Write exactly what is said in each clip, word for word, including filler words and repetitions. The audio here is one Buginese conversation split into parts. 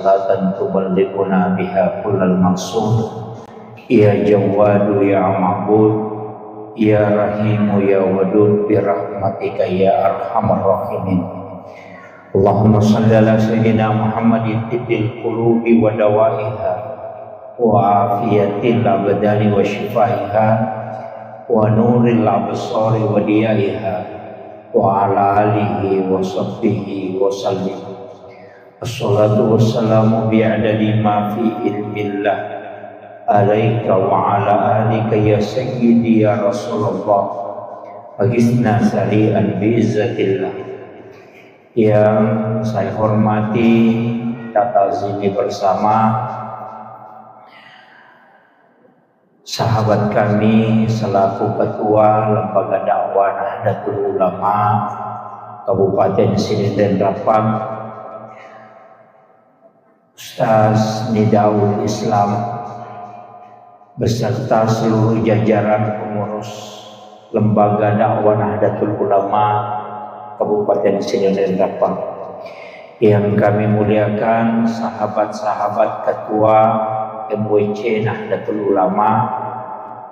صلاة تبلغنا بها كل المقصود. يا جواد يا معبود، يا رحيم يا ودود، برحمتك يا أرحم الراحمين. اللهم صل على سيدنا محمد طب القلوب ودوائها، وعافية الأبدان وشفائها، ونور الأبصار وضيائها، وعلى آله وصحبه وسلم. الصلاة والسلام بعدد ما في علم الله عليك وعلى آلك يا سيدي يا رسول الله. أغثنا سريعا بعزة الله. Yang saya hormati, kita ta'zimi bersama sahabat kami selaku Ketua Lembaga Dakwah Nahdlatul Ulama Kabupaten Sidenreng Rappang, Ustaz Nidaul Islam, beserta seluruh jajaran pengurus Lembaga Dakwah Nahdlatul Ulama Kabupaten Sidenreng Rappang. Yang kami muliakan sahabat-sahabat Ketua M W C Nahdlatul Ulama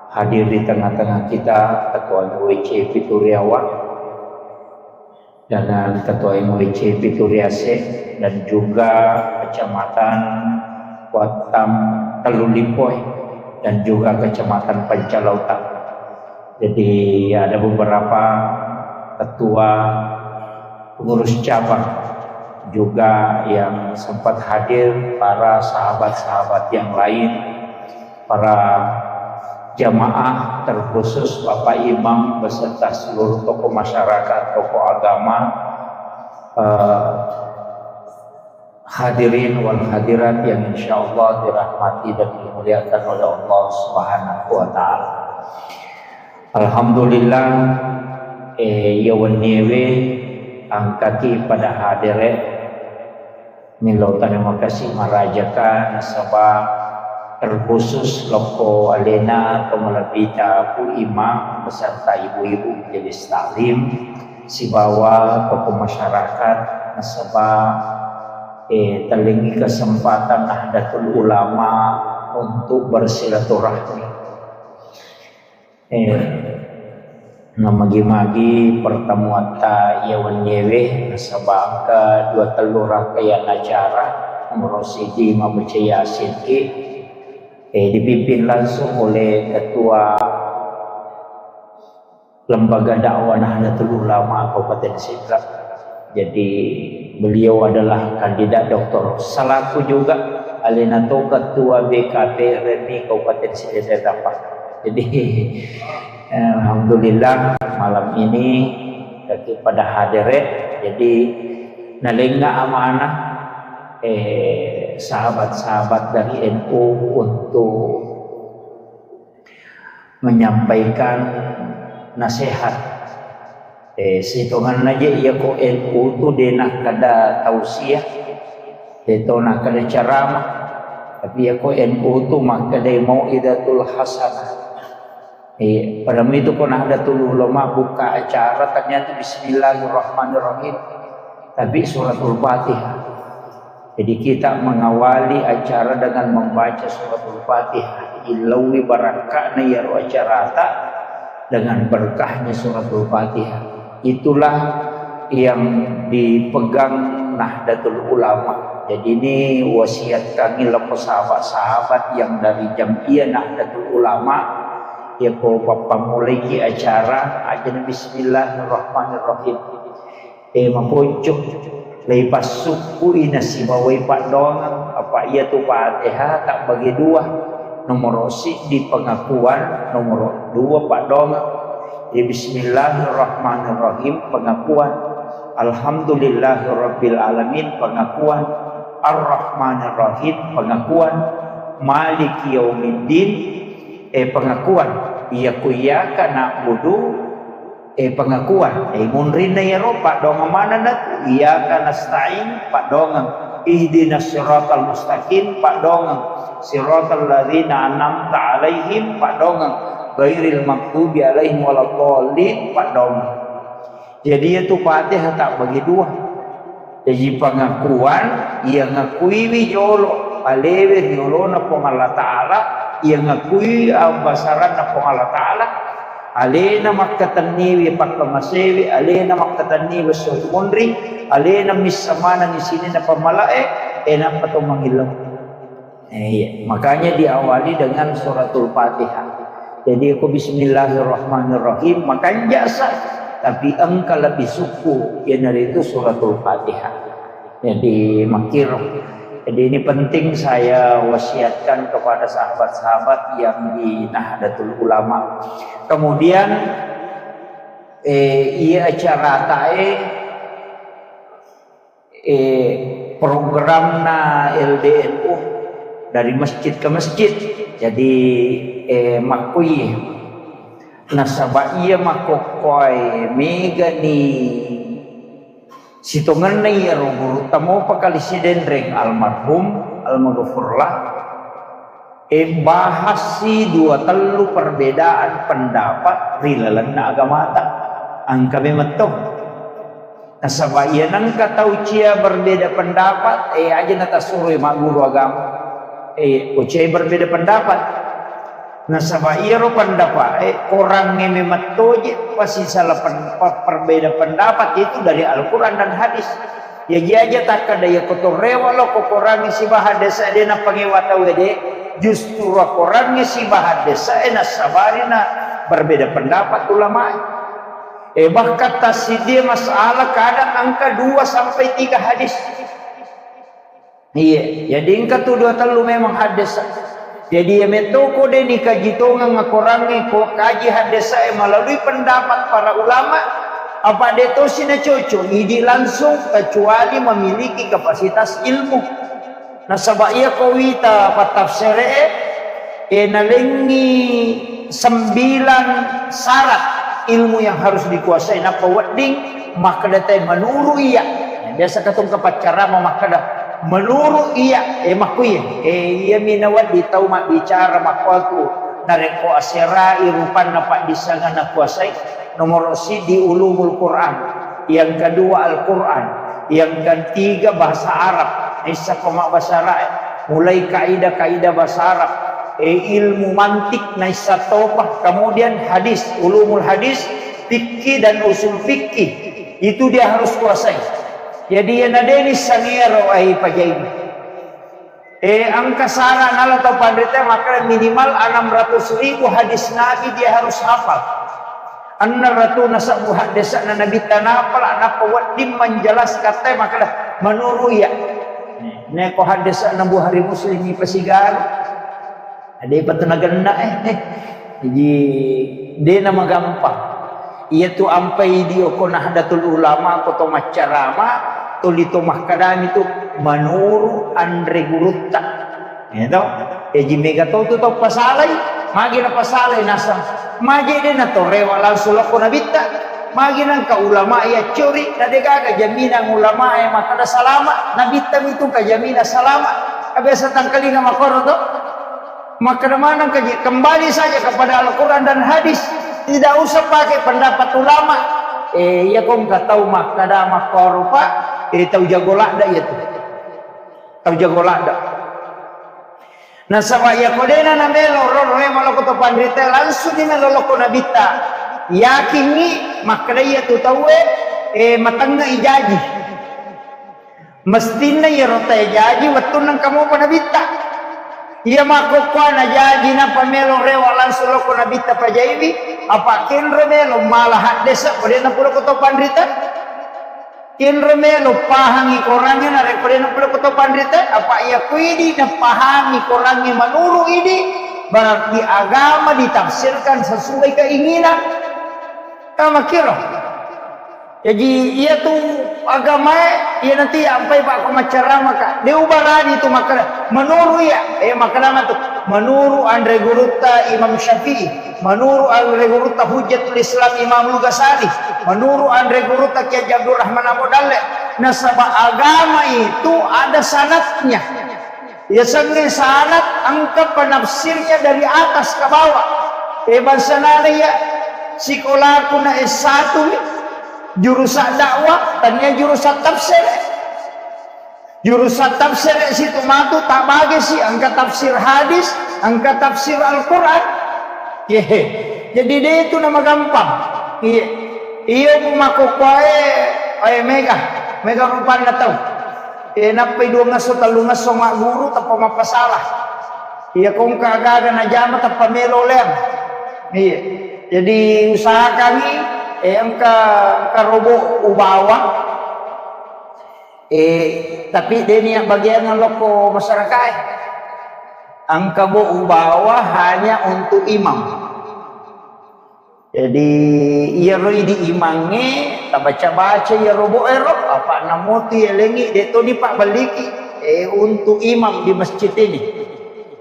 hadir di tengah-tengah kita, Ketua M W C Pituriawa dengan Ketua M W C Pituriase dan juga Kecamatan Wattam Tellulipoe dan juga Kecamatan Pancalauta. Jadi ada beberapa ketua pengurus cabang juga yang sempat hadir, para sahabat-sahabat yang lain, para jamaah, terkhusus Bapak Imam beserta seluruh tokoh masyarakat, tokoh agama, eh, hadirin wal hadirat yang insyaallah dirahmati dan dimuliakan oleh Allah Subhanahu wa Ta'ala. Alhamdulillah, eh, iya wenniewe engkaki pada hadere, millau terima kasih marajaka nasaba terkhusus lokko alena to malebbita Pu Imam beserta ibu-ibu majelis taklim sibawa tokoh masyarakat nasaba, eh, tellengi kesempatan Nahdlatul Ulama untuk bersilaturahmi. Eh, namagi-magi pertemuatta iya wenniewe nasaba engka dua tellu rangkaian acara, nomoro siji mabbaca Yasin ki, eh, dipimpin langsung oleh Ketua Lembaga Dakwah Nahdlatul Ulama Kabupaten Sidrap. Jadi beliau adalah kandidat doktor selaku juga alena to ketua B K P R M I Kabupaten Sidrap. Jadi eh, alhamdulillah malam ini kita pada hadir ya. Jadi nalenga amanah eh, sahabat-sahabat dari N U untuk menyampaikan nasihat. Eh, sitonganna je iya ko N U tu de nakkeda tausiah, de to nakkeda ceramah, tapi iya ko N U tu makkedai mau'izatul hasanah. Eh, pada itu ko Nahdlatul Ulama buka acara ternyata Bismillahirrahmanirrahim, tapi suratul Fatihah. Jadi kita mengawali acara dengan membaca suratul Fatihah. Illauwi barakka'na iyaro acarata dengan berkahnya suratul Fatihah. Itulah yang dipegang Nahdlatul Ulama. Jadi ini wasiat kami lako sahabat-sahabat yang dari Jam'iyah Nahdlatul Ulama. Ya ko pappammulaiki acara aja Bismillahirrahmanirrahim. Eh, maponcok, leipassukku'i nasibawai paddoangeng, apa iyatu Fatihah tabbagi dua, nomoro siddi pengakuan, nomoro dua paddoangeng. Eh, Bismillahirrahmanirrahim, pengakuan. Alhamdulillahirabbil alamin, pengakuan. Arrahmanirrahim, pengakuan. Maliki yaumiddin, eh, pengakuan. Iya ku iyyaka na'budu, eh, pengakuan. Eh, munrinna iyaro paddoangeng manenna tu, iyyaka nasta'in, paddoangeng. Ihdinas siratal mustaqim, paddoangeng. Siratal ladzina an'amta 'alaihim, paddoangeng. Ghairil maghdubi 'alaihim waladdallin, paddoangeng. Jadi iyatu Fatihah tabbagi dua. Jaji pengakuan iya ngakuiwi jolo alewe ri olona Puang Allah Ta'ala, iya ngakui abbasaranna Puang Allah Ta'ala, alena makkatenniwi pakkamasewi, alena makkatenniwi esso monri, alena missa manenni sininna pammalae, e nappa to mangillau. Eh, iya. Makanya diawali dengan suratul Fatihah. Jadi, aku bismillahirrahmanirrahim, makanja sa, tapi engka lebih suku, iyanaritu suratul Fatihah. Jadi, makkiro. Jadi, ini penting saya wasiatkan kepada sahabat-sahabat yang di Nahdlatul Ulama. Kemudian, eh, iya acara tae, eh, programna L D N U dari masjid ke masjid. Jadi, eh, makkui nasaba iya makkokkoe megani sitongenna iyaro gurutta mopa kali sidenreng almarhum, almaghfurlah, eh, bahassi dua tellu perbedaan pendapat ri lalenna agamata. Engka memetto. Nasaba iya nengka tau cia berbeda pendapat, eh, aja natasuroi magguru agama. Eh, ko cia berbeda pendapat. Nasaba iyaro pendapat, eh, korangnge memettoje pasti salah pen-, pe-, perbeda pendapat itu dari Al-Quran dan hadis. Ya, jaji aja takkada iya ko to rewa lo ko korangnge sibaha desa de napangewa tau de, justru korangnge sibaha desa e nasabari na berbeda pendapat ulama. Eh, bahkan tassidie masalah kadang angka dua sampai tiga hadis. Iya, jadi engka tu dua tellu memang haddesa. Jadi iya metto ko de nikaji tongeng akorangnge ko kaji haddesa e melalui pendapat para ulama, apa de tosi na cocok idi langsung kecuali memiliki kapasitas ilmu. Nasaba iya ko wita pattafsere e, e nalengi sembilan syarat ilmu yang harus dikuasai nappa wedding makkeda te menuru iya. Biasa katong kapaccarama makkeda menuru iya, eh, makkuye, eh, iya mi nawedding tau mabbicara makkuatu narekko aserai rupanna paddissengenna kuasai. Nomoro siddi ulumul Quran, yang kedua Al-Quran, yang ketiga bahasa Arab, naissappa mabbasara e, mulai kaidah-kaidah bahasa Arab, eh, ilmu mantik naissa topa, kemudian hadis, ulumul hadis, fikih dan usul fikih, itu dia harus kuasai. Jadi iya nadeni sangero ai pajaini. Eh, engka sara nala tau panrita makkeda minimal enam ratus ribu hadis Nabi dia harus hafal. Enneng ratu nasebbu haddesa'na Nabitta napala nappa wedding menjelaskan te makkeda menuru iya. Neko haddesa'na Bukhari Muslim ipasigaru. Ada ipatu nagenna eh. Eh. Jadi dena magampang. Iyatu ampai dio ko Nahdlatul Ulama ko to maccarama, tuli to makkedami tu menuru anre gurutta. Iya to? Jaji mega to tu tau pasalai, magi na pasalai nasang. Magi de na to rewa langsung lokko Nabitta. Magi nangka ulama iya curi, na de gaga jaminan ulama e makkeda salama, Nabitta mitu ka jaminan salama. Ka biasa tangkalinga makkoro to. Makkeda maneng kaji, kembali saja kepada Al-Quran dan hadis. Tidak usah pakai pendapat ulama. Eh, iya ko engka tau makkeda makkoro pa, eh, tau jago ladda iya tu. Tau jago ladda. Nasaba iya ko dena namelo ro, ro, eh, maloko to panrita, langsung ni melo lokko Nabitta. Yakinni makkeda iya tu tauwe, eh, matengnga ijaji. Mestinna iyaro tae jaji wettunna engka mopa Nabitta. Iya makkokkoe na jaji nappa melo rewa langsung lokko Nabitta pajaiwi, apa kenro melo mala haddesa ko de napuloko to panrita. Kenro melo pahangi korangnge narekko de napuloko to panrita, apa iya kuidi napahami korangnge menuru idi, berarti agama ditafsirkan sesuai keinginan. Tama kiro. Jaji, iya tu agamae, iya nanti ampai pakko maccarama ka. De ubarani tu makkeda, menuru iya, eh, makkeda matu, menuru anre gurutta Imam Syafi'i, menuru anre gurutta Hujjatul Islam Imam Ghazali, menuru anre gurutta Kiai Haji Abdul Rahman Abu Dalle. Nasaba agama itu ada sanadnya. Yasengnge sanad engka penafsirnya dari atas ke bawah. Eh, bangsa nana ya, sikolaku na S satu, jurusan dakwah, tania jurusan tafsir. Jurusan tafsir situ matu, tabagesi, engka tafsir hadis, engka tafsir Al-Quran. Yehe. Jadi de' itu nama gampang. Iya. Iya, ku makkokkoe, eh, mega. Mega rupanna tau. Eh, nappai dua ngesso, tellu ngesso magguru, tappa mappasalah. Iya, kongka gaga najama, tappa melo leang. Iya. Jadi usahakangi, eh, engka, engka robo ubawa. Eh, tapi de' nia' bagianna lokko masyarakat, eh. Engka bo ubawa hanya untuk imam. Jadi, iyaro idi imangnge, tabaca-baca iyaro bo ero, apa' namotu yalengi, de' to dipabbelliki, eh, untuk imam di masjid ini.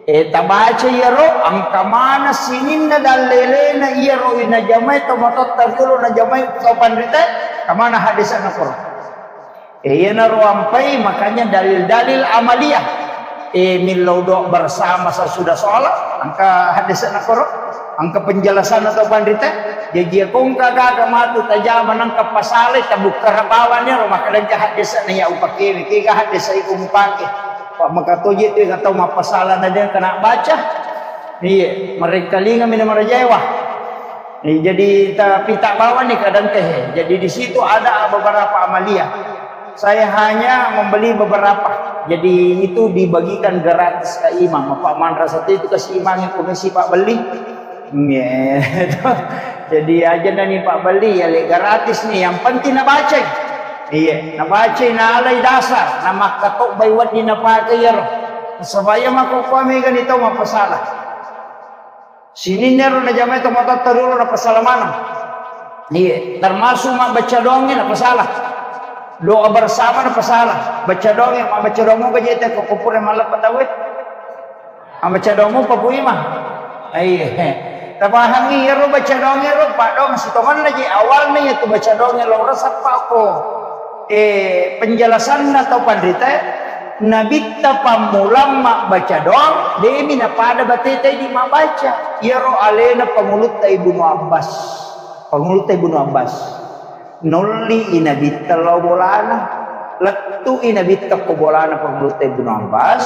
Eh, tabaca iyaro, engka mana sininna dallelena iyaro najamai to matotta riolo najamai to panrita, engka mana hadisna koro. Eh, iyanaro ampai, makanya dalil-dalil amaliyah. Eh, millau doa bersama sesudah sholat, engka hadisna koro, engka penjelasanna to panrita. Jaji iya kongka gaga matu tajama nangka pasalai, tabukka rabawaniro, makkadangka hadisna iya upakewe, kega hadis iko mupake. Pak makatoje tu tau mappasala na de' kena baca. Iya, merengkalinga mina marajaewa. Iya, jadi tapi tak bawa nih kadang teh. Jadi di situ ada beberapa amaliyah. Saya hanya membeli beberapa. Jadi itu dibagikan gratis ke imam. Apa manrasa itu ke si imam yang komisi Pak beli. Iya. Jadi aja nani Pak beli ya le gratis nih. Yang penting nabaca. Iya, nabaca nalai dasar, namakkatobbai wedding napake iyaro. Supaya makkokkoe mega ni tau mappasala. Sininna ero najamai to matotta riolo napasala maneng. Iya, termasuk mabbaca doangnge napasala. Doa bersama napasala. Baca doangnge, mabbaca doangnge, baca ita ko kupure malleppa tauwe. Mabbaca doangnge, Pak Buima. Iya. Tapahangi iyaro baca doangnge ro, paddoang sitongenna je awalna iya tu baca doangnge lo resappa ko. Eh, penjelasanna tau panrita, Nabitta pammulang mabbaca doang, demi napada bateta idi mabbaca. Iyaro alena Pangulutta Ibnu Abbas. Pangulutta Ibnu Abbas. Nolli i Nabitta lao bolana. Lettu i Nabitta ko bolana Pangulutta Ibnu Abbas.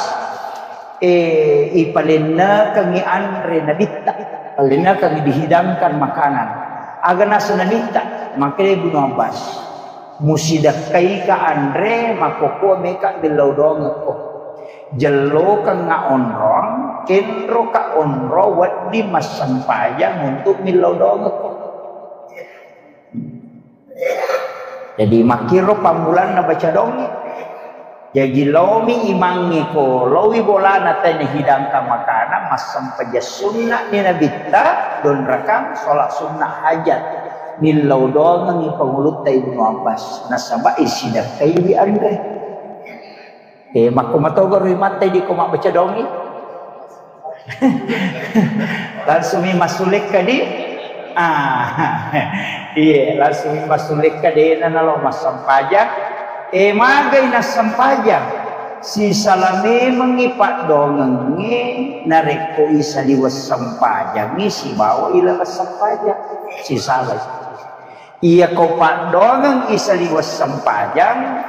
Eh, ipalennekengi anre Nabitta. Palennekengi dihidangkan makanan. Aga nasa Nabitta, makkedai Ibnu Abbas. Musidakkaika anre, makkokkoe meka millau doangekko. Jellokengnga onrong, kenroka onrong wedding massempajang untuk millau doangekko. Jadi makkiro pammulanna baca doangnge. Jaji laomi imangnge ko, laowi bolana tena hidangkan makanan, massempajang sunna'ni Nabitta, donrakang, sholat sunnah hajat. Millau doangengngi Pangulutta Ibnu Abbas, nasaba isidakkaiwi anre. Eh, makko matogoro imatta idi ko mabbaca doangngi. Langsung mi massulekka di. Ah, iya, langsung mi massulekka dena nalo massempajang. Eh, magai nassempajang. Sisala memengngi paddoangengnge narekko isaliweng sempajangngi sibawa ilaleng sempajang. Sisalai. Iyako paddoangeng isaliweng sempajang,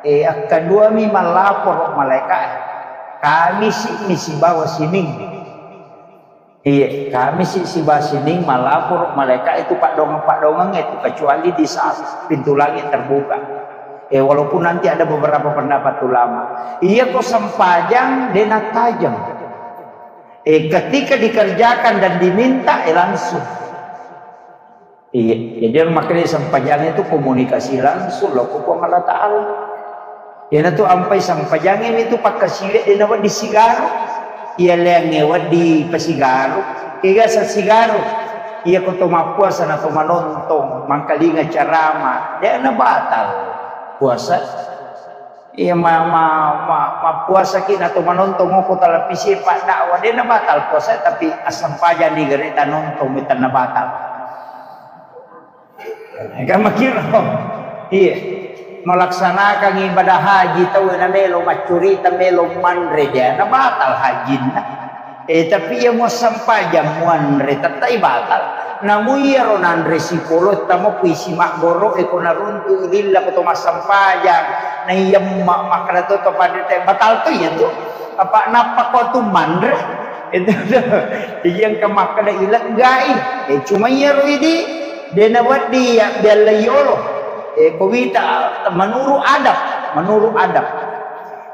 eh, akkaduami mallaporo malaeka'e. Kamisi'mi sibawa sining. Iya, Kamisi sibawa sining mallaporo malaeka'e tu paddoangeng-paddoangeng itu, kecuali di saat pintu langit terbuka. Eh, walaupun nanti ada beberapa pendapat ulama. Iyako sempajang de nattajeng. Eh, ketika dikerjakan dan diminta, eh, langsung. Iya, jadi makanya sempajang itu komunikasi langsung lo ko Puang Allah Ta'ala. Iyanatu ampai sempajangnge itu pakkasiwe de nawedding sigaru. Iya leangnge wedding pasigaru. Kega sa sigaru. Iya ko to mappuasa na to manontong, mangkalinga carama, de na batal puasa. Iya ma, ma, ma, mappuasaki na to manontong ko televisi paddakwa, de na batal puasa, tapi assempajang di gere tanontong mi tenna batal. Kan makiro. Iya. Melaksanakan ibadah haji tau na melo maccurita, melo manre, de na batal hajinna. Eh, tapi iya muassempajang muanre tettai batal. Namu iyaro nanre sipolo tamo kuisi maggoro e ko naruntu lilla ko to massempajang. Na iyamma makkeda to to panrita batal to iya tu. Apa nappa ko tu manre? Itu tu. Iya engka makkeda ileggai. Eh, cuma iyaro idi de nawedding ya bialla yolo. Eh, ko wita menurut adab, menurut adab.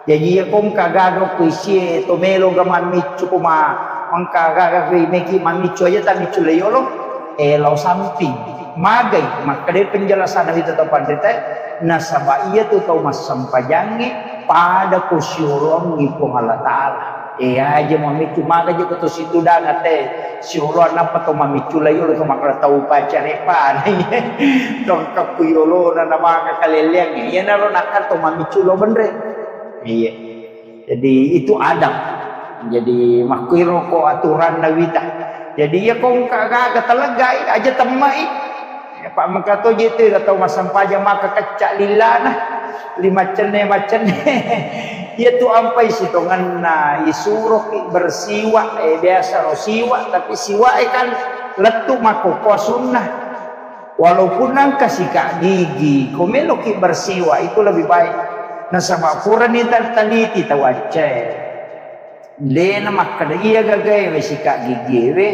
Jaji iya ko engka gaga ko isie to melo ga mammiccu ko ma-, engka gaga ko meki mammiccu aja tammiccu le yolo, eh, lao samping. Magai, makkeda penjelasan wita to panrita, nasaba iya tu tau massempajangnge pada ko siolongi Puang Allah Taala. Eh, aja mammiccu maga je ko to situdang ate siolo nappa to mammiccu le yolo to makkeda tau pacare pani. Tongkappu yolona na maka kaleleang. Iyanaro nakka to mammiccu lo benre. Iya. Jadi itu adab. Jadi makkuiro ko aturanna wita. Jadi iya ko engka gaga teleggai aja temmai. Ya, Pak mengka to je tu tau massempajang maka kecca lillana. Lima cenne macenne. Iya tu ampai sitongenna isuroki bersiwa, eh, biasa ro siwa, tapi siwa e kan lettu makkokkoa sunnah. Walaupun engka sikat gigi, ko meloki bersiwa itu lebih baik. Nasaba purani terteliti tau acce. Dena makkeda iya gagaewe sikat gigiewe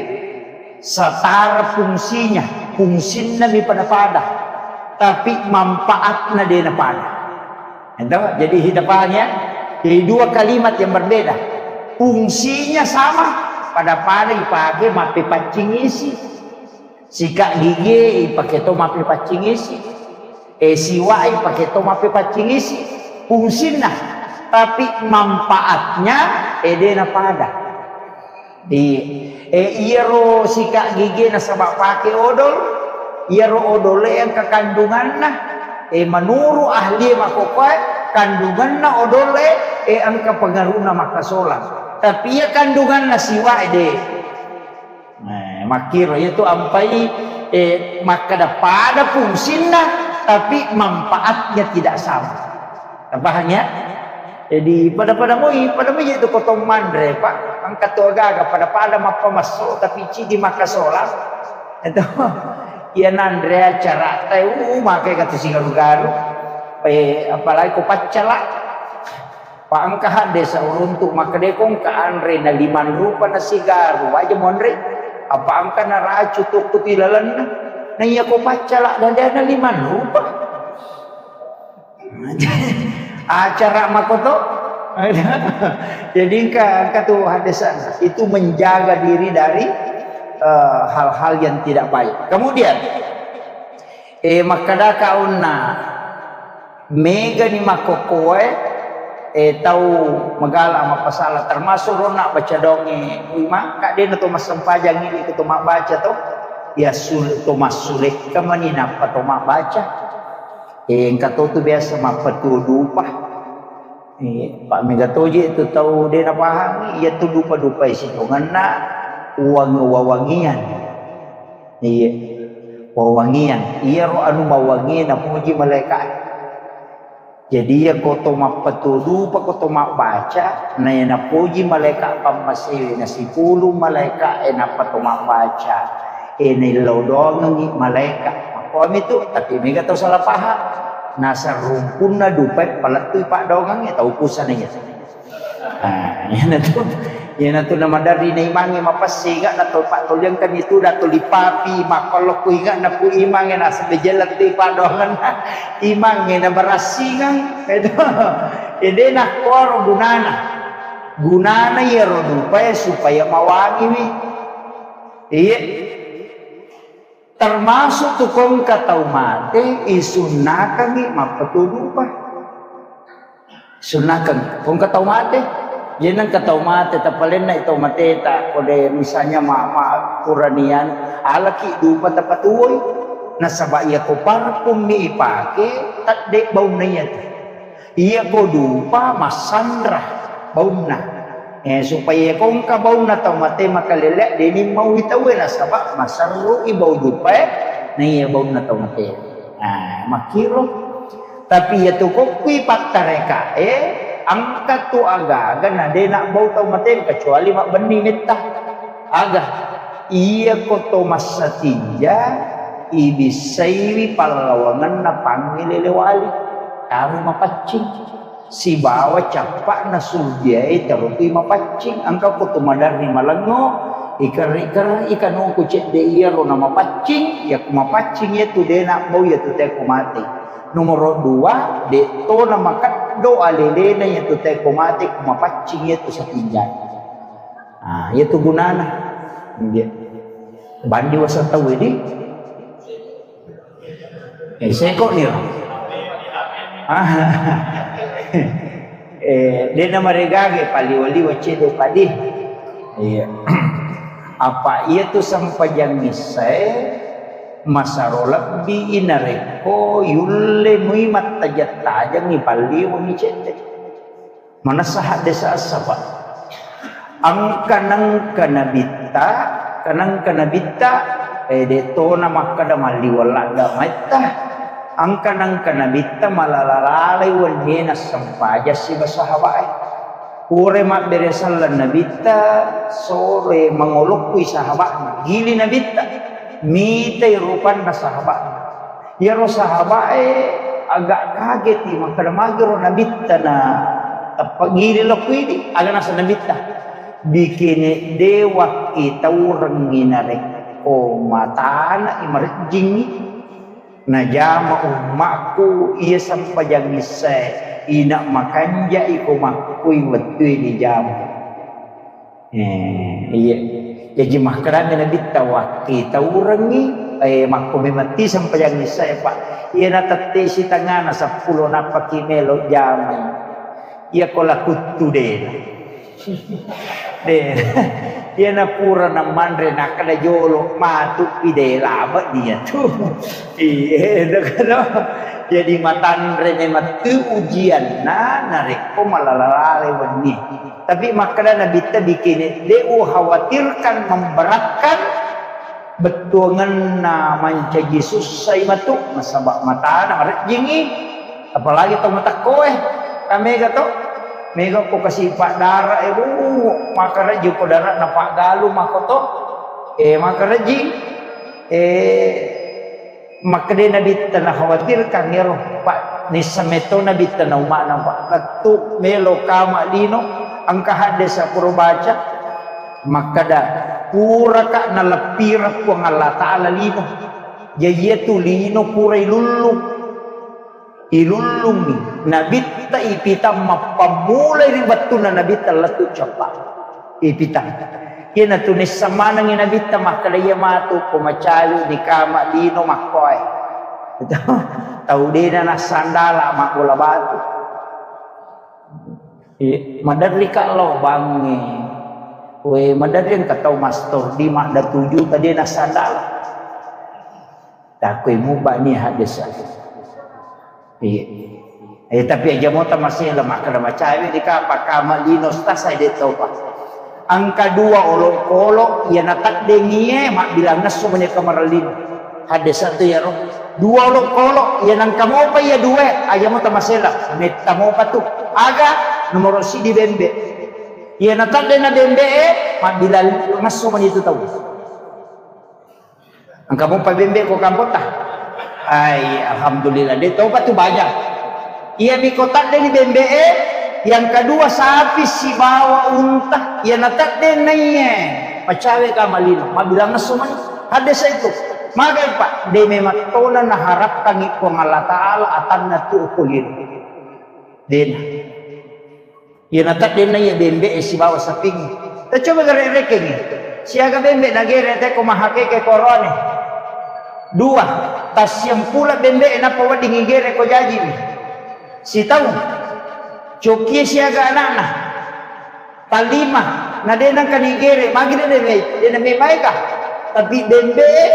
setara fungsinya, fungsinna mi pada-pada, tapi manfaatna dena pada. Ento, jadi kita paham ya? Jadi dua kalimat yang berbeda. Fungsinya sama, pada-pada dipakai mappepaccing isi. Sikat gigi ipake to mappepaccing isi. Eh, siwa ipake to mappepaccing isi. Fungsinna, tapi manfaatnya eh dena pada. Iya. Eh, iyaro sikat gigi nasaba pake odol, iyaro odol e engka kandunganna. Eh, menurut ahli makkokkoe, kandunganna odol e, eh, engka pengaruhna makkasolang. Tapi iya kandunganna siwa e de. Eh, makkiro iya tu ampai, eh, makkeda pada fungsinna, tapi manfaatnya tidak sama. Paham ya? Jadi pada-pada moi, pada moi itu kotong manre, Pak. Engka tu agaga pada-pada mappamasso tapi cidi makkasolang. Itu iya nanre acara tai, uh, makai katu sigaru-garu. Eh, apalagi ko paccala. Pak engka hadde sauruntu makkeda ko engka anre na limang rupa na sigaru, aja monre. Apa engka naracu tokko ti lalenna. Na iya ko paccala dada na limang rupa. Acara makoto. Jadi engka, engka tu haddesan itu menjaga diri dari, eh, hal-hal yang tidak baik. Kemudian, eh, makkadaka onna, megani makkokkoe, eh, tau magala mappasala, termasuk ronna baca donge, ui, maka dena to massempajang ini ko to mabbaca to, ya sul-, to massulekka mani nappa to mabbaca. Eh, engka to tu biasa mappatuo dupa. Eh, pa mega toje tu tau de napahangi, iya tu dupa-dupa sitongenna uang wawangian. Iya. Wawangian. Iyaro anu mawangi napuji malaika. Jadi iya ko to mappatuo dupa, ko to mabbaca, na iya napuji malaika pammasewe, na sipulung malaika e nappa to mabbaca. E naillau doangengngi malaika. Makkomi tu, tapi mega tau salah paham. Naseng rumpunna dupae palettui paddoangengnge tau pusana iya. Ah, iyanatu, iyanatu namaderri naimangnge mapessinga na to pattoliangkan itu da tuli papi makkollo ku inga na ku imangnge nasabbe jella tu paddoangenna imangnge na barassingang. Itu. Ede nakkuaro gunana. Gunana iyaro dupae supaya mawangiwi. Iya. Termasuk tu ko engka tau mate, isunnakangngi mappatuo dupa. Sunnakeng, ko engka tau mate, iyanna engka tau mate, tapalenna tau mateta, kode misalnya ma, ma, puranian, alaki dupa tapatuoi. Nasaba iya ko parfum mi ipake, tedde baunna iyatu. Iya ko dupa massanra baunna. Eh, supaya ko engka baunna tau mate makalele, deni mau tauwe nasaba maserrui bau dupae, na iya baunna tau mate. Nah, makkiro. Tapi iya tu kokkui pattareka, eh, engka tu agaga na dena bau tau mate kecuali mabbenni metta. Aga. Iyako to massatinja ibissaiwi pallawangenna pangngilele wali, taro mapaccing. Sibawa cappa'na surdiae taroki mapaccing. Engka ko tu maderri malengngo, ikerri-kerri kanuku cedde iyaro na mapaccing, iya ku mapaccing iya tu de nabbau iya tu teko mate. Nomoro dua, de to na makeddo alelena iya tu teko mate ku mapaccing iya tu satinja. Ah, iya tu gunana. Iya. Bandi waseng tau di. Eh, seko ni. Ah. Eh, de na maregage paliwa-liwa cedo padi. Iya. Apa iya tu sempajang issae masaro lebbi inarekko yulle mui mattajang-tajangi palliwa mi cedde. Manessa haddesa essa, Pak. Engka nengka nabitta, kenengka nabitta, eh, de tona makkeda malliweng ladda maitta. Engka nengka nabitta malala-lalai wennie nassempajang siba sahabae. Pura mabbere selleng nabitta, sore mangolokkui sahaba'na. Gili nabitta, mitai rupanna sahaba'na. Iyaro sahaba'e agak kageti, makkeda, "Magiro nabitta na tappa gili lokko idi?" Aga naseng nabitta, "Bikene de wakkitaurengngi narekko matana i marejjingngi, najama ummakku iya sempajang issae, ina makanjai ko makkui wettue dijama." Eh, iya. Jaji makkedami nabitta, "Wakkitaurengngi, eh, makko memang ti sempajang issae, Pak. Iya natette sitengana seppulo nappaki melo jamai. Iya ko lakuttu de." De. Iya napura namanre nakkeda jolo matu pi de labe dia tu. Iya, itu kan. Jadi matanre memang tu ujianna narekko malala-lalai wenni. Tapi makkeda nabitta bikene, de ukhawatirkan memberatkan bettuangenna mancaji sussai matu, nasaba matana marejjingi, apalagi to matekkoe, kan mega to, mega ko kasi paddara e, bu, makarejji ko dara na paggalung mako to, eh, makarejji, eh, Makkeda nabitta nakhawatirkan iyaro, Pak, nisseng metto nabitta na umma'na, Pak, lettu melo kama lino, engka haddesa pura baca, makkeda, puraka naleppireng Puang Allah Ta'ala lino. Jaji iyatu lino pura ilullung. Ilullungngi nabitta ipitang mappammulai ri wettunna nabitta lettu cappa. Ipitang. Iyanatu nisseng manengngi nabitta makkeda, iya matu ko macawe ni kama lino makkoe. Tau dena nassandala mabbola batu. Eh, maderri ka lao bangnge. We, maderri engka tau mastor di madda tuju tadi nassandala. Takkoi muba ni haddesa. Iya. Eh, tapi aja mota masih lemak kena macawe di kapa kama lino stasai de topa. Engka dua olokolo, iya nataddengie mabbilang ngesso meni kamarellino. Haddesa tu iyaro. Dua olokolo, iya nangka mopa iya dua, aja mota masela, metta mopa tu. Aga nomoro sidi bembe. Iya natadde na bembe e, mabbilang ngesso meni tu tau. Engka mopa bembe ko kampota? Ai, alhamdulillah, de topa tu baja. Iya mi ko tadde ni bembe e, yang kedua sapi sibawa unta, iya natadde naiye. Macawe ka malino, mabbilang ngesso mani. Haddesa itu. Magai, Pak, de memang tona naharapkangi Puang Allah Ta'ala atanna tu ko lino. Dena. Iya nataddenna iya bembe e sibawa sapingnge. Tacoba gare rekengnge. Siaga bembe nagere teko mahakeke korone. Dua, tassiampula bembe e nappa wedding igere ko jaji mi. Sitaung. Cokie siaga anakna. Talima, na de nangka nigere, magi de, de, de, de, maega. Tapi bembe e,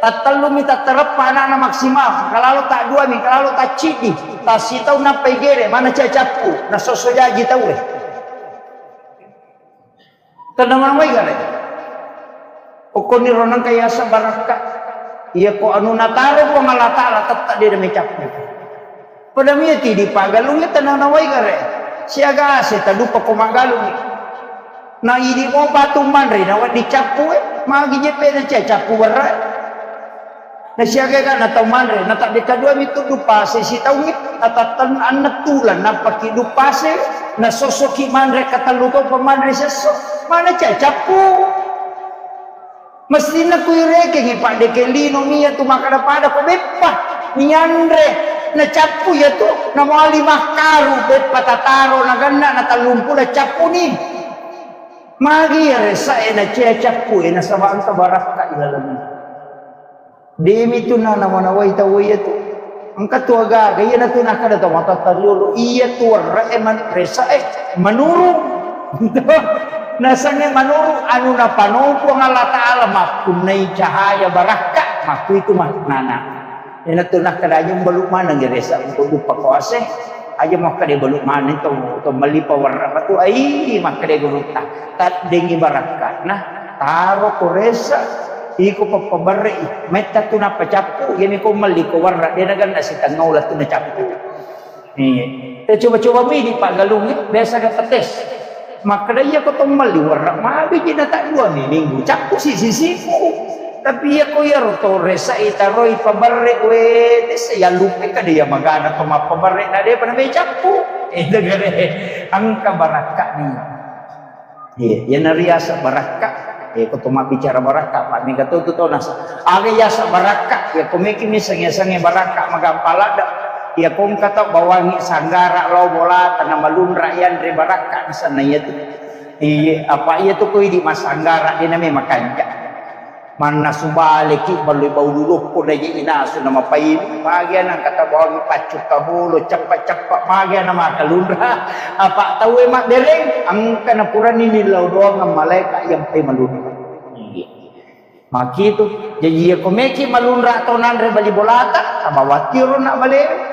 tattellumi tattareppa anakna maksimal, kalalo taddua mi, kalalo tacciddi, tassitaung nappa igere, mana ca-, cappu, nasosso jaji tauwe. Tenang-tenang wae gare. Okkoniro nangka yaseng barakka. Iya ko anu nataro Puang Allah Ta'ala tette de namecappu. Pada mia ti dipagalungi tenang-tenang wae gare. Siaga ase tadupa ko magalungi. Na idi mopa tu manre na wedding cappu e. Magi je pe na cia cappu werra. Na siaga ga na tau manre, na tadde kadua mi tuddu pase sitaungi, na tatten anna tulang, nappaki du pase, na sossoki manre katellu to pa manre sesso, mana cia cappu. Mestinna kuirekengi padde ke lino mi iya tu makkada pada ko beppa, nianre, na cappu iya tu, na mali makkaru beppa tataro na ganna na tallumpu na cappu ni. Magi iya resae na cia cappu e nasaba engka barakka ilalenna. Demi tu na namanawai tau iya tu. Engka tu agaga iya na tu nakkada tau matoatta riolo. Iya tu warra e man resae manuru. Nasangnge manuru anu napano Puang Allah Ta'ala mappunnai cahaya barakka makku itu maknana. Ina tu nakkada aja balu maneng resa untuk dupa kuase. Aja makkada balu maneng to to melipa warra batu ai makkada gurutta. Taddengi barakka. Nah, taro ko resa iko pappabarre i. Metta tu nappa cappu, yani ko melli ko warra de naganna sitengah ula tu na cappu. Iya. Te coba-coba mi di Pak Galung, eh, biasa ga petes. Makkeda iya ko to melli warra magi ji na tak dua mi minggu. Cappu si sisiku. Tapi iya ko iya ro to resa i taroi pabarre we desa ya lupe kada ya magana to mappabarre na de pada me cappu. Eh degere angka barakka ni. Iya, iya nariasa barakka. Eh, ko to mabbicara barakka, Pak, mega to tu to nasa. Aga yasa barakka, ya ko meki mi sange-sange barakka magampala da. Ya ko engka tau bawangi sanggara lo bola tana malunra yanre barakka nasanna iya tu. Iya, apa iya tu ko idi masanggara dena me makanja. Mannasu baleki ballo bau lulukku na je inasu na mapaini. Magi ana kata bawangi paccu kabolo ceppa-ceppa magi ana makalunra. Apa taue mabbereng angka na purani ni lau doang malaika yang pe malunra. Iya. Makitu. Jadi ya komeki malunra to nanre bali bolata, tabawa tiro na bale.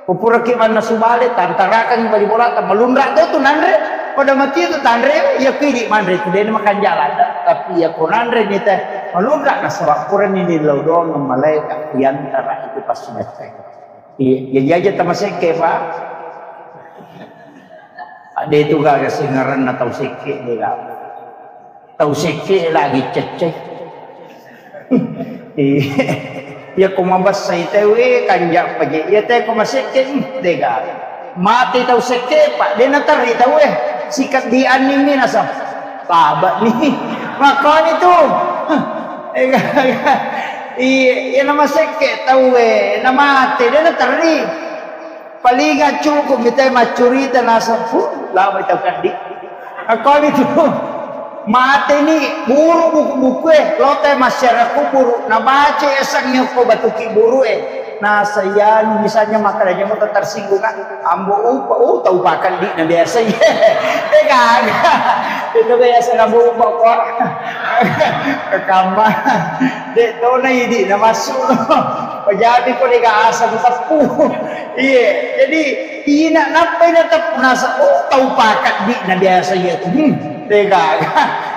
Pupuraki mannasu bale, tantarakan bali bolata, malunra to tu nanre, pada mati tu tanre, ya kidi manre tu dena makan jalan. Tapi ya ko nanre ni teh, malunra nasaba purani ni lau doang malaika yantara itu pasti ngecek. Iya, jadi aja tamasekke, Pak. Ada itu gaga singaran atau sekke dia. Tau sekke lagi cecce. Iya. Iya ko mabessai tau e kanja paje. Iya te ko masekke, hmm, dega. Mate tau sekke, Pak, de naterri tau e. Sikat di anni mi nasa. Babak ni. Makoni tu. Iya, iya na masekke tau e, na mate de naterri. Palinga cukup mitai maccurita naseng, huh, lama tau kaddi. Akkoni tu, mateni buru buku-buku e, lotai masyarakat kuburu, nabaca esangnge ko batu kiburu e. Nasayanu misalnya makkada jamo tersinggung, ah, ambo upa, oh, tau pakaddi na biasa. Eh, gaga. Itu biasa ambo upa ko. Kekamba. Dek tona idi na masuk. Pajabi ko dega asa teppu. Iya, jadi ina nappai na teppu nasa, oh, tau pakaddi na biasa iya tu. Hmm, degaga.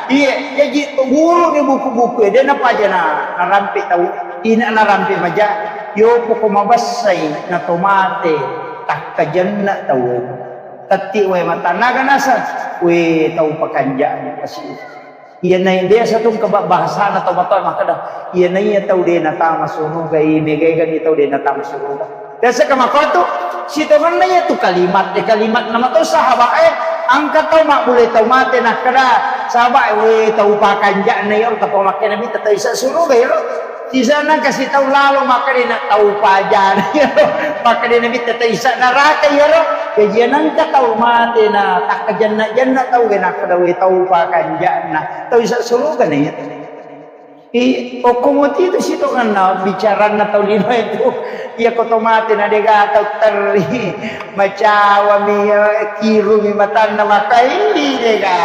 Iya, jadi guru ni buku-buku e, de napaja na narampe tau. Ina narampe maja, yo poko mabessai na tomate, takkajenna tau. Tetti wae matannaga nasa, we tau pakanja'na kasi. Iyana biasa tu engka ba-, bahasana tau matoa makkeda, iyana iya tau de natama suruga i, mega-ega ni tau de natama suruga. Biasa ka makkotu, sitongenna iya tu kalimat, eh, kalimat nama tau sahabat, eh, engka tau mabbule tau mate nakkeda, sahabat, eh, we tau pakanja'na iyaro, tappa makkeda Nabitta tau isa suruga iyaro. Sisana kasi tau lalo makkeda na tau pajana iyaro, makkeda Nabitta tau isa naraka iyaro. Jaji nengka tau mate na takkajenna-jenna tau ge nakkeda we tau pakanja'na. Tau isa suruga na iya. I, okko moti tu sitongenna bicaranna tau lino itu. Iya ko to mate na dega tau terri. Macawami, eh, kirumi matanna makai dega.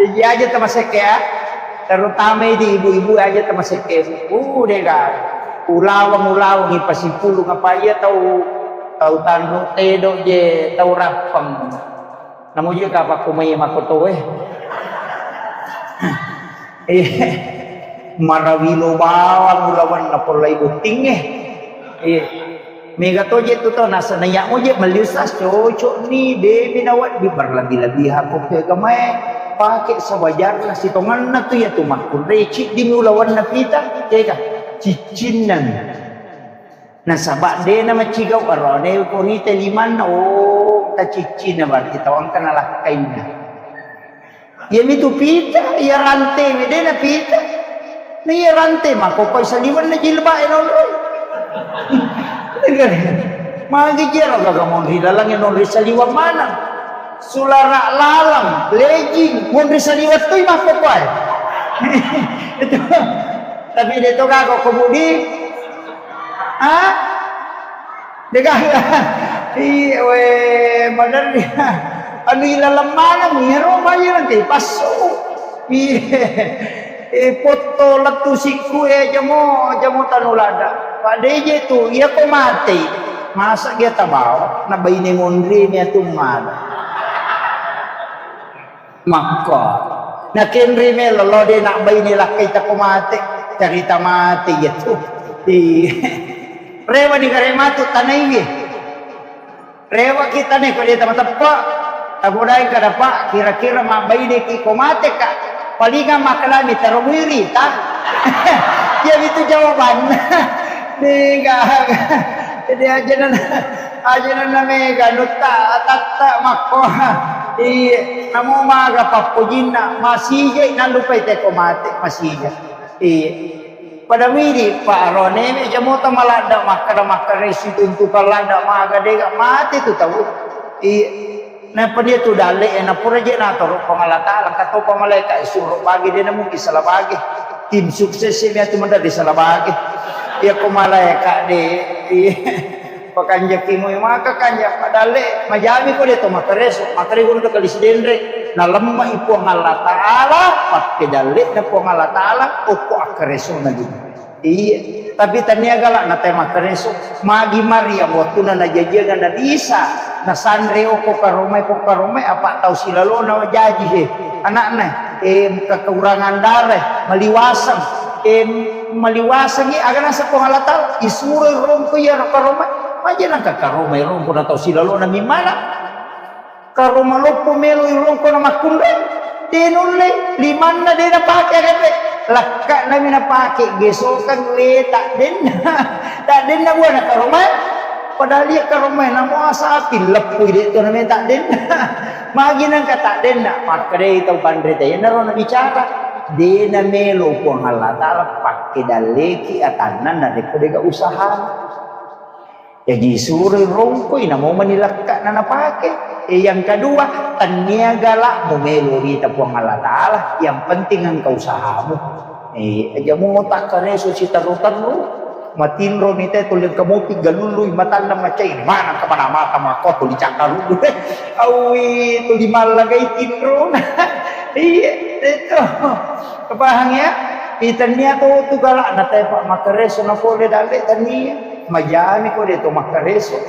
Jadi aja tamasekke ya. Terutama di ibu-ibu aja tamasekke. Uh, dega. Ulawang-ulawang ipasipulung apa iya tau, tau tanru tedo je, tau rappeng. Namo je kapakku mai makoto, eh. Eh, marawilo bawang ulawanna pollai botting, eh. Eh, mega to je tu to, nasana iya mo je melli ustaz, cocok ni, demi nawaddi berlebih-lebihan ko ke agamae. Pake sewajarna sitongenna tu, iya tu makkunrai ciddimi ulawenna pita, tega, ciccinnami. Nasaba dena macigau arone ko rite limanna, oh, kaciccinna berarti tawangka nalakkainna. Iyamitu pita, iya rante mi dena pita. Na iya rante mako koi saliwenna jilbab e nonroi. Magi jero gaga monri lalang e nonri saliweng maneng. Sulara lalang, lejing, monri saliweng toi mako koi. Itu. Tapi de to gaga ko budi. Ha? Degaga. Iya, we, maderri. Anu ilaleng maneng, iyaro bayi nanti passu. Iya. Eh, potto lettu sikku, eh, jamo, jamo tanu lada. Pak D J tu, iya ko mate. Masa dia tabawa, na baine monri ni atu mada. Makko. Nakenri melo lo de nak baine lakkai tako mate. Carita mate iya tu. Iya. Rewa ni gare matu tanai. Rewa kita ne ko de tama teppa. Tabodai kada pak, kira-kira mabbaine ki ko mate ka. Palinga makalami taro muiri ta. Iya itu jawaban. Mega. Jadi aja nana, aja nana mega nutta atatta makko. Iya, namo maga pappojinna masije nallupai teko mate masije. Iya. Pada midi pak arone me jamota maladda makkada makkaresu tuntukan ladda maga dega mate tu tau. Iya. Nappa dia tu dalle e napura je natoro Puang Allah Taala, engka topa malaika e suro bage de namuki sala bage. Tim sukses e miatu mendalle sala bage. Iya ko malaika de. Iya. Pakanjaki moi maka kanja padalle majami ko de to makkareso, makkareso ko kali sidenre. Nalemma i Puang Allah Taala, pakke dalle na Puang Allah Taala, okko akkareso na di. Iya, tapi tania gala na te makkareso. Magi Maria wattuna najajiaga Nabi Isa, nasanre okko karomai, ko karomai apa tau silalona jaji he. Anakna, eh, kekurangan darah, maliwaseng, eh, maliwasengi aga nasa Puang Allah Taala, isuro rongko iya karomai, maja nangka karomai rongko na tau silalona mimana. Karo maloppo melo i rongko na makkunrai, de nulle, limanna de napake agape. Lakka nami napake gesokang we tak denna. Tak denna buana karomai. Padahal iya karomai namo asapi leppui de to name tak denna. Magi nangka tak denna, makkedai tau panre te, iyanaro nabicara. De namelo Puang Allah Taala pakke dalleki atanna narekko dega usaha. Jaji suroi rongkoi namo mani lekka'na napake. E, yang kedua, tennia gala mumelo rita Puang Allah Taala, yang penting engka usahamu. E, aja mota kareso siterru-terru, matinro ni te tuli engka mopi galului matanna macai, mana kemana mata mako tuli cakkaru. Awi tuli mallagai tinro. Iya, itu. Kepahang ya? Itennia to tu gala na tepa makareso na pole dalle tennia. Majami ko de to makkareso.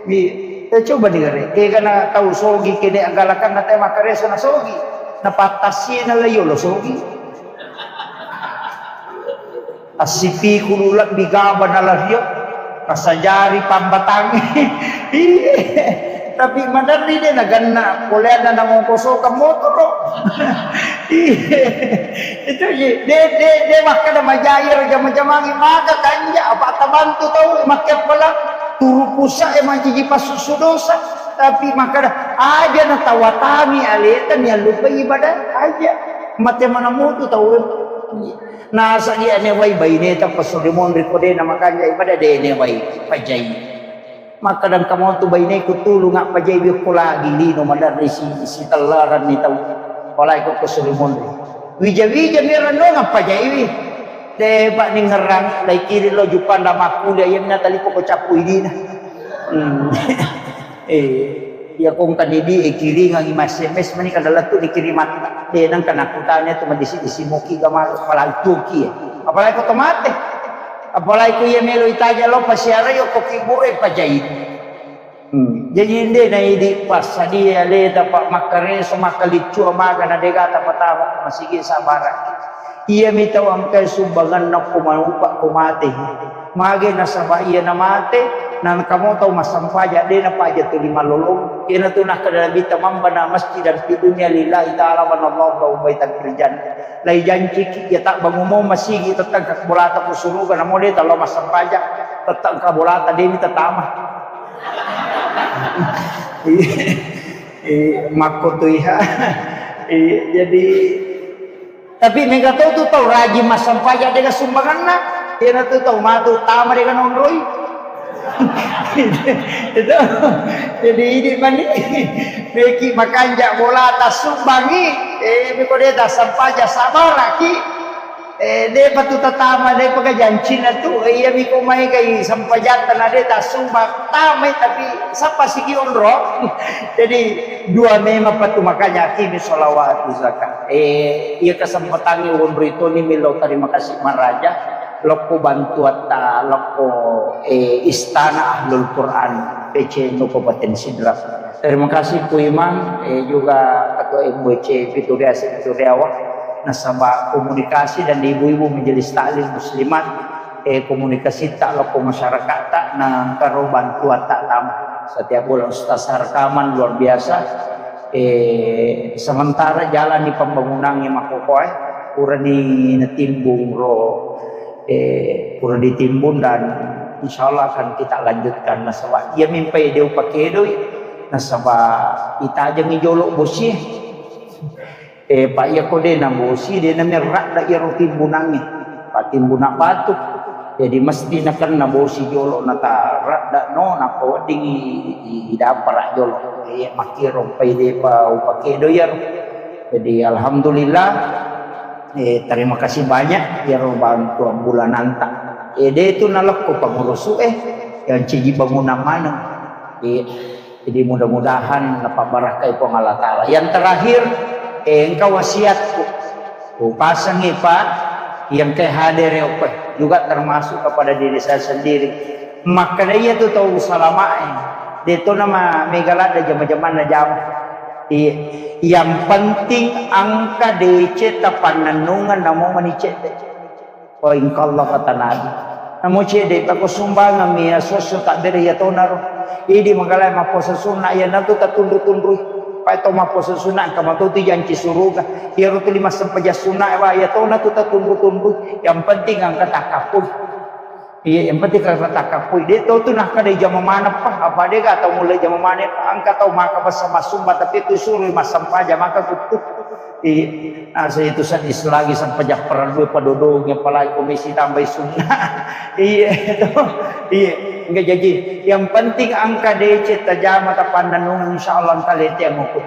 Mi, eh, coba digare. Kegana tau sogi kede agalakan na te makkareso na sogi. Na pattasi na layo lo sogi. Assipi kulu lebbi gaba na lario. Nasajari pambatang. Iya. Tapi maderri de naganna poleanna nangongkosokang motoro. Iya. Itu ji, de, de, de makkada majai ro jama-jamangi maka kanja apa tabantu tau makke pala turu pusa e majiji passusu dosa. Tapi makkada aja na tawatami aleta ni allupai ibadah aja. Mate mana mutu tau. Nasa iya ne wai baineta pasuri monri ko de na makanja ibadah de ne wai pajai. Makkada engka motu baineku tulung appajaiwi okko lagi lino maderri si, sitellaranni tau. Apalagi ko, ko suri monri. Wija-wija mi rennuang appajaiwi. De, Pak, ningerang, lai kiring lo juppanda makkulia, iya minna talipo ko cappu idina. Hmm. Eh, iya ko engka ni di, eh, kiringangi ma S M S mani kada lettu ni kirimatta. De, nangka nakutanya tu madisi-disi moki gama, apalagi tuki ya. Apalagi ko tomate. Apalagi ku iya melo itaja lo pasiara yo ko kibure pajai. Hmm. Jadi inde na idi passadia leta pa makkareso makkaliccu amaga na dega tapatama masigi sabara. Iyami tau engkae sumbanganna ko maupa ko mate. Mage nasaba iya namate, na engka mo tau massampaja, de napaja tuli mallolong. Iyanatu nakkeda Nabitta, "Man bana masjidan fi dunya lillahi ta'ala banallahu lahu baitan fil jannah." Laijanciki iya tabbangumo masigi tettengka bolata ko suruga, namo de tau massampaja, tettengka bolata demi tatama. Iya, iya, makko tu iya. Iya, jadi Tapi mega to tu tau rajin massampaja dega sumbanganna, iyanatu tau matu tama dega nonroi. Itu. Jadi idi mani meki makanja bolata sumbangi, eh, miko de tassampaja sabaraki. Eh, de patu tatama, de pega jancina tu, eh, iya miko mai gai sampajatta na de tasumbang, tamai tapi sappa sigi onro. Jadi dua memang patu makanya akimi sholawat zakat. Eh, iya kesempatangnge wonroi toni millau terima kasih maraja lokko bantuatta lokko, eh, istana Ahlul Quran P C N U Kabupaten Sidrap. Terima kasih Ku Imam, eh, juga Ketua M W C Pitu Riase Pitu Riawa, nasaba komunikasi dan ibu-ibu majelis taklim muslimat, eh, komunikasi tak lokko masyarakat tak nangkaro bantuan tak tam. Setiap bulan Ustaz rekaman luar biasa. Eh, sementara jalani pembangunan yang makokoe, purani natimbung ro, eh, pura ditimbun dan insyaallah akan kita lanjutkan nasaba iya mimpai de upakedoi nasaba itajengi jolo bosi. Eh, pak iya ko de na bosi de na merradda iyaro timbunangnge. Pak timbuna batu. Jadi mesti nakenna bosi jolo nata radda no napa weddingi idapara jolo. Eh, makkiro pai de pa upakedo iyaro. Jadi alhamdulillah, eh, terima kasih banyak iyaro bantuan bulananta. Eh, de tu nalekko pengurusu eh yang ciji bangunan maneng. Eh, jadi mudah-mudahan napabarakai Puang Allah Taala. Yang terakhir, eh, engka wasiatku. Kupasangi Pak, yang ke hadir ya, juga termasuk kepada diri saya sendiri. Makkeda iya tu tau salamae, de to nama mega ladde jama-jamanna jama. Iya. Yang penting engka deceng tapannennungeng namo mani cedde. Oh, engka Allah kata Nabi. Namo cedde pako sumbangan mi asosso tak bere iya tonaro. Idi magalai mappuasa sunna iya natu tatunru-tunrui. Pai to mappuasa sunna engka matotu janci suruga. Iya ro tuli massempajang sunna wa iya tona tu tatunru-tunrui. Yang penting engka takappui. Iya, yang penting kalau takappui, de tau tu nakkeda jama maneng pa, apa de ga tau mulai jama maneng pa, engka tau maka bessa massumba, tapi tu suruh massempajang maka kuttu. Iya, nah, saya itu sadis lagi sampai jam perang dua padodong, apalagi komisi tambahi sunna. Iya, itu. Iya, enggak jadi. Yang penting engka deceng tajama tapannennung, insya Allah engka lete muku.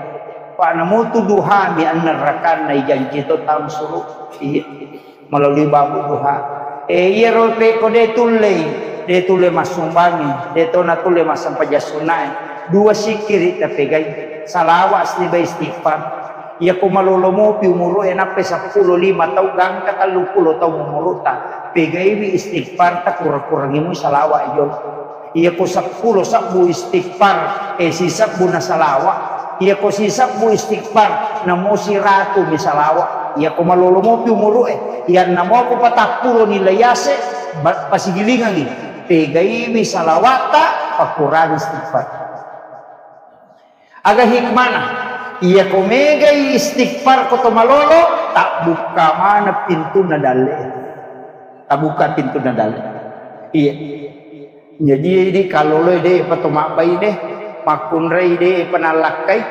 Pak namutu duha mi annerrakanna ijanji to tamsuru. Iya. Melalui babu duha. Eh, iyaro pekko de tullei, de tulle massumbangi, de to natulle massempajang sunnae. Dua sikkiri tapegai, salawa siba istighfar. Iyako malolo mopi umuru'e nappai seppulo lima tau gangka telluppulo tau umuru'ta, pegaiwi istighfar ta kurang-kurangi mui salawa jolo. Iyako seppulo sebbu istighfar, eh, sisebbu na salawa. Iyako sisebbu istighfar, namo siratu mi salawa. Iyako malolo mopi umuru'e, iyanna moko patappulo ni layase, ba-, pasigilingangi. Pegaiwi salawatta, pakurangi istighfar. Aga hikmana, iyako megai istighfar ko to malolo, tabbukka maneng pintunna dalle. Tabbukka pintunna dalle. Iya. Jadi, idi kaloloi de pa to mabbai de, makkunrai de pa nallakkai.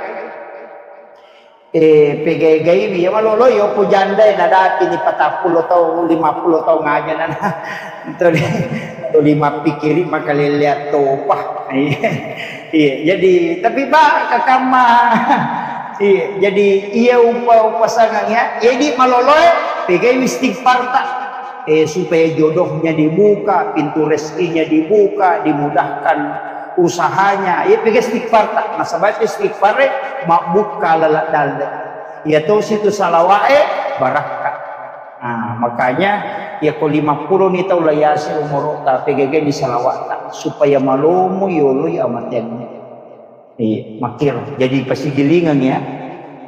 Eh, pegai-gaiwi, ya maloloi, yo ko jandai nadapi ni patappulo tau, lima puluh tau ngaja nana. Tuli, tuli mappikiri makalelleang topa. Iya, iya, jadi, tapi ba, kakamma. Iya, jadi, iya upa-, upasangang ya. Jadi maloloe, pegai istighfar ta. Eh, supaya jodohnya dibuka, pintu rezekinya dibuka, dimudahkan usahanya. Iya, pegai istighfar ta. Nasaba istighfar, eh, mabbuka lalak dalle. Iya tosi tu salawa'e, barakka. Nah, makanya, iya ko lima puluh ni tau layasi umuru ta, pegai-gai ni salawat ta. Supaya malomo yoloi amatenmu. Iya, makkiro. Jadi pasigilingang ya.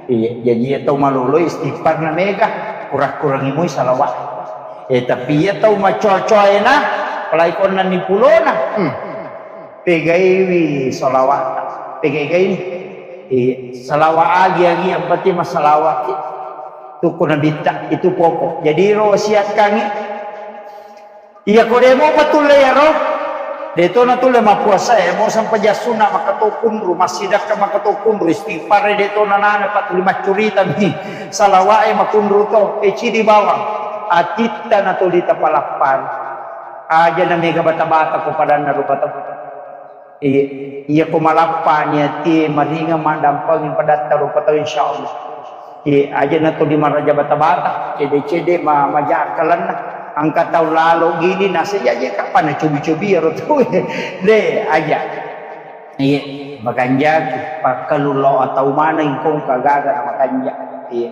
Iya, jadi iya tau malolo istighfar na mega. Kurang-kurangi moi salawat. Eh, tapi iya tau macoa-coaena, apalagi konnanni pulona, hmm, pegaiwi salawat. Pegai-gai. Eh, salawat agi-agi, yang penting masalawat ki. Tukku nabitta, itu pokok. Jadi ro wasiakkangi. Iya, ko de' mopa tulle iyaro, de' to natulle mappuasa e, mo sempajang sunna' maka to kunru, massidakka maka to kunru, istighfar e de' to nanana, pa tuli maccurita mi, salawat e makunru to, e cidi bawang, atitta natuli tapalappari. Aja na mega bata-bata ko padanna rupa tau. Iya, iya ko malappani atie, maringeng maddampengi padatta rupa tau, insyaallah. Iya, aja na tuli maraja bata-bata, cede-cede ma-, maja akkalenna. Engka tau lalo gili, naseng jaji kapan nacobi-cobi iyaro tau. De, aja. Iya, makanjaki, pakkalu lao atau maneng ko engka gaga na makanja. Iya.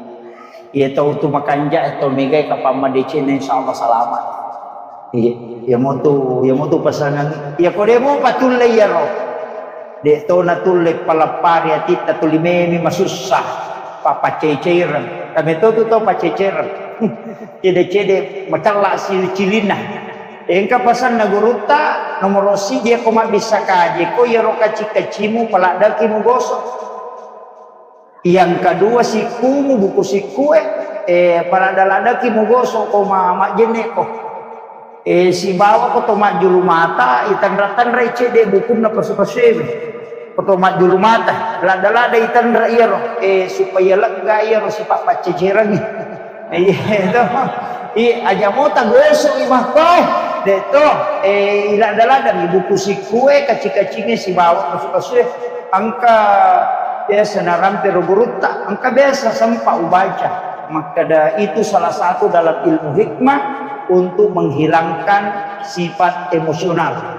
Iya tau tu makanja, tau megai kapan madeceng, insyaallah selamat. Iya, iya motu, iya motu pasangan. Iya ko de' mopa tulle iyaro. De' to natulle palappari atitta, tuli memi masussa. Papaccai-caireng. Kami to tu to paccai-caireng. Cede-cede macella si cilinna. Engka pasanna gurutta, nomoro siji ko mabbissa kaje, ko iyaro kaci-kacimu paladdaki mugoso. Yang kedua, sikkumu, buku sikkue, eh, paladda-laddaki mugoso ko ma-, majjenne ko. Eh, sibawa ko to majjulu mata, itanra-tanrai cede bukunna pasu-pasue. Ko to majjulu mata, ladda-ladda itanra iyaro, eh, supaya lega iyaro sipa paccecerangi. Iya, to. I, aja mo tagoso'i makko, de' to. Eh, iladda-laddangi buku sikkue, kaci-kacinge sibawa pasu-pasue. Engka biasa narampe ro gurutta, engka biasa sempa ubaca. Makkeda itu salah satu dalam ilmu hikmah untuk menghilangkan sifat emosional.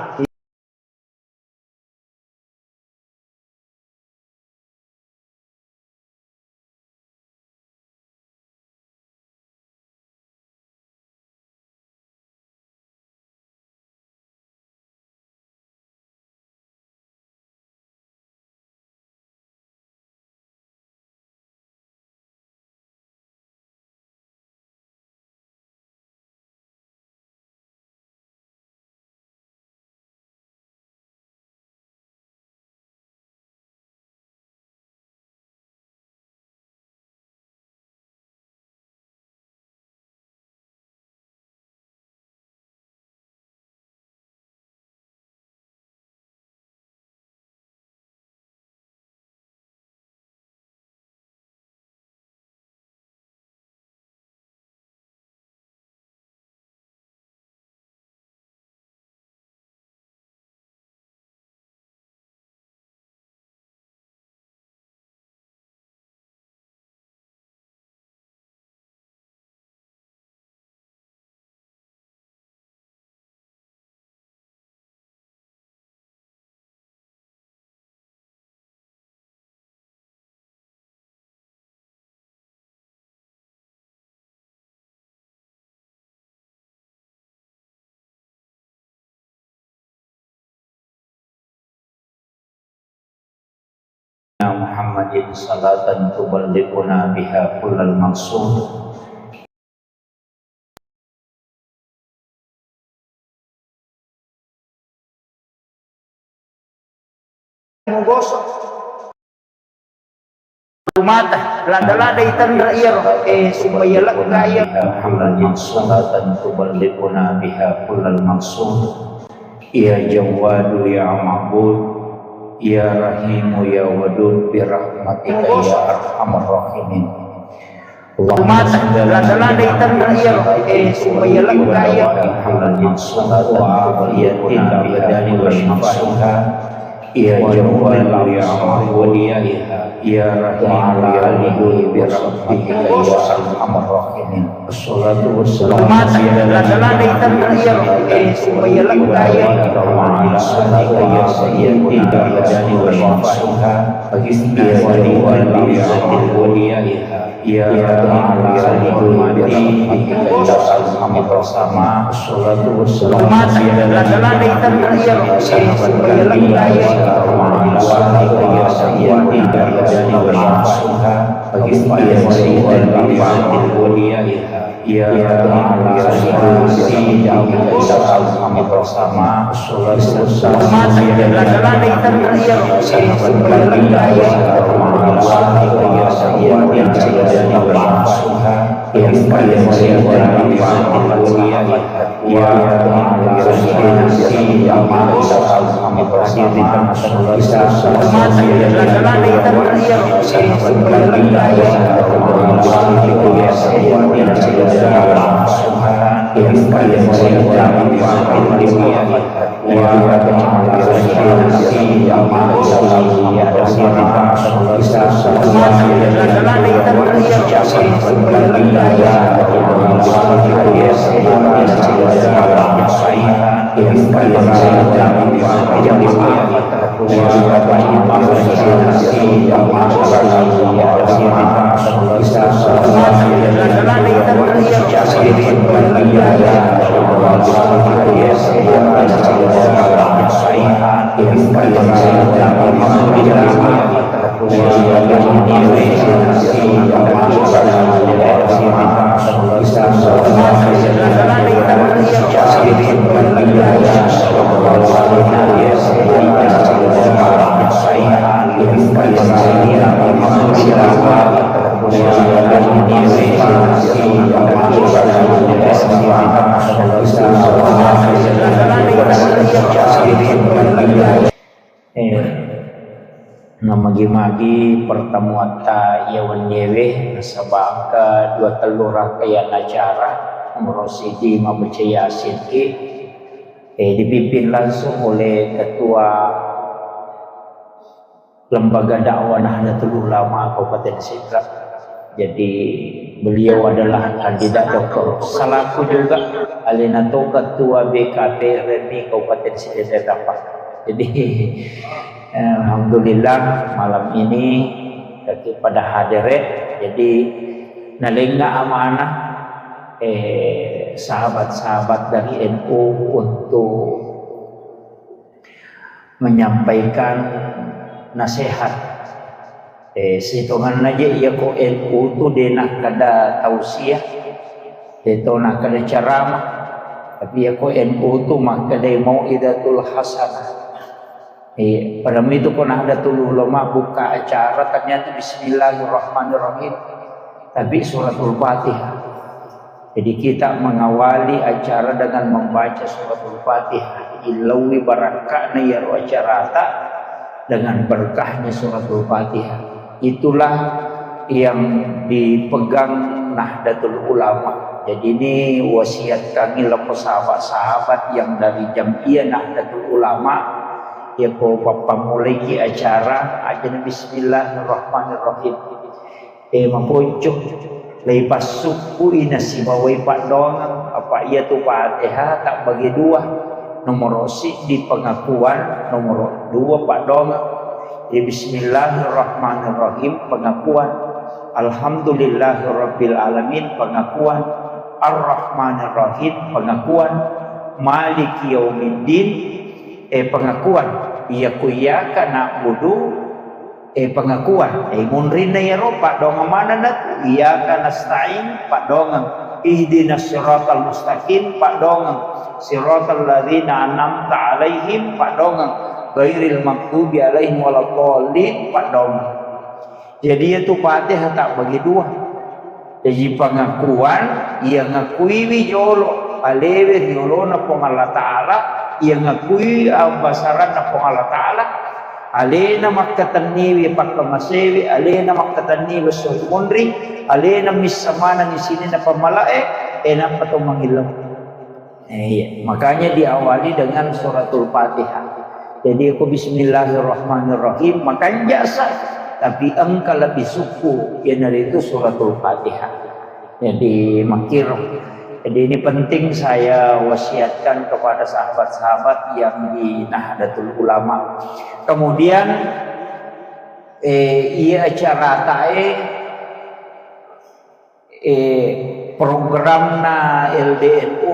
Muhammadin salatan tuballighuna biha kullal maqsud. Mugosok. Mata, lada-lada itanra iyaro, eh, supaya lega iya. Muhammadin salatan tuballighuna biha kullal maqsud. Ya Jawwadu ya Ma'bud, ya Rahimu ya Wadud, bi rahmatika ya arhamar rahimin. Mata, lada-lada itanra iyaro, eh, supaya lega iya. Muhammadin salatan tuballighuna biha kullal maqsud. Ya Jawwadu ya Ma'bud, ya Rahimu ya Wadud, bi rahmatika ya arhamar rahimin. Assalatu wassalamu ala Muhammadin sallallahu alaihi wasallam. Ya Jawwadu ya Ma'bud, ya Rahimu ya Wadud, bi rahmatika ya arhamar rahimin. Assalatu wassalamu ala Muhammadin sallallahu alaihi wasallam. Eh, namagi-magi pertemuatta iya wenniewe, nasaba engka dua tellu rangkaian acara, nomor siji mabbaca Yasin ki, eh, dipimpin langsung oleh Ketua Lembaga Dakwah Nahdlatul Ulama Kabupaten Sidrap. Jadi, beliau adalah kandidat doktor. Selaku juga alena to Ketua B K P R M I Kabupaten Sidrap. Jadi, eh, alhamdulillah, malam ini kita pada hadir, ya. Jadi, nalenga amanah, eh, sahabat-sahabat dari N U untuk menyampaikan nasihat. Eh, sitonganna je, iya ko N U tu de nakkeda tausiah, de to nakkeda ceramah. Tapi iya ko N U tu makkeda mau'izatul hasanah. Eh, pada itu ko Nahdlatul Ulama buka acara, ternyata bismillahirrahmanirrahim. Tapi suratul Fatihah. Jadi, kita mengawali acara dengan membaca suratul Fatihah. Illauwi barakka'na iyaro acarata dengan berkahnya suratul Fatihah. Itulah yang dipegang Nahdlatul Ulama. Jadi, ini wasiat kami lako sahabat-sahabat yang dari Jam'iyah Nahdlatul Ulama, ya ko pappamulaiki acara, aja bismillahirrahmanirrahim. Eh, maponco, leipassukku'i nasibawai paddoangeng, apa iyatu Fatihah tabbagi dua, nomoro siddi pengakuan, nomoro dua paddoangeng. Jadi, bismillahirrahmanirrahim, pengakuan. Alhamdulillahirabbil alamin, pengakuan. Arrahmanirrahim, pengakuan. Maliki yaumiddin, eh, pengakuan. Iya ku iyyaka na'budu, eh, pengakuan. Eh, munrinna iyaro, paddoangeng manenna ku, iyyaka nasta'in, paddoangeng. Ihdinas siratal mustaqim, paddoangeng. Siratal ladzina an'amta 'alaihim, paddoangeng. Ghairil maghdubi 'alaihim waladdallin, paddoangeng. Jadi, iyatu Fatihah tabbagi dua. Jaji, pengakuan, iya ngakuiwi jolo alewe ri olona Puang Allah Ta'ala, iya ngakui abbasaranna Puang Allah Ta'ala, alena makkatenniwi pakkamasewe, alena makkatenniwi esso ri munri, alena missa manenni sininna pammalae, eh, nappa to mangillau. Eh, iya. Makanya diawali dengan suratul Fatihah. Jadi, aku bismillahirrahmanirrahim, makanja sa, tapi engka lebih sukku, iyanaritu suratul Fatihah. Jadi, makkiro. Jadi, ini penting saya wasiatkan kepada sahabat-sahabat yang di Nahdlatul Ulama. Kemudian, eh, iya acara tae, eh, programna L D N U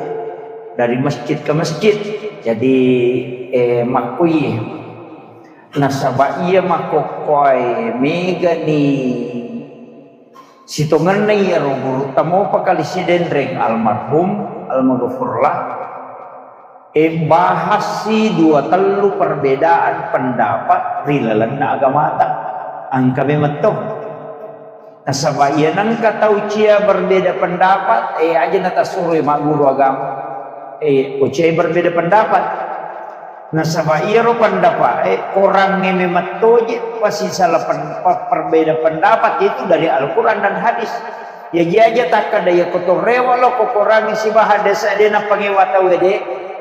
dari masjid ke masjid. Jadi, eh, makkui Nasaba iya makkokkoe megani sitongenna iyaro gurutta mopa kali sidenreng almarhum, almaghfurlah, e, bahassi dua tellu perbedaan pendapat ri lalenna agamata. Engka memetto. Nasaba iya nengka tau cia berbeda pendapat, e, aja natasuroi magguru agama. E, ko cia berbeda pendapat. Nasaba iyaro pendapat, e, korangnge memettoje pasisala pen-, pe-, perbeda pendapat itu dari Al-Quran dan hadis. Iya, jaji aja takkeda iya ko to rewa lo ko korangnge sibawa haddesa de napangewa tau de,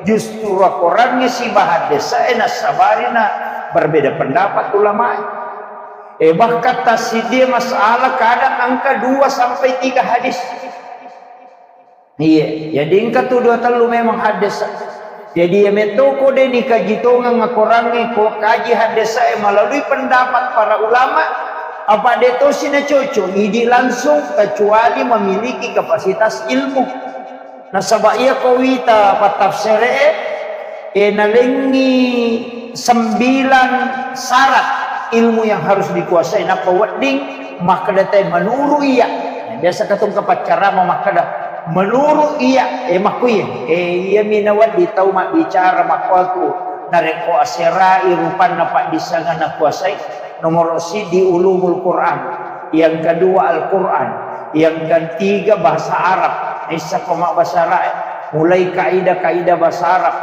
justru korangnge sibawa haddesa e nassabari na berbeda pendapat ulama. E, bahkan tassiddi masalah kadang engka dua sampai tiga hadis. Iya, jadi engka tu dua tellu memang haddesa. Jadi iya metto ko de nikaji tongeng akorangnge ko kaji haddesa e melalui pendapat para ulama, apa de tosi na cocok idi langsung kecuali memiliki kapasitas ilmu. Nasaba iya ko wita pattafsere e, e nalengi sembilan syarat ilmu yang harus dikuasai. Nappa wedding makkeda te menuru iya. Nah, biasa katong kapaccarama makkeda menuru iya, e makkuye. E, iyami nawedding tau mabbicara makkuatu narekko aserai rupanna paddissengenna kuasai. Nomoro siddi ulumul Quran, yang kedua Al-Quran, yang ketiga bahasa Arab. Naissako mabbasarae, mulai kaidah-kaidah bahasa Arab,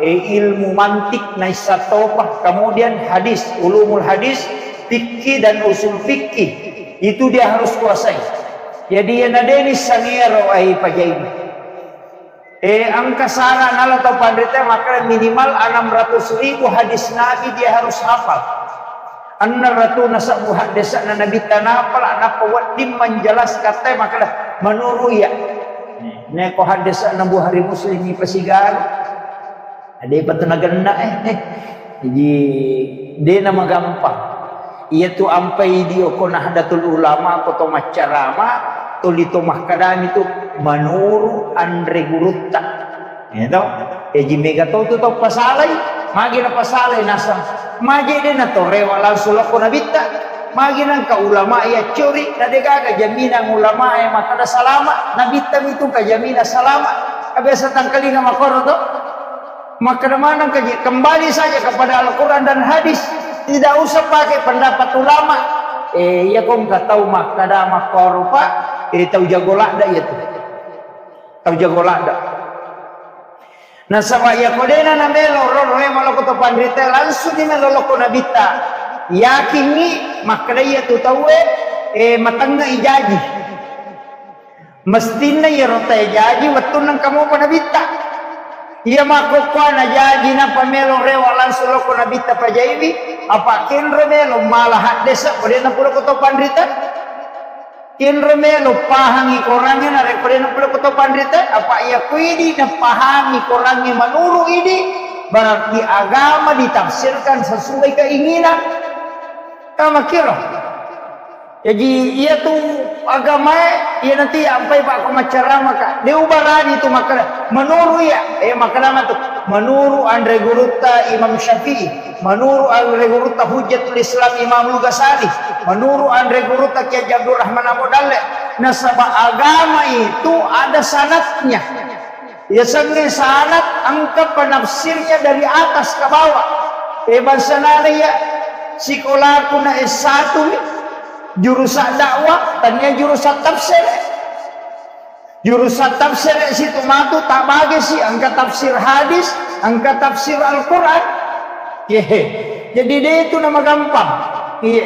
e, ilmu mantik naissa topa, kemudian hadis, ulumul hadis, fikih dan usul fikih. Itu dia harus kuasai. Jadi iya nadeni sangero ai pajai. E, engka syarat nala tau panrita makkeda minimal enam ratus ribu hadis Nabi dia harus hafal. Enneng ratu nasabbu haddese'na Nabitta nahapal, nappa wedding menjelaskan te makkeda menuru iya. Neko haddese'na Bukhari Muslim ipasigaru. Depa tu nagenna, eh, eh. Jadi, de namagampang. Iyatu ampai di oko Nahdlatul Ulama, ko to maccarama, tuli to makkedami tu, menuru anre gurutta. Ya to? Jaji mega to tu tau pasalai, magi napasalai naseng. Magi de natorewa langsung lokko Nabitta. Magi nengka ulama iya curi, na de gaga jaminan ulama e makkeda salama, Nabitta mitu ka jaminan salama. Ka biasa tangkalinga makkoro to. Makkeda maneng kaji, kembali saja kepada Al-Quran dan hadis. Tidak usah pakai pendapat ulama. Eh, iya ko engka tau makkeda makkoro, Pak, eh, tau jago ladda iya tu. Tau jago ladda. Nasaba iya ko dena namelo ro, ro, eh, maloko to panrita, langsung ni melo lokko Nabitta. Yakinni makkeda iya tu tauwe, eh, matengnga ijaji. Mestinna iyaro tae jaji wettunna engka mopa Nabitta. Iya makkokkoe najaji nappa melo rewa langsung lokko Nabitta pajaiwi, apa kenro melo mala haddese ko de napura ko to panrita. Kenro melo pahangi korangnge narekko de napura ko to panrita, apa iya kuidi napahangi korangnge menuru idi, berarti agama ditafsirkan sesuai keinginan. Kamakkiro. Jaji, iyatu agamae, iyanatu iya ampai pakko maccaramaka. De ubarani tu makkeda, menuru iya, eh, makkeda matu, menuru anre gurutta Imam Syafi'i, menuru anre gurutta Hujjatul Islam Imam Al-Ghazali, menuru anre gurutta Kiai Haji Abdurrahman Abu Dalle. Nasaba agama itu ada sanadnya. Yasengnge sanad engka penafsirnya dari atas ke bawah. Eh, bangsa nana iya sikolaku na S satu mi, jurusan dakwah, tania jurusan tafsir. Jurusan tafsir situ matu tak bagi si, engka tafsir hadis, engka tafsir Al-Quran. Yehe. Jadi de itu nama gampang. Iya.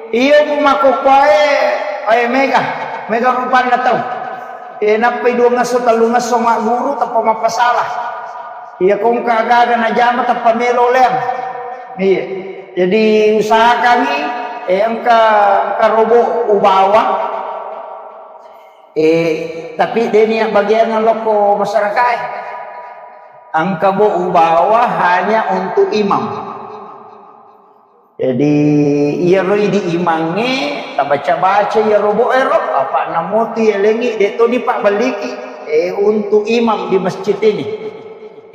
Iya ku makkokkoe, eh, mega, mega rupanna tau. Eh, nappai dua ngesso, tellu ngesso magguru, tappa mappasalah. Iya, ko engka aga-aga najama, tappa melo leang. Iya. Jadi, usahakangi, eh, engka, engka robo ubawa. Eh, tapi de nia bagian lokko masyarakat, eh. Engka bo ubawa hanya untuk imam. Jadi, iyaro idi imangnge, tabaca-baca iyaro bo ero, apa namotu yalengi, de to dipabbelliki, eh, untuk imam di masjid ini.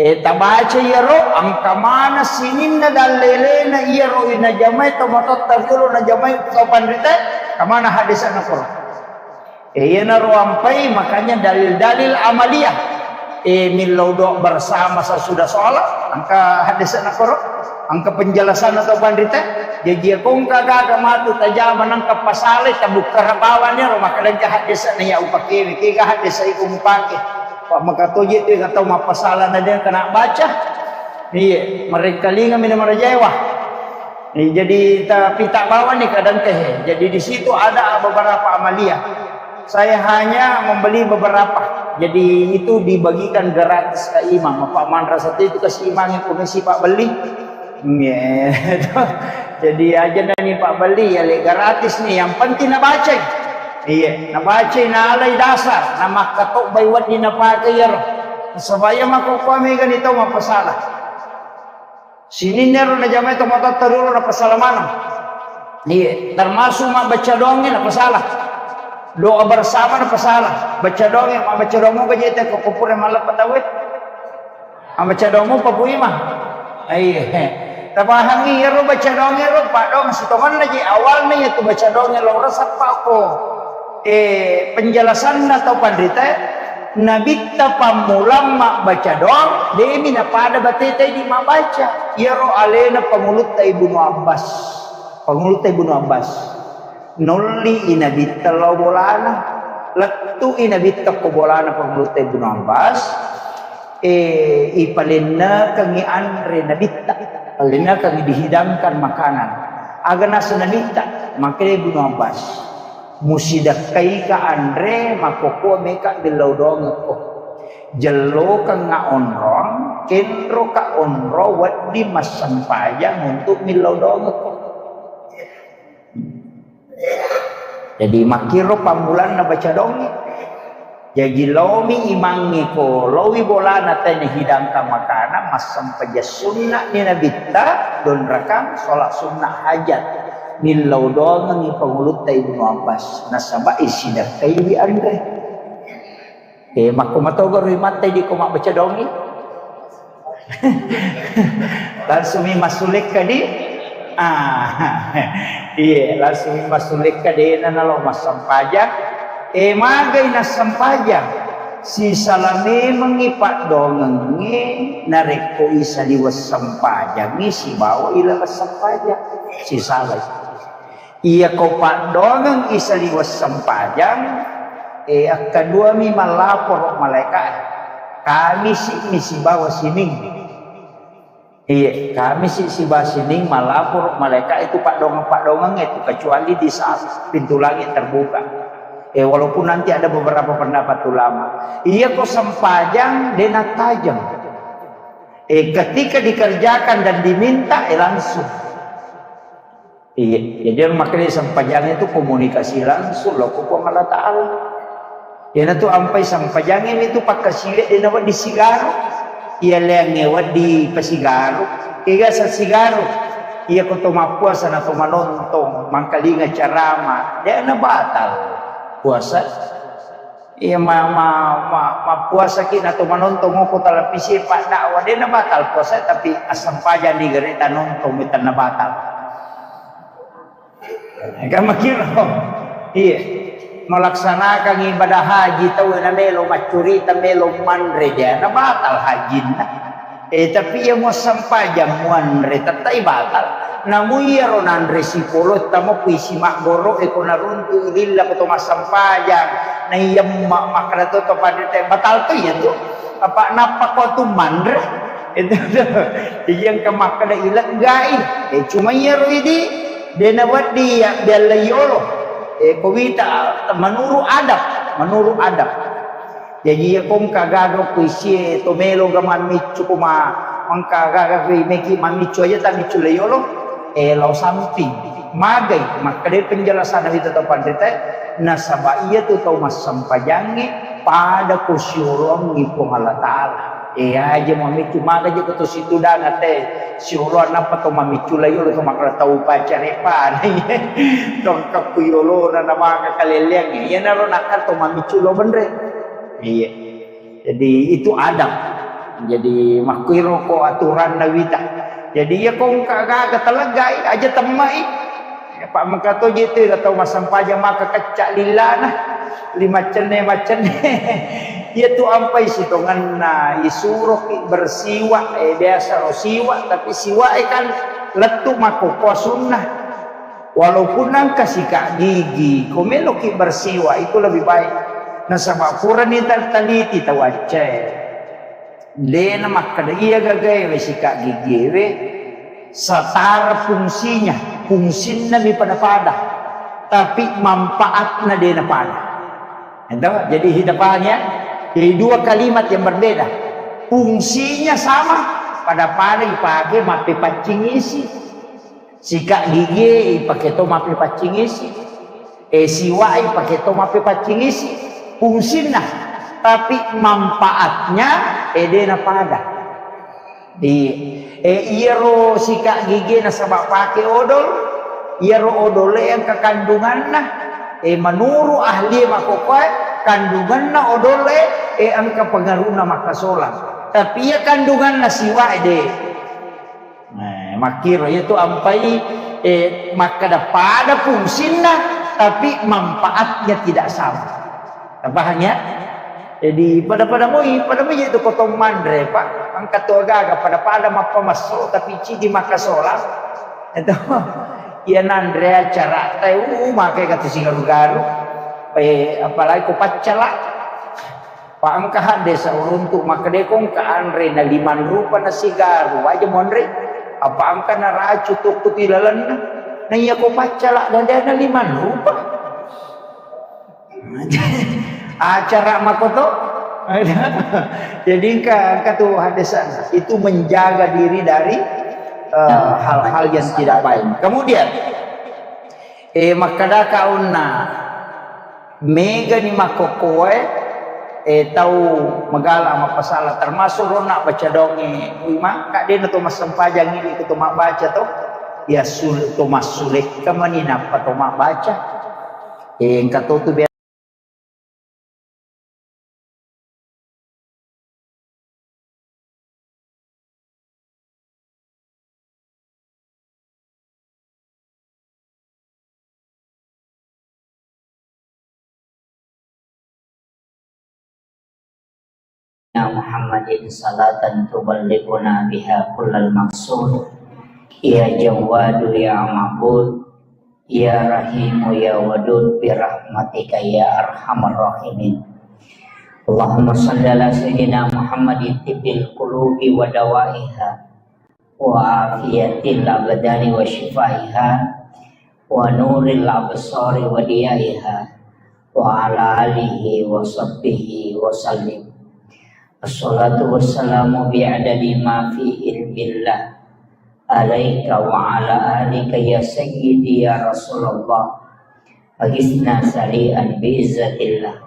Eh, tabaca iyaro, engka maneng sininna dallelena iyaro najamai to matotta riolo, najamai to panrita, engka maneng haddese'na koro. Eh, iyanaro ampai, makanya dalil-dalil amaliyah. Eh, millau doa bersama sesudah sholat, engka haddese'na koro, engka penjelasanna to panrita. Jaji, iya ko engka gaga matu tajama nengka pasalai, tabukkara bawang iyaro, makkeda engka haddese'na iya upakewe, kega haddese'e ko mupake. Pak, maka toje tu tau mappasala na de' kena baca. Iya, marengkalingami na marajaewa. Iya, jadi ta-, pita bawang ni kadang teh. Jadi di situ ada beberapa amaliyah. Saya hanya membeli beberapa. Jadi itu dibagikan gratis ke imam. Apa manrasa itu ke si imam yang komisi Pak beli. Iya. Jadi aja nani Pak beli ya le gratis nih. Yang penting nabaca. Iya, nabaca nalai dasar, na makkatobbai wedding napake iyaro. Supaya makkokkoe megani tau mappasala. Sininna ro najamai to matotta riolo napasala maneng. Iya, termasuk mabbaca doangnge napasala. Doa bersama napasala. Baca doangnge, mabbaca doang moga jete ko pura malleppa tauwe. Mabbaca doang mopa Pu Imang. Iya. Tapahangi iyaro baca doang ero, Pak, doang sitongenna je awalna iyatu baca doang ero, reseppa ko. Eh, penjelasanna tau panrita, Nabitta pammulang mabbaca doang, demi napada bateta idi mabbaca. Iyaro alena Pangulutta Ibnu Abbas. Pangulutta Ibnu Abbas. Nolli i Nabitta lao bolana. Lettu i Nabitta ko bolana Pangulutta Ibnu Abbas. Eh, ipalennekengi anre Nabitta. Palennekengi dihidangkan makanan. Aga nasu Nabitta, makkeda Ibnu Abbas. Musidakkaika anre, makkokkoe meka millau doangekko. Jellokengnga onrong, kenroka onrong, wedding massempajang untuk millau doangekko. Jadi makkiro pammulanna baca doangnge. Jaji laomi imangnge ko, laowi bolana tena hidangkan makanan, massempajang sunnah ni Nabitta, donrakang, sholat sunnah hajat. Millau doangengngi Pangulutta Ibnu Abbas, nasaba isidakkaiwi anre. Eh, makko matogaro imatta idi ko mabbaca doangngi. Langsung mi massulekka di. Ah, iya, langsung mi massulekka dena nalo massempajang. Eh, magai nassempajang. Sisala memengngi paddoangengnge narekko isaliweng sempajangngi sibawa ilaleng sempajang. Sisalai. Iyako paddoangeng isaliweng sempajang, eh, akkaduami mallaporo malaeka'e. Kamisi'mi sibawa sining. Iya, Kamisi sibawa sining mallaporo malaeka'e tu paddoangeng-paddoangengnge tu, kecuali di saat pintu langit terbuka. Eh, walaupun nanti ada beberapa pendapat ulama. Iyako sempajang de nattajeng. Eh, ketika dikerjakan dan diminta, eh, langsung. Iya, jadi yang makanya sempajangnge itu komunikasi langsung lo ko Puang Allah Ta'ala. Iyanatu ampai sempajangnge itu pakkasiwiang de nawedding sigaro. Iya leangnge wedding pasigaro. Kega sa sigaro. Iya ko to mappuasa na to manontong, mangkalinga carama, de na batal puasa. Iya ma, ma, ma, mappuasaki na to manontong ko televisi, pak dakwah, de na batal puasa, tapi assempajang di gere tanontong, mita na batal. Kan makiro. Iya. Melaksanakan ibadah haji tau na melo maccurita, melo manre, de na batal hajinna. Eh, tapi iya muassempajang muanre, tettai batal. Namu iyaro nanre sipolo, tamo kui si maggoro, eh, ko naruntu lilla ko to massempajang, na iya ma-, makkada to, to pada te-, batal to iya tu. Apa nappa ko tu manre? Itu tu. Iya engka makkada ileggai. Eh, cuma iyaro idi. De nawedding iya bialla yolo. Eh, ko wita menurut adab, menurut adab. Jaji iya ko engka gaga ko isie to melo ga mammiccu ko ma-, engka gaga ko meki mammiccu aja tammiccu le yolo. Eh, lao samping. Magai, makkeda penjelasan wita to panrita, nasaba iya tu tau massempajangnge pada ko sioloangngi Puang Allah Ta'ala. Eh, aja mamiccu, maka je ko to situdang ate. Siolo nappa to mamiccu la yolo to makkeda tau pacare pa. Tongkappu yolona na maka kaleleang. Iyanaro nakka to mamiccu lo benre. Iya. Jadi itu adab. Jadi makkuiro ko aturanna wita. Jadi iya ko engka gaga teleggai aja temmai. Apa mengka to je tu tau massempajang maka kecca lillana. Lima cenne macenne. Iya tu ampai sitongenna isuroki bersiwa, eh, biasa ro siwa, tapi siwa e kan lettu makkokkoa sunnah. Walaupun engka sikat gigi, ko meloki bersiwa itu lebih baik. Nasaba purani tal-, taliti tau accae. Dena makkeda iya gagaewe sikat gigiewe setara fungsinya, fungsinna mi pada-pada, tapi manfaatna dena pada. Ento, jadi kita paham ya? Jadi dua kalimat yang berbeda. Fungsinya sama, pada-pada ipake mappepaccing isi. Sikat gigi ipake to mappepaccing isi. Eh, siwa ipake to mappepaccing isi. Fungsinna, tapi manfaatnya, eh, dena pada. Iya. Eh, iyaro sikat gigi nasaba pake odol, iyaro odol e engka kandunganna. Eh, menurut ahli makkokkoe, kandunganna odol e, eh, engka pengaruhna makkasolang. Tapi iya kandunganna siwa e de. Nah, makkiro iya tu ampai, eh, makkeda pada fungsinna, tapi manfaatnya tidak sama. Paham ya? Jadi pada-pada moi, pada moi itu kotong manre, Pak. Angkat tu agaga pada-pada mappamesso tapi cidi makkasolang. Itu iya nanre acara tai, uh, makai katu sigaru-garu. Eh, apalagi ko paccala. Pa engka hadde sauruntu makkedeko engka anre na limang rupa na sigaru, waja monre. Apa engka na racu tokko ti lalenna. Na iya ko paccala na de na limang rupa. Acara makoto. Jadi engka, engka tu hadde sana. Itu menjaga diri dari, eh, hal-hal yang tidak baik. Kemudian, eh, makkadaka onna Megani makkokkoe, eh, tau magala mappasala, termasuk ronna baca donge, ui, maka dena to massempajang ini ko to mabbaca to, ya sul-, to massulekka mani nappa to mabbaca. Eh, engka to tu biasa. Muhammadin salatan tuballighuna biha kullal maqsud. Ya Jawwadu ya Ma'bud, ya Rahimu ya Wadud, bi rahmatika ya arhamar rahimin. Allahumma salli ala sayyidina Muhammadin tibbil qulubi wa dawaiha, wa afiyatil abdani wa shifaiha, wa nuril absari wa diyaiha, wa ala alihi wa sahbihi wa sallim. Assalatu wassalamu bi'adadi ma fi ilmillah alaika wa ala alika ya sayyidi ya Rasulullah. Agisna sari'an bi'izzatillah.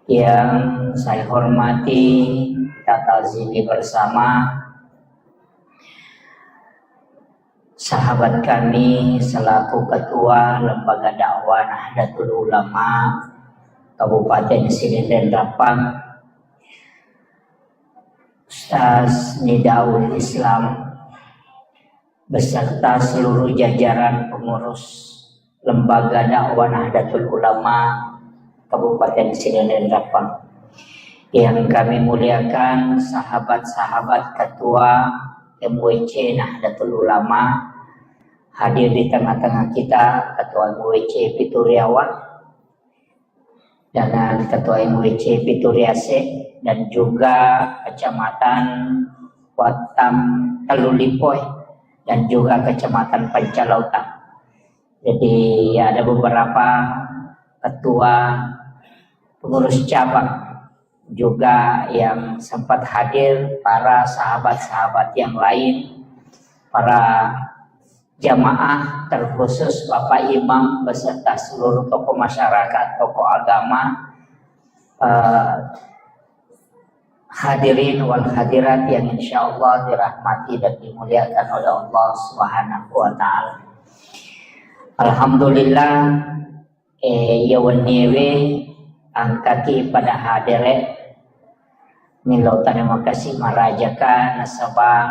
Yang saya hormati, kita ta'zimi bersama sahabat kami selaku Ketua Lembaga Dakwah Nahdlatul Ulama Kabupaten Sidenreng Rappang, Ustaz Nidaul Islam, beserta seluruh jajaran pengurus Lembaga Dakwah Nahdlatul Ulama Kabupaten Sidenreng Rappang. Yang kami muliakan sahabat-sahabat Ketua M W C Nahdlatul Ulama, hadir di tengah-tengah kita, Ketua M W C Pituriawa, dengan Ketua M W C Pituriase, dan juga Kecamatan Wattam Tellulipoe, dan juga Kecamatan Pancalautang. Jadi ada beberapa ketua pengurus cabang juga yang sempat hadir, para sahabat-sahabat yang lain, para jamaah, terkhusus Bapak Imam beserta seluruh tokoh masyarakat, tokoh agama, eh, hadirin wal hadirat yang insya Allah dirahmati dan dimuliakan oleh Allah Subhanahu wa Ta'ala. Alhamdulillah, eh, iya wenniewe engkaki pada hadere Melo tarima kasih marajaka nasaba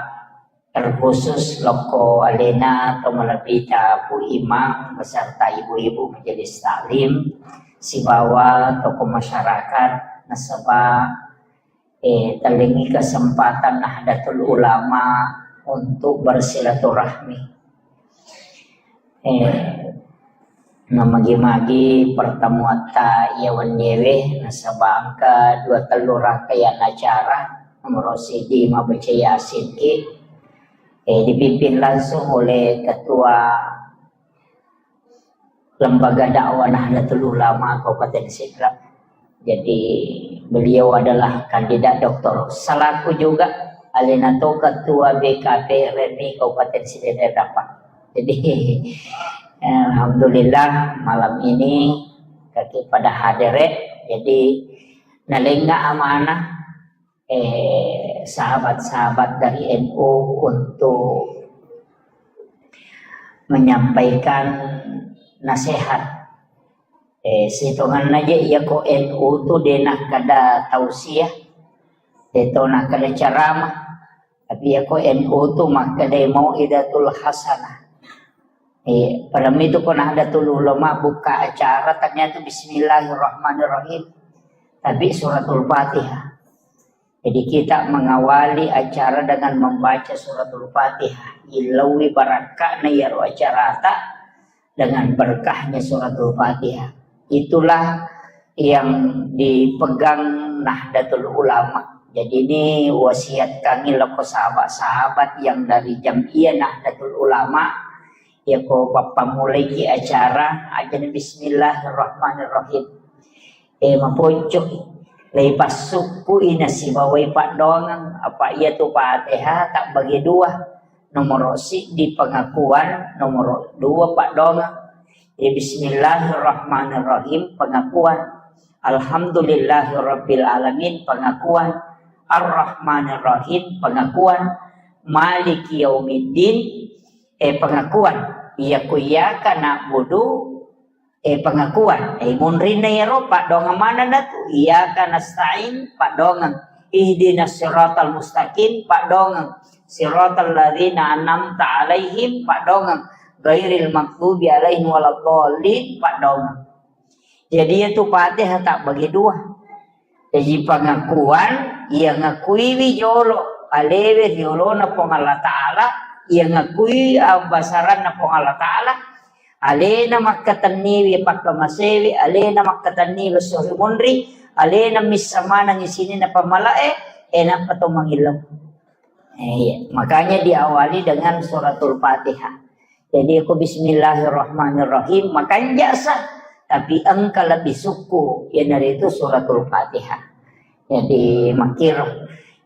terkhusus lokko alena to malebbita Pu Imam beserta ibu-ibu majelis taklim sibawa tokoh masyarakat nasaba eh, tellengi kesempatan Nahdlatul Ulama untuk bersilaturahmi. Eh, namagi-magi pertemuatta iya wenniewe nasaba engka dua tellu rangkaian acara. Nomor siji mabaca Yasin ki, eh, dipimpin langsung oleh ketua Lembaga Dakwah Nahdlatul Ulama Kabupaten Sidrap. Jadi beliau adalah kandidat doktor. Selaku juga alena to ketua B K P R M I Kabupaten Sidrap. Jadi eh, alhamdulillah malam ini kaki pada hadir. Jadi nalenga amanah eh, sahabat-sahabat dari N U untuk menyampaikan nasihat. Eh, sitonganna je iya ko N U tu de nakkeda tausiah, de to nakkeda ceramah. Tapi iya ko N U tu makkeda mau'izatul hasanah. Eh, pada itu ko Nahdlatul Ulama buka acara ternyata Bismillahirrahmanirrahim. Tapi suratul Fatihah. Jadi kita mengawali acara dengan membaca suratul Fatihah. Ilawi barakka'na iyaro acarata dengan berkahnya suratul Fatihah. Itulah yang dipegang Nahdlatul Ulama. Jadi ini wasiat kami loko sahabat-sahabat yang dari Jam'iyah Nahdlatul Ulama. Ya ko pappamulaiki acara, ajana Bismillahirrahmanirrahim. Eh, maponco, leipassukku ina sibawai paddoangeng, apa iya tu Fatihah tak bagi dua. Nomor siji pengakuan, nomor dua paddoangeng. Eh, Bismillahirrahmanirrahim, pengakuan. Alhamdulillahirabbil alamin, pengakuan. Arrahmanirrahim, pengakuan. Maliki yaumiddin, eh, pengakuan. Iya ku iyyaka na'budu, eh, pengakuan. Eh, munrinna iyaro, paddoangeng manenna tu. Iyyaka nasta'in, paddoangeng. Ihdinas siratal mustaqim, paddoangeng. Siratal ladzina an'amta alaihim, paddoangeng. Ghairil maghdubi alaihim waladdallin, paddoangeng. Jadi iya tu Fatihah tak bagi dua. Jadi pengakuan, iya ngakuiwi jolo alewe riolona Puang Allah Ta'ala, iya ngakui abbasaranna Puang Allah Ta'ala, alena makkatenniwi pakkamasewi, alena makkatenniwi sori munri, alena missa manengngi sininna pammalae, eh, nappa to mangillau. Eh, iya. Makanya diawali dengan suratul Fatihah. Jadi aku bismillahirrahmanirrahim, makanja sa, tapi engka lebih suku, iyanaritu suratul Fatihah. Jadi makir.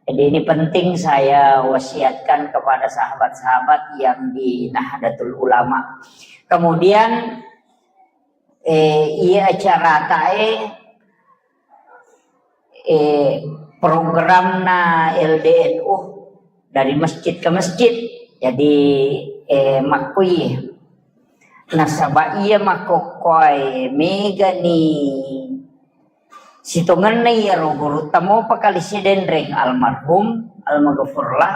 Jadi ini penting saya wasiatkan kepada sahabat-sahabat yang di Nahdlatul Ulama. Kemudian, eh, iya acara tae, eh, programna L D N U dari masjid ke masjid. Jadi, eh, makkui nasaba iya makkokkoe megani sitongenna iyaro gurutta mopa kali sidenreng almarhum, almaghfurlah,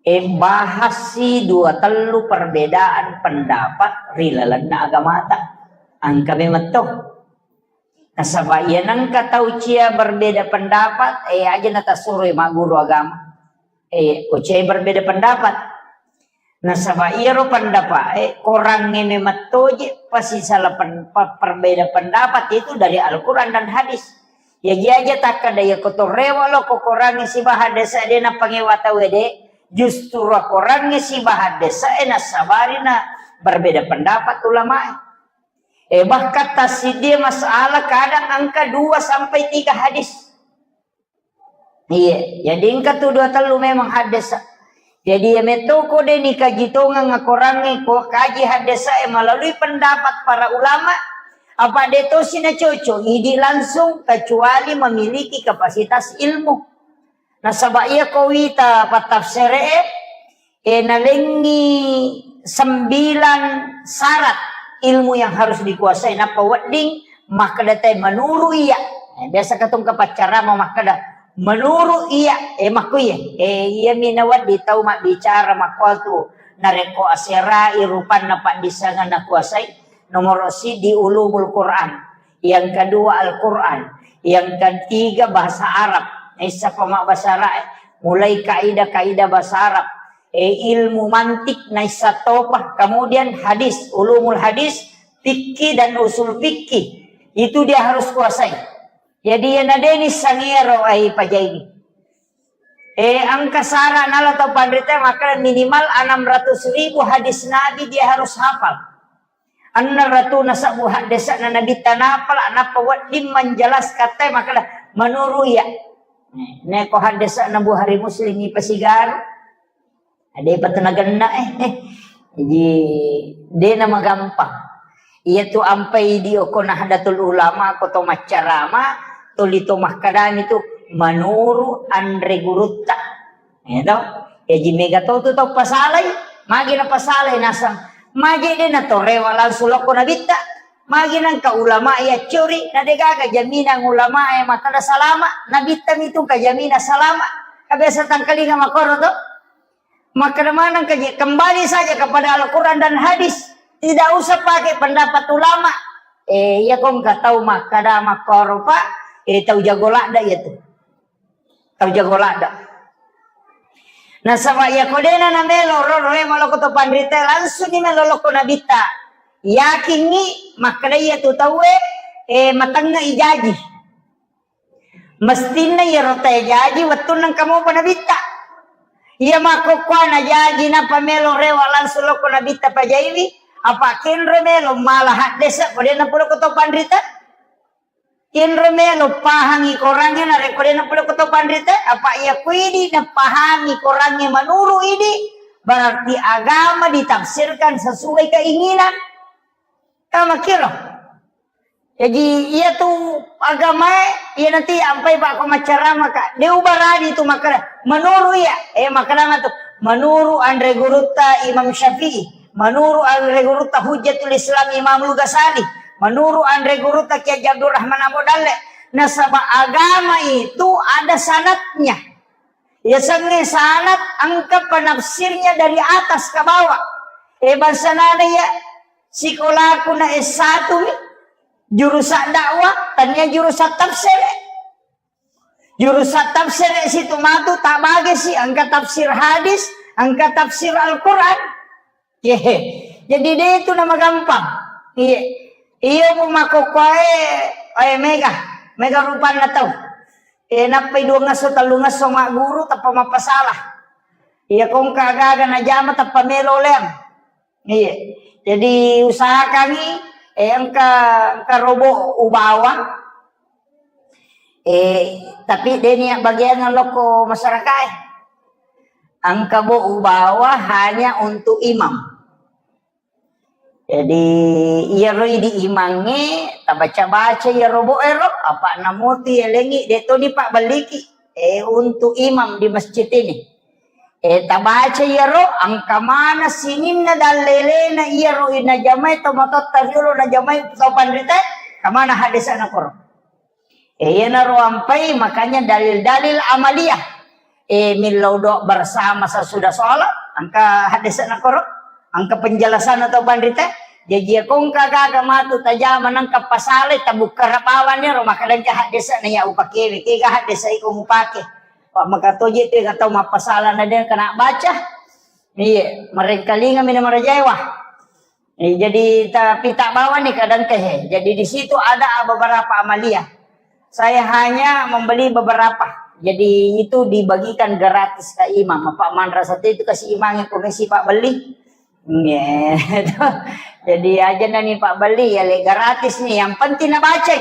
eh, bahassi dua tellu perbedaan pendapat ri lalenna agamata. Engka memang to. Nasaba iya nengka tau cia berbeda pendapat, eh, aja natasuroi magguru agama. Eh, ko cia berbeda pendapat. Nasaba iyaro pendapat, eh, korangnge memang toje pasisala pen-, pe-, perbeda pendapat itu dari Al-Quran dan hadis. Jaji aja takkada iya ko torrewa lo ko korangnge sibaha desa de napangewa tau de, justru korangnge sibaha desa e nasabarina berbeda pendapat ulama e. Eh, bahkan tassiddi masalah kadang engka dua sampai tiga hadis. Iya, jadi engka tu dua tellu memang hadis. Jadi iya metto ko de nikaji tongeng akorangnge ko kaji hadis e melalui pendapat para ulama, apa de tosi na cocok, idi langsung kecuali memiliki kapasitas ilmu. Nasaba iya ko wita pattafsere e, eh, nalengi sembilan syarat ilmu yang harus dikuasai. Nappa wedding makkeda tai menuru iya. Eh, biasa katong kapaccarama makkeda, Menurut iya, eh, makkuye, eh, iya mi nawedding tau mabbicara makkuatu, narekko aserai rupanna paddissengenna kuasai, nomoro siddi ulumul Quran, yang kedua Al-Quran, yang ketiga bahasa Arab, naissa pama bahasa Arab, mulai kaidah-kaidah bahasa Arab, eh, ilmu mantik, naissa topa, kemudian hadis, ulumul hadis, fikih dan usul fikih, itu dia harus kuasai. Jadi, iya nadeni sangero ai pajaiwi. Eh, engka sara nala tau panrita makkeda minimal enam ratus ribu hadis Nabi dia harus hafal. Enam ratus nasabbu haddese'na Nabi tanapala, nappa wedding menjelaskan te makkeda menurut iya. Neko haddese'na Bukhari Muslim ipasigaru. De'pa tu nagenna, eh. Jadi, de' namagampang. Iya tu ampai di oko Nahdlatul Ulama, ko to maccarama, tuli to makkadami tu, menurut anre gurutta. Ya to? Jaji mega to tu tau pasalai, magi na pasalai nasang. Magi de' na to rewa langsung lokko nabitta. Magi nangka ulama ya curi, na de' gaga jaminan ulama ya makkada salama, nabitta mi tu ka jaminan salama. Ka biasa tangkalinga makoro to. Makkeda maneng ka je, kembali saja kepada Al-Quran dan hadis. Tidak usah pakai pendapat ulama. Eh, iya ko engka tau makkada makkoro, Pak. Eh, tau jago ladda iya tu. Tau jago ladda. Nasaba iya ko dena na melo ro, ro, melo ko to panrita, langsung ni melo lokko nabitta. Yakingi makkeda iya tu tauwe, eh, matengnga ijaji. Mestinna iyaro tae jaji wettunna engka mopa nabitta. Iya makkokkoe na jaji nappa melo rewa langsung lokko nabitta pajaiwi, apa kenro melo mala haddese ko de' napole ko to panrita. Kenro melo pahangi korangnge narekko de' napole ko to panrita, apa iya kuidi napahangi korangnge manuru idi, berarti agama ditafsirkan sesuai keinginan. Tamakkiro. Jaji, iya tu agamae, iya nanti ampai pakko maccarama ka. De' ubarani tu makkeda, menurut iya, eh, makkeda matu, menurut anre gurutta Imam Syafi'i, menurut anre gurutta Hujjatul Islam Imamul Ghazali, menurut anre gurutta Kiai Haji Abdurrahman Ambo Dalle. Nasaba agama itu ada sanadnya. Yasengnge sanad engka penafsirnya dari atas ke bawah. Eh, bangsa nana ya, sikolaku na S satu mi, jurusan dakwah, tania jurusan tafsir. Jurusan tafsir situ matu tabage si, engka tafsir hadis, engka tafsir Al-Quran. Ye. Jadi de' tu namagampang. Iye. Iyo mu makkokkoe, eh, mega. Mega rupanna tau. Eh, nappai dua ngesso, tellu ngesso magguru, tappa mappasala. Iya, ko engka aga-aga najama, tappa melo leang. Iya. Jadi usahakangi, eh, engka, engka robo ubawa. Eh, tapi de' nia bagian lokko masyarakat. Engka bo ubawa hanya untuk imam. Jadi, iyaro idi imangnge, tabaca-baca iyaro bo ero, apa namotu yalengi, de' toni pabbelliki, eh, untuk imam di masjid ini. Eh, tabaca iyaro, engka mana sininna dallelena iyaro najamai tomatoatta riolo najamai tau panrita, kamana hadisana koro. Eh, iyanaro ampai, makanya dalil-dalil amaliyah. Eh, millau doa bersama sesudah sholat, engka hadisana koro, engka penjelasan atau panrita. Jaji, iya ko engka gaga matu tajama nengka pasalai, tabukka rabawanni ro, maka engka hadisana ya upakewe, kega hadisa iko mupake. Pak maka toje tu tau mappasala na de' kena baca. Iya, merengkalinga mina marajaewa. Eh, jadi, tapi tak bawa nih kadang teh, eh. Jadi, di situ ada beberapa amaliyah. Saya hanya membeli beberapa. Jadi, itu dibagikan gratis ke imam. Apa manrasa itu kasih imamnya komisi Pak beli. Iya. Jadi, aja nani Pak beli, ya, le, gratis nih. Yang penting nabaca.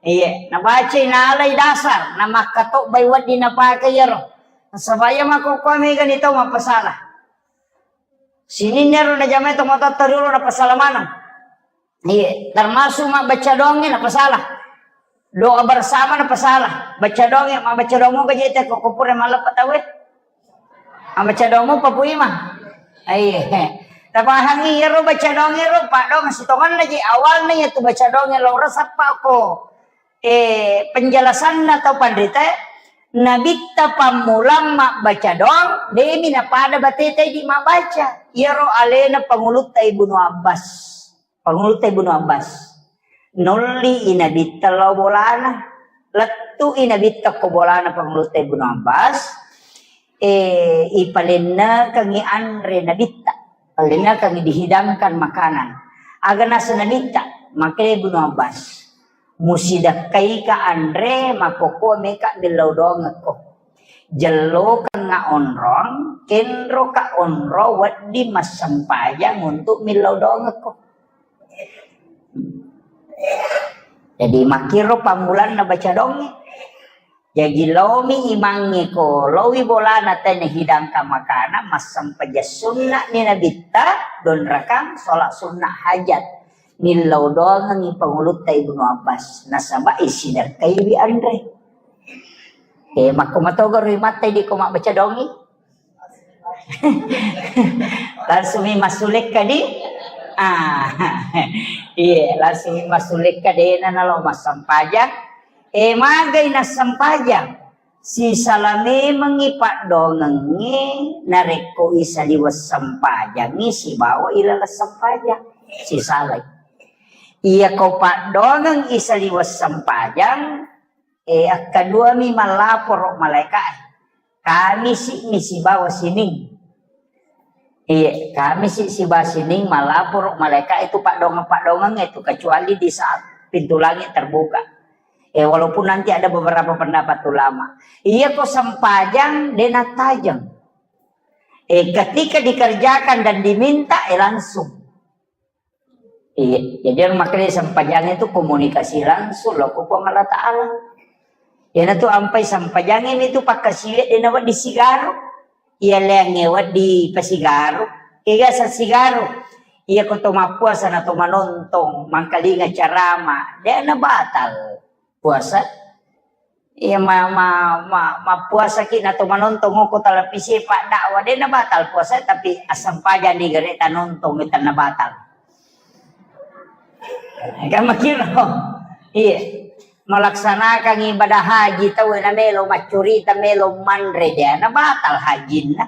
Iya, nabaca nalai dasar. Nama katok bai wedding napakai ya, roh. Supaya mako kau mega nih tau mapasalah. Sininna ro najamai tomatoatta riolo napasala maneng. Iya, termasuk mabbaca doangnge napasala. Doa bersama napasala. Baca doangnge, mabbaca doang moga jete ko, ko pura malleppa tauwe. Mabbaca doang mopa Pu Imang. Iya. Tapahangi iyaro baca doangnge ro, paddoang sitongenna ji awalna iya tu baca doangnge lao resappa ko. Eh, penjelasanna tau panrita, Nabitta pammulang mabbaca doang, demi napada bateta idi mabbaca. Iyaro alena Pangulutta Ibnu Abbas. Pangulutta Ibnu Abbas. Nolli i Nabitta lao bolana. Lettu i Nabitta ko bolana Pangulutta Ibnu Abbas. Eh, ipalennekengi anre Nabitta. Palennekengi dihidangkan makanan. Aga naseng Nabitta, makkeda Ibnu Abbas. Musidakkaika anre, makkokko meka millau doangekko. Jellokengnga onrong, kenroka onrong wedding massempajang untuk millau doangekko. Jadi makkiro pammulanna baca dongnge. Jaji laomi imangnge ko, laowi bolana tena hidangkan makanan, massempajang sunna ni Nabitta, donrakang, sholat sunna hajat. Millau doangengngi Pangulutta Ibnu Abbas, nasaba isidakkaiwi anre. Eh, makko matogaro matte di ko mabbaca dongi. Langsung mi massulekka di. Ah, iya, langsung mi massulekka dena nalo massempajang. Eh, magai nassempajang. Sisala memengngi paddoangengnge narekko isaliweng sempajangngi sibawa ilaleng sempajang. Sisalai. Iya ko paddoangeng isaliweng sempajang, eh, akkaduami mallaporo malaeka e. Kamisi mi sibawa sining. Iya, Kamisi siba sining malaporo malaeka itu paddoangeng-paddoangeng itu, kecuali di saat pintu langit terbuka. Eh, walaupun nanti ada beberapa pendapat ulama. Iya ko sempajang dena tajeng. Eh, ketika dikerjakan dan diminta, eh, langsung. Iya, jadi yang makanya sempajang itu komunikasi langsung lo ko Puang Allah Ta'ala. Iyanatu ampai sempajangnge mitu pakkasiwiang dena wedding sigaro. Iya leangnge wedding pasigaro. Kega sa sigaro. Iya ko to mappuasa na to manontong, mangkalinga carama, dena batal puasa. Iya ma, ma, ma, mappuasaki na to manontong ko televisi paddakwah, dena batal puasa, tapi assempajang di gare tanontong, tenna batal. Kan makiro. Iya. Melaksanakan ibadah haji tau na melo maccurita, melo manre, dia na batal hajinna.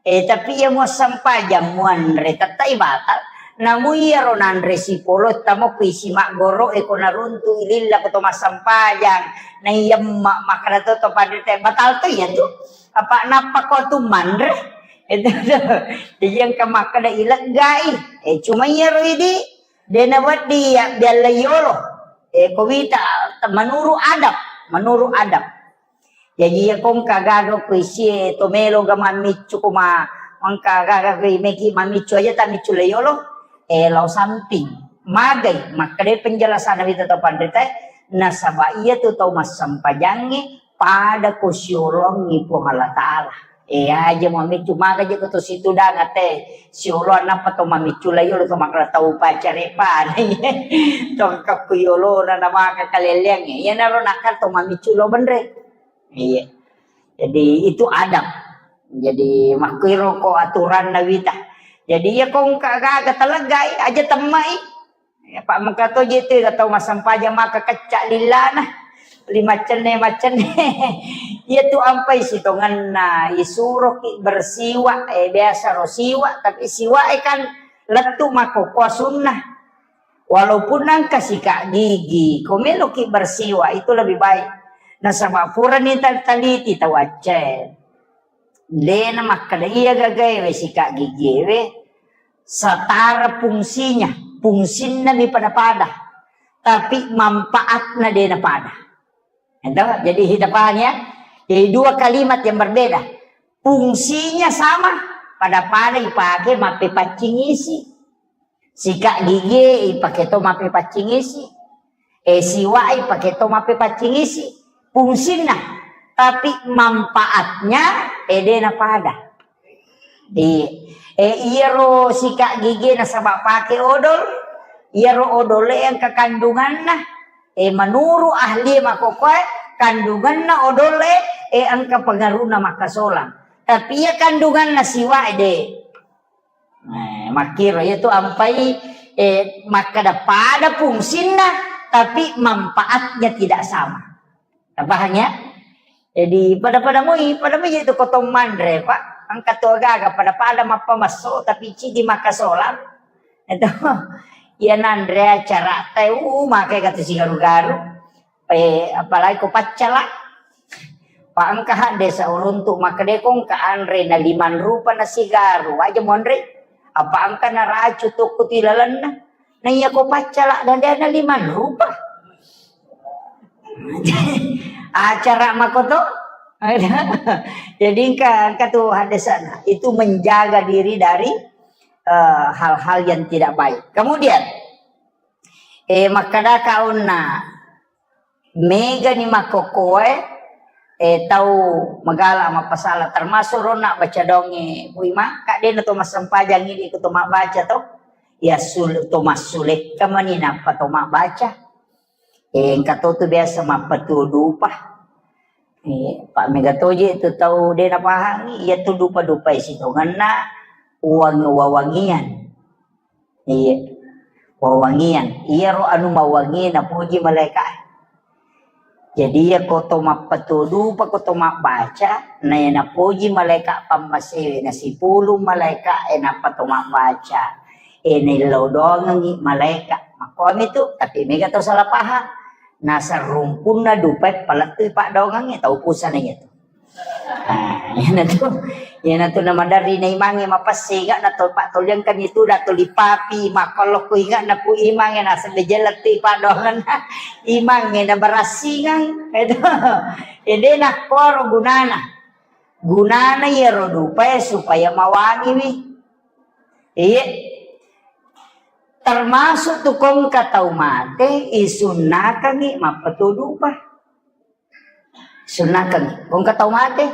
Eh, tapi iya muassempajang muanre tettai batal. Namu iyaro nanre sipolo tamo kuisi maggoro e ko naruntu ililla ko to massempajang. Na iya ma-, makkada to to panrita batal to iya tu. Apa nappa ko tu manre? Itu tu. Jadi yang ke makkada ileggai. Eh, cuma iyaro idi. Dena wedding ya bialla yolo. Eh, ko wita menurut adab, menurut adab. Jadi ya kongka gaga ko isie to melo ga mammiccu ko ma-, mangka gaga ko meki mammiccu aja ta miccu le yolo. Eh, lao samping. Magai, makkeda penjelasan wita to panrita, nasaba iya tu tau massempajangnge pada ko siolongi Puang Allah Ta'ala. Eh, aja mami cuma aja ko to situ dang ate siolo nappa to mami cula yolo to makala tau pacare pa. To kakku yolo na maka kaleleang. Iya naro nakal to mami culo benre. Iya. Jadi itu adab. Jadi makkiro ko aturan nawita. Jadi ya kongka gaga teleggai aja temmai. Ya, Pak, mengka to je tu, tau massempajang maka kecca lillana. Lima cenne, macenne. Iya tu ampai sitongenna, isuroki bersiwak, eh, biasa ro siwak, tapi siwak, eh, kan lettu makkokkoa sunnah. Walaupun nangka sikat gigi, ko meloki bersiwak, itu lebih baik. Nasaba purani tal-, taliti tau acce. Dena makkeda iya gagaewe sikat gigiewe setara fungsinya, fungsinna mi pada-pada, tapi manfaatna dena pada. Ento, jadi kita paham ya. Jadi dua kalimat yang berbeda. Fungsinya sama, pada-pada ipake mappepaccing isi. Sikat gigi ipake to mappepaccing isi. Eh, siwak ipake to mappepaccing isi. Fungsinna. Tapi manfaatnya, eh, dena pada. Di, eh, iyaro sikat gigi nasaba pake odol. Iyaro odol e engka kandunganna. Eh, menurut ahli makkokkoe, kandunganna odol e, eh, engka pengaruhna makkasolang. Tapi iya kandunganna siwak e de. Eh, makkiro, iya tu ampai, eh, makkeda pada fungsinna, tapi manfaatnya tidak sama. Paham ya? Jadi pada-pada moi, pada moi itu kotong manre, Pak. Engka tu agaga pada-pada mappamasso tapi cidi makasolang. Itu iya nanre acara te, uh, makai kata sigaru-garu. Eh, apalagi ko paccala. Pak engka hadde seuruntuk makkeda ko engka anre na limang rupa na sigaru, aja monre. Apa engka na racu tokko ti lalenna. Na iya ko paccala dan dia na limang rupa. Acara makoto. Jadi engka, engka tu hadde sana. Itu menjaga diri dari, eh, hal-hal yang tidak baik. Kemudian, eh, makkeda kaunna, megani makkokkoe, eh, tau magala mappasala, termasuk ronna baca donge, Puima, kadena to massempajang idi ko to mabbaca to. Ya sul-, to massulekka mani nappa to mabbaca. Eh, engka to tu biasa mappatuo dupa. Eh, pa mega toje tu tau de napahangi, iya tu dupa-dupa sitongenna uang wawangian. Iya. Wawangian. Iyaro anu mawangi napuji malaika. Jadi iya ko to mappatuo dupa, ko to mabbaca, na iya napuji malaika pammasewe, na sipulung malaika, eh, nappa to mabbaca. Eh, naillau doangengi malaika. Makkomi tu, tapi mega tau salah paham. Nasarumpunna dupa palettui paddoangengi tau pusana iya tu. Ah, iyanatu, iyanatu namaderri na imangnge mapesse, inge'na to pattoliangkan itu, da tuli papi, makkollo ku inge'na ku imangnge, naseng jella tu paddoangenna imangnge na barassingang. Itu. Ede nakkoro gunana. Gunana iyaro dupae supaya mawangiwi. Iye. Termasuk tu kongka tau mate, isunnakangi mappatuo dupa. Sunnakeng. Ko engka tau mate,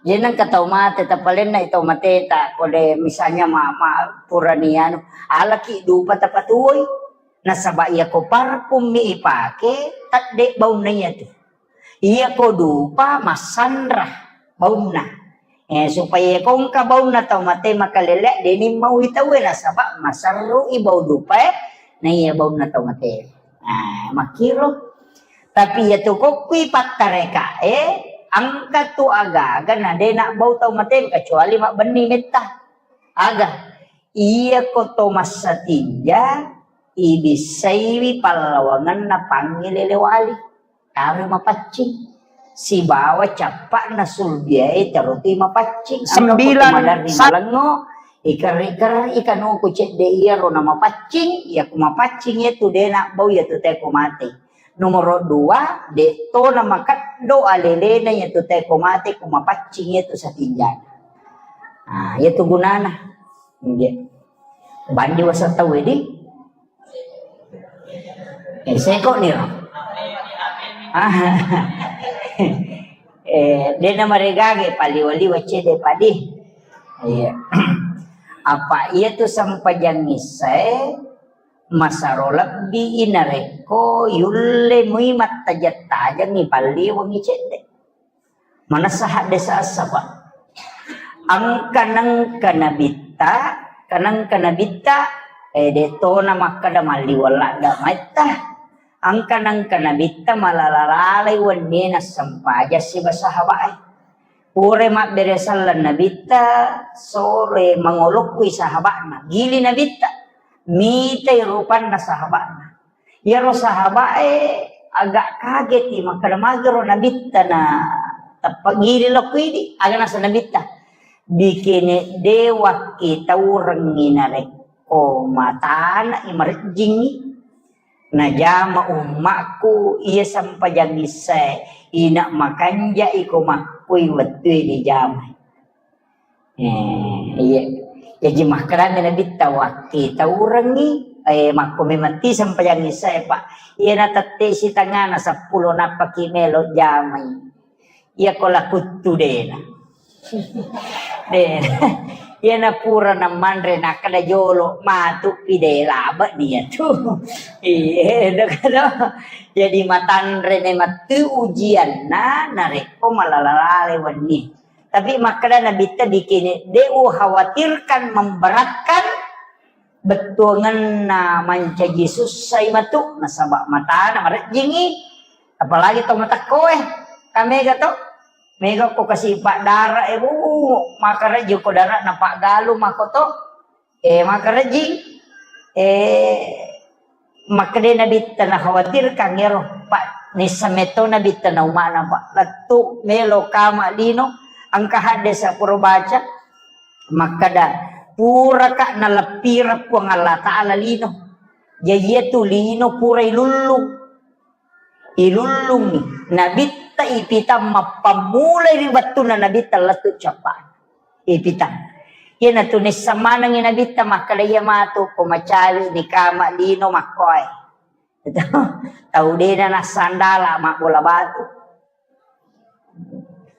jenneng ka tau mate, tapalenna i tau mateta, kode misalnya ma, ma, purani anu, alaki dupa tapatuoi. Nasaba iya ko parfum mi ipake, tedde baunna iya tu. Iya ko dupa massanra baunna. Eh, supaya ko engka baunna tau mate makalele, deni mau i tauwe, nasaba maserru i bau dupae, na iya baunna tau mate. Nah, makkiro. Tapi iya tu kokkui pattarekae, engka tu aga-aga na de nabbau tau mate kecuali mabbenni metta. Aga? Iya ko to massatinja, ibissaiwi pallawangenna pangngilele wali. Taro mapaccing. Sibawa cappa'na sulbiae taro tu mapaccing. Engka ko to maderri malengngo, ikerri-kerri kanuku cedde iyaro na mapaccing, iya ko mapaccing iya tu de nabbau iya tu teko mate. Nomoro dua, de to na makeddo alelena iya tu teko mate ko mapaccing iya tu satinjana. Ah, iya tu gunana. Iya. Bandi wasa tau di. Eh, seko niro. Ah. Eh, de na maregage paliwa-liwa cede padi. Iya. Apa iya tu sempajang issae masaro lebbi i narekko yulle mui mattajeng-tajengi palliwengi cedde. Manessa hadde sassa, Pak. Engka nengka nabitta, kanengka nabitta, eh, de tona makkeda malliweng ladde maitta. Engka nengka nabitta malala-lalai wennie nassempajang siba sahabae. Pura mabbere selleng nabitta, sore mangolokkui sahaba'na. Gili nabitta, mitai rupanna sahaba'na. Iyaro sahabae agak kageti, makkeda magero nabitta na tappa gili lokko idi, aga nasa nabitta. Bikene de wakkitaurengngi narekko matana i marejjingngi. Najama ummakku iya sempajang issae, ina makanja iko makkui wettue dijamai. Eh, iya. Jaji makkedami nabitta, wakkitaurengngi, eh, makko memang ti sempajang issae, Pak. Iya natette sitangana seppulo nappaki melo jamai. Iya ko lakuttu dena. Dena. Iya na pura namanre nakkeda jolo matu pi de labe dia tu. Iya, eda kada. Jadi matanre memang tu ujianna narekko malala-lale wenni. Tapi makkeda nabitta bikini, de ukhawatirkan memberatkan bettuangenna mancaji sussai matu, nasaba matana marejjingi, apalagi to matekkoe, kamega to, Mega ko kasi paddara e, bu, makarejji ko dara na paggalu mako to. Eh, makarejji. Eh, makkeda Nabitta na khawatirkan ero, Pak, nissa metto Nabitta na umana, Pak. Lettu melo kama lino, engka hadde sa pura baca, makkeda, puraka naleppireng Puang Allah Ta'ala lino. Jaji iya tu lino pura ilullu. Ilullungi Nabitta ipitang mappammulai ri wettunna Nabitta lettu cappa. Ipitang. Iyanatu nissa manengi Nabitta makkeda iya matu ko macawe ni kama lino makkoe. Tau dena nassandala mabbola batu.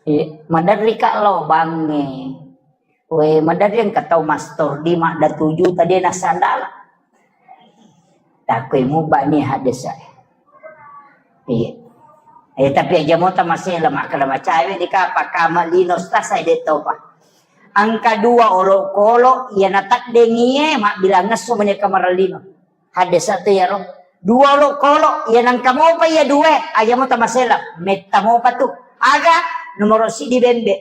Eh, maderri ka lo bangnge. We, maderri engka tau mastor di madda tuju tadi nassandala. Takoi muba ni hadesa. Iya. Eh, tapi aja mota masih lemak kada macawe di kapa kama lino stasai de topa. Angka dua olokolo, iya nataddengie, mabbilang ngesso meni kamarallino. Hadesa tu yaro. Dua olokolo, iya nangka mopa iya due, aja mota masela, metta mopa tu. Aga, nomoro sidi bembe.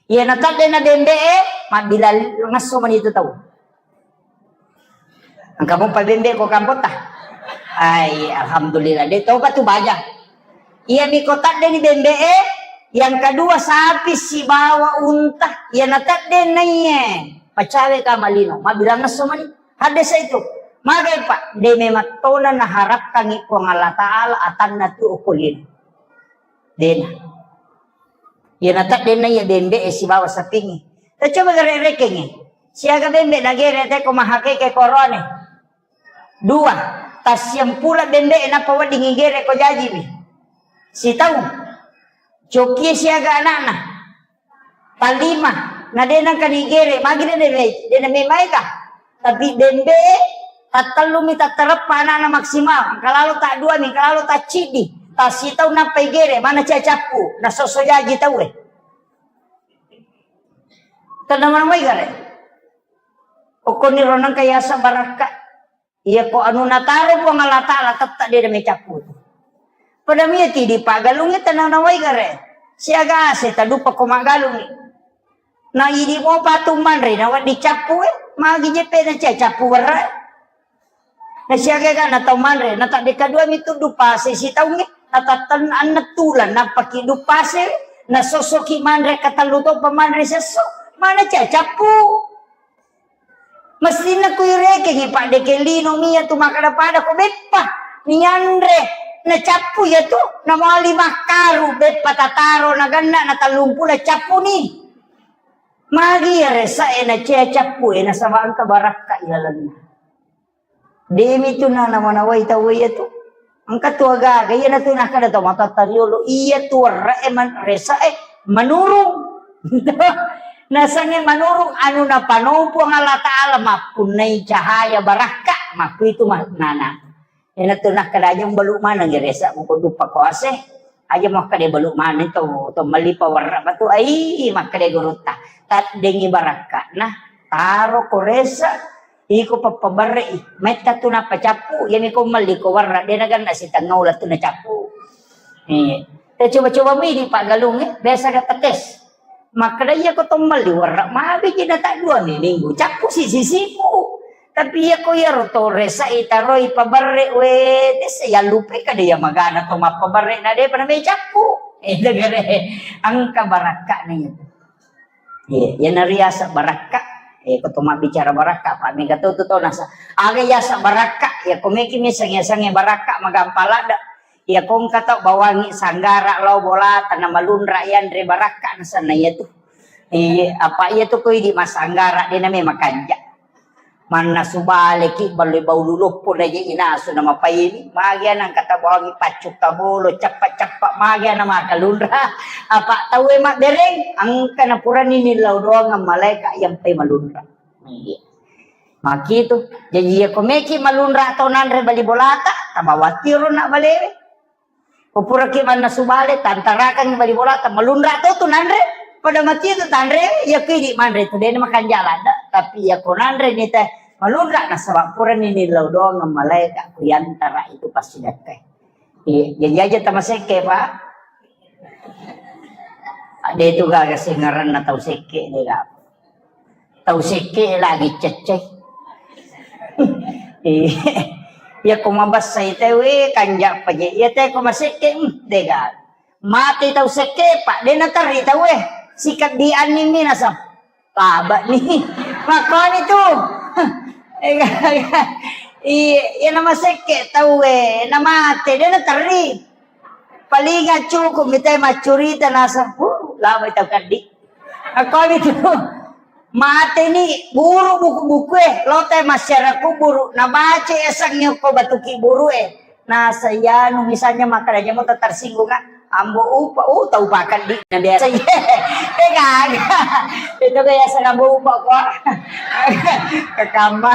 Iya natadde na bembe e, mabbilang ngesso meni tu tau. Engka mopa bembe ko kampota. Ai, alhamdulillah. De topa tu baja. Iya mi ko tadde ni bembe e, yang kedua sapi sibawa unta. Iya natadde na iye. Pacawe ka malino. Mabbilang ngesso meni. Hadesa itu. Magai, Pak, de memang tona naharapkangi Puang Allah Ta'ala atanna tu okolino. Dena. Iya natadde na iya bembe e sibawa sapingi. Tacoba gare rekengi. Siaga bembe nagere te ko mahakeke korone. Dua, tassiampula bembe e nappa wedding igere ko jaji mi. Sitau. Cokie siaga anakna. Talima, na de nangka nigere, magi de, de, de na memaega. Tapi bembe e, tattellumi tattareppa anakna maksimal, engka lalo taddua mi, engka lalo tacciddi, tassitau nappa igere, mana cia cappu, na sosso jaji tau e. Tenna mana mai gare. Okkoni ro nangka yasa barakka. Iya ko anu nataro Puang Allah Ta'ala tetta de mecappu tu. Pada mia tidi pagalungi tenna nawai gare. Siaga ase tadupa ko magalungi. Na idi mo patu manre na waddi cappu e. Magi jepe na cia cappu werra. Na siaga ga na tau manre na tadde kadua mi tuddu pase sitaungi. Na tatten anna tulan napaki dupase. Na sosoki manre katellu to pamanre sesso. Mana cia cappu. Mestinna kuirekengi, Pak, deke lino mia tu makkada pada ko beppa nianre, nacappu iya tu, namali makkaru, beppa tataro, naganna, natallumpuna, cappuni. Magi iya resa e, nacea cappu e, nasaba engka barakka ilalenna. Demi tu na namanawai tau iya tu. Engka tu agaga, iyanatu nakkeda to matatta riolo, iya tu werre'e man-, rese'e manurung. Nasengnge manurung anu napanompo Allah Ta'ala mappunnai cahaya barakka, makkuitu maknana. Iyanatu nakkeda aja mbalu maneng rese muko duppa koase, aja makkeda balu maneng to, to melli pawerre batu, ai makkeda gurutta. Taddengi barakkana, taro ko rese, Iko pappabarre'i, metta tu nappa cappu, iyami ko melli ko warra, de naganna sitengngau lettu na cappu. Eh, te coba-coba mi di paggalung, eh, biasa ga tetes. Makkeda iya ko to melli warra, magi ji na ta dua mi minggu, cappu si sisipu. Tapi iya ko iyaro to resa'i taroi pabarre, we, dessa yallupai kada iya magana to mappabarre na de pada me cappu. Eh, degere, engka barakka na iya. Iya, iyana riaseng barakka. Eh, ko to mabbicara barakka, pa mega to tu to nasa. Aga yaseng barakka, iya ko meki mi sange-sange barakka magampa ladde. Iya ko engka tau bawangi sanggara lao bolata na malunra yanre barakka nasanna iya tu. Iya, apa iya tu ko idi masanggara de na me makanja. Mannasu baleki ballo bau luloppo na je inasu na mapaini. Magi ana engka tau bawangi paccu kabolo, cappa-cappa magi ana makalunra. Apa tau e mabbereng, engka na purani nillau doang malaika yang pai malunra. Iya. Makitu. Jadi iya ko meki malunra tau nanre bali bolata, tabawatiro na balewe. Ko puraki mannasu bale, tantarakangngi bali bolata, malunra to tu nanre, pada mati tu tanre, iya ko idi manre tu, dena makanja ladde, tapi iya ko nanre ni te, malunra nasaba purani nillau doang malaika ku yantara itu passidakkai. Iya, jadi aja tamasekke, Pak. Ade tu gaga sengerenna tau sekke de gaga. Tau sekke lagi cecce. Iya ko mabessai tau e kanja paje. Iya te ko masekke, hmm, de gaga. Mate tau sekke, Pak, de naterri tau e. Sikeddi anning mi nasab. Tabani. Makkoni tu. Iya, iya namasekke tau e, namate, de naterri. Paling cukup mitai maccurita naseng, huh, lama tau keddi. Makkoni tu. Mate ni guru buku-buku e, lotai masyarakat kuburu, nabaca esangnge ko batu kiburu e. Naseng anu misalnya makkeda jamo tersinggung kan, ambo upa, oh tau pakeddi na biasa. Eh gaga. Itu biasa ambo upa ko. Kekamma.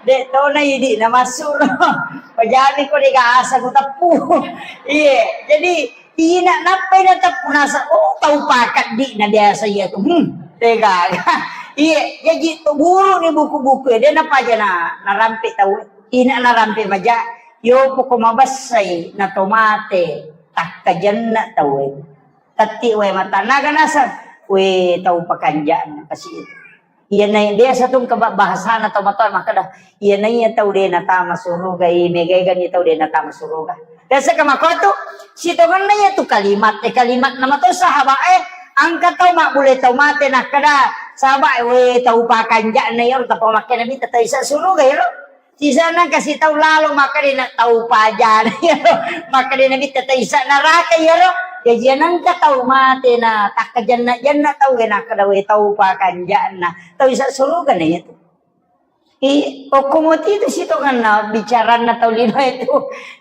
De tona idi na masuro. Pajani ko de gasa ku teppu. Iye, jadi ina nappai na teppu naseng, oh tau pakeddi na biasa iya tu. Hmm, de gaga. Iye, jaji to guru ni buku-buku e, de napaja na narampe tau. Ina narampe maja, yo poko mabessai na to mate, takkajenna tau e. Tetti wae matanna aga naseng, we tau pakanja'na kasi. Iyana biasa tu keba bahasana tau matoa makkeda, iyana iya tau de natama suruga, i mega-ega ni tau de natama suruga. Biasa ka makotu, sitongenna iya tu kalimat, eh, kalimat nama to sahabat e, angka tau mabbule tau mate nakkeda, sahabat e, we tau pakanja'na iyaro tappa makkeda mita tau isa suruga iyaro. Sisana kasi tau lalo makkeda na tau pajana iyaro. Makkeda na mitta tau isa naraka iyaro. Jaji anengka tau mate na takkajenna-jenna tau e nakkeda we tau pakanja'na. Tau isa suruga na iyatu. I okko moti tu sitongenna bicaranna tau lino itu.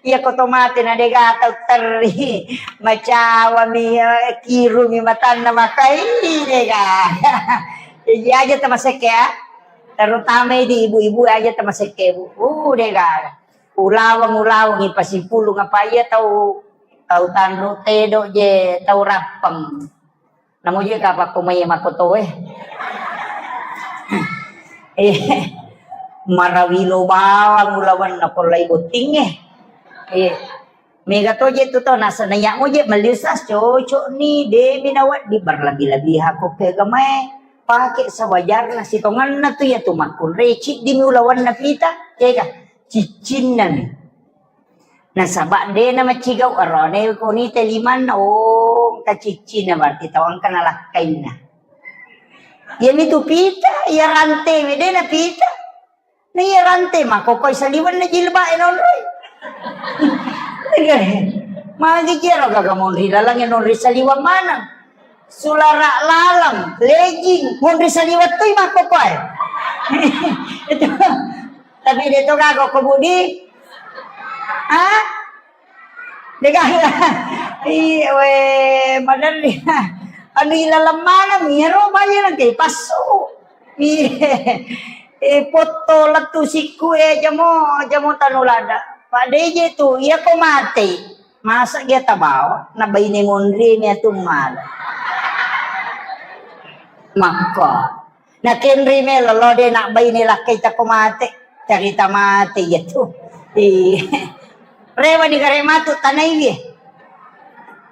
Iya ko to mate na dega tau terri. Macawami, eh, kirumi matanna makai dega. Jaji aja tamasekke ya. Terutama di ibu-ibu aja tamasekke, Bu. Uh, de gaga. Ulaweng, ulaweng ipasipulung apa iya tau, tau tanru tedo je, tau rappeng. Namo je kapakko mai makoto e. Eh, marawilo bawang ulawenna pollai botting e. Eh, Mega to je tu to naseng naiya mo je melli usas cocok ni, de mi nawedding berlebih-lebihan ko ke agamae. Pake sewajarna sitongenna tu ya tu makkunrai ciddi mi ulawenna pita, ega ciccinna mi. Nasaba de na macigau arone ko ni te limanna, oh, ka ciccinna berarti tawang kana lakkainna. Iya mi tu pita, iya rante mi de na pita. Na iya rante makkokoi saliwenna jilba'e nonroi. Magi jero gaga monri lalangnge nonri saliweng maneng. Sulara laleng, legging, monri saliweng toi makkokoi. Itu. Tapi de to gaga ko Budi. Hah? Dega. Iya, we, maderri. Anu ilaleng maneng, iyaro baja nangka ipassu. Iya. Eh, potto lettu sikku e, jamo, jamo tanu lada. Pak D J tu, iya ko mate. Masa dia tabawa, na baine monri mi atu mala. Makko. Nakenri melo lo de na baine lakkai tako mate. Carita mate iya tu. Iya. Rewa ni gare matu tanai wie.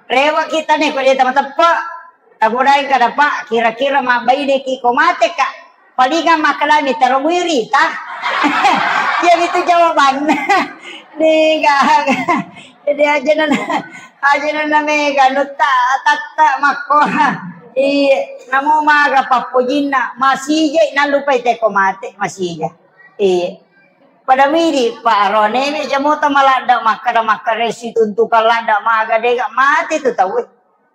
Rewa kita ne ko de tama teppe. Tabodai kada Pak, kira-kira mabbaine ki ko mate ka. Palinga makkalami taro muiri ta. Iya itu jawabanna. Dega. Jadi aja nana, aja nana mega nutta tatta makko. Iya, namo maga pappojinna, masija nallupai teko mate, masija. Iya. Pada midi, Pak Arone, me jamota maladda, makkada, makkaresi tuntukan ladda, maga dega, mate tu tau.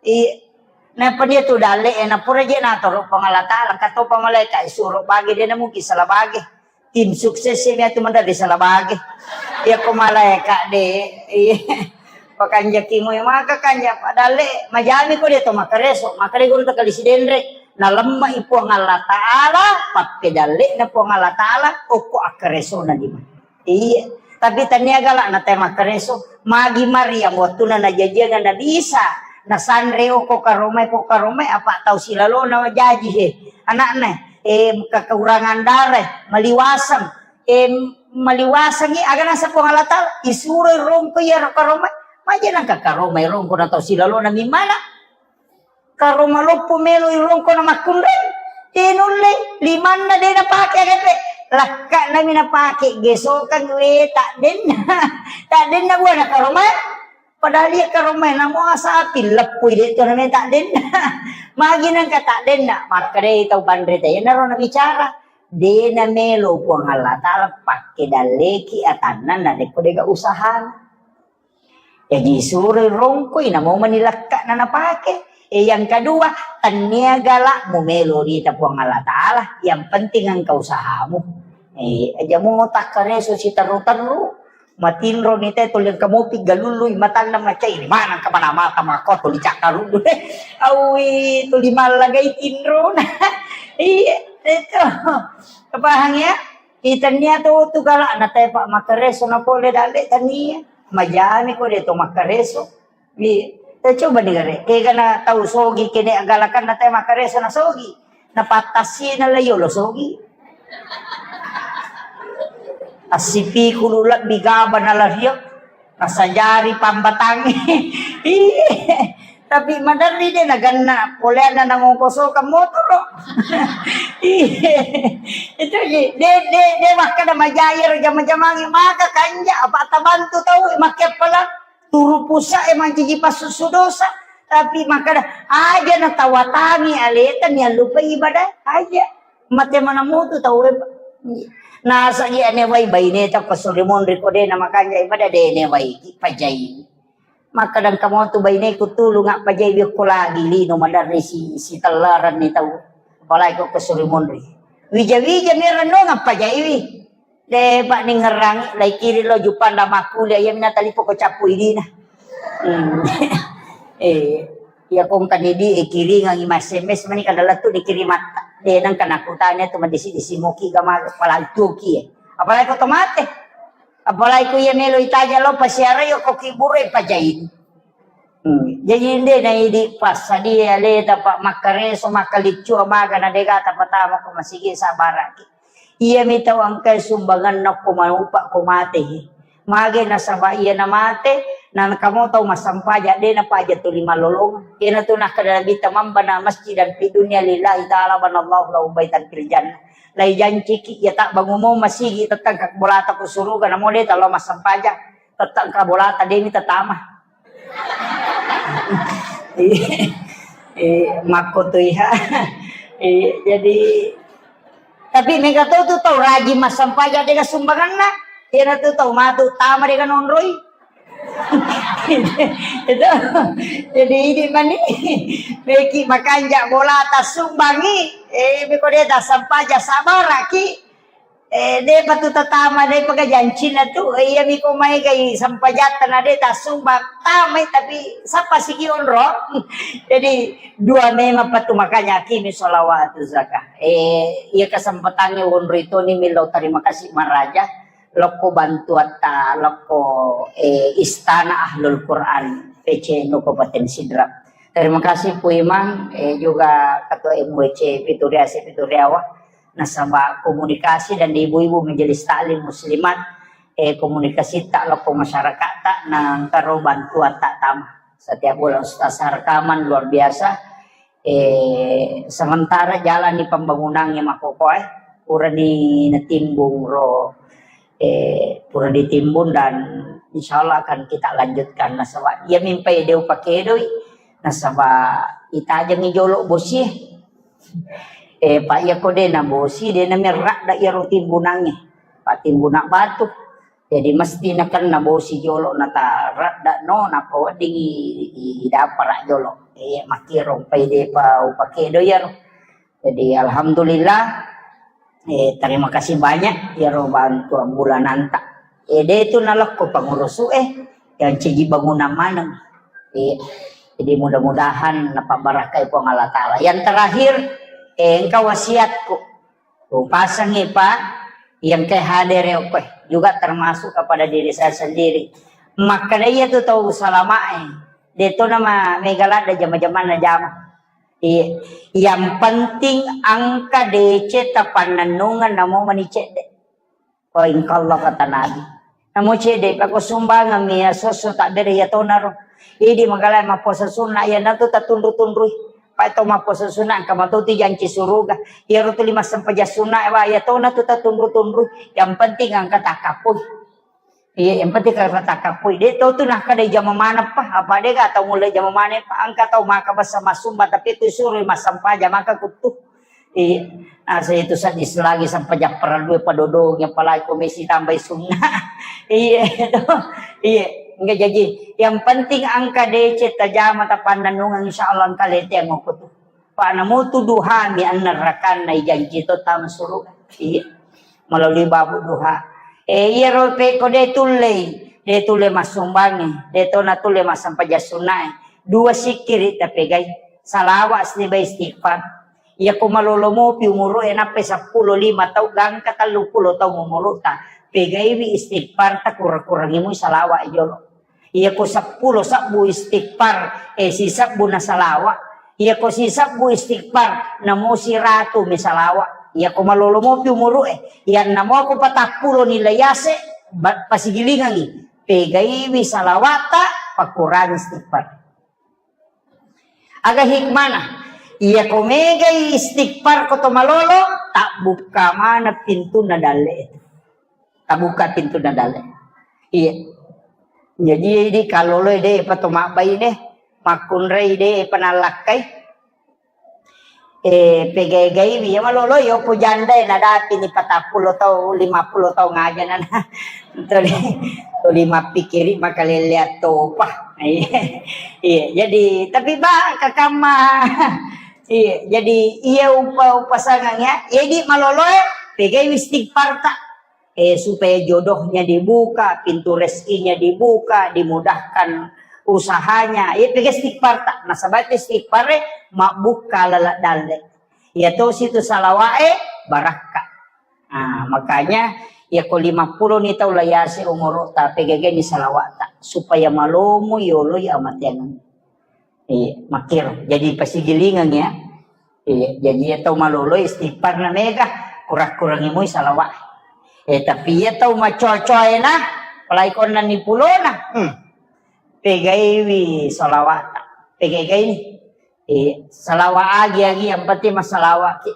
Iya. Napa dia tu dalle, eh, napura je natoro Puang Allah Ta'ala, katopa malaika, eh, suro bage, dia na mungkin salah bage. Tim sukses ini atu mandari salah bage. Ya ko malaika de, iya. Pakanjaki mo maka kanja padalle majami ko dia to makareso, maka de guru takali sidenre. Nalemma i Puang Allah Ta'ala, pappedalle na Puang Allah Ta'ala, okko akkareso na di. Iya, tapi tania gala na te makareso. Magi Maryam wattuna najajianga Nabi Isa, nasanre okko karomai, ko karomai apa tau silalona jaji he. Anakna, eh, kekurangan darah, maliwaseng. Eh, maliwasengi aga nasa Puang Allah Ta'ala, isuro rongko iya karomai. Maja nangka karomai rongko na tau silalona mimana. Taro maloppo melo irongko na makkunrai. De nulle, limanna de napake agepe. Lakka'nami napake gesokang we ta'denna. Ta'denna buana karomai. Padahal iya karomai namo asapi leppui de to namanya ta'denna. Magi nangka ta'denna. Makkedai tau panrita, iyanaro nabicara. De namelo Puang Allah Ta'ala pakke dalleki atanna narekko dega usahana. Jaji suroi rongkoi, namo mani lekka'na napake. E, yang kedua, tennia galakmu melo rita Puang Allah Ta'ala, yang penting engka usahamu. E, aja mo takkareso siterru-terru, matinro ni te tuli engka mopi galului matanna macai, mana engka mana mata mako tuli cakkaruddu. Awi tuli mallagai tinrona. Iya, itu. Kepahang ya? Itannia to tu galakna te pa makkareso na pole dalle tania. Majami ko de to makkareso. Iya. Te coba ni gare. Ega na tau sogi kene agalakan na te makkareso na sogi. Na pattasi na la yolo sogi. Assipikulu lebbi gaba na la rio. Nasajari pambatangi. Iya. Tapi maderri de naganna poleanna nangongkosokang motoro. Iya. Itu ji, de, de, de makkada majai ero jama-jamangi maka kanja apa tabantu tau makke pala turu pusa e mancaji passusu dosa. Tapi makkada aja natawatangi aleta niallupai ibadah aja. Mate mana mutu tau e. Nasagi ane wai baine ta ko suri monri ko de na makanja ibadah de ne wai ki pajai. Makkadang kamotu baineku tulung appajai wiokko lagi lino maderri si, si tellaranni tau. Apalagi ko kesuri monri. Wija-wija mi renno ngappajaiwi. De pak ni ngerangi lai kiri lo jupang da makkulia iya mina talipo ko cappu idina. Hmm. Eh, iya kong kan idi e kiringangi mas S M S mani kada lettu dikirimatta. De nang kana kutanya tu madisi-disi moki gama palantuki e. Apalagi ko tomate. Apalagi ku iya melo itaja lo pasiara yo ko kiburu e pajaini. Hmm. Jadi inde na idi passadia aleta pak makkareso makkaliccu amaga na dega tapatama ko masigi sabaraki. Iya mi tau angkai sumbangan nakko maupa ko mate. Mage nasaba iya na mate na kamo tau massampaja de na paja tuli malolong. Iya na tu nakkada nabi tamamba na masjid dan fi dunia lillahi ta'ala banallahu lahu baitan fil jannah. Lai janciki iya tak bangumo masigi tettang ka bolata ko suruga namo de talo massampaja. Tettang ka bolata demi tatama. Eh, eh, makko tu iha. Eh, jadi tapi mega to tu tau rajin massampaja dega sumbanganna. Iya na tu tau matu tama dega nonroi. Itu. Jadi ini mani meki makanja bolata sumbangi. Eh, meko de ta sampaja sabaraki. Eh, de patu tatama de pega jancina tu. Eh, iya miko mai gai sampajatta na de tasumba tamai tapi sapa sigi onro. Jadi dua memang patu makanya akimi sholawatu zakah. Eh, iya kesempatannya onro itu ni milo terima kasih maraja. Lokko bantuatta lokko eh, istana ahlul Quran P C N U Kabupaten Sidrap. Terima kasih Pu Imang, eh, juga Ketua M W C Pituriase Pituriawa. Nasaba komunikasi dan ibu-ibu majelis taklim muslimat, eh, komunikasi tak lokko masyarakat tak nangkaro bantuan tak tama. Setiap bulan Ustaz rekaman luar biasa. Eh, sementara jalani pembangunannya makokoe, purani natimbung ro, eh, pura ditimbun dan insya Allah akan kita lanjutkan. Nasaba iya mimpai deu pakedoi, nasaba itajengi jolo bosi. Eh, Pak, iya ko de na bosi, de na merrak da iya ro timbunange. Pak timbuna batu. Jadi mesti nakenna bosi jolo nata radda no napa weddingi idapara jolo. Eh, makiro pai depa upake do yaro. Jadi alhamdulillah, eh, terima kasih banyak yaro bantuan bulananta. Eh, de itu nalekko pengurusu eh yang ciji bangunan maneng. Eh, jadi mudah-mudahan napa barakai Puang Allah Ta'ala. Yang terakhir, eh, engkau wasiatku. Upasangi, Pak, yang ke hadir ya, Pak, juga termasuk kepada diri saya sendiri. Makkeda iya tu tau salamae. De to nama mega ladda jama-jamanna jama. Iya. Yang penting angka D C tapannennungan namo mani cedde. Ko engka Allah kata Nabi. Namo cedde pako sumbangan mi ya sosso tak bere ya tonaro. Idi magala mappuasa sunna ya natu tatunru-tunrui. Pai to mappuasa sunna, engka mato tu janci suruga. Iyaro tu lima sempajang sunna, wa, iya tona tu tatunru-tunru. Yang penting engka takappoi. Iya, yang penting engka takappoi. De to tu nakkeda jama maneng pa. Apa de ga tau mulle jama maneng pa. Engka tau maka basa masumba, tapi tu suro massempajang maka kuttu. Iya. Asa itu sadis lagi sempajang parellue padodongi, apalagi ko mesi tambai sunna. Iya, to. Iya. Enggak jadi. Yang penting engka deceng tajama tapannennungeng, insya Allah engka leteng okko tu. Pana mutu duhami annerrakanna ijanci to tama suruga. Iya. Melalui babu duha. Eh, iyaro pekko de tullei, de tulle massumbangi, de to natulle massempajang sunnae. Dua sikkiri tapegai. Salawa sibawa istighfar. Iya ko malolo mopi umuru e nappai seppulo lima tau gangka telluppulo tau umuruta. Pegaiwi istighfar ta kurang-kurangi mui salawa jolo. Iya ko seppulo sabbu istighfar, eh, sisebbu na salawa. Iya ko sisebbu istighfar, namo siratu mi salawa. Iya ko malolo mopi umuru e, iya namo ko patappulo ni layase, ba-, pasigilingangi. Pegaiwi salawata, pakurangi istighfar. Aga hikmana? Iya ko megai istighfar ko to malolo, tabbukka mana pintunna dalle itu. Tabuka pintunna dalle. Iya. Jadi, idi kaloloi de pa to mabbai de, makkunrai de pa nallakkai. Eh, pegai-gaiwi, ya malolo, yo ko janda e nadapi ni patappulo tau, lima puluh tau ngaja nana. Tuli, tuli mappikiri makalele attopa. Iya, iya, jadi, tapi ba, kakamma. Iya, jadi, iya upa-, upasangang ya. Jadi, malolo e, pegaiwi istighfar ta. Eh, supaya jodohnya dibuka, pintu rezekinya dibuka, dimudahkan usahanya. Iya, pega istighfar ta. Nasaba istighfar e mabbukka laleng dalle. Iya to situ salawa e barakka. Nah, makanya iya ko lima puluh ni tau layase umuru ta pegageni salawa ta supaya malomo yoloi amateang. Iya, makkiro. Jadi pasigilingang ya. Iya, jadi iya tau malolo istighfar na mega, kurang-kurangi mui salawa. Eh, tapi iya tau macoa-coa ena, apalagi konna ni pulona. Hmm. Pegaiwi salawata. Pegai-gai ni. Iya, salawa agi-agi yang penting masalawa ki.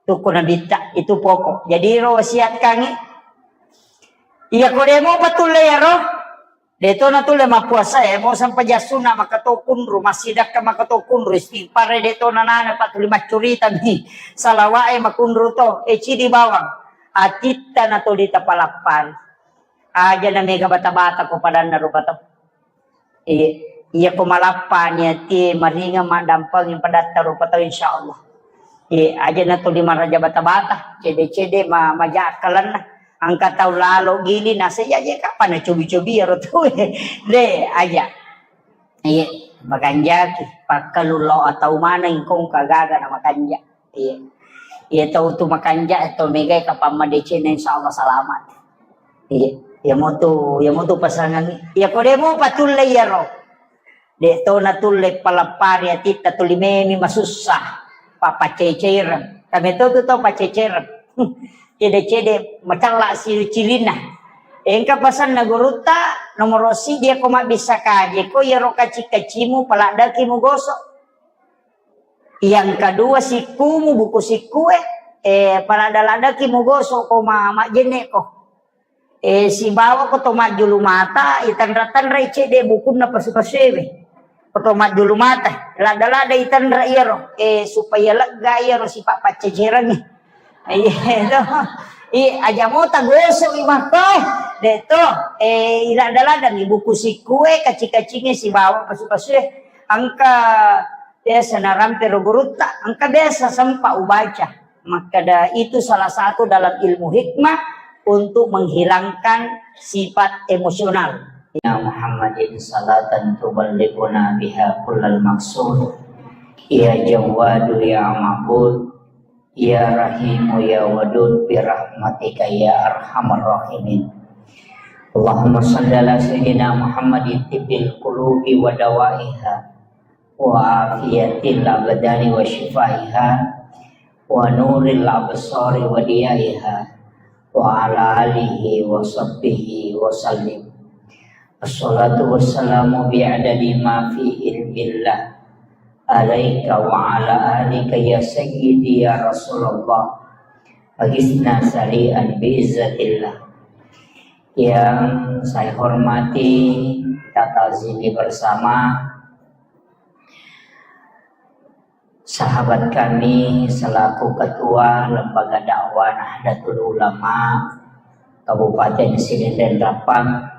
Tukku nabitta, itu pokok. Jadi ro wasiatkangi. Iya ko demo patulle ya ro. De to natulle mappuasa e, mo sampajang sunna maka to kunru, massidakka maka to kunru, istighfar e de to nanana, pa tuli maccurita mi, salawa e makunru to, e cidi bawang, atitta na tuli tapalappari. Aja na mega bata-bata ko padanna rupa tau. Iya, iya ko malappa ni atie maringa maddampeng padatta rupa tau, insyaallah. Iya, aja na tuli maraja bata-bata, cede-cede ma-, maja akkalenna. Engka tau lalo gili nasa iya je kapan na cobi-cobi ero tau. De, aja. Iya, makanjaki, pakkalu lo atau maneng kong kagaga na makanja. Iya. Iya tau tu makanja, tau megai kapang madeceng, insyaallah salamat. Iya. Iya motu, iya motu pasangan. Iya ko demo patulle iyaro. De to natulle palappari atitta tuli memi masussa. Papaceceireng. Kami to tu tau paceceireng. Cede-cede macalla si cilinna. Engka pasanna gurutta, nomoro siddi ko mabbissa kaje ko iyaro kaci-kacimu paladdaki mugoso. Yang kedua, sikkumu, buku sikkue, eh, paladda-laddaki mugoso ko ma-, majjenne ko. Eh, sibawa ko to majjulu mata, itanra-tanrai cedde bukunna pasu-pasuewe. Ko to majjulu mata, ladda-ladda itanra iyaro, eh, supaya lega iyaro sipa paccecerengnge. Iya, to. I, aja mota gosok i makko. De to, eh, iladda-ladda mi buku sikkue, kaci-kacinge sibawa pasu-pasue. Engka biasa narampe ro gurutta, engka biasa sempa ubaca. Makkeda itu salah satu dalam ilmu hikmah untuk menghilangkan sifat emosional. Ya Muhammadin salatan tuballighuna biha kullal maqsud. Ya Jawwadu ya Ma'bud. Ya Rahimu ya Wadud bi rahmatika ya arhamar rahimin. Allahumma shalli ala sayyidina Muhammadin tibbil qulubi wa dawaiha wa afiyatil abdani wa shifaiha wa nuril absari wa diyaiha wa ala alihi wa sahbihi wa sallim. Assalatu wassalamu bi'adadi ma fi ilmillah alaika wa ala alika ya sayyidi ya Rasulullah. Agisna sari'an biizzatillah. Yang saya hormati, kita ta'zimi bersama sahabat kami selaku Ketua Lembaga Dakwah Nahdlatul Ulama Kabupaten Sidenreng Rappang,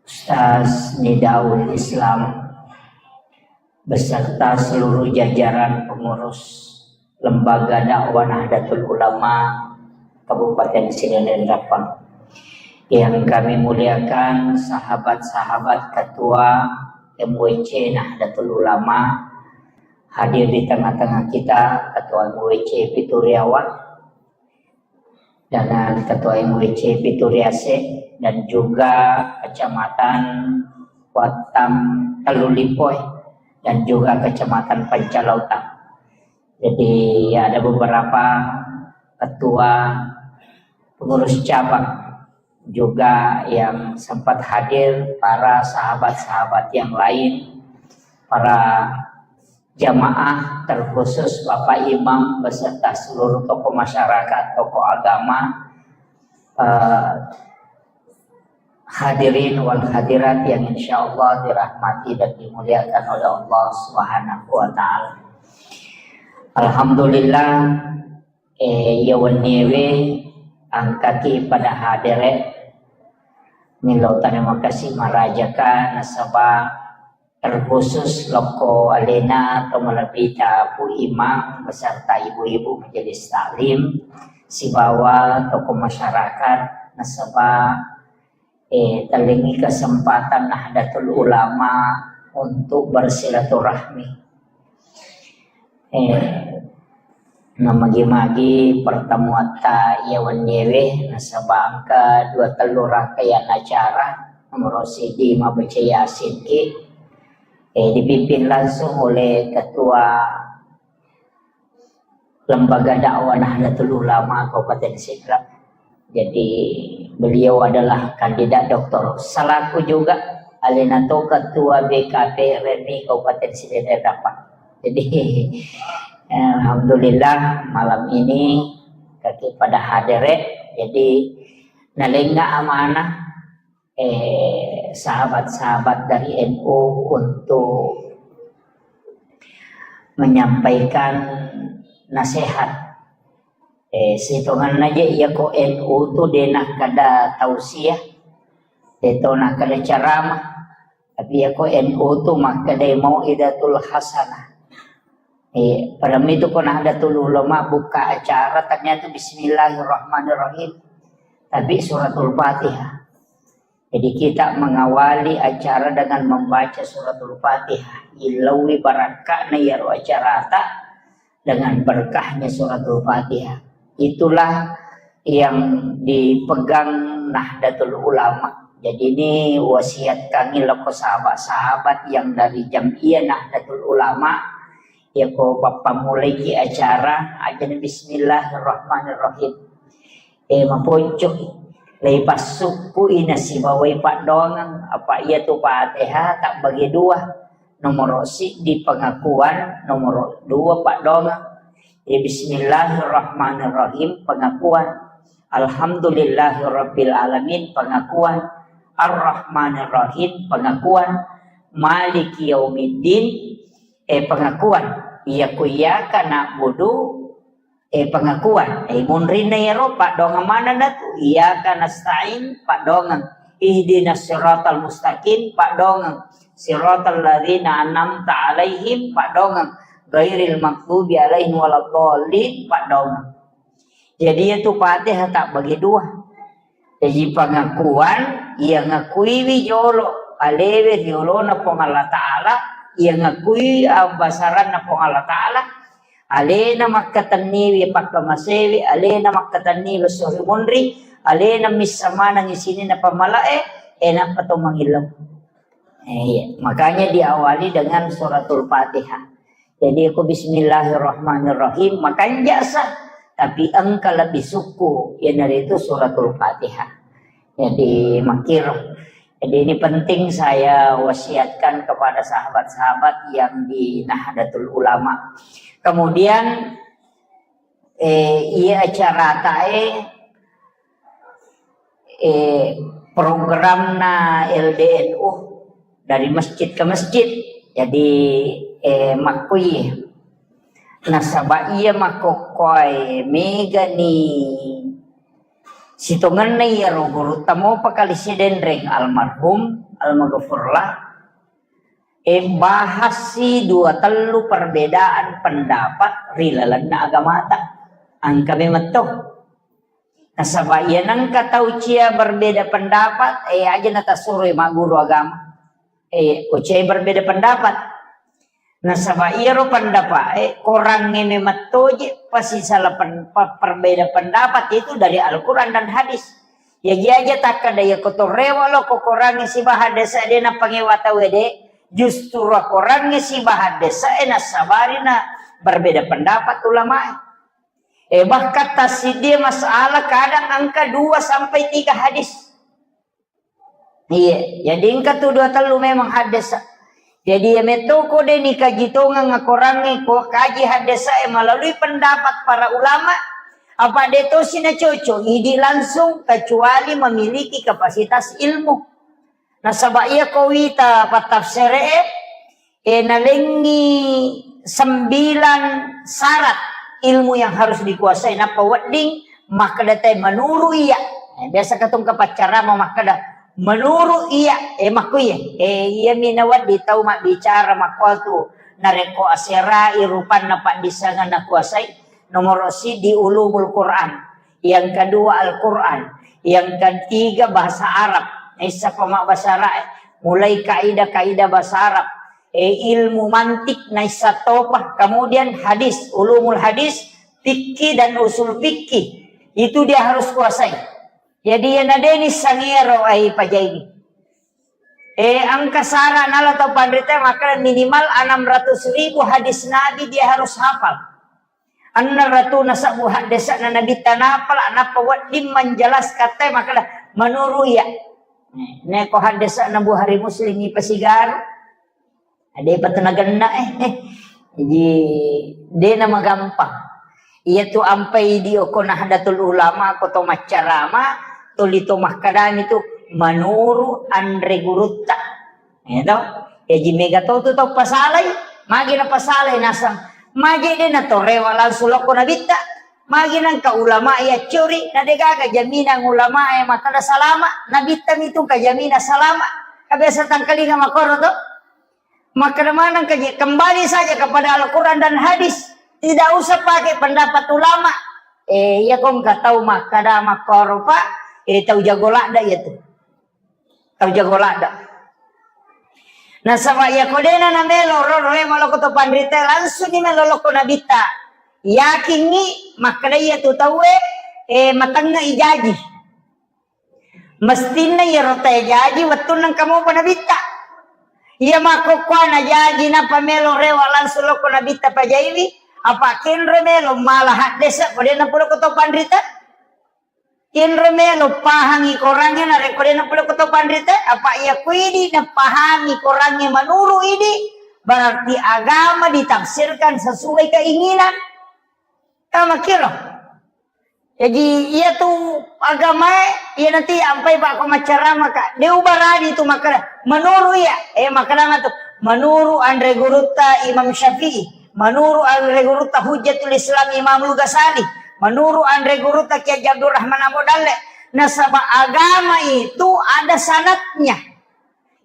Ustaz Nidaul Islam, beserta seluruh jajaran pengurus Lembaga Dakwah Nahdlatul Ulama Kabupaten Sidenreng Rappang. Yang kami muliakan, sahabat-sahabat Ketua M W C Nahdlatul Ulama, hadir di tengah-tengah kita, Ketua M W C Pituriawa, dengan Ketua M W C Pituriase, dan juga Kecamatan Wattam Tellulipoe, dan juga Kecamatan Pancalautang. Jadi, ada beberapa ketua pengurus cabang juga yang sempat hadir, para sahabat-sahabat yang lain, para jamaah, terkhusus Bapak Imam beserta seluruh tokoh masyarakat, tokoh agama, eh, hadirin wal hadirat yang insya Allah dirahmati dan dimuliakan oleh Allah Subhanahu wa Ta'ala. Alhamdulillah, eh, iya wenniewe engkaki pada hadere, millau terima kasih marajaka nasaba terkhusus lokko alena atau malebbita Bu Imam beserta ibu-ibu majelis taklim sibawa tokoh masyarakat nasaba, eh, tellengi kesempatan Nahdlatul Ulama untuk bersilaturahmi. Eh, namagi-magi pertemuatta iya wenniewe nasaba engka dua tellu rangkaian acara. Nomor siji mabbaca Yasin ki, eh, dipimpin langsung oleh Ketua Lembaga Dakwah Nahdlatul Ulama Kabupaten Sidrap. Jadi, beliau adalah kandidat doktor. Selaku juga alena to Ketua B K P R M I Kabupaten Sidenreng Rappang. Jadi, eh, alhamdulillah malam ini kaki pada hadere. Jadi, nalenga amanah, eh, sahabat-sahabat dari N U untuk menyampaikan nasihat. Eh, sitonganna je iya ko N U tu de nakkeda tausiah, de to nakkeda ceramah. Tapi iya ko N U tu makkeda mau'izatul hasanah. Eh, pada itu ko Nahdlatul Ulama buka acara, ternyata Bismillahirrahmanirrahim. Tapi Suratul Fatihah. Jadi kita mengawali acara dengan membaca Suratul Fatihah. Ilaui barakka'na iyaro acarata dengan berkahnya Suratul Fatihah. Itulah yang dipegang Nahdlatul Ulama. Jadi ini wasiat kami loko sahabat-sahabat yang dari Jam'iyah Nahdlatul Ulama. Ya ko pappamulaiki acara, ajana Bismillahirrahmanirrahim. Eh, maponco. Lei passukku ina sibawai paddoangeng, apa iya tu Fatihah tak bagi dua. Nomor siddi pengakuan, nomor dua paddoangeng. Eh, Bismillahirrahmanirrahim, pengakuan. Alhamdulillahirabbil alamin, pengakuan. Arrahmanirrahim, pengakuan. Maliki yaumiddin, eh, pengakuan. Iya ku iyyaka na'budu, eh, pengakuan. Eh, munrinna iyaro, paddoangeng manenna tu. Iyyaka nasta'in, paddoangeng. Ihdinas siratal mustaqim, paddoangeng. Siratal ladzina an'amta alaihim, paddoangeng. Ghairil maghdubi alaihim waladdallin, paddoangeng. Jadi, iya tu Fatihah tak bagi dua. Jadi pengakuan, iya ngakuiwi jolo alewe riolona Puang Allah Ta'ala, iya ngakui abbasaranna Puang Allah Ta'ala, alena makkatenniwi pakkamasewi, alena makkatenniwi esso ri munri, alena missa manengngi sininna pammalae, eh, nappa to mangillau. Eh, iya. Makanya diawali dengan Suratul Fatihah. Jadi, ko Bismillahirrahmanirrahim, makanja sa, tapi engka lebih sukku, iyanaritu Suratul Fatihah. Jadi, makkiro. Jadi ini penting saya wasiatkan kepada sahabat-sahabat yang di Nahdlatul Ulama. Kemudian, eh, iya acara tae, eh, programna L D N U dari masjid ke masjid. Jadi, eh, makkui. Nasaba iya makkokkoe megani sitongenna iyaro gurutta mopa kali sidenreng almarhum, almaghfurlah. Eh, bahassi dua tellu perbedaan pendapat ri lalenna agamata. Engka memang to. Nasaba iya nengka tau cia berbeda pendapat, eh, aja natasuroi magguru agama. Eh, ko cia berbeda pendapat. Nasaba iyaro pendapat, eh, korangnge memang toje pasisala pen-, pe-, perbeda pendapat itu dari Al-Quran dan hadis. Jaji aja takkada iya ko to rewa lo ko korangnge sibawa haddese de napangewa tau de, justru korangnge sibawa haddese e nassabari na berbeda pendapat ulamae. Eh, bahkan tassiddi masalah kadang engka dua sampai tiga hadis. Iya, jadi engka tu dua tellu memang haddese. Jadi iya metto ko de nikaji tongeng akorangnge ko kaji haddese e melalui pendapat para ulama, apa de tosi na cocok idi langsung kecuali memiliki kapasitas ilmu. Nasaba iya ko wita pattafsere e, eh, nalengngi sembilan syarat ilmu yang harus dikuasai. Nappa wedding makkeda te menurut iya. Eh, biasa katong kapaccarama makkeda menurut iya. Eh, makku iya. Eh, iya mi nawedding tau mabbicara makkuatu. Narekko aserai rupanna paddissengan nakuasai, nomoro siddi ulumul Quran, yang kedua Al-Quran, yang ketiga bahasa Arab. Naissapa mabbahasa Arab, mulai kaidah-kaidah bahasa Arab, eh, ilmu mantik naissa topa, kemudian hadis, ulumul hadis, fikih dan usul fikih. Itu dia harus kuasai. Jadi, iya nadeni sangero ai pajai. Eh, engka sara nala tau panrita makkeda minimal enam ratus ribu hadis Nabi dia harus hafal. Enneng ratuna sebbu haddese'na Nabitta napala, nappa wedding menjelaskan te makkeda menurut iya. Neko haddese'na Bukhari Muslim ipasigaru. De'pa tu nagenna, eh. Jadi, de namagampang. Iya tu ampai di oko Nahdlatul Ulama, ko to maccarama, tuli to makkedami tu, menurut anre gurutta. Ya to? Jaji mega to tu tau pasalai, magi napasalai nasang. Magi de natorewa langsung lokko Nabitta. Magi nengka ulama iya curi, na de gaga jaminan ulama e makkeda salama, Nabitta mitu engka jaminan salama. Ka biasa tangkalinga makkoro to. Makkeda maneng ka je, kembali saja kepada Al-Quran dan hadis. Tidak usah pakai pendapat ulama. Eh, iya ko engka tau makkeda makkoro, Pak. Eh, tau jago ladda iya tu. Tau jago ladda. Nasaba iya ko dena namelo ro, ro, eh, maloko to panrita, langsung ni melo lokko Nabitta. Yakingi makkeda iya tu tauwe, eh, matengnga ijaji. Mestinna iyaro tae jaji wettunna engka mopa Nabitta. Iya makkokkoe na jaji nappa melo rewa langsung lokko Nabitta pajaiwi, apa kenro melo mala haddese ko de napoloko to panrita. Kenro melo pahangi korangnge narekko de napoloko to panrita, apa iya kuidi napahangi korangnge menurut idi, berarti agama ditafsirkan sesuai keinginan. Tamakkiro. Jaji, iya tu agamae, iya nanti ampai pakko maccarama ka. De ubarani tu makkeda, menurut iya, eh, makkeda matu, menurut anre gurutta Imam Syafi'i, menurut anre gurutta Hujjatul Islam Imamul Ghazali, menurut anre gurutta Kiai Haji Abdurrahman Ambo Dalle. Nasaba agama itu ada sanadnya.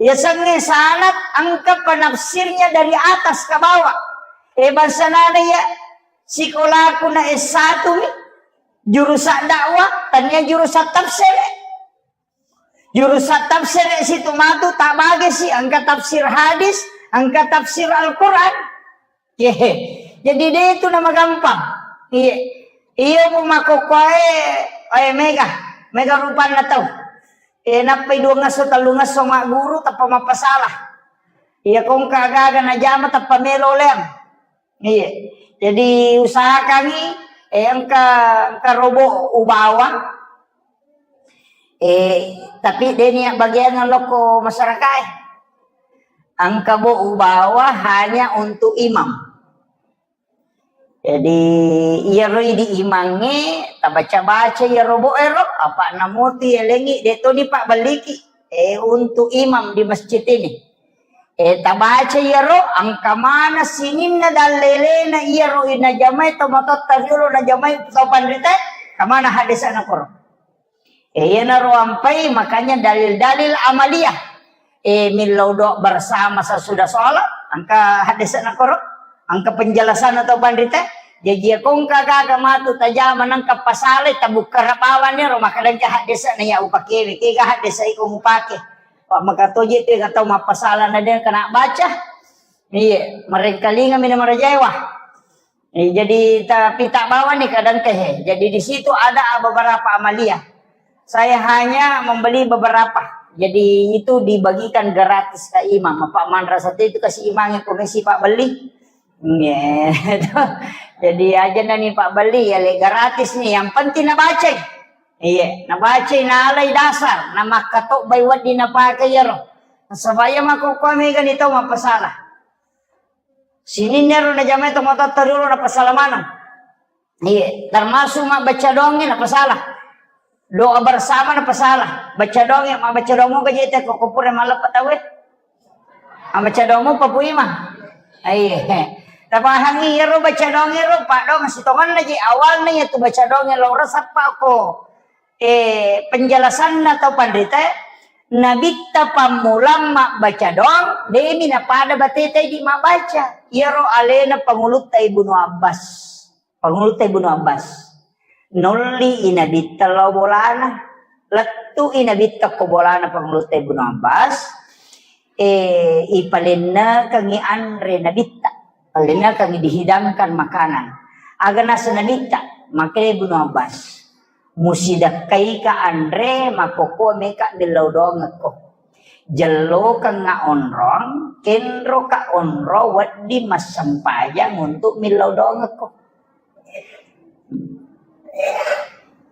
Yasengnge sanad engka penafsirnya dari atas ke bawah. Eh, bangsa nana ya, sikolaku na S satu mi, jurusan dakwah, tania jurusan tafsir. Jurusan tafsir situ matu tak bagi si, engka tafsir hadis, engka tafsir Al-Quran. Ye. Jadi de itu nama gampang. Iya. Iya, mu makkokkoe, eh, mega. Mega rupanna tau. Eh, nappai dua ngesso, tellu ngesso magguru, tappa mappasalah. Iya, kongka gaga najama, tappa melo leang. Iya. Jadi usahakangi, eh, engka, engka robo ubawa. Eh, tapi deni bagian lokko masyarakat. Engka bo ubawa hanya untuk imam. Jadi, iyaro idi imangnge, tabaca-baca iyaro bo ero, apa namutu yalengi, de toni pabbelliki, eh, untuk imam di masjid ini. Eh, tabaca iyaro, engka mana sininna dallelena iyaro inajamai to matotta riolo najamai to panrita, kamana hadesana koro. Eh, iyanaro ampai, makanya dalil-dalil amaliyah. Eh, millau doa bersama sesudah sholat, engka hadesana koro, engka penjelasan atau panrita. Jadi, ya, kongka gaga matu tajama nangka pasale, tabukka rabawan ero, maka dengka hadesana ya upakewe, kega hadesa iko mupake. Pak, maka toje tu tau mappasala na de kena baca. Iya, merengkalinga mina marajaewa. Eh, jadi, tapi tak bawa nih kadang teh. Jadi, di situ ada beberapa amaliyah. Saya hanya membeli beberapa. Jadi, itu dibagikan gratis ke imam. Apa manrasa itu kasih imamnya komisi Pak beli. Iya. Jadi, aja nani Pak beli, ya, le, gratis nih. Yang penting nabaca. Iya, nabaca, nalai dasar, namakkato bai wedding napakai iyaro. Supaya makkokkoe mega ni tau mappasala. Sininna ero najamai to matotta riolo napasala maneng. Iya, termasuk mabbaca doangnge napasala. Doa bersama napasala. Baca doangnge, mabbaca doang moga jete ko, ko pura malleppa tauwe. Mabbaca doang mopa Pu Imang. Iya. Tapahangi iyaro baca doang ero, paddoang sitongenna ji awalna iyatu baca doang lao resappa ko. Eh, penjelasanna tau panrita, Nabitta pammulang mabbaca doang, demi napada bateta idi mabbaca. Iyaro alena Pangulutta Ibnu Abbas. Pangulutta Ibnu Abbas. Nolli i Nabitta lao bolana. Lettu i Nabitta ko bolana Pangulutta Ibnu Abbas. Eh, ipalennekengi anre Nabitta. Palennekengi dihidangkan makanan. Aga nasa Nabitta, makkedai Ibnu Abbas. Musidakkaika anre, makkokko meka millau doangekko. Jellokengnga onrong, kenroka onrong wedding massempajang untuk millau doangekko.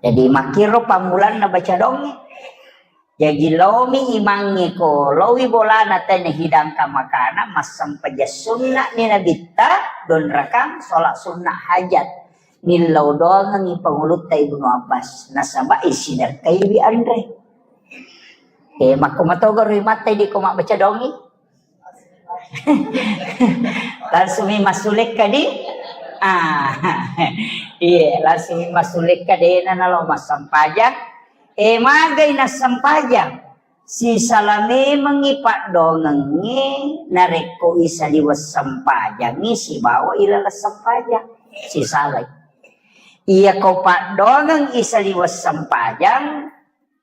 Jadi makkiro pammulanna baca doangnge. Jaji laomi imangnge ko, laowi bolana tena hidangkan makanan, massempajang sunna'ni Nabitta, donrakang, sholat sunnah hajat. Millau doangengngi Pangulutta Ibnu Abbas, nasaba isidakkaiwi anre. Eh, makko matogaro imatta idi ko mabbaca doangngi. Langsung mi massulekka di, ah, iya, langsung mi massulekka dena nalo massempajang. Eh, magai nassempajang. Sisala memengngi paddoangengnge narekko isaliweng sempajangngi sibawa ilaleng sempajang. Sisalai. Iyako paddoangeng isaliweng sempajang,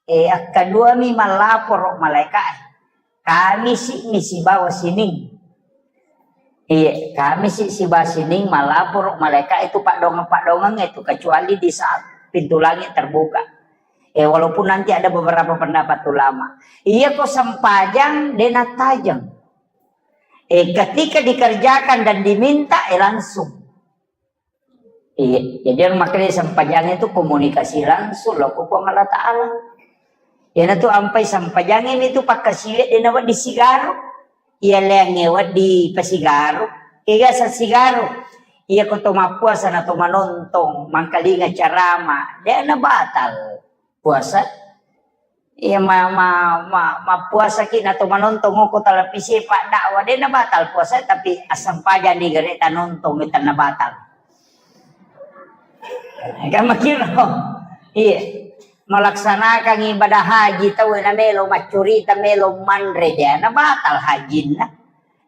eh, akkaduami mallaporo malaeka'e. Kamisi'mi sibawa sining. Iya, Kamisi sibawa sining malaporo malaeka itu paddoangeng-paddoangeng itu, kecuali di saat pintu langit terbuka. Eh, walaupun nanti ada beberapa pendapat ulama. Iya, ko sempajang dena tajeng. Eh, ketika dikerjakan dan diminta, eh, langsung. Iya, jadi yang makanya sempajang itu komunikasi langsung lo ko Puang Allah Ta'ala. Iyanatu ampai sempajangnge mitu pakkasiwiang de nawedding sigaro. Iya leangnge wedding pasigaro. Kega sa sigaro. Iya ko to mappuasa na to manontong, mangkalinga carama, de na batal puasa. Iya ma, ma, ma, mappuasaki na to manontong ko televisi paddakwah, de na batal puasa, tapi assempajang di gare tanontong, de na batal. Kan makkiro. Iya. Melaksanakan ibadah haji tau na melo maccurita, melo manre, de na batal hajinna.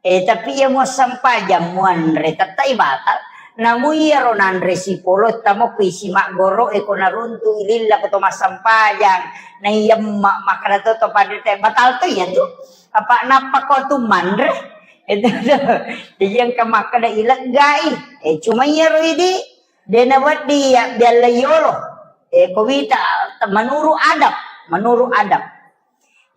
Eh, tapi iya muassempajang muanre, tettai batal. Namu iyaro nanre sipolo, tamo ku isi maggoro, eh, ko naruntu ililla ko to massempajang, na iyemma makkada to, to panrita, batal to iya tu. Apa nappa ko tu manre? Itu tu. Jadi engka makkada ileggai. Eh, cuma iyaro idi, de na wedding ya bialla yolo. Eh, ko wita, menurut adab, menurut adab.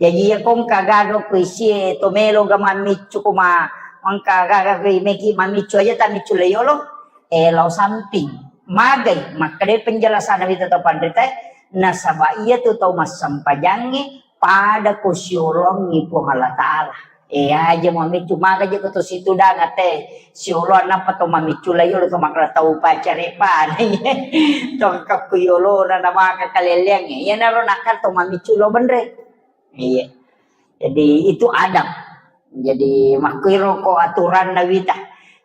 Jaji, iya ko engka gaga ko isie to melo ga mammiccu ko ma-, engka gaga ko meki mammiccu aja tammiccu le yolo, eh, lao samping. Magai, makkeda penjelasan wita to panrita, Nasaba iyatu tau massempajangnge pada ko siolongngi Puang Allah Ta'ala. E, aja mamiccu, maka je ko to situdang ate siolo, nappa to mamiccu la yolo to makala tau pacare pa. To kakku yolona na maka kaleleangnge. Iyanaro nakka to mamiccu lo benre. Iya. Jadi itu adab. Jadi makkiro ko aturanna wita.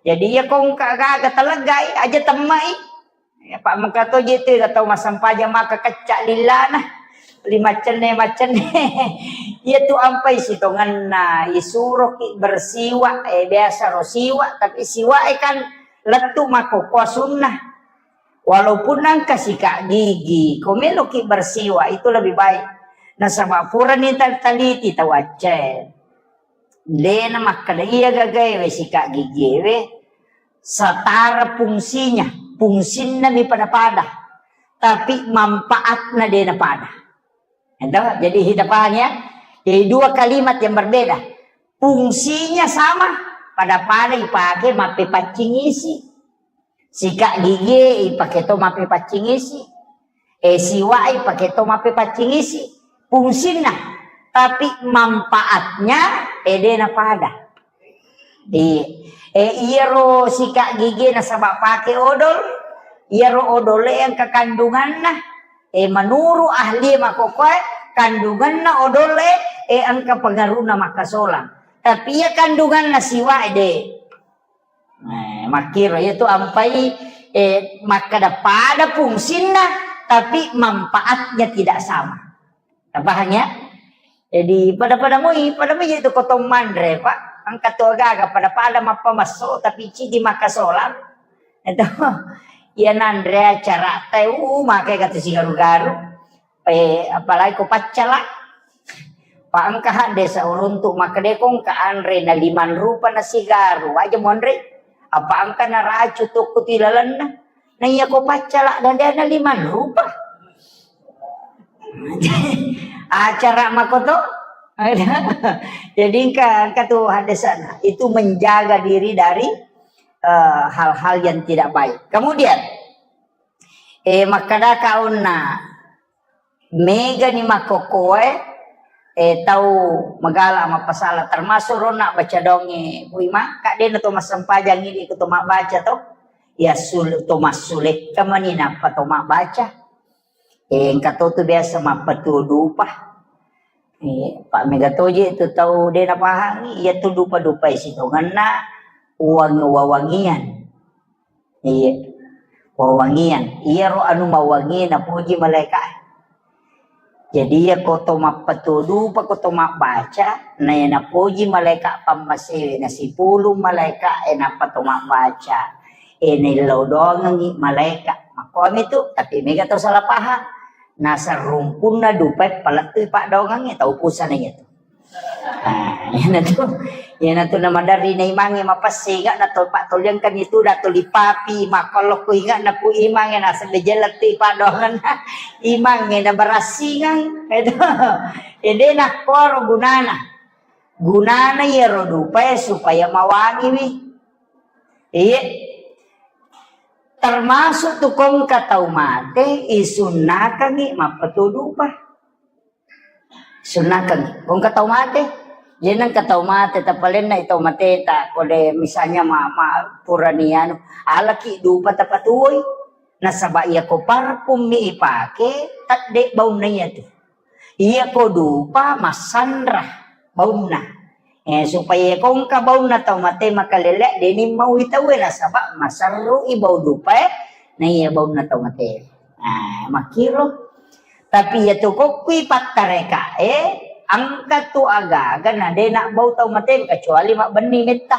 Jadi iya ko engka gaga taleggai, aja temmai. Ya, Pak, mengka to je tu tau massempajang maka kecca lillana. Li maccenne, maccenne. Iya tu ampai sitongenna, isuroki bersiwa, eh, biasa ro siwa, tapi siwa e kan lettu makkokkoe sunnah. Walaupun engka sikat gigi, ko meloki bersiwa itu lebih baik. Nasaba purani tal-, taliti tau Aceh. Dena makkeda iya gagaewe sikat gigiewe setara fungsinya, fungsinna mi pada-pada, tapi manfaatna dena pada. Ento, jadi kita paham ya? Jadi dua kalimat yang berbeda. Fungsinya sama, pada-pada ipake mappepaccing isi. Sikat gigi ipake to mappepaccing isi. Eh, siwa ipake to mappepaccing isi. Fungsinna. Tapi manfaatnya, eh, dena pada. Di, eh, iyaro sikat gigi nasaba pake odol, iyaro odol e engka kandunganna, eh, menurut ahli makkokkoe, kandunganna odol e, eh, engka pengaruhna makkasolang. Tapi iya kandunganna siwa e de. Eh, makkiro, iyatu ampai, eh, makkeda pada fungsinna, tapi manfaatnya tidak sama. Tapahang ya? Jadi pada-pada moi, pada moi itu kotong manre, Pak. Engka tu agaga pada-pada mappamasso, tapi cidi makkasolang. Itu, iya nanre acara teh, uh, makai kata sigaru-garu. Eh, apalagi ko paccala. Pa engka hadde sauruntu makkeda ko engka anre na limang rupa na sigaru, aja monre. Apa engka na racu tokko ti lalenna. Na iya ko paccala dan dia na limang rupa. Acara makoto. Jadi engka, engka tu hadde sana. Itu menjaga diri dari, eh, hal-hal yang tidak baik. Kemudian, eh, makkeda kaunna Megani makkokkoe, eh, tau magala mappasala, termasuk ronna baca donge, Bu Ima, ka dena to massempajang idi ko to mabbaca to. Ya sul-, to massulekka mani nappa to mabbaca. Eh, engka to tu biasa mappatuo dupa. Eh, pa mega toje tu tau dena pahangi, iya tu dupa-dupa sitongenna uang wawangian. Iya. Wawangian. Iyaro anu mawangi napuji malaika. Jadi iya ko to mappatuo dupa, ko to mabbaca, na iya napuji malaika pammasewe, na sipulung malaika e nappa to mabbaca. E naillau doangengi malaika. Makkomi tu, tapi mega to salah paham. Nasarumpunna dupa e palettui paddoangengi tau pusana iya tu. Ah, iyanatu, iyanatu namaderri na imangnge mapesse, inge'na to pattoliangkanni tu, da tuli papi, makkollo ku inge'na ku imangnge, naseng de jella tu paddoangenna imangnge na barassingang. Itu. Ede nakkoro gunana. Gunana iyaro dupae supaya mawangiwi. Iye. Termasuk tu kongka tau mate, isunnakangi mappatuo dupa. Sunnakeng. Ko engka tau mate. Jadi engka tau mate, tapalenna i tau mateta, ko de misalnya ma, ma, purani anu, alaki dupa tapatuoi. Nasaba iya ko parfum mi ipake, tedde baunna iya tu. Iya ko dupa massanra baunna. Eh, supaya ko engka baunna tau mate makalele, deni mau itaue nasaba masarru i bau dupae, na iya baunna tau mate. Nah, makkiro. Tapi iya tu kokkui pattarekae, engka tu aga-aga na de nabbau tau mate kecuali mabbenni metta.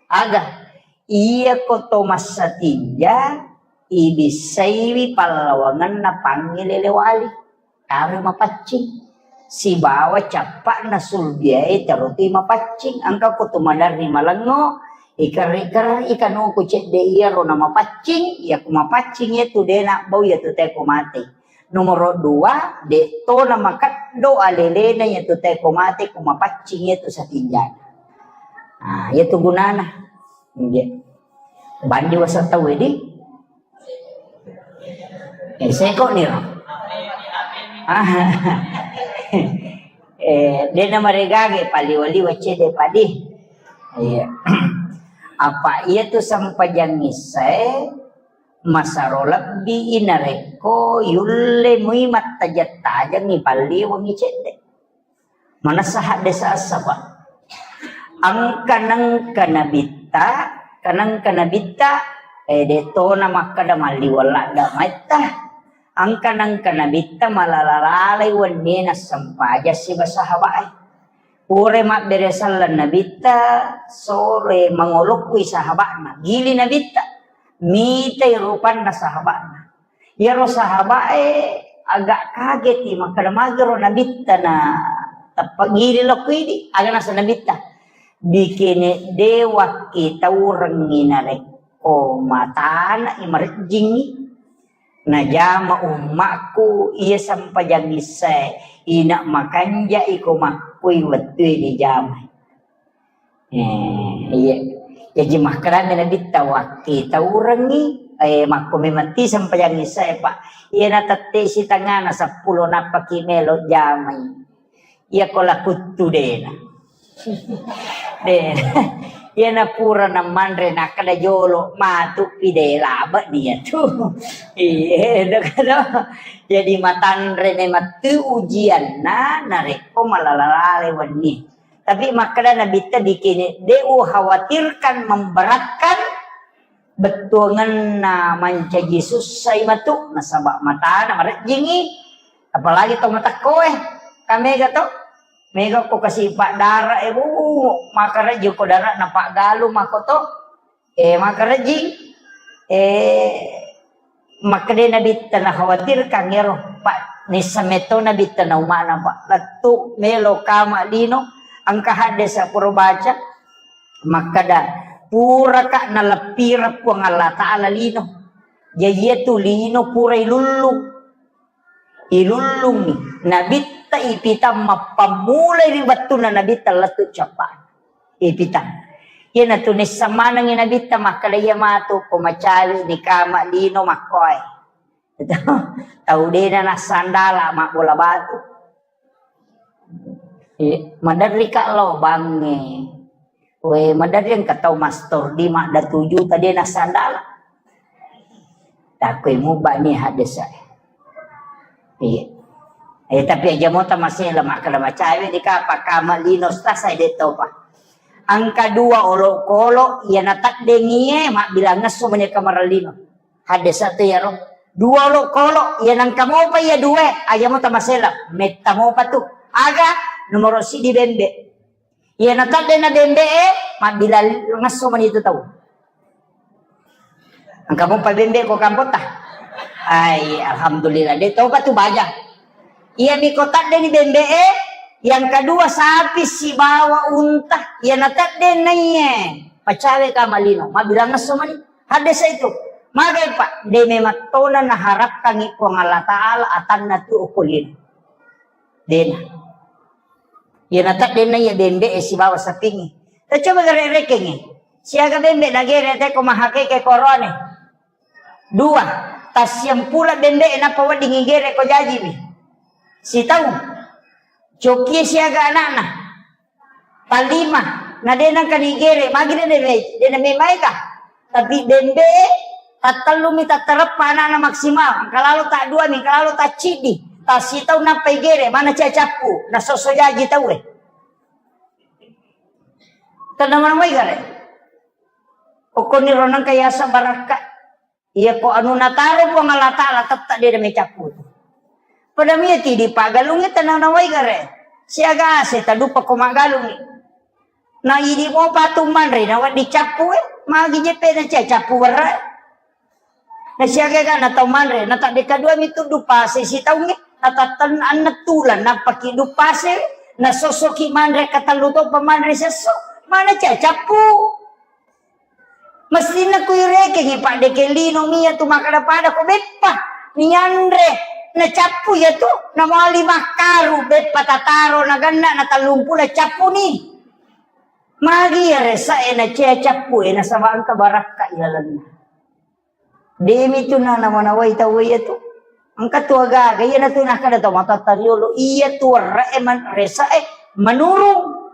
Aga? Iya ko to massatinja, ibissaiwi pallawangenna pangngilele wali. Taro mapaccing. Sibawa cappa'na sulbiae tarotui mapaccing. Engka ko tu maderri malengngo, ikerri-kerri kanuku cedde iyaro na mapaccing, iya ku mapaccing iya tu de nabbau iya tu teko mate. Nomoro dua, de to na makeddo alelena iya tu teko mate ku mapaccing iya tu satinjana. Ah, iya tu gunana. Iya. Bandi wasa tau di. Eh, seko niro. Eh, de' namaregage paliwa-liwa cedde' padi. Iya. Apa iya tu sempajang issae masaro lebbi narekko yulle mui mattajeng-tajengngi palliwangngi cedde'. Manessa haddesa essa, Pak. Engka nengka nabitta, kanengka nabitta, eh, de' tona makkeda malliweng ladde' maitta. Engka nengka nabitta malala-lalai wennena sempajang siba sahaba'e. Pura mabbere selleng nabitta, sore mangolokkui sahaba'na. Gili nabitta, mitai rupanna sahaba'na. Iyaro sahaba'e aga kageti, makkeda magero nabitta na tappa gili lokko idi, aga nasa nabitta. Bikene de' wakkitaurengngi narekko matana i marejjingngi. Najama ummakku iya sempajang issae, ina makanja iko makkui wettue dijamai. Eh, iya. Jaji makkedami nabitta wakkitaurengngi, eh, makko memang ti sempajang issae, Pak. Iya natette sitangana seppulo nappaki melo jamai. Iya ko lakuttu dena. De'. Iya napura namanre nakkeda jolo matu pide labe' dia tu. Iya, de' kada. Jadi matanre memang tu ujianna narekko malala-lale wenni. Tapi makkeda nabitta bikini, de' ukhawatirkan memberatkan bettuangenna mancaji sussai matu, nasaba matana marejjingi, apalagi to matekkoe, kamega to, mega ko kasi paddara e, bu, makarejji ko dara na paggalu mako to, eh, makarejji, eh, makkeda nabitta na khawatirkan ero, Pak, nissa metto nabitta na umana, Pak, lettu melo kama lino, engka haddesa pura baca, makkeda, puraka naleppireng Puang Allah Ta'ala lino. Jaji iyatu lino pura ilullung. Ilullungi. Nabitta ipitang mappammulai ri wettunna nabitta lettu cappa. Ipitang. Iyanatu nissa manengi nabitta makkeda iya matu ko macawe ni kama lino makkoe. Tau dena nassandala mabbola batu. Eh, maderri ka' lao bangnge. We, maderri engka tau mastor di madda tuju tadi nassandala. Takkoi mubani haddesa. Iya. Eh, tapi aja mota masih lemak kada macawe di kapa kama lino stasai de topa. Engka dua olokolo iya nataddengie mabbilang ngesso mani kamar lino. Haddesa tu iyaro. Dua olokolo, iya nengka mopa iya dua, aja mo tamasela, metta mopa tu. Aga, nomoro sidi bembe. Iya natadde na bembe e, mabbilang ngesso mani tu tau. Engka mopa bembe ko kampota. Ai, alhamdulillah, de topa tu baja. Iya mi ko tadde ni bembe e, yang kedua sapi sibawa unta, iya natadde na iye. Pacawe ka malino, mabbilang ngesso mani. Haddesa itu, magai, Pak, de memang tona naharapkangi Puang Allah Ta'ala atanna tu okko lino. Dena. Iya nataddenna iya bembe e sibawa sapingi. Tacoba gare rekengi. Siaga bembe nagere teko mahakeke korone. Dua, tassiampula bembe e nappa wedding igere ko jajiwi. Sitau. Cokie siaga anakna. Tallima, na de nengka nigere, magi de, de, de na memaega. Tapi bembe e, tattellumi tattareppa anakna maksimal, engka lalo taddua mi, engka lalo tacciddi, tassitau nappa igere, mana cia cappu, na sosso jaji tau e. Tenna mana mai gare. Okkoniro nengka yaseng barakka. Iya ko anu nataro Puang Allah Ta'ala tetta de mecappu tu. Pada mia tidi pagalungi tenang nawai gare. Siaga ase tadupa ko magalungi. Na idi mo patu manre na waddi cappu e. Magi jepe na cia cappu werra. Na siaga ga na tau manre na tadde kadua mi tuddu pase sitaungi. Na tatten anna tulan na paki du pase. Na sosoki manre katellu to pamanre sesso. Mana cia cappu. Mestinna kuirekengi paddeke lino mia tu makkada-pada ko beppa nianre nacappu iya tu namali makkaru beppa tataro naganna na tallumpulo cappuni. Magi iya resa e na cea cappu e nasaba engka barakka ilalenna. Demi tu na namanawai tau iya tu. Engka tu agaga, iyanatu nakkeda to matoatta riolo, iya tu werre'e man-, rese'e manurung.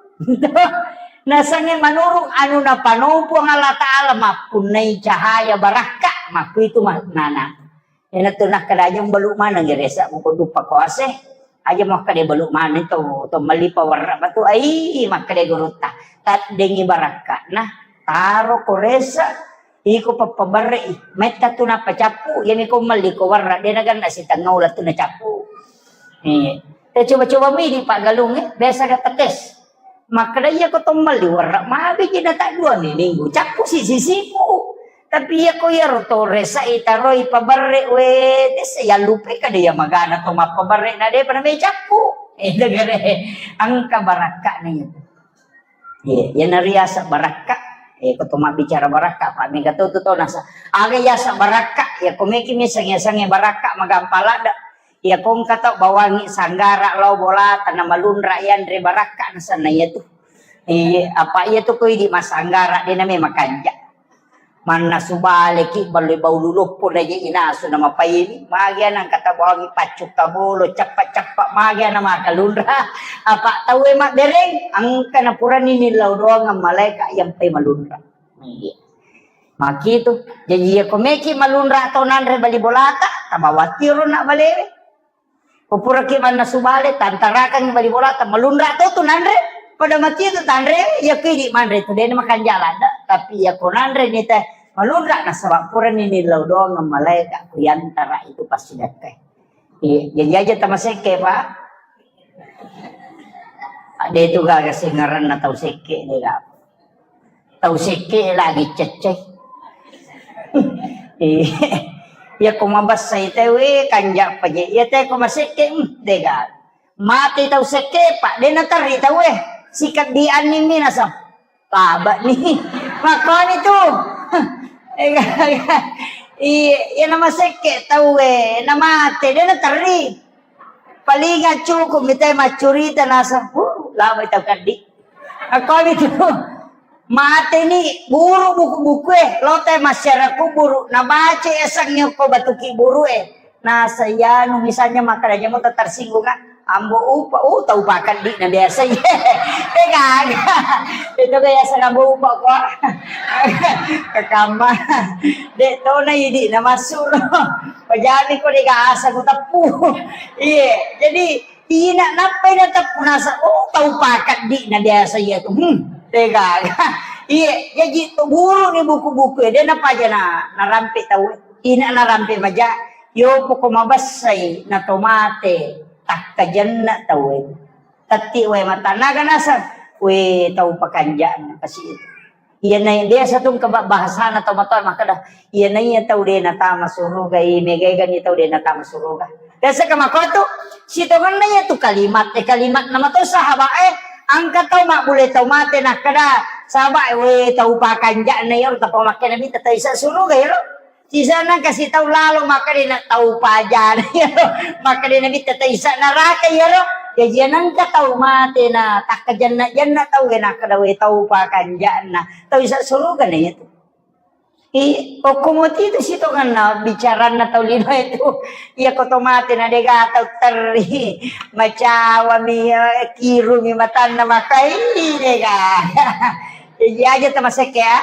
Nasengnge manurung anu napano Puang Allah Ta'ala mappunnai cahaya barakka, makkuitu maknana. Iyanatu nakkeda aja mbalu maneng rese muko duppa koase, aja makkeda balu maneng to, to melli pawerre batu, ai makkeda gurutta. Taddengi barakkana, taro ko rese, Iko pappabarre'i, metta tu nappa cappu, iyami ko melli ko warra, de naganna sitengnga uleng tu nacappu. Eh, te coba-coba mi di paggalung, eh, biasa ga tetes. Makkeda iya ko to melli warra, magi ji na taddua mi minggu, cappu si sisiku. Tapi iya ko iyaro to rese'i taroi pabarre, we, dessa yallupai kada iya magana to mappabarre na depa na me cappu. Eh, degere, engka barakkana iya. Iya, iyana riaseng barakka. Eh, ko to mabbicara barakka, pa mega to tu to nasa. Aga yaseng barakka, ya ko meki mi sengnge-sengnge barakka magampang ladde. Ya ko engka to bawangi sanggara lao bolata na malunra yanre barakka nasenna iya tu. Iya, apa iya tu ko idi massanggara de na me makanja. Mannasu baleki ballo bau luloppo na je inasu na mapaini. Magi ana engka tabawangi paccu kabolo, cappa-cappa magi ana makalunra. Apa tauwe mabbereng, engka na purani nillau doang malaeka yang pai malunra. Iya. Makitu. Jadi ya ko meki malunra tau nanre bali bolata, tabawatiro na balewe. Ko puraki mannasu bale, tantarakangngi bali bolata, malunra to tu nanre, pada mati tu tanre, iya ko idi manre tu, dena makanja ladde, tapi iya ko nanre ni teh, malunra nasaba purani nillau doang malaeka ku yantara itu passidakkai. Iya, jadi aja tamasekke, Pak. Ade tu gaga sengaranna tau sekke, de gaga. Tau sekke lagi cecce. Iya. Iya, ko mabessai tau, eh, kanja paje. Iya, te ko masekke, hmm, dega. Mate tau sekke, Pak, de naterri tau, eh. Sikaddi anning mi nasab. Tabak ni. Makoni tu. Iya, iya, nama sekke tau, eh, namate, de naterri. Paling cukup mitai maccurita nasab. Uh, lama tau kaddi. Makoni tu. Mateni guru buku-buku e, lote masyarakat kuburu, nabaca esangnge ko batuki buru e. Nasa iyanu misalnya makkeda jamo tersinggung kan, ambo upa, uh, tau pakaddi na biasa iya. Eh, gaga. Itu biasa ambo upa ko. Kekamma. Dek tona idi na masuk. Pajami ko dega asa ku teppu. Iya, jadi Ina nappai nateppu nasa, oh, tau pakaddi na biasa iya tu. Hmm, degaga. Iya, jaji tu guru ni buku-buku e, de napaja na, narampe tau. Ina narampe maja, yo poko mabessai na tomate, takkajenna tau e. Tetti wae matannaga nasa, we tau pakanjana kasi. Iyana biasa tu engka ba-, bahasana tau matoa makkeda, iyana iya tau de natama suruga, i megaegani tau de natama suruga. Biasa ka makkotu, sitongenna iya tu kalimat, eh, kalimat nama to sahaba, eh, engka tau mabbule tau mate nakkeda, sahaba, eh, we tau pakanjana iyaro tappa makkeda mita tau isa suruga iyaro. Sisana kasi tau lalo makkeda na tau pajana iyaro. Makkeda na mitta tau isa naraka iyaro. Jaji anengka tau mate na takkajenna-jenna tau e nakkeda we tau pakanjana. Tau isa suruga na iyatu. I, okko moti tu sitongenna bicaranna tau lino itu. Iya ko to mate na dega tau terri. Macawami, eh, kirumi matanna makai dega. Jaji aja tamasekke ya.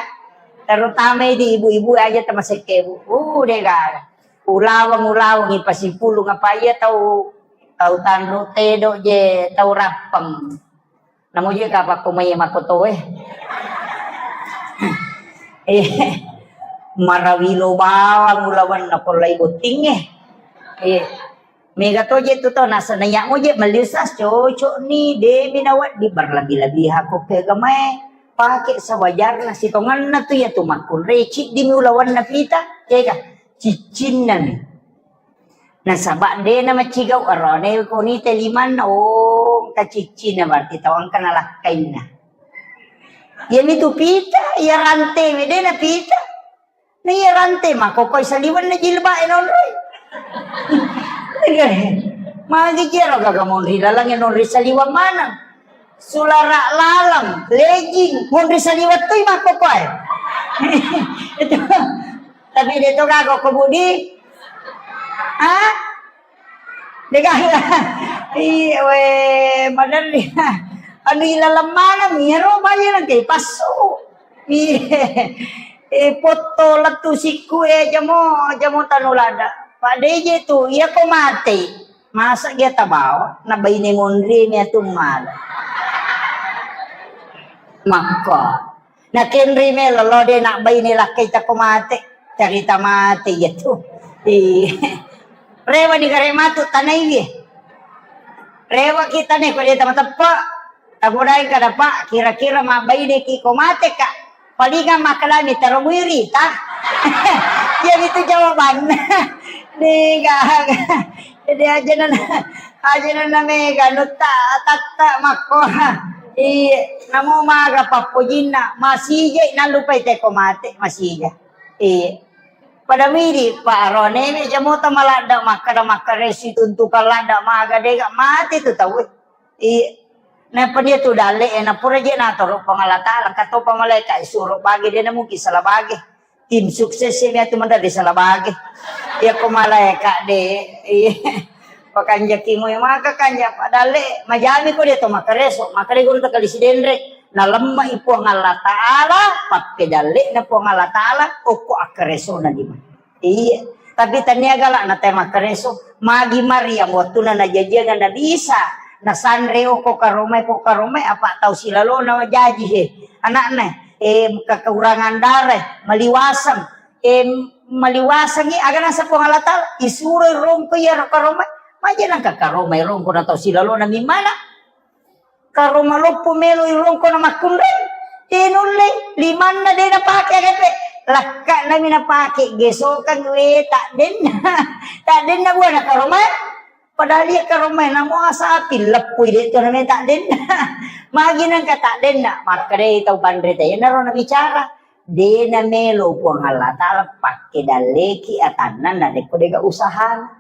Terutama di ibu-ibu aja tamasekke, Bu. Uh, dega. Ulaweng, ulaweng ipasipulung apa iya tau, tau tanru tedo je, tau rappeng. Namo je kapakko mai makoto e. Eh, marawilo bawang ulawenna pollai botting e. Eh. Mega to je tu to, nasaba iya mo je melli usas cocok ni, de mi nawedding berlebih-lebihan ko ke agamae. Pake sewajarna sitongenna tu iya tu makkunrai ciddi mi ulawenna pita, ega ciccinna mi. Nasaba de na macigau arone ko ni te limanna, oh, ka ciccinna berarti tau engka nalakkainna. Iya mi tu pita, iya rante mi de na pita. Na iya rante makkokoi saliwenna jilbab e nonroi. Magi jero gaga monri laleng e nonri saliweng maneng. Sulara laleng, legging, monri saliweng toi makkokoi. Itu. Tapi de to gaga ko Budi. Ha? Dega. Iya, we, maderri. Anu ilaleng maneng, iyaro bayi nangke passu. Iya. Eh, potto lettu sikku, eh, jamo, jamo tanu lada. Pak D J tu, iya ko mate. Masa dia tabawa, na baine monri mi atu mala. Makko. Nakenri melo lo de nak baine lakkai tako mate. Carita mate iya tu. Iya. Rewa di gare matu tanai wie. Rewa kita ne ko de tama teppe. Tabodai kada, Pak, kira-kira mabbaineki ko mate, Kak? Palingang makkedami taro muirita. Iya itu jawabanna. Dega. Jadi aja nana, aja nana mega nutta tatta makko. Iya, namo maga pappojinna, masija nallupai teko mate, masija. Iya. Pada midi, Pak, arone me jamota maladda makkada makkaresu tuntukan ladda maga dega mate tu tau. Iya. Nappa dia tu dalle, eh, napura je natoro Puang Allah Taala, katopa malaika, eh, suro bage, dia na mungkin salah bage. Tim sukses ya, tu mandar di salah bage. Ya ko malaika de, iya. Pakanjaki mu maka kanja, Pak, dalle, majami ko dia to makareso, maka de guru takali sidenre, na lemma i Puang Allah Taala, pakke dalle na Puang Allah Taala, okko akkareso na di mana. Iya, tapi tania gala na te makkareso. Magi Maryam wattuna najajianga Nabi Isa, nasanre okko karomai, ko karomai apa tau silalona jaji he. Anakna, eh, kekurangan darah, maliwaseng, eh, maliwasengi, aga nasa Puang Allah Taala, isuro rongko iya karomai, maja nangka karomai rongko na tau silalona mimana. Karo maloppo melo irongko na makkunrai, de nulle, limanna de napake agape, lakka nami napake gesokang we tak denna, tak denna buana karomai, padahal iya karomai namo asapi leppui de to name tak denna, magi nangka tak denna, makkedai tau panre te, enaro nabicara, de namelo Puang Allah Taala pakke dalleki atanna narekko dega usahana.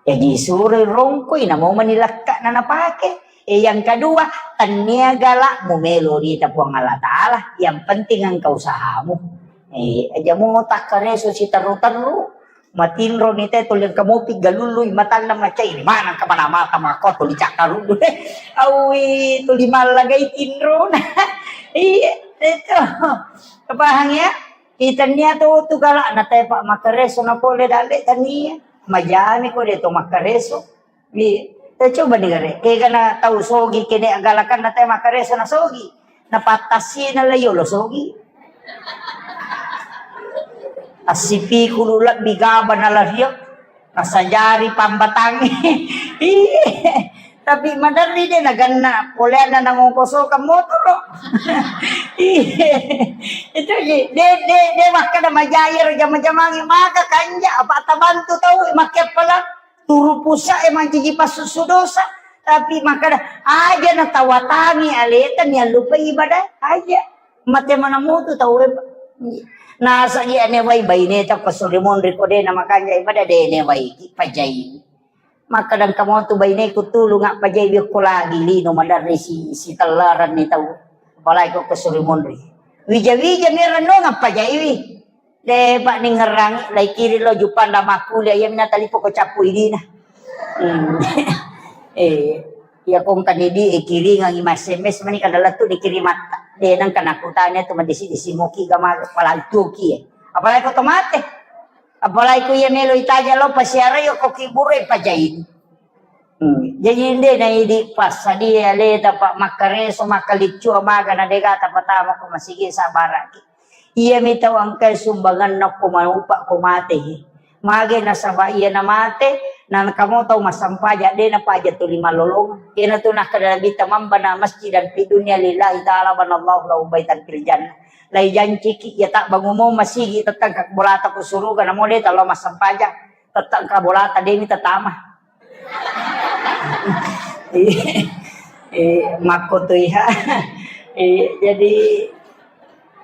Jaji suroi rongkoi, namo mani lekka'na napake. E, yang kedua, tennia gala mumelo rita Puang Allah Taala, yang penting engka usahamu. E, aja mo takkareso siterru-terru, matinro ni te tuli engka mopi galului matanna macai, mana engka mana mata mako tuli cakkaruddu. Awi tuli mallagai tinro. Iya, itu. Paham ya? Itannia tu, tu galakna te pa makkareso na pole dalle tania. Majami ko de to makkareso. Iya. Te coba ni gare. Kegana tau sogi kene agalakanna te makkareso na sogi. Na pattassina la yolo sogi. Assipikulu lebbi gaba na lario. Nasajari pambatangi. Iya. Tapi maderri de naganna poleanna nangongkosokang motoro. Iya. Itu ji, de, de, de makkada majai ero jama-jamangi maka kanja apa tabantu tau makke pala turu pusa e manciji passusu dosa. Tapi makkada aja natawatangi aleta niallupai ibadah aja. Mate mana mutu tau e. Nasagi ane wai baine tau kesuri monri ko de na makanja ibadah de ne wai pajai. Makkadang kamotu baineku tulung appajaiwi okko lagi lino maderri si, sitellarenni tau. Apalagi ko kesuri monri. Wija-wija mi rennuang appajaiwi. De pa ningerrangi, lai kiri lo jupang da makkulia, iya mina talipo ko cappu idina. Hmm. Eh, iya kongkani di, eh, kiringangi ma S M S mani kada lettu dikirimatta. De nang kana kutanya tu madisi-disi moki gama palantuki, eh. Apalagi ko tomate. Apalagi ku iya melo itaja lo pasiarai okko kiburu e pajaini. Hmm. Jaji inde na idi passadia aleta pa makkareso makkaliccu amaga na dega tapatama ko masigi sabaraki. Iya mi tau engkai sumbanganna ko maupa ko mate. Mage nasaba iya na mate na kamo tau massampaja de na paja tuli malolong. Kena tu nakkada Nabi tamambana masjidan fi dunya lillahi ta'ala banallahu lahu baitan fil jannah. Lai janciki, iya tabbang umo masigi tettang ka bolata ku suruga, namo de talo massampajang, tettang ka bolata demi tetama. Eh, eh, makko tu iha. Eh, jadi,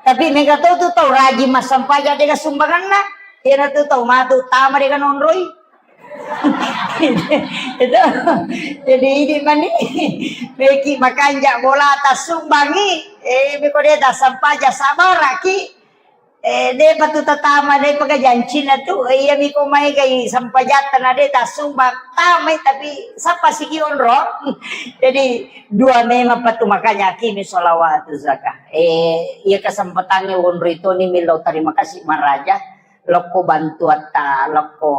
tapi mega to tu tau rajin massampajang dega sumbanganna, iyana tu tau matu tama dega nonroi. Itu. Jadi idi mani. Meki makanja bola tasumbangi. Eh, meko de tasampaja sabaraki. Eh, de' pa tu tatama, de' pa ka jancina tu. Eh, iya miko mai gai sampajatta na de' tassumbang, tamai tapi sappa sigi onro. Jadi dua memang pa tu, makanya akimi sholawatu zakat. Eh, iya kesempatannya onro itu ni milo terima kasih maraja. Lokko bantuatta, lokko,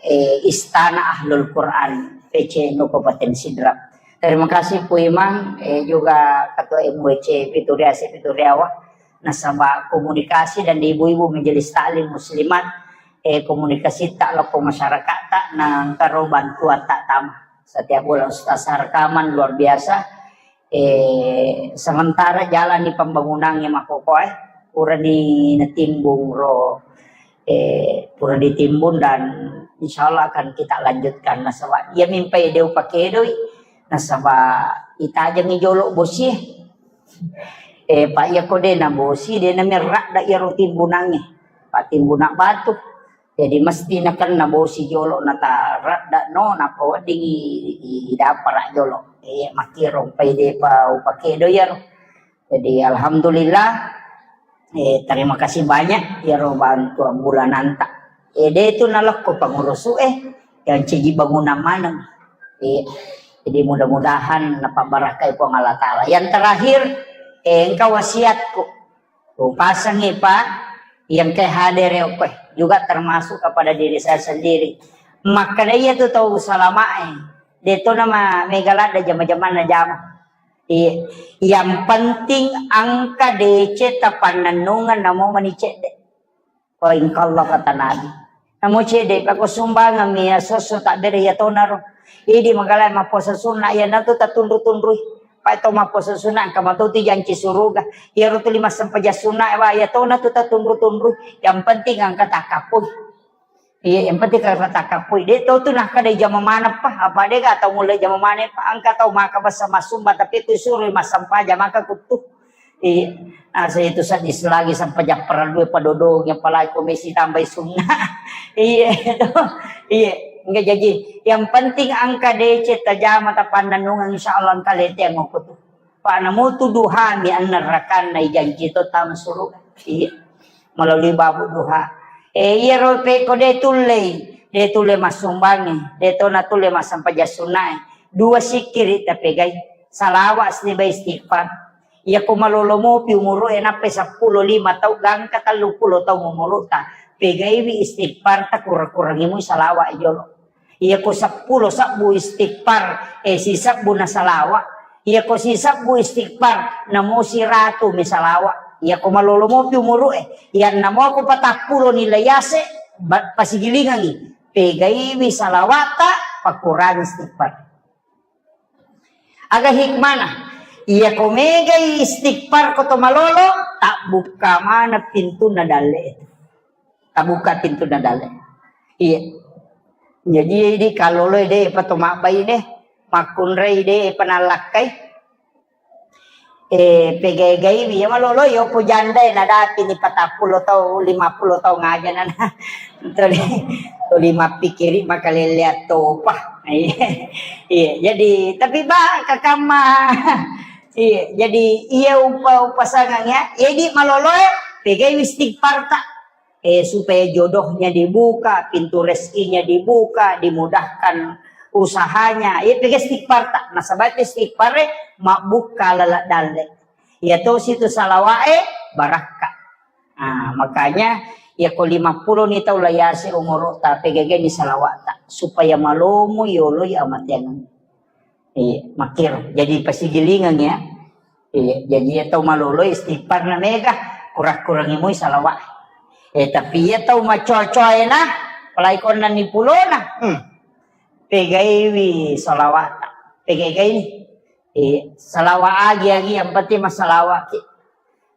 eh, Istana Ahlul Quran, P C N U Kabupaten Sidrap. Terima kasih Pu Imang, eh, juga Ketua M W C Pituriase Pituriawa. Nasaba komunikasi dan ibu-ibu majelis taklim muslimat, eh, komunikasi ta lokko masyarakat ta nangkaro bantuan ta tama. Setiap bulan Ustaz rekaman luar biasa. Eh, sementara jalani pembangunannya makkokkoe, purani natimbung ro, eh, pura ditimbun dan insya Allah akan kita lanjutkan. Nasaba iya mimpai deu pakedoi, nasaba itajengi jolo bosi. Eh, pa iya ko de na bosi, de na merradda iyaro timbunangnge. Pa timbuna batu. Jadi mesti nakenna bosi jolo nata radda no, napa wedding i, i, i dapara jolo. Eh, makkiro pai depa upakedo iyaro. Jadi alhamdulillah, eh, terima kasih banyak iyaro bantuan bulananta. Eh, de tu nalekko pengurusu eh, yang ciji bangunan maneng. Eh, jadi mudah-mudahan napabarakai Puang Allah Ta'ala. Yang terakhir, eh, engka wasiatku. Upasangi, Pak, yang ke hadir ya, Pak, juga termasuk kepada diri saya sendiri. Makkeda iya tu tau salamae. De to nama mega ladda jama-jamanna jama. Iya. Yang penting engka D C tapannennungeng namo mani cedde. Ko engka Allah kata Nabi. Namo cedde, pako sumbangan mi asosso tabbere iya tonaro. Idi magala mappuasa sunna, iya natu tatunru-tunrui. Pai to mappuasa sunna, engka mato tu janci suruga. Iya ro tu lima sempajang sunna, wa iya tona tu tatunru-tunrui. Yang penting engka takapui. Iya, yang penting engka takapui. De to tu nakkeda jama maneng pa, apa de ga tau mulle jama maneng pa, engka tau maka basa masumba, tapi tu suru massempajang maka kuttu. Iya. Asa itu sadis lagi sampai japparan dua padodong, apalagi komisi tambahi sunna. Iya, itu. Iya. Enggak jadi. Yang penting engka D C tajama tapannennungeng, insya Allah engka lete yang aku tu. Pak namu tu duha mi anna rakanna ijanji to tama suruga. Iya. Melalui babu duha. Eh, iya ro peko de tullei. De tulle massumbangi. De to na tulle massempajang sunnae. Dua sikiri tapegai. Salawa sibawa istighfar. Iyako malolo mopi umuru'e nappai seppulo lima tau gangka telluppulo taung umuru'ta, pegaiwi istighfarta, kurang-kurangi mui salawa jolo. Iyako seppulo sebbu istighfar, eh, sisebbu na salawa. Iyako sisebbu istighfar, namo siratu mi salawa. Iyako malolo mopi umuru'e, iyanna moko patappulo ni layase, ba-, pasigilingangi, pegaiwi salawata, pakurangi istighfar. Aga hikmana? Iyako megai istighfar ko to malolo, tabbukka maneng pintunna dalle. Tabbukka pintunna dalle. Iya. Jadi idi kalolo de pa to mabbai de, makkunrai de pa nallakkai. Eh, pegai-gaiwi, ya malolo, yo, ko janda, eh, nadapi ni patappulo tau, lima puluh tau ngaja nana. Tuli, tuli mappikiri makalele attopa. Iya, iya, jadi, tapi ba, kakamma. Iya, jadi, iya upa, upasangang ya. Jadi malolo, eh, pegaiwi istighfar ta. Eh, supaya jodohnya dibuka, pintu rezekinya dibuka, dimudahkan usahanya. Iya, pega istighfar ta. Nasaba istighfar, eh, mabbukka laleng dalle. Iya tosi tu salawa'e barakka. Nah, makanya iya ko lima puluh ni tau layase umuru ta pegageni salawa'ta supaya malomo yoloi amateang. Iya, makkiro. Jadi pasigilingeng ya. Iya, jadi iya tau malolo istighfar na mega, kurang-kurangi mui salawa. Eh, tapi iya tau macoa-coa ena, apalagi konna ni pulona. Hmm. Pegaiwi salawa'ta. Pegai-gai ni. Eh, salawa agi-agi, yang penting masalawaki.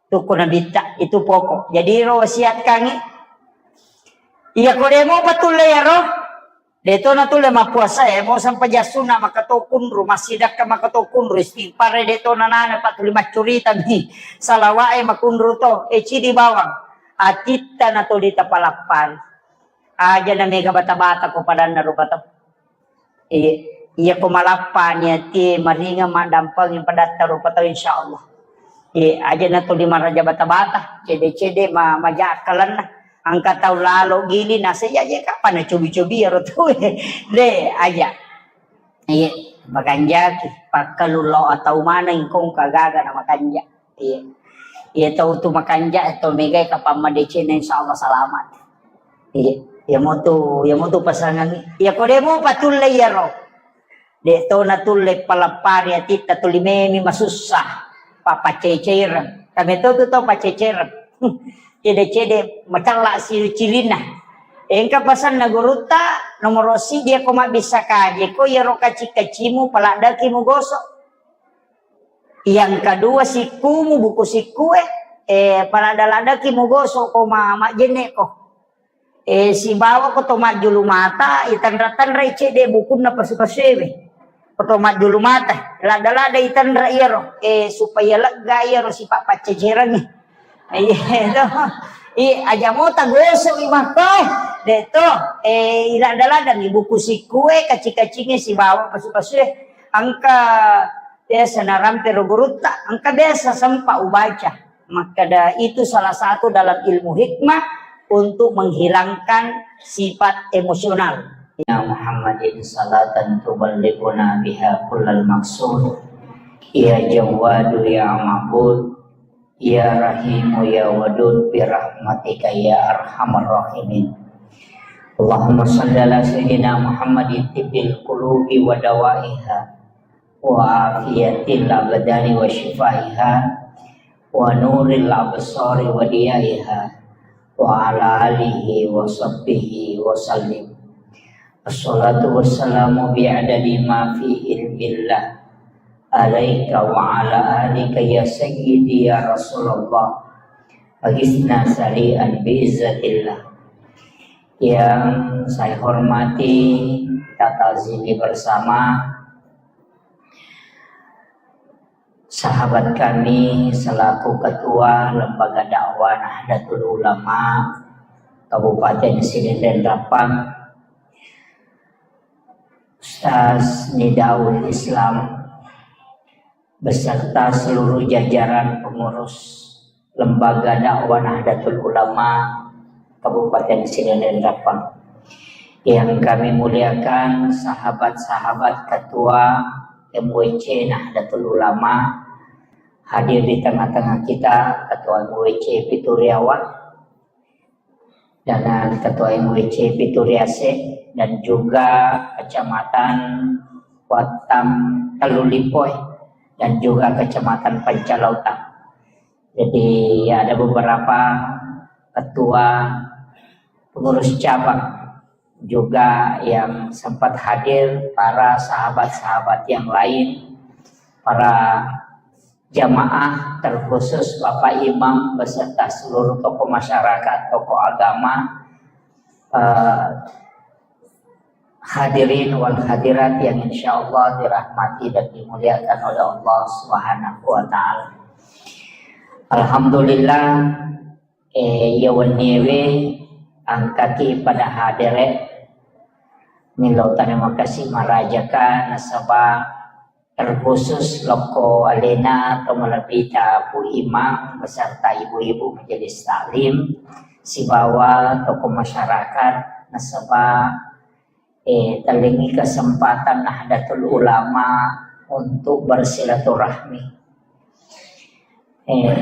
Tukku nabitta, itu pokok. Jadi ro wasiatkangi. Iya ko demo patulle ya ro. De to natulle mappuasa e, mo sampajang sunna maka to kunru, massidakka maka to kunru, istighfar e de to nanana, pa tuli maccurita mi. Salawa e makunru to, e cidi bawang. Atitta na tuli tapalappari. Aja na mega bata-bata ko padanna rupa tau. Iya, iya ko malappa ni atie maringa maddampeng padatta rupa tau, insyaallah. Eh, aja na tuli maraja bata-bata, cede-cede ma-, maja akkalenna. Angka tau lalo gili nase ya je kapan na cobi-cobi ya rotu. De, aja. Iya, makanjaki. Pakkalu lo atau mana ingkong kagaga na makanja. Iya. Iya tau tu makanja, tau megai kapan madecena, insya Allah selamat. Iya. Iya motu, iya motu pasangan. Iya ko demo patulle iya ro. De to natulle palappari atitta tuli memi masussa. Papaceceireng. Kami to tu tau paceceireng. Cede-cede macalla si cilinna. Engka pasanna gurutta, nomoro siji ko mabbissa kaje ko iyaro kaci-kacimu paladdaki mugoso. Yang kedua sikkumu buku sikkue, eh, paladda-laddaki mugoso ko ma-, majjenne ko. Eh, sibawa ko to majjulu mata, itanra-tanrai cedde bukunna pasu-pasuewe. Ko to majjulu mata, ladda-ladda itanra iyaro, eh, supaya lega iyaro sipa paccecerengnge. Iya to. I aja mota gosok i makko. De to, eh, iladda-laddangi buku sikkue, kaci-kacinge sibawa pasu-pasue. Engka biasa narampe ro gurutta, engka biasa sempa ubaca. Makkeda itu salah satu dalam ilmu hikmah untuk menghilangkan sifat emosional. Ya Muhammadin salatan tuballighuna biha kullal maqsud. Ya Jawwadu ya Ma'bud. Ya Rahimu ya Wadud bi rahmatika ya arhamar rahimin. Allahumma shalli ala sayyidina Muhammadin tibbil qulubi wa dawaiha wa afiyatil abdani wa shifaiha wa nuril absari wa diyaiha wa ala alihi wa sahbihi wa sallim. Assalatu wassalamu bi'adadi ma fi ilmillah alaika wa ala alika ya sayyidi ya Rasulullah. Agisna sari'an bi'izzatillah. Yang saya hormati, kita ta'zimi bersama sahabat kami selaku Ketua Lembaga Dakwah Nahdlatul Ulama Kabupaten Sidenreng Rappang, Ustaz Nidaul Islam, beserta seluruh jajaran pengurus Lembaga Dakwah Nahdlatul Ulama Kabupaten Sidenreng Rappang. Yang kami muliakan sahabat-sahabat Ketua M W C Nahdlatul Ulama, hadir di tengah-tengah kita, Ketua M W C Pituriawa, dengan Ketua M W C Pituriase, dan juga Kecamatan Wattam Tellulipoe, dan juga Kecamatan Pancalautang. Jadi, ada beberapa ketua pengurus cabang juga yang sempat hadir, para sahabat-sahabat yang lain, para jamaah, terkhusus Bapak Imam beserta seluruh tokoh masyarakat, tokoh agama, eh, hadirin wal hadirat yang insya Allah dirahmati dan dimuliakan oleh Allah Subhanahu wa Ta'ala. Alhamdulillah, eh, iya wenniewe engkaki pada hadere. Millau tarima kasih marajaka nasaba terkhusus lokko alena to malebbita Bu Imam beserta ibu-ibu majelis taklim sibawa tokoh masyarakat nasaba, eh, tellengi kesempatan Nahdlatul Ulama untuk bersilaturahmi. Eh,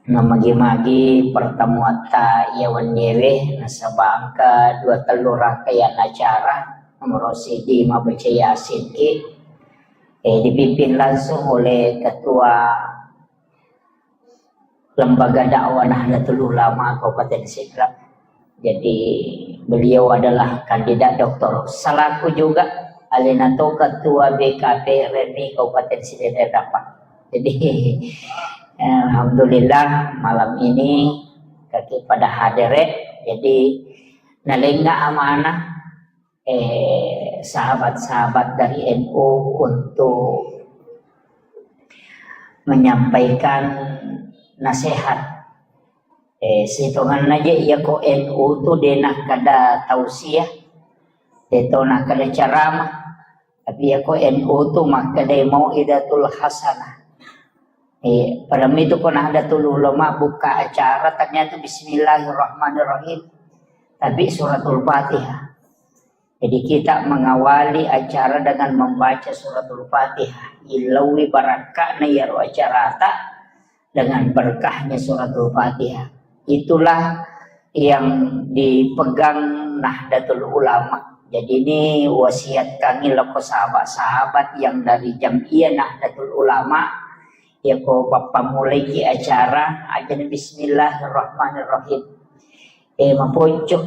namagi-magi pertemuatta iya wenniewe nasaba engka dua tellu rangkaian acara, nomoro siji mabaca Yasin ki, eh, dipimpin langsung oleh Ketua Lembaga Dakwah Nahdlatul Ulama Kabupaten Sidrap. Jadi, beliau adalah kandidat doktor. Selaku juga alena to Ketua B K P R M I Kabupaten Sidenreng Rappang. Jadi, alhamdulillah malam ini kaki pada hadere. Jadi, nalenga amanah eh, sahabat-sahabat dari N U untuk menyampaikan nasihat. Eh, sitonganna je iya ko N U tu de nakkeda tausiah, de to nakkeda ceramah, tapi iya ko N U tu makkeda mau'izatul hasanah. Eh, pada itu ko Nahdlatul Ulama buka acara, ternyata Bismillahirrahmanirrahim, tapi Suratul Fatihah. Jadi kita mengawali acara dengan membaca Suratul Fatihah. Ilawi barakka'na iyaro acarata dengan berkahnya Suratul Fatihah. Itulah yang dipegang Nahdlatul Ulama. Jadi ini wasiatkangi loko sahabat-sahabat yang dari Jam'iyah Nahdlatul Ulama. Ya ko pappamulaiki acara, ajana Bismillahirrahmanirrahim. Eh, maponco,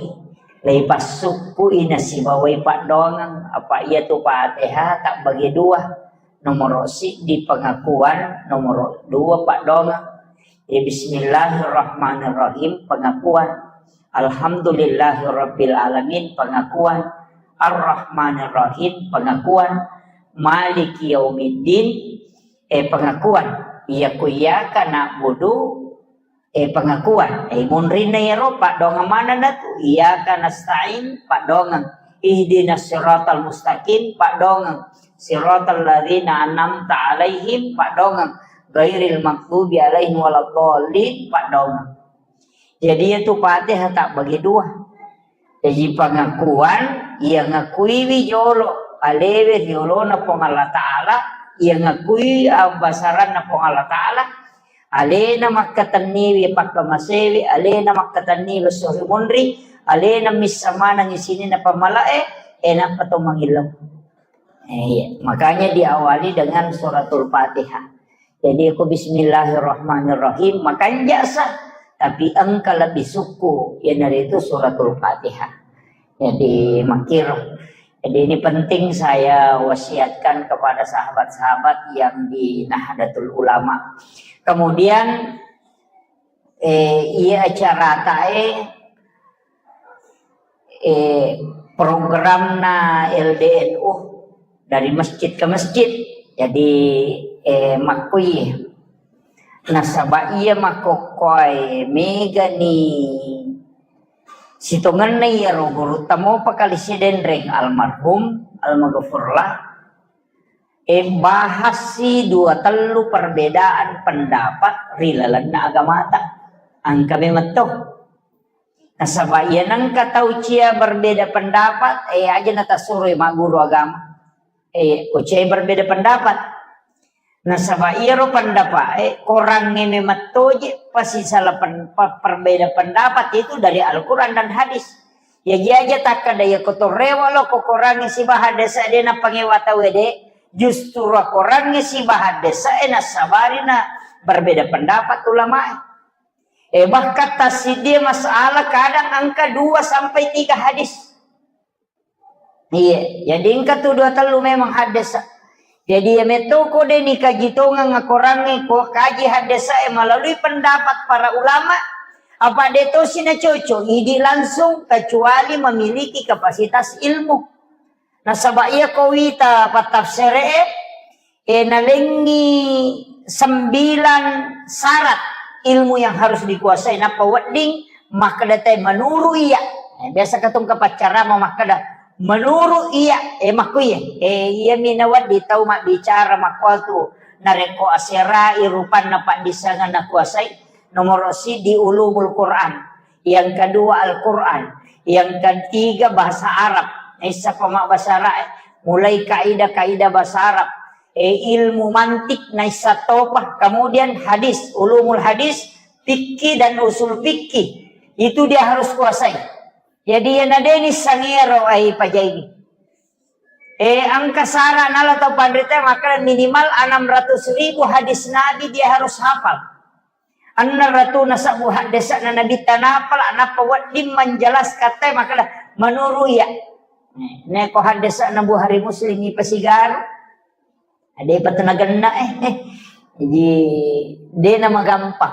leipassukku ina sibawai paddoangeng, apa iya tu Fatihah tak bagi dua. Nomoro siddi pengakuan, nomoro dua paddoangeng. Eh, Bismillahirrahmanirrahim, pengakuan. Alhamdulillahirabbil alamin, pengakuan. Arrahmanirrahim, pengakuan. Maliki yaumiddin, eh, pengakuan. Iya ku iyyaka na'budu, eh, pengakuan. Eh, munrinna iyaro, paddoangeng manenna tu. Iyyaka nasta'in, paddoangeng. Ihdinas siratal mustaqim, paddoangeng. Siratal ladzina an'amta alaihim, paddoangeng. Ghairil maghdubi alaihim waladdallin, paddoangeng. Jadi iya tu Fatihah tak bagi dua. Jadi pengakuan, iya ngakuiwi jolo alewe riolona Puang Allah Ta'ala, iya ngakui abbasaranna Puang Allah Ta'ala, alena makkatenniwi pakkamasewi, alena makkatenniwi esso ri munri, alena missa manengngi sininna pammalae, eh, nappa to mangillau. Eh, iya. Makanya diawali dengan Suratul Fatihah. Jadi, ko Bismillahirrahmanirrahim, makanja sa, tapi engka lebih sukku, iyanaritu Suratul Fatihah. Jadi, makkiro. Jadi, ini penting saya wasiatkan kepada sahabat-sahabat yang di Nahdlatul Ulama. Kemudian, eh, iya acaratae, eh, programna L D N U dari masjid ke masjid. Jadi, eh, makkui. Nasaba iya makkokkoe megani sitongenna iyaro gurutta mopa kali sidenreng almarhum, almaghfurlah. Eh, bahassi dua tellu perbedaan pendapat ri lalenna agamata. Engka memang to. Nasaba iya nengka tau cia berbeda pendapat, eh, aja natasuroi magguru agama. Eh, ko cia berbeda pendapat. Nasaba iyaro pendapat, eh, korangnge memang toje pasi salah pen-, pe-, perbeda pendapat itu dari Al-Quran dan hadis. Ya, jaja takkada iya ko torrewa lo ko korangnge sibaha desa de na pangewa tau de, justru korangnge sibaha desa e nasabari na berbeda pendapat ulama e. Eh, bahkan tassiddi masalah kadang engka dua sampai tiga hadis. Iya, jadi engka tu dua tellu memang haddesa. Jadi iya metto ko de ni kaji tongeng akorangnge ko kaji haddesa e melalui pendapat para ulama, apa de tosi na cocok, idi langsung kecuali memiliki kapasitas ilmu. Nasaba iya ko wita pattafsere e, eh, nalengngi sembilan syarat ilmu yang harus dikuasai. Nappa wedding makkeda te menurut iya. Eh, biasa katong kapaccarama makkeda menurut iya, eh, makku iya. Eh, iya mi nawedding tau mabbicara makkuatu narekko aserai rupanna paddissengan nakuasai. Nomoro siddi ulumul Quran, yang kedua Al-Quran, yang ketiga bahasa Arab. Naissa pama bahasa Arab, mulai kaidah-kaidah bahasa Arab, eh, ilmu mantik naissa topa, kemudian hadis, ulumul hadis, fikih dan usul fikih. Itu dia harus kuasai. Jadi yang nadeni sangero ai pajaiwi. Eh, engka sara nala tau panrita maka minimal enam ratus ribu hadis Nabi dia harus hafal. Enneng ratuna sabbu haddesa'na Nabitta napala, nappa wedding manjelaskan te makkeda, menurut iya. Neko haddesa'na Bukhari Muslim ipasigaru. Ada apa tu nagenna, eh. Jadi, de na magampang.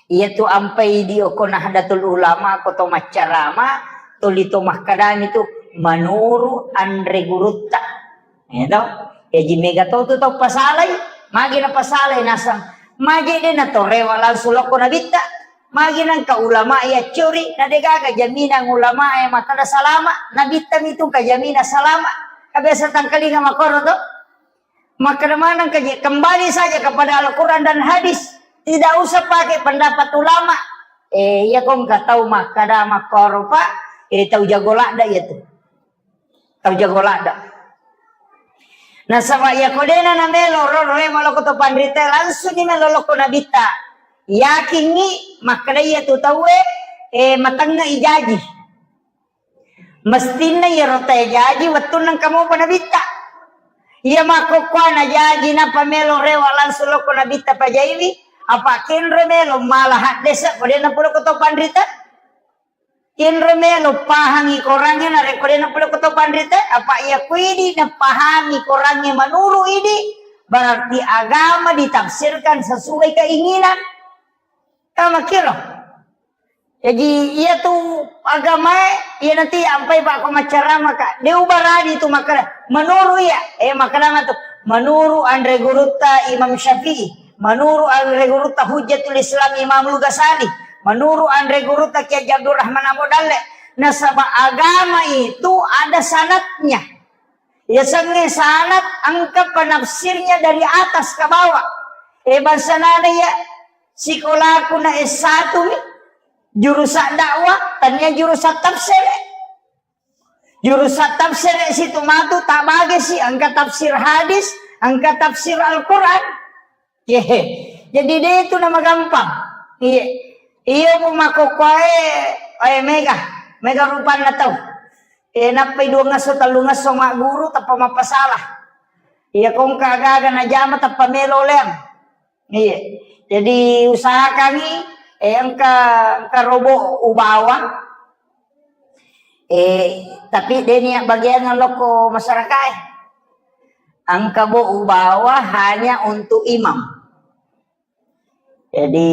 Iya tu ampai di oko Nahdlatul Ulama, ko to maccarama, tuli to makkedami tu menurut anre gurutta. Ya toh? Jaji mega to tu tau pasalai, magi na pasalai nasang. Magi de na torewa langsung lokko Nabitta. Magi nangka ulama ya curi, na de gaga jaminan ulama ya makkeda salama, Nabitta mitu ka jaminan salama. Ka biasa tangkalinga makoro to. Makkeda maneng ka je, kembali saja kepada Al-Quran dan hadis. Tidak usah pakai pendapat ulama. Eh, iya kong ka tau makkeda makkoro, Pak, eh, tau jago ladda iya tu. Tau jago ladda. Nasaba iya ko dena na melo ro, ro, melo ko to panrita, langsung ni melo lokko nabitta. Yakingi makkeda iya tu tauwe, eh, matengnga ijaji. Mestinna iyaro tae jaji wettunna engka mopa nabitta. Iya makkokkoe na jaji nappa melo rewa langsung lokko nabitta pajaiwi, apa kenro melo mala haddese ko de napolokko to panrita. Kenro melo pahangi korangnge narekko de napolokko to panrita, apa iya kuidi napahangi korangnge manuru idi, berarti agama ditafsirkan sesuai keinginan. Kamakkiro. Jaji, iya tu agamae, iya nanti ampai pakko maccarama ka. De ubarani tu makkeda, menuru iya, eh, makkeda matu, menuru anre gurutta Imam Syafi'i, menuru anre gurutta Hujjatul Islam Imamul Ghazali, menuru anre gurutta Kiai Haji Abdurrahman Ambo Dalle. Nasaba agama itu ada sanatnya. Yasengnge sanad engka penafsirnya dari atas ke bawah. Eh, bangsa nana ya, sikolaku na S satu mi, jurusan dakwah, tania jurusan tafsir. Jurusan tafsir situ matu tak bagi si, engka tafsir hadis, engka tafsir Al-Quran. Ye. Jadi de itu nama gampang. Iya. Iya, bu makkokkoe, eh, mega. Mega rupanna tau. Eh, nappai dua ngesso, tellu ngesso magguru, tappa mappasala. Iya, kongka gaga najama, tappa melo leang. Iya. Jadi usahakangi, eh, engka, engka robo ubawa. Eh, tapi de nia bagian lokko masyarakat. Engka bo ubawa hanya untuk imam. Jadi,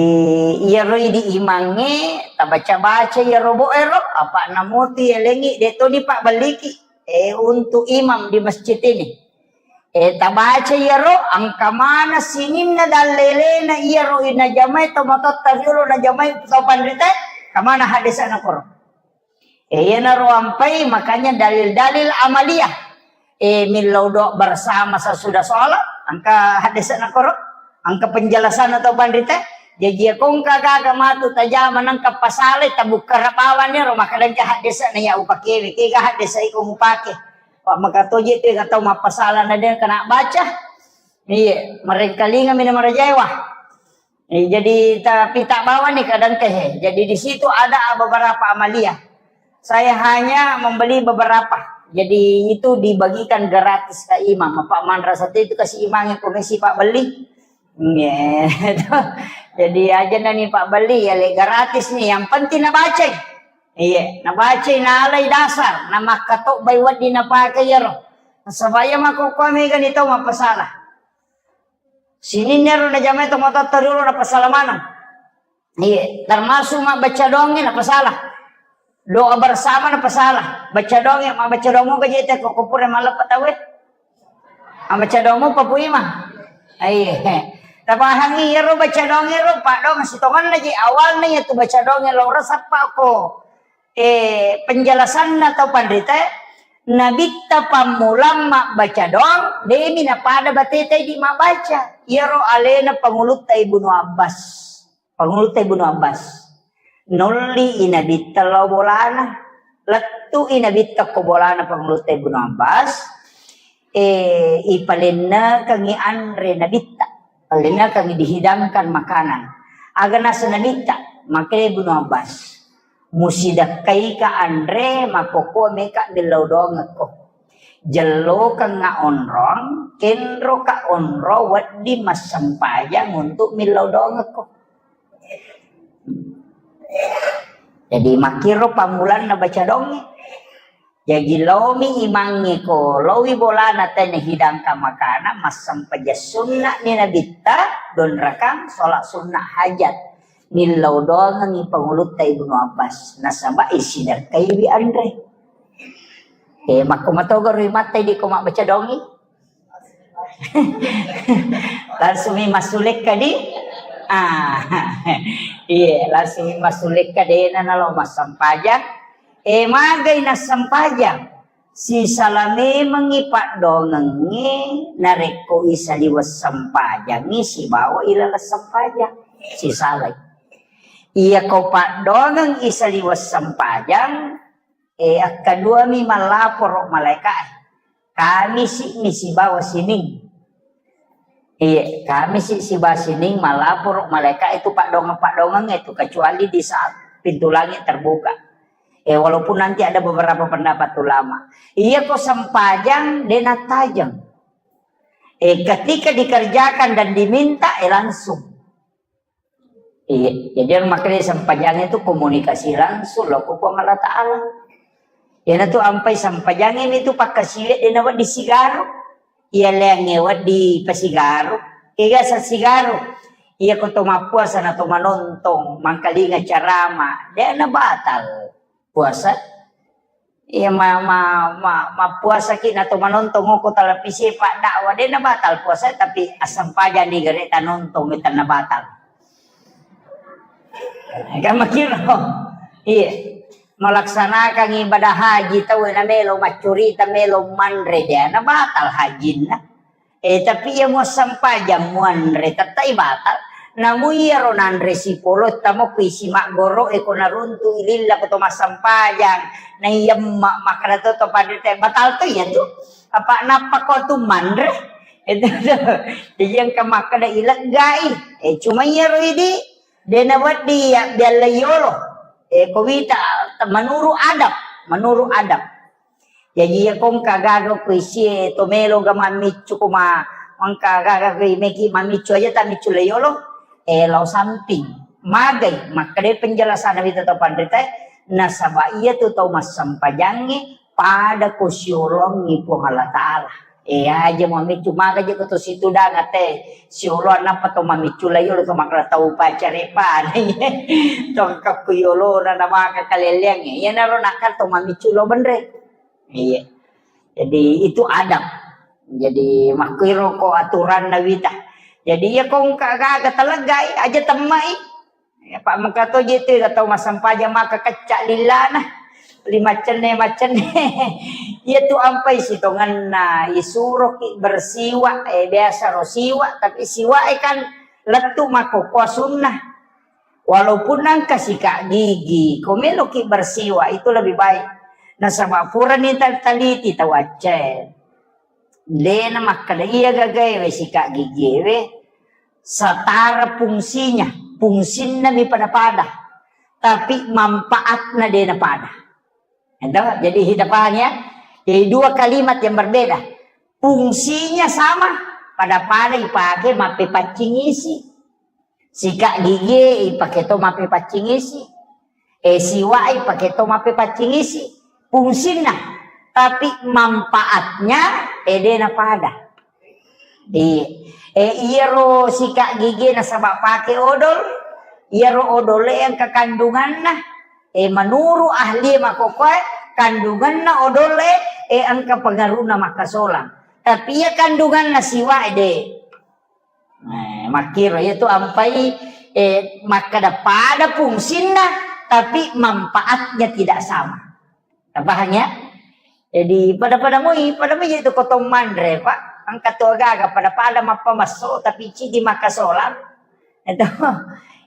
iyaro idi imangnge, tabaca-baca iyaro bo ero, apa namuti elengi, de toni pabbelliki, eh, untuk imam di masjid ini. Eh, tabaca iyaro, engka mana sininna dallelena iyaro inajamai tomatotta riolo najamai to panrita, kamana hadisana koro. Eh, iyanaro ampai, makanya dalil-dalil amaliyah. Eh, millau doa bersama sesudah sholat, engka hadisana koro, engka penjelasan atau panrita. Jaji, iya kongka gaga matu tajama nengka pasalai, tabukka rabawanni ro, maka dengka hadisana ya upakewe, kega hadisa iko mupake. Pak maka toje tu tau mappasala na dengka na baca. Iya, merengkalinga mina marajaewa. Eh, jadi, tapi tak bawa nih kadang teh. Jadi, di situ ada beberapa amaliyah. Saya hanya membeli beberapa. Jadi, itu dibagikan gratis ke imam. Apa manrasa itu kasih imamnya komisi Pak beli. Iya. Jadi, aja nani Pak beli, ya, le, gratis nih. Yang penting nabaca. Iya, nabaca nalai dasar, namakkato bai wedding napakai iyaro. Supaya makkokkoe mega ni tau mappasalah. Sininna ro najamai tomatoatta riolo napasala maneng. Iya, termasuk mabbaca doangnge napasala. Doa bersama napasala. Baca doangnge, mabbaca doang moga jete ko, ko pura malleppa tauwe. Mabbaca doang mopa Pu Imang. Iya. Tapahangi iyaro baca doangnge ro, paddoang sitongenna ji awalna iya tu baca doangnge lao resappa ko. Eh, penjelasanna tau panrita, Nabitta pammulang mabbaca doang, demi napada bateta idi mabbaca. Iyaro alena Pangulutta Ibnu Abbas. Pangulutta Ibnu Abbas. Nolli i Nabitta lao bolana. Lettu i Nabitta ko bolana Pangulutta Ibnu Abbas. Eh, ipalennekengi anre Nabitta. Palennekengi dihidangkan makanan. Aga nasa Nabitta, makkedai Ibnu Abbas. Musidakkaika anre, makkokko meka millau doangekko. Jellokengnga onrong, kenroka onrong wedding massempajang untuk millau doangekko. Jadi makkiro pammulanna baca doangnge. Jaji laomi imangnge ko, laowi bolana tena hidangkan makanan, massempajang sunna'ni Nabitta, donrakang, sholat sunnah hajat. Millau doangengngi Pangulutta Ibnu Abbas, nasaba isidakkaiwi anre. Eh, makko matogaro imatta idi ko mabbaca doangngi. Langsung mi massulekka di. Ah. Iya, langsung mi massulekka dena nalo massempajang. Eh, magai nassempajang. Sisala memengngi paddoangengnge narekko isaliweng sempajangngi sibawa ilaleng sempajang. Sisalai. Iyako paddoangeng isaliweng sempajang, eh, akkaduami mallaporo malaeka'e. Kamisi'mi sibawa sining. Iya, Kamisi sibawa sining malaporo malaeka itu paddoangeng-paddoangeng itu, kecuali di saat pintu langit terbuka. Eh, walaupun nanti ada beberapa pendapat ulama. Iya, ko sempajang de nattajeng. Eh, ketika dikerjakan dan diminta, eh, langsung. Iya, jadi anu makkeda sempajang itu komunikasi langsung lo ko Puang Allah Ta'ala. Iyanatu ampai sempajangnge mitu pakkasiwiang de nawedding sigaro. Iya leangnge wedding pasigaro. Kega sa sigaro. Iya ko to mappuasa na to manontong, mangkalinga carama, de na batal puasa. Iya, ma-, ma-, ma-, mappuasaki na to manontong ko televisi, paddakwah, de na batal puasa, tapi assempajang di gare tanontong, tenna batal. Kan makiro. Iya. Melaksanakan ibadah haji tau na melo maccurita, melo manre, de na batal hajinna. Eh, tapi iya muassempajang muanre, tettai batal. Namu iyaro nanre sipolo, tamo ku isi maggoro, eh, ko naruntu ililla ko to massempajang. Na iya ma-, makkeda to, to pandita, batal to iya tu. Apa nappa ko tu manre? Itu tu. Jadi engka makkeda ileggai. Eh, cuma iyaro idi, de na wedding ya bialla yolo. Eh, ko wita, menurut adab, menurut adab. Jaji, iya ko engka gaga ko isie to melo ga mammiccu ko ma-, engka gaga ko meki mammiccu aja tammiccu le yolo, eh, lao samping. Magai, makkeda penjelasan wita to panrita, nasaba iya tu tau massempajangnge pada ko siolongi Puang Allah Ta'ala. Eh, aja mammiccu, maga je ko to situ danga te siolo nappa to mammiccu le yolo to makkeda tau pacare pa. To engka ku yolo na, na maka kaleleang. Iya naro nakka to mammiccu lo benre. Iya. Jadi, itu adab. Jadi, makkiro ko aturanna wita. Jadi, iya ko engka gaga taleggai, aja temmai. Ya, pa mengka to je tu, tau massempajang maka kecca lillana. Li maccenne, maccenne. Iya tu ampai sitongenna, isuroki bersiwak, eh, biasa ro siwak, tapi siwak, eh, kan lettu makkokkoe sunnah. Walaupun engka sikat gigi, ko meloki bersiwak, itu lebih baik. Nasaba purani tal-, taliti tau Aceh. Dena makkeda iya gagaewe sikat gigiewe, setara fungsinya, fungsinna mi pada-pada, tapi manfaatna dena pada. Itu, jadi kita paham ya? Jadi dua kalimat yang berbeda. Fungsinya sama, pada-pada ipake mappepaccing isi. Sikat gigi ipake to mappepaccing isi. Eh, siwak ipake to mappepaccing isi. Fungsinna, tapi manfaatnya, eh, dena pada. Di, eh, iyaro sikat gigi nasaba pake odol, iyaro odol e engka kandunganna. Eh, menurut ahli makkokkoe, kandunganna odol e, eh, engka pengaruhna makkasolang. Tapi iya kandunganna siwak e de. Eh, makkiro iya tu ampai, eh, makkeda pada fungsinna, tapi manfaatnya tidak sama. Paham ya? Jadi, pada-pada moi, pada moi itu ko to manre, Pak. Engka to gaga, pada-pada mappamesso, tapi cidi makkasolang. Itu,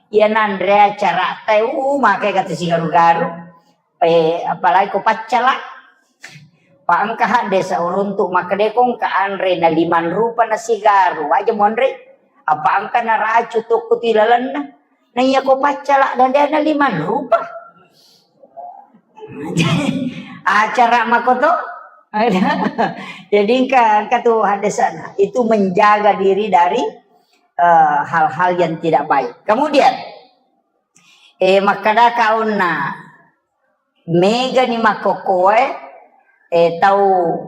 iya nanre acara teh, uh, make kata sigaru-garu. Eh, apalagi ko paccala. Pak engka hadde sauruntu makkeda ko engka anre na limang rupa na sigaru, aja monre. Apa engka na racu tokko ti lalenna. Na iya ko paccala dan dia na limang rupa. Acara makoto. Jadi engka, engka tu hadde sana. Itu menjaga diri dari, eh, hal-hal yang tidak baik. Kemudian, eh, makkeda kaunna, megani makkokkoe, eh, tau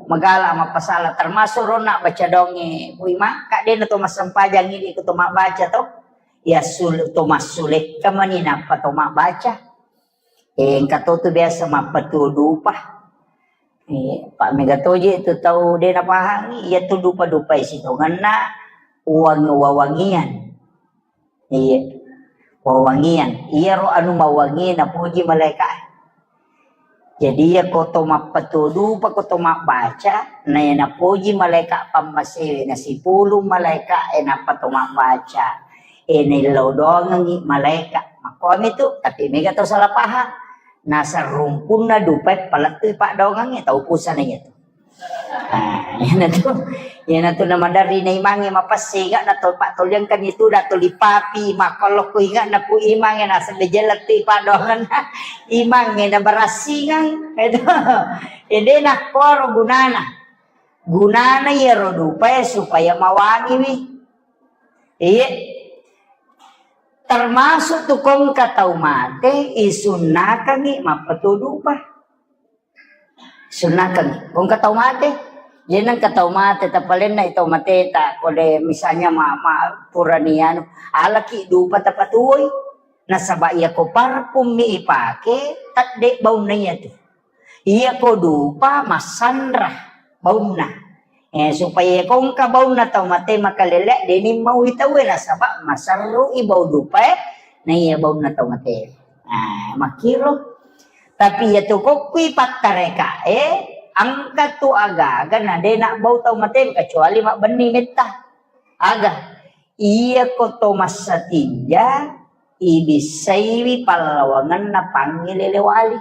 magala mappasala, termasuk ronna baca donge, Bu Ima, kadena to massempajang idi ko to mabbaca to. Ya sul-, to massulekka mani nappa to mabbaca. Eh, engka to tu biasa mappatuo dupa. Eh, pa mega toje tu tau de napahangi, iya tu dupa-dupa sitongenna uang wawangian. Iya. Wawangian. Iyaro anu mawangi napuji malaika. Jadi, iya ko to mappetudupa, ko to mabbaca, na iya napoji malaika pammasewe, na sipulung malaika e nappa to mabbaca. E, naillau doangengngi malaika. Makkuami tu, tapi mega to salah paham. Nasarrumpunna dupae palettui paddoangengnge, tau pusana iya tu. Ah, iyanatu, iyanatu namaderri na imangnge mapessingaq na to pattoliangkan itu da tuli papi makkollo ku ingaq na ku imangnge naseng de jella tu paddoangenna imangnge na barassingang. Itu. Ede nakkoro gunana. Gunana iyaro dupae supaya mawangiwi. Iye. Termasuk tu kongka tau mate isunnakangngi mappetudupa. Sunnakeng. Engka tau mate. Jadi engka tau mate, tapalenna tau mateta, kode misalnya ma, ma purani anu, alaki dupa tapatuwoi. Nasaba iya ko parfum mi ipake, tedde baunna iya tu. Iya ko dupa massanra baunna. Eh, supaya ko engka baunna tau mate makalele, dening mau itawe nasaba maserru i bau dupae, na iya baunna tau mate. Nah, makkiro. Tapi iya tu kokkui pattarekae, engka tu aga-aga na de nabbau tau mate, kecuali mabbenni metta. Aga? Iya ko to massatinja, ibissaiwi pallawangenna pangngilele wali.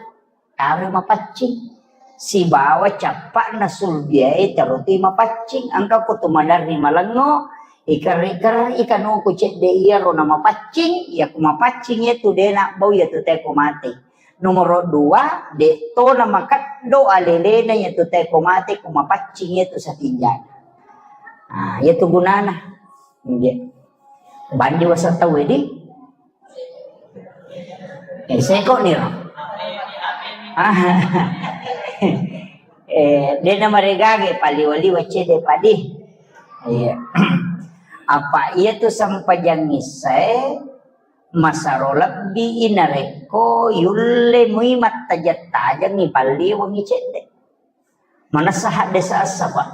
Taro mapaccing. Sibawa cappa'na sulbiae tarotui mapaccing. Engka ko tu maderri malengngo, ikerri-kerri kanuku cedde iyaro na mapaccing, iya ku mapaccing iya tu de nabbau iya tu teko mate. Nomoro dua, de to na makeddo alelena iya tu teko mate ku mapaccing iya tu satinjana. Ah, iya tu gunana. Iya. Bandi wasa tau di. Eh, seko niro. Ah. Eh, dena maregage paliwa-liwa cede padi. Iya. Apa iya tu sempajang issae masaro lebbi narekko yulle mui mattajeng-tajengi palliwangi cedde. Manessa haddesa essa, Pak.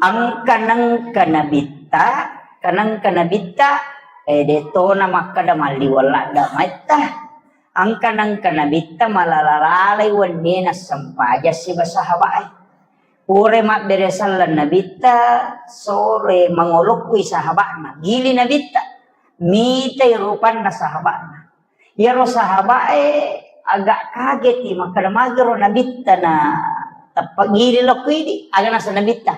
Engka nengka nabitta, kanengka nabitta, eh, de tona makkeda malliweng ladda maitta. Engka nengka nabitta malala-lalai wennie nassempajang siba sahabae. Pura mabbere selleng nabitta, sore mangolokkui sahaba'na. Gili nabitta, mitai rupanna sahaba'na. Iyaro sahaba'e agak kageti, makkeda, "Magero nabitta na tappa gili lokko idi?" Aga naseng nabitta,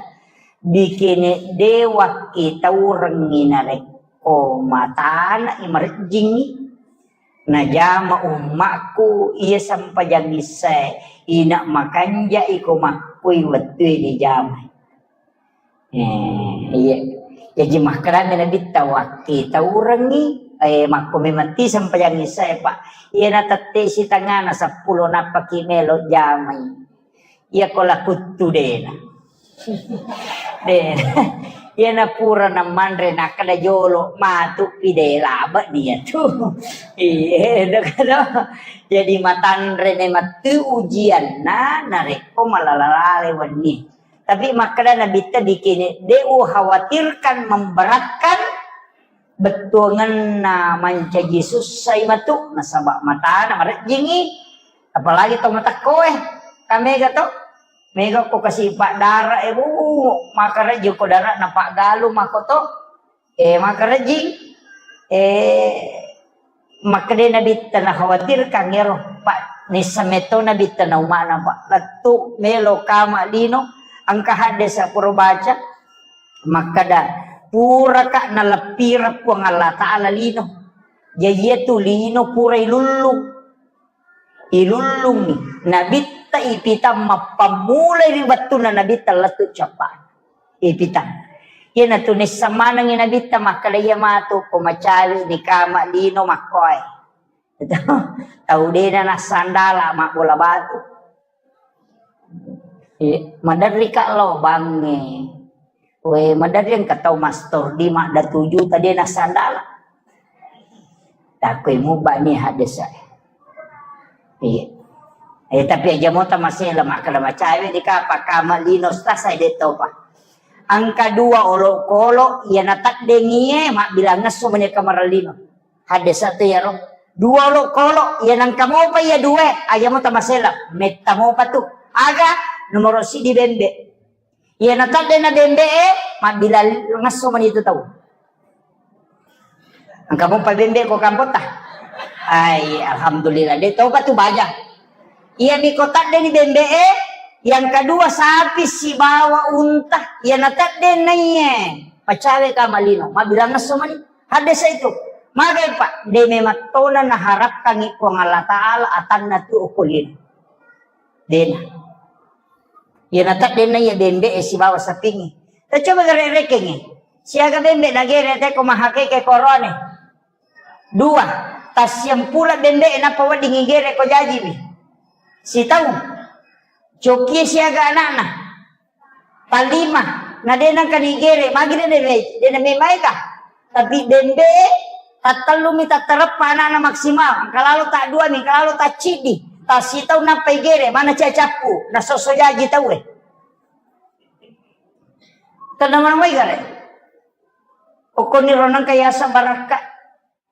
"Bikene de wakkitaurengngi narekko matana'i marejjingngi. Najama ummakku iya sempajang issae, ina makanjai ko makkui wettue dijamai." Eh, iya. Jaji makkedami nabitta, "Wakkitaurengngi, eh, makko memang ti sempajang issae, Pak. Iyana tette sitangana seppulo nappaki melo jamai. Iya ko lakuttu dena." De. Iyana pura namanre nakkeda jolo matu pi de labe nia tu. Iya, de kada. Jadi matanre memang tu ujianna narekko malala-lale wenni. Tapi makkeda nabitta, "Bikene de ukhawatirkan memberatkan bettuangenna mancaji sussai matu, nasaba matana marejjingi, apalagi to matekkoe, kamega to, mega ko kasi paddara e, bu, makarejji ko dara na paggalu mako to." Eh, makarejjing, eh, makkeda nabitta nakhawatirkan ero, Pak, nissa metto nabitta na umana, Pak, lettu melo kama lino, engka haddesa pura baca, makkeda, "Puraka naleppireng Puang Allah Ta'ala lino." Jaji iya tu lino pura ilullung. Ilullungngi. Nabitta ipitang mappammulai ri wettunna nabitta lettu cappa. Ipitang. Iyanatu nisseng manengngi nabitta makkeda, "Iya matu ko macawe ni kama lino makkoe." Tau dena nassandala mabbola batu. Eh, maderri ka lao bangnge. We, maderri engka tau mastor di madda tuju tadi nassandala. Takkoi mubba ni haddesa. Iya. Eh, tapi aja mota masela makkeda macawe di kapa kama lino stasai de topa. Engka dua olokolo iya nataddengie mabbilang ngesso meni kamar lino. Haddesa tu yaro. Dua olokolo, iya nengka mopa iya dua, aja mo tamasela, metta mopa tu. Aga, nomoro sidi bembe. Iya natadde na bembe e, mabbilang esso mani tu tau. Engka mopa bembe ko kampota. Ai, alhamdulillah, de topa tu baja. Iya mi ko tadde ni bembe e, yang kedua sapi sibawa unta, iya natadde na iye, pacawe ka malino, mabbilang esso mani. Hadde sa itu. Magai, Pak, de memang tona naharapkangi Puang Allah Ta'ala atanna tu okko lino. Dena. Iya natadde na iya bembe e sibawa sapingi. Ta coba gare rekengi. Siaga bembe nagere te ko mahakeke korone. Dua. Tassiampula bembe e nappa weddingi gere ko jaji mi. Sitau. Cokie siaga anakna. Tallima, na de nengka nigere, magi de, de, de na memaega. Tapi bembe e, tattellumi tattareppa anakna maksimal, engka lalo taddua mi, engka lalo tacciddi, tassitau nappa igere, mana cia cappu, na sosso jaji tau e. Tenna mana mai gare. Okkoni ro nengka yasa barakka.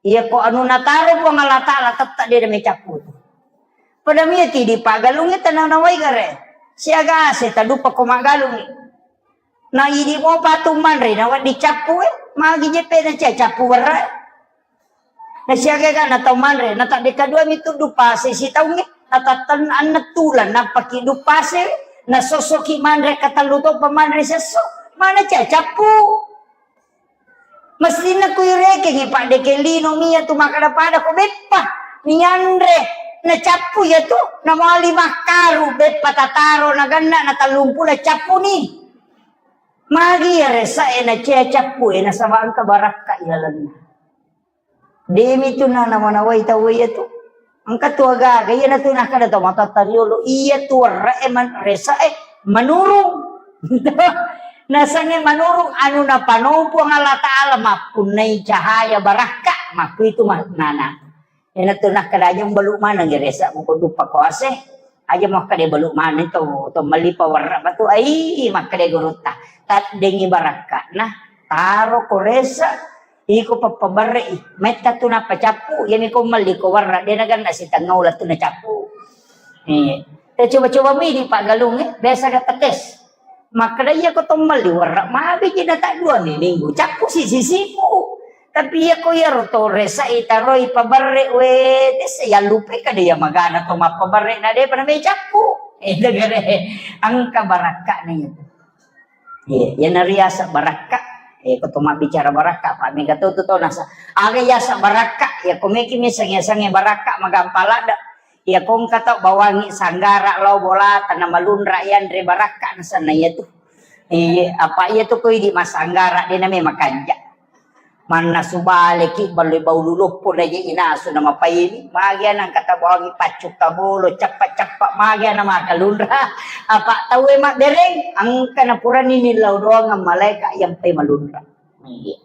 Iya ko anu nataro Puang Allah Ta'ala tetta de mecappu tu. Pada mia tidi pagalungi tenang nawai gare. Siaga ase tadupa ko magalungi. Na idi mo patu manre na waddi cappu e. Magi jepe na cia cappu werra. Na siaga ga na tau manre. Na tadde kadua mi tuddu pase sitaungi. Na tatten anne tulan napaki dupase. Na sosoki manre katellu to pamanre sesso. Mana cia cappu. Mestinna ku irekengi, Pak, deke lino mia tu makkada pada ko beppa nianre, na cappu iya tu, na mali makkaru, beppa tataro, na ganna, na tallumpu, na cappu ni. Magi iya resa e na cea cappu e, nasaba engka barakka ilalenna. Demi tu na namanawai tau iya tu. Engka tu agaga, iya na tu nakkada tau matatta riolo, iya tu werre e man-, resa e manurung. Nasengnge manurung anu napano Puang Allah Ta'ala mappunnai cahaya barakka, makkuitu ma-, nana. Iyanatu nakkeda aja mubalu maneng resa muko duppa ko ase, aja muakkeda balu maneng to, to melli pawerra batu, ai makkeda gurutta, taddengi barakkana, taro ko resa, iko pappabarre i, metta tu nappa cappu, iyami ko melli ko werra, de naganna sitengnga uleng tu nacappu. Eh, te coba-coba mi di paggalung, eh, biasa ga tetes. Makkeda, "Iya ko to melli werra, magi ji na taddua mi minggu, cappu si sisiku." Tapi iya ko iyaro to resa i taroi pabarre, we, dessa yallupai kada iya magana to mappabarre na depa na mai cappu. Eh, degere, engka barakkana iya. Iya, iya nariasa barakka. Eh, ko to mabbicara barakka, pa mega to tu to nasa. Aga yasa barakka, iya ko meki miseng-yasengnge barakka, magampa ladde. Iya ko engka tau bawangi sanggara lao bolata na malunra yanre barakka nasenna iya tu. Iya, apa iya tu ko idi masanggara de na memang kanja. Mannasu baleki ballo baulu loppo na je inasu na mapaini. Magi ana engka tau bawangi paccu kabolo cappa-cappa magi ana makalunra. Apa tau e mabbereng engka na purani nillau doang malaika yang pe malunra. Iya.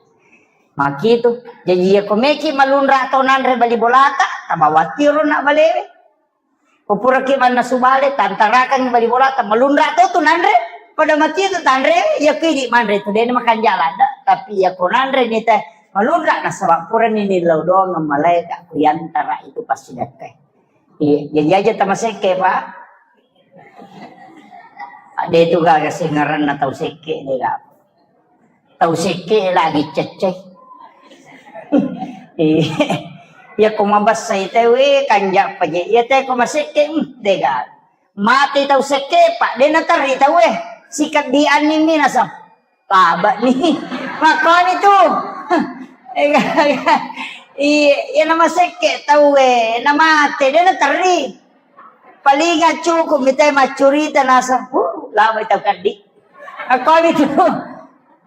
Makitu. Jaji iya ko meki malunra tau nanre bali bolata, tabawatiro na balewe. Ko puraki mannasu bale, tantarakangngi bali bolata, malunra to tu nanre, pada mati tu tanre, iya ko idi manre tu, dena makan jalan da. Tapi iya ko nanre ni teh, malunra nasaba purani nillau doang malaika ku yantara itu pasti dakkai. Iya, jadi aja tamasekke, Pak. Ada itu gaga sengaranna tau sekke dega. Tau sekke lagi cecce. Iya. Iya ko mabessai tau e kanja paje. Iya te ko masekke, hmm, dega. Mate tau sekke, Pak, de naterri tau e. Sikaddi anning mi nasab. Taba ni. Makoni tu. Iya, iya namasekke tau e, namate de naterri. Paling cukup mitai maccurita nasab. Uh, lama tau kaddi. Makoni tu.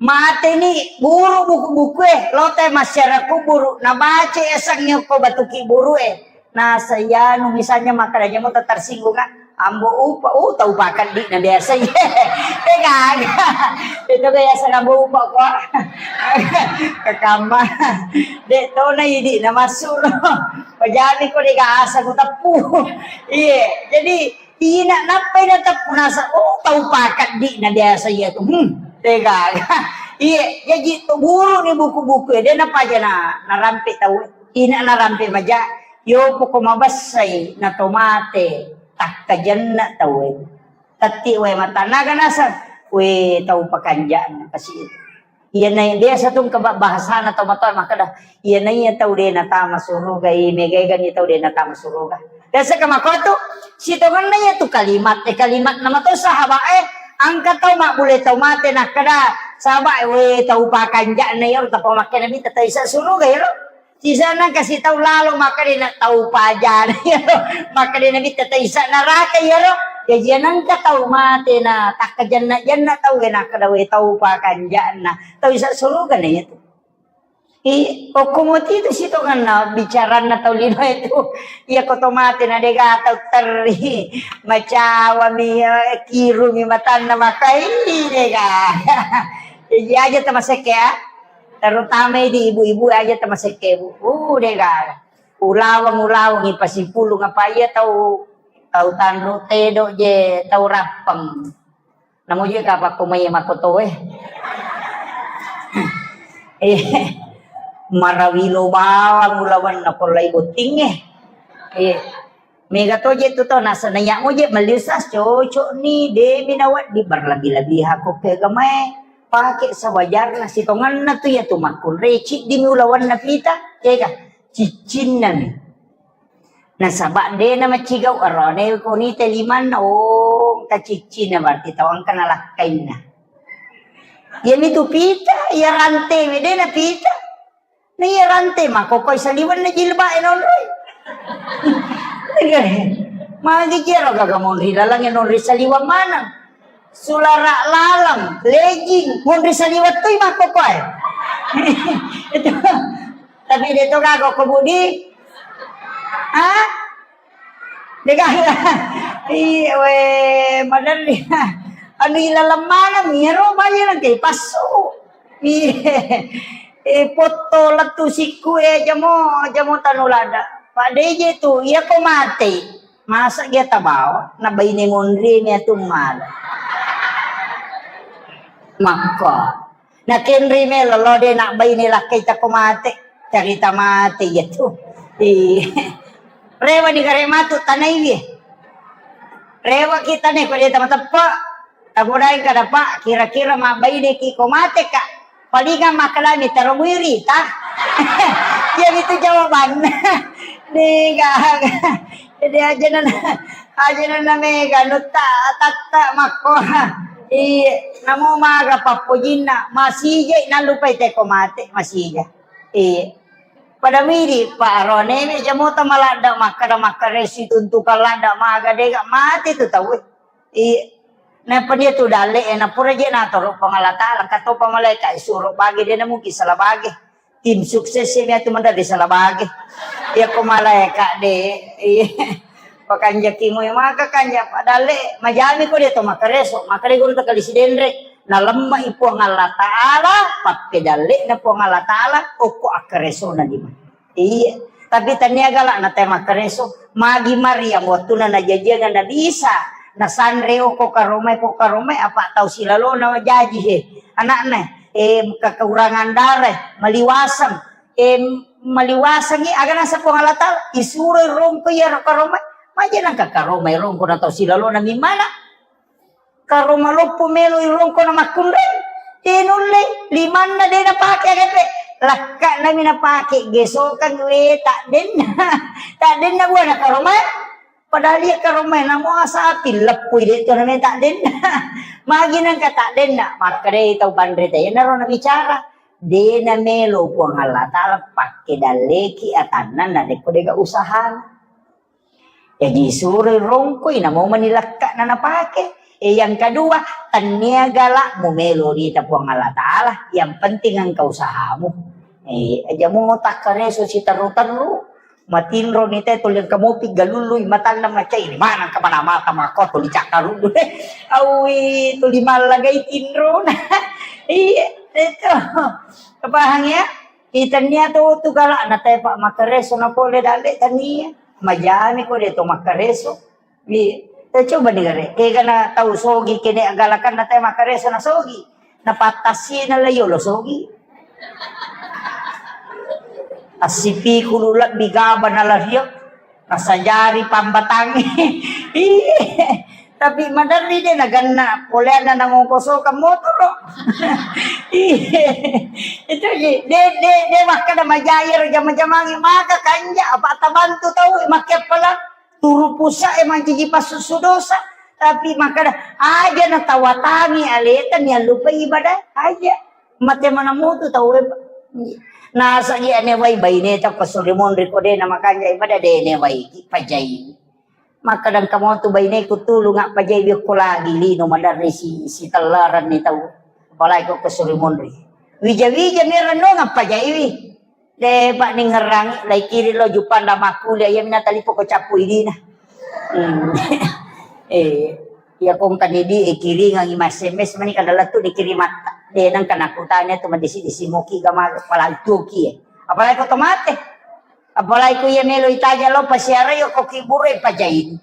Mate ni guru buku-buku e, lote masyarakat kuburu, nabaca esangnge ko batuki buru e. Nasa iyanu misalnya makkeda jamo tersinggung kan, ambo upa, oh tau pakaddi na biasa iya. Eh gaga. Itu biasa ambo upa ko. Kekamma. Dek tona idi na masuro. Pajami ko dega asa ku teppu. Iya, jadi ina nappai na teppu nasa, oh tau pakaddi na biasa iya tu. Hmm, tega. Iya, jadi tu guru ni buku-buku dia napa aja na narampe tau. Ina narampe maja. Yo poko mabessai na to mate, takkajenna tauwe. Tetti wae matanna aga naseng, we tau pakanja'na kasi. Iyana biasa tu engka ba-, bahasana tau matoa makkeda, iyana iya tau de natama suruga, i mega-ega ni tau de natama suruga. Biasa ka makkotu, sitongenna iya tu kalimat, eh, kalimat nama to sahabat, eh, engka tau mabbule tau mate nakkeda, sahabat, eh, we tau pakanja'na iyaro tappa makkeda mita tau isa suruga iyaro. Sisana kasi tau lalo makkeda na tau pajana iyaro, makkeda na mita tau isa naraka iyaro. Jaji nengka tau mate na takkajenna-jenna tau we nakkeda we tau pakanja'na, tau isa suruga na iyatu. I, okko moti tu sitongenna bicaranna tau lino itu. Iya ko to mate na dega tau terri, macawami, eh, kirumi matanna makai dega. Jaji aja tamasekke ya. Terutama di ibu-ibu aja tamasekke, Bu. Uh, dega. Ulaweng, ulaweng ipasipulung apa iya tau, tau tanru tedo je, tau rappeng. Namo je kapakko mai makkotoe. Eh, marawilo bawang ulawenna pollai bottingnge. Eh, mega to je tu to nasana iya mo je melli usas cocok ni, de mi nawedding berlebih-lebihan ko ke gemae. Pake sewajarna sitongenna tu iya tu makkunrai ciddimi ulawenna pita, kega ciccinna mi. Nasaba de na macigau arone ko ni te limanna, oh, kaciccina berarti tau engka nalakkainna. Iyami tu pita, iya rante we de na pita. Na iya rante makkokoi saliwenna jilbab e nonroi. Magi jero gaga monri lalang e nonri saliweng maneng. Sulara laleng, legging, monri saliweng tui makkokoi. Itu. Tapi de to gaga ko Budi. Hah? Dega. Iya, we, maderri. Anu ilaleng maneng, iyaro bayar engka ipassu. Iya. Eh, potto lettu sikku, eh, jamo, jamo tanu lada. Pak D J tu, iya ko mate. Masa dia tabawa, na baine monri ni atu mala. Makko. Nakenri melo lo de na baine lakkai tako mate. Carita mate iya tu. Iya. Rewa ni gare matu tanai wie. Rewa kita ne ko de tama teppe. Tabodai kada, Pak, kira-kira mabbaineki ko mate ka. Palinga makkalami taro muiri ta. Iya itu jawabanna. Dega. Jadi aja nana, aja nana mega nutta tatta makko. Iya, namo maga pappojinna, masija nallupai teko mate, masija. Iya. Pada midi, Pak, arone me jamota maladda makkada makkaresu tuntukan ladda maga dega mate tu tau. Iya. Nappa dia tu dalle e, napura je natoro Puang Allah Taala, katopa malaika isuro bage de na mungkin salah bage. Tim sukses e miatu mandari salah bage. Iya ko malaika de. Iya. Pakanjaki mu maka kanja padalle majami ko dia to makkareso, maka de guru takali sidenre. Nalemma i Puang Allah Taala, pappedalle na Puang Allah Taala, okko akkareso na lima. Iya, tapi tania gala na te makkareso. Magi Maryam wattuna najajiang Nabi Isa, nasanre okko karomai, ko karomai apa tau silalona jaji he. Anakna, eh, kekurangan darah, maliwaseng, eh, maliwasengi aga nasa Puang Allah Taala, isuro rongko iya karomai. Maja nangka karomai rongko na tau silalona mimana. Karo maloppo melo irongko na makkunrai. De nulle, limanna de napake aga pe. Lakka nami napake gesokang we tak denna. Tak denna buana karomai. Padahal iya karomai namo asapi leppui de to name tak denna. Magi nangka tak denna. Makkedai tau panre te. Naro nabicara. De namelo Puang Allah Taala pakke dalleki atanna narekko dega usahana. Jaji suroi rongkoi, namo mani lekka'na napake. E, yang kedua, tennia gala mumelo rita Puang Allah Taala, yang penting engka usahamu. E, aja mo takkareso siterru-terru, matinro ni te tuli engka mopi galului matanna macai ni, mana engka mana mata mako tuli cakkaruddu. Awi, tuli mallagai tinrona. Iya, itu. Kepahang ya? Itannia to tu gala'na tepa makkareso na pole dalle tania. Majami ko de to makkareso. Iya. Te coba ni gare. Kega na tau sogi kene agalakan na te makkareso na sogi. Na pattasi na le yolo sogi. Assipikulu lebbi gaba nalario, nasajari pambatangi. Iya. Tapi maderri de naganna poleanna nangongkosokang motoro. Iya. Itu ji, de, de, de makkada majai ero jama-jamangi maka kanja apa tabantu tau makke pala turu pusa e mancaji passusu dosa. Tapi makkada aja natawatangi aleta niallupai ibadah aja. Mate mana mutu tau e. Nasagi ane wai baine tau ko suri monri ko de na makanja ibadah de ne wai ki pajai. Makkada engka motu baineku tulung appajai biokko lagi lino maderri si, si tellaranni tau. Apalagi ko, ko suri monri. Wija-wija mi renno ngappajaiwi. De pa ningerangi lai kiri lo jupang da makkulia iya mina talipo ko cappu idina. Hmm. Eh, iya kongka ni di e kiringangi ma S M S mani kada lettu dikirimatta. De nengka nakutanya tu madisi-disi moki gama palantuki e. Apalagi ko tomate. Apalagi ko iya melo itaja lo pasiara yo ko kiburu e pajaini.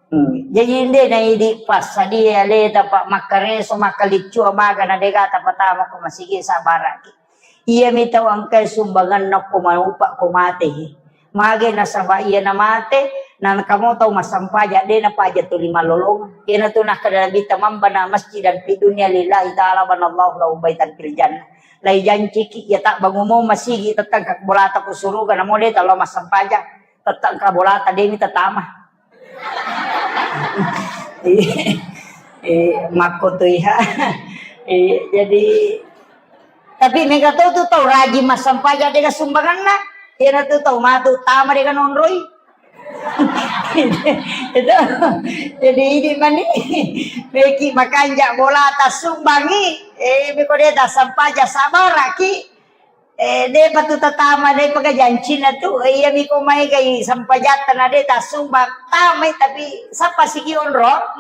Hmm. Jaji inde na idi passadie aleta pa makkareso makkaliccu amaga na dega tapatama ko masigi sabaraki. Iyami tau engkae sumbanganna ko maupa ko mate. Mage nasaba iya namate, na engka mo tau massampaja de napaja tuli mallolongang. Iyanatu nakkeda Nabitta, "Man bana masjidan fi dunya lillahi ta'ala banallahu lahu baitan fil jannah." Lai janciki iya tabbangumo masigi tettengka bolata ko suruga namo de talo massampaja. Tettengka bolata demi tatama. Eh, eh, makko tu iha. Eh, jadi tapi mega to tu tau rajin massampaja dega sumbanganna. Iyana tu tau matu tama dega nonroi. Itu. Jadi ini mani meki makanja bolata sumbangi. Eh, meko de ta sampaja sabaraki. Eh, depa tu tatama, depa ga jancina tu. Eh, iya miko mai gai sampajatta na de tasumba tamai, tapi sapa sigi onro.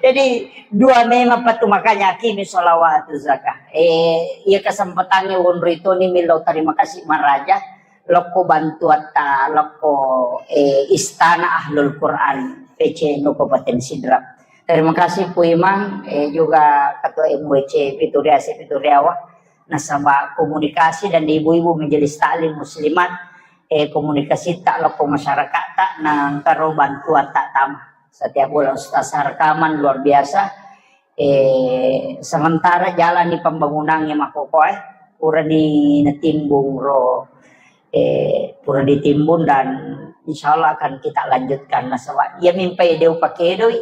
Jadi dua memang patu makanya akimi sholawatu zakah. Eh, iya kesempatannya onro itu ni milo terima kasih maraja. Lokko bantuatta, lokko, eh, istana Ahlul Quran, P C N U Kabupaten Sidrap. Terima kasih Pu Imang, eh, juga Ketua M W C Pituriase Pituriawa. Nasaba komunikasi dan ibu-ibu majelis taklim muslimat, eh, komunikasi ta lokko masyarakat ta nangkaro bantuan ta tama. Setiap bulan Ustaz rekaman luar biasa. Eh, sementara jalani pembangunannya makkokkoe, purani natimbung ro, eh, pura ditimbun dan insya Allah akan kita lanjutkan. Nasaba iya mimpai deu pakedoi,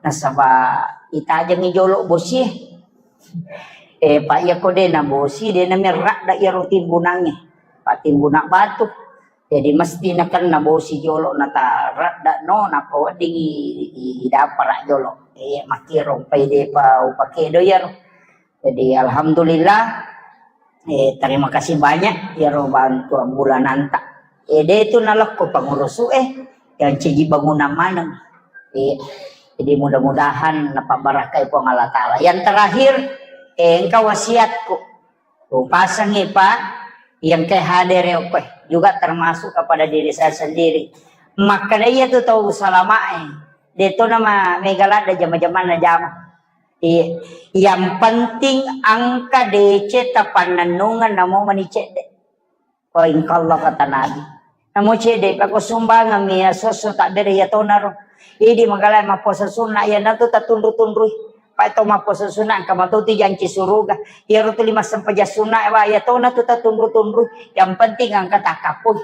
nasaba itajengi jolo bosie. Eh, pa iya ko de na bosi, de na merradda iyaro timbunangnge. Pa timbuna batu. Jadi mesti nakenna bosi jolo nata radda no, napa weddingi i, i, idapara jolo. Eh, makkiro pai depa upakedo iyaro. Jadi alhamdulillah, eh, terima kasih banyak iyaro bantuan bulananta. Eh, de tu nalekko pengurusu eh, yang ciji bangunan maneng. Eh, jadi mudah-mudahan napabarakai Puang Allah Taala. Yang terakhir, eh, engka wasiatku. Upasengngi, Pak, yang ke hadere okkoe juga termasuk kepada diri saya sendiri. Makkeda iya tu tau salamae, de to nama mega ladda jama-jamanna jama. Iya. Yang penting engka D C tapannennungeng namo mani cedde. Ko engka Allah kata Nabi. Namo cedde, pako sumbangan mi ya sosso tak bere ya tonaro. Idi magala mappuasa sunna, iyanatu tatunru-tunrui. Pai to mappuasa sunna, engka mato tu janci suruga. Iyaro tu lima sempajang sunna, wa, iya tona tu tatunru-tunrui. Yang penting engka takapui.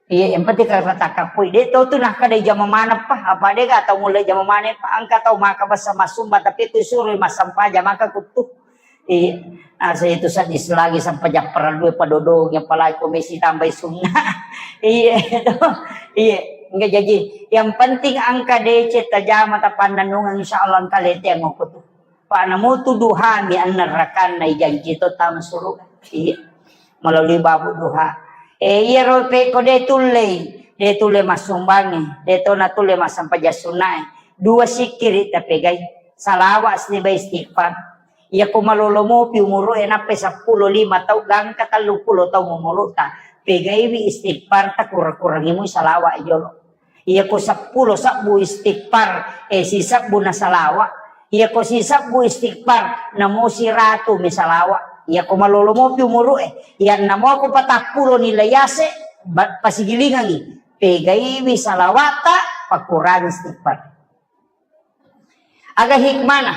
Iya, yang penting engka takapui. De to tu nakkeda jama maneng pa, apa de ga tau mulle jama maneng pa, engka tau maka basa masumba, tapi ku suru massempajang maka kuttu. Iya. Asa itu sadis lagi sampai jappara dua padodong, apalagi komisi tambahi sunna. Iya, itu. Iya. Enggak jadi. Yang penting engka D C tajama tapannennungeng, insya Allah engka lete yang aku tu. Pak namu tu duha mi anna rakanna ijanji to tama suruga. Iya. Melalui babu duha. Eh, iya ro pe ko de tulle. De tulle masumbangi. De to na tulle massempajang sunnae. Dua sikiri tapegai. Salawa sibawa istighfar. Iyako malolo mopi umuru'e nappai seppulo lima tau gangka telluppulo taung umuru'ta, pegaiwi istighfarta, kura-kurangi mui salawa jolo. Iyako seppulo sebbu istighfar, eh, sisebbu na salawa. Iyako sisebbu istighfar, namo siratu mi salawa. Iya ko malolo mopi umuru'e, iya namo ko patappulo ni layase, ba-, pasigilingangi, pegaiwi salawata, pakurangi istighfar. Aga hikmana?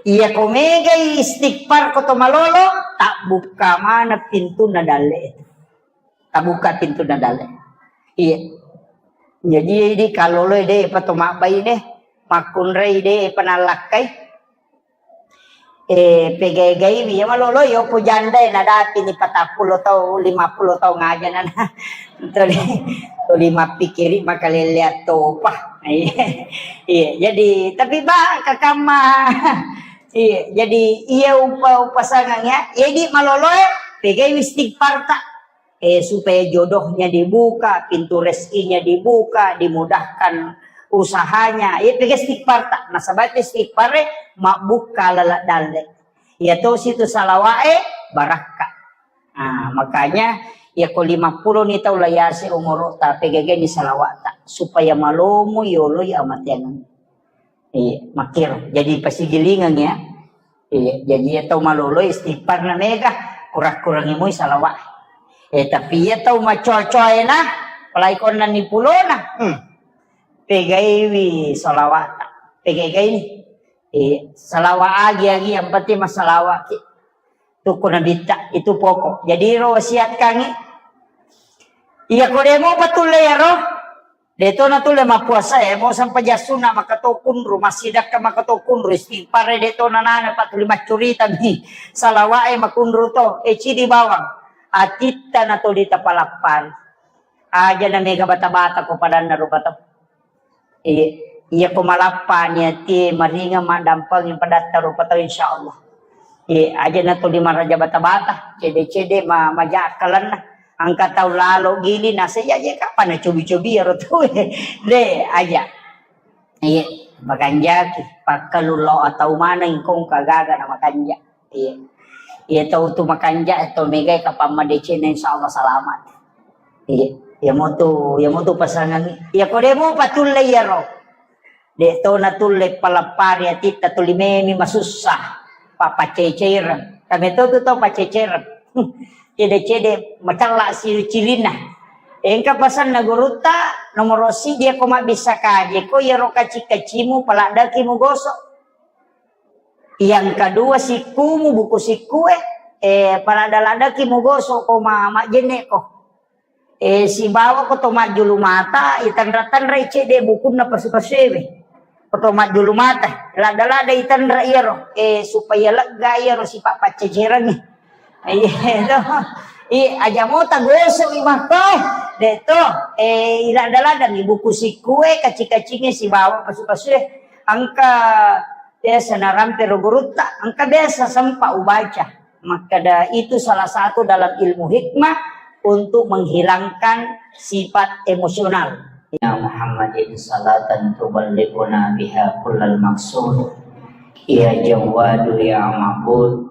Iya ko megai istighfar ko to malolo, tabbukka mana pintunna dalle itu. Tabuka pintunna dalle. Iya. Jadi, idi kaloloi de pa to mabbai de, makkunrai de pa nallakkai. Eh, pegai-gaiwi ya malolo, yo po jandai nadapi ni patappulo tau, lima puluh tau ngaja nana. Tuli, tuli mappikiri makalelleang topa. Iya. Iya, jadi tapi ba kakamma. Iya, jadi iya upa-, upasangang ya. Jadi maloloe pegaiwi istighfar ta. Eh, supaya jodohnya dibuka, pintu rezekinya dibuka, dimudahkan usahanya. Iya, pega istighfar ta. Nasaba istighfar e mabbukka lala dalle. Iya to situ salawa'e barakka. Nah, makanya iya ko lima puluh ni tau layase umuru ta pegageni salawata supaya malomo yoloi amateang. Iya, makkiro. Jadi pasigilingang ya. Iya, jadi iya tau malolo istighfar na mega, kurang-kurangi moi salawat. Eh, tapi iya tau macoa-coa ena, apalagi konna ni pulona. Hmm. Pegaiwi salawat. Pegai-gai ni. Iya, salawat agi-agi yang penting masalawat ki. Tukku nabitta itu pokok. Jadi ro wasiatkangi. Iya ko demo patulle ya ro. De to natulle mappuasa e, mo sampajang sunna maka to kunru, massidakka maka to kunru, istighfar e de to nanana, pa tuli maccurita mi, salawat e makunru to, e cidi bawang, atitta na tuli tapalappari. Aja na mega bata-bata ko padanna rupa tau. Iya, iya ko malappa ni atie maringa maddampeng padatta rupa tau insyaallah. Iya, aja na tuli maraja bata-bata, cede-cede ma-, maja akkalenna. Engka tau lalo gili nase, iya, iya, kapan na cobi-cobi iyaro tau e. De, aja. Iya, makanjaki, pakkalu lo atau maneng kong kagaga na makanja. Iya. Iya tau tu makanja, tau megai kapan madeceng na insyaallah selamat. Iya, iya motu, iya motu pasangan. Iya ko demo patulle iyaro. De to natulle palappari atitta tuli memi masussa. Papaceceireng. Kami to tu to paceceireng. Cede-cede macalla si cilinna. Engka pasanna gurutta, nomoro siji ko mabbissa kaje ko iyaro kaci-kacimu paladdaki mugoso. Yang kedua sikkumu buku sikkue, eh, paladda-laddaki mugoso ko ma-, majjenne ko. Eh, sibawa ko to majjulu mata, itanra-tanrai cedde bukunna pasu-pasuewe. Ko to majjulu mata, ladda-ladda itanra iyaro, eh, supaya lega iyaro sipa paccecereng. Iya to. I aja mota gosok i makko. De to, eh, iladda-ladda mi buku sikkue, kaci-kacinge sibawa pasu-pasue. Engka biasa narampe ro gurutta, engka biasa sempa ubaca. Makkeda itu salah satu dalam ilmu hikmah untuk menghilangkan sifat emosional. Ya Muhammadin salatan tuballighuna biha kullal maqsud. Ya Jawwadu ya Ma'bud.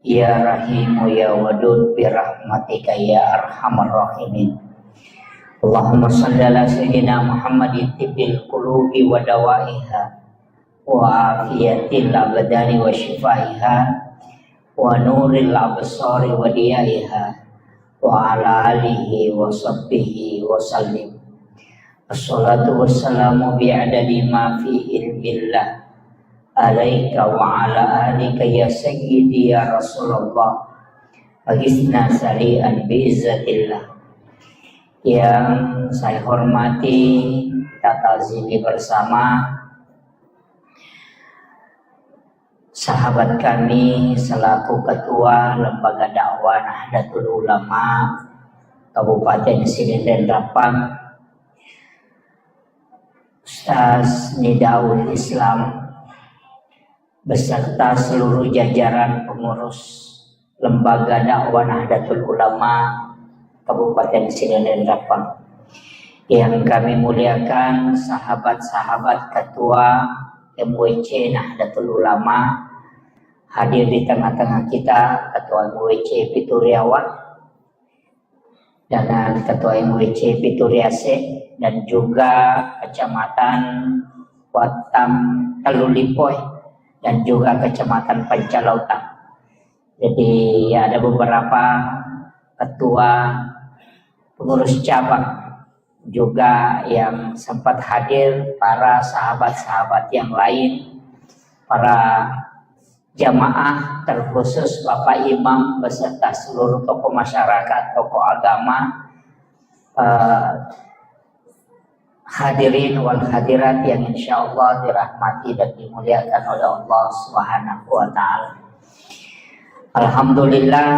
Ya Rahimu ya Wadud birahmatika ya arhamar rahimin. Allahumma salli ala sayyidina Muhammadin tibbil qulubi wa dawaiha wa afiyatil abdani wa shifaiha wa nuril absari wa diyaiha wa ala alihi wa sahbihi wa sallim. Assalatu wassalamu bi'adadi ma fi ilmillah alaika wa ala alika ya sayyidi ya Rasulullah. Agisna sari'an bi'izzatillah. Yang saya hormati, kita ta'zimi bersama sahabat kami selaku Ketua Lembaga Dakwah Nahdlatul Ulama Kabupaten Sidenreng Rappang, Ustaz Nidaul Islam, beserta seluruh jajaran pengurus Lembaga Dakwah Nahdlatul Ulama Kabupaten Sidenreng Rappang. Yang kami muliakan sahabat-sahabat Ketua M W C Nahdlatul Ulama, hadir di tengah-tengah kita, Ketua M W C Pituriawa, dengan Ketua M W C Pituriase, dan juga Kecamatan Wattam Tellulipoe, dan juga Kecamatan Pancalautang. Jadi ada beberapa ketua pengurus cabang juga yang sempat hadir, para sahabat-sahabat yang lain, para jamaah, terkhusus Bapak Imam beserta seluruh tokoh masyarakat, tokoh agama, eh, hadirin wal hadirat yang insya Allah dirahmati dan dimuliakan oleh Allah Subhanahu wa Ta'ala. Alhamdulillah,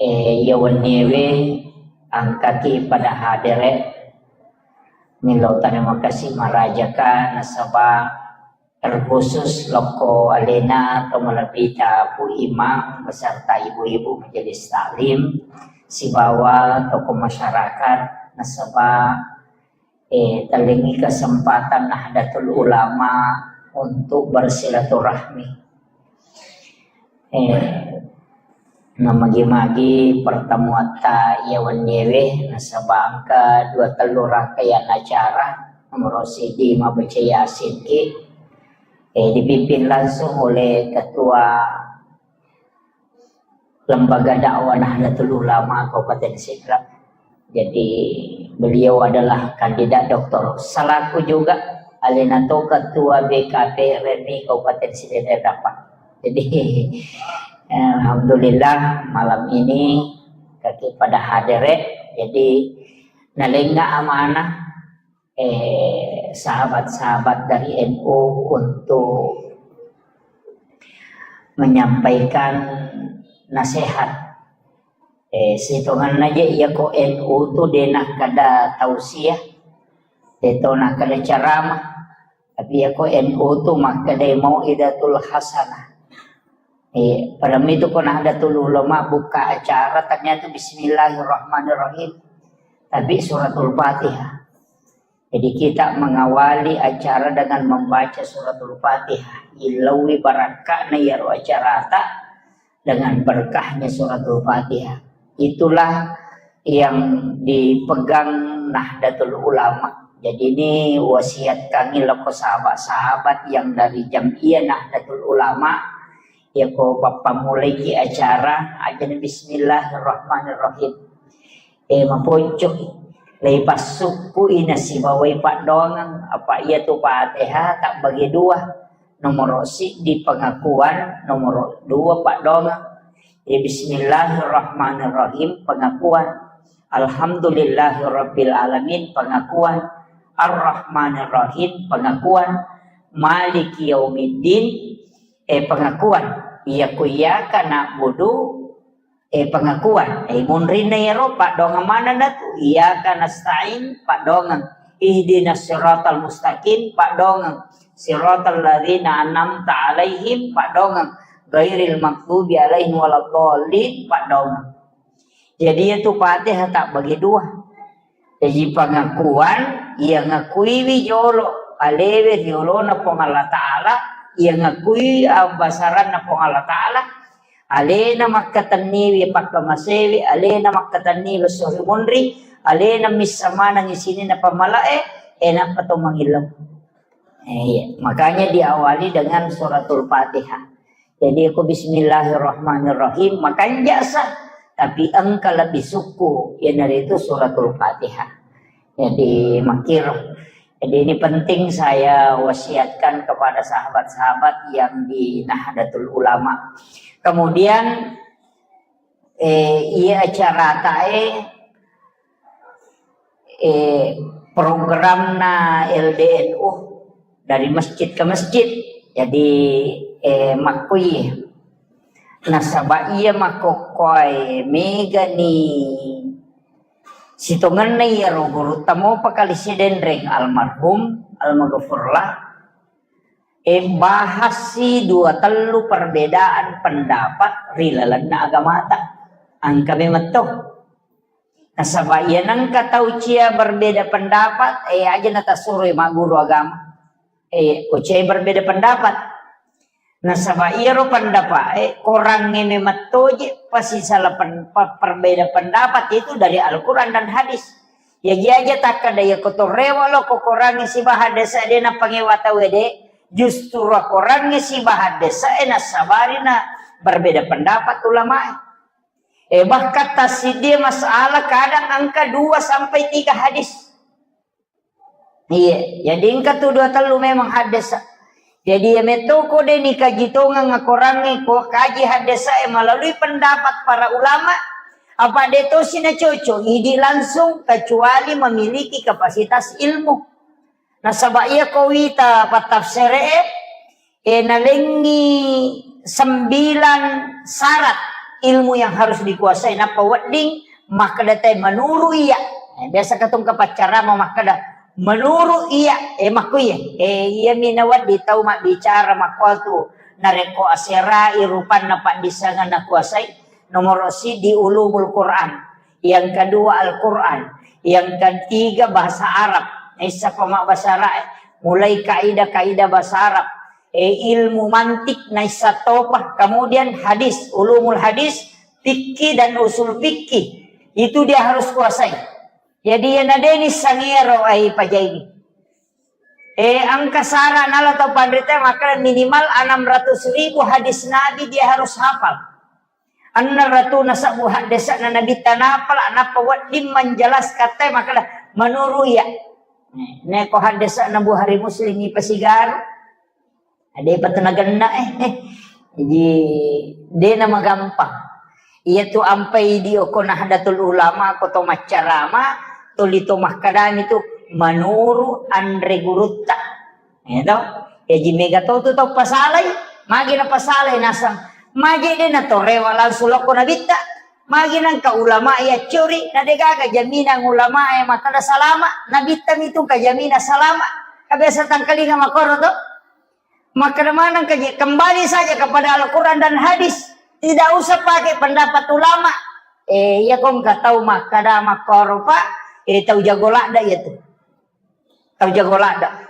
eh, iya wenniewe engkaki pada hadere. Milo terima kasih marajaka nasaba terkhusus lokko alena atau malebbita Bu Imam beserta ibu-ibu majelis taklim sibawa tokoh masyarakat nasaba, eh, tellingi kesempatan Nahdlatul Ulama untuk bersilaturahmi. Eh, namagi-magi pertemuatta iya wenniewe nasaba engka dua tellu rangkaian acara, nomor siji mabaca Yasin ki, eh, dipimpin langsung oleh Ketua Lembaga Dakwah Nahdlatul Ulama Kabupaten Sidrap. Jadi beliau adalah kandidat doktor. Selaku juga alena to Ketua B K P R M I Kabupaten Sidrap. Jadi alhamdulillah malam ini kaki pada hadere. Jadi nalenga amanah eh, sahabat-sahabat dari N U untuk menyampaikan nasihat. Eh, sitonganna je iya ko N U tu de nakkeda tausiah, de to nakkeda ceramah, tapi iya ko N U tu makkeda mau'izatul hasanah. Eh, pada itu ko Nahdlatul Ulama buka acara ternyata Bismillahirrahmanirrahim, tapi suratul Fatihah. Jadi kita mengawali acara dengan membaca suratul Fatihah. Ilawi barakka'na iyaro acarata dengan berkahnya suratul Fatihah. Itulah yang dipegang Nahdlatul Ulama. Jadi ini wasiat kami loko sahabat-sahabat yang dari Jam'iyah Nahdlatul Ulama. Ya ko pappamulaiki acara, ajana Bismillahirrahmanirrahim. Eh, maponco'i. Leipassukku'i nasibawai paddoangeng. Apa iya tu Fatihah tabbagi dua. Nomoro siddi pengakuan, nomoro dua paddoangeng. Eh, Bismillahirrahmanirrahim, pengakuan. Alhamdulillahirabbil alamin, pengakuan. Arrahmanirrahim, pengakuan. Maliki yaumiddin, eh, pengakuan. Iya ku iyyaka na'budu, eh, pengakuan. Eh, munrinna iyaro, paddoangeng manenna tu. Iyyaka nasta'in, paddoangeng. Ihdinas siratal mustaqim, paddoangeng. Siratal ladzina an'amta alaihim, paddoangeng. Ghairil maghdubi alaihim waladdallin, paddoangeng. Jadi iya tu Fatihah tabbagi dua. Jaji pengakuan, iya ngakuiwi jolo alewe riolona Puang Allah Ta'ala, iya ngakui abbasaranna Puang Allah Ta'ala, alena makkatenniwi pakkamasewi, alena makkatenniwi esso ri munri, alena missa manengngi sininna pammalae, eh, nappa to mangillau. Eh, iya. Makanya diawali dengan suratul Fatihah. Jadi, ko Bismillahirrahmanirrahim, makanja sa, tapi engka lebih sukku, iyanaritu suratul Fatihah. Jadi, makkiro. Jadi, ini penting saya wasiatkan kepada sahabat-sahabat yang di Nahdlatul Ulama. Kemudian, eh, iya acaratae, eh, programna L D N U dari masjid ke masjid. Jadi, eh, makkui nasaba iya makkokkoe megani sitongenna iyaro gurutta mopa kali sidenreng almarhum, almaghfurlah, eh, bahassi dua tellu perbedaan pendapat ri lalenna agamata. Engka memetto. Nasaba iya nengka tau cia berbeda pendapat, eh, aja natasuroi magguru agama. Eh, ko cia berbeda pendapat. Nasaba iyaro pendapat, eh, korangnge memettoje pasisala pen-, pe-, perbeda pendapat itu dari Al-Quran dan hadis. Jaji aja takkeda iya ko torrewa lo ko korangnge sibaha desa de napangewa tau ede, justru korangnge sibaha desa e nasabarina Berbeda pendapat ulamae. Eh, bahkan tassiddi masalah kadang engka dua sampai tiga hadis. Iya, jadi engka tu dua tellu memang haddesa. Jadi iya metto ko de nikaji tongeng akorangnge ko kaji haddesa e melalui pendapat para ulama, apa de tosi na cocok, idi langsung kecuali memiliki kapasitas ilmu. Nasaba iya ko wita pattafsere e, eh, nalengngi sembilan syarat ilmu yang harus dikuasai. Nappa wedding makkeda te menuru iya. Eh, biasa katong kapaccarama makkeda menuru iya, eh, makkuiye. Eh, iya mi nawedding tau mabbicara makkuatu narekko aserai rupanna paddissengan nakuasai. Nomoro siddi ulumul Quran, yang kedua Al-Quran, yang ketiga bahasa Arab. Naissa pama bahasa Arab, mulai kaidah-kaidah bahasa Arab, eh, ilmu mantik naissa topa, kemudian hadis, ulumul hadis, fikih dan usul fikih. Itu dia harus kuasai. Jadi yang nadeni sangero ai pajai. Eh, engka sara nala tau panrita makkeda minimal enam ratus ribu hadis Nabi dia harus hafal. Enneng ratuna sebbu haddesa'na Nabitta napala, nappa wedding menjelaskan te makkeda menuru iya. Neko haddesa'na Bukhari Muslim ipasigaru. Ada apa tu nagenna eh. Jadi de na magampang. Iya tu ampai di oko Nahdlatul Ulama, ko to maccarama, tuli to makkedami tu menuru anre gurutta. Iya to? Jaji mega to tu tau pasalai, magi na pasalai nasang. Magi de na to rewa langsung lokko Nabitta. Magi nangka ulama iya curi, na de gaga jaminan ulama e makkeda salama, Nabitta mi tu ka jaminan salama. Ka biasa tangkalinga makoro to. Makkeda maneng ka je, kembali saja kepada Al-Quran dan hadis. Tidak usah pakai pendapat ulama. Eh, iya kong ka tau makkeda makkoro, Pak. Eh, tau jago ladda iya tu. Tau jago ladda.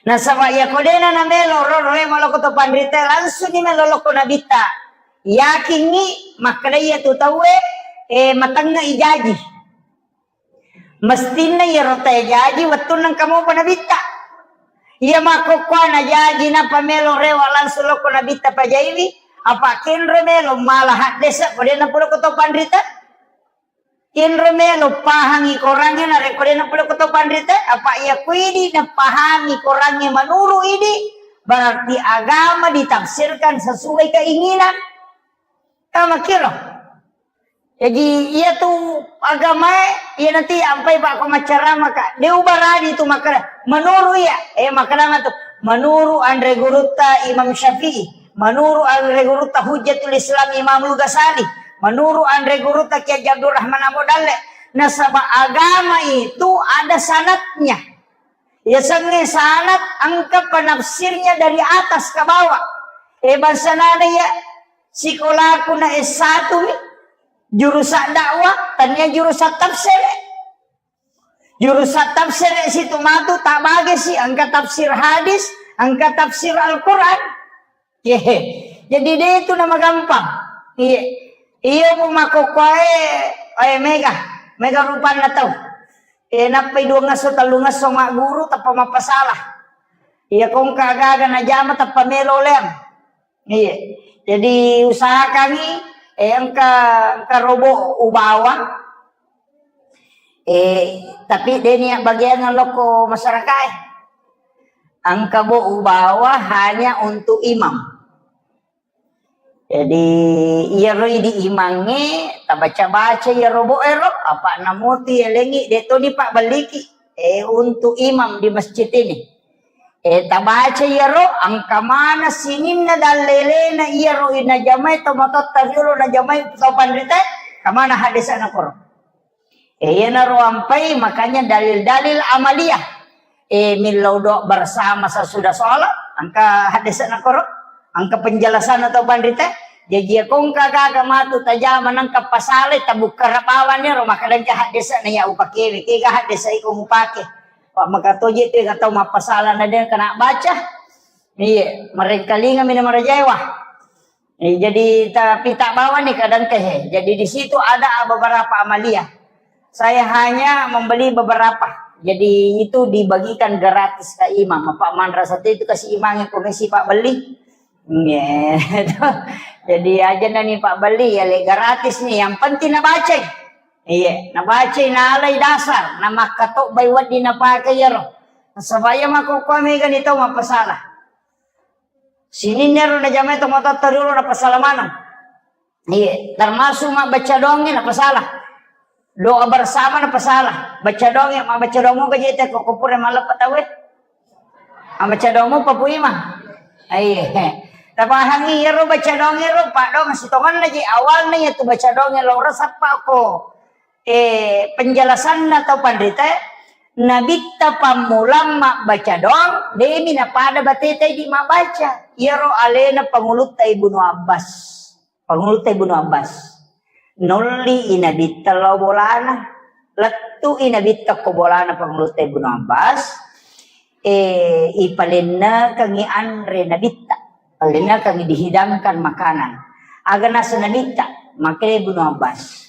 Nasaba iya ko dena na melo ro, ro, eh, maloko to panrita, langsung ni melo lokko Nabitta. Yakingi makkeda iya tu tauwe, eh, matengnga ijaji. Mestinna iyaro tae jaji wettunna engka mopa Nabitta. Iya makkokkoe na jaji nappa melo rewa langsung lokko Nabitta pajaiwi, apa kenro melo mala haddesa ko de nappa lokko to panrita. Kenro melo pahangi korangnge narekko de nappa lokko to panrita, apa iya kuidi napahangi korangnge menuru idi, berarti agama ditafsirkan sesuai keinginan. Tama kiro. Jaji, iya tu agamae, iya nanti ampai pakko maccarama ka. De ubarani tu makkeda, menuru iya, eh, makkeda matu, menuru anre gurutta Imam Syafi'i, menuru anre gurutta Hujjatul Islam Imamul Ghazali, menuru anre gurutta Kiai Haji Abdurrahman Ambo Dalle. Nasaba agama itu ada sanadnya. Iya sengnge sanad engka penafsirnya dari atas ke bawah. Eh, bangsa nana iya sikolaku na S satu mi, jurusan dakwah, tania jurusan tafsir. Jurusan tafsir situ matu tak bagi si, engka tafsir hadis, engka tafsir Al-Quran. Ye. Jadi de itu nama gampang. Iya. Iya, bu makkokkoe, eh, mega, mega rupanna tau. Eh, nappai dua ngesso, tellu ngesso magguru, tappa mappasalah. Iya, kongka gaga najama, tappa melo leang. Iya. Jadi usahakangi, eh, engka, engka robo ubawa. Eh, tapi de nia bagian lokko masyarakat. Engka bo ubawa hanya untuk imam. Jadi, iyaro idi imangnge, tabaca-baca iyaro bo ero, apa namutu yalengi, de toni pabbelliki, eh, untuk imam di masjid ini. Eh, tabaca iyaro, engka mana sininna dallelena iyaro inajamai to matotta riolo najamai to panrita, kamana hadisana koro. Eh, iyanaro ampai, makanya dalil-dalil amaliyah. Eh, millau doa bersama sesudah sholat, engka hadisana koro, engka penjelasan atau panrita. Jaji, iya kongka gaga matu tajama nangka pasalai, tabukka rabawanni ro, maka dengka hadisana ya upakewe, kega hadisa iko mupake. Pak maka toje tu kata mapasala na dengka na baca. Iya, marengkalinga mina marajaiwa. Eh, jadi, tapi tak bawa nih kadang teh. Jadi, di situ ada beberapa amaliyah. Saya hanya membeli beberapa. Jadi, itu dibagikan gratis ke imam. Apa manrasa itu kasih imamnya komisi Pak beli. Iya. Jadi aja nani Pak Beli ya le gratis nih, yang penting nabacai. Iya, nabacai nalai dasar, na makkatobbai wedding napake iyaro. Nasaba iya makkokkoe mega ni tau mappasala. Sininna ero najamai tomatoatta riolo napasala maneng. Iya, termasuk mabbaca doangnge napasala. Doa bersama napasala. Baca doangnge, mabbaca doang moga jete ko, ko pura malleppa tauwe. Mabbaca doang mopa Pu Imang. Iya. Tapahangi iyaro baca doangnge ro, paddoang sitongenna je awalna iya tu baca doangnge lao resappa ko. Eh, penjelasanna tau panrita, Nabitta pammulang mabbaca doang, demi napada bateta idi mabbaca. Iyaro alena Pangulutta Ibnu Abbas. Pangulutta Ibnu Abbas. Nolli i Nabitta lao bolana. Lettu i Nabitta ko bolana Pangulutta Ibnu Abbas. Eh, ipalennekengi anre Nabitta. Palennekengi dihidangkan makanan. Aga naseng Nabitta, makkeda Ibnu Abbas.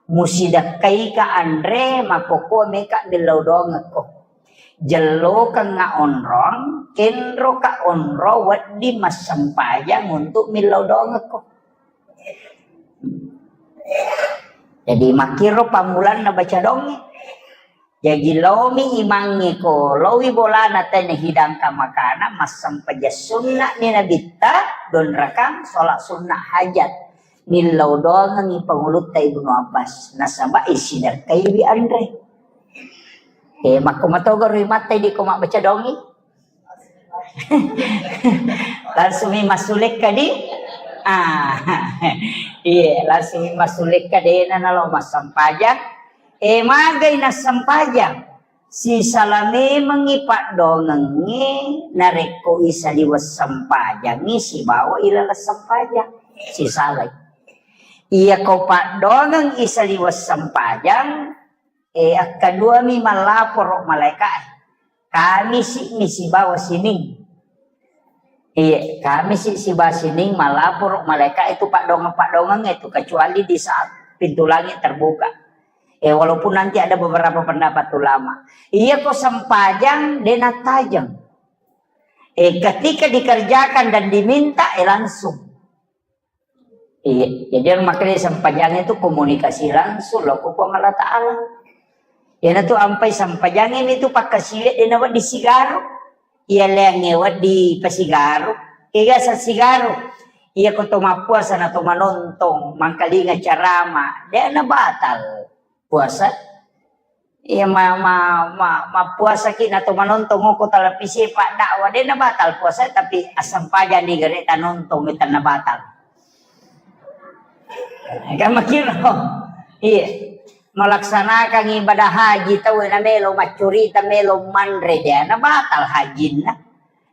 Musidakkaika anre, makkokko meka millau doangekko. Jellokengnga onrong, kenroka onrong wedding massempajang untuk millau doangekko. Jadi makkiro pammulanna baca doangnge. Jaji laomi imangnge ko, laowi bolana tena hidangkan makanan, massempajang sunna'ni Nabitta, donrakang, sholat sunnah hajat. Nillau doangengngi Pangulutta Ibnu Abbas, nasaba isidakkaiwi anre. Eh, makko matogaro imatta idi ko mabbaca doangngi. Langsung mi massulekka di. Ah. Iya, langsung mi massulekka dena nalo massempajang. Eh, magai nassempajang. Sisala memengngi paddoangengnge narekko isaliweng sempajangngi sibawa ilaleng sempajang. Sisalai. Iya ko paddoangeng isaliweng sempajang, eh, akkaduami mallaporo malaeka'e. Kamisi mi sibawa Sining. Iya, Kamisi sibawa Sining mallaporo malaeka itu paddoangeng-paddoangeng itu, kecuali di saat pintu langit terbuka. Eh, walaupun nanti ada beberapa pendapat ulama. Iya ko sempajang de nattajeng. Eh, ketika dikerjakan dan diminta, eh, langsung. Iya, jadi yang makanya sempajang itu komunikasi langsung lo ko Puang Allah Ta'ala. Iyanatu ampai sempajangnge mitu pakkasiwiang de nawedding sigaro. Iya leangnge wedding pasigaro. Kega sa sigaro. Iya ko to mappuasa na to manontong, mangkalinga carama, de na batal puasa. Iya ma, ma, ma, mappuasaki na to manontong ko televisi paddakwah, de na batal puasa, tapi assempajang di gare tanontong, tanna batal. Kan makkiro. Iya. Melaksanakan ibadah haji tau na melo maccurita, melo manre, de na batal hajinna.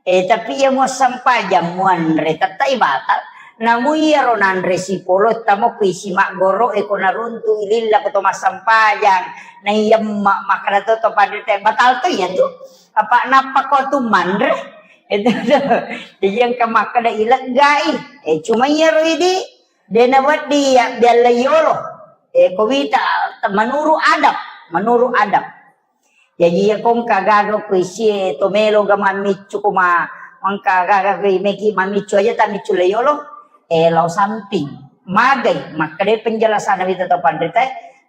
Eh, tapi iya muassempajang muanre, tettai batal. Namu iyaro nanre sipolo, tamo kuisi maggoro, eh, ko naruntu ililla ko to massempajang. Na iya ma-, makkada to, to panrita, batal to iya tu. Apa nappa ko tu manre? Itu tu. Jadi yang ke makkada ileggai. Eh, cuma iyaro idi. De nawedding ya bialla yolo. Eh, ko wita menurut adab, menurut adab. Jaji iya ko engka gaga ko isie to melo ga mammiccu ko ma-, engka gaga ko meki mammiccu aja tammiccu le yolo, eh, lao samping. Magai, makkeda penjelasan wita to panrita,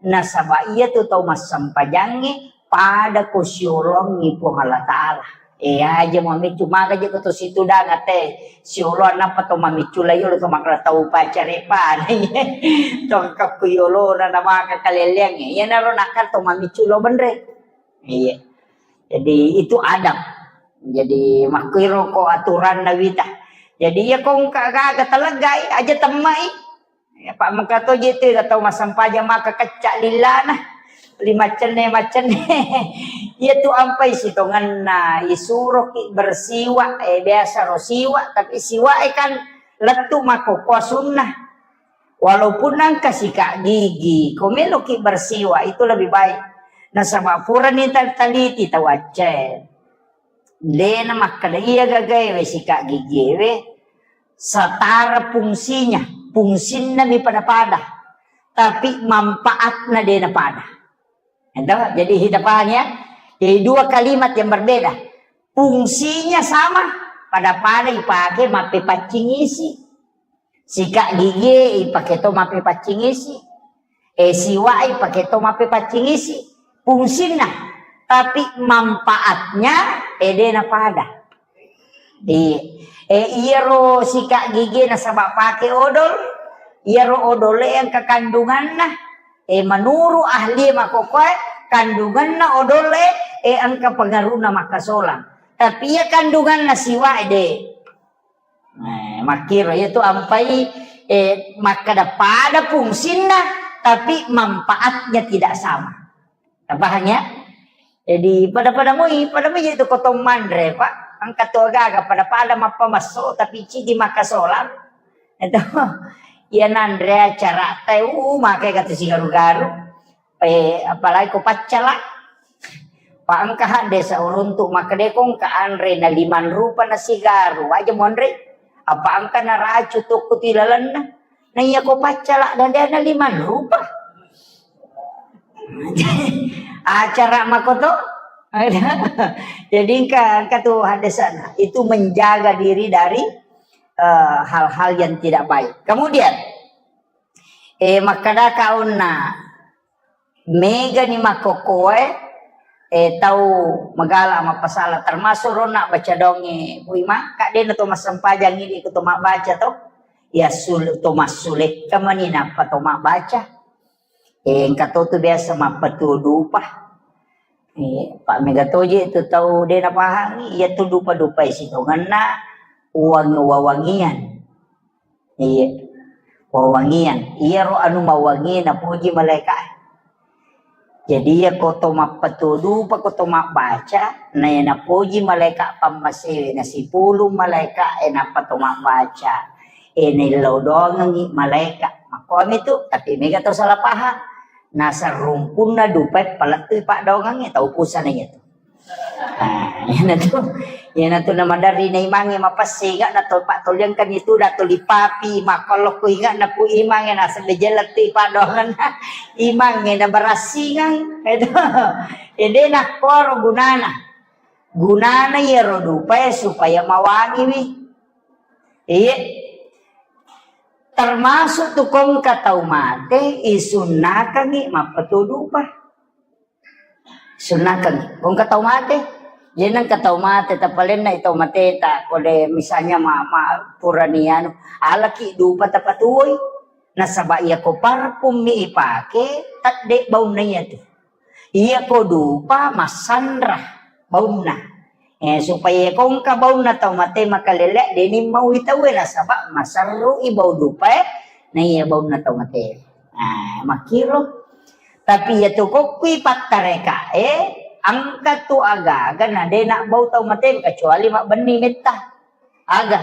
nasaba iya tu tau massempajangnge pada ko siolongi Puang Allah Ta'ala. Eh, aja mami cuma aja ko to situ dang ate. Siolo nappa to mami cula yolo to makala tau pacare pa. To kakku yolo na maka kaleleang. Iya naro nakal to mami culo benre. Iya. Jadi itu adab. Jadi makkiro ko aturan nawita. Jadi iya ko engka gaga teleggai aja temmai. Ya, Pak, mengka to je tu, tau massempajang maka kecca lillana. Li maccenne, maccenne. Iya tu ampai sitongenna, isuroki bersiwak, eh, biasa ro siwak, tapi siwak e kan lettu makkokkoa sunnah. Walaupun engka sikat gigi, ko meloki bersiwak, itu lebih baik. Nasaba purani tal-, taliti tau Aceh. Dena makkeda iya gagaewe sikat gigi ewe setara fungsinya, fungsinna mi pada-pada, tapi manfaatna dena pada. Ento, jadi kita paham ya. Jadi dua kalimat yang berbeda. Fungsinya sama, Pada-pada ipake mappepaccing isi. Sika' gigi ipake to mappepaccing isi. Eh, siwa' ipake to mappepaccing isi. Fungsinna. Tapi manfaatnya, eh, de' napada. Iya. Eh, iyaro sika' gigi nasaba' pake odol, iyaro odol e engka kandunganna. Eh, menuru' ahli makkokkoe, kandunganna odol e, eh, engka pengaruhna makkasolang. Tapi iya kandunganna siwa' e de'. Eh, makkiro iyatu ampai, eh, makkeda pada fungsinna, tapi manfaatnya tidak sama. Tapahang ya? Jadi pada-pada moi, pada moi itu kotong manre, Pak. Engka tu agaga pada-pada mappamesso, tapi cidi makkasolang. Itu iya nanre acara teh, uh, make kata sigaru-garu. Eh, apalagi ko paccala. Pa engka hadde sauruntu makkeda ko engka anre na limang rupa na sigaru, aja monre. Apa engka na racu tokko ti lalenna. Na iya ko paccala dan dia na limang rupa. Acara makoto. Jadi engka, engka tu hadde sana. Itu menjaga diri dari, eh, hal-hal yang tidak baik. Kemudian, eh, makkeda kaunna, megani makkokkoe, eh, tau magala mappasala, termasuk ronna baca donge, Bu Ima, kak dena to massempajang ini ko to mabbaca to, ya sul-, to massulekka mani nappa to mabbaca. Eh, engka to tu biasa mappatuo dupa. Eh, pa mega toje tu tau dena pahangi, iya tu dupa-dupa isi tongenna uang wawangian. Iya. Wawangian. Iyaro anu mawangi napoji malaika. Jadi iya ko to mappatuo dupa, ko to mabbaca, na iya napoji malaika pammasewe, na sipulung malaika e nappa to mabbaca. E naillau doangengi malaika. Makkomi tu, tapi mega to salah paham. Nasarumpunna dupa e palettui paddoangengnge tau pusana iya tu. Ah, iyanatu, iyanatu namaderri na imangnge mapessingaq na to pattoliangkan itu da tuli papi, makkollo ku ingaq na ku imangnge naseng de jella tu ipadongenna imangnge na barassingang. Itu. Ede nakkoro gunana. Gunana iyaro dupae supaya mawangiwi. Iye. Termasuk tu kongka tau mate isunnakangi mappatuo dupa. Sunnakeng. Engka tau mate. Jadi engka tau mate, tapalenna i tau mateta, kode misalnya ma, ma, purani anu, alaki dupa tapatuoi. Nasaba iya ko parfum mi ipake, tedde baunna iya tu. Iya ko dupa massanra baunna. Eh, supaya ko engka baunna tau mate makalele, deni mau i tauwe nasaba maserru i bau dupa e, na iya baunna tau mate. Nah, makkiro. Tapi iya tu kokkui pattareka e, engka tu aga-aga na de na bau tau mate kecuali mabbenni metta. Aga?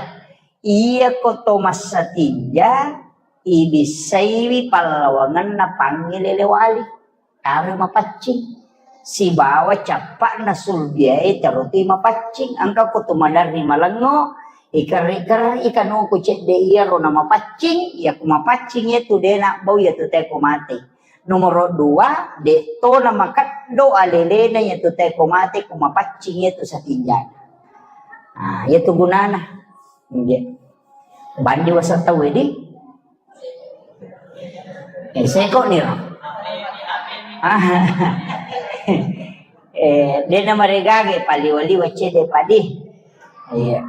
Iya ko to massatinja, ibissaiwi pallawangenna pangngilele wali. Taro mapaccing. Sibawa cappa'na sulbiae tarotui mapaccing. Engka ko to maderri malengngo, ikerri-kerri kanuku cedde iyaro na mapaccing, iya ko mapaccing iya tu de na bau iya tu teko mate. Nomoro dua, de to na makeddo alelena iya tu teko mate ko mapaccing iya tu satinjana. Ah, iya tu gunana. Iya. Bandi wasa tau di. Eh, seko niro. Ah. Eh, dena maregage paliwa-liwa cede padi. Iya.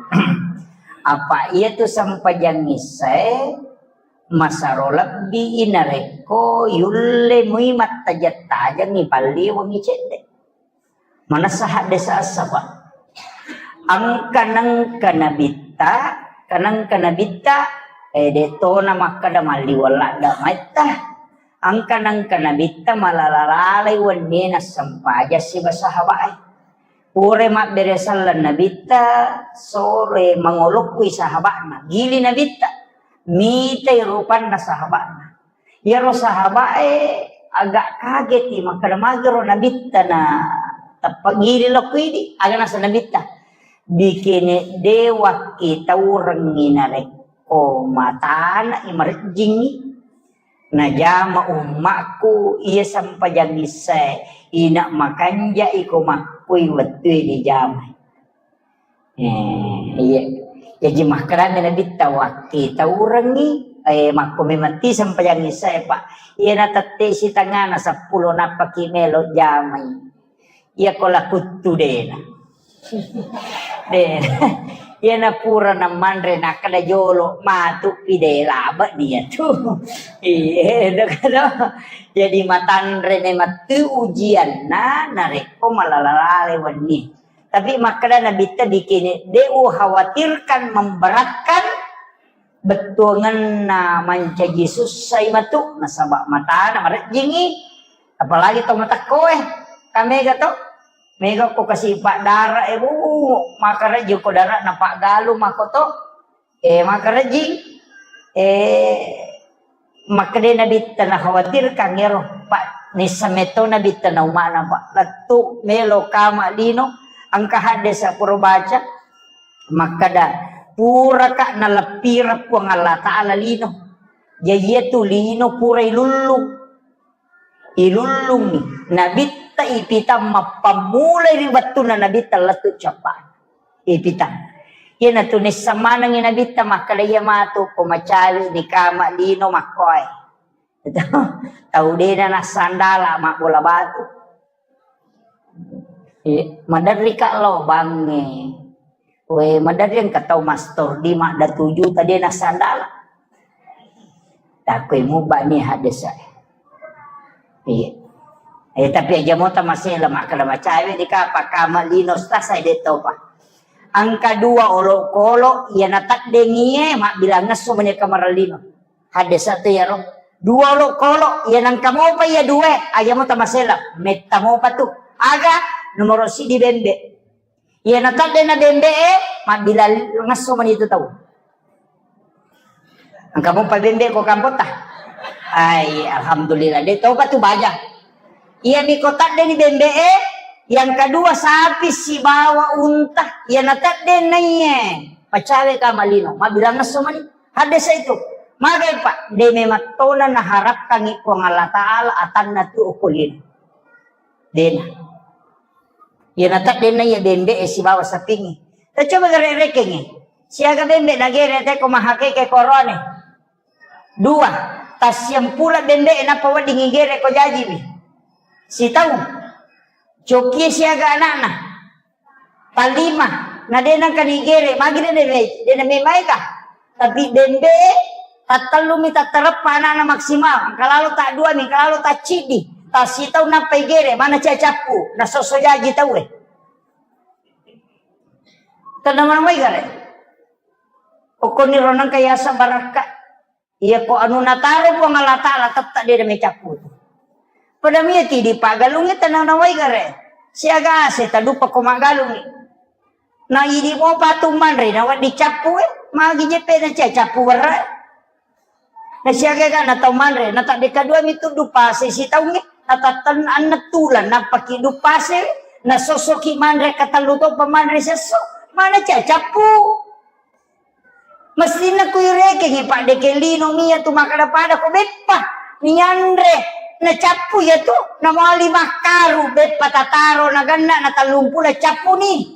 Apa iya tu sempajang issae masaro lebbi narekko yulle mui mattajeng-tajengi palliwangi cedde. Manessa hadde sassa, Pak. Engka nengka nabitta, kanengka nabitta, eh, de tona makkeda malliweng ladde maitta. Engka nengka nabitta malala-lalai wennie nassempajang siba sahabae. Pura mabbere selleng nabitta, sore mangolokkui sahaba'na. Gili nabitta, mitai rupanna sahaba'na. Iyaro sahabae agak kageti, makkeda magero nabitta na tappa gili lokko idi, aga naseng nabitta. Bikene de wakkitaurengngi narekko matana'i marejjingngi. Najama ummakku iya sempajang issae, ina makanja iko makkui wettue dijamai. Eh, Iya. Jaji makkedami Nabitta, wakkitaurengngi, eh, makko memang ti sempajang isya, eh, Pak. Iya, natette sitangana seppulo nappaki melo jamai. Iya, ko lakuttu dena. Dena. Iya, napura namanre, nakkeda jolo matu pi de labe nia tu. Iya, edo kado. Jadi matanre memang tu ujianna narekko malala-lale wenni. Tapi makkeda Nabitta dikini, de ukhawatirkan memberatkan bettuangenna mancaji sussai matu, nasaba matana marejjingi, apalagi to matekkoe, kamega to, mega ko kasi paddara e, bu, makarejji ko dara na paggalu mako to, eh, makarejji, eh, makkeda Nabitta nakhawatirkan ero, Pak, nissa metto Nabitta na umana, Pak, lettu melo kama lino, engka hadde sapuro baca, makkeda, puraka naleppireng Puang Allah Ta'ala lino. Jaji iyatu lino pura ilullung. Ilullungi. Nabitta ipitang mappammulai ri wettunna Nabitta lettu cappa. Ipitang. Iyanatu nissa manengi Nabitta makkeda iya matu ko macawi ni kama lino makkoe. Tau dena nassandala mabbola batu. Eh, maderri ka lo bangnge. We, maderri engka tau mastor di madda tuju tadi nassandala. Takoi mubani hadesa. Iya. Eh, tapi aja mota masih lemak kada macawe di kapa kama lino stasai de topa. Angka dua olokolo, iya nataddengie, mabbilang ngesso meni kamaralino. Hadesa tu yaro. Dua olokolo, iya nangka mopa iya due, aja mota masela, metta mopa tu. Aga, nomoro sidi bembe. Iya natadde na bembe e, mabbilang ngesso meni tu tau. Engka mopa bembe ko kampota. Ai, alhamdulillah. De topa tu baja. Iya mi ko tadde ni bembe e, yang kedua sapi sibawa unta. Iya natadde na iye. Pacawe ka malino. Mabbilang ngesso meni. Hadesa itu. Magai, Pak, de memettona naharapkangi Puang Allah Ta'ala atanna tu okolino. Dena. Iya natadde na iya bembe e sibawa sapingi. Tacoba gare rekengi. Siaga bembe nagere te ko mahakeke korone. Dua, tassiampula bembe e nappa wedding igere ko jajiwi. Sitau, cokie siaga anakna. Tallima, na de nangka nigere, magi de, de, de na memaega. Tapi bembe e, tattellumi tattareppa anakna maksimal, engka lalo tadduami, engka lalo tacciddi, tassitau nappa igere, mana cia cappu, nasosso jaji tau e. Tenna mana mai gare. Okkoniro nangka yasa barakka. Iya ko anu nataro Puang Allah Ta'ala tetta de mecappu tu. Pada mia tidi pagalungi tenang nawai gare. Siaga ase tadupa ko magalungi. Na idi mo patu manre na waddi cappu e. Magi jepe na cia cappu werra. Na siaga ga na tau manre. Na tadde kadua mi tuddu pase sitaungi. Na tatten anne tulan nappaki dupase. Na sosoki manre katellu to pamanre sesso. Mana cia cappu. Mestinna kuirekengi, Pak, deke lino mia tu makkada pada ko beppa nianre, nacappu iya tu, namali makkaru, beppa tataro naganna, natallumpula cappuni.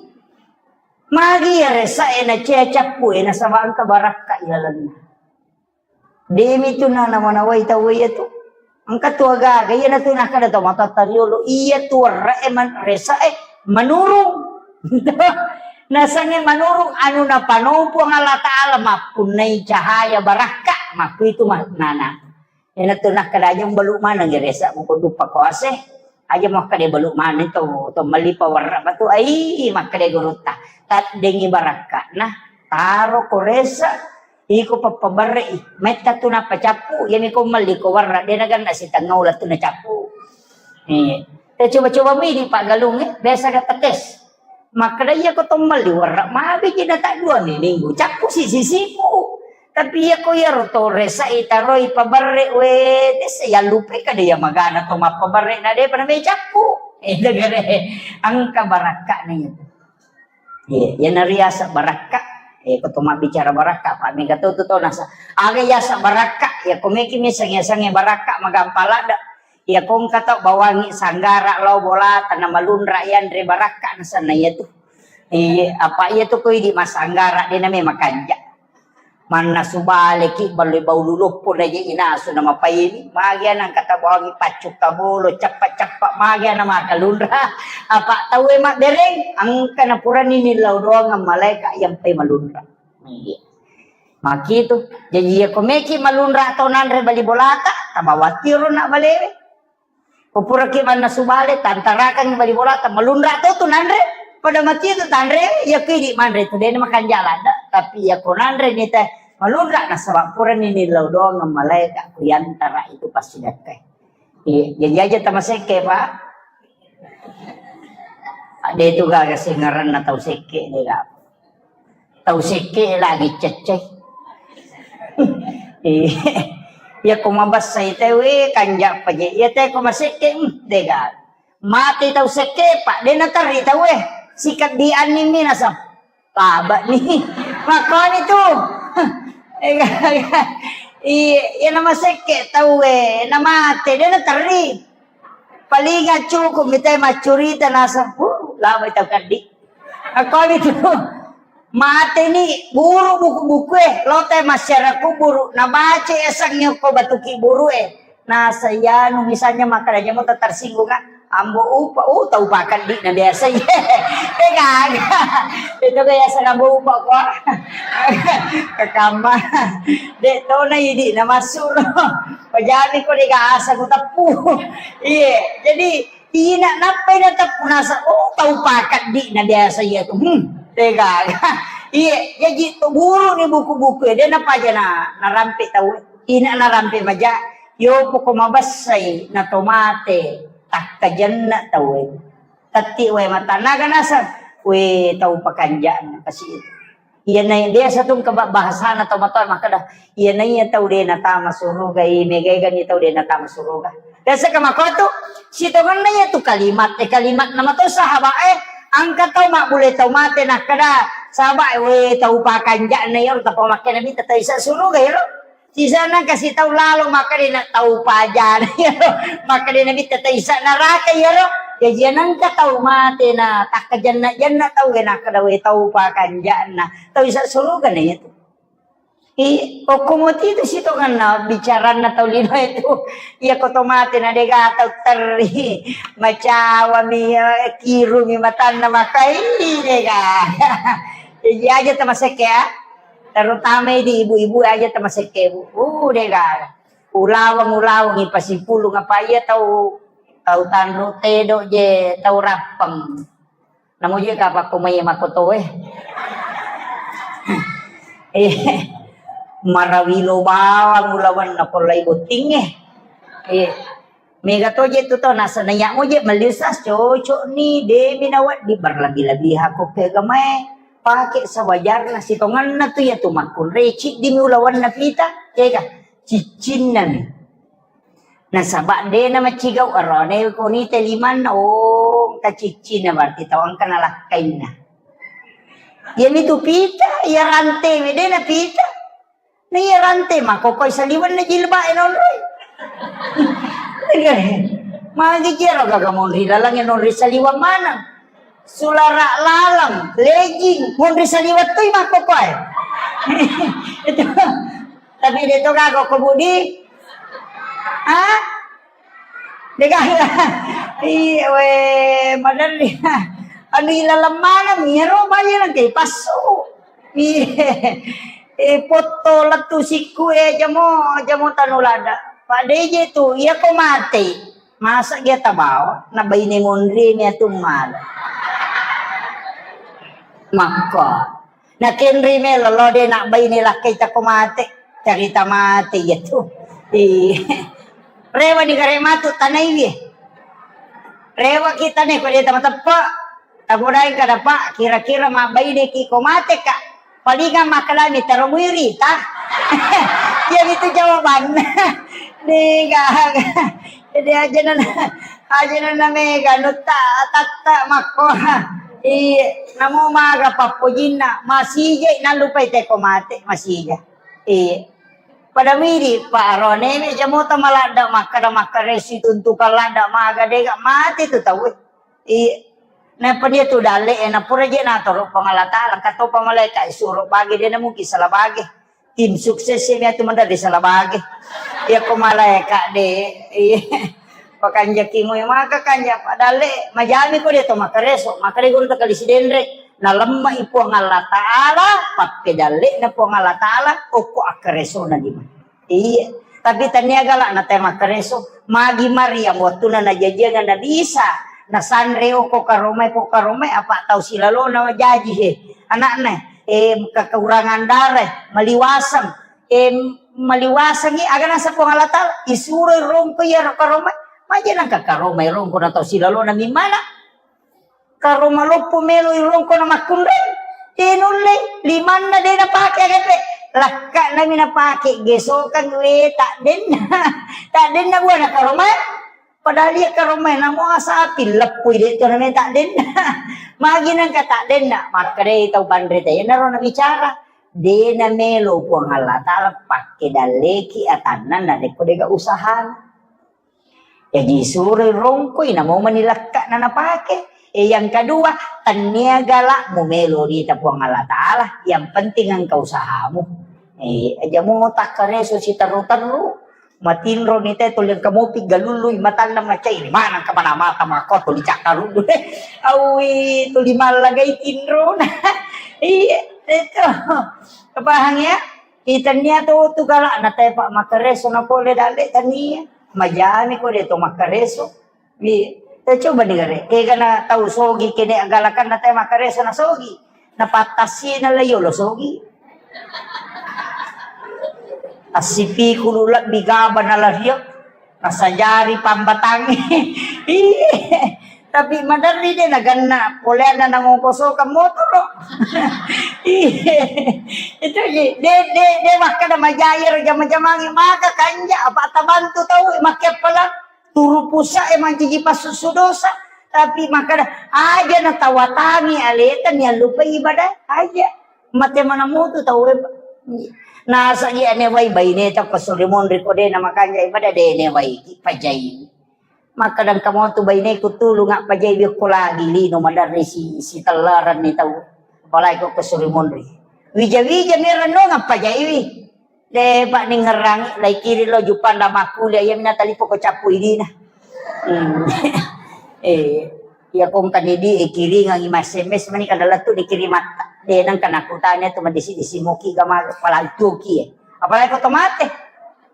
Magi iya resa e nacea cappu e, nasaba engka barakka ilalenna. Demi tu nanawa-nawai tau iya tu. Engka tu agaga, iyanatu nakkeda to matoatta riolo, iya tu werre'e man-, rese'e manurung. Nasengnge manurung anu napano Puang Allah Ta'ala mappunnai cahaya barakka, makkuitu ma-, nana. Iyanatu nakkeda aja mbalu maneng rese muko duppa koase, aja makkeda balu maneng to, to melli pawerre batu, ai makkeda gurutta. Taddengi barakka, nah, taro ko rese, Iko pappaberre'i, metta tu nappa cappu, iyami ko melli ko warra, de naganna sitengnga uleng tu nacappu. Eh, te coba-coba mi di paggalung, eh, biasa ga tetes. Makkeda iya ko to melli warra, mabe ji na taddua mi minggu, cappu si sisiku. Tapi iya ko iyaro to rese'i taroi paberre, we, dessa yallupai kada iya magana to mappaberre na depa na me cappu. Eh, degere, engka barakka'na iya. Iya, iya nariaseng barakka. Eh, ko to mabbicara barakka, Pak, mega to tu to nasa. Aga yaseng barakka, ya ko meki miseng yasengnge barakka, magampa ladde. Ya ko engka tau bawangi sanggara lao bola, tana malunra yanre barakka nasenna iya tu. Iya, apa iya tu ko idi masanggara de name makanja. Mannasu baleki ballo bau luloppo na je inasu na mapaini. Magi anang kata bawangi paccu kabolo cappa-cappa magi ana makalunra. Apa tau e mabbereng angka na purani nillau doang malaika yang pe malunra. Iya. Makitu. Jaji iya ko meki malunra tau nanre bali bolata, tabawatiro na balewe. Ko puraki mannasu bale, tantarakang bali bolata, malunra to tu nanre, pada mati tu tanre, iya ko idi manre tu, dena makanja ladda, tapi iya ko nanre ni teh, malunra nasaba purani nillau doang malaika ku yantara itu pasti dakkai. Iya, jadi aja tamasekke, Pak. Ada itu gaga sengaranna tau sekke, dega. Tau sekke lagi cecce. Iya. Iya ko mabessai tau e kanja paje. Iya te ko masekke, hmm, dega. Mate tau sekke, Pak, de naterri tau e. Sikaddi anning minasa. Taba ni. Makoni tu. Iya, iya namasekke tau e, namate de naterri. Paling cukup mitai maccurita nasa, uh, lama tau kaddi. Makoni tu. Mate ni guru buku-buku e, lote masyarakat kuburu, nabaca esang ko batuki buru e. Nasa iya anu misalnya makkeda jamo tersinggung kan. Ambo upa, oh tau pakaddi na biasa iya. Eh gaga. Itu biasa ambo upa ko. Kekamma. Dek tona idi na masuk. Pajami ko dega asa ku teppu. Iya, jadi ina nappai na teppu nasa, oh tau pakaddi na biasa iya tu. Hmm, dega. Iya, jadi tu guru ni buku-buku dia napa aja na narampe tau. Ina narampe maja. Yo poko mabessai na tomate takkajenna tau e. Tetti wae matannaga naseng, we tau pakanja'na kasi. Iyana biasa tu engka ba-, bahasana tau matoa makkeda, iyana iya tau de natama suruga, i megaegani tau de natama suruga. Biasa ka makotu, sitongenna iya tu kalimat, eh, kalimat nama to sahabat, eh, engka tau mabbule tau mate nakkeda, sahabat, eh, we tau pakanja'na iyaro tappa makkeda mita tau isa suruga iyaro. Sisana kasi tau lalo, makkeda na tau pajana iyaro, makkeda na bitta tau isa naraka iyaro. Jaji anengka tau mate na takkajenna-jenna tau e nakkeda we tau pakanja'na, tau isa suruga na iyatu. I, okko moti tu sitongenna bicaranna tau lino itu. Iya ko to mate na dega tau terri. Macawami, eh, kirumi matanna makai dega. Jaji aja tamasekke ya. Terutama di ibu-ibu aja tamasekke, Bu. Uh, dega. Ulaweng, ulaweng ipasipulung apa iya tau, tau tanru tedo je, tau rappeng. Namo je kapang ko mai makoto e. Eh, marawilo bawang ulawenna ko lai botting e. Eh. Mega to je tu to, nasaba iya mo je melli usas cocok ni, de mi nawedding berlebih-lebihan ko ke agamae. Pake sewajarna sitongenna tu iya tu makkunrai ciddimi ulawenna pita, ega, ciccinna mi. Nasaba de na macigau arone ko ni te limanna, oh, ka ciccinna berarti tawang kana lakkainna. Iya mi tu pita, iya rante mi de na pita. Na iya rante makkokoi saliwenna jilbab e nonroi. Magi jero gaga monri laleng e nonri saliweng maneng. Sulara laleng, legging, monri saliweng toi makkokoi. Itu. Tapi de to gaga ko Budi. Hah? Dega. Iya, we, maderri. Anu ilaleng maneng, iyaro bayar engka ipassu. Iya. Eh, potto lettu sikku e, jamo, jamo tanu lada. Pak D J tu, iya ko mate. Masa dia tabawa, na baine monri ni atu mala. Makko. Nakenri melo lo de na baine lakkai tako mate, carita mate iya tu. Iya. Rewa ni gare matu tanai wie. Rewa kita ne ko de tama teppe. Tagodai kada Pak, kira-kira mabbaine ki ko mate ka. Palingan makkalami taro muiri ta. Iya itu jawabanna. Dega. Jadi aja nana, aja nana mega nutta tatta makko. Iya, namo maga pappojinna, masija nallupai teko mate, masija. Iya. Pada midi, Pak Arone, me jamota maladda makkada makkada situntukan ladda maga dega mate tu tau. Iya. Nappa dia tu dalle e, napura je natoro Puang Allah Taala, engka topa malaika isuro bage, de na mungkin salah bage. Tim sukses e miatu maderri salah bage. Iya ko malaika de, iya. Pakanjaki mu maka kanja pa dalle, majami ko de to makareso, maka de guru takali sidenre. Nalemma i Puang Allah Taala, pakke dalle na Puang Allah Taala, okko akkareso na di mana. Iya, tapi tania gala na te makkareso. Magi Maryam wattuna najajiang Nabi Isa, nasanre okko karomai, ko karomai apa tau silalona jaji he. Anakna, eh, kekurangan darah, maliwaseng. Eh, maliwasengi aga nasa Puang Allah Taala, isuro rongko iya ro karomai. Maja nangka karomai rongko na tau silalona mimana. Karo maloppo melo irongko na makkunrai. De nulle, limanna de napake aga pe. Lakka nami napake gesokang we tak denna. Tak denna buana karomai. Padahal iya karomai namo asapi leppui de to name tak denna. Magi nangka tak denna. Makkedai tau panre te, iyanaro nabicara. De namelo Puang Allah Taala pakke dalleki atanna narekko dega usahana. Jaji suroi rongkoi, namo mani lekka'na napake. E, yang kedua, tennia gala mumelo rita Puang Allah Taala, yang penting engka usahamu. E, aja mo takkareso siterru-terru, matinro ni te tuli engka mopi galului matanna macai, mana engka mana mata mako tuli cakkaruddu. Awi tuli mallagai tinro. Iya, itu. Paham ya? Itennia tu tu gala na tepa makkareso na pole dalle tania. Majami ko de to makkareso. Iya. Te coba ni gare. Ega na tau sogi kene agalakan na te makkareso na sogi. Na pattasi na la yolo sogi. Assipi kulu lebbi gaba na la rio. Nasajari pambatangi. Iya. Tapi maderri de naganna poleanna nangongkosokang motoro. Iya. Itu ji. De, de, de makkada majai ero jama-jamangi maka kanja apa tabantu tau makke pala. Turu pusa e manciji passusu dosa, tapi makkada aja natawatangi aleta niallupai ibadah aja. Mate mana mutu tau e. Nasagi ane wai baine ta ko suri monri ko de na makanja ibadah de ne wai ki pajai. Makkada engka motu baineku tulung appajai biokko lagi lino maderri si, si tellaran ni tau. Apalagi ko suri monri. Wija-wija merennong appajai wi. De, Pak, ningerrangi, lai kiri lo jupang da makkulia, iya mina talipo ko cappu idina. Hmm. Eh, iya kongka ni di, eh, kiringangi ma S M S mani kada lettu dikirimatta. De, nangka nakutanya tu madisi-disi moki gama palantuki, eh. Apalagi ko tomate.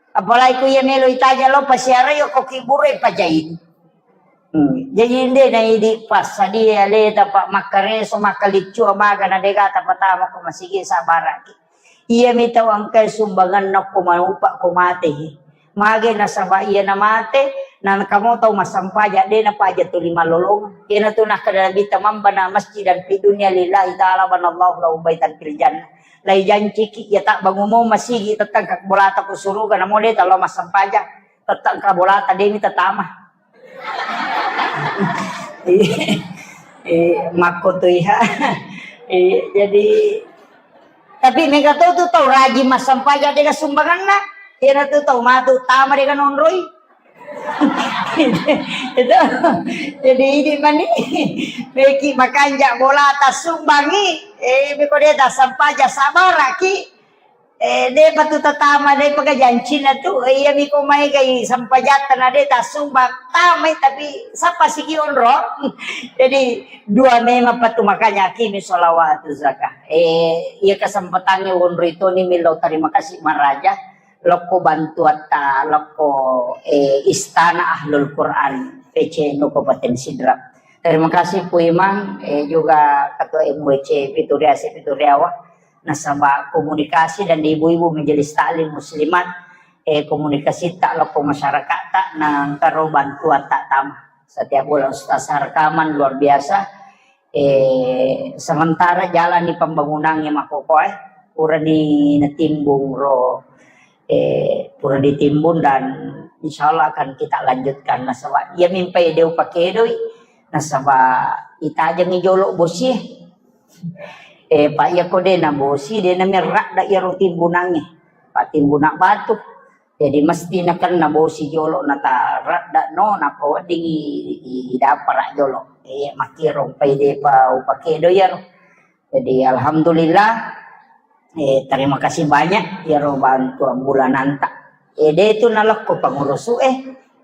Apalagi ko iya melo itaja lo pasiara yo ko kiburu, eh, pajaini. Hmm. Jaji inde na idi passadia aleta, Pak, makkareso, makkaliccu, amaga na dega tapatama ko masigi sabaraki. Iyami tau engkae sumbanganna ko maupa ko mate. Mage nasaba iya na mate, na kamo tau massampaja de na paja tuli mallolong. Iyana tu nakkada Nabitta, "Man bana masjidan fi dunya lillahi ta'ala banallahu lahu baitan fil jannah." Lai janciki iya tak bangumo masigi tettang ka bolata ko suruga namo de talo massampaja. Tettang ka bolata de mi tatama. Eh, makko tu iha. Eh, jadi, tapi mega to tu tau rajin massampaja dega sumbanganna. Iyana tu tau matu tama dega nonroi. Itu. Jadi ini mani. Meki makanja bolata sumbangi. Eh, meko de ta sampaja sabaraki. Eh, de patu tatama, de pega jancina tu, eh, iya miko mai gai sampajatta na de tasumba tamai, tapi sapa sigi onro. Jadi dua memang patu makanya akimi sholawatu zakah. Eh, iya kesempatannya onro itu ni milo terima kasih maraja. Lokko bantuatta, lokko, eh, Istana Ahlul Quran P C N U Kabupaten Sidrap. Terima kasih Pu Imang, eh, juga Ketua M W C Pituriase Pituriawa. Nasaba komunikasi dan ibu-ibu majelis taklim muslimat, eh, komunikasi tak lokko masyarakat tak nangkaro bantuan tak tama. Setiap bulan Ustaz rekaman luar biasa. Eh, sementara jalani pembangunannya makkokkoe, purani natimbung ro, eh, pura ditimbun dan insya Allah akan kita lanjutkan. Nasaba iya mimpai deu pakedoi, nasaba itajengi jolo bosie. Eh, Pak, iya ko de na bosi, de na merradda iyaro timbunangnge. Pak, timbunan batu. Jadi mesti nakenna bosi jolo nata radda no, napa weddingi i, i, idapara jolo. Iya, makkiro pai depa upakedo iyaro. Jadi alhamdulillah, eh, terima kasih banyak iyaro bantuan bulananta. Eh, de tu nalekko pangurusu eh,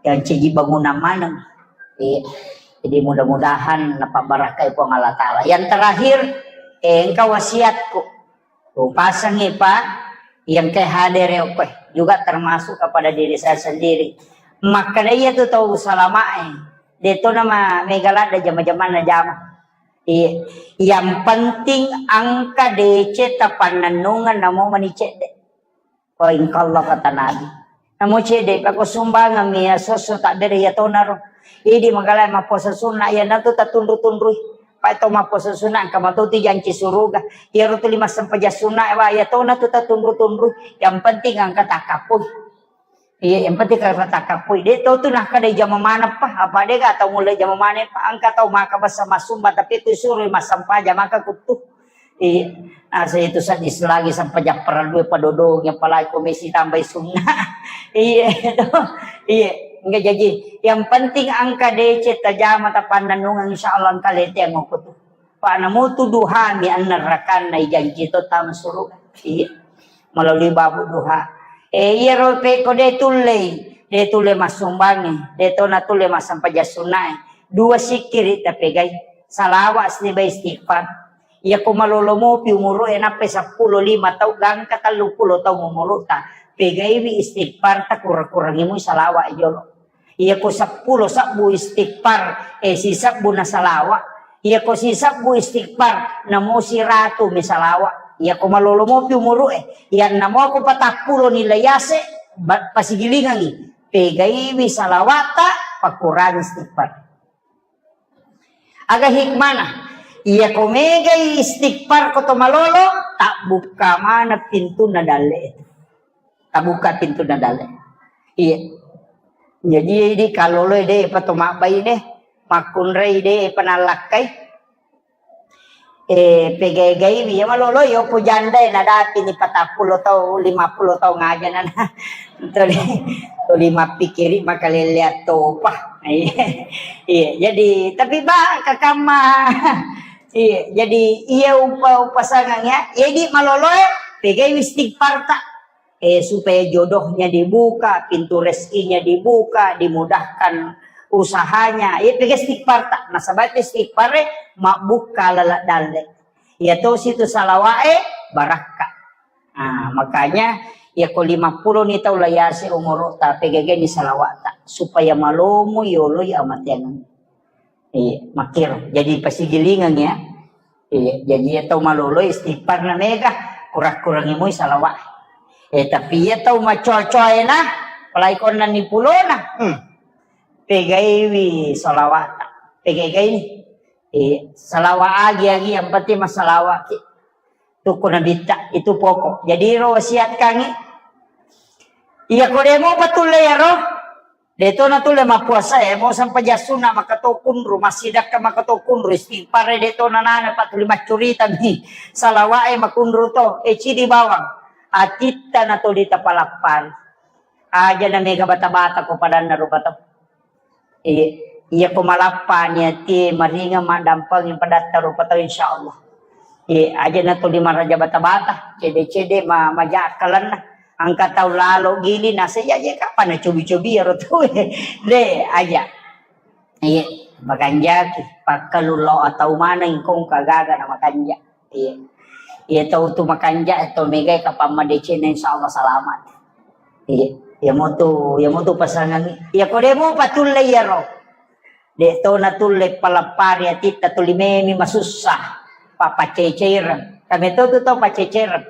yang ciji bangunan maneng. Eh, jadi mudah-mudahan napabarakai Puang Allah Taala. Yang terakhir, eh, engka wasiatku. Upasangi pa, yang ke hadere okkoe juga termasuk kepada diri saya sendiri. Makkeda iya tu tau salamae, de to nama mega ladde jama-jamanna jama. Iya. Yang penting engka deceng tapannennungeng namo mani cedde. Ko engka Allah kata Nabi. Namo cedde pako sumbangan mi ya sosso tak bere ya tonaro. Idi magala mappuasa sunna ya natu tatunru-tunrui. Pak to mappuasa sunna engka matotu janci suruga. Iyaro tu lima sempajang sunna wa ya tona tu tatunru-tunrui. Yang penting engka takapui. Iya, yang penting kalau tak kapui. Dek tau tu nah kada jama mana pa, apa dek gak tau mulai jama mana pa, angka tau maka basa masumba, tapi tu suruh masampaja maka kutu. Iya, nah saya itu sadis lagi sampai japparan dua padodong yang palai komisi tambahi sunna. Iya, itu. Iya, enggak jadi. Yang penting angka D C tajama tapannanungan, insya Allah angka lete yang kutu. Pana mutu duhami annerrakanna ijanji to tama suruga. Iya. Melalui babu duha. Eh, iyaro peko de tullei, de tulle massumbangi, de to natulle massampajang sunnae. Dua sikkiri tapegai. Salawa siba istighfar. Iya ko malolo mopi umuru e nappai seppulo lima tau gangka tellu pulo tau umurutta. Pegaiwi istighfar ta kurang-kurangi mui salawa jolo. Iya ko seppulo sabbu istighfar, eh, sisebbu na salawa. Iya ko sisebbu istighfar, namo siratu mi salawa. Iya ko malolo mopi umuru e, iya namo ko patappulo nilai ase, ba-, pasigilingangi. Pegaiwi salawata, pakurangi istighfar. Aga hikmana? Iya ko megai istighfar ko to malolo, tabbukka mana pintunna dalle itu. Tabuka pintu na dalle. Iya. Jadi idi kalolo de pa to mabbai de, makkunrai de pa nallakkai. Eh, pegai-gai iya malolo yo ko jandai nadapi ni patappulo tau, lima pulo tau ngaja nana. Tuli, tuli mappikiri makalele attopa. Iya. Iya, jadi tapi ba kakamma. Iya, jadi iya upa-, upasangang ya. Jadi malolo e, pegai istighfar ta. Eh, supaya jodohnya dibuka, pintu rezekinya dibuka, dimudahkan usahanya. Iya, pega istighfar ta. Nasaba istighfar e mabbukka lala dalle. Iya to situ salawa e barakka. Nah, makanya iya ko lima pulo ni tau layase umuru ta pegageni salawata supaya malomo yoloi amateang. Iya, makkiro. Jadi pasigilingang ya. Iya, jadi iya tau malolo istighfar na mega, kurang-kurangi mui salawa. Eh, tapi iya tau macoa-coa ena, apalagi konna ni pulona. Hmm. Pegaiwi salawata. Pegai-gai ni. Iya, salawa agi-agi yang penting masalawa ki. Tuku nabitta itu pokok. Jadi ro wasiat kangi. Iya ko demo patulle ya ro. De to natulle mappuasa e, mo sampajang sunna maka to kunru, massidakka maka to kunru, istighfar e de to nanana pa tuli maccurita mi, salawa e makunru to, e cidi bawang, atitta na tuli tapalappari. Aja na mega bata-bata ko padanna rupa tau. Iya, iya ko malappa ni ati maringa maddampeng padatta rupa tau insyaallah. Iya, aja na tuli maraja bata-bata, cede-cede ma-, maja akkalenna. Engka tau lalo gili nasa iya je kapan na cobi-cobi iyaro tau. De, aja. Iya, makanjaki, pakkalu lo atau maneng kong kagaga na makanja. Iya. Iya tau tu makanja, tau megai kapan madeceng insyaallah salamat. Iya, iya motu, iya motu pasangan. Iya ko demo patulle iyaro. De to natulle palappari atitta tuli memi masussa. Papaceceireng. Kami to tu tau paceceireng.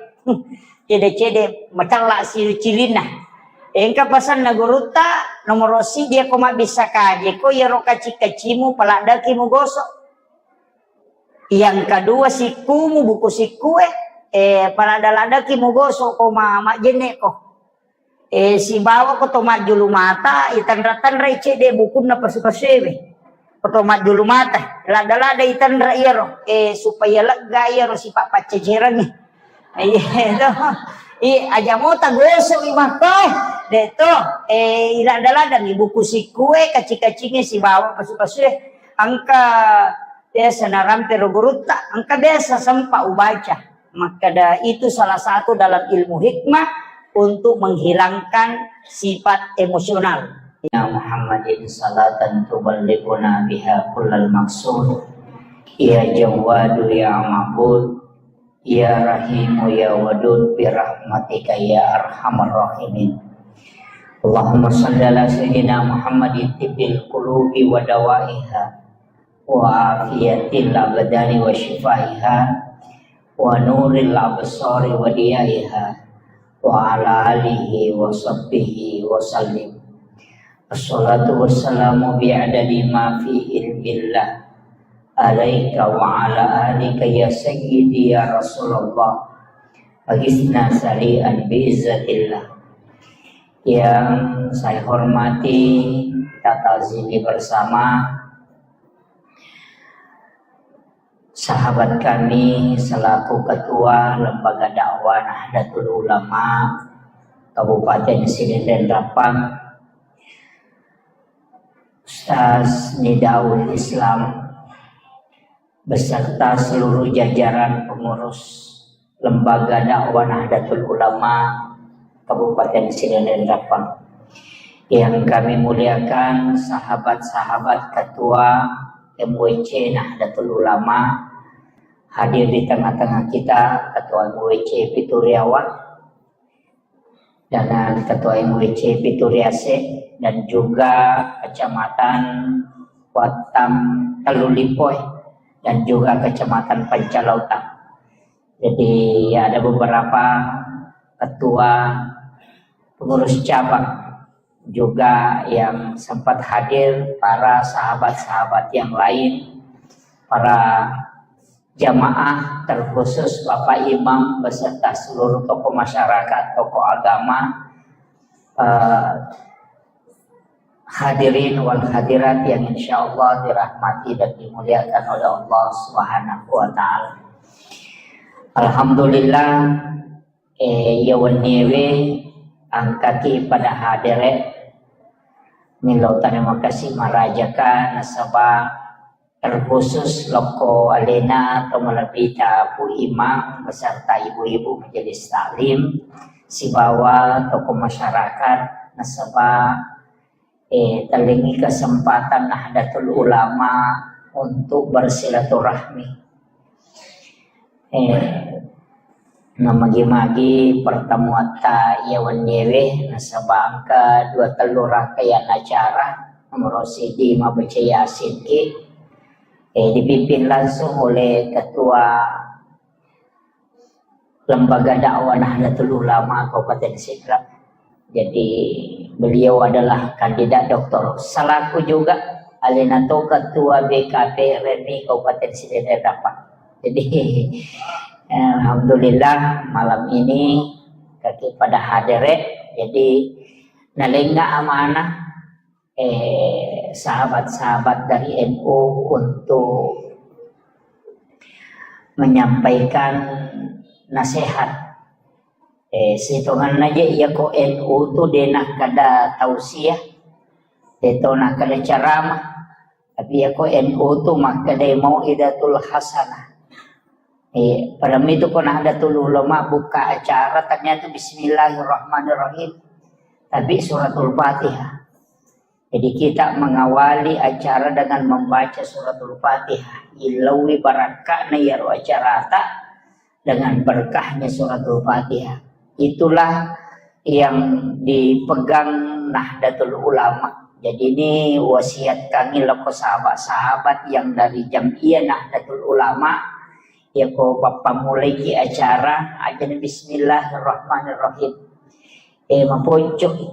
Cede-cede macalla si cilinna. Engka pasanna gurutta, nomoro siji ko mabbissa kaje ko iyaro kaci-kacimu paladdaki mugoso. Yang kedua sikkumu buku sikkue, eh, paladda-laddaki mugoso ko ma-, majjenne ko. Eh, sibawa ko to majjulu mata, itanra-tanrai cedde bukunna pasu-pasuewe. Ko to majjulu mata, ladda-ladda itanra iyaro, eh, supaya lega iyaro sipa paccecerengnge. Iya, to. I, aja mota gosok i makko, eh. De to, eh, iladda-laddangi buku sikkue, kaci-kacinge sibawa pasu-pasue. engka biasa narampe ro gurutta, engka biasa sempa ubaca. Makkeda itu salah satu dalam ilmu hikmah untuk menghilangkan sifat emosional. Ya Muhammadin salatan tuballighuna biha kullal maqsud. Ya Jawwadu ya Ma'bud. Ya Rahimu ya Wadud bi rahmatika ya arhamar rahimin. Allahumma shalli ala sayyidina Muhammadin tibbil qulubi wa dawaiha wa afiyatil abdani wa shifaiha wa nuril absari wa diyaiha wa ala alihi wa sahbihi wa sallim. Assalatu wassalamu bi'adadi ma fi ilmillah alaika wa ala alika ya sayyidi ya Rasulullah. Agisna sari'an bi'izzatillah. Yang saya hormati, kita ta'zimi bersama sahabat kami selaku Ketua Lembaga Dakwah Nahdlatul Ulama Kabupaten Sidenreng Rappang, Ustaz Nidaul Islam, beserta seluruh jajaran pengurus Lembaga Dakwah Nahdlatul Ulama Kabupaten Sidenreng Rappang. Yang kami muliakan sahabat-sahabat Ketua M W C Nahdlatul Ulama hadir di tengah-tengah kita, Ketua M W C Pituriawa, dengan Ketua M W C Pituriase, dan juga Kecamatan Wattam Tellulipoe, dan juga Kecamatan Pancalautang. Jadi ada beberapa ketua pengurus cabang juga yang sempat hadir, para sahabat-sahabat yang lain, para jamaah, terkhusus Bapak Imam beserta seluruh tokoh masyarakat, tokoh agama, eh, hadirin wal hadirat yang insya Allah dirahmati dan dimuliakan oleh Allah Subhanahu wa Ta'ala. Alhamdulillah, eh, iya wenniewe engkaki pada hadere. Millau tarima kasih marajaka nasaba terkhusus lokko alena to malebbita Bu Imam beserta ibu-ibu majelis taklim sibawa tokoh masyarakat nasaba, eh, tellengi kesempatan Nahdlatul Ulama untuk bersilaturahmi. Eh, namagi-magi pertemuatta iya wenniewe nasaba engka dua tellu rangkaian acara, nomoro siji mabbaca Yasin ki, eh, dipimpin langsung oleh Ketua Lembaga Dakwah Nahdlatul Ulama Kabupaten Sidrap. Jadi beliau adalah kandidat doktor selaku juga alena to ketua B K P R M I Kabupaten Sidenreng Rappang. Jadi alhamdulillah malam ini kaki pada hadere. Jadi nalenga amanah eh, sahabat-sahabat dari N U untuk menyampaikan nasihat. Eh, sitonganna je iya ko N U tu de nakkeda tausiah, de to nakkeda ceramah. Tapi iya ko N U tu makkeda mau'izatul hasanah. Eh, pada mitu ko Nahdlatul Ulama buka acara ternyata Bismillahirrahmanirrahim. Tapi suratul Fatihah. Jadi kita mengawali acara dengan membaca suratul Fatihah. Ilawi barakka'na iyaro acarata dengan berkahnya suratul Fatihah. Itulah yang dipegang Nahdlatul Ulama. Jadi ini wasiat kami loko sahabat-sahabat yang dari Jam'iyah Nahdlatul Ulama. Yako pappamulaiki acara, ajana Bismillahirrahmanirrahim. Eh, maponco i.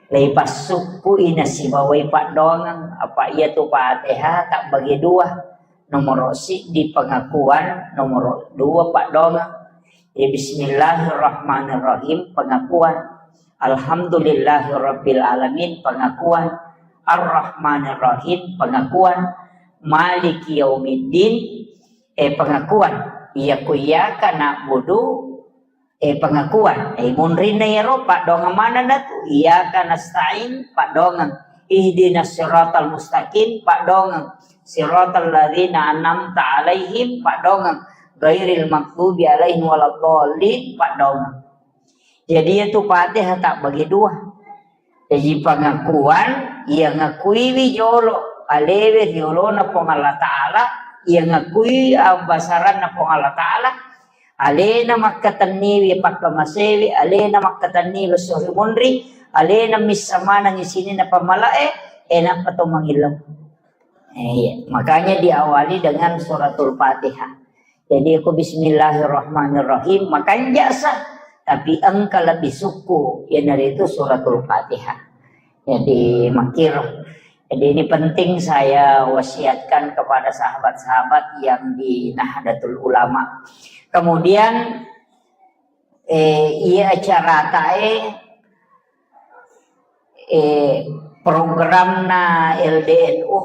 Leipassukku i nasibawai paddoangeng. Apa iya tu Fatihah tabbagi dua. Nomoro siddi pengakuan, nomoro dua paddoangeng. Eh, Bismillahirrahmanirrahim, pengakuan. Alhamdulillahirabbil alamin, pengakuan. Arrahmanirrahim, pengakuan. Maliki yaumiddin, eh, pengakuan. Iya ku iyyaka na'budu, eh, pengakuan. Eh, munrinna iyaro, paddoangeng manenna tu. Iyyaka nasta'in, paddoangeng. Ihdinas siratal mustaqim, paddoangeng. Siratal ladzina an'amta 'alaihim, paddoangeng. Ghairil maghdubi 'alaihim waladdallin, paddoangeng. Jadi, iyatu Fatihah tabbagi dua. Jaji, pangakuan iya ngakuiwi jolo alewe ri olona Puang Allah Ta'ala, iya ngakui abbasaranna Puang Allah Ta'ala, alena makkatenniwi pakkamasewi, alena makkatenniwi esso ri munri, alena missa manengngi sininna pammalae, e nappa to mangillau. Eh, iya. Makanya diawali dengan suratul Fatihah. Jadi, aku bismillahirrahmanirrahim, makanja sa, tapi engka lebih suku, iyanaritu suratul Fatihah. Jadi, makkiro. Jadi, ini penting saya wasiatkan kepada sahabat-sahabat yang di Nahdlatul Ulama. Kemudian, eh, iya acaratae, eh, programna L D N U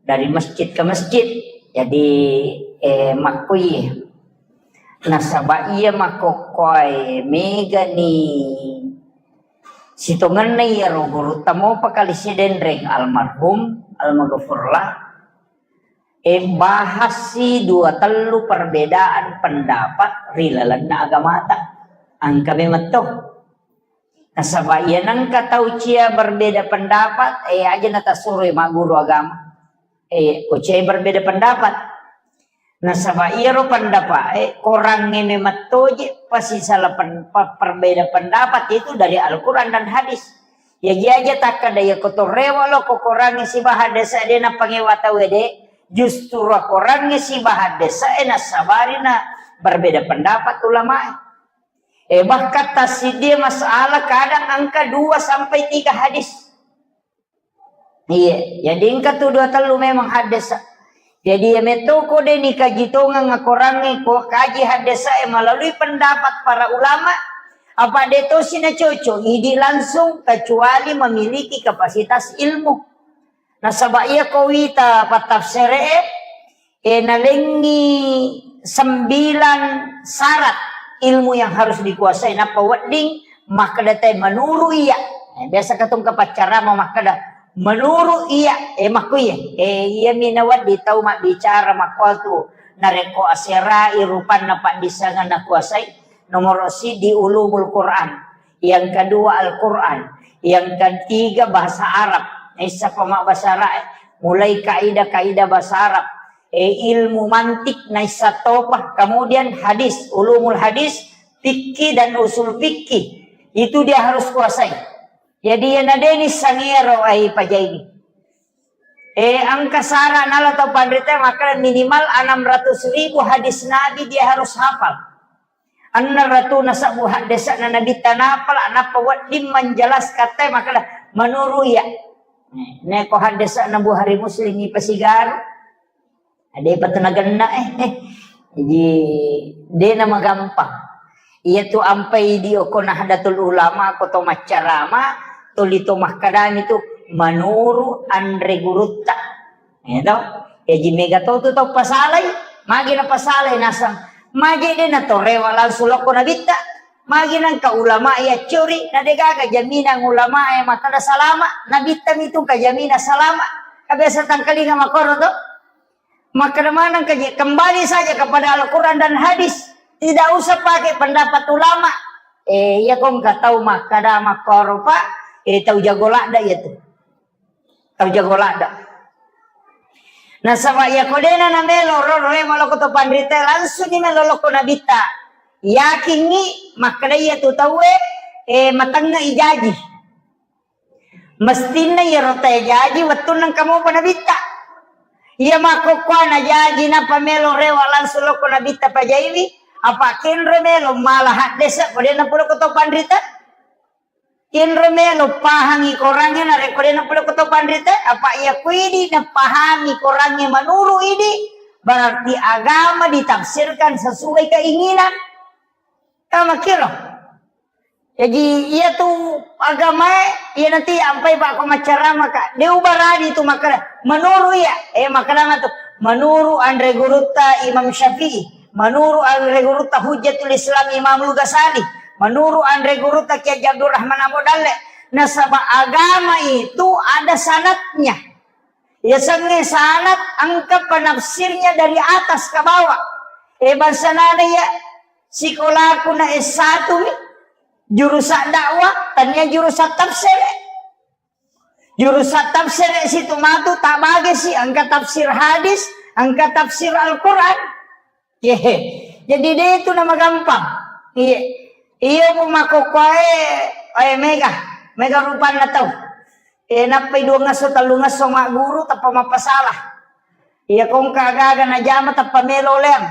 dari masjid ke masjid. Jadi, eh, makkui. Nasaba iya makkokkoe megani sitongenna iyaro gurutta mopa kali sidenreng almarhum, almaghfurlah. Eh, bahas si dua tellu perbedaan pendapat ri lalenna agamata. Engka memang to. Nasaba iya nengka tau cia berbeda pendapat, eh, aja natasuroi magguru agama. Eh, ko cia berbeda pendapat. Nasaba iyaro pendapat, eh, korangnge memang toje pasisala pen-, pe-, perbeda pendapat itu dari Al-Quran dan hadis. Jaji aja takkeda iya ko to rewa lo ko korangnge sibawa haddesa de napangewa tau de, justru korangnge sibawa haddesa e nassabari na berbeda pendapat ulamae. Eh, bahkan tassiddi masalah kadang engka dua sampai tiga hadis. Iya, jadi engka tu dua tellu memang haddesa. Jadi iya metto ko de nikaji tongeng akorangnge ko kaji haddesa e melalui pendapat para ulama, apa de tosi na cocok, idi langsung kecuali memiliki kapasitas ilmu. Nasaba iya ko wita pattafsere e, eh, nalengngi sembilan syarat ilmu yang harus dikuasai, nappa wedding makkeda te menuru iya. Eh, biasa katong kapaccarama makkeda menuru iya, eh, makku iya. Eh, iya mi nawedding tau mabbicara makkuatu narekko aserai rupanna paddissengan nakuasai, nomoro siddi ulumul Quran, yang kedua Al-Quran, yang ketiga bahasa Arab. Naissa pama bahasa Arab, eh, mulai kaidah-kaidah bahasa Arab, eh, ilmu mantik naissa topa, kemudian hadis, ulumul hadis, fikih dan usul fikih. Itu dia harus kuasai. Jadi, iya nadeni sangero ai pajai. Eh, engka syarat nala tau panrita makkeda minimal enam ratus ribu hadis Nabi dia harus hafal. Enneng ratuna sebbu haddesa'na Nabitta napala, nappa wedding menjelaskan te makkeda, menurut iya. Neko haddesa'na Bukhari Muslim ipasigaru. Ada apa tu nagenna, eh. Jadi, de namagampang. Iya tu ampai di oko Nahdlatul Ulama, ko to maccarama, tuli to makkedami tu, menurut anre gurutta. Iya to? Jaji mega to tu tau pasalai, magi na pasalai nasang, magi de na torewa langsung lokko Nabitta, magi nangka ulama iya curi, na de gaga jaminan ulama e makkeda salama, Nabitta mitu ka jaminan salama. Ka biasa tangkalinga makoro to. Makkeda maneng ka je, kembali saja kepada Al-Quran dan hadis. Tidak usah pakai pendapat ulama. Eh, iya kong ka tau makkeda makkoro, Pak. Eh, tau jago ladda iya tu. Tau jago ladda. Nasaba iya ko dena na melo ro, ro, eh, maloko to panrita, langsung ni melo lokko Nabitta. Yakingi makkeda iya tu tauwe, eh, matengnga ijaji. Mestinna iyaro tae jaji wettunna engka mopa Nabitta. Iya makkokkoana jaji nappa melo rewa langsung lokko Nabitta pajaiwi, apa kenro melo mala haddesa ko de nappa lokko to panrita. Kenro melo pahangi korangnge narekko de nappa lokko to panrita, apa iya kuidi napahami korangnge menurut idi, berarti agama ditafsirkan sesuai keinginan. Kamakkiro. Jaji, iya tu agamae, iya nanti ampai pakko maccarama ka. De ubarani tu makkeda, menurut iya, eh, makkeda matu, menurut anre gurutta Imam Syafi'i, menurut anre gurutta Hujjatul Islam Imamul Ghazali, menurut anre gurutta Kiai Haji Abdurrahman Ambo Dalle. Nasaba agama itu ada sanadnya. Yasengnge sanad engka penafsirnya dari atas ke bawah. Eh, bangsa nana ya sikolaku na S satu mi, jurusan dakwah, tania jurusan tafsir. Jurusan tafsir situ matu tak bagi si, engka tafsir hadis, engka tafsir Al-Quran. Iya. Jadi de itu nama gampang. Iya. Iya, bu makokkoe, eh, mega, mega rupanna tau. Eh, nappai dua ngaso, tellu ngaso magguru, tappa mappasalah. Iya, kongka gaga najama, tappa melo leang.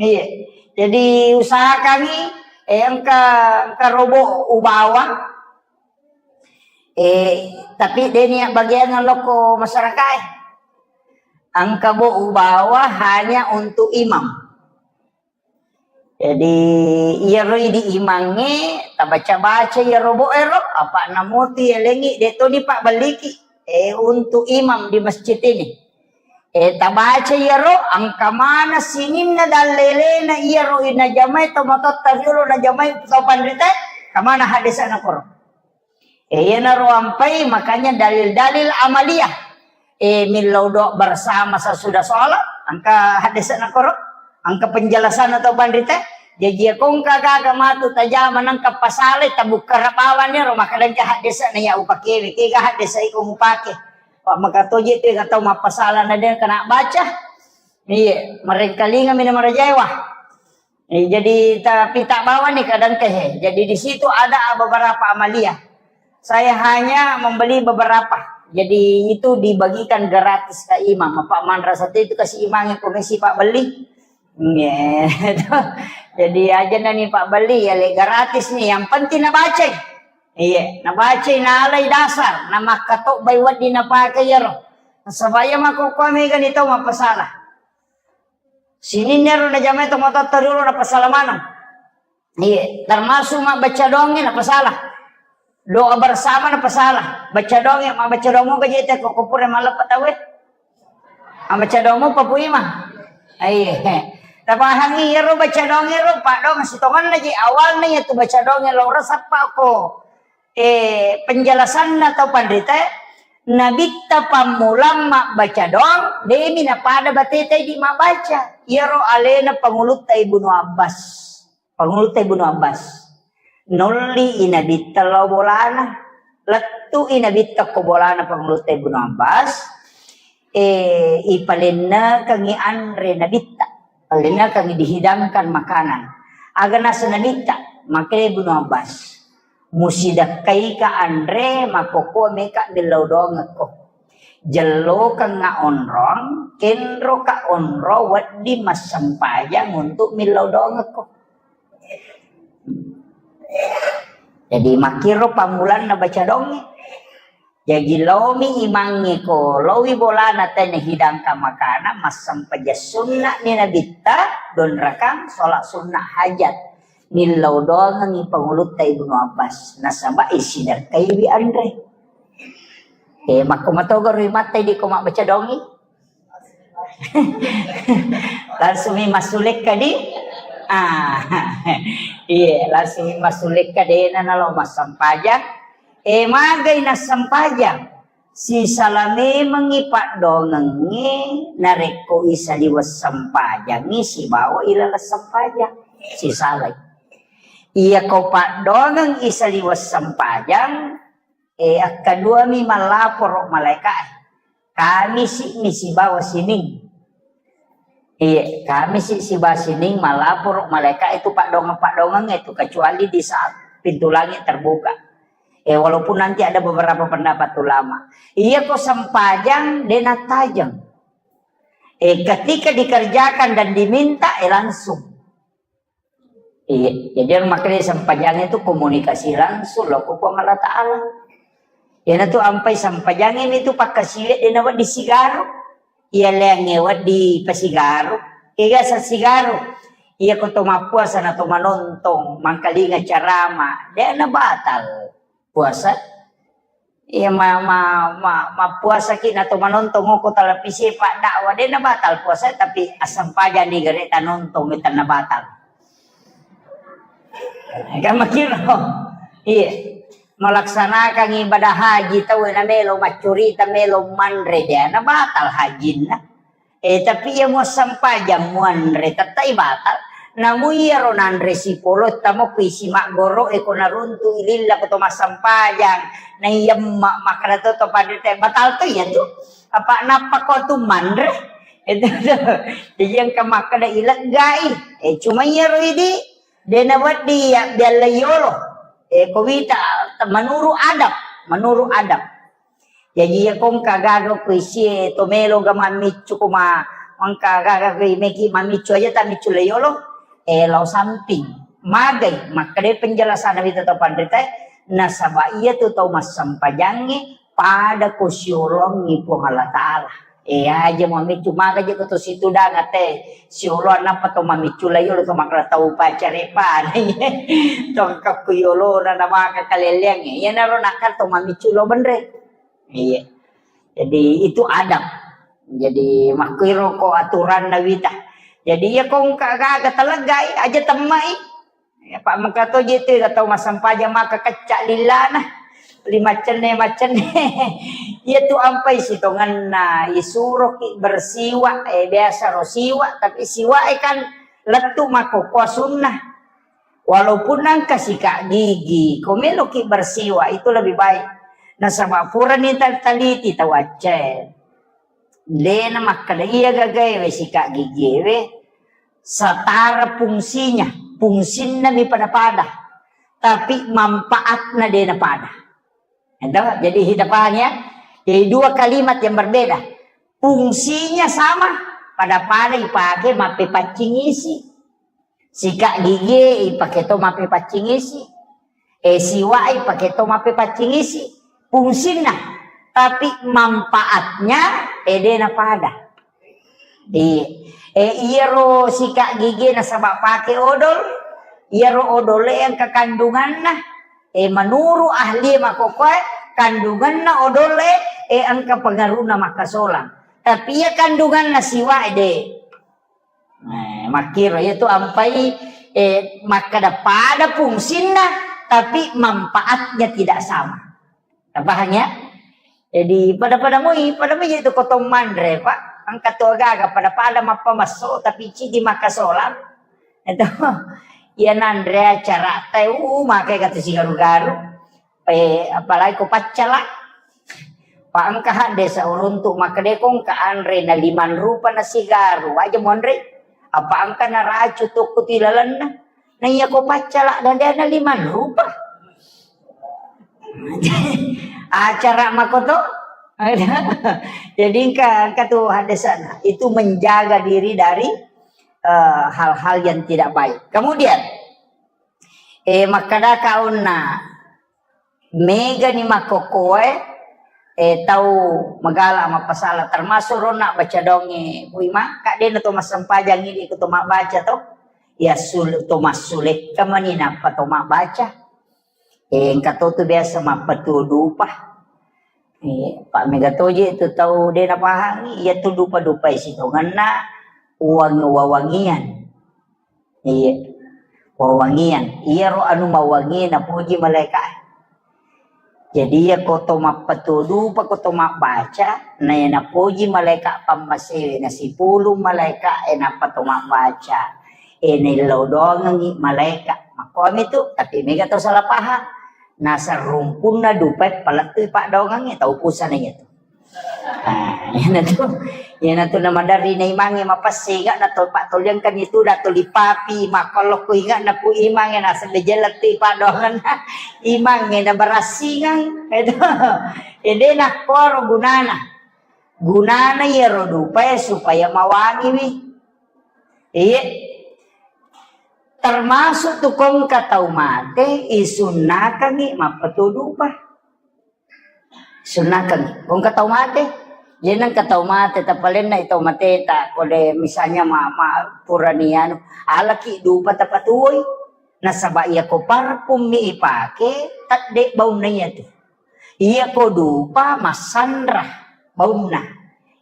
Iya. Jadi usahakangi, eh, engka, engka robo ubawa. Eh, tapi de nia bagian lokko masyarakat. Engka bo ubawa hanya untuk imam. Jadi, iyaro idi imangnge, tabaca-baca iyaro bo ero, apa namuti elengi, de toni pabbelliki, eh, untuk imam di masjid ini. Eh, tabaca iyaro, engka mana sininna dallelena iyaro inajamai to matotta riolo najamai to panrita, kamana hadesana koro. Eh, iyanaro ampai, makanya dalil-dalil amaliyah. Eh, millau doa bersama sesudah sholat, engka hadesana koro, engka penjelasan atau panrita. Jaji ya kongka gaga matu tajama nangka pasale tabukka rabawan ero, maka dengka hadesana ya upakewe, kega hadesa iko mupake. Pak makatoje tu tau mappasala na de kena baca. Iya, merengkalinga mina marajaewa. Eh, jadi tapi tak bawa nih kadang teh. Jadi di situ ada beberapa amaliyah. Saya hanya membeli beberapa. Jadi itu dibagikan gratis ke imam. Apa manrasa itu kasih imamnya komisi pak beli. Iya. Jadi aja nani pak beli ya le gratis nih. Yang penting nabaca. Iya, nabaca nalai dasar. Namakkatok bai waddi napakai yaro. Sebaya makokko mega nih tau mapasalah. Sininna ero najamai tomatoatta riolo napasala maneng. Iya, termasuk mabbaca doangnge napasala. Doa bersama napasala. Baca doangnge, mabbaca doang moga jete ko pura malleppa tauwe. Mabbaca doang mopa Pu Imang. Iya. Tapahangi iyaro baca doangnge ro, paddoang sitongenna ji awalna iyatu baca doangnge lao resappa ko. Eh, penjelasanna tau panrita, Nabitta pammulang mabbaca doang, demi napada bateta idi mabbaca. Iyaro alena pangulutta Ibnu Abbas. Pangulutta Ibnu Abbas. Nolli i Nabitta lao bolana. Lettu i Nabitta ko bolana pangulutta Ibnu Abbas. Eh, ipalennekengi anre Nabitta. Palennekengi dihidangkan makanan. Aga nasa Nabitta, makkedai Ibnu Abbas. Musidakkaika anre, makkokko meka millau doangekko. Jellokengnga onrong, kenroka onrong wedding massempajang untuk millau doangekko. Jadi makkiro pammulanna baca doangnge. Jaji laomi imangnge ko, laowi bolana tena hidangkan makanan, massempajang sunna'ni Nabitta, donrakang, sholat sunnah hajat. Nillau doangengngi pangulutta Ibnu Abbas, nasaba isidakkaiwi anre. Eh, makko matogaro imatta idi ko mabbaca doangngi. Langsung mi massulekka di, ah, iya, langsung mi massulekka dena nalo massempajang. Eh, magai nassempajang. Sisala memengngi paddoangengnge narekko isaliweng sempajangngi sibawa ilaleng sempajang. Sisalai. Iya ko paddoangeng isaliweng sempajang, eh, akkaduami mallaporo malaeka'e. Kamisi mi sibawa Sining. Iya, Kamisi sibawa Sining malaporo malaeka itu paddoangeng-paddoangeng itu, kecuali di saat pintu langit terbuka. Eh, walaupun nanti ada beberapa pendapat ulama. Iya ko sempajang dena tajeng. Eh, ketika dikerjakan dan diminta, eh, langsung. Iya, jadi yang makanya sempajangnge itu komunikasi langsung lo ko Puang Allah Ta'ala. Iyanatu ampai sempajangnge itu pakkasiwe dena wedding sigaro. Iya leangnge wedding pasigaro. Kega sa sigaro. Iya ko to mappuasa na to manontong, mangkalinga carama, dena batal puasa. Iya, ma-, ma-, ma-, mappuasaki na to manontong ko televisi, pak dakwah, dena batal puasa, tapi assempajang di gare tanontong, mi tenna batal. Kan makiro. Iya. melaksanakan ibadah haji tau na melo maccurita, melo manre, de na batal hajinna. Eh, tapi iya muassempajang muanre, tettai batal. Namu iyaro nanre sipolo, tamo ku isi maggoro, e ko naruntu ililla ko to massempajang, na iyemma makkada to, to panrita, batal to iya tu. Apa nappa ko tu manre? Itu tu. Jadi engka makkada ileggai. Eh, cuma iyaro idi, de na wedding ya bialla yolo. Eh, ko wita menurut adab, menurut adab. Jaji, iya ko engka gaga ko isie to melo ga mammiccu ko ma-, engka gaga ko meki mammiccu aja tammiccu le yolo, eh, lao samping. Magai, makkeda penjelasan wita tau panrita, nasaba iya tu tau massempajangnge pada ko siolongi Puang Allah Ta'ala. Eh, aja mammiccu, maga je ko to situ danga te siolo nappa to mammiccu le yolo to makkeda tau pacare pada. To engka ko yolo na, na maka kaleleangnge. Iya naro nakka to mammiccu lo benre. Iya. Jadi, itu adab. Jadi, makkiro ko aturanna wita. Jadi, iya ko engka gaga taleggai, aja temmai. Ya, Pak, mengka to je tu, tau massempajang maka kecca lillana. Li maccenne, maccenne. Iya tu ampai sitongenna, isuroki bersiwak, eh, biasa ro siwak, tapi siwak e kan lettu makkokkoe sunnah. Walaupun engka sikat gigi, ko meloki bersiwak, itu lebih baik. Nasaba purani tal-, taliti tau Aceh. Dena makkeda iya gagaewe sikat gigiewe, setara fungsinya, fungsinna mi pada-pada. Tapi manfaatna dena pada. Itu, jadi kita paham ya. Jadi dua kalimat yang berbeda. Fungsinya sama, pada-pada ipake mappepaccing isi. Sikat gigi ipake to mappepaccing isi. Eh, siwak ipake to mappepaccing isi. Fungsinna. Tapi manfaatnya, eh, dena pada. Di, eh, iyaro sikat gigi nasaba pake odol, iyaro odol e engka kandunganna, eh, menurut ahli makkokkoe, kandunganna odol e, eh, engka pengaruhna makkasolang. Tapi iya kandunganna siwak e de. Eh, makkiro iya tu ampai, eh, makkeda pada fungsinna, tapi manfaatnya tidak sama. Tapahang ya? Jadi, pada-pada moi, pada moi itu ko to manre, Pak. Engka to gaga, pada-pada mappamesso, tapi cidi makkasolang. Itu, iya nanre acara teh, uh, make kata sigaru-garu. Eh, apalagi ko paccala. Pak, engka hadde seuruntu makkeda ko engka anre na limang rupa na sigaru, aja monre. Apa engka naracu tokko ti lalenna. Na iya ko paccala dan dia na limang rupa. Acara makoto. Jadi engka, engka tu hadesana. Itu menjaga diri dari, eh, hal-hal yang tidak baik. Kemudian, eh, makkadaka onna, megani makkokkoe, eh, tau magala mappasala, termasuk ronna baca donge, Bu Ima, kak dena to massempajang ini ko to mabbaca to. Ya sul-, to massulekka mani nappa to mabbaca. Eh, engka to tu biasa mappatuo dupa. Eh, pa mega toje tu tau de napahangi, iya tu dupa-dupa e sitongenna uwang-, wawangian. Iya. Wawangian. Iyaro anu mawangi napoji malaika. Jadi iya ko to mappatuo dupa, ko to mabbaca, na iya napoji malaika pammasewe, na sipulung malaika e nappa to mabbaca. E naillau doangengngi malaika. Makkomi tu, tapi mega to salah paham. Naseng rumpunna dupae palettui paddoangengnge, tau pusana iya tu. Ah, iyanatu, iyanatu namaderri naimangnge mapessingaq na to pattoliangkan itu da tuli papi, makkollo ku ingeq na ku imangnge naseng de jella tu paddoangenna imangnge na barassingang. Itu. Ede nakkoro gunana. Gunana iyaro dupae supaya mawangiwi. Iye. Termasuk tu kongka tau mate isunnakangngi mappetuo dupa. Sunnakeng. Engka tau mate. Jadi engka tau mate, tapalenna i tau mateta, kode misalnya ma, ma, purani anu, alaki dupa tapatuoi. Nasaba iyako parfum mi ipake, tedde baunna iyatu. Iyako dupa massanra baunna.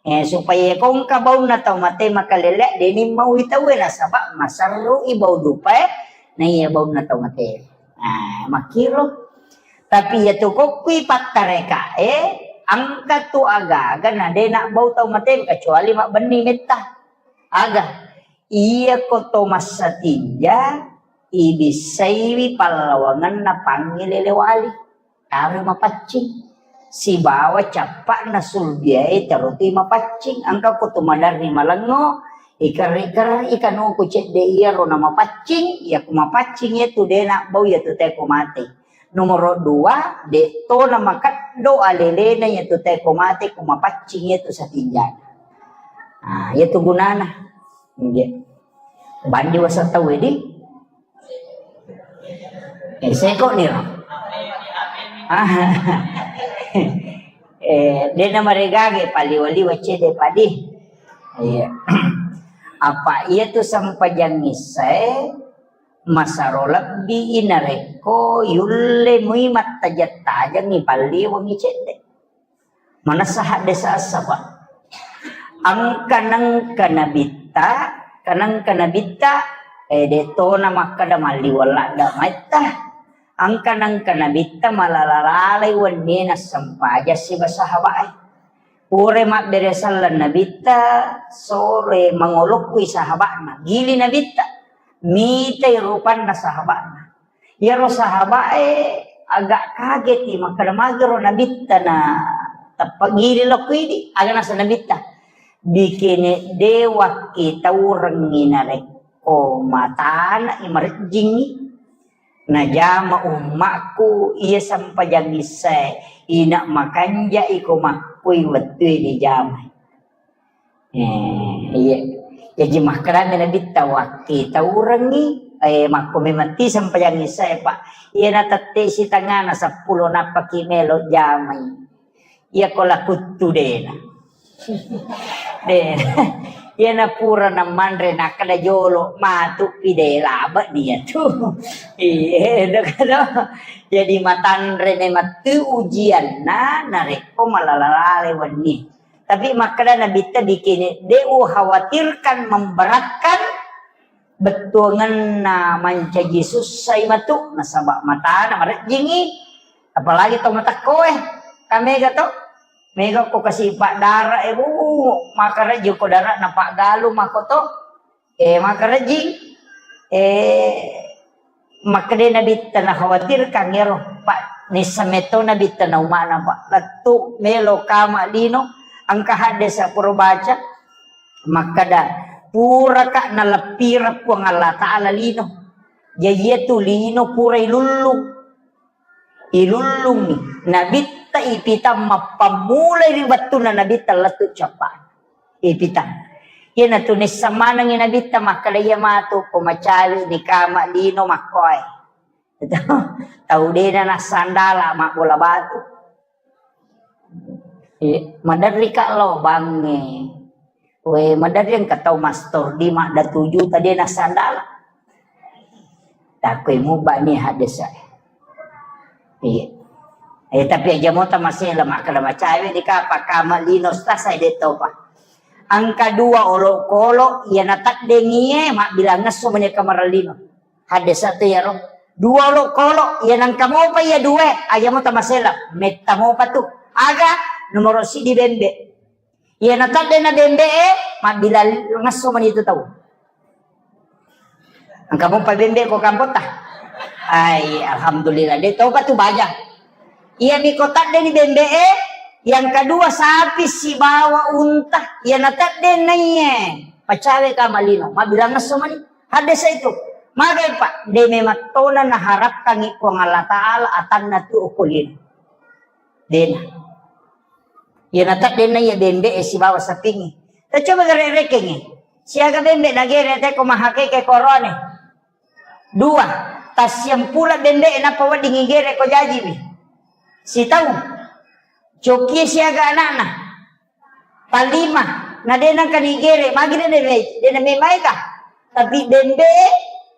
Eh, supaya iyako engka baunna tau mate makalele, deni mau i tauwe nasaba maserru i bau dupae, na iya baunna tau mate. Nah, makkiro. Tapi iyatu kokkui pattarekae, engka tu aga-aga na de' nabbau tau mate kecuali mabbenni metta. Aga? Iyako to massatinja ibissaiwi pallawangenna pangngilele wali. Taro mapaccing. Sibawa cappa'na sulbiae taro tu mapaccing. Engka ko tu maderri malengngo, ikerri-kerri kanuku cedde iyaro na mapaccing, iya ku mapaccing iyatu de' nabbau iyatu teko mate. Nomoro dua, de' to na makeddo alelena iyatu teko mate ku mapaccing iyatu satinjana. Ah, iyatu gunana. Iya. Bandi wasa tau di. Eh, seko niro. Ah. Eh, de' na maregage paliwa-liwa cedde padi. Iya. Apa iyatu sempajang issae masaro lebbi narekko yulle mui mattajeng-tajengngi palliwengngi cedde. Manessa haddesa essa, Pak. Engka nengka nabitta, kanengka nabitta, eh, de' to na makkeda malliweng ladde maitta. Engka nengka nabitta malala-lalai wennie nassempajang siba sahabae. Pura mabbere selleng nabitta, sore mangolokkui sahaba'na. Gili nabitta, mitai rupanna sahaba'na. Iyaro sahabae agak kageti, makkeda magero nabitta na tappa gili lokko idi, aga nasa nabitta. Bikene de' wakkitaurengngi narekko matana i marejjingngi. Najama ummakku iya sempajang issae, ina makanja iko makkui wettue dijamai. Eh, iya. Jaji makkedami nabitta, wakkitaurengngi, eh, makko memang ti sempajang issae, Pak. Iya natette sitengana seppulo nappaki melo jamai. Iya ko lakuttu dena. Dena. Iya napura namanre nakkeda jolo matu pide labe dia tu. Iya, dong. Jadi matanre memang tu ujianna narekko malala-lale wenni. Tapi makkeda nabitta bikini, de' ukhawatirkan memberatkan bettuangenna mancaji sussai matu, nasaba matana marejjingi, apalagi to matekkoe, kamega to, mega ko kasi paddara e, bu, makarejji ko dara na paggalu mako to. Eh, makarejjing, eh, makkeda nabitta nakhawatirkan ero, Pak, nissa metto nabitta na umana, Pak. Lettu melo kama lino, engka haddesa pura baca, makkeda, puraka naleppireng Puang Allah Ta'ala lino. Jaji iyatu lino pura ilullung. Ilullungi nabitta ipitang mappammulai ri wettunna nabitta lettu cappa. Ipitang. Iyanatu nissa manengi nabitta makkeda iya matu ko macawe ni kama lino makkoe. Tau dena nassandala mabbola batu. Eh, maderri ka lo bangnge. We, maderri engka tau mastor di madda tuju tadi nassandala. Takkoi mubani haddesa. Iya. Eh, tapi aja mota masih lemak kada macawe di kapa kama lino stasai de topa. Angka dua olokolo, iya nataddengi e, mabbilang ngesso mani kamar lino. Haddesa tu iyaro. Dua olokolo, iya nangka mopa iya dua, aja mota masela, metta mopa tu. Aga, nomoro sidi bembe. Iya natadde na bembe e, mabbilang ngesso mani tu tau. Engka mopa bembe ko kampota. Ai, alhamdulillah. De topa tu baja. Iya mi ko tadde ni bembe e, yang kedua sapi sibawa unta. Iya natadde na iye. Pacawe ka malino. Mabbilang ngesso mani. Haddesa itu. Magai, Pak, de memang tona naharapkangi Puang Allah Ta'ala atanna tu okko lino. Dena. Iya natadde na iya bembe e sibawa sapingi. Tacoba gare rekengi. Siaga bembe nagere te ko mahakeke korone. Dua, tassiampula bembe e nappa wedding igere ko jaji mi. Sitau. Cokie siaga anakna. Pallima, na de nangka nigere, magi de, de, de na memaega. Tapi bembe e,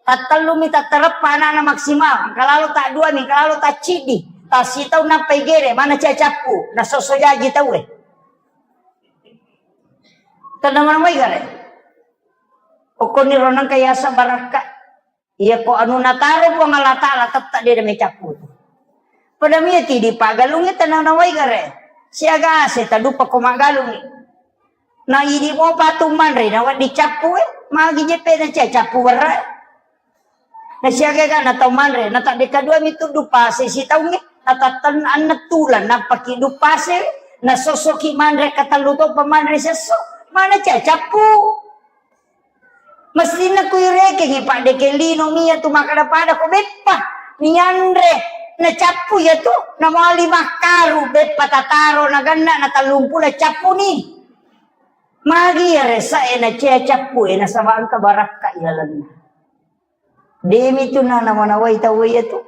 tattellumi tattareppa anakna maksimal, engka lalo taddua mi, engka lalo tacciddi, tassitau nappa igere, mana cia cappu, nasosso jaji tau e. Tenna mana mai gare. Okkoniro nangka yasa barakka. Iya ko anu nataro Puang Allah Ta'ala tetta de na mecappu tu. Pada mia ti di pagalungnge tanang nawai gare. Siaga ase taduppa ko magalungngi. Na idi mopa tu manre na wedding cappu e, magi jeppe na cia cappu werra. Na siaga ga na tau manre, na tadde kadua mi tuddu pase sitaungnge, na tatten anne tulang nappaki du pase, na sossoki manre katellu to pa manre sesso, mana cia cappu. Mestinna kuirekengngi paddeke lino mia tu makkada pada ko beppa nianre nacappu iya tu namali makkaru beppa tataro naganna na tallumpulo cappuni. Magi iya resae na cea cappue nasaba engka barakka ilalenna. Demi tu na namanawai tau iya tu.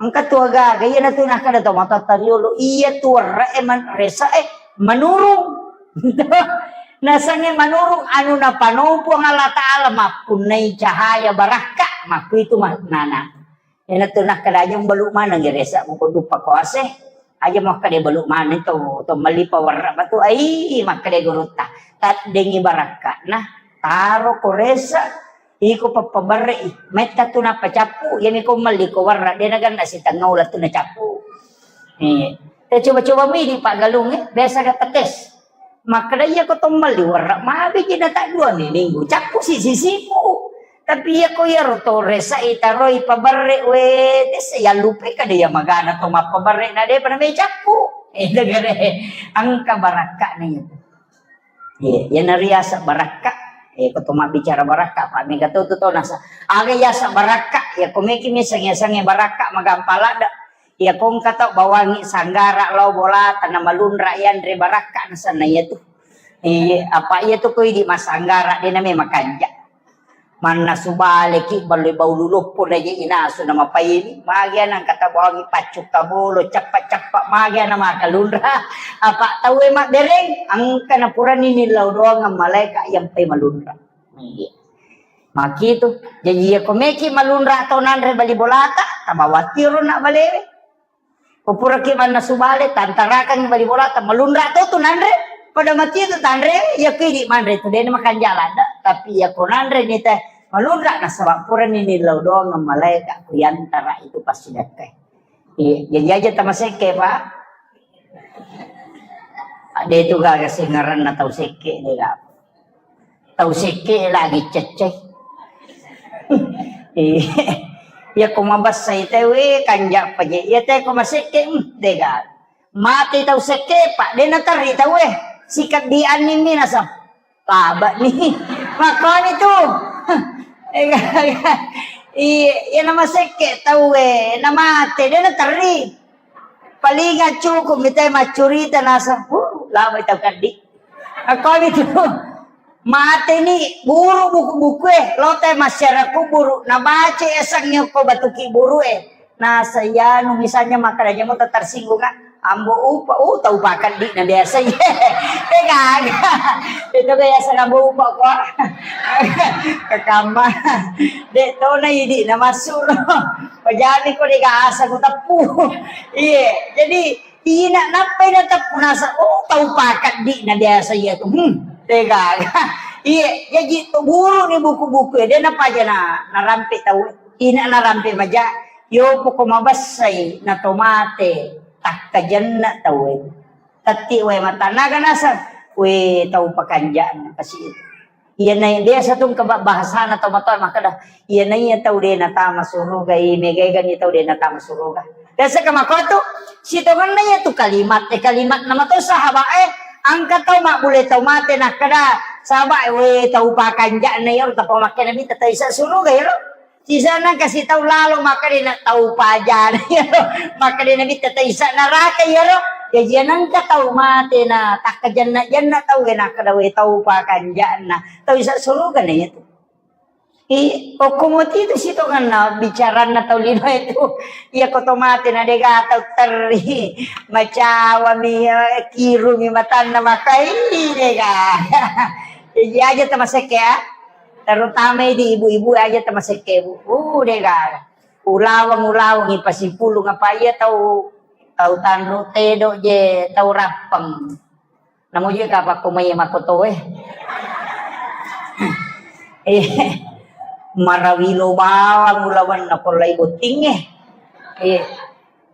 Engka tu agaga, iyanatu nakkeda to matoatta riolo, iya tu werre'e man-, rese'e menurung. Nasengnge menurung anu napano Puang Allah Ta'ala mappunnai cahaya barakka, makkuitu maknana. Iyanatu nakkeda aja mbalu maneng rese muko duppa koase, aja makkeda balu maneng to, to melli pawerre batu, ai makkeda gurutta. Taddengi barakkana, taro ko rese, Iko pappabarre'i, metta tu nappa cappu, iyami ko melli ko warra, de naganna sitengnga uleng tu nacappu. Eh, te coba-coba mi di paggalung, eh, biasa ga petes. Makkeda iya ko to melli warra, mabe ji na ta dua mi minggu, cappu si sisiku. Tapi iya ko iyaro to resa'i taroi pabarre, we, dessa yallupai kada iya magana to mappabarre na depa na me cappu. Eh, degere, engka barakkana iya. Iya, iyana riaseng barakka. Eh, ko to mabbicara barakka, pa mega to tu to nasa. Aga yaseng barakka, iya ko meki miseng yasengnge barakka magampa ladde. Iya ko engka tau bawangi sanggara lao bolata na malunra yanre barakka nasenna iya tu. Iya, apa iya tu ko idi masanggara de na me makanja. Mannasu baleki ballo bau luloppo na je inasu na mapaini. Magi anang kata bawangi paccu kabolo, cappa-cappa magi ana makalunra. Apa tau e mabbereng, engka na purani nillau doang malaika yang pai malunra. Iya. Makitu. Jadi iya ko meki malunra tau nanre bali bolata, tabawatiro na balewe. Ko puraki mannasu bale, tantarakangngi bali bolata, malunra to tu nanre, pada mati tu tanre, iya ko idi manre tu, dena makanja ladde, tapi iya ko nanre ni teh, malunra nasaba purani nillau doang malaika ku yantara itu passidakkai. Iya, jadi aja tamasekke, Pak. Ade tu gaga sengaranna tau sekke, de gaga. Tau sekke lagi cecce. Iya ko mabessai tau e, kanja paje. Iya te ko masekke, hmm, dega. Mate tau sekke, Pak, de naterri tau e. Sikaddi anning mi nasab. Tabak ni. Makoni tu. Iya, iya na masekke tau e, na mate, de naterri. Paling cukup mitai maccurita nasab. Uh, lama tau kaddi. Makoni tu. Mateni guru buku-buku e, lotai masyarakat kuburu, nabaca esangnge ko batuki buru e. Nasa iyanu misalnya makkeda jamo tersinggung kan, ambo upa, uh, tau pakeddi na biasa iya. Eh, gaga. Itu biasa ambo upa ko. Kekamma. Dek tona idi na masuro. Pajani ko dek asa ku teppu. Iya, jadi Ina nappai nateppu nasa, oh, tau pakaddi na biasa iya tu. Hmm, degaga. Iya, jaji to guru ni buku-buku e, de napaja na, narampe tau. Ina narampe maja, yo poko mabessai na to mate, takkajenna tau e. Tatti we matanaga nasa, we tau pakanjana kasi. Iyana biasa tu engka ba-, bahasana tau matoa makkeda, iyana iya tau de natama suruga, i megaegani tau de natama suruga. Biasa ka makotu, sitongenna iya tu kalimat, eh, kalimat nama tu sahabat, eh, engka tau mabbule tau mate nakkeda, sahabat, eh, we tau pakanjana iyaro tappa makkeda mita tau isa suruga iyaro. Sisana kasi tau lalo makkeda na tau pajana iyaro. Makkeda na mita tau isa naraka iyaro. Jaji anengka tau mate na takkajenna-jenna tau e nakkeda we tau pakanjana. Tau isa suruga na iya tu. I, okko moti tu sitongenna bicaranna tau lino itu. Iya ko to mate na dega tau terri. Macawa mi, eh, kiru mi matanna makai dega. Jaji aja tamasekke ya. Terutama di ibu-ibu aja tamasekke, Bu. Uh, dega. Ulaweng, ulaweng ipasipulung apa iya tau, tau tanru tedo je, tau rappeng. Namo je kapang ko mai makoto e. Eh, marawilo bawang ulawenna pollai botting e. Eh,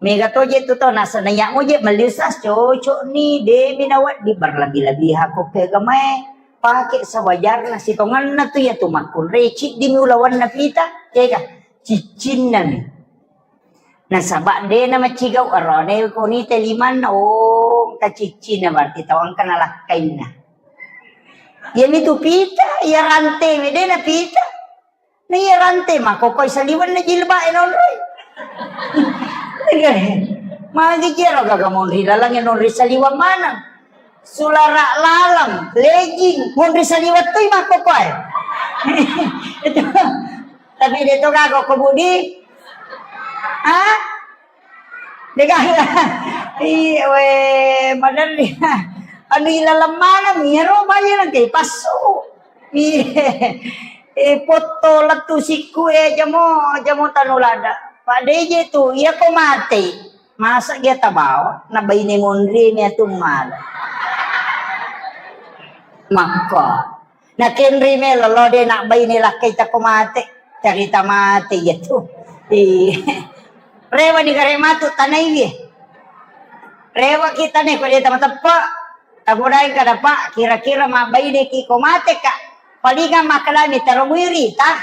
Mega to je tu to, nasaba iya mo je melli ustaz, cocok ni, de mi nawedding berlebih-lebihan ko ke agamae. Pake sewajarna, sitongenna tu ya tu makkunrai, ciddi mi ulawanna pita, ega, ciccinna mi. Nasaba de na macigau arone ko ni te limanna, oh, ka ciccinna berarti tawang kana lakkainna. Ya mi tu pita, ya rante mi de na pita. Na iya rante makkokoi saliwenna jilba'e nonroi. Magi jero gaga monri lalangnge nonri saliweng maneng. Sulara laleng, legging, monri saliweng toi makkokoi. Itu. Tapi de to gaga ko budi. Hah? Dega. Iya, we, maderri. Anu ilaleng maneng, iyaro bayi nangke passu. Iya. Eh, potto lettu sikku, eh, jamo, jamo tanu lada. Pak D J tu, iya ko mate. Masa dia tabawa, na baine monri ni atu mala. Makko. Nakenri melo lo de na baine lakkai tako mate. Carita mate iya tu. Iya. Rewa ni gare matu tanai wie. Rewa kita ne ko de tama teppe. Tagodai kada Pak, kira-kira mabbaine ki ko mate ka. Palinga makkalami taro muiri ta.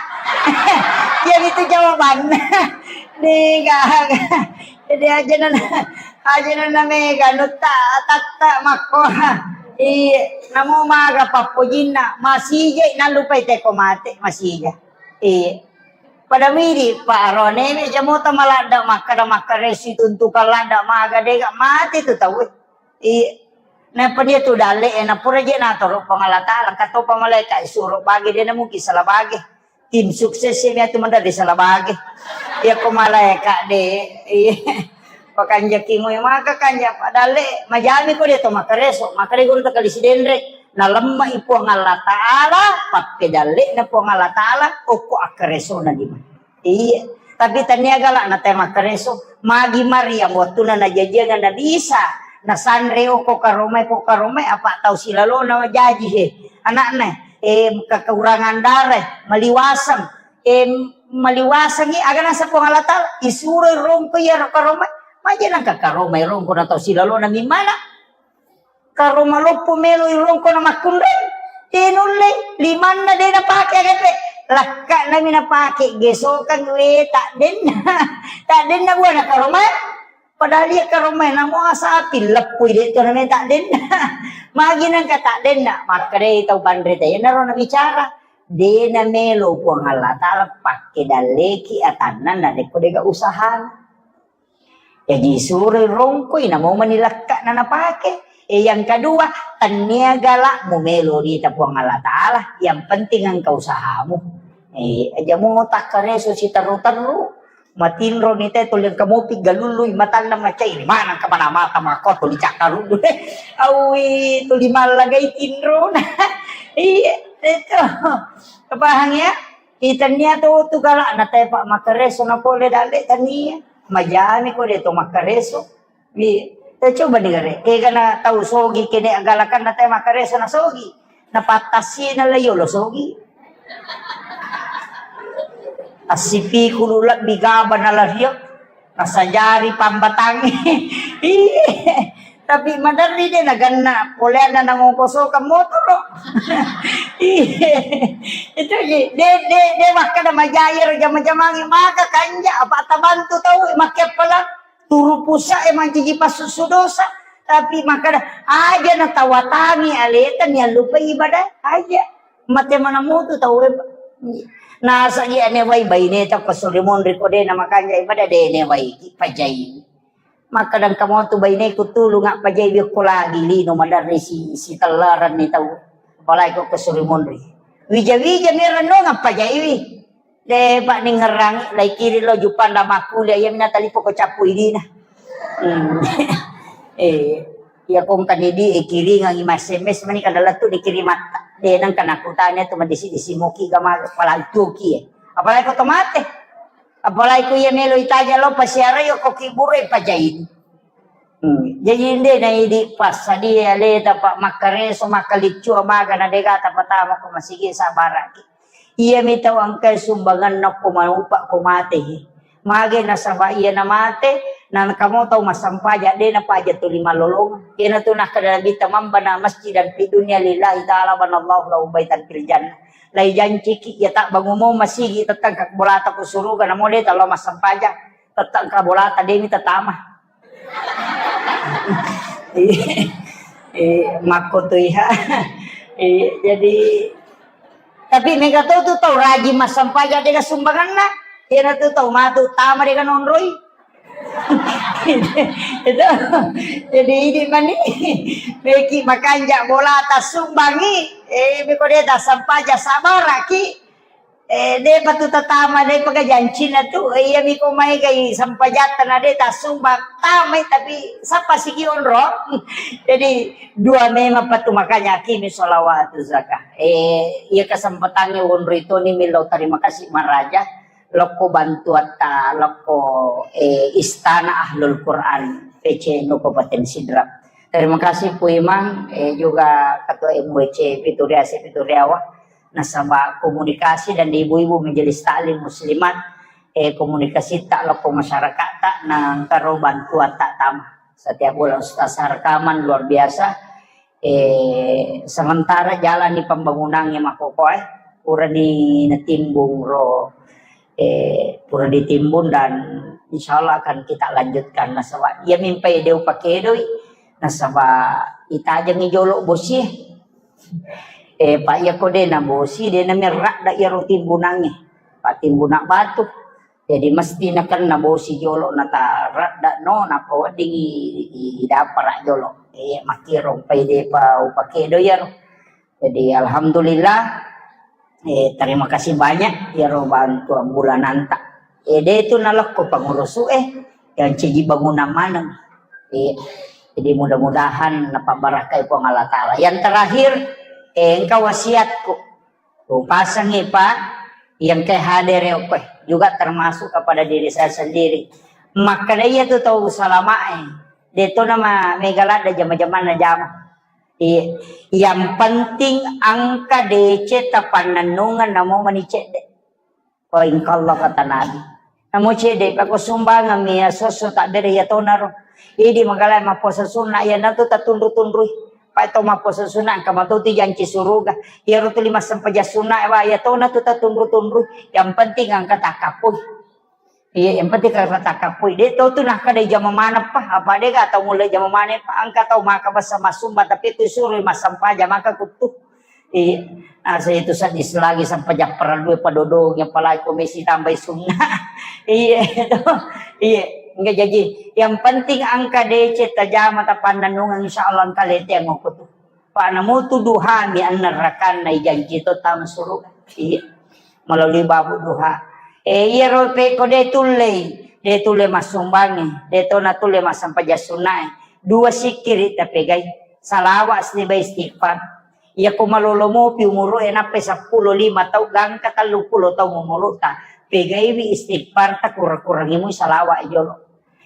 Iya itu jawabanna. Dega. Jadi aja nana, aja nana mega nutta tatta makko. Iya, namo maga pappojinna, masija nallupai teko mate, masija. Iya. Pada miri, Pak Arone, me jamota maladda makkada makkaresu tuntukan ladda maga dega mate tu tau. Iya. Nappa dia tu dalle, eh, napura je natoro Puang Allah Taala, katopa malaika, suro bage de na mungkin salah bage. Tim sukses ini atu mendali salah bage. Ya ko malaika de, iya. Pakanjaki mu maka kanja padalle, majami ko de to makareso, maka de guru takali sidenre. Nalemma i Puang Allah Taala, pakke dalle na Puang Allah Taala, okko akkareso na di mana. Iya, tapi tania gala na te makkareso. Magi Maryam wattuna najajianga Nabi Isa, nasanre okko karomai, ko karomai apa tau silalona jaji he. Anakna, eh, kekurangan darah, maliwaseng. Eh, maliwasengi aga nasa Puang Allah Taala, isuro rongko iya karomai. Maja nangka karomai rongko na tau silalona mimana. Karo maloppo melo irongko na makkunrai. De nulle, limanna de napake aga pe. Lakka nami napake, gesokang we, tak denna. Tak denna buana karomai. Padahal iya karomai namo asapi leppui de to name tak denna. Magi nangka tak denna, makkedai tau panre te, iyanaro nabicara. De namelo Puang Allah Taala pakke dalleki atanna narekko dega usahana. Jaji suroi rongkoi, namo mani lekka'na napake. Eh, yang kedua, tennia gala mumelo rita Puang Allah Taala, yang penting engka usahamu. Eh, aja mo takkareso siterru-terru, matinro ni te tuli engka mopi galului matanna macai, mana engka mana mata mako tuli cakkaruddu. Awi, tuli mallagai tinro. Iya, itu. Paham ya? Itannia to tu gala na tepa makkareso na pole dalle tania. Majami ko de to makkareso. Iya. Te coba ni gare. Ega na tau sogi kene agalakan na te makkareso na sogi. Na pattasi na la yolo sogi. Assipi kulu lebbi gaba na la rio. Nasajari pambatangi. Iya. Tapi maderri de naganna poleanna nangongkosokang motoro. Iya. Itu ji. De, de, de makkada majai ero jama-jamangi maka kanja apa tabantu tau makkeppala. Turu pusa e manciji passusu dosa. Tapi makkada aja natawatangi aleta niallupai ibadah aja. Mate mana mutu tau e. Nasagi ane wai baine tau kesuri monri ko de na makanja ibadah de ne wai pajai. Makkadang kamotu baineku tulung appajai biokko lagi lino maderri si, si tellaranni tau. Apalagi ko kesuri monri. Wija-wija mi rennuang appajaiwi. De, Pak, ningerrangi, lai kiring lo Jupang la makkuliah, iya minna talipo ko cappu idina. Hmm. Eh, iya kongka ni di, eh, kiringangi ma S M S mani kada lettu dikirim matta. De, nangka nakutanya tu madisi-disi moki gama palantuki, eh. Apalagi ko tomate. Apalagi ko iya melo itaja lo pasiara yo ko kibure pajaini. Hmm. Jaji inde na idi passadie aleta, Pak, makkareso, makkaliccu, amaga na dega tapatama ko masigi sabaraki. Iyami tau engkae sumbanganna ko maupa ko mate. Mage nasaba iya na mate, Na engka mo tau massempaja, de napaja tuli mallolongeng. Iyanatu nakkeda Nabitta, "Man bana masjidan fid dunya lillahi ta'ala banallahu lahu baitan fil jannah." Laijanciki, iya tabbangumo masigi, tettengka bolata ku suruga, namo de talo massempaja, tettengka bolata, demi tatama. Eh, makko tu iya. Eh, jadi, tapi mega to tu tau rajin massempaja dega sumbanganna. Iyanatu tau matu tama dega nonroi. Itu. Jadi ini mani. Meki makanja bolata sumbangi. Eh, meko de tassempaja sabaraki. Eh, de patu tatama, de pega jancina tu. Eh, iya miko mai gai sempajatta na de tasumbang tamai, tapi sappa sigi onro. Jadi dua memang patu, makanya akimi sholawatu zakah. Eh, iya kesempatannya onroi toni millau terima kasih maraja. Lokko bantuatta, lokko, eh, Istana Ahlul Quran, P C N U Kabupaten Sidrap. Terima kasih Pu Imang, eh, juga Ketua M W C Pituriase Pituriawa. Nasaba komunikasi dan ibu-ibu majelis taklim muslimat, eh, komunikasi ta lokko masyarakat ta, na engkaro bantuatta tama. Setiap bulan Ustaz rekaman luar biasa. Eh, sementara jalani pembangunannya makkokoe, purani natimbung ro, eh, pura ditimbun dan insya Allah akan kita lanjutkan. Nasaba iya mimpai de upakedoi, nasaba itajengi jolo bosi. Eh, pa iya ko de na bosi, de na merradda iyaro timbunangnge. Pa timbuna batu. Jadi mesti nakenna bosi jolo, nataradda no, nappa weddingi i-, i-, idapara jolo. Eh, makkiro pai depa upakedo iyaro. Jadi alhamdulillah, eh, terima kasih banyak iyaro bantuan bulananta. Eh, de tu nalekko pengurusu, eh, yang ciji bangunan maneng. Eh, jadi mudah-mudahan napabarakai Puang Allah Ta'ala. Yang terakhir, eh, engka wasiatku. Upasengngi, Pak, yang ke hadere okkoe juga termasuk kepada diri saya sendiri. Makkeda iya tu tau salamae, de to nama mega ladda jama-jamanna jama. Iya. Yang penting engka D C tapannennungeng namo mani cedde. Ko engka Allah kata Nabi. Namo cedde, pako sumbangan mi asosso tabbere iya tonaro. Idi magala mappuasa sunna, iya natu tatunru-tunrui. Pai to mappuasa sunna, engka mato tu janci suruga. Iyaro tu lima sempajang sunna, wa iya tona tu tatunru-tunrui. Yang penting engka takkappui. Iya, yang penting engka takkappui. De to tu nakkeda jama maneng pa, apa de ga tau mulle jama maneng pa, engka tau maka basa masumba, tapi tu suru massempajang maka kuttu. Iya. Asa itu sadis lagi sampai jappara dua padodong, apalagi komisi tambahi sunna. Iya, itu. Iya. Enggak jadi. Yang penting engka D C tajama tapannennungeng, insya Allah engka lete yang aku tu. Pak namu tu duha mi annerrakanna ijanji to tama suruga. Iya. Melalui babu duha. Eh, iya ro peko de tullei. De tulle massumbangi. De to na tulle massempajang sunnae. Dua sikiri tapegai. Salawa siba istighfar. Iyako malolo mopi umuru'e nappai seppulo lima tau gangka telluppulo taung umuru'ta, pegaiwi istighfarta, kurang-kurangi mui salawa jolo.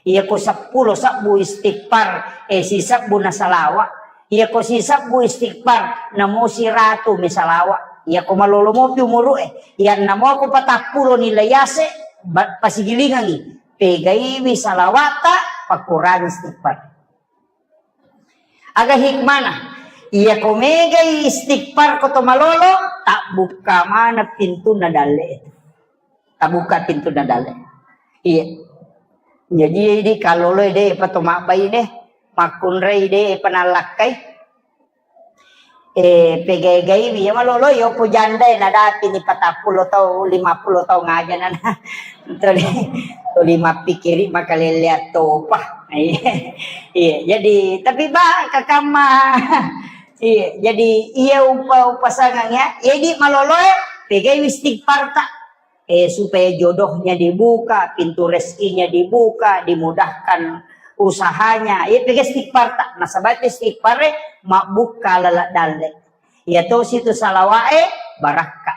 Iyako seppulo sebbu istighfar, eh, sisebbu na salawa. Iyako sisebbu istighfar, namo siratu mi salawa. Iyako malolo mopi umuru'e, iyanna moko patappulo ni layase, ba-, pasigilingangi, pegaiwi salawata, pakurangi istighfar. Aga hikmana? Iya ko megai istighfar ko to malolo, tabbukka mana pintunna dalle itu. Tabbukka pintunna dalle. Iya. Jadi di kalolo de pa to mabbai de, makkunrai de pa nallakkai. Eh, pegai-gaiwi ya malolo yo ko jandai nadapi ni patappulo tau, lima puluh tau ngaja nana. Tuli, tuli mappikiri makalele attopa. Iya, iya, jadi, tapi ba, kakamma. Iya, jadi, iya, upa, upasangang ya. Jadi, maloloe, pegai istighfar ta. Eh, supaya jodohnya dibuka, pintu rezekinya dibuka, dimudahkan usahanya. Iya, pegai istighfar ta. Nasaba istighfar, eh, mabbuka lala dalle. Iya, to situ salawae, barakka.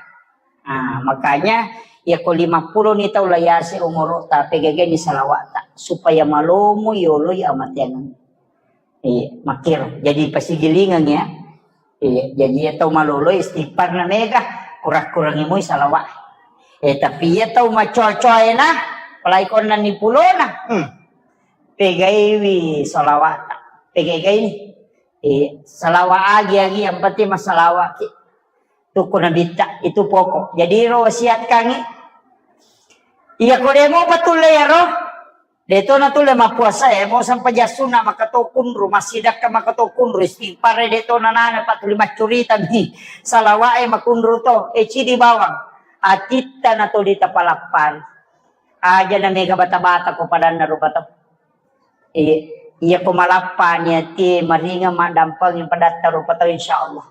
Nah, makanya, iya ko lima puluh ni tau layase umuru ta, pegageni salawata, supaya malomo yoloi amateang. Iya, makkiro. Jadi pasigilingeng ya. Iya, jadi iya tau malolo istighfar na mega, kurang-kurangi mui salawa. Eh, tapi iya tau macoa-coa ena, apalagi konna ni pulona. Hmm. pegaiwi salawata. Pegai-gaini. Eh, salawa agi-agi, yang penting masalawaki. Tukku nabitta, itu pokok. Jadi ro wasiatkangi. Iya ko demo patulle ya ro. De to natulle mappuasa e, mo sampajang sunna maka to kunru, massidakka maka to kunru, istighfar e de to nanana, patuli maccurita mi, salawa e makunru to, e cidi bawang, atitta na tuli tapalappari. Aja na mega bata-bata ko padanna rupa tau. Iya, iya ko malappani ati maringa maddampeng padatta rupa tau insyaallah.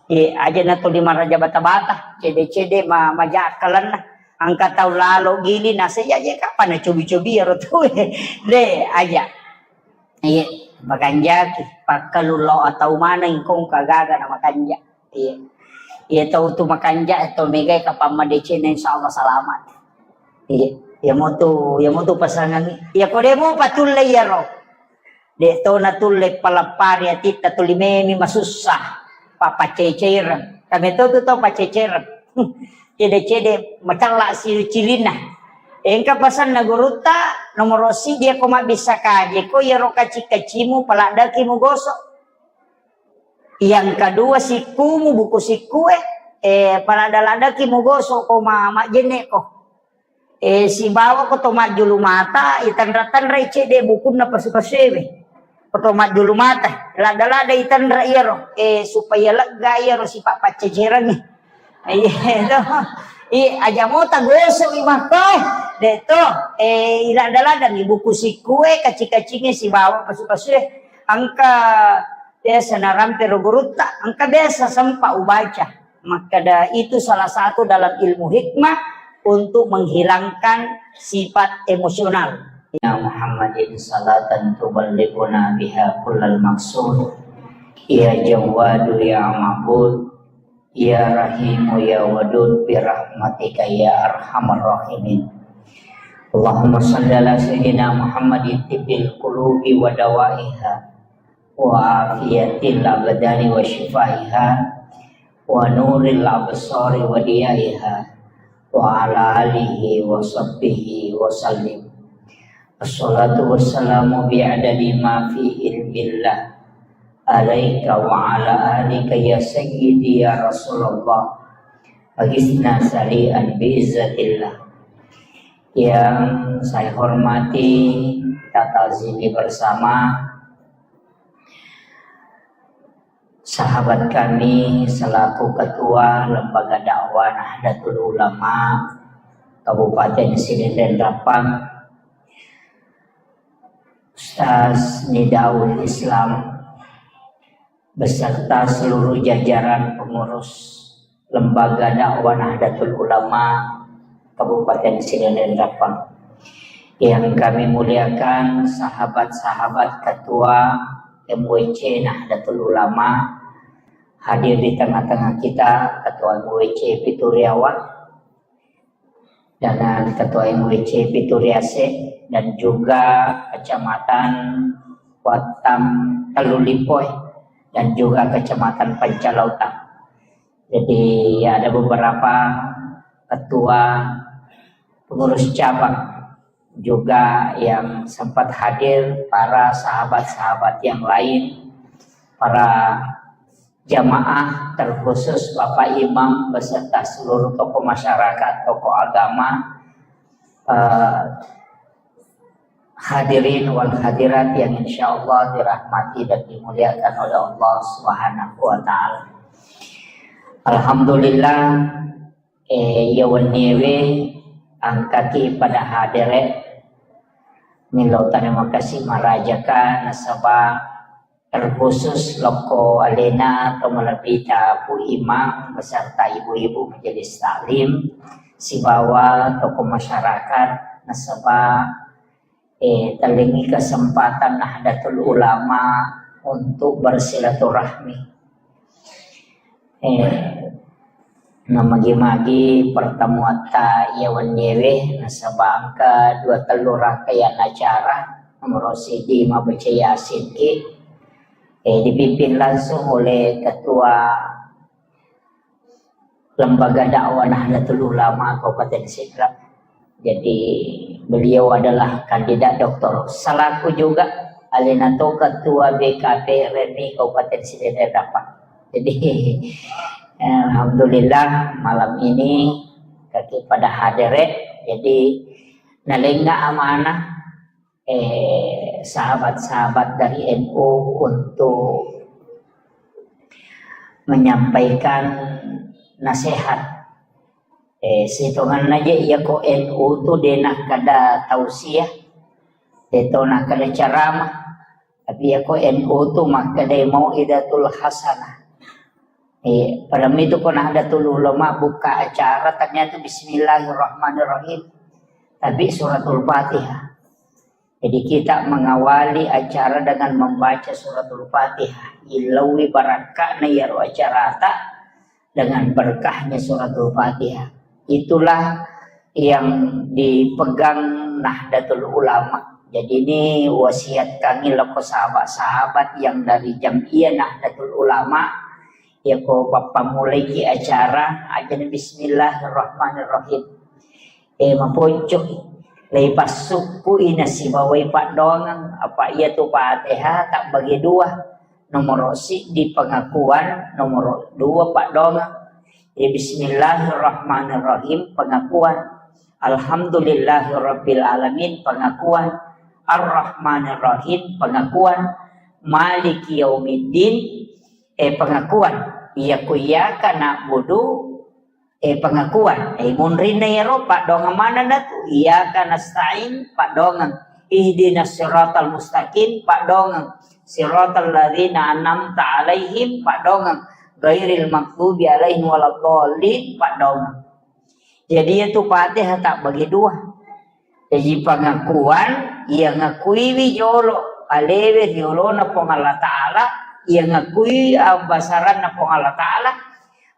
Iya, aja na tuli maraja bata-bata, cede-cede ma-, maja akkalenna. Engka tau lalo gili nasa iya je kapan na cobi-cobi ero tau. De, aja. Iya, makanjaki, pakkalu lo atau mana ingkong kagaga na makanja. Iya. Iya tau tu makanja, tau megai kapan madeceng insyaallah selamat. Iya. Iya motu, iya motu pasangan. Iya ko demo patulle iya ro. De to natulle palappari atitta tuli memi masussa. Papaceceireng. Kami to tu to paceceireng. Cede-cede macalla si cilinna. Engka pasanna gurutta nomoro sidi ko mabbissa kaje ko iyaro kaci-kacimu paladdaki mugoso. Yang kedua sikkumu buku sikkue, eh, paladda-laddaki mugoso ko ma-, majjenne ko. Eh, sibawa ko to majjulu mata, itanra-tanrai cedde bukunna pasu-pasuewe. Ko to majjulu mata, ladda-ladda itanra iyaro, eh, supaya lega iyaro sipa paccecerengnge. Iya, to. I, aja mo tagosok i makko, de to. Eh, iladda-laddangi buku sikkue, kaci-kacinge sibawa pasu-pasue. Engka biasa narampe ro gurutta, engka biasa sempa ubaca. Makkeda itu salah satu dalam ilmu hikmah untuk menghilangkan sifat emosional. Ya Muhammadin salatan tuballighuna biha kullal maqsud. Ya Jawwadu ya Ma'bud. Ya Rahimu ya Wadud birahmatika ya arhamar rahimin. Allahumma salli ala sayyidina Muhammadin tibbil qulubi wa dawaiha wa afiyatil abdani wa shifaiha wa nuril absari wa diyaiha wa ala alihi wa sahbihi wa sallim. Assalatu wassalamu bi'adadi ma fi ilmillah alaika wa ala alika ya sayyidi ya Rasulullah. Agisna sari'an bi'izzatillah. Yang saya hormati, kita ta'zimi bersama sahabat kami selaku Ketua Lembaga Dakwah Nahdlatul Ulama Kabupaten Sidenreng Rappang, Ustaz Nidaul Islam, beserta seluruh jajaran pengurus Lembaga Dakwah Nahdlatul Ulama Kabupaten Sidenreng Rappang. Yang kami muliakan sahabat-sahabat Ketua M W C Nahdlatul Ulama hadir di tengah-tengah kita, Ketua M W C Pituriawa, dengan Ketua M W C Pituriase, dan juga Kecamatan Wattam Tellulipoe, dan juga Kecamatan Pancalautang. Jadi ada beberapa ketua pengurus cabang juga yang sempat hadir, para sahabat-sahabat yang lain, para jamaah, terkhusus Bapak Imam beserta seluruh tokoh masyarakat, tokoh agama, eh, hadirin wal hadirat yang insya Allah dirahmati dan dimuliakan oleh Allah Subhanahu wa Ta'ala. Alhamdulillah, eh, iya wenniewe engkaki pada hadere. Millau terima kasih marajaka nasaba terkhusus lokko alena atau malebbita Bu Imam beserta ibu-ibu majelis taklim sibawa tokoh masyarakat nasaba, eh, tellengi kesempatan Nahdlatul Ulama untuk bersilaturahmi. Eh, namagi-magi pertemuatta iya wenniewe nasaba engka dua tellu rangkaian acara, nomor siji mabaca Yasin ki, eh, dipimpin langsung oleh Ketua Lembaga Dakwah Nahdlatul Ulama Kabupaten Sidrap. Jadi Beliau adalah kandidat doktor. Selaku juga alena to ketua B K P R M I Kabupaten Sidenreng Dampang. Jadi, eh, alhamdulillah malam ini kaki pada hadir, eh. Jadi, nalenga amanah, eh, sahabat-sahabat dari N U untuk menyampaikan nasihat. Eh, sitongenna je iya ko N U tu de nakkeda tausiah, de to nakkeda ceramah. Tapi iya ko N U tu makkeda mau'izatul hasanah. Eh, pada mitu ko Nahdlatul Ulama buka acara, ternyata Bismillahirrahmanirrahim. Tapi Suratul Fatihah. Jadi kita mengawali acara dengan membaca Suratul Fatihah. Ilawi barakka'na iyaro acarata dengan berkahnya Suratul Fatihah. Itulah yang dipegang Nahdlatul Ulama. Jadi ini wasiat kami loko sahabat-sahabat yang dari Jam'iyah Nahdlatul Ulama. Ya ko pappamulaiki acara, ajana Bismillahirrahmanirrahim. Eh, maponco'i. Leipassukku'i nasibawai paddoangeng. Apa iya tu Fatihah tabbagi dua. Nomoro siddi pengakuan, nomoro dua paddoangeng. Eh, Bismillahirrahmanirrahim, pengakuan. Alhamdulillahirabbil alamin, pengakuan. Arrahmanirrahim, pengakuan. Maliki yaumiddin, eh, pengakuan. Iya ku iyyaka na'budu, eh, pengakuan. Eh, munrinna iyaro, paddoangeng manenna tu. Iyyaka nasta'in, paddoangeng. Ihdinas siratal mustaqim, paddoangeng. Siratal ladzina an'amta alaihim, paddoangeng. Ghairil maghdubi alaihim waladdallin, paddoangeng. Jadi, iya tu Fatihah tabbagi dua. Jaji pengakuan, iya ngakuiwi jolo alewe riolona Puang Allah Ta'ala, iya ngakui abbasaranna Puang Allah Ta'ala,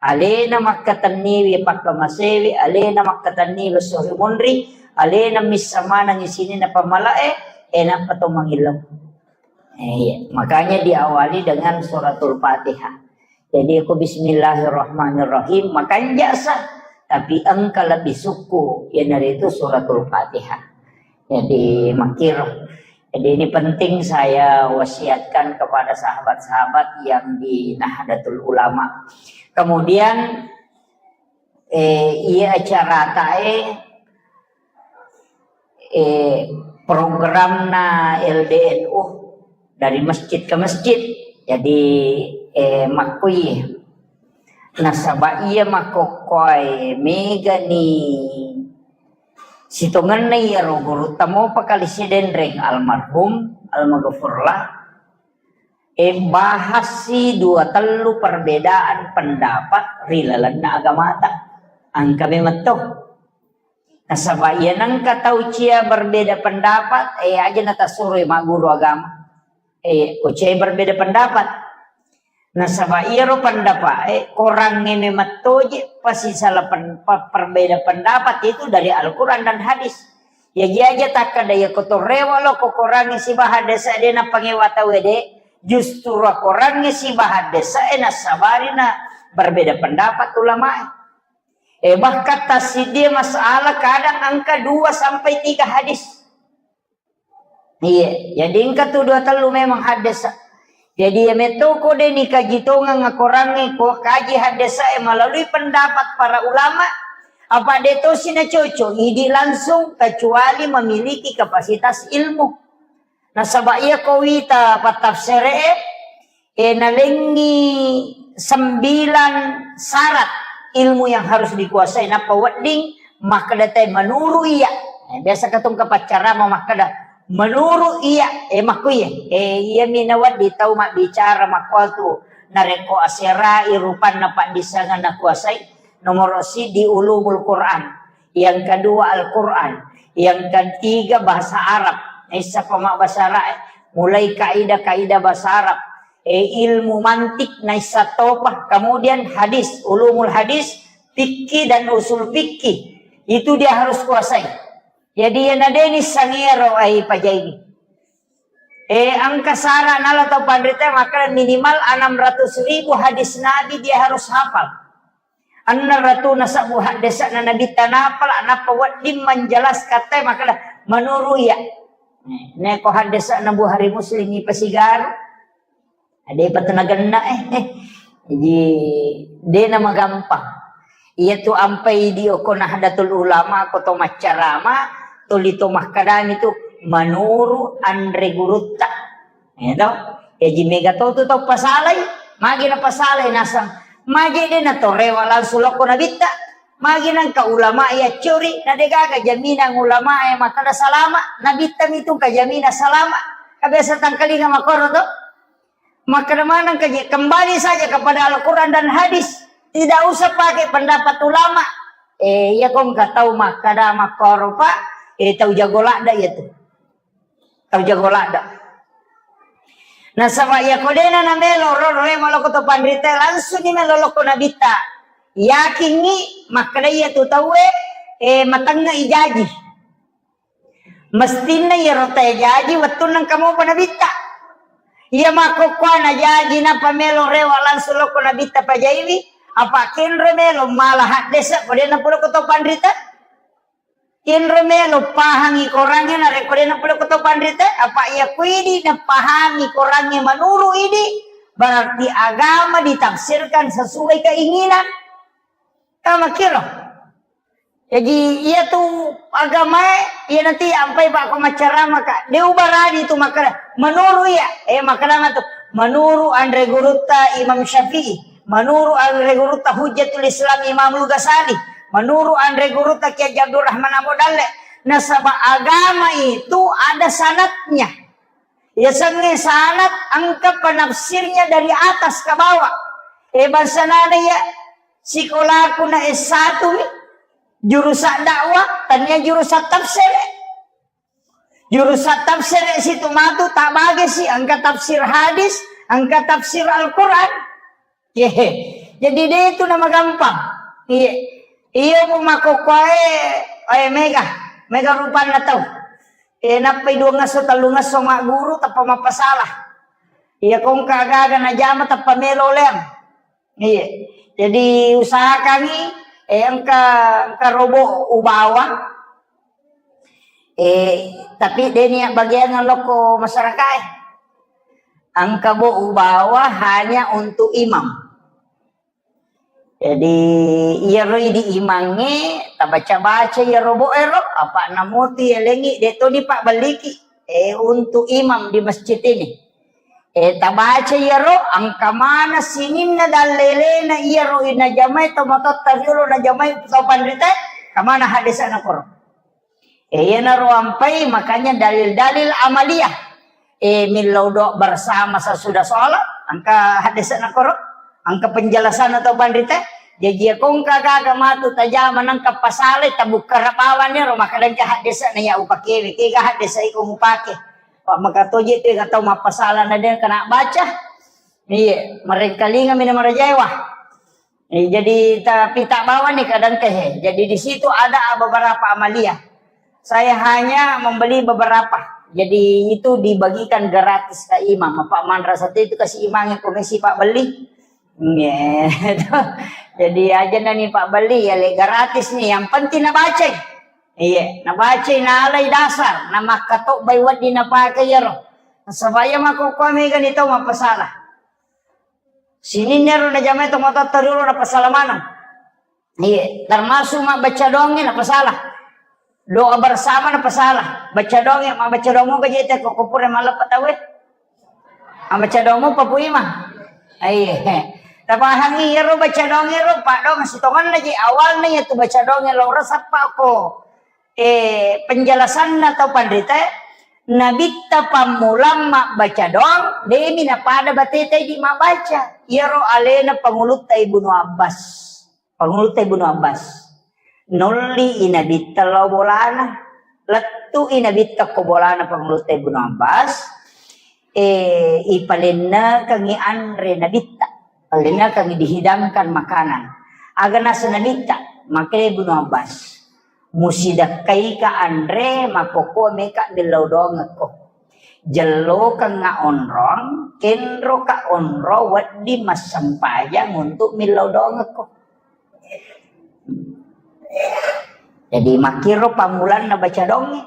alena makkatenniwi pakkamasewi, alena makkatenniwi esso ri munri, alena missa manengngi sininna pammalae, eh, nappa to mangillau. Eh, iya. Makanya diawali dengan Suratul Fatihah. Jadi, ko Bismillahirrahmanirrahim, makanja sa, tapi engka lebih sukku, iyanaritu Suratul Fatihah. Jadi, makkiro. Jadi, ini penting saya wasiatkan kepada sahabat-sahabat yang di Nahdlatul Ulama. Kemudian, eh, iya acaratae, eh, programna L D N U dari masjid ke masjid. Jadi, eh, makkui. Nasaba iya makkokkoe megani sitongenna iyaro gurutta mopa kali Sidenreng almarhum, almaghfurlah. Eh, bahassi dua tellu perbedaan pendapat ri lalenna agamata. Engka memetto. Nasaba iya nengka tau cia berbeda pendapat, eh, aja natasuroi magguru agama. Eh, ko cia berbeda pendapat. Nasaba iyaro pendapat, eh, korangnge memettoje pasisala pen-, pe-, perbeda pendapat itu dari Al-Quran dan hadis. Ya, jaja takkada iya ko torrewa lo ko korangnge sibaha desa de napangewa tau ede, justru korangnge sibaha desa e nasabari na berbeda pendapat ulama e. Eh, bahkan tassiddi masalah kadang engka dua sampai tiga hadis. Iya, jadi engka tu dua tellu memang hadis. Jadi iya metto ko de nikaji tongeng akorangnge ko kaji hadis e melalui pendapat para ulama, apa de tosi na cocok, idi langsung kecuali memiliki kapasitas ilmu. Nasaba iya ko wita pattafsere e, eh, nalengngi sembilan syarat ilmu yang harus dikuasai, nappa wedding makkeda te menurut iya. Eh, biasa katong kapaccarama makkeda menurut iya, eh, makku iya. Eh, iya mi nawedding tau mabbicara makkuatu narekko aserai rupanna paddissengan nakuasai, nomoro siddi ulumul Quran, yang kedua Al-Quran, yang ketiga bahasa Arab. Naissa pama bahasa Arab, mulai kaidah-kaidah bahasa Arab, eh, ilmu mantik naissa topa, kemudian hadis, ulumul hadis, fikih dan usul fikih. Itu dia harus kuasai. Jadi, ya nadeni sangero ai pajaini. Eh, engka sara nala tau panrita makkeda minimal enam ratus ribu hadis Nabi dia harus hafal. Enneng ratuna sabbu haddese'na Nabitta napala, nappa wedding menjelaskan te makkeda, Menuru iya. Neko haddesa'na Bukhari Muslim ipasigaru. Ada patu nagenna, eh. Jadi, dena magampang. Iya tu ampai di oko Nahdlatul Ulama, ko to maccarama, tuli to makkadami tu menuru anre gurutta. Ya to? Jaji mega to tu tau pasalai, magi na pasalai nasang. Magi de na to rewa langsung lokko nabitta. Magi nangka ulama ya curi, na de gaga jaminan ulama ya makkada salama, nabitta mitu ka jaminan salama. Ka biasa tangkalinga makoro to. Makkada maneng ka je, kembali saja kepada Al-Quran dan hadis. Tidak usah pakai pendapat ulama. Eh, iya kong ka tau makkada makkoro, Pak. Eh, tau jago ladda iya tu. Tau jago ladda. Nasaba iya ko dena na melo ro, ro, melo ko to panrita, langsung ni melo lokko nabitta. Yakingi makkada iya tu tauwe, eh, matengnga ijaji. Mestinna iyaro tae jaji wettunna engka mopa nabitta. Iya makkokkoana jaji nappa melo rewa langsung lokko nabitta pajaiwi, apa kenro melo mala haddesa ko de nappa lokko to panrita. Kenro melo pahangi korangnge narekko de nappa lokko to panrita, apa iya kuidi napahangi korangnge manuru idi, berarti agama ditafsirkan sesuai keinginan. Kamakkiro. Jaji, iya tu agamae, iya nanti ampai pakko maccarama ka. De ubarani tu makkada, menuru iya, eh, makkada matu, menuru anre gurutta Imam Syafi'i, menuru anre gurutta Hujjatul Islam Imamul Ghazali, menuru anre gurutta Kiai Haji Abdurrahman Ambo Dalle. Nasaba agama itu ada sanatnya. Yasengnge sanat engka penafsirnya dari atas ke bawah. Eh, bangsanana iya sikolaku na S satu mi, jurusan dakwah, tania jurusan tafsir. Jurusan tafsir situ matu tabage si, engka tafsir hadis, engka tafsir Al-Quran. Ye. Jadi de itu nama gampang. Iya. Iya, bu makkokkoe, eh, mega, mega rupanna tau. Eh, nappai dua ngesso, tellu ngesso magguru, tappa mappasala. Iya, kongka gaga najama, tappa melo leang. Iya. Jadi usahakangi, eh, engka, engka robo ubawa. Eh, tapi de nia bagian lokko masyarakat. Engka bo ubawa hanya untuk imam. Jadi, iyaro idi imangnge, tabaca-baca iyaro bo ero, apa namuti elengi, de toni pabbelliki, eh, untuk imam di masjid ini. Eh, tabaca iyaro, engka mana sininna dallelena iyaro inajamai to matotta riolo najamai to panrita, kamana hadisana koro. Eh, iyanaro ampai, makanya dalil-dalil amaliyah. Eh, millau doa bersama sesudah sholat, engka hadisna koro, engka penjelasan atau panrita. Jaji, iya kongka gaga matu tajama nangka pasalai, tabukka rabawanni ro, maka dengka hadisna ya upakewe, kega hadis iko mupake. Pak makatoje tu tau mappasala na de kena baca. Iya, merengkalinga mina marajaiwa. Eh, jadi, tapi tak bawa nih kadang teh. Jadi, di situ ada beberapa amaliyah. Saya hanya membeli beberapa. Jadi, itu dibagikan gratis ke imam. Apa manrasa itu kasih imamnya komisi Pak beli. Iya. Jadi, aja nani Pak beli, ya, le, gratis nih. Yang penting nabaca. Iya, nabaca, nalai dasar. Namakka to bai waddi napake yaro. Supaya mako kami kan itu masalah. Sininna ro najamai tomatoatta riolo napasala maneng. Iya, termasuk mabbaca doangnge napasala. Doa bersama napasala. Baca doangnge, mabbaca doang moga jete ko, ko pura malleppa tauwe. Mabbaca doang mopa pui ma. Iya. Tapahangi iyaro baca doangnge ro, paddoang sitongenna ji awalna iya tu baca doangnge lao resappa ko. Eh, penjelasanna tau panrita, Nabitta pammulang mabbaca doang, demi napada bateta idi mabbaca. Iyaro alena pangulutta Ibnu Abbas. Pangulutta Ibnu Abbas. Nolli i Nabitta lao bolana. Lettu i Nabitta ko bolana pangulutta Ibnu Abbas. Eh, ipalennekengngi anre Nabitta. Palennekengngi dihidangkan makanan. Aga nasa Nabitta, makkedai Ibnu Abbas. Musidakkaika anre, makkokko meka millau doangekko. Jellokengnga onrong, kenroka onrong wedding massempajang untuk millau doangekko. Jadi makkiro pammulanna baca doangnge.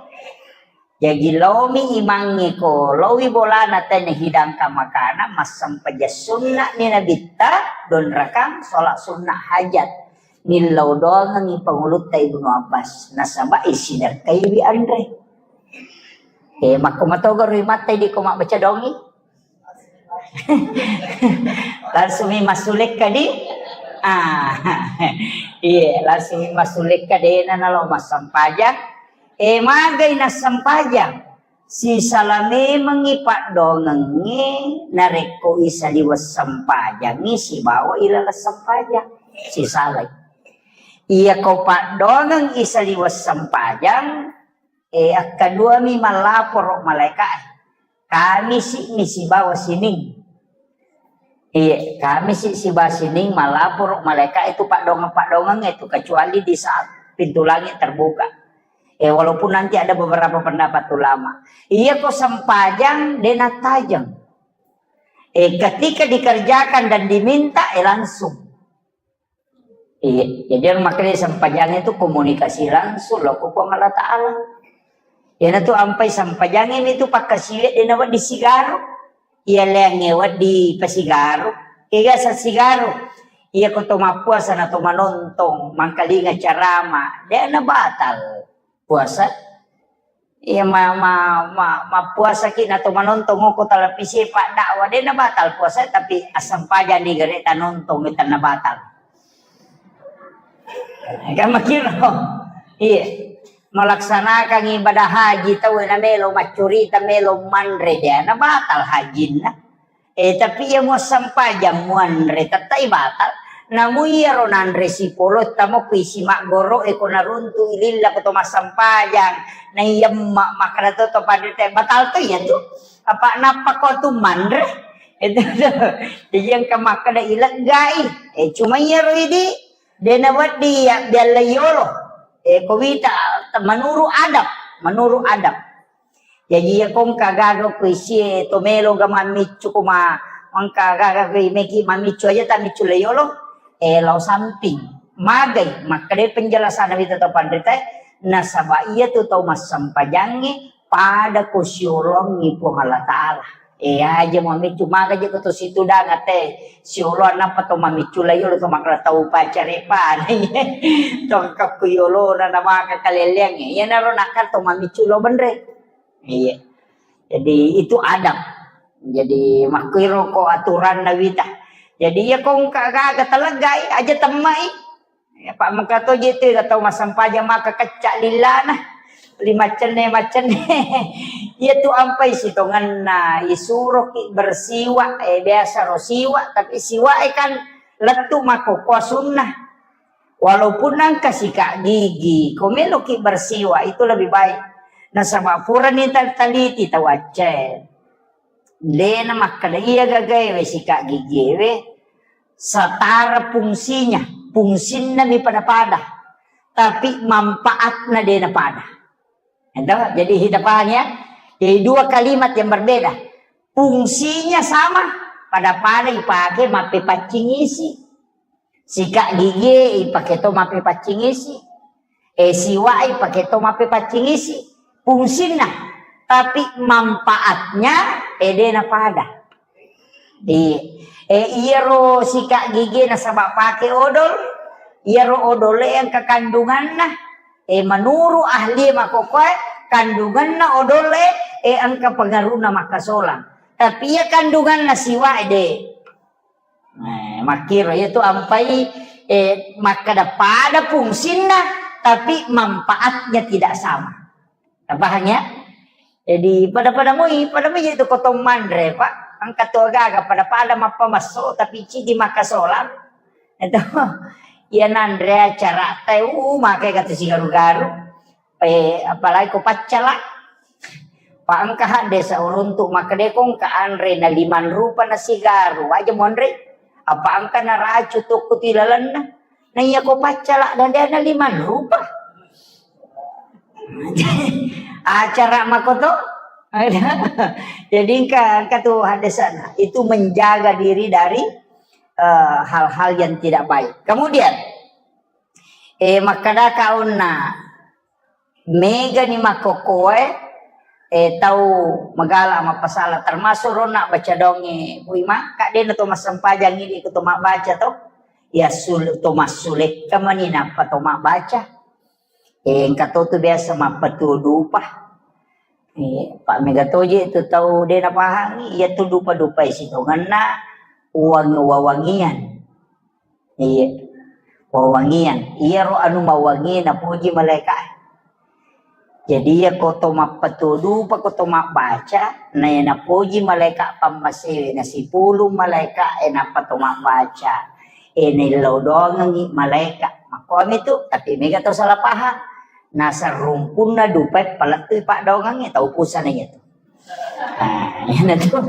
Jaji laomi imangnge ko laowi bolana tena hidangkan makanan, massempajang sunna'ni nabitta, dua rakang, sholat sunnah hajat. Nillau doangengngi pangulutta Ibnu Abbas, nasaba isidangkaiwi anre. Eh, makko matogaro imatta idi ko mabbaca doangngi. Langsung mi massulekka di. Ah. Iya, langsung mi massulekka dena nalo massempajang. Eh, magai nassempajang. Sisala memengngi paddoangengnge narekko isaliweng sempajangngi sibawa ilaleng sempajang. Sisalai. Iya ko paddoangeng isaliweng sempajang, eh, akkaduami mallaporo malaeka'e. Kamisi'mi sibawa sining. Iya, Kamisi sibawa sining malaporo malaeka itu paddoangeng-paddoangeng itu, kecuali di saat pintu langit terbuka. Eh, walaupun nanti ada beberapa pendapat ulama. Iya ko sempajang de nattajeng. Eh, ketika dikerjakan dan diminta, eh, langsung. Iya, jadi ero makkeda sempajang itu komunikasi langsung lo ko Puang Allah Ta'ala. Iyanatu ampai sempajangnge mi tu pakkasiwiang de nawedding sigaro. Iya leangnge wedding pasigaro. Kega sa sigaro. Iya ko to mappuasa na to manontong, mangkalinga carama, de na batal puasa. Iya, ma-, ma-, ma-, mappuasaki na to manontong ko televisi paddakwah, de na batal puasa, tapi assempajang di gare tanontong, mi tenna batal. Kan makkiro. Iya. Melaksanakan ibadah haji tau na melo maccurita, melo manre, de na batal hajinna. Eh, tapi iya muassempajang muanre, tettai batal. Namu iyaro nanre sipolo, tamo ku isi maggoro, eh, ko naruntu ililla ko to massempajang. Na iya ma-, makkeda to, to panrita, batal to iya tu. Apa nappa ko tu manre? Itu tu. Jadi engka makkeda ileggai. Eh, cuma iyaro idi, de nawedding ya bialla yolo. Eh, ko wita, menurut adab, menurut adab. Jaji, iya ko engka gaga ko isie to melo ga mammiccu ko ma-, engka gaga ko meki mammiccu aja tammiccu le yolo, eh, lao samping. Magai, makkeda penjelasan wita to panrita, nasaba iya tu tau massempajangnge pada ko siolongi Puang Allah Ta'ala. Eh, aja mammiccu, maga je ko to situ danga te siolo nappa to mammiccu le yolo to makkeda tau pacare pa. To kakku yolo na, na maka kaleleang. Iya naro nakka to mammiccu lo benre. Iya. Jadi, itu adab. Jadi, makkiro ko aturanna wita. Jadi, iya ko engka gaga taleggai, aja temmai. Ya, Pak, mengka to je tu, tau massempajang maka kecca lillana. Li maccenne, maccenne. Iya tu ampai sitongenna, isuroki bersiwak, eh, biasa ro siwak, tapi siwak, eh, kan lettu makkokkoe sunnah. Walaupun engka sikat gigi, ko meloki bersiwak itu lebih baik. Nasaba purani tal-, taliti tau Aceh. Dena makkeda iya gagae we sikat gigi we setara fungsinya, fungsinna mi pada-pada, tapi manfaatna dena pada. Itu, jadi kita paham ya? Jadi dua kalimat yang berbeda. Fungsinya sama, pada-pada ipake mappepaccing isi. Sikat gigi ipake to mappepaccing isi. Eh, siwak ipake to mappepaccing isi. Fungsinna, tapi manfaatnya, eh, dena pada. Di, eh, iyaro sikat gigi nasaba pake odol, iyaro odol e engka kandunganna. Eh, menurut ahli makkokkoe, kandunganna odol e, eh, engka pengaruhna makkasolang. Tapi iya kandunganna siwak e de. Eh, makkiro, iya tu ampai, eh, makkeda pada fungsinna, tapi manfaatnya tidak sama. Paham ya? Jadi, pada-pada moi, pada moi itu ko to manre, Pak. Engka to gaga, pada-pada mappamesso, tapi cidi makkasolang. Itu, iya nanre acara teh, uh, make kata sigaru-garu. Eh, apalagi ko paccala. Pa engka hadde sauruntu makkeda ko engka anre na limang rupa na sigaru, aja monre. Apa engka na racu tokko ti lalenna. Na iya ko paccala dan dia na limang rupa. Acara makoto. Jadi engka, engka tu hadde sana. Itu menjaga diri dari, eh, hal-hal yang tidak baik. Kemudian, eh, makkadaka onna, megani makkokkoe, eh, tau magala mappasala, termasuk ronna baca donge, Bu Imang, ka dena to massempajang ini ko to mabbaca to. Ya sul-, to massulekka mani nappa to mabbaca. Eh, engka to tu biasa mappatuo dupa. Eh, pa mega toje tu tau de napahangi, iya tu dupa-dupa isi tongenna uwang-, wawangian. Iya. Wawangian. Iyaro anu mawangi napuji malaika. Jadi, iya ko to mappatuo dupa, ko to mabbaca, na iya napoji malaika pammasewe, na sipulung malaika e nappa to mabbaca. E, naillau doangengngi malaika. Makkuami tu, tapi mega to salah paham. Nasarrumpunna dupae palettui paddoangengnge, tau pusana iya tu. Ah, iyanatu,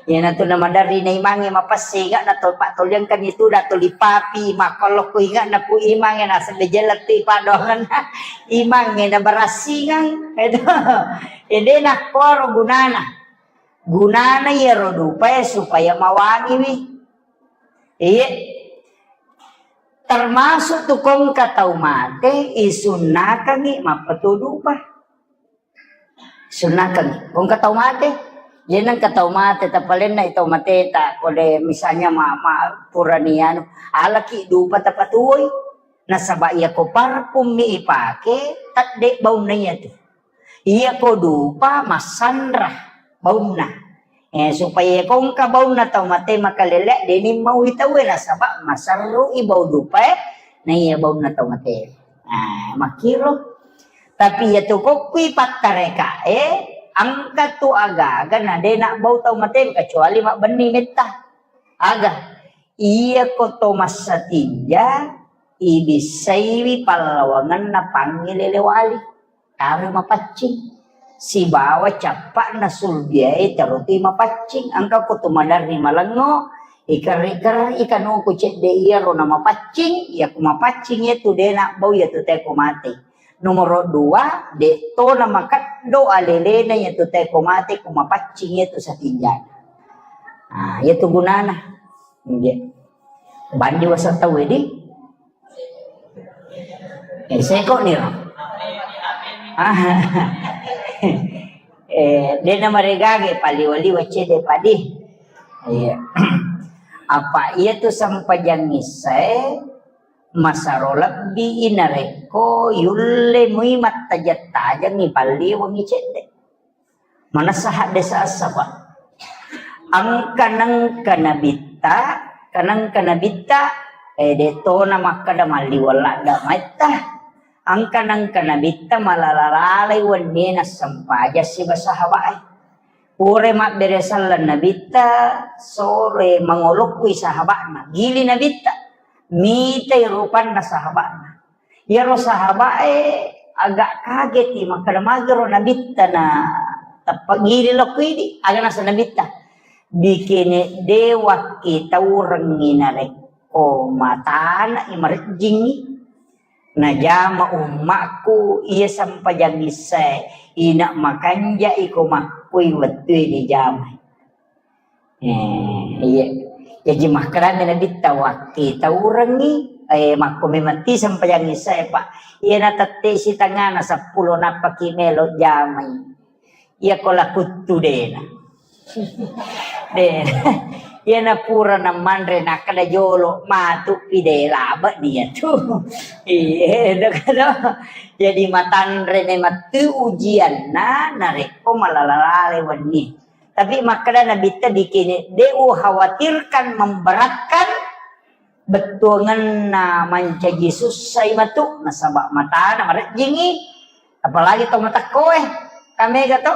iyanatu namaderri naimangnge mapesse, inge'na to pattoliangkanni tu, da tuli papi, makkollo ku inge'na ku imangnge, nasaba jella tu paddoangenna imangnge nabarassingang. Itu. Ede nakkoro gunana. Gunana iyaro dupae supaya mawangiwi. Iye. Termasuk tu kongka tau mate, isunnakangngi mappatuo dupa. Sunnakeng. Engka tau mate. Jadi engka tau mate, tapalenna i tau mateta, kode misalnya ma-, ma-, purani anu, alaki dupa tapatuoi. Nasaba iya ko parfum mi ipake, tedde baunna iya tu. Iya ko dupa massanra baunna. Eh, supaya ko engka baunna tau mate makalele, deni mau i tau e, nasaba maserru i bau dupa e, na iya baunna tau mate. Nah, makkiro. Tapi iya tu kokkui pattarekae, engka tu aga-aga na de nabbau tau mate kecuali mabbenni metta. Aga? Iya ko to massatinja, ibissaiwi pallawangenna pangngilele wali. Taro mapaccing. Sibawa cappa'na sulbiae tarotui mapaccing. Engka ko tu maderri malengngo, ikerri-kerri kanuku cedde iyaro na mapaccing, iya ku mapaccing iya tu de nabbau iya tu teko mate. Nomoro dua, de to na makeddo alelena iya tu teko mate ku mapaccing iya tu satinjana. Ah, iya tu gunana. Iya. Bandi wasa tau di. Eh, seko niro. Ah. Eh, dena maregage paliwa-liwa cede padi. Iya. Apa iya tu sempajang issae masaro lebbi narekko yulle mui mattajeng-tajengi palliwangi cedde. Manessa haddesa essa, Pak. Engka nengka nabitta, kanengka nabitta, eh, de tona makkeda malliweng ladde maitta. Engka nengka nabitta malala-lalai wennie nassempajang siba sahabae. Pura mabbere selleng nabitta, sore mangolokkui sahaba'na. Gili nabitta, mitai rupanna sahaba'na. Iyaro sahaba'e agak kageti, makkeda magero nabitta na tappa gili lokko idi, aga nasa nabitta. Bikene de wakkitaurengngi narekko matana i marejjingngi. Najama ummakku iya sempajang issae, ina makanja iko makkui wettue dijamai. Eh, iya. Jaji makkedami nabitta, wakkitaurengngi, eh, makko memang ti sempajang issae, Pak. Iya na tette sitangana seppulo nappaki melo jamai. Iya ko lakuttu dena. Dena. Iya na pura namanre nakkeda jolo matu pide labe dia tu. Iya, deka do. Jadi matanre memang tu ujianna narekko malala-lale wenni. Tapi makkeda nabitta bikini, de ukhawatirkan memberatkan bettuangenna mancaji sussai matu, nasaba matana marejjingi, apalagi to matekkoe, kamega to,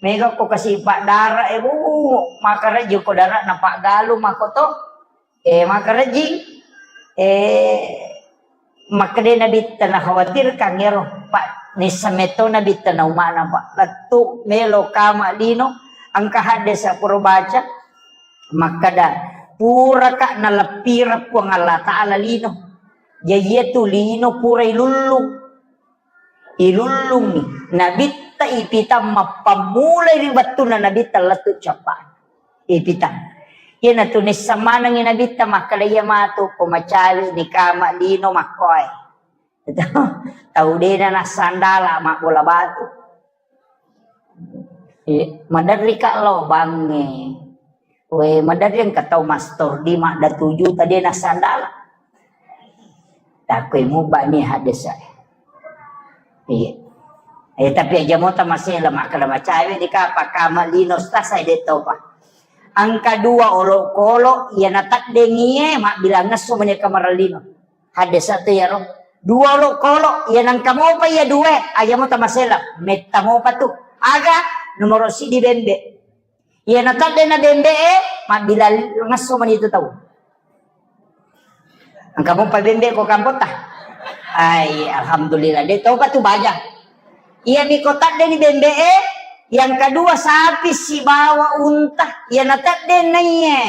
mega ko kasi paddara e, bu, makarejji ko dara na paggalu mako to, eh, makarejji, eh, makkeda nabitta nakhawatirkan ero, Pak, nissa metto nabitta na umana, Pak, lettu melo kama lino, engka haddesa pura baca, makkeda, puraka naleppireng Puang Allah Ta'ala lino. Jaji iya tu lino pura ilullung. Ilullungi. Nabitta ipitang mappammulai ri wettunna nabitta lettu cappa. Ipitang. Iyanatu nissa manengi nabitta makkeda iya matu ko macawi ni kama lino makkoe. Tau dena nassandala mabbola batu. Eh, maderri ka lo bangnge. We, maderri engka tau mastor di madda tuju tadi nasandala. Takoi mubani hadesa. Iya. Eh, tapi aja mota masih lemak kada macawe di kapa kama lino stasai de topa. Angka dua olokolo, iya nataddengie, mabbilang ngesso mani kamarallino. Hadesa tu yaro. Dua olokolo, iya nangka mopa iya dua, aja mota masela. Metta mopa tu. Aga, nomoro sidi bembe. Iya natadde na bembe e, mabbilang ngesso mani tu tau. Engka mopa bembe ko kampota. Ai, alhamdulillah. De topa tu baja. Iya mi ko tadde ni bembe e, yang kedua sapi sibawa unta. Iya natadde na iye.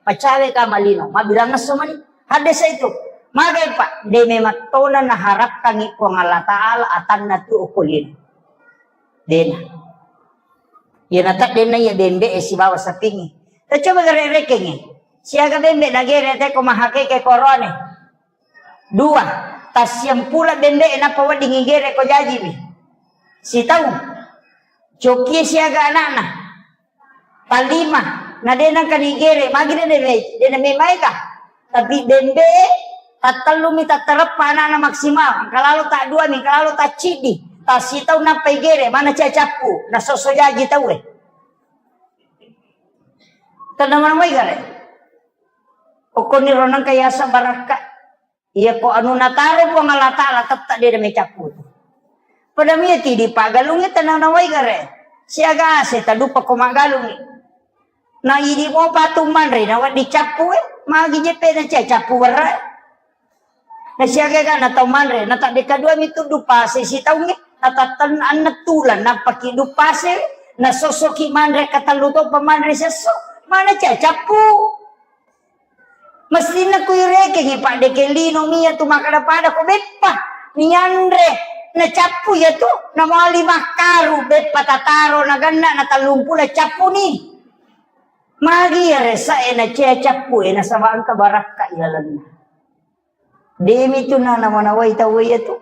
Pacawe ka malino. Mabbilang ngesso mani. Hadesa itu. Magai, Pak, de memang tona naharapkangi Puang Allah Ta'ala atanna tu okolino. Dena. Iya natadde na iya bembe e sibawa sapingi. Tacoba gare rekengi. Siaga bembe nagere te ko mahakeke korone. Dua, tassiampula bembe e nappa wedding igere ko jaji mi. Sitau. Cokie siaga anakna. Palima, na de nangka nigere, magi de, de, de na memai ka. Tapi bembe e, tattellumi tattareppa anakna maksimal. Engka lalo taddua mi, engka lalo tacciddi. Tassitau nappa igere, mana cia cappu, nasosso jaji tau e. Tenna mana mai gare. Okoni ro nangka yasa barakka. Iya ko anu nataro Puang Allah Ta'ala tetta de na mai cappu tu. Pada mia tidi pagalungi tenna nawai gare. Siaga ase tadupa ko magalungi. Na idi mopa tu manre na wedding cappu e, magi jeppe na cia cappu werra. Na siaga ga na tau manre, na tadde kadua mi tuddu pase sitaungi, na tatten anne tulang nappaki du pase, na sossoki manre katellu to pa manre sesso, mana cia cappu. Mestinna ku irekengi, Pak, deke lino mia tu makkada pada ko beppa nianre, na cappu iya tu, na mali makkaru beppa tataro na ganna na tellumpulo cappu ni. Magi iya resa e na cia cappu e nasaba engka barakka ilalenna. Demi tu na namanawai tau iya tu.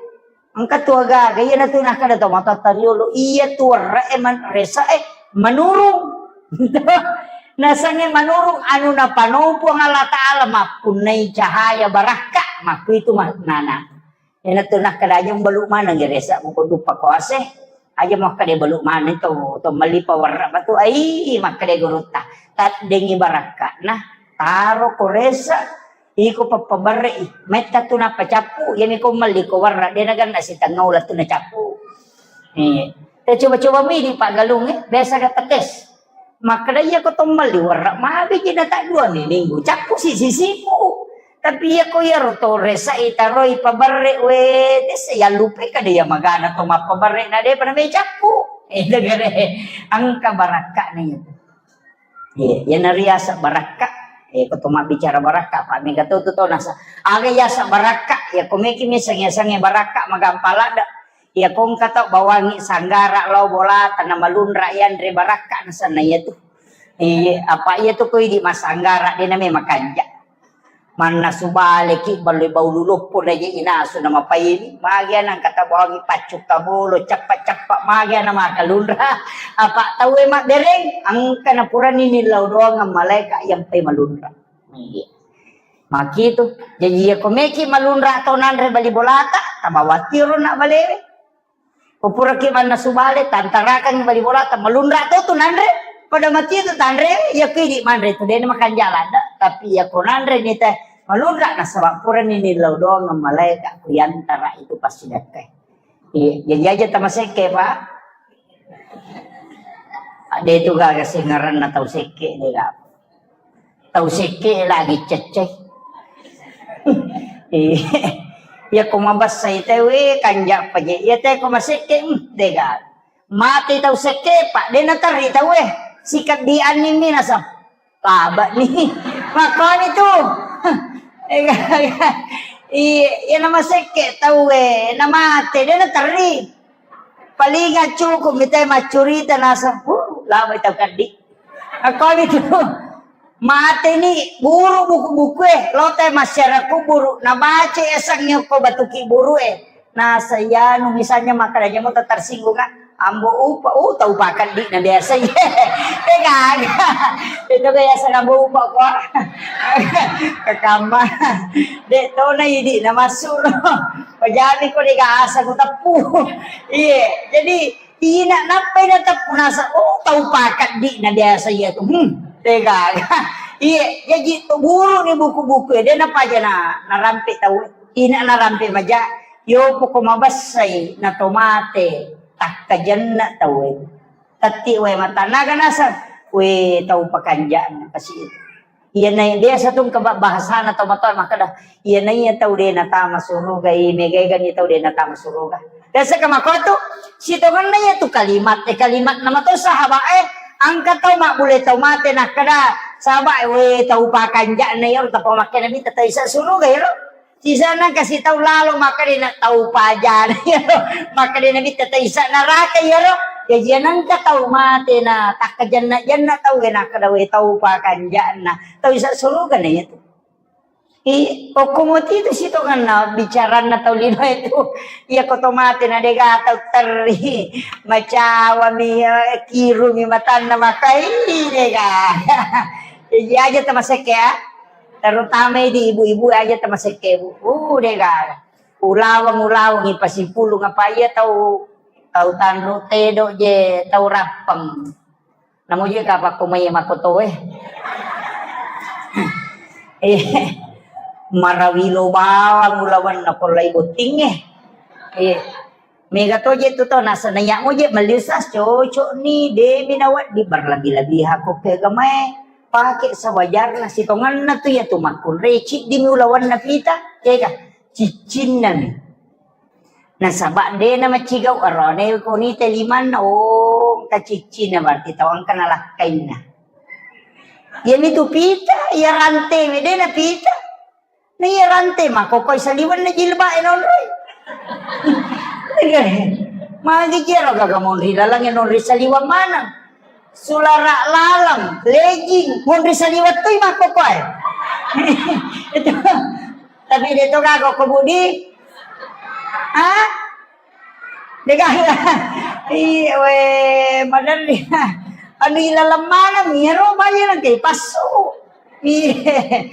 Engka tu agaga, iya natu nakkada tau matatta riolo, iya tu werra e man-, resa e manurung. Nasangnge manurung anu napano Puang Allah Ta'ala mappunnai cahaya barakka, makkuitu maknana. Iya natu nakkada aja balu maneng resa muko dupa koase. Aja makkada balu maneng to, to melli pawerra batu. Ai, makkada gurutta. Taddengi barakkana, taro ko resa, Iko pappabarre'i, metta tu nappa cappu, iyami ko melli ko warra, de naganna sitengnga uleng tu nacappu. Eh, te coba-coba mi di paggalung, eh, biasa ga tetes. Makkeda iya ko to melli warra, magi ji na taddua mi minggu, cappu si sisiku. Tapi iya ko iyaro to resa'i taroi pabarre, we, dessa yallupai kada iya magana to mappabarre na depa na mai cappu. Eh, degere, engka barakka'na iya. Iya, iyana riaseng barakka. Eh, ko to mabbicara barakka, pa mega to tu to nasa. Aga yaseng barakka, iya ko meki mi sengnge-sengnge barakka, magampa ladde. Iya ko engka tau bawangi sanggara lao bolata na malunra yanre barakka nasenna iya tu. Iya, apa iya tu ko idi massanggara de na memang kanja. Mannasu baleki ballo bau luloppo na je inasu na mapaini. Magi ana engka tabawangi paccu kabolo, cappa-cappa magi ana makalunra. Apa tau e mabbereng, engka na purani nillau doang malaika yang pai malunra. Iya. Maki tu. Jadi iya ko meki malunra tau nanre bali bolata, tabawati ro na balewe. Ko puraki mannasu bale, tantarakangngi bali bolata, malunra to tu nanre, pada mati tu tanre, iya ko idi manre tu, dena makanjala da, tapi iya ko nanre ni teh, malunra nasaba purani nillau doang malaika ku yantara itu pasti dakkai. Iya, jadi aja tamasekke, Pak. Ada itu gaga sengaranna tau sekke, dega. Tau sekke lagi cecce. Iya. Iya ko mabessai tau e, kanja paje. Iya te ko masekke, hmm, dega. Mate tau sekke, Pak, de naterri tau e. Sikaddi anning mi nasab. Taba ni. Makoni tu. Iya, iya na masekke tau e, na mate, de naterri. Paling cukup mitai maccurita nasab. Uh, lama tau kaddi. Makoni tu. Mate ni guru buku-buku e, lote masyarakat kuburu, na baca esang ko batuki buru e. Nasa iyanu misalnya makkeda jamo tersinggung kan. Ambo upa, oh, tau pakeddi na biasa. Tega. Itu biasa ambo upa ko. Kekamma. Dek to na idi na masuro. Pajami ko dega asa ku teppu. Iye, jadi ina nappai na teppu nasa, oh, tau pakeddi na biasa iya tu. Hmm, tega. Iye, jadi to guru ni buku-buku ya, dia napaja na, narampe tau. Ina narampe maja, yo poko mabessai na to mate, takkajenna tau. Tatti wae matannaga naseng, we tau pakanja'na kasi. Iyana biasa tu engka ba-, bahasana tau matoa makkeda, iyana iya tau de natama suruga, i megaegani tau de natama suruga. Biasa ka makkotu, sitongenna iya tu kalimat, eh, kalimat nama tau sahabat, eh, engka tau mabbule tau mate nakkeda, sahabat, eh, we tau pakanja'na iyaro tappa makkeda mita tau isa suruga iyaro. Sisana kasi tau lalo makkeda na tau pajana iyaro. Makkeda Nabitta tau isa naraka iyaro. Jaji anengka tau mate na takkajenna-jenna tau e nakkeda we tau pakanja'na. Tau isa suruga na iyatu. I, okko moti tu sitongenna bicaranna tau lino itu. Iya ko to mate na dega tau terri. Macawami, eh, kirumi matanna makai dega. Jaji aja tamasekke ya. Terutama di ibu-ibu aja tamasekke, Bu. Uh, de gaga. Ulaweng, ulaweng, ipasipulung apa iya tau, tau tanru tedo je, tau rappeng. Namo je kapakko mai makoto, eh. Eh, marawilo bawang ulawenna ko lai botting, eh. Eh. Mega to je tu to, nasaba iya mo je melli usas cocok ni, de mi nawedding berlebih-lebihan ko ke agamae. Pake sewajarna sitongenna tu iya tu makkunrai ciddi mi ulawenna pita, ega ciccinna mi. Nasaba de na macigau arone ko ni te limanna, oh, ka ciccinna berarti tau engka nalakkainna. Iya mi tu pita, iya rante mi de na pita. Na iya rante makkokoi saliwenna jilbab e nonroi. Magi jero gaga monri laleng e nonri saliweng maneng. Sulara laleng, legging, monri saliweng tui makkokoi. Itu. Tapi de to gaga ko Budi. Hah? Dega. Iya, we, maderri. Anu ilaleng maneng, iyaro bayi nangke passu. Iya.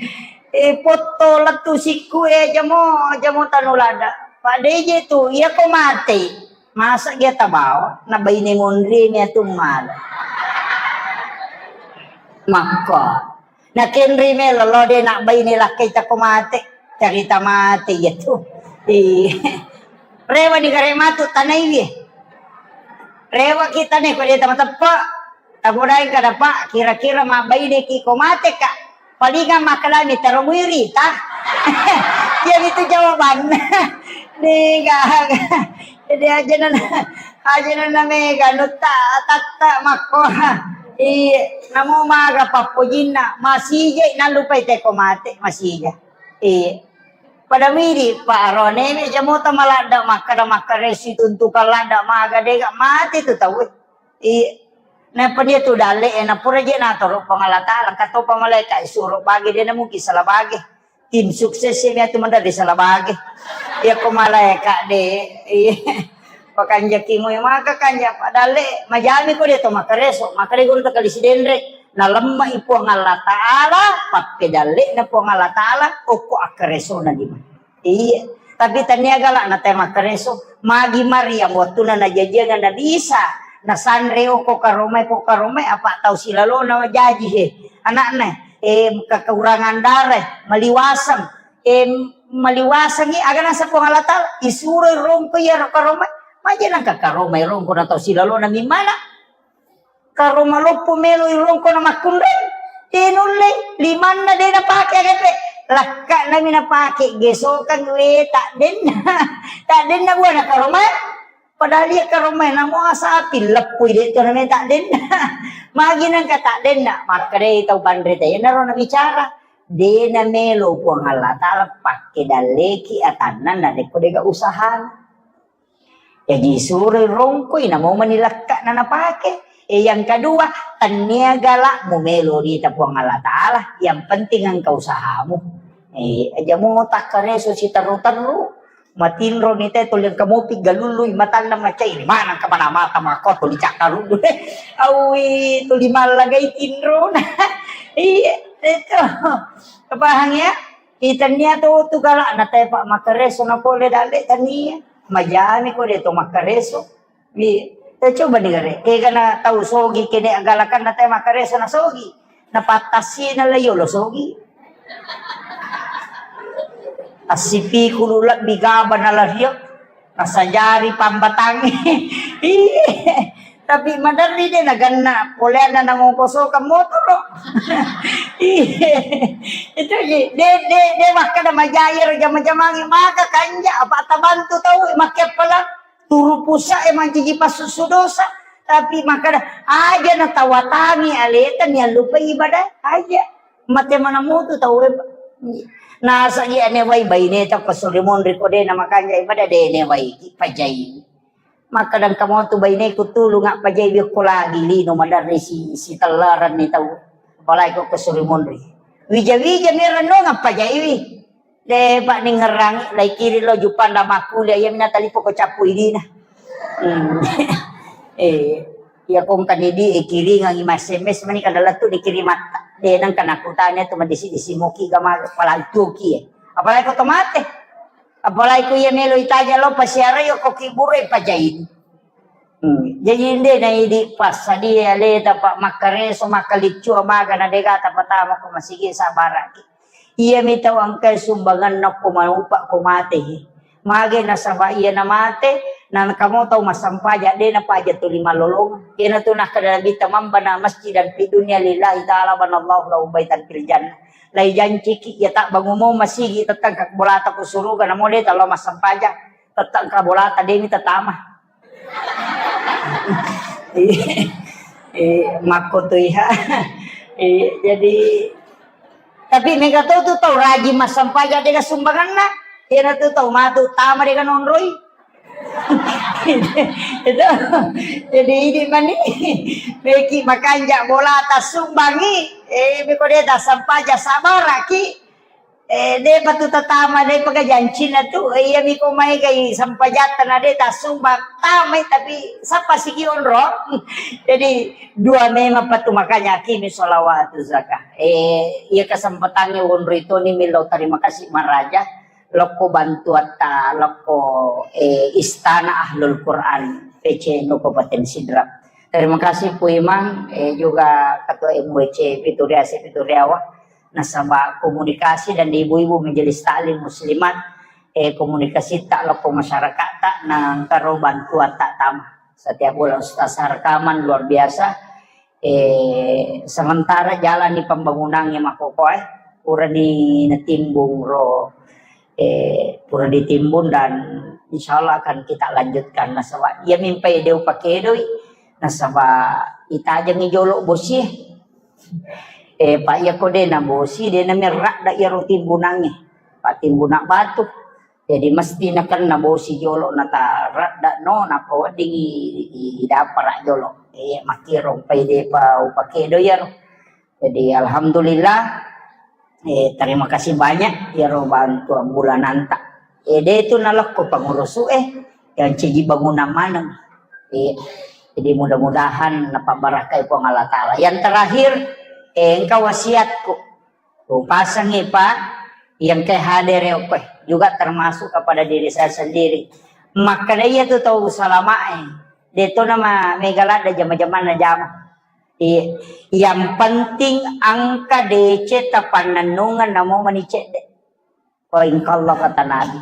Eh, potto lettu sikku, eh, jamo, jamo tanu lada. Pak D J tu, iya ko mate. Masa dia tabawa, na baine monri ni atu mala. Makko. Nakenri melo lo de na baine lakkai tako mate. Carita mate iya tu. Iya. Rewa di gare matu tanai wie. Rewa kita ne ko de tama teppe. Tagodai kada, Pak, kira-kira mabbaine ki ko mate ka. Palinga makkalami taro muiri ta. Iya itu jawabanna. Dega. Jadi aja nana, aja nana mega nutta tatta makko. Iya, namo maga pappojinna, masija nallupai teko mate, masija. Iya. Pada midi, Pak Arone, me jamota maladda makkada makkaresu tuntukan ladda maga dega mate tu tau. Iya. Napa dia tu dalle, eh, napura je natoro Puang Allah Taala, katopa malaikat, suro bage dia na mungkin salah bage. Tim sukses e miatu maderri sala bage. Iya ko malaeka de. Iya. Pakanjaki moe maka kanja padalle majami ko de to makareso, maka de guru takali sidenre. Nalemma i Puang Allah Taala, pappedalle na Puang Allah Taala, okko akkareso na lima. Iya. Tapi tania gala na te makareso, magi Maryam wattuna najajianga Nabi Isa, nasanre okko karomai, ko karomai apa tau silalona jaji he. Anakna. eh, kekurangan darah, maliwaseng, eh, maliwasengi, aga nasa Puang Allah Taala, isuroi rongko iyaro karomai, maja nangka karomai rongko na tau silalona mimmana, karoma loppo melo i rongko na makkunrai, de nulle, limanna de napake aga pe, lakka nami napake, gesokang we, tak denna, tak denna buana karomai. Padahal iya karomai namo asapi leppui de to nameta denna. Magi nangka tak denna, makkedai tau panrita, iyanaro nabicara, de namelo Puang Allah Taala pakke dalleki atanna narekko dega usahana. Jaji suroi rongkoi namo mani lekkana napake. E, yang kedua, tania gala mumelo rita Puang Allah Taala, yang penting engka usahamu. E, aja mo takkareso siterru-terru. Matinro ni te tuli engka mopi galului matanna macai ni. Mana engka mana mata mako tuli cakkaruddu. Awi tuli mallagai tinro. Iya, itu. Pahang ya? Itania tu tu galak na te pak makareso na pole dale tania. Majami ko de to makareso. Iya. Te coba ni gare. Ega na tau sogi kene agalakan na te makareso na sogi. Na pattasi na la yolo sogi. Assipikulu lebbi gaba na la rio. Nasajari pambatangi. Iya. Tapi maderri de naganna poleanna nangongkosokang motoro. Iya. Itu ji. De, de, de makkada majai ro jama-jamangi maka kanja apa tabantu tau makke pala. Turu pusa e manciji passusu dosa, tapi makkada aja natawatangi aleta niallupai ibadah aja. Mate mana mutu tau e. Nasagi ane wai baine ta ko suri monri ko de na makanja ibadah de ne wai ki pajai. Makkada engka motu baine ku tulung pajai biokko lagi lino madarri si, si tellaran ni tau. Apalagi ko ko suri monri. Wija-wija mi renno ngappajai wi. De, Pak, ningerrangi, lai kiri lo jupang da makkuliah, iya mina talipo ko cappu idina. Hmm. Eh, iya kong kan idi, eh, kiringangi ma S M S mani kada lettu dikirimatta. De, nang kana kutanya tu madisi-disi moki gama palantuki, eh. Apalagi ko tomate. Apalagi ko iya melo itaja lo pasiara yo ko kibure pajaini. Hmm. Jaji inde na idi passadia aleta pak makkareso makkaliccu amaga na dega tapatama ko masigi sabaraki. Iyami tau engkae sumbanganna ko maupa ko mate. Mage nasaba iya namate, na kamo tau massampaja de napaja tuli mallolong. Kena tu nakkada Nabitta mambana masjidan fi dunya lillahi ta'ala banallahu lahu baitan fil jannah. Lai janciki iya tak bangumo masigi tettang bolata ko suruga namo de talo massampaja. Tettang ka bolata demi tatama. Eh, eh, makko tu iha. Eh, jadi tapi mega to tu tau rajin massampaja dega sumbanganna. Iyana tu tau matu tama dega nonroi. Itu. Jadi ini mani meki makanja bolata sumbangi. Eh, meko de ta sampaja sabaraki. Eh, de patu tatama de pega jancina tu. Eh, iya miko mai gai sampajatta na de tasumba tamai tapi sapa sigi onro. Jadi dua memang patu makanya akimi sholawatu zakah. Eh, iya kesempatannya onro itu ni milo terima kasih maraja. Lokko bantuatta lokko, eh, istana Ahlul Quran P C N Kabupaten Sidrap. Terima kasih Pu Imang, eh, juga Ketua M W C Pituriase Pituriawa. Nasaba komunikasi dan ibu-ibu majelis taklim muslimat, eh, komunikasi tak lokko masyarakat tak nangkaro bantuan tak tama. Setiap bulan Ustaz rekaman luar biasa. Eh, sementara jalani pembangunannya makokoe, purani natimbung ro, eh, pura ditimbun dan insya Allah akan kita lanjutkan. Nasaba iya mimpai deu pakedoi, nasaba itajengi jolo bosie. Eh, Pak, iya ko de na bosi, de na merrak da iyaro timbunangnge. Pak, timbuna batu. Jadi mesti nakenna bosi jolo na taradda no, nappa weddingi i, i, idapara jolo. Eh, makkiro pai depa upakedo iyaro. Jadi alhamdulillah, eh, terima kasih banyak iyaro bantuan bulananta. Eh, de tu nalekko pengurusu eh, yang ciji bangunan maneng. Eh, jadi mudah-mudahan napabarakai Puang Allah Taala. Yang terakhir, eh, engka wasiatku. Upasengngi, Pak, yang ke hadir ya, Pak, juga termasuk kepada diri saya sendiri. Makkeda iya tu tau salamae, de to nama mega ladda jama-jamanna jama. Iya. Yang penting engka deceng tapannennungeng namo mani cedde. Wa in qalla kata Nabi.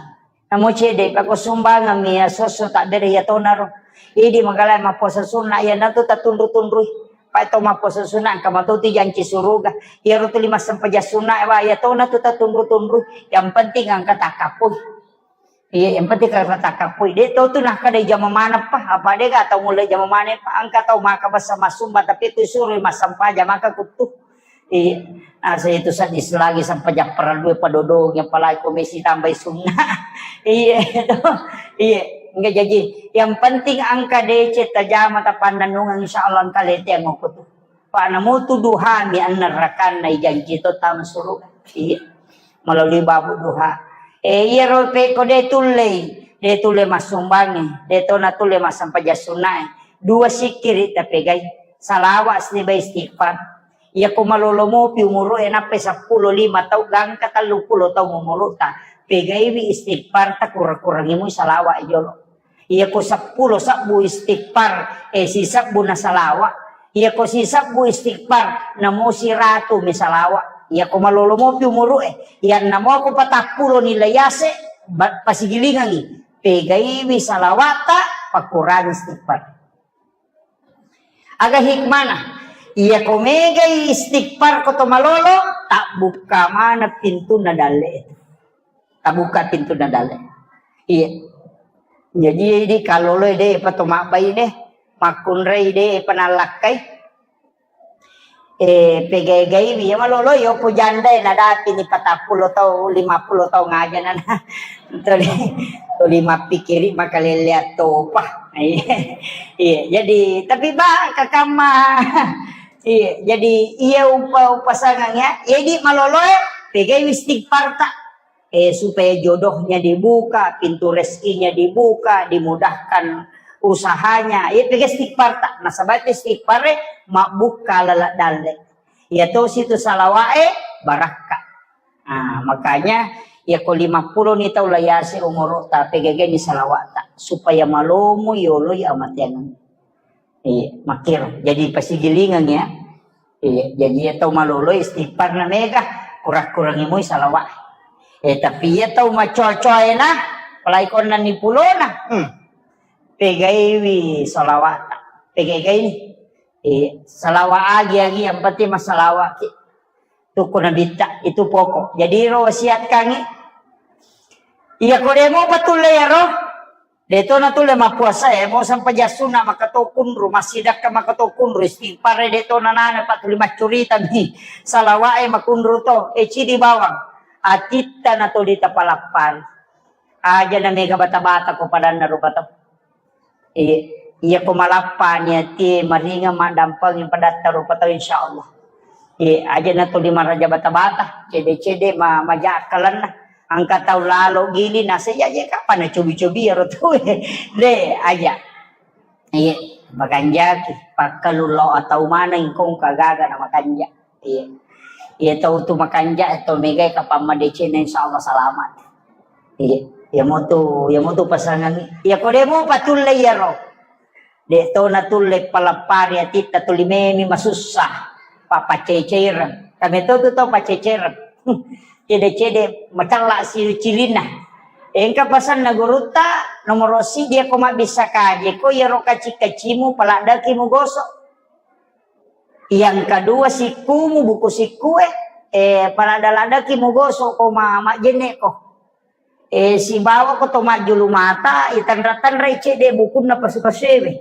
Namo cedde pako sumbangan mi ya sosso tak bere ya tonaro. Idi magala mappuasa sunna iya natu tatunru-tunrui. Pai to mappuasa sunna engka matu tu janci suruga. Iyaro tu lima sempajang sunna wa iya tona tu tatunru-tunrui. Yang penting engka takapui. Iya, yang penting engka takapui. De to tu nakkeda jama maneng pa. Apa de ga tau mulai jama maneng pa. Engka tau maka basa masumba tapi ku suru massempajang maka kutu. Iya. Asa itu sadis lagi sampai jappara dua padodong yang palai komisi tambai sunna. Iya itu. Iya. Enggak jadi. Yang penting engka deceng tajama tapannennungeng insya Allah engka lete yang aku tu. Pak namu tu duha mi annerrakanna ijanji to tama suruga. Iya. Melalui babu duha. E, iyaro pekko de tullei, de tulle massumbangi, de to natulle massempajang sunnae. Dua sikkiri tapegai, salawa sibawa istighfar. Iyako malolo mopi umuru'e nappai seppulo lima tau gangka telluppulo taung umuru'ta, pegaiwi istighfarta, kurang-kurangi mui salawa jolo. Iyako seppulo sebbu istighfar, eh, sisebbu na salawa. Iyako sisebbu istighfar, namo siratu mi salawa. Iyako malolo mopi umuru'e, iyanna moko patappulo ni layase, ba-, pasigilingangi, pegaiwi salawata, pakurangi istighfar. Aga hikmana? Iyako megai istighfar ko to malolo, tabbukka maneng pintunna dalle. Tabbukka pintunna dalle. Iya. Jadi, idi kaloloi de pa to mabbai de, makkunrai de pa nallakkai. Eh, pegai-gaiwi, ya malolo, yo ko janda, eh, nadapi ni patappulo tau, lima puluh tau ngaja nana. Tuli, tuli mappikiri makalele attopa. Iya, iya, jadi, tapi ba, kakamma. Iya, jadi, iya upa, upasangang ya. Jadi malolo, eh, pegaiwi istighfar ta. Eh, supaya jodohnya dibuka, pintu rezekinya dibuka, dimudahkan usahanya. Iya, pega istighfar ta. Nasaba istighfar, eh, mabbukka lala dalle. Iya tosi tu salawae barakka. Ah, makanya, iya ko lima puluh ni tau layase umuru ta, pegageni salawata supaya malomo yoloi amateang. Iya, makkiro. Jadi pasigilingeng ya. Iya, jadi iya tau malolo istighfar na mega, kurang-kurangi mui salawa. Eh, tapi iya tau macoa-coa ena, apalagi konna ni pulona. Hmm. Pegaiwi salawata. Pegai-gai ni. Eh, salawa agi-agi, yang penting masalawaki. Tukku nabitta, itu pokok. Jadi ro wasiatkangi. Iya ko demo patulle ya ro. De to natulle mappuasa e, mo sampajang sunna maka to kunru, massidakka maka to kunru, istighfar e de to nanana, pa tuli maccurita mi, salawa e makunru to, e cidi bawang, atitta na tuli tapalappari. Aja na mega bata-bata ko padanna rupa tau. Iya, iya ko malappani ati maringa maddampeng padatta rupa tau insyaallah. Iya, aja na tuli maraja bata-bata, cede-cede ma-, maja akkalenna. Engka tau lalo gili, nasa iya je kapan na cobi-cobi iyaro tau e. De, aja. Iya, makanjaki. Pakkalu lo atau maneng kong kagaga na makanja. Iya. Iya tau tu makanja, tau megai kapan madeceng, insyaallah selamat. Iya. Iya motu, iya motu pasangan. Iya ko demo patulle iyaro. De to natulle palappari atitta tuli memi masussa. Papaceceireng. Kami to tu tau paceceireng. Cede-cede macalla si cilinna. Engka pasanna gurutta, nomoro siddi ko mabbissa kaje ko iyaro kaci-kacimu paladdaki mugoso. Yang kedua sikkumu buku sikkue, eh, paladda-laddaki mugoso ko ma-, majjenne ko. Eh, sibawa ko to majjulu mata, itanra-tanrai cedde bukunna pasu-pasuewe.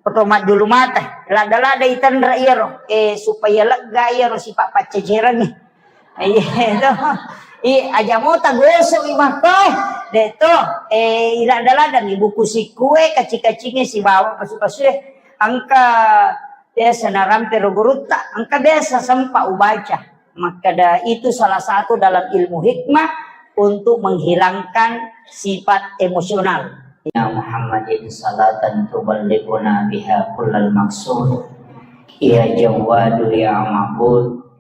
Ko to majjulu mata, ladda-ladda itanra iyaro, eh, supaya lega iyaro sipa paccecerengnge. Iya, to. I, aja mota gosok i makko, eh. De to, eh, iladda-laddangi buku sikkue, kaci-kacinge sibawa pasu-pasue. Engka biasa narampe ro gurutta, engka biasa sempat ubaca. Makkeda itu salah satu dalam ilmu hikmah untuk menghilangkan sifat emosional. Ya Muhammadin salatan tuballighuna biha kullal maqsud. Ya Jawwadu ya Ma'bud,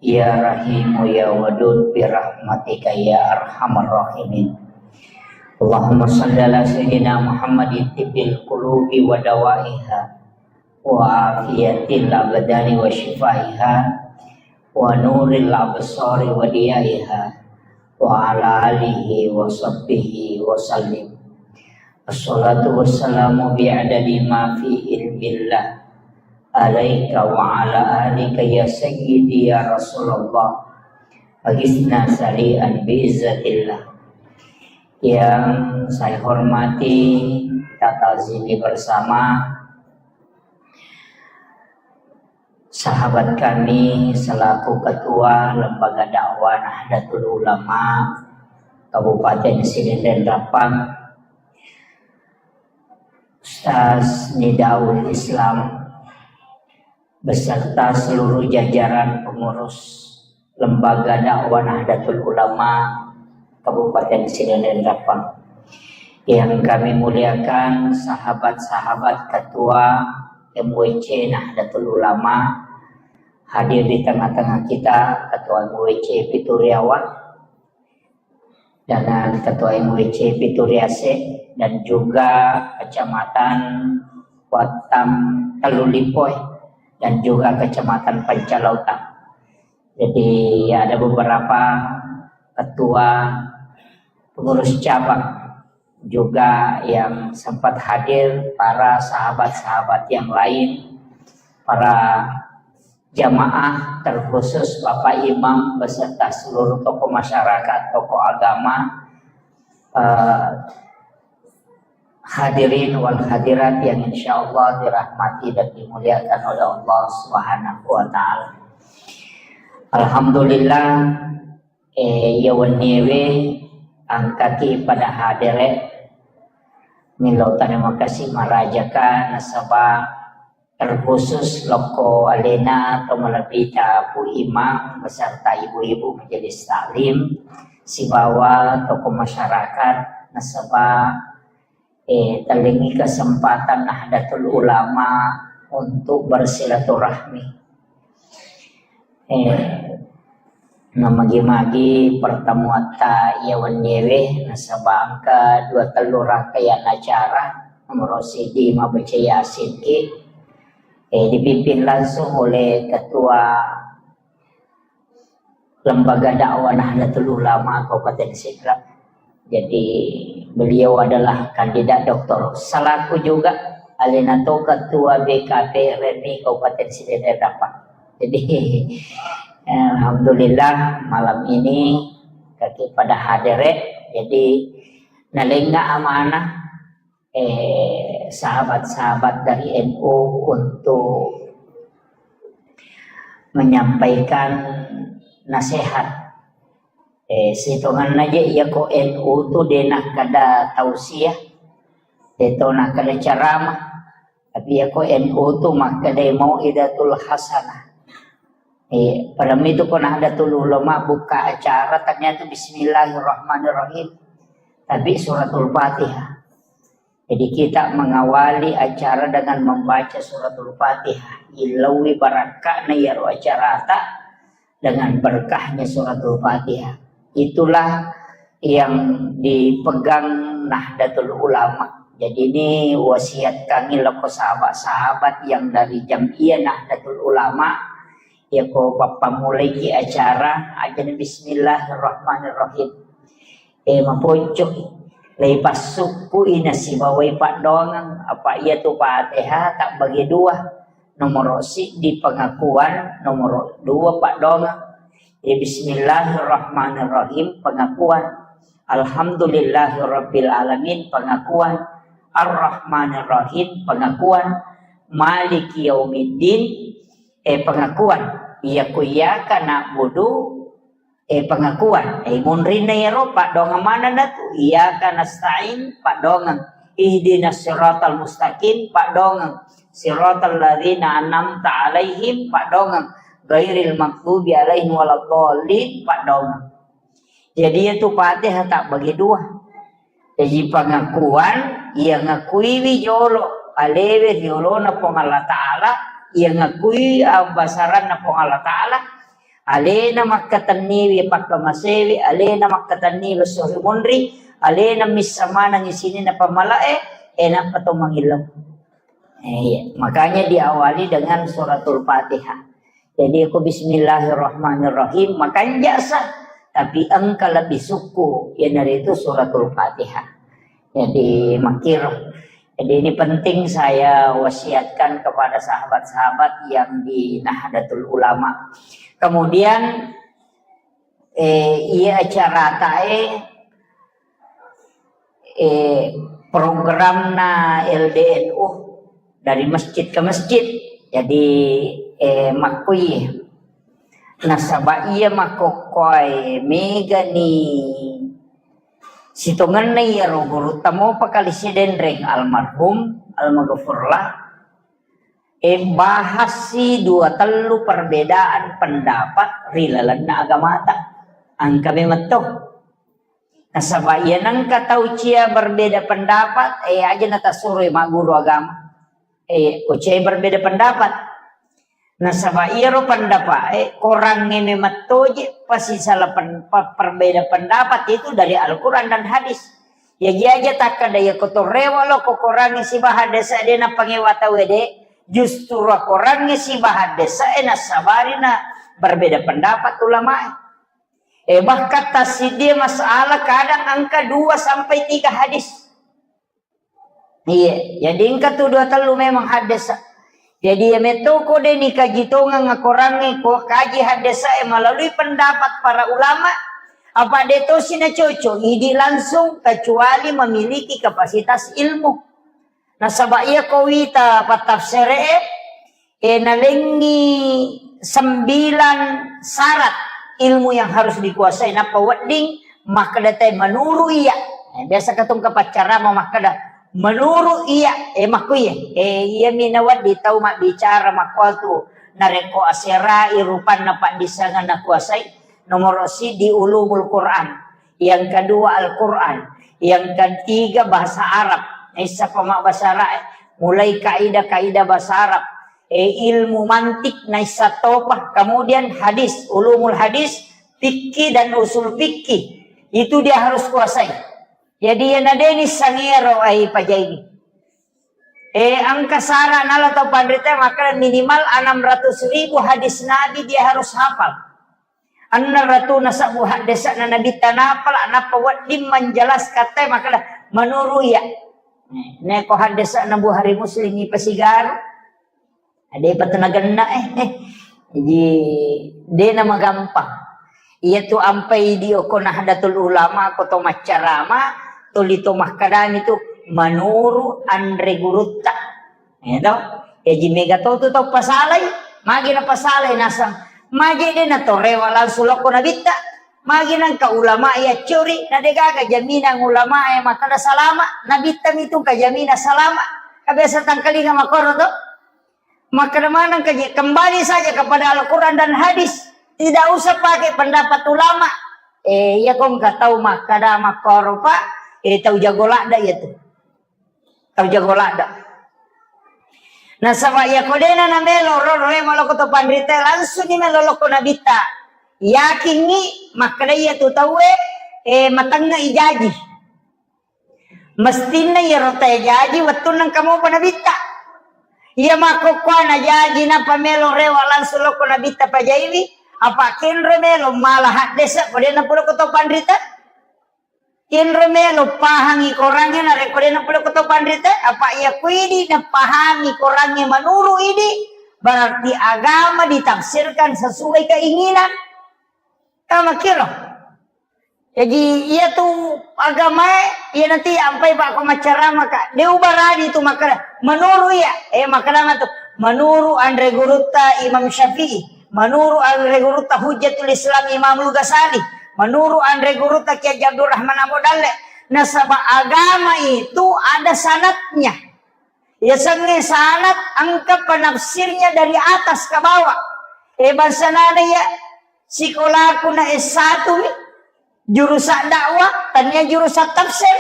ya Rahimu ya Wadud, birahmatika ya arhamar rahimin. Allahumma salli ala sayyidina Muhammadin tibbil qulubi wa dawaiha, wa afiyatil abdani wa shifaiha, wa nuril absari wa diyaiha, wa ala alihi wa sahbihi wa sallim. Assalatu wassalamu bi'adadi ma fi ilmillah alaika wa ala alika ya sayyidi ya Rasulullah. Agisna sari'an bi'izzatillah. Yang saya hormati, kita ta'zimi bersama sahabat kami selaku Ketua Lembaga Dakwah Nahdlatul Ulama Kabupaten Sidenreng Rappang, Ustaz Nidaul Islam, beserta seluruh jajaran pengurus Lembaga Dakwah Nahdlatul Ulama Kabupaten Sidenreng Rappang. Yang kami muliakan sahabat-sahabat Ketua M W C Nahdlatul Ulama, hadir di tengah-tengah kita Ketua M W C Pituriawa, dengan Ketua M W C Pituriase, dan juga Kecamatan Wattam Tellulipoe, dan juga Kecamatan Pancalautang. Jadi ada beberapa ketua pengurus cabang juga yang sempat hadir, para sahabat-sahabat yang lain, para jamaah, terkhusus Bapak Imam beserta seluruh tokoh masyarakat, tokoh agama, eh, hadirin wal hadirat yang insya Allah dirahmati dan dimuliakan oleh Allah Subhanahu wa Ta'ala. Alhamdulillah, eh, iya wenniewe engkaki pada hadere. Millau terima kasih marajaka nasaba terkhusus lokko alena atau malebbita Bu Imam beserta ibu-ibu majelis taklim sibawa tokoh masyarakat nasaba, eh, tellengi kesempatan Nahdlatul Ulama untuk bersilaturahmi. Eh, namagi-magi pertemuatta iya wenniewe nasaba engka dua tellu rangkaian acara, nomor siji mabbaca Yasin ki, eh, dipimpin langsung oleh Ketua Lembaga Dakwah Nahdlatul Ulama Kabupaten Sidrap. Jadi beliau adalah kandidat doktor selaku juga alena to ketua B K P R M I Kabupaten Sidenreng Rappang. Jadi, eh, alhamdulillah malam ini kaki pada hadere. Jadi nalenga amanah, eh, sahabat-sahabat dari N U untuk menyampaikan nasihat. Eh, sitongenna je iya ko N U tu de nakkeda tausiah, de to nakkeda ceramah. Tapi iya ko N U tu makkeda mau'izatul hasanah. Eh, pada mitu ko Nahdlatul Ulama buka acara ternyata Bismillahirrahmanirrahim. Tapi suratul Fatihah. Jadi kita mengawali acara dengan membaca suratul Fatihah. Illaui barakka'na iyaro acarata dengan berkahnya suratul Fatihah. Itulah yang dipegang Nahdlatul Ulama. Jadi ini wasiat kami loko sahabat-sahabat yang dari Jam'iyah Nahdlatul Ulama. Ya ko pappammulaiki acara, ajana Bismillahirrahmanirrahim. Eh, maponco'i. Leipassukku'i nasibawai paddoangeng. Apa iya tu Fatihah tabbagi dua. Nomoro siddi pengakuan, nomoro dua paddoangeng. Eh, Bismillahirrahmanirrahim, pengakuan. Alhamdulillahirabbil alamin, pengakuan. Arrahmanirrahim, pengakuan. Maliki yaumiddin, eh, pengakuan. Iya ku iyyaka na'budu, eh, pengakuan. Eh, munrinna iyaro, paddoangeng manenna tu. Iyyaka nasta'in, paddoangeng. Ihdinas siratal mustaqim, paddoangeng. Siratal ladzina an'amta alaihim, paddoangeng. Ghairil maghdubi alaihim waladdallin, paddoangeng. Jadi, iya tu Fatihah tabbagi dua. Jaji pengakuan, iya ngakuiwi jolo alewe riolona Puang Allah Ta'ala, iya ngakui abbasaranna Puang Allah Ta'ala, alena makkatenniwi pakkamasewi, alena makkatenniwi esso ri munri, alena missa manengngi sininna pammalae, eh, nappa to mangillau. Eh, iya. Makanya diawali dengan suratul Fatihah. Jadi, ko Bismillahirrahmanirrahim, makanja sa, tapi engka lebih sukku, iyanaritu suratul Fatihah. Jadi, makkiro. Jadi, ini penting saya wasiatkan kepada sahabat-sahabat yang di Nahdlatul Ulama. Kemudian, eh, iya acaratae, eh, programna L D N U dari masjid ke masjid. Jadi, eh, makkui nasaba iya makkokkoe megani sitongenna iyaro gurutta mopa kali Sidenreng almarhum, almaghfurlah, eh, bahassi dua tellu perbedaan pendapat ri lalenna agamata. Engka memetto. Nasaba iya nengka tau cia berbeda pendapat, eh, aja natasuroi magguru agama. Eh, ko cia berbeda pendapat. Nasaba iyaro pendapat, eh, korangnge memang toje, pasti salah pen-, pe-, perbeda pendapat itu dari Al-Quran dan hadis. Jaji aja takkeda iya ko to rewa lo ko korangnge siba hadese de napangewa tau ede, justru korangnge siba hadese e nasabari na berbeda pendapat ulamae. Eh, bahkan tassiddi masalah kadang engka dua sampai tiga hadis. Iya, jadi engka tu dua tellu memang haddesa. Jadi iya metto ko de nikaji tongeng akorangnge ko kaji haddesa e melalui pendapat para ulama, apa de tosi na cocok idi langsung kecuali memiliki kapasitas ilmu. Nasaba iya ko wita pattafsere e, eh, nalengngi sembilan syarat ilmu yang harus dikuasai. Nappa wedding makkeda te menurut iya. Eh, biasa katong kapaccarama makkeda menurut iya. Eh, makku iya. Eh, iya mi nawedding tau mabbicara makkuatu. Narekko aserai rupanna paddissengan nakuasai, nomoro siddi ulumul Quran, yang kedua Al-Quran, yang ketiga bahasa Arab. Naissa pama bahasa Arab, mulai kaidah-kaidah bahasa Arab, eh, ilmu mantik naissa topa, kemudian hadis, ulumul hadis, fikih dan usul fikih. Itu dia harus kuasai. Jadi, ya nadeni sangero ai pajai. Eh, engka sara nala tau panrita makkeda minimal enam ratus ribu hadis Nabi dia harus hafal. Enam ratus nasabbu haddese'na Nabitta napala, nappa wedding menjelaskan te makkeda menurut iya. Neko haddese'na Bukhari Muslim ipasigaru. Ada apa tu nagenna, eh, eh. Jadi, dena magampang. Iya tu ampai di oko Nahdlatul Ulama, ko to maccarama, tuli to makkedami tu menurut anre gurutta. Ya toh? Jaji mega to tu tau pasalai, magi na pasalai nasang. Magi de na to rewa langsung lokko Nabitta. Magi nangka ulama ya curi, na de gaga jaminan ulama ya makkeda salama, Nabitta mitu ka jaminan salama. Ka biasa tangkalinga makoro to. Makkeda maneng ka je, kembali saja kepada Al-Quran dan hadis. Tidak usah pakai pendapat ulama. Eh, iya ko engka tau makkeda makkoro, Pak, eh, tau jago ladda iya tu. Tau jago ladda. Nasaba iya ko dena na melo ro, ro, eh, maloko to panrita, langsung ni melo lokko Nabitta. Yakingi makkeda iya tu tauwe, eh, matengnga ijaji. Mestinna iyaro tae jaji wettunna engka mopa Nabitta. Iya makkokkoe na jaji nappa melo rewa langsung lokko Nabitta pajaiwi, apa kenro melo mala haddese ko de napoloko to panrita? Kenro melo pahangi korangnge narekko de napoloko to panrita? Apa iya kuidi napahami korangnge manuru idi, berarti agama ditafsirkan sesuai keinginan. Tama kiro. Jaji, iya tu agamae, iya nanti ampai pakko maccarama ka. De ubarani tu makkeda, menurut iya, eh, makkeda tu, menurut anre gurutta Imam Syafi'i, menurut anre gurutta Hujjatul Islam Imamul Ghazali, menurut anre gurutta Kiai Haji Abdurrahman Ambo Dalle. Nasaba agama itu ada sanatnya. Yasengnge sanad engka penafsirnya dari atas ke bawah. Eh, bangsa nana ya, sikolaku na S satu mi, jurusan dakwah, tania jurusan tafsir.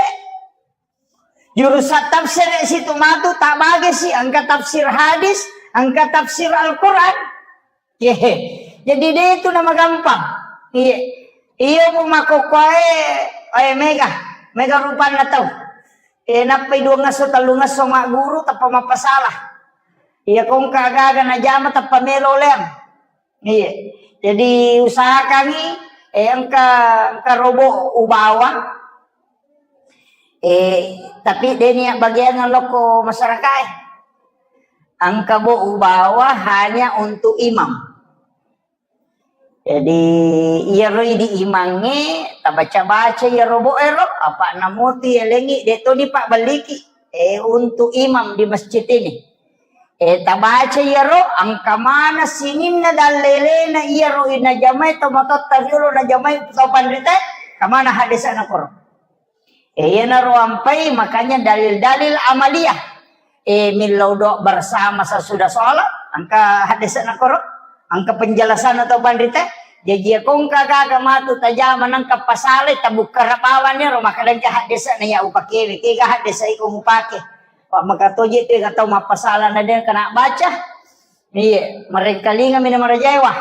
Jurusan tafsir situ matu tak bagi si, engka tafsir hadis, engka tafsir Al-Quran. Ye. Jadi de itu nama gampang. Iya. Iya, bu, makkokkoe, eh, mega. Mega rupanna tau. Eh, nappai dua ngesso, tellu ngesso magguru, tappa mappasala. Iya, kongka aga-aga najama, tappa melo leang. Iya. Jadi usahakangi, eh, engka, engka robo ubawa. Eh, tapi de nia bagian lokko masyarakat, eh. Engka bo ubawa hanya untuk imam. Jadi, iyaro idi imangnge, tabaca-baca iyaro bo ero, apa namutu yalengi, de toni pabbelliki, eh, untuk imam di masjid ini. Eh, tabaca iyaro, engka mana sininna dallelena iyaro inajamai to matotta riolo najamai to panrita, kamana hadisana koro. Eh, iyanaro ampai, makanya dalil-dalil amaliyah. Eh, millau doa bersama sesudah sholat, engka hadisna koro, engka penjelasan atau panrita. Jaji, iya ko engka gaga matu tajama nengka pasalai, tabukkara bawanni ro, maka dengka haddesa na iya upakewe, kega haddesa iko mupake. Pak maka toje tu ega tau mappasala na dengka na baca. Iya, marengkalinga mi na marajaewa.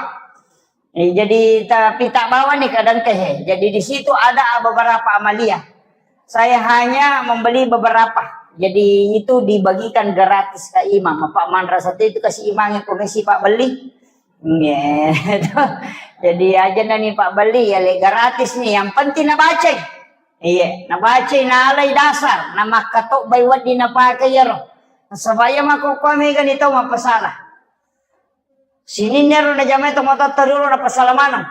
Eh, jadi tapi tak bawa nih kadang teh. Jadi di situ ada beberapa amalia. Saya hanya membeli beberapa. Jadi itu dibagikan gratis ke imam. Pak manrasa itu kasih imamnya komisi Pak beli. Iya. Jadi aja nani Pak beli ya le gratis nih. Yang penting na baca. Iya, na baca na alai dasar, na makkato bai wedding na pakai yaro. Sebaya mako kami kan itu mappasala. Sininna ro najamai tomatoatta riolo napasala maneng.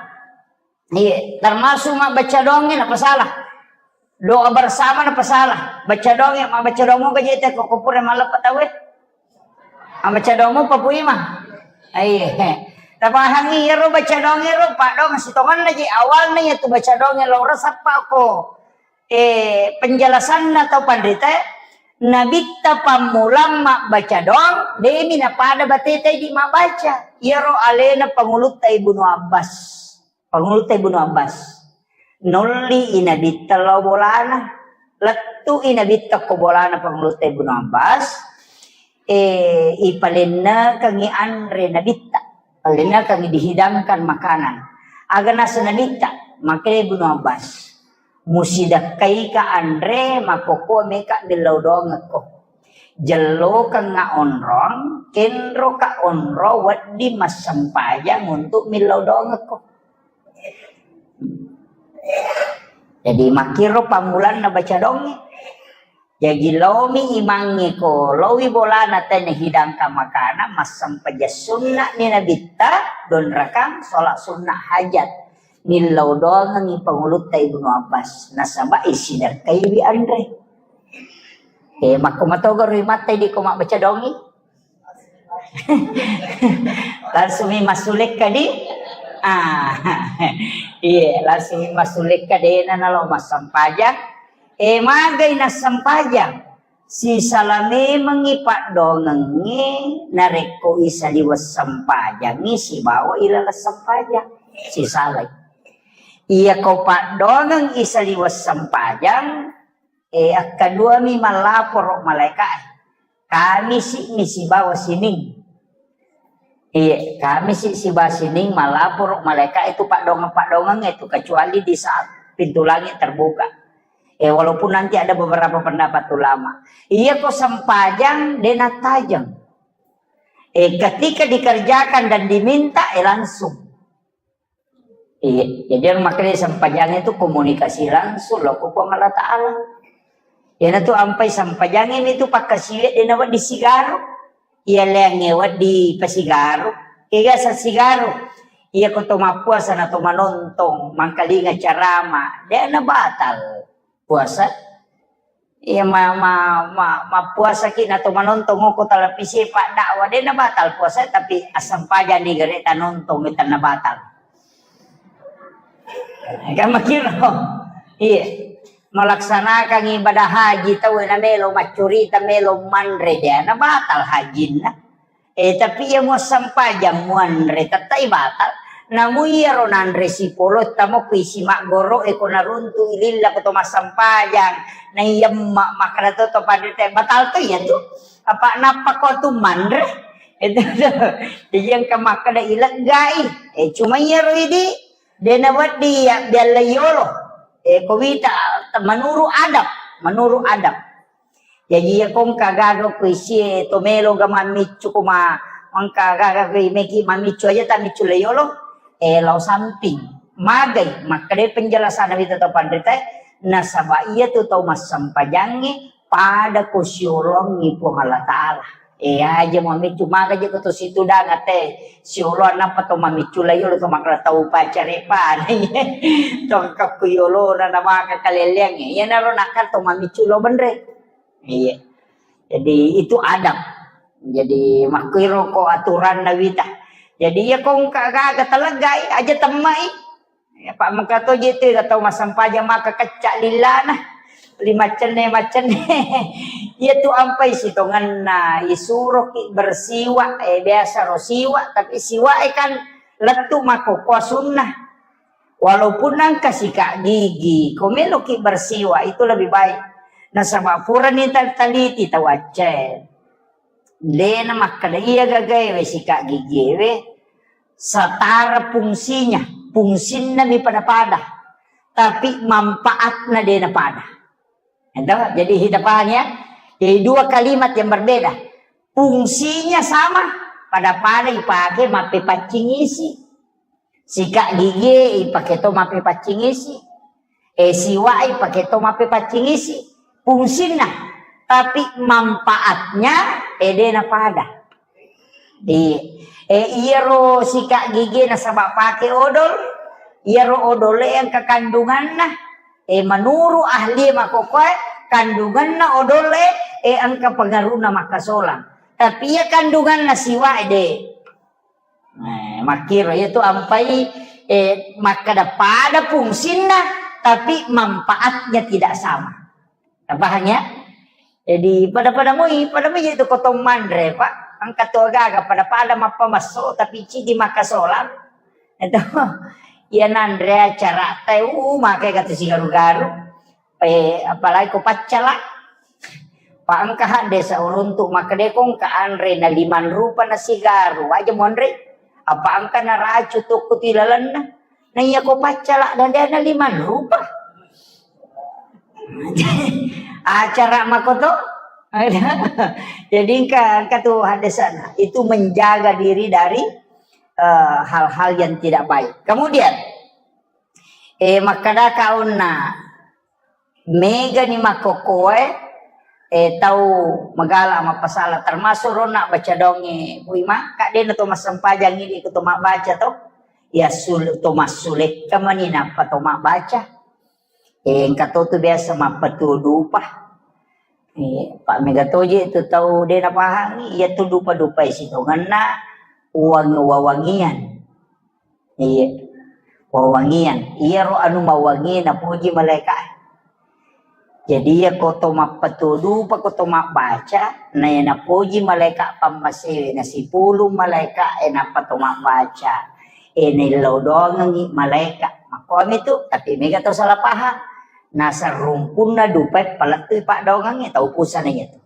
Iya, termasuk mabbaca doangnge napasala. Doa bersama napasala. Baca doangnge, mabbaca doang moga jete ko, ko pura malleppa tauwe. Mabbaca doang mopa Pu Imang. Iya. Tapahangi iyaro baca doangnge ro, paddoang sitongenna ji awalna iya tu baca doangnge lao resappa ko. Eh, penjelasanna tau panrita, Nabitta pammulang mabbaca doang, demi napada bateta idi mabbaca. Iyaro alena pangulutta Ibnu Abbas. Pangulutta Ibnu Abbas. Nolli i Nabitta lao bolana. Lettu i Nabitta ko bolana pangulutta Ibnu Abbas. Eh, ipalennekengi anre Nabitta. Palennekengi dihidangkan makanan. Aga nasa Nabitta, makkedai Ibnu Abbas. Musidakkaika anre, makkokko meka millau doangekko. Jellokengnga onrong, kenroka onrong wedding massempajang untuk millau doangekko. Jadi makkiro pammulanna baca doangnge. Jaji laomi imangnge ko, laowi bolana tena hidangkan makanan, massempajang sunna ni Nabitta, donrakang, sholat sunna hajat. Nillau doangengngi pangulutta Ibnu Abbas, nasaba isidakkaiwi anre. Eh, makko matoga rui matta idi ko mabbaca doangngi. Langsung mi massulekka di. Ah. Iya, langsung mi massulekka dena nalo massempajang. Eh, magai nassempajang. Sisala memengngi paddoangengnge narekko isaliweng sempajangngi sibawa ilaleng sempajang. Sisalai. Iya ko paddoangeng isaliweng sempajang, eh, akkaduami mallaporo malaeka'e. Kamisi'mi sibawa sining. Iya, Kamisi sibawa sining malaporo malaeka itu paddoangeng-paddoangeng itu, kecuali di saat pintu langit terbuka. Eh, walaupun nanti ada beberapa pendapat ulama. Iya ko sempajang dena tajeng. Eh, ketika dikerjakan dan diminta, eh, langsung. Iya, jadi yang makanya sempajangnge itu komunikasi langsung lo ko Puang Allah Ta'ala. Iyanatu ampai sempajangnge itu pakkasiwiang dena wedding sigaro. Iya leangnge wedding pasigaro. Kega sa sigaro. Iya ko to mappuasa na to manontong, mangkalinga carama, dena batal puasa. Iya, ma-, ma-, ma-, mappuasaki na to manontong ko televisi, Pak, dakwah, de na batal puasa, tapi assempajang di gare tanontong, mi tenna batal. Kan makiro. Iya. Melaksanakan ibadah haji tau na melo maccurita, melo manre, de na batal hajinna. Eh, tapi iya muassempajang muanre, tettai batal. Namu iyaro nanre sipolo, tamo ku isi maggoro, eh, ko naruntu ililla ko to massempajang. Na iya ma-, makkada to, to panrita, batal to iya tu. Apa nappa ko tu manre? Itu tu. Jadi engka makkada ileggai. Eh, cuma iyaro idi, de na wedding ya bialla yolo. Eh, ko wita, menurut adab, menurut adab. Jaji, iya ko engka gaga ko isie to melo ga mammiccu ko ma-, engka gaga ko meki mammiccu aja tammiccu le yolo, eh, lao samping. Magai, makkeda penjelasan wita to panrita, nasaba iya tu tau massempajangnge pada ko siolongi Puang Allah Ta'ala. Eh, aja mammiccu, maga je ko to situ danga te siolo nappa to mammiccu le yolo to makkeda tau pacare pa. To kakku yolo na, na maka kaleleangnge. Iya naro nakka to mammiccu lo benre. Iya. Jadi itu adab. Jadi makkiro ko aturanna wita. Jadi iya ko engka gaga taleggai aja temmai. Ya, Pak, mengka to je tu tau massempajang maka kecca lillana. Lima cenne, macenne. Iya tu ampai sitongenna isuroki bersiwak, eh, biasa ro siwak, tapi siwak, eh, kan lettu mako kuasunna. Walaupun engka sikat gigi, ko meloki bersiwak itu lebih baik. Nasaba purani tal-, taliti tau Aceh. Dena makkeda iya gagaewe sikat gigiewe setara fungsinya, fungsinna mi pada-pada, tapi manfaatna dena pada. Itu, jadi kita paham ya. Jadi dua kalimat yang berbeda. Fungsinya sama, pada-pada ipake mappepaccing isi. Sikat gigi ipake to mappepaccing isi. Eh, siwak ipake to mappepaccing isi. Fungsinna, tapi manfaatnya, eh, dena pada. Iya. Eh, iyaro sikat gigi nasaba pake odol, iyaro odol e engka kandunganna. Eh, menurut ahli makkokkoe, kandunganna odol e, eh, engka pengaruhna makkasolang. Tapi iya kandunganna siwak e de. Eh, makkiro iya tu ampai, eh, makkeda pada fungsinna, tapi manfaatnya tidak sama. Paham ya? Jadi pada-pada moi, pada moi itu ko to manre, Pak. Engka to gaga pada-pada mappamesso tapi cidi makkasolang. Itu iya nanre acara teh, uh, make kata sigaru-garu. Eh, apalagi ko paccala. Pak engka hadde sa uruntu makkeda ko engka anre na limang rupa na sigaru, aja monre. Apa engka na racu tokko ti lalenna. Na iya ko paccala dan dia na limang rupa. Acara makoto. Jadi engka, engka tu hadesana. Itu menjaga diri dari, eh, hal-hal yang tidak baik. Kemudian, eh, makkadaka onna, megani makkokkoe, eh, tau magala mappasala, termasuk ronna baca donge, Bu Ima, kak dena to massempajang ini ko to mabbaca to. Ya sul-, to massulekka mani nappa to mabbaca. Eh, engka to tu biasa mappatuo dupa. Eh, pa mega toje tu tau de napahangi, iya tu dupa-dupa sitongenna uwang-, wawangian. Iya. Wawangian. Iyaro anu mawangi napuji malaika. Jadi iya ko to mappatuo dupa, ko to mabbaca, na iya napuji malaika pammasewe, na sipulung malaika e nappa to mabbaca. E naillau doangengngi malaika. Makkuami tu, tapi mega tau salah paham. Nasarrumpunna dupae palettui paddoangengnge tau pusana iya tu.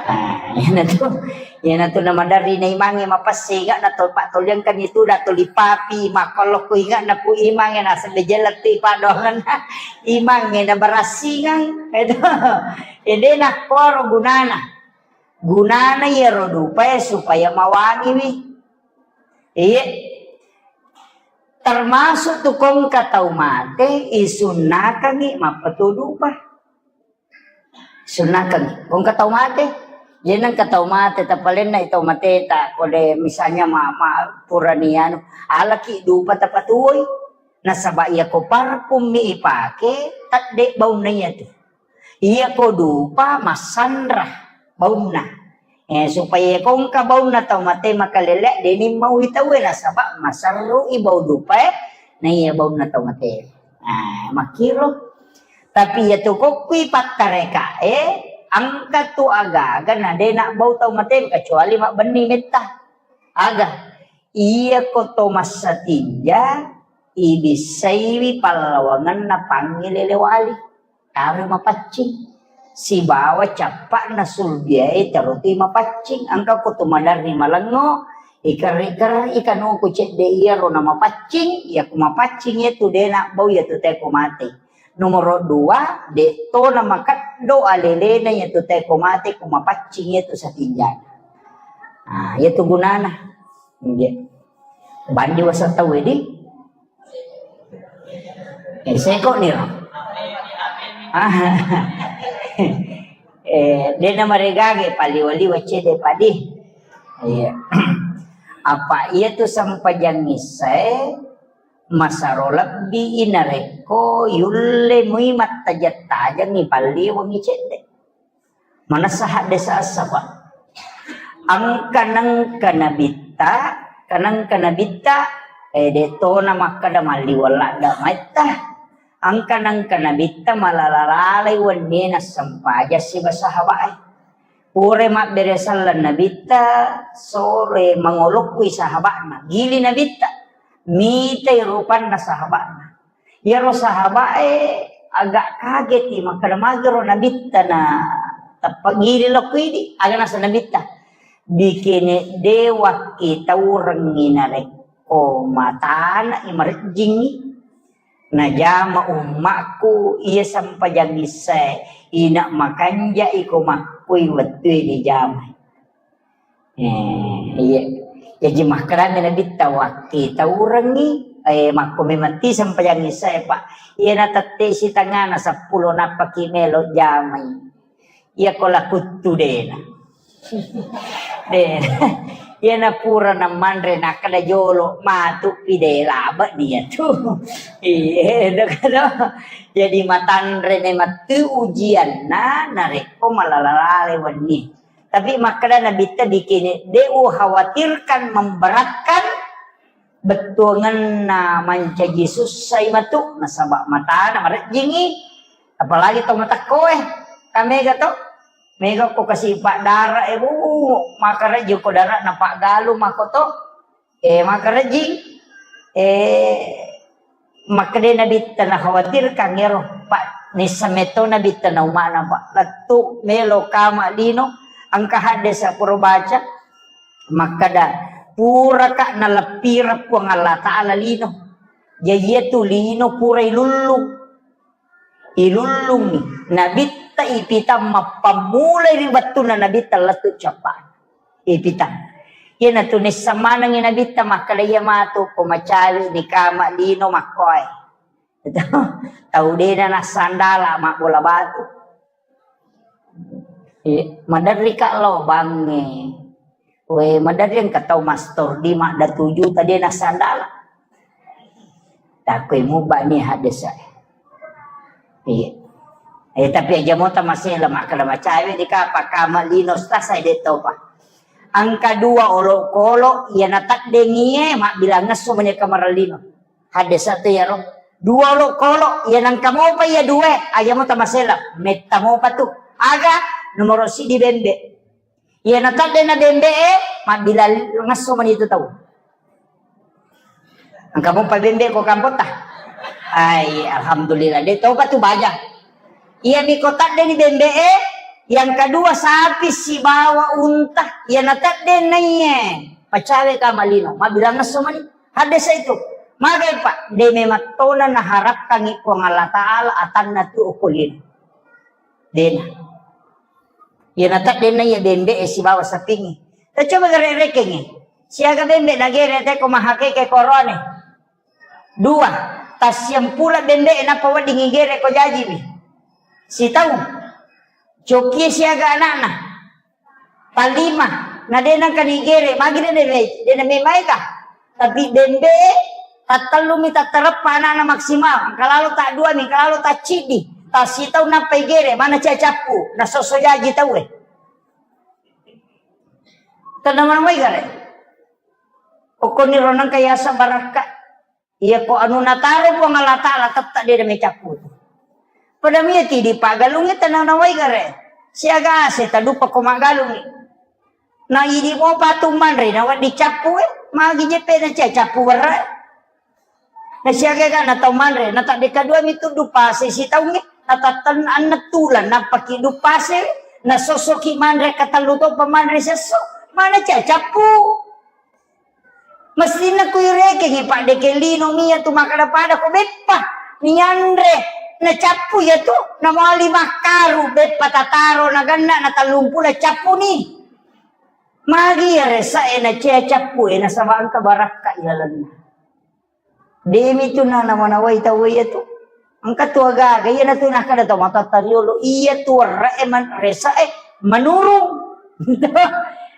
Ah, iyanatu, iyanatu namaderri na imangnge mapessingaq na to pattoliangkan itu da tuli papi makkollo ku ingaq na ku imangnge naseng de jella tu paddoangenna imangnge na barassingang. Itu. Ede nakkoro gunana. Gunana iyaro dupae supaya mawangiwi. Iye. Termasuk tu ko engka tau mate, isunnakangngi mappatuo dupa. Sunnakeng. Ko engka tau mate. Jadi engka tau mate, tapalenna i tau mateta, ko de misalnya ma, ma, purani anu, alaki dupa tapatuoi. Nasaba iya ko parfum mi ipake, tedde baunna iya tu. Iya ko dupa massanra baunna. Eh, supaya ko engka baunna tau mate makalele, deni mau i tauwe nasaba maserru i bau dupae, na iya baunna tau mate. Nah, makkiro. Tapi iya tu kokkui pattarekae, engka tu aga-aga na de nabbau tau mate kecuali mabbenni metta. Aga? Iya ko to massatinja, ibissaiwi pallawangenna pangngilele wali. Taro mapaccing. Sibawa cappa'na sulbiae tarotui mapaccing. Engka ko tu maderri malengngo, ikerri-kerri kanuku cedde iyaro na mapaccing, iya ku mapaccing iya tu de nabbau iya tu teko mate. Nomoro dua, de to na makeddo alelena iya tu teko mate ku mapaccing iya tu satinjana. Ah, iya tu gunana. Iya. Bandi wasa tau di. Eh, seko niro. Ah. Eh, dena maregage paliwa-liwa cede padi. Iya. Apa iya tu sempajang issae masaro lebbi narekko yulle mui mattajeng-tajengi palliwangi cedde. Manessa haddesa essa, Pak. Engka nengka nabitta, kanengka nabitta, eh, de tona makkeda malliweng ladde maitta. Engka nengka nabitta malala-lalai wennie nassempajang siba sahabae. Pura mabbere selleng nabitta, sore mangolokkui sahaba'na. Gili nabitta. Mitai rupanna sahaba'na. Iyaro sahaba'e agak kageti, makkeda, "Magero Nabitta na tappa gili lokko idi?" Aga nasa Nabitta, "Bikene de wakkitaurengngi narekko matana'i marejjingngi. Najama ummakku iya sempajang issae, ina makanjai ko makkui wettue dijamai." Eh, iya. Jaji makkedami Nabitta, "Wakkitaurengngi, eh, makko memang ti sempajang issae, Pak. Iya natette sitangana seppulo nappaki melo jamai. Iya ko lakuttu dena." De. Iya napura namanre nakkeda jolo matu pi de labe dia tu. Iya, edo kado. Jadi matanre memang tu ujianna narekko malalale wenni. Tapi makkeda Nabitta, "Bikene de ukhawatirkan memberatkan bettuangenna mancaji sussai matu, nasaba matana marejjingi, apalagi to matekkoe, kamega to, mega ko kasi paddara e, bu, makarejji ko dara na paggalu mako to." Eh, makarejjing, eh, makkeda Nabitta nakhawatirkan ero, Pak, nissa metto Nabitta na umana, Pak, lettu melo kama lino, engka haddesa pura baca, makkeda, "Puraka naleppireng Puang Allah Ta'ala lino." Jaji iyatu lino pura ilullung. Ilullungi Nabitta ipitang mappammulai ri wettunna Nabitta lettu cappa. Ipitang. Iyanatu nisseng manengngi Nabitta makkeda, "Iya matu ko macawe ni kama lino makkoe." Tau dena nassandala mabbola batu. Eh, maderri ka lo bangnge. We, maderri engka tau mastor di madda tuju tadi nassandala. Takoi mubani hadesa. Iya. Eh, tapi aja mota masih lemak kada macawe di kapa kama lino stasai de topa. Engka dua olokolo, iya nataddengie, mabbilang ngesso mani kamar lino. Haddesa tu iyaro. Dua olokolo, iya nengka mopa iya dua, aja mo tamasela. Metta mopa tu. Aga, nomoro sidi bembe. Iya natadde na bembe e, mabbilang ngesso mani tu tau. Engka mopa bembe ko kampota. Ai, alhamdulillah. De topa tu baja. Iya mi ko tadde ni bembe e, yang kedua sapi sibawa unta. Iya natadde na iye. Pacawe ka malino, mabbilang ngesso mani. Haddesa itu. Magai, Pak, de memattona naharapkangi Puang Allah Ta'ala atanna tu okolino. Dena. Iya nataddenna iya bembe e sibawa sapingi. Tacoba gare rekengi. Siaga bembe nagere teko mahakeke korone. Dua, tassiampula bembe e nappa wedding igere ko jajiwi. Sitau. Cokie siaga anakna. Tallima, na de nengka nigere, magi de, de, de na memaega. Tapi bembe e, tattellumi tattareppa anakna maksimal, engka lalo taddua mi, engka lalo tacciddi, tassitau nappa igere, mana cia cappu, na sosso jaji tau e. Tenna mana mai gare. Okkoniro nengka yasa barakka. Iya ko anu nataro Puang Allah Ta'ala tetta de mecappu tu. Pada mia tidi pagalungi tenang nawai gare. Siaga ase tadupa ko magalungi. Na idi mo patu manre na waddi cappu e. Magi jepe na cia cappu werra. Na siaga ga na tau manre. Na tadde kadua mi tuddu pase sitaungi. Na tatten anne tulan. Na paki du pase. Na sosoki manre katellu to pa manre sesso. Mana cia cappu. Mestinna kuirekengi paddeke lino mia tu makkada-pada ko beppa nianre nacappu iya tu namali makkaru beppa tataro naganna na tallumpulo cappu ni. Magi iya resa e na cea cappu e nasaba engka barakka ilalenna. Demi tu na namanawai tau iya tu. Engka tu agaga, iyanatu nakkeda tau matoatta riolo, iyatu werre'e man-, rese'e manurung.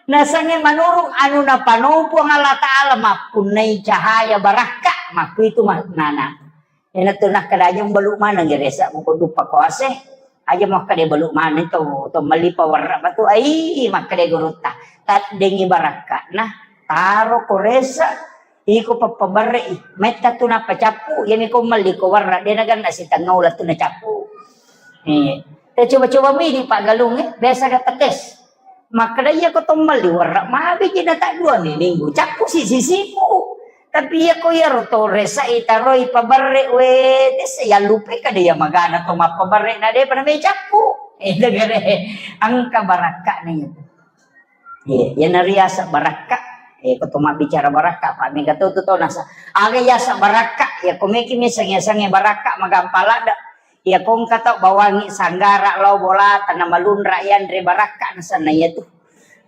Nasengnge manurung anu napano Puang Allah Ta'ala mappunnai cahaya barakka, makkuitu maknana. Iyanatu nakkeda aja mbalu maneng rese muko duppa koase, aja makkeda balu maneng to, to melli pawerre batu, ai makkeda gurutta, taddengi barakka'na, taro ko rese, Iko pappabarre'i, metta tu nappa cappu, iyami ko melli ko warra, de naganna sitengnga uleng tu nacappu. Eh, te coba-coba mi di paggalung, eh, biasa ga tetes. Makkeda iya ko to melli warra, magi ji na taddua mi minggu, cappu si sisiku. Tapi iya ko iyaro to resa itaroi paberre we, desa yallupai kada iya magana to mappaberre na depa na mecappu. Eh, degere. Engka barakka'na iya. Iya, iya nariasa barakka. Eh, ko to mabbicara barakka, pa mega to tu to nasa. Aga yasa barakka, ya ko meki miseng yasange barakka magampa ladda. Iya ko engka tau bawangi sanggara lao bolata na malunra yanre barakka nasanna iya tu.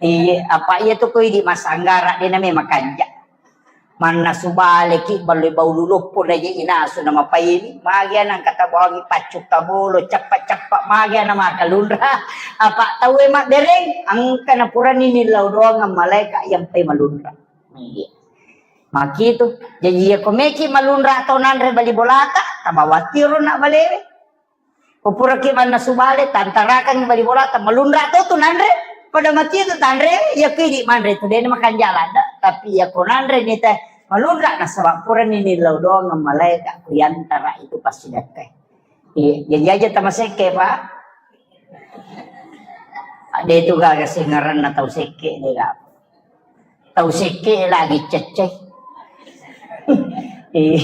Iya, apa iya tu ko idi masanggara de na me makanja. Mannasu baleki ballo bau luloppo na je inasu na mapaini. Magi ana engka tau bawangi paccu kabolo cappa-cappa magi ana makalunra. Apa tau e mabbereng engka na purani nillau doang malaika yang pe malunra. Iya. Makitu. Jaji iya ko meki malunra tau nanre bali bolata, tabawatiro na balewe. Ko puraki mannasu bale, tantarakangngi bali bolata, malunra to tu nanre, pada mati tu tanre, iya ko idi manre tu, dena makanja ladda, tapi iya ko nanre ni teh, malunra nasaba purani nillau doang malaika ku yantara itu passidakkai. Iya, jadi aja tamasekke, Pak. Ada itu gaga sengaranna tau sekke, dega. Tau sekke lagi cecce. Iya.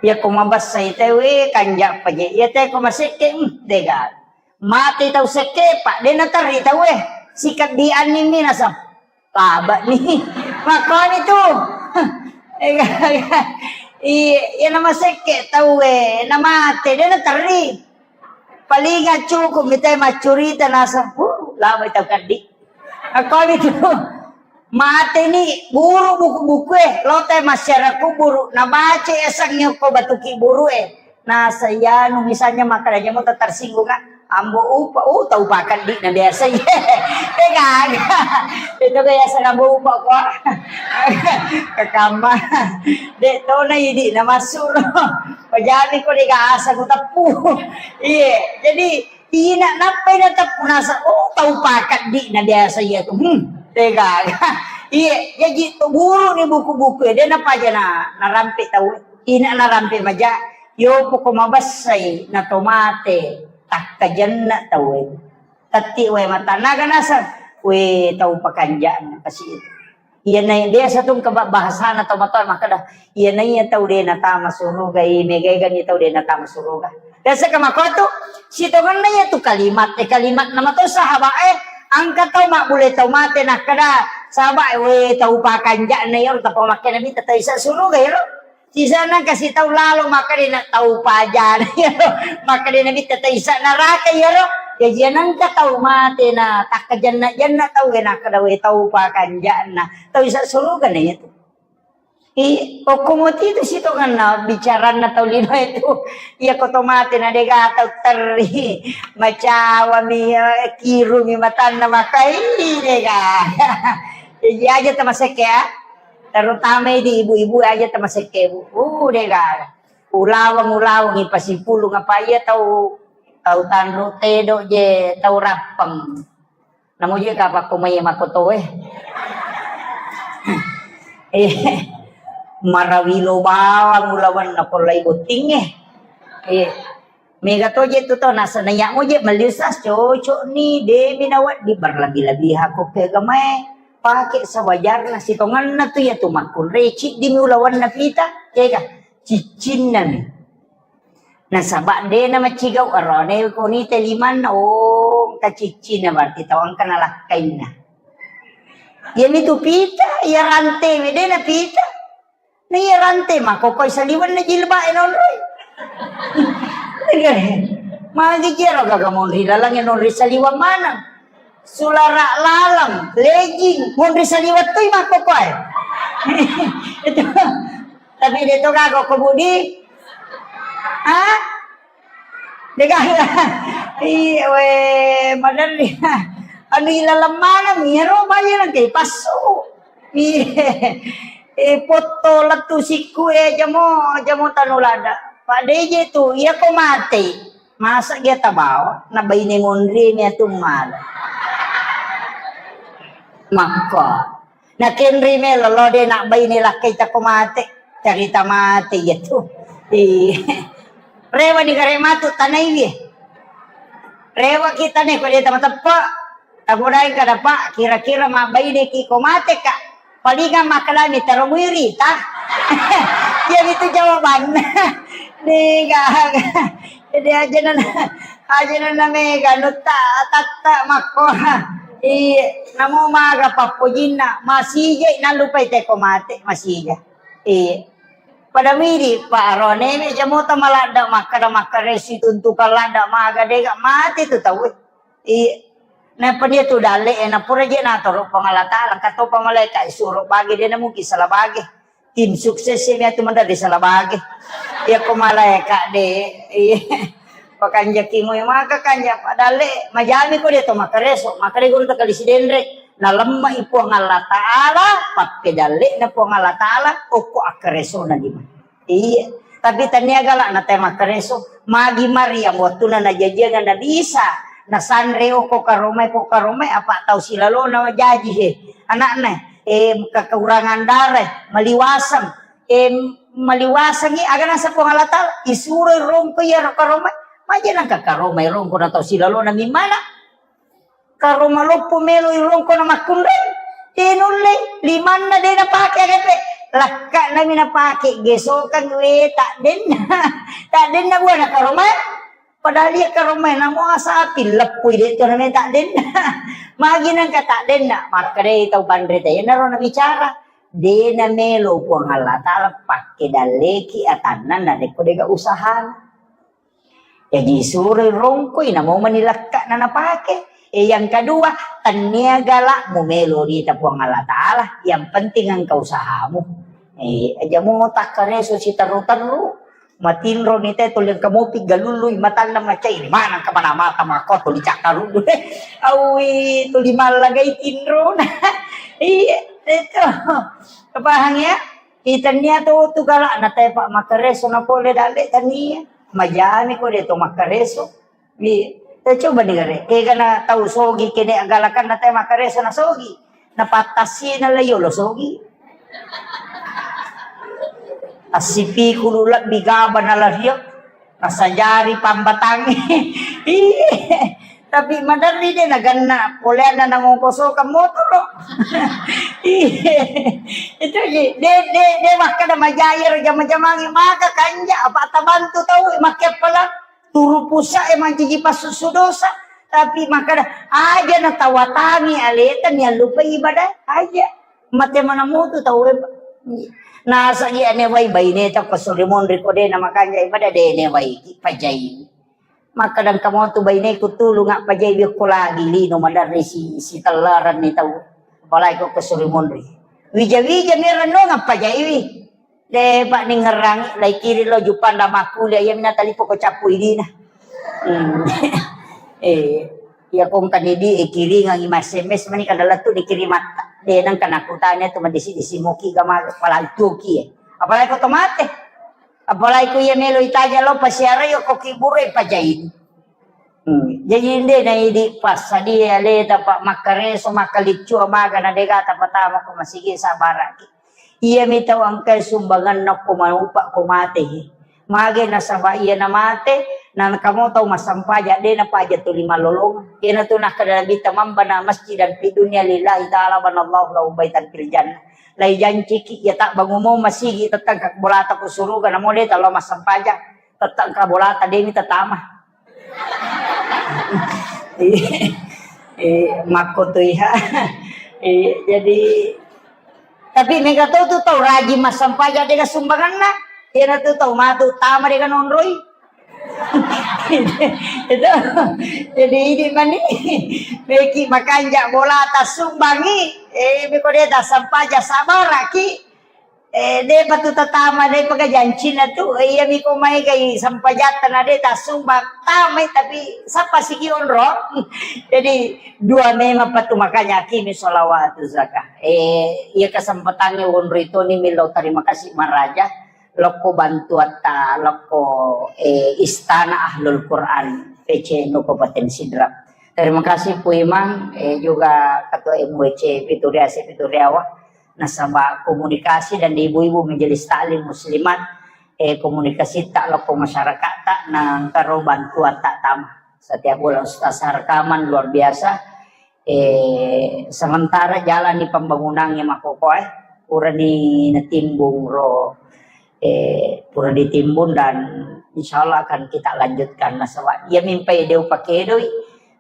Iya, ko mabessai tau e, kanja paje. Iya, te ko masekke, hmm, dega. Mate tau sekke, Pak, de naterri tau e. Sikaddi anning ni nasab. Tabani. Makkoni tu. Iya, iya, iya, namasekke tau e, namate, de naterri. Paling cukup mitai maccurita nasab. Uh, lama tau kaddi. Makkoni tu. Mateni guru buku-buku e, lotai masyarakat kuburu, nabaca yasengnge ko batu kiburu e. Nasa iyanu misalnya makkeda jamo tersinggung kan, ambo upa, uh, tau pakaddi na biasa iya. Eh, gaga. Itu biasa ambo upa ko. Kekama. De tona idi na masuro. Pajani ko de gasa ku teppu. Iya, jadi ina nappai na teppu nasa, oh, tau pakaddi na biasa iya tu. Hmm, de gaga. Iya, jaji to guru ni buku-buku e, de napaja na, narampe tau. Ina narampe maja, yo poko mabessai na to mate, takkajenna tau e. Tetti we matannaga naseng, we tau pakanja'na kasi. Iyana biasa tu engka ba-, bahasana tau matoa makkeda, iyana iya tau de natama suruga, i megaegani tau de natama suruga. Biasa ka makotu, sitongenna iya tu kalimat, eh, kalimat nama tu sahabat e, engka tau mabbule tau mate nakkeda, sahabat e, we tau pakanja'na iyaro tapa makkeda mita tau isa suruga iyaro. Sisana kasi tau lalo makkeda na tau pajana iyaro, makkeda na mitta tau isa naraka iyaro. Jaji anengka tau mate na takkajenna-jenna tau e nakkeda we tau pakanja'na, tau isa suruga na iyatu. I, okko moti tu sitongenna bicaranna tau lino itu. Iya ko to mate na dega tau terri, macawami, eh, kirumi matanna makai dega. Jaji aja tamasekke ya. Terutama di ibu-ibu aja tamasekke, Bu. Uh, de gaga. Ulaweng, ulaweng ipasipulung apa iya tau, tau tanru tedo je, tau rappeng. Namo je kapakko mai makoto e. Eh, marawilo bawang ulawenna pollai botting e. Eh, Mega to je tu to, nasaba iya mo je melli usas cocok ni, de mi nawedding berlebih-lebihan ko ke agamae. Pake sewajarna sitongenna tu iya tu makkunrai ciddi mi ulawenna pita, ega, ciccinna mi. Nasaba de na macigau arone ko ni te limanna, oh, ka ciccinna berarti tau engka nalakkainna. Iya mi tu pita, iya rante mi de na pita. Na iya rante makkokoi saliwenna jilbab e nonroi. Magi jero gaga monri laleng e nonri saliweng maneng. Sulara laleng, legging, monri saliweng toi makkokoi. Itu. Tapi de to gaga ko Budi. Hah? Dega. Iya, we, maderri. Anu ilaleng maneng, iyaro bayar engka ipassu. Iya. Eh, potto lettu sikku e jamo, jamo tanu lada. Pak D J tu, iya ko mate. Masa dia tabawa, na baine monri ni atu mala. Makko. Nakenri melo lo de na baine lakkai tako mate. Carita mate iya tu. Iya. Rewa ni gare matu tanai wie. Rewa kita ne ko de tama teppe. Tagodai kada Pak, kira-kira mabbaine ki ko mate ka. Palingang makkedami, "Tero muirita." Iyamitu jawabanna. Niga. Jadi aja nana, aja nana mega nutta tatta makko. Iya, namo maga pappojinna, masija nallupai teko mate, masija. Iya. Pada midi, Pak, arone me jamota maladda makkada makkaresu tuntukan ladda maga dega mate tu tau. Iya. Nappa dia tu dalle e, napura je natoro Puang Allah Taala, katopa malaika suro bage de na mungkin salah bage. Tim sukses e miatu mandari salah bage. Iya ko malaika de. Iya. Pakanjaki mu maka kanja padalle majami ko de to makkareso, maka de guru takali sidenre. Nalemma i Puang Allah Taala, pappedalle na Puang Allah Taala, okko akkareso na lima. Iya, tapi tania gala na te makkareso. Magi Maryam wattuna najajianga Nabi Isa, nasanre okko karomai, ko karomai apa tau silalona jaji he. Anakna, eh, kekurangan darah, maliwasang, eh, maliwasangi aga nasa Puang Allah Taala, isuro rongko iya karomai. Maja nangka karomai rongko na tau silalona mimmana. Karo maloppo melo irongko na makkunrai, de nulle, limanna de napake agape, lakka'nami napake gesokang we ta'denna, ta'denna buana karomai, padahal iya karomai namo asapi leppui de to namanya ta'denna, magi nangka ta'denna, makkedai tau panre te, iyanaro nabicara, de namelo Puang Allah Taala pakke dalleki atanna narekko dega usahana. Jaji suroi rongkoi, namo mani lekka'na napake. E, yang kedua, tania gala mumelo rita Puang Allah Taala, yang penting engka usahamu. E, aja mo takkareso siterru-terru, matinro ni te tuli engka mopi galului matanna macai, mana engka mana mata mako tuli cakkaruddu. Awi tuli mallagai tinro. Iya, itu. Paham ya? Itania to tu gala na tepa makkareso na pole dalle tania. Majami ko de to makkareso. Iya. Te coba ni gare. Kega na tau sogi kene agalakan na te makkareso na sogi. Na pattasi na la yolo sogi. Assipikulu lebbi gaba na la rio. Nasajari pambatangi. Iya. Tapi maderri de naganna poleanna nangongkosokang motoro. Iya. Itu ji. De, de, de makkada majai ero jama-jamangi maka kanja apa tabantu tau makke pala turu pusa e mancaji passusu dosa. Tapi makkada aja natawatangi aleta niallupai ibadah aja. Mate mana mutu tau e. Nasagi ane wai baine ta ko suri monri ko de na makanja ibadah de ne wai pajai. Makkadang kamotu baineku tulung appajai biokko lagi lino maderri si, si tellaranni tau. Apalagi ko kesuri monri. Wija-wija mi renno ngappajaiwi. De pak ni ngerangi lai kiri lo jupang da makkuli iya mina talipo ko cappu idina. Hmm. Eh, iya kong kan idi e kiringangi mas S M S mani kada lettu dikirimatta. De nang kana kutanya tu madisi-disi moki gama palantuki e. Apalagi ko tomate. Apalagi ku iya melo itaja lo pasiara yo ko kiburu e pajaini. Hmm. Jaji inde na idi passadie aleta pak makkareso makkaliccu amaga na dega tapatama ko masigi sabaraki. Iya mi tau angkai sumbangan nakko maupa ko mate. Mage nasaba iya na mate na kamo tau massampaja de na paja tuli malolong. Kena tu nakkada Nabi tamamba na masjid dan fi dunia lillahi ta'ala banallahu lahu baitan fil jannah. Lai janciki iya tak bangumo masigi tetang bolata ko suruga namo de talo massampaja. Tette engka bolata demi tatama. Eh, makko tu iha. Eh, jadi tapi mega to tu tau rajin massampaja dega sumbanganna. Iyana tu tau matu tama dega nonroi. Itu. Jadi ini mani meki makanja bolata sumbangi. Eh, meko de ta sampaja sabaraki. Eh, de patu tatama de pega jancina tu, eh, iya miko mai gai sampajatta na de tasumba tamai tapi sapa sigi onro. Jadi dua memang patu makanya akimi sholawatu zakah. Eh, iya kesempatannya onro itu ni milo terima kasih maraja. Lokko bantuatta, lokko, eh, istana Ahlul Quran P C N U Kabupaten Sidrap. Terima kasih Pu Imang, eh, juga Ketua M W C Pituriase Pituriawa. Nasaba komunikasi dan ibu-ibu majelis taklim muslimat, eh, komunikasi tak lokko masyarakat tak nangkaro bantuan tak tama. Setiap bulan Ustaz rekaman luar biasa. Eh, sementara jalani pembangunannya makkokkoe, purani natimbung ro, eh, pura ditimbun dan insya Allah akan kita lanjutkan. Nasaba iya mimpai deu pakedoi,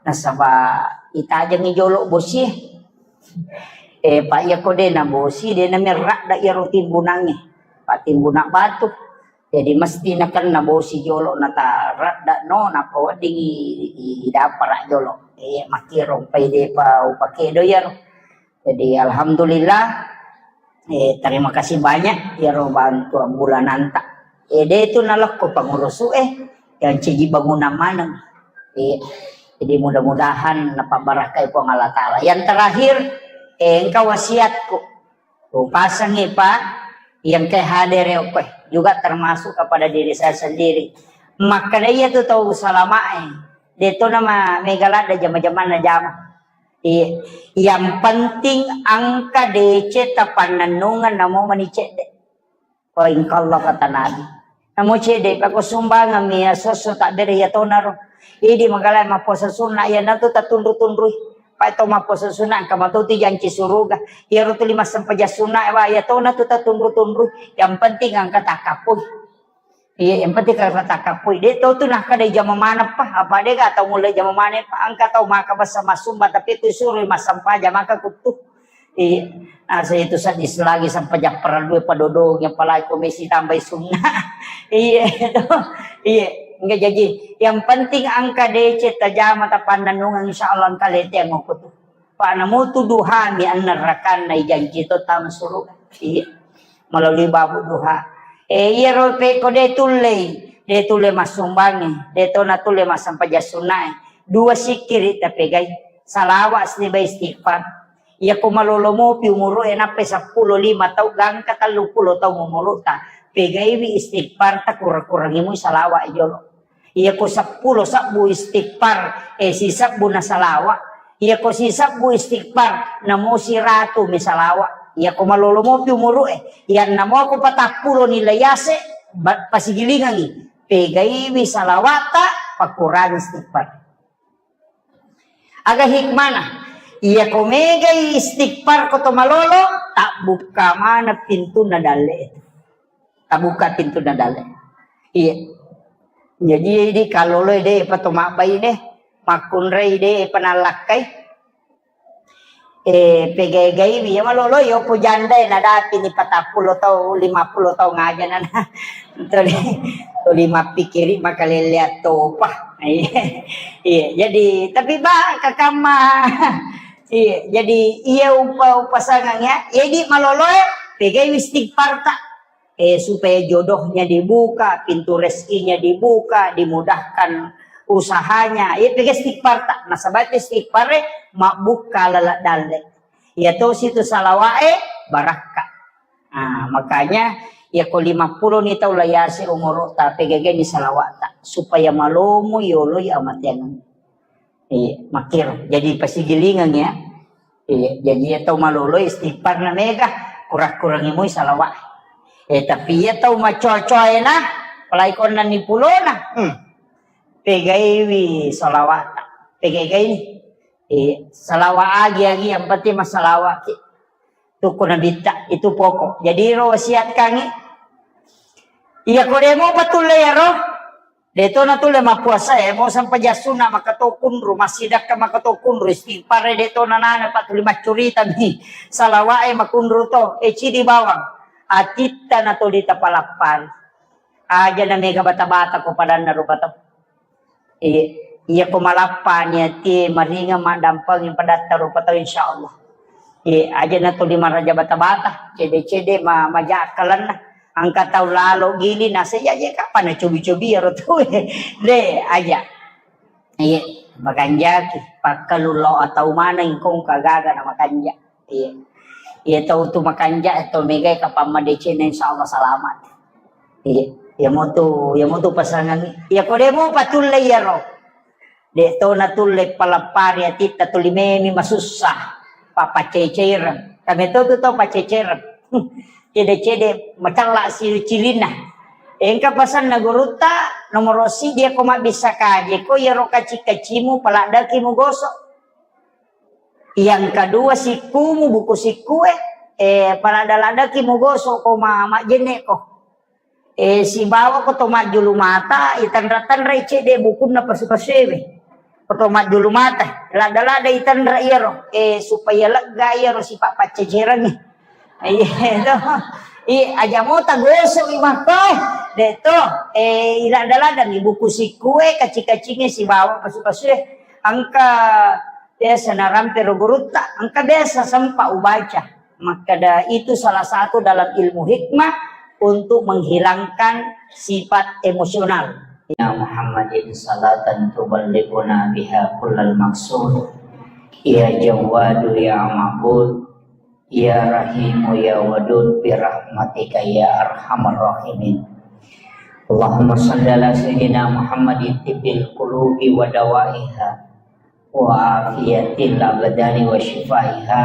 nasaba itajengi jolo bosi. Eh, pak iya ko de na bosi, de na merada iyaro timbunangnge. Pak timbuna batu. Jadi mesti nakenna bosi jolo nataradda no, nappa wedding i, i, idapara jolo. Eh, makkiro mpai depa upakedo iyaro. Jadi alhamdulillah, eh, terima kasih banyak iyaro bantuan bulananta. Eh, de tu nalekko pangurusuk, eh, yang ciji bangunan maneng. Eh, jadi mudah-mudahan napabarakai Puang Allah Ta'ala. Yang terakhir, eh, engka wasiatku. Upasangi, Pak, yang ke hadere okkoe juga termasuk kepada diri saya sendiri. Makkeda iya tu tau salamae, de to nama mega ladda jama-jamanna jama. Iya. Yang penting angka D C tapannennungeng namo mani cedde. Ko engka Allah kata Nabi. Namo cedde, pako sumbangeng mi asosso tabbere iya tonaro. Idi magala mappuasa sunna, iya natu tatunru-tunrui. Pak to mappuasa sunna, engka matu tu janci suruga. Iyaro tu lima sempajang sunna, wa iya tona tu tatunru-tunrui. Yang penting angka takkappui. Iya, yang penting angka takkappui. De to tu nakkeda jama maneng, Pak. Apa de ga tau mulle jama maneng, Pak. Angka tau maka basa masumba, tapi tu suru massempajang maka kuttu. Iya. Asa itu sadis lagi sampai jappara dua padodong, apalagi komisi tambahi sunna. Iya, itu. Iya. Enggak jadi. Yang penting angka D C tajama tapannennungeng, insya Allah engka lete yang ngukutu. Pak namutu duha mi annerrakanna ijanji to tama suruga. Iya. Melalui babu duha. Eh, iya ro peko de tullei. De tulle massumbangi. De tona tulle massempajang sunnae. Dua sikiri tapegai. Salawa sibawa istighfar. Iyako malolo mopi umuru'e nappai seppulo lima tau gangka telluppulo tau umuru'ta, pegaiwi istighfarta, kurang-kurangi mui salawa jolo. Iyako seppulo sebbu istighfar, eh, sisebbu na salawa. Iyako sisebbu istighfar, namo siratu mi salawa. Iyako malolo mopi umuru'e, yang namo ko patappulo nilai ase, ba-, pasigilingangi, pegaiwi salawata, pakurangi istighfar. Aga hikmana? Iyako megai istighfar ko to malolo, tabbukka maneng pintunna dalle. Tabbukka pintunna dalle. Iya. Jadi idi kalolo de pa to mabbai de, makkunrai de pa nallakkai. Eh, pegai-gaiwi ya malolo yo ko jandai nadapi ni patappulo tau, lima puluh tau ngaja nana. Tuli, tuli mappikiri makalelleang topa. Iya, iya, jadi, tapi ba, kakamma. Iya, jadi, iya, upa, upasangang ya. Jadi, maloloe, pegaiwi istighfarta. Eh, supaya jodohnya dibuka, pintu rezekinya dibuka, dimudahkan usahanya. Iya, pegai istighfarta. Nasaba istighfare, mabbukka laleng dalle. Iya, to situ salawae, barakka. Ah, makanya, iya ko lima puluh ni tau layase umuru'ta, pegegeni salawa'ta, supaya malomo yoloi amateangeng. Iya, makkiro. Jadi pasigilingeng ya. Iya, jadi iya tau malolo istighfar na mega, kurang-kurangi mui salawa. Eh, tapi iya tau macoa-coaena, apalagi konna ni pulona. Hmm. Pegaiwi salawa'ta. Pegai-gai ni. Iya, salawa agi-agi yang penting masalawa'ki. Tukku nabitta, itu pokok. Jadi ro wasiatkangi. Iya ko de mo patulle ya ro. De to natulle mappuasa e, mo sampajang sunna maka to kunru, massidakka maka to kunru, istighfar e de to nanana, pak tuli maccurita mi. Salawa e makunru to, e cidi bawang. Atitta na tuli tapalappari. Aja na mega bata-bata ko padanna rupa tau. Iya, iya ko malappa ni atie maringa maddampeng padatta rupa tau, insyaallah. Iya, aja na tuli maraja bata-bata, cede-cede ma-, maja akkalenna. Angka tau lalo gili nasa iya je kapan na cobi-cobi iyaro tau. De, aja. Iya, makanjaki, pakkalu lo atau mana ingkong kagaga na makanja. Iya. Iya tau tu makanja, tau megai kapang madeceng, insyaallah salamat. Iya. Iya motu, iya motu pasangan. Iya ko de mo patulle iyaro. De to natulle palappari atitta tuli memi masussa. Papaceceireng. Kami to tu tau paceceireng. Cede-cede macalla si cilinna. Engka pasanna gurutta, nomoro siddi ko mabbissa kaje ko iyaro kaci-kacimu paladdaki mugoso. Yang kedua, sikkumu, buku sikkue, eh, palada-ladaki mugoso ko ma-, majjenne ko. Eh, sibawa ko to majjulu mata, itanra-tanra i cedde bukunna pasu-pasuewe. Ko to majjulu mata, lada-lada itanra iyaro, eh, supaya lega iyaro sipa paccecerangi. Iya, to. I, aja mota gosok i makko, eh. De to, eh, ilada-ladangi buku sikkue, kaci-kacinge sibawa pasu-pasue. Engka biasa narampe ro gurutta, engka biasa sempa ubaca. Makkeda itu salah satu dalam ilmu hikmah untuk menghilangkan sifat emosional. Ya Muhammadin salatan tuballighuna biha kullal maqsud. Ya Jawwadu ya Ma'bud. Ya Rahimu ya Wadud birahmatika ya arhamar rahimin. Allahumma salli ala sayyidina Muhammadin tibbil qulubi wa dawaiha wa afiyatil abdani wa syifaiha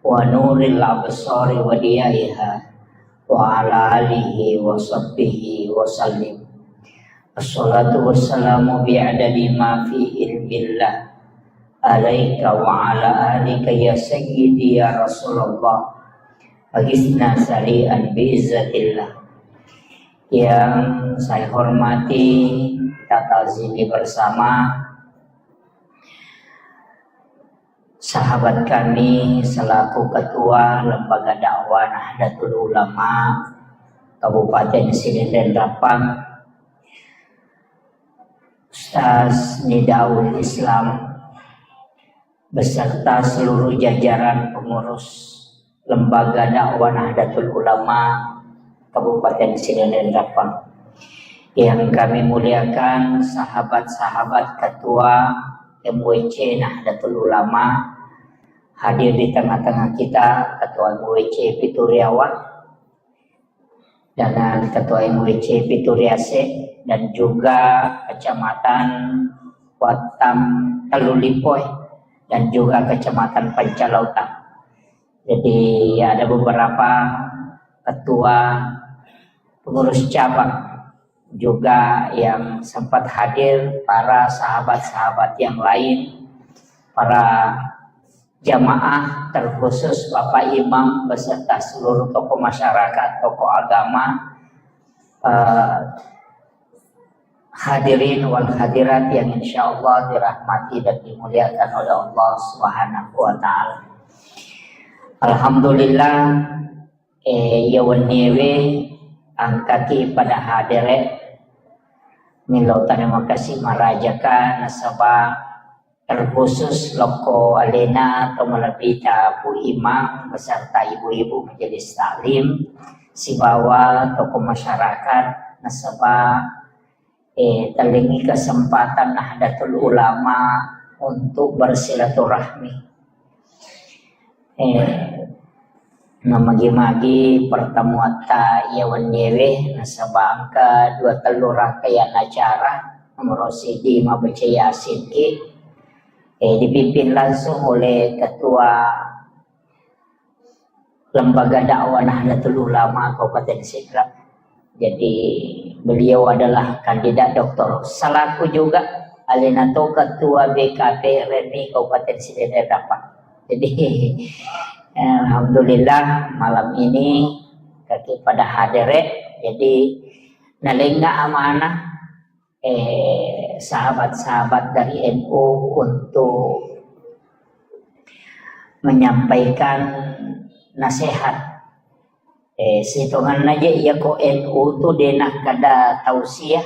wa nuril absari wa diyaiha wa ala alihi wa sahbihi wa sallim. Assalatu wassalamu bi'adadi ma fi ilmillah alaika wa ala alika ya sayyidi ya Rasulullah. Agisna sari'an bi'izzatillah. Yang saya hormati, kita ta'zimi bersama sahabat kami selaku Ketua Lembaga Dakwah Nahdlatul Ulama Kabupaten Sidenreng Rappang, Ustaz Nidaul Islam, beserta seluruh jajaran pengurus Lembaga Dakwah Nahdlatul Ulama Kabupaten Sidenreng Rappang. Yang kami muliakan sahabat-sahabat Ketua M W C Nahdlatul Ulama, hadir di tengah-tengah kita, Ketua M W C Pituriawa, dengan Ketua M W C Pituriase, dan juga Kecamatan Wattam Tellulipoe, dan juga Kecamatan Pancalautang. Jadi, ada beberapa ketua pengurus cabang juga yang sempat hadir, para sahabat-sahabat yang lain, para jamaah, terkhusus Bapak Imam beserta seluruh tokoh masyarakat, tokoh agama, eh, hadirin wal hadirat yang insya Allah dirahmati dan dimuliakan oleh Allah Subhanahu wa Ta'ala. Alhamdulillah, eh, iya wenniewe engkaki pada hadere. Millau tarima kasih marajaka nasaba terkhusus lokko alena to malebbita Pu Imam beserta ibu-ibu majelis taklim sibawa tokoh masyarakat nasaba, eh, tellingi kesempatan Nahdlatul Ulama untuk bersilaturahmi. Eh, namagi-magi pertemuatta iya wenniewe nasaba engka dua tellu rangkaian acara, nomor siji mabbaca Yasin ki, eh, dipimpin langsung oleh Ketua Lembaga Dakwah Nahdlatul Ulama Kabupaten Sidrap. Jadi, beliau adalah kandidat doktor. Selaku juga alena to Ketua B K P R M I Kabupaten Sidenreng Rappang. Jadi, eh, alhamdulillah malam ini kaki pada hadere. Jadi, nalenga amanah eh, sahabat-sahabat dari N U untuk menyampaikan nasihat. Eh, sitonganna je iya ko N U tu de nakkeda tausiah,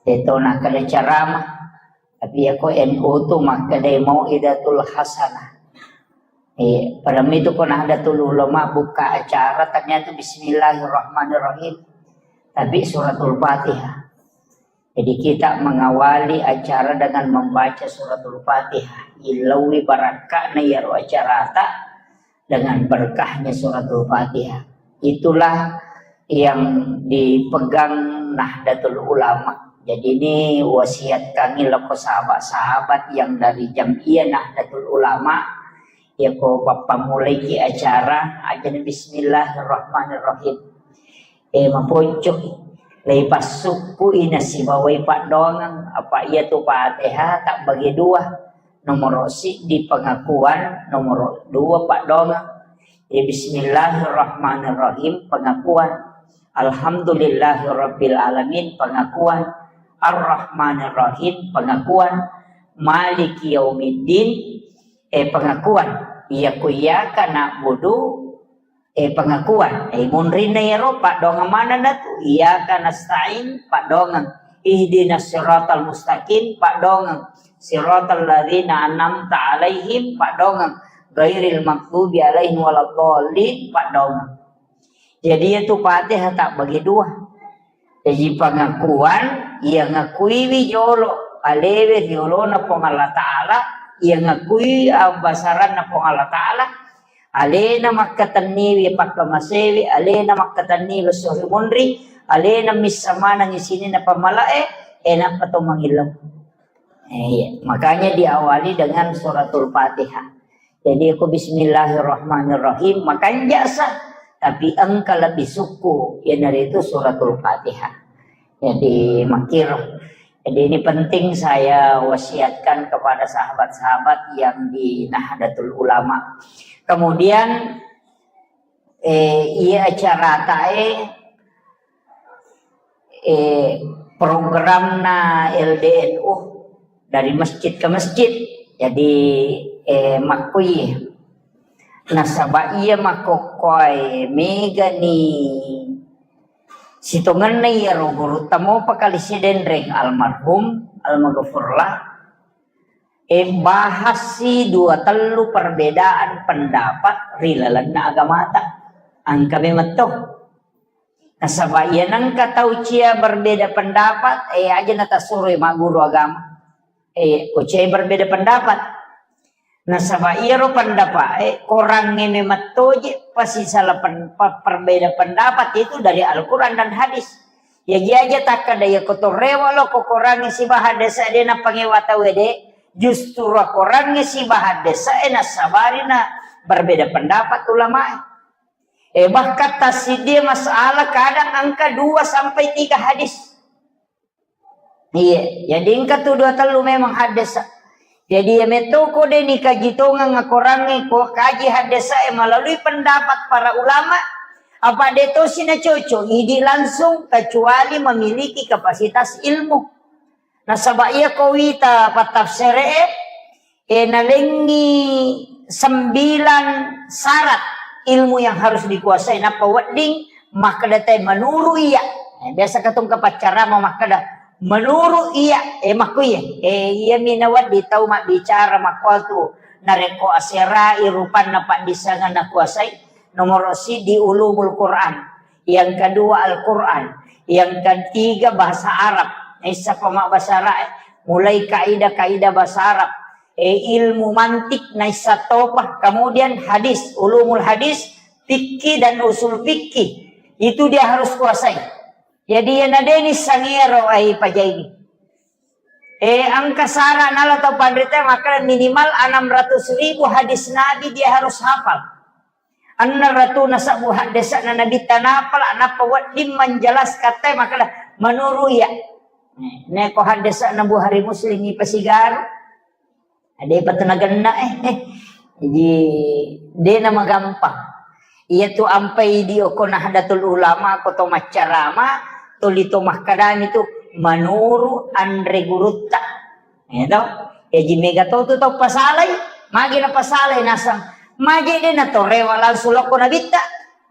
de to nakkeda ceramah. Tapi iya ko N U tu makkeda mau'izatul hasanah. Eh, pada mitu ko Nahdlatul Ulama buka acara ternyata Bismillahirrahmanirrahim. Tapi Suratul Fatihah. Jadi kita mengawali acara dengan membaca Suratul Fatihah. Ilaui barakka'na iyaro acarata dengan berkahnya Suratul Fatihah. Itulah yang dipegang Nahdlatul Ulama. Jadi ini wasiat kami loko sahabat-sahabat yang dari Jam'iyah Nahdlatul Ulama. Ya ko pappammulaiki acara, ajana Bismillahirrahmanirrahim. Eh, maponcoi. Leipassukku'i nasibawai paddoangeng. Apa iya tu Fatihah tabbagi dua. Nomoro siddi pengakuan, nomoro dua paddongeng. Ya, bismillahirrahmanirrahim, pengakuan. Alhamdulillahirabbil alamin, pengakuan. Arrahmanirrahim, pengakuan. Maliki yaumiddin, eh, pengakuan. Iya ku iyyaka na'budu, eh, pengakuan. Eh, munrinna iyaro, paddongeng manenna tu. Iyyaka nasta'in, paddongeng. Ihdinas siratal mustaqim, paddongeng. Siratal ladzina an'amta alaihim, paddongeng. Ghairil maghdubi alaihim waladdallin, paddongeng. Jadi, iyatu Fatihah tabbagi dua. Jaji, pengakuan, iya ngakuiwi jolo alewe riolona Puang Allah Ta'ala, iya ngakui abbasaranna Puang Allah Ta'ala, alena makkatenniwi pakkamasewi, alena makkatenniwi esso ri munri, alena missa manengngi sininna pammalae, e nappa to mangillau. Eh, iya. Makanya diawali dengan suratul Fatihah. Jadi, aku bismillahirrahmanirrahim, makanja sa, tapi engka lebih suku, iyanaritu suratul Fatihah. Jadi, makiro. Jadi, ini penting saya wasiatkan kepada sahabat-sahabat yang di Nahdlatul Ulama. Kemudian, eh, iya acara tae, eh, programna L D N U dari masjid ke masjid. Jadi, eh, makkui. Nasaba iya makkokkoe megani sitongenna iyaro gurutta mopa kali sidenreng almarhum, almaghfurlah. Eh, bahassi dua tellu perbedaan pendapat ri lalenna agamata. Engka memetto. Nasaba iya nengka tau cia berbeda pendapat, eh, aja natasuroi magguru agama. Eh, ko cia berbeda pendapat. Nasaba iyaro pendapat, eh, korangnge memettoje pasisala pen-, pe-, perbeda pendapat itu dari Al-Quran dan hadis. Jaji aja takkada iya ko to rewa lo ko korangnge sibawa haddesa de napangewa tau de, justru korangnge sibawa haddesa e nassabari na berbeda pendapat ulamae. Eh, bahkan tassiddi masalah kadang engka dua sampai tiga hadis. Iya, jadi engka tu dua tellu memang haddesa. Jadi iya metto ko de nikaji tongeng akorangnge ko kaji haddesa e melalui pendapat para ulama, apa de tosi na cocok idi langsung kecuali memiliki kapasitas ilmu. Nasaba iya ko wita pattafsere e, eh, nalengngi sembilan syarat ilmu yang harus dikuasai, nappa wedding makkeda te menuru iya. Eh, biasa katong kapaccarama makkeda menuru iya, eh, makku iya. Eh, iya mi nawedding tau mabbicara makkuatu narekko aserai rupanna paddissengan nakuasai, nomoro siddi ulumul Quran, yang kedua Al-Quran, yang ketiga bahasa Arab. Naissa pama bahasa Arab, mulai kaidah-kaidah bahasa Arab, eh, ilmu mantik naissa topa, kemudian hadis, ulumul hadis, fikih dan usul fikih. Itu dia harus kuasai. Jadi, iya nadeni sangero ai pajai. Eh, engka sara nala tau panrita makkeda minimal enam ratus ribu hadis Nabi dia harus hafal. Enneng ratuna sabbu haddesa'na Nabitta napala, nappa wedding manjelaskan te makkeda, menuru iya. Neko haddesa'na Bukhari Muslim ipasigaru. Depa tu nagenna, eh, eh. Jadi, de namagampang. Iya tu ampai di oko Nahdlatul Ulama, ko to maccarama, tuli to makkedami tu, menuru anre gurutta. Iya to? Jaji mega to tu tau pasalai, magi napasalai nasang. Magi de natorewa langsung lokko Nabitta.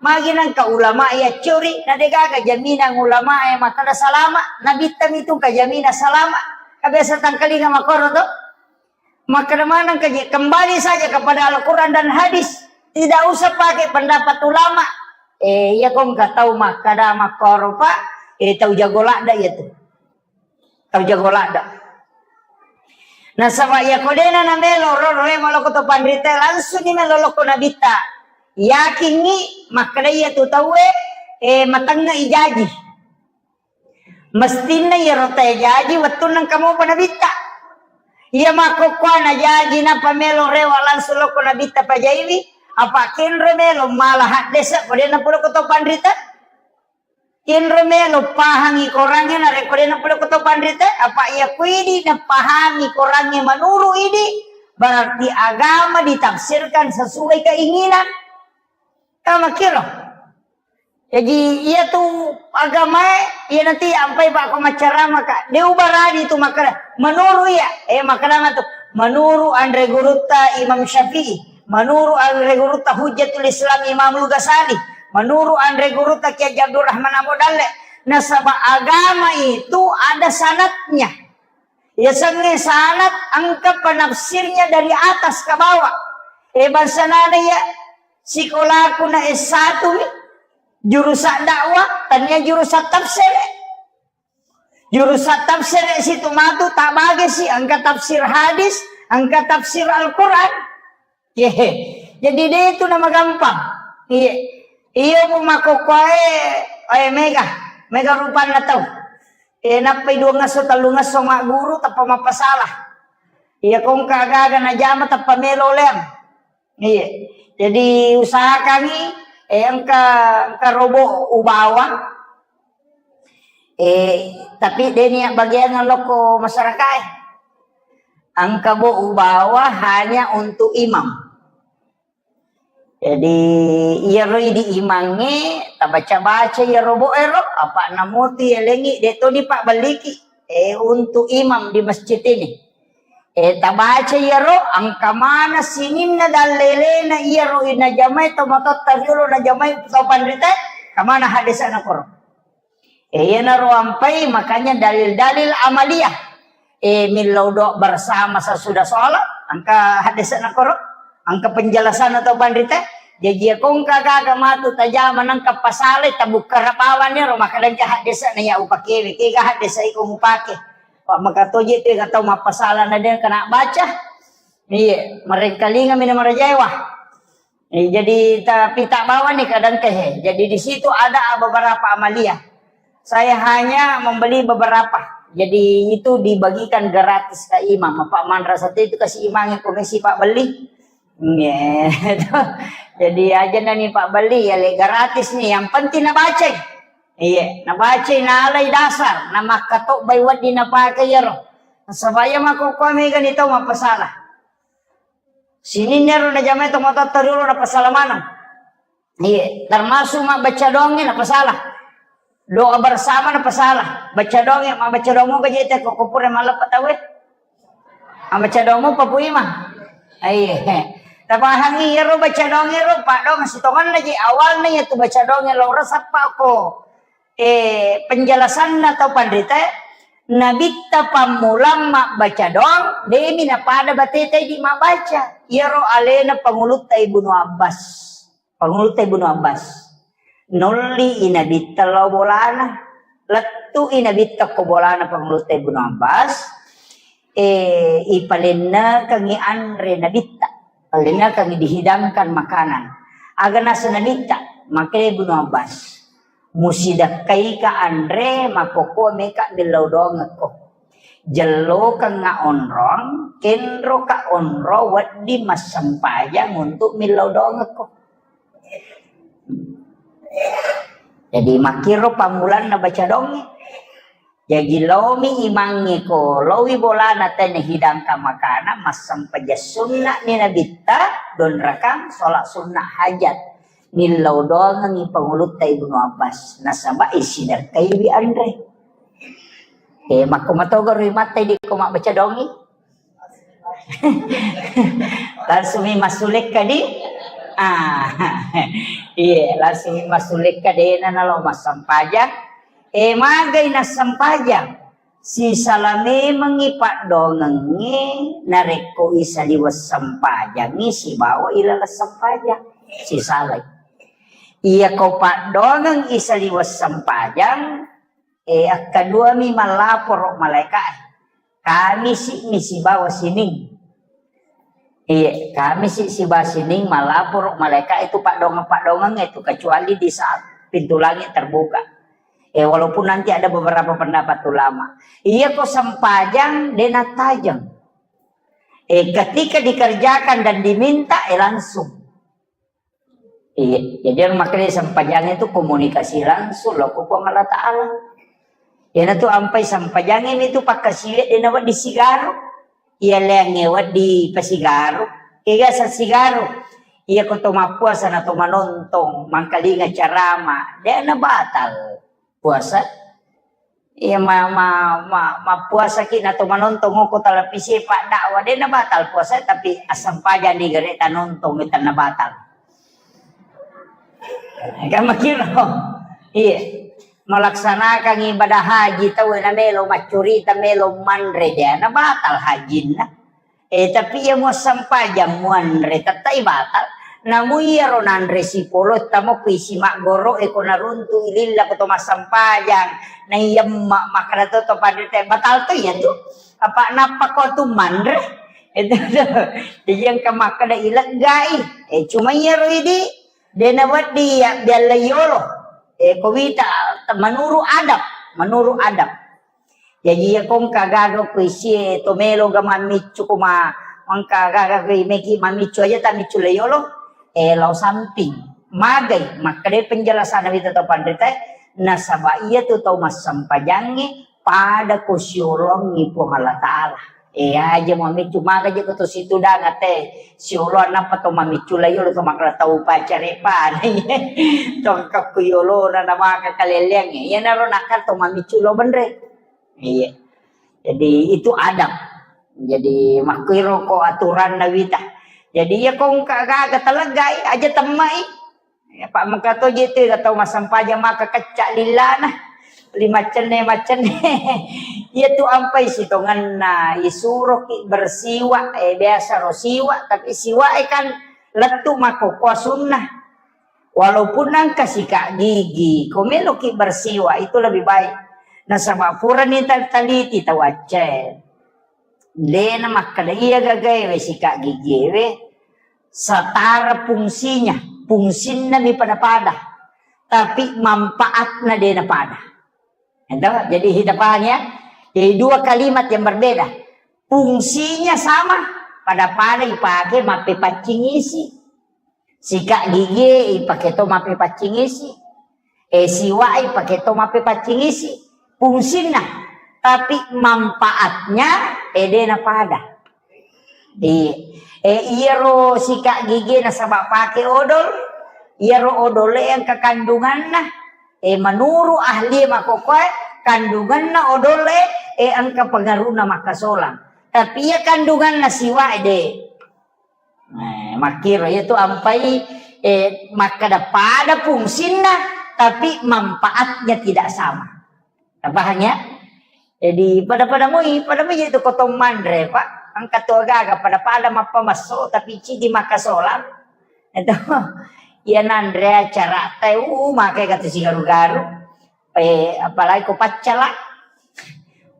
Magi nengka ulama iya curi, na de gaga jaminan ulama e makkeda salama, Nabitta mitu ka jaminan salama. Ka biasa tangkalinga makkoro to. Makkeda maneng ka je, kembali saja kepada Al-Quran dan hadis. Tidak usah pakai pendapat ulama. Eh, iya ko engka tau makkeda makkoro, Pak. Eh, tau jago ladda iya tu. Tau jago ladda. Nasaba iya ko dena namelo ro, ro, ro, melo ko to panrita, langsung ni melo lokko Nabitta. Yakingi makkeda iya tu tauwe, eh, matengnga ijaji. Mestinna iyaro tae jaji wettunna engka mopa Nabitta. Iya makkokkoe na jaji nappa melo rewa langsung lokko Nabitta pajaiwi, apa kenro melo mala haddesa ko de nappa lokko to panrita. Kenro melo pahangi korangnge narekko de nappa lokko to panrita, apa iya kuidi napahami korangnge menuru idi, Berarti agama ditafsirkan sesuai keinginan. Kan makkiro. Jaji, iya tu agamae, iya nanti ampai Pak ko maccarama, Kak. De ubarani tu makkeda, menurut iya, eh, makkeda matu, menurut anre gurutta Imam Syafi'i, menurut anre gurutta Hujjatul Islam Imam Ghazali, menurut anre gurutta Kiai Haji Abdul Rahman Ambo Dalle. Nasaba agama itu ada sanatnya. Yasengnge sanad engka penafsirnya dari atas ke bawah. Eh, bangsanana iya sikolaku na S satu mi, jurusan dakwah, tania jurusan tafsir. Jurusan tafsir situ matu tak bagi si, engka tafsir hadis, engka tafsir Al-Quran. Ye. Jadi de itu nama gampang. Iya. Iya, bu, makkokkoe, eh, mega. Mega rupanna tau. Eh, nappai dua ngesso, tellu ngesso magguru, tappa mappasala. Iya, kongka gaga najama, tappa melo leang. Iya. Jadi usahakangi, eh, engka, engka robo ubawa. Eh, tapi de nia bagian lokko masyarakat. Engka bo ubawa hanya untuk imam. Jadi, iyaro idi imangnge, tabaca-baca iyaro bo ero, apa namuti elengi, de toni pabbelliki, eh, untuk imam di masjid ini. Eh, tabaca iyaro, engka mana sininna dallelena iyaro inajamai to matotta riolo najamai to panrita, kamana hadesana koro. Eh, iyanaro ampai, makanya dalil-dalil amaliyah. Eh, millau doa bersama sesudah sholat, engka hadesana koro, engka penjelasan atau panrita. Jaji, iya kongka gaga matu tajama nangka pasale, tabukka rabawanni ro, maka dengka hadesana ya upakewe, kega hadesa iko mupake. Pak makatoje tu tau mappasala na de kena baca. Iya, merengkalinga mina marajaewa. Eh, jadi, tapi tak bawa nih kadang teh. Jadi, di situ ada beberapa amalia. Saya hanya membeli beberapa. Jadi, itu dibagikan gratis ke imam. Apa manrasa itu kasih imamnya komisi Pak beli. Iya. Jadi, aja nani Pak beli ya le gratis nih. Yang penting nabaca. Iya, nabaca nalai dasar. Namakkato bai waddi napakai yaro. Supaya mako kami kan itu masalah. Sininna ro najamai tomatoatta riolo napasala maneng. Iya, termasuk mabbaca donge napasala. Doa bersama napasala. Baca donge, mabbaca donge gaji te ko pura malleppa tauwe. Mabbaca donge papuima. Iya. Tapahangi iyaro baca donge ro, padong sitonganna ji awalna iya tu baca donge lo resappa ko. Eh, penjelasanna tau panrita, Nabitta pammulang mabbaca doang, demi napada bateta idi mabbaca. Iyaro alena pangulutta Ibnu Abbas. Pangulutta Ibnu Abbas. Nolli i Nabitta lao bolana. Lettu i Nabitta ko bolana pangulutta Ibnu Abbas. Eh, ipalennekengngi anre Nabitta. Palennekengngi dihidangkan makanan. Aga nasa Nabitta, makkedai Ibnu Abbas. Musidakkaika anre, makkokko meka millau doangekko. Jellokengnga onrong, kenroka onrong wedding massempajang untuk millau doangekko. Jadi makkiro pammulanna baca donge. Jaji laomi imangnge ko, laowi bolana tena hidangkan makanan, massempajang sunna'ni Nabitta, donrakang, sholat sunnah hajat. Millau doangengngi pangulutta Ibnu Abbas, nasaba isidakkaiwi anre. Eh, makko matogaro imatta idi ko mabbaca dongi. Langsung mi massulekka di. Ah. Iya, langsung mi massulekka dena nalo massempajang. Eh, magai nassempajang. Sisala memengngi paddoangengnge narekko isaliweng sempajangngi sibawa ilaleng sempajang. Sisalai. Iya ko paddoangeng isaliweng sempajang, eh, akkaduami mallaporo malaeka'e. Kamisi'mi sibawa sining. Iya, Kamisi siba sining malaporo malaeka itu paddoangeng-paddoangeng itu, kecuali di saat pintu langit terbuka. Eh, walaupun nanti ada beberapa pendapat ulama. Iya ko sempajang dena tajeng. Eh, ketika dikerjakan dan diminta, eh, langsung. Iya, jadi makanya sempajang itu komunikasi langsung lo ko Puang Allah Ta'ala. Iyanatu ampai sempajang ini tu pakkasiwiang dena wedding sigaro. Iya leangnge wedding pasigaru. Kega sasigaru. Iya ko to mappuasa na to manontong, mangkalinga carama, de' na batal puasa. Iya ma, ma, ma, mappuasaki na to manontong ko televisi, pak dakwah, de' na batal puasa, tapi assempajang di gare tanontong, tenna batal. Kan makiro. Iya. Melaksanakan ibadah haji tau na melo maccurita, melo manre, de' na batal hajinna. Eh, tapi iya muassempajang muanre, tettai batal. Namu iyaro nanre sipolo, tamo kuisi maggoro, eko naruntu ililla ko to massempajang. Na iya ma-, makkada to, to panrita, batal to iya tu. Apa nappa ko tu manre? Itu tu. Jadi engka makkada ileggai. Eh, cuma iyaro idi. De' na wedding ya bialla yolo. Eh, ko wita, menurut adab, menurut adab. Jadi iya ko engka gaga ko isie to melo ga mammiccu ko ma-, engka gaga ko meki mammiccu aja tammiccu le yolo. Eh, lao samping. Magai, makkeda penjelasan wita to panrita, nasaba iya tu tau massempajangnge pada ko siolongi Puang Allah Ta'ala. Eh, aja mamiccu, maka je ko to situdang ate. Siolo nappa to mamiccu la yolo to makala tau pacarepa. To kakku yolo na, na maka kaleleang. Iya naro nakka to mamiccu lo benre. Iya. Jadi itu adab. Jadi makkiro ko aturan na wita. Jadi iya ko engka gaga taleggai aja temmai. Ya, pak mengka to je tu tau massempajang maka kecca lillana. Lima cenne, macenne. Iya tu ampai sitongenna, isuroki bersiwa, eh, biasa ro siwa, tapi siwa e kan lettu makkokkoa sunnah. Walaupun nangka sikat gigi, ko meloki bersiwa itu lebih baik. Nasaba purani tal-, taliti tau Aceh. Dena makkeda iya gagaewe sikat gigiewe setara fungsinya, fungsinna mi pada-pada, tapi manfaatna dena pada. Ento, jadi kita paham ya. Jadi dua kalimat yang berbeda. Fungsinya sama, pada-pada ipake mappepaccing isi. Sikat gigi ipake to mappepaccing isi. Eh, siwa ipake to mappepaccing isi. Fungsinna. Tapi manfaatnya, eh, dena pada. Iya. Eh, iyaro sikat gigi nasaba pake odol. Iyaro odol e engka kandunganna. Eh, menurut ahli makkokkoe, kandunganna odol e, eh, engka pengaruhna makkasolang. Tapi iya kandunganna siwa e de. Eh, makkiro, iya tu ampai, eh, makkeda pada fungsinna, tapi manfaatnya tidak sama. Tapahang ya? Jadi pada-pada moi, pada moi itu kotong manre, Pak. Engka tu agaga pada-pada mappamasso, tapi cidi makkasolang. Itu, iya nanre acara teh, uh, makai kata sigaru-garu. Eh, apalagi ko paccala.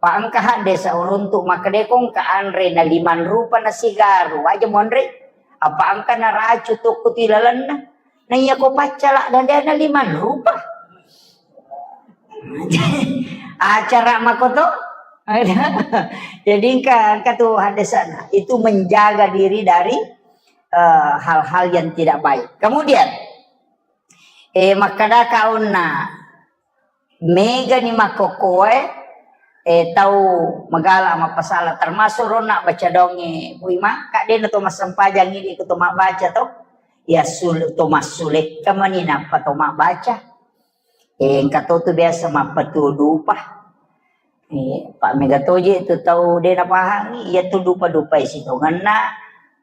Pa engka hadde sauruntu makkeda ko engka anre na limang rupa na sigaru, aja monre. Apa engka na racu tokko ti lalenna. Na iya ko paccala dan dia na limang rupa. Acara makoto. Jadi engka, engka tu hadde sana. Itu menjaga diri dari, eh, hal-hal yang tidak baik. Kemudian, eh, makkadaka onna Megani makkokkoe, eh, tau magala mappasala, termasuk ronna baca donge, Bu Ima, ka dena to massempajang idi ko to mabbaca to. Ya sul-, to massulekka mani nappa to mabbaca. Eh, engka to tu biasa mappatuo dupa. Eh, pa mega toje tu tau dena pahangi, iya tu dupa-dupa sitongenna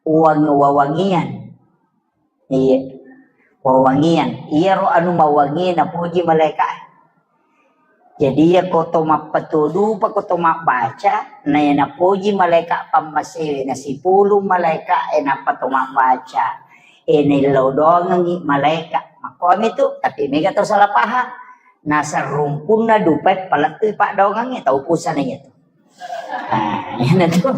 uang wawangian. Iya. Wawangian. Iyaro anu mawangi napoji malaika. Jadi iya ko to mappatuo dupa, ko to mabbaca, na iya napoji malaika pammasewe, na sipulung malaika e nappa to mabbaca. E naillau doangengi malaika. Makkomi tu, tapi mega tau salah paham. Nasarumpunna dupa e palettui paddoangengi tau pusana iya tu. Ah, iyanatu,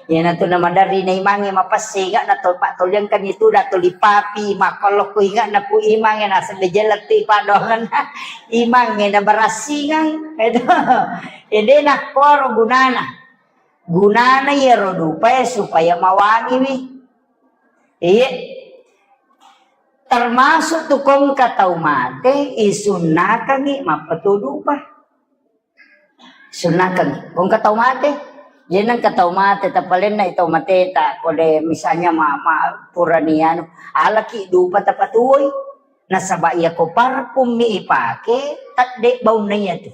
iyanatu namaderri na imangnge mapessinga na to pattoliangkan itu da tuli papi makkollo ku inga na ku imangnge naseng de jella tu paddoangenna imangnge na barassingang. Itu. Ede nakkoro gunana. Gunana iyaro dupae supaya mawangiwi. Iye. Termasuk tu kongka tau mate isunnakangi mappatuo dupa. Sunnakeng. Ko engka tau mate, Jadi nengka tau mate, tapalenna tau mateta, kode misalnya ma, ma purani anu, alaki dupa tapatuoi. Nasaba iyako parfum mi ipake, tedde baunna iyatu.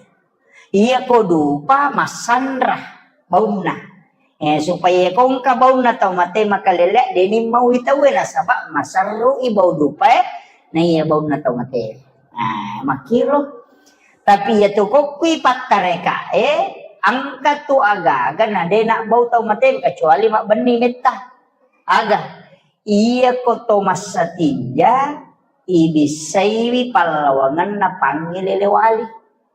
Iyako dupa massanra baunna. Eh, supaya iyako engka baunna tau mate makalele, deni mau itaue nasaba maserrui bau dupae, na iya baunna tau mate. Nah, makkiro. Tapi iyatu kokkui pattarekae, engka tu aga-aga na de nabbau tau mate kecuali mabbenni metta. Aga? Iyako to massatinja, ibissaiwi pallawangenna pangngilele wali.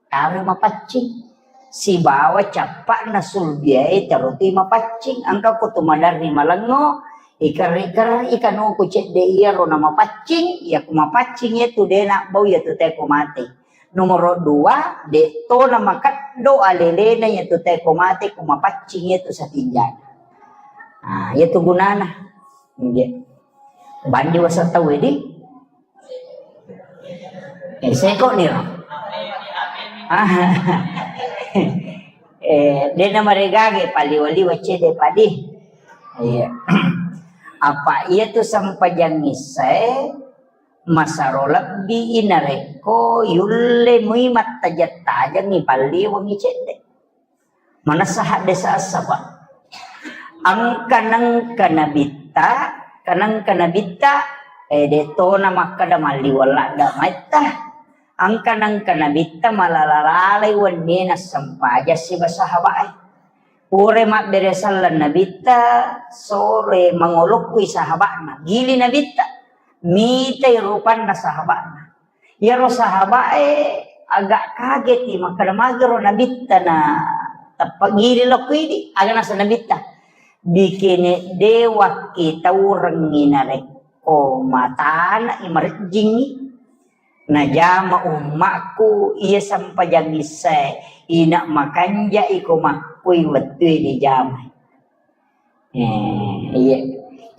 Taro mapaccing. Sibawa cappa'na sulbiae tarotui mapaccing. Engka ko tu maderri malengngo, ikerri-kerri kanuku cedde iyaro na mapaccing, iyako mapaccing iyatu de nabbau iyatu teko mate. Nomoro dua, de to na makeddo alelena iyatu teko mate ko mapaccing iyatu satinjana. Ah, iyatu gunana. Nggih. Bandi wasa tau di. Eh, seko niro. Ah. Eh, dena maregage paliwa-liwa cede padi. Iya. Apa iyatu sempajang issae masaro lebbi narekko yulle mui mattajeng-tajengi palliwengi cedde. Manessa haddesa saba. Engka nengka nabitta, kanengka nabitta, eh, de tona makkada malliweng ladda maitta. Engka nengka nabitta malala-lalai wennie nassempajang siba sahabae. Pura mabbere selleng nabitta, sore mangolokkui sahaba'na. Gili nabitta, mitai rupanna sahaba'na. Iyaro sahabae agak kageti, makkada magero nabitta na tappa gili lokko idi, aga nasa nabitta. Bikene de wakkitaurengngi narekko matana i marejjingngi. Najama ummakku iya sempajang issae, ina makanja iko makkui wettue dijamai. Eh, iya.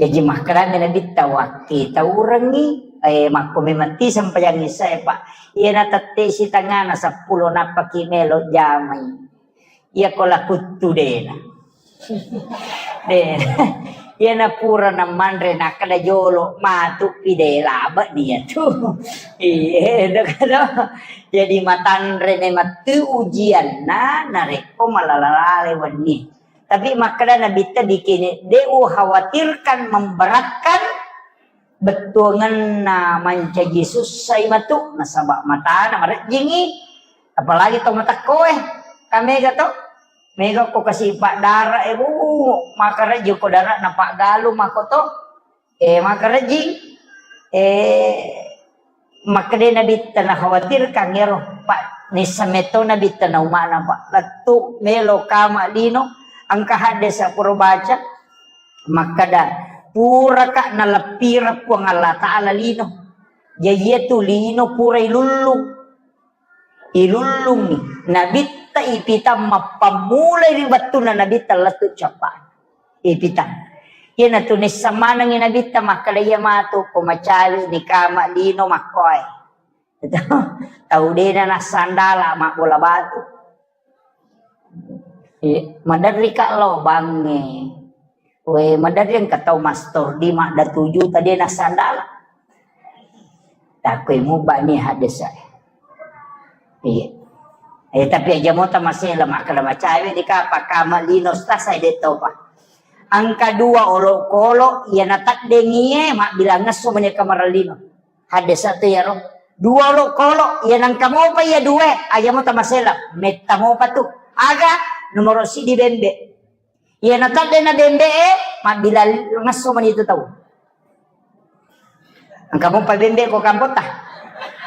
Jaji makkedami nabitta wakkitaurengngi, eh, makko memang ti sempajang issae, Pak. Iya natette sitangana seppulo nappaki melo jamai. Iya ko lakuttu dena. De. Iya na pura namanre nakkeda jolo matu pi de labe dia tu. Iya, dong, dong. Jadi matanre memang tu ujianna narekko malala-lale wenni. Tapi makkeda nabitta bikini, de ukhawatirkan memberatkan bettuangenna mancaji sussai matu, nasaba matana marejjingi, apalagi to matekkoe, kamega to, mega ko kasi paddara e, bu, makarejji ko dara na paggalu mako to, eh, makarejji, eh, makkeda nabitta nakhawatirkan ero, Pak, nissa metto nabitta na umana, Pak, lettu melo kama lino, engka haddesa pura baca, makkeda, puraka naleppireng Puang Allah Ta'ala lino. Jaji iyatu lino pura ilullung. Ilullungngi. Nabitta ipitang mappammulai ri wettunna nabitta lettu cappa. Ipitang. Iyanatu nisseng manengngi nabitta makkeda iya matu ko macawe ni kama lino makkoe. Tau dena nassandala mabbola batu. Iya, maderri ka lo bangnge. We, maderri engka tau mastor di madda tuju tadi nassandala. Takoi mubani haddesa. Iya. Eh, tapi aja mota masela makkeda macawe di kapa kama lino stasai de topa. Engka dua olokolo iya nataddengie mabbilang ngesso mani kamara lino. Haddesa tu iyaro. Dua olokolo iya nengka mopa iya due, aja mota masela, metta mopa tu. Aga nomoro sidi bembe. Iya natadde na bembe e, mabbilang ngesso mani tu tau. Engka mopa bembe ko kampota.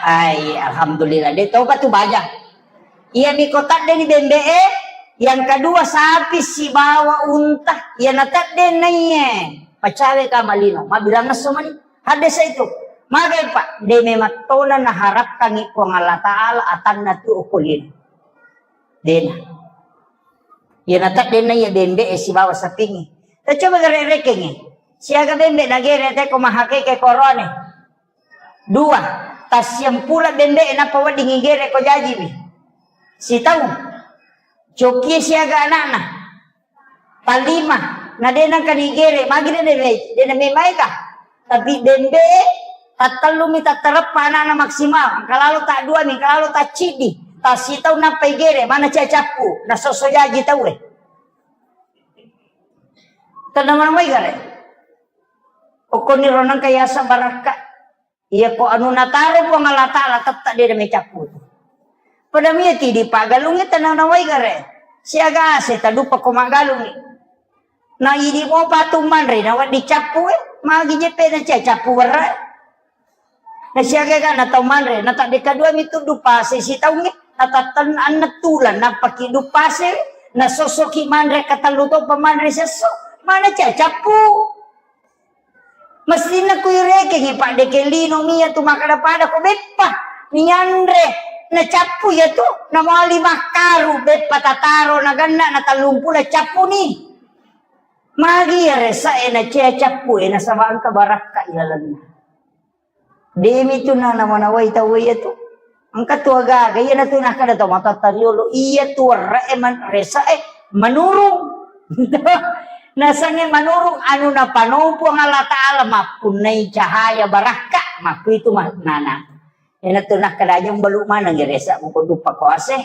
Ai, alhamdulillah de topa tu baja. Iya mi ko tadde ni bembe e, yang kedua sapi sibawa unta, iya natadde naiye. Pacawe kama lino, mabbilang ngesso mani. Haddesa itu. Magai, Pak, de memang tona naharapkangi Puang Allah Ta'ala atanna tu okko lino. Dena. Iya natadde na iya bembe e sibawa sapingi. Tacoba gare rekengi. Siaga bembe nagere te ko mahakeke korone. Dua, tassiampula bembe e nappa wedding igere ko jajiwi. Sitau. Cokie siaga anakna. Tallima, na de nengka nigere, magi de, de, de, de na memai ka. Tapi bembe, tattellumi tattareppa anana maksimal, engka lalo taddua mi, engka lalo tacciddi, tassitau nappa igere, mana cia cappu, nasosso jaji tau e. Tenna mana mai gare. Okkoniro nengka yasa barakka. Iyako anu nataro Puang Allah Ta'ala tette de namecappu tu. Pada mia tidi paggalungngi tenna nawai gare. Siaga ase taduppa ko maggalungngi. Na idi mopa tu manre na wedding cappu e. Magi je pena cia cappu werra. Na siaga ga na tau manre na tadde kadua mi tuddu pase sitaungnge. Na tatten anne tulan nappaki dupase. Na sossoki manre katellu to pamanre sesso. Mana cia cappu. Mestinna kuirekengngi paddeke lino mia tu makkada pada ko beppa nianre nacappu iya tu namali makkaru beppa tataro naganna na tallumpulo cappu ni. Magi iya resa e na cea cappu e nasaba engka barakka ilalenna. Demi tu na namanawai tau iya tu. Engka tu agaga, iyanatu nakkeda tau matoatta riolo, iyatu werre'e man-, rese'e manurung. Nasengnge manurung anu napanompo Allah Ta'ala mappunnai cahaya barakka, makkuitu maknana. Iyanatu nakkeda aja mbalu maneng rese muko duppa koase,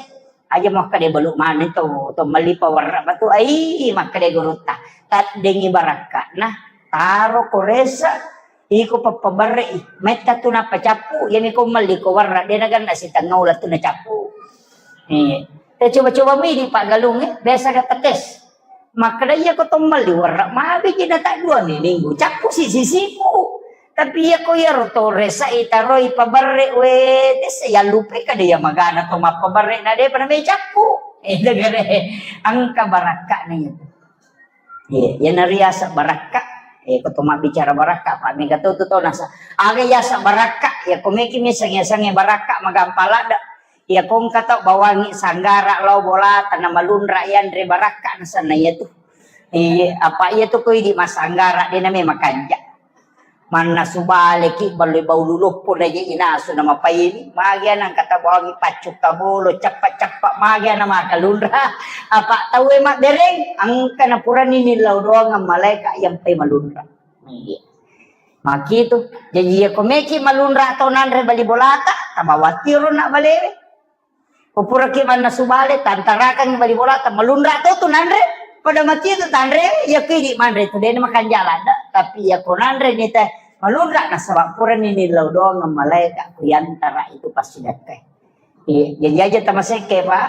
aja makkeda balu maneng to, to melli pawerre batu, ai makkeda gurutta. Taddengi barakkana, taro ko rese, Iko pappabarre'i, metta tu nappa cappu, iyami ko melli ko warra, de naganna sitengngau lettu nacappu. Eh, te coba-coba mi di paggalung, eh, biasa ga tetes. Makkeda iya ko to melli warra, magi ji na taddua mi minggu, cappu si sisiku. Tapi iya ko iyaro to rese'i taroi pabarre, we, tesse yallupai kada iya magana to mappabarre na de pada me cappu. Eh, degere, engka barakka'na iya. Iya, iyana riaseng barakka. Eh, ko to mabbicara barakka, pa mega to tu to nasa. Aga yaseng barakka, iya ko meki mi sange-sange barakka magampa ladde. Iya ko engka tau bawangi sanggara lao bola tana malunra yanre barakka nasanna iya tu. Iya, apa iya tu ko idi masanggara de name makanja. Mannasu baleki, ballo bau luloppo na je inasu na mapaini. Magi ana engka tabawangi paccu kabolo, cappa-cappa magi ana makalunra. Apa tau e mabbereng, engka na purani nillau doang malaeka yang pai malunra. Iya. Makitu. Jaji iya ko meki malunra to nanre bali bolata, tabawatiro na balewe. Ko puraki mannasu bale, tantarakangngi bali bolata, malunra to tu nanre, pada mati tu tanre, iya ko idi manre tu, dena makanja ladde, tapi iya ko nanre ni te, malunra nasaba purani nillau doang malaeka ku yantara itu passidakkai. Iya, jadi aja tamasekke, Pak.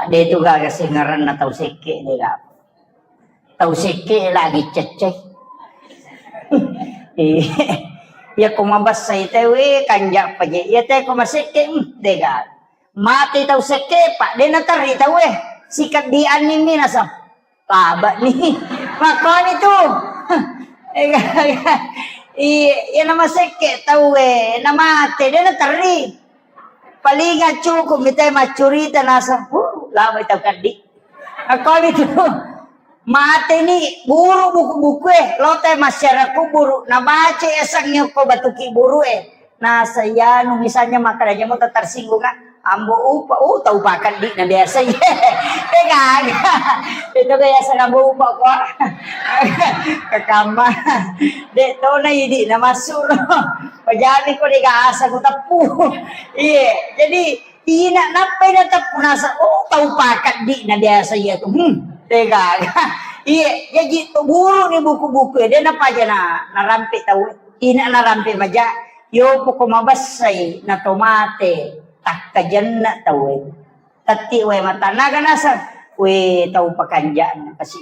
Ade tu gaga sengaranna tau sekke de ga. Tau sekke lagi cecce. Iya. Iya ko mabessai te we kanja paje. Iya te ko masekke, hmm, dega. Mate tau sekke, Pak, de naterri tau e. Sikaddi anning mi nasab. Laba ni. Makoni tu. Iya, iya nama sekke tau e, namate de naterri. Paling cukup mi te maccurita nasab. Uh, laba tau kaddi. Makoni tu. Mateni buru buku-buku e, lote masyarakat kuburu, nabaca esangnge ko batu kiburu e. Nasa iyanu misalnya makkeda jamo tersinggung ah, ambo upa, oh tau pakaddi na biasa ye. Te gaga. Itu biasa ambo upa ko. Kekamma. De to na idi na masuro. Pajani ko de gasa ku teppu. Iya, jadi Ina nappai nateppu nasa, oh, tau pakaddi na biasa iya tu. Hmm, degaga. Iya, jaji to guru ni buku-buku e, de napaja na, narampe tau. Ina narampe maja, yo poko mabessai na to mate, takkajenna tau e. Tatti wae matanaga nasa, we tau pakanjana kasi.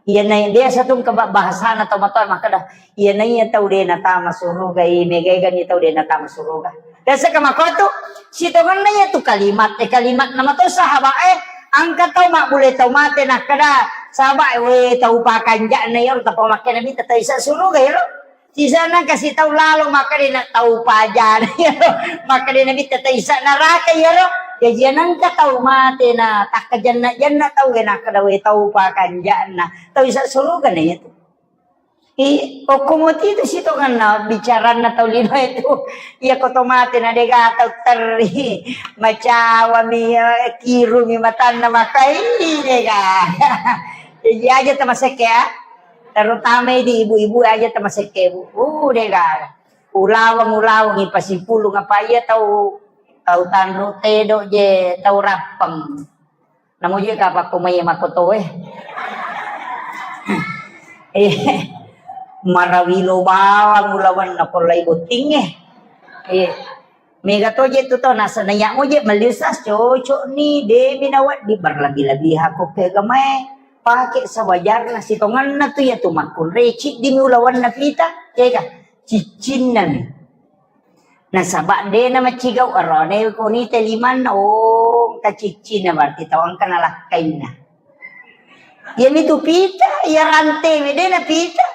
Iyana biasa tu engka ba-, bahasana tau matoa makkeda, iyana iya tau de natama suruga, i mega-ega ni tau de natama suruga. Biasa ka makko tu, sitongenna iya tu kalimat, eh, kalimat nama tau sahabat, eh, engka tau mabbule tau mate nakkeda, sahabat, eh, we tau pakanjana iyaro tappa makkeda mi tata isa suruga iyaro. Sisana kasi tau lalo makkeda na tau pajana iyaro. Makkeda Nabi tata isa naraka iyaro. Jaji nengka tau mate na takkajenna-jenna tau e nakkeda we tau pakanjana. Tau isa suruga na iyatu. I, okko moti tu sitongenna bicaranna tau linoe tu. Iya ko to mate na dega tau terri. Macawami, eh, kirumi matanna makai dega. Jadi aja tamasekke ya. Terutama di ibu-ibu aja tamasekke, Bu. Uh, dega. Ulaweng, ulaweng, ipasipulung apa iya tau, tau tanru tedo je, tau rappeng. Namo je kapakko mai makkotoe. Eh, marawilo bawang ulawenna pollai bottingnge. Eh, mega to je tu to nasa nanya mo je meliusas cocok ni, demi nawaddi berlebih-lebih hakko ke gamai. Pake sewajarna sitongenna tu ya tu makkunre ciddimi ulawenna pita, kega ciccinna mi. Nasaba dena macigau arone koni te limanna, oh, kaciccina berarti tau engka nalakkainna. Iyami tu pita, iya rante we dena pita.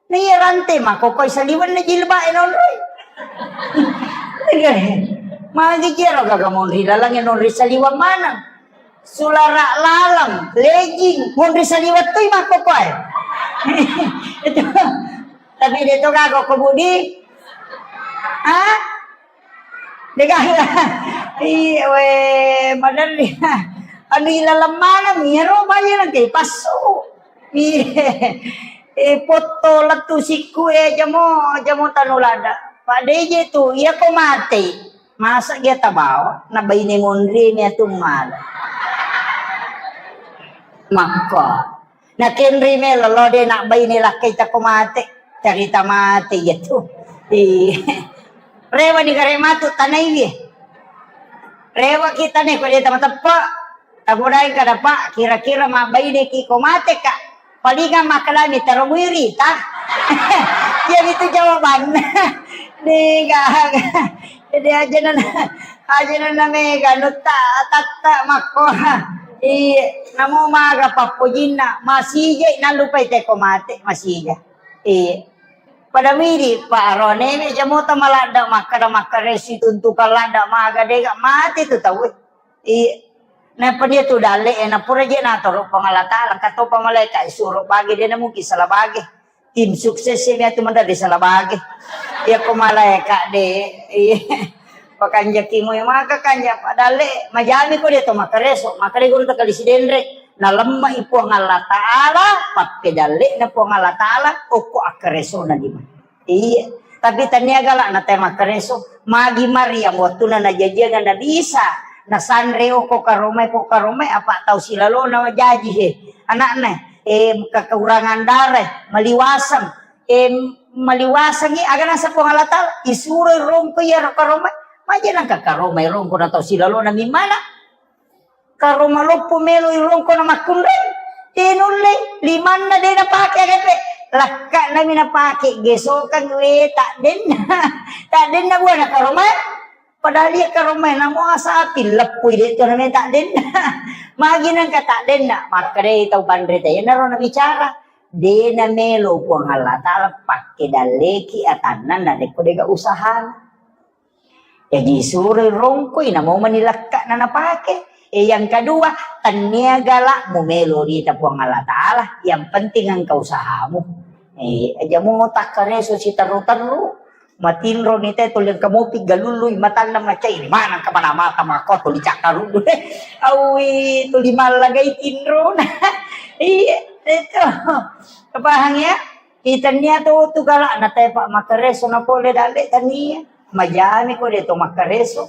Na iya rante mako koi saliweng na jilbab e nonroi. Magi jero gaga monri lalang e nonri saliweng maneng. Sulara laleng, legging, monri saliweng tu mako koi. Itu. Tapi de to gaga ko Budi. Ah? Dega. Iya, we, maderri. Anu ilaleng maneng, iyaro bayi nang ke pasu. Iya. Eh, potto lettu sikku, eh, jamo, jamo tanu lada. Pak D J tu, iya ko mate. Masa dia tabawa, na baine monri ni atu mala. Makko. Nakenri melo lo de nak baine lakkai tako mate. Carita mate iya tu. Iya. Rewa ni gare matu tanai wie. Rewa kita ne ko de tama teppe. Tagodai kada Pak, kira-kira mabbaine ki ko mate ka. Palingang makkalami taro muiri ta. Iya itu jawabanna. Dega. Jadi aja nana, aja nana mega nutta tatta makko. Iya, namo maga pappojinna, masija nallupai teko mate, masija. Iya. Pada midi, Pak Arone, me jamota maladda makkada makkaresu tuntukan ladda maga dega mate tu tau. Iya. Nappa dia tu dalle, eh, napura je natoro Puang Allah Taala, engka topa malaika isuro bage, de namuki salah bage. Tim sukses e miatu mendalle salah bage. Iya ko malaika de, iya. Pakanjaki mu maka kanja padalle, majami ko de to makkareso, maka de guru takali sidenre. Nalemma i Puang Allah Taala, pakke dalle na Puang Allah Taala, okko akkareso na lima. Iya, tapi tania gala na te makkareso. Magi Maria wattuna najajiang Nabi Isa, nasanre okko karomai, ko karomai apa tau silalona jaji he. Anakna, eh, kekurangan darah, maliwaseng, eh, maliwasengi aga nasa Puang Allah Taala, isuro rongko iya ro karomai, maja nangka karomai rongko na tau silalona mimana. Karo maloppo melo irongko na makkunrai. De nulle, limanna de napake aga pe. Lakka nami napake, gesokang we, tak denna. Tak denna buana karomai. Padahal iya karomai namo asapi leppui de to name tak denna. Magi nangka tak denna. Makkadai tau panre te, enaro nabicara. De namelo Puang Allah Taala pakke dalleki atanna narekko dega usahana. Jaji suroi rongkoi, namo mani lekka'na napake. E, yang kedua, tennia gala'mu melo rita Puang Allah Taala, yang penting engka usahamu. E, aja mo takkareso siterru-terru, matinro ni te tuli engka mopi galului matanna macai, mana engka mana mata mako tuli cakkaruddu. Awi, tuli mallagai tinrona. Iya, itu. Paham ya? Itannia to tu gala'na te pa makkareso na pole dalle tania. Majami ko de to makkareso.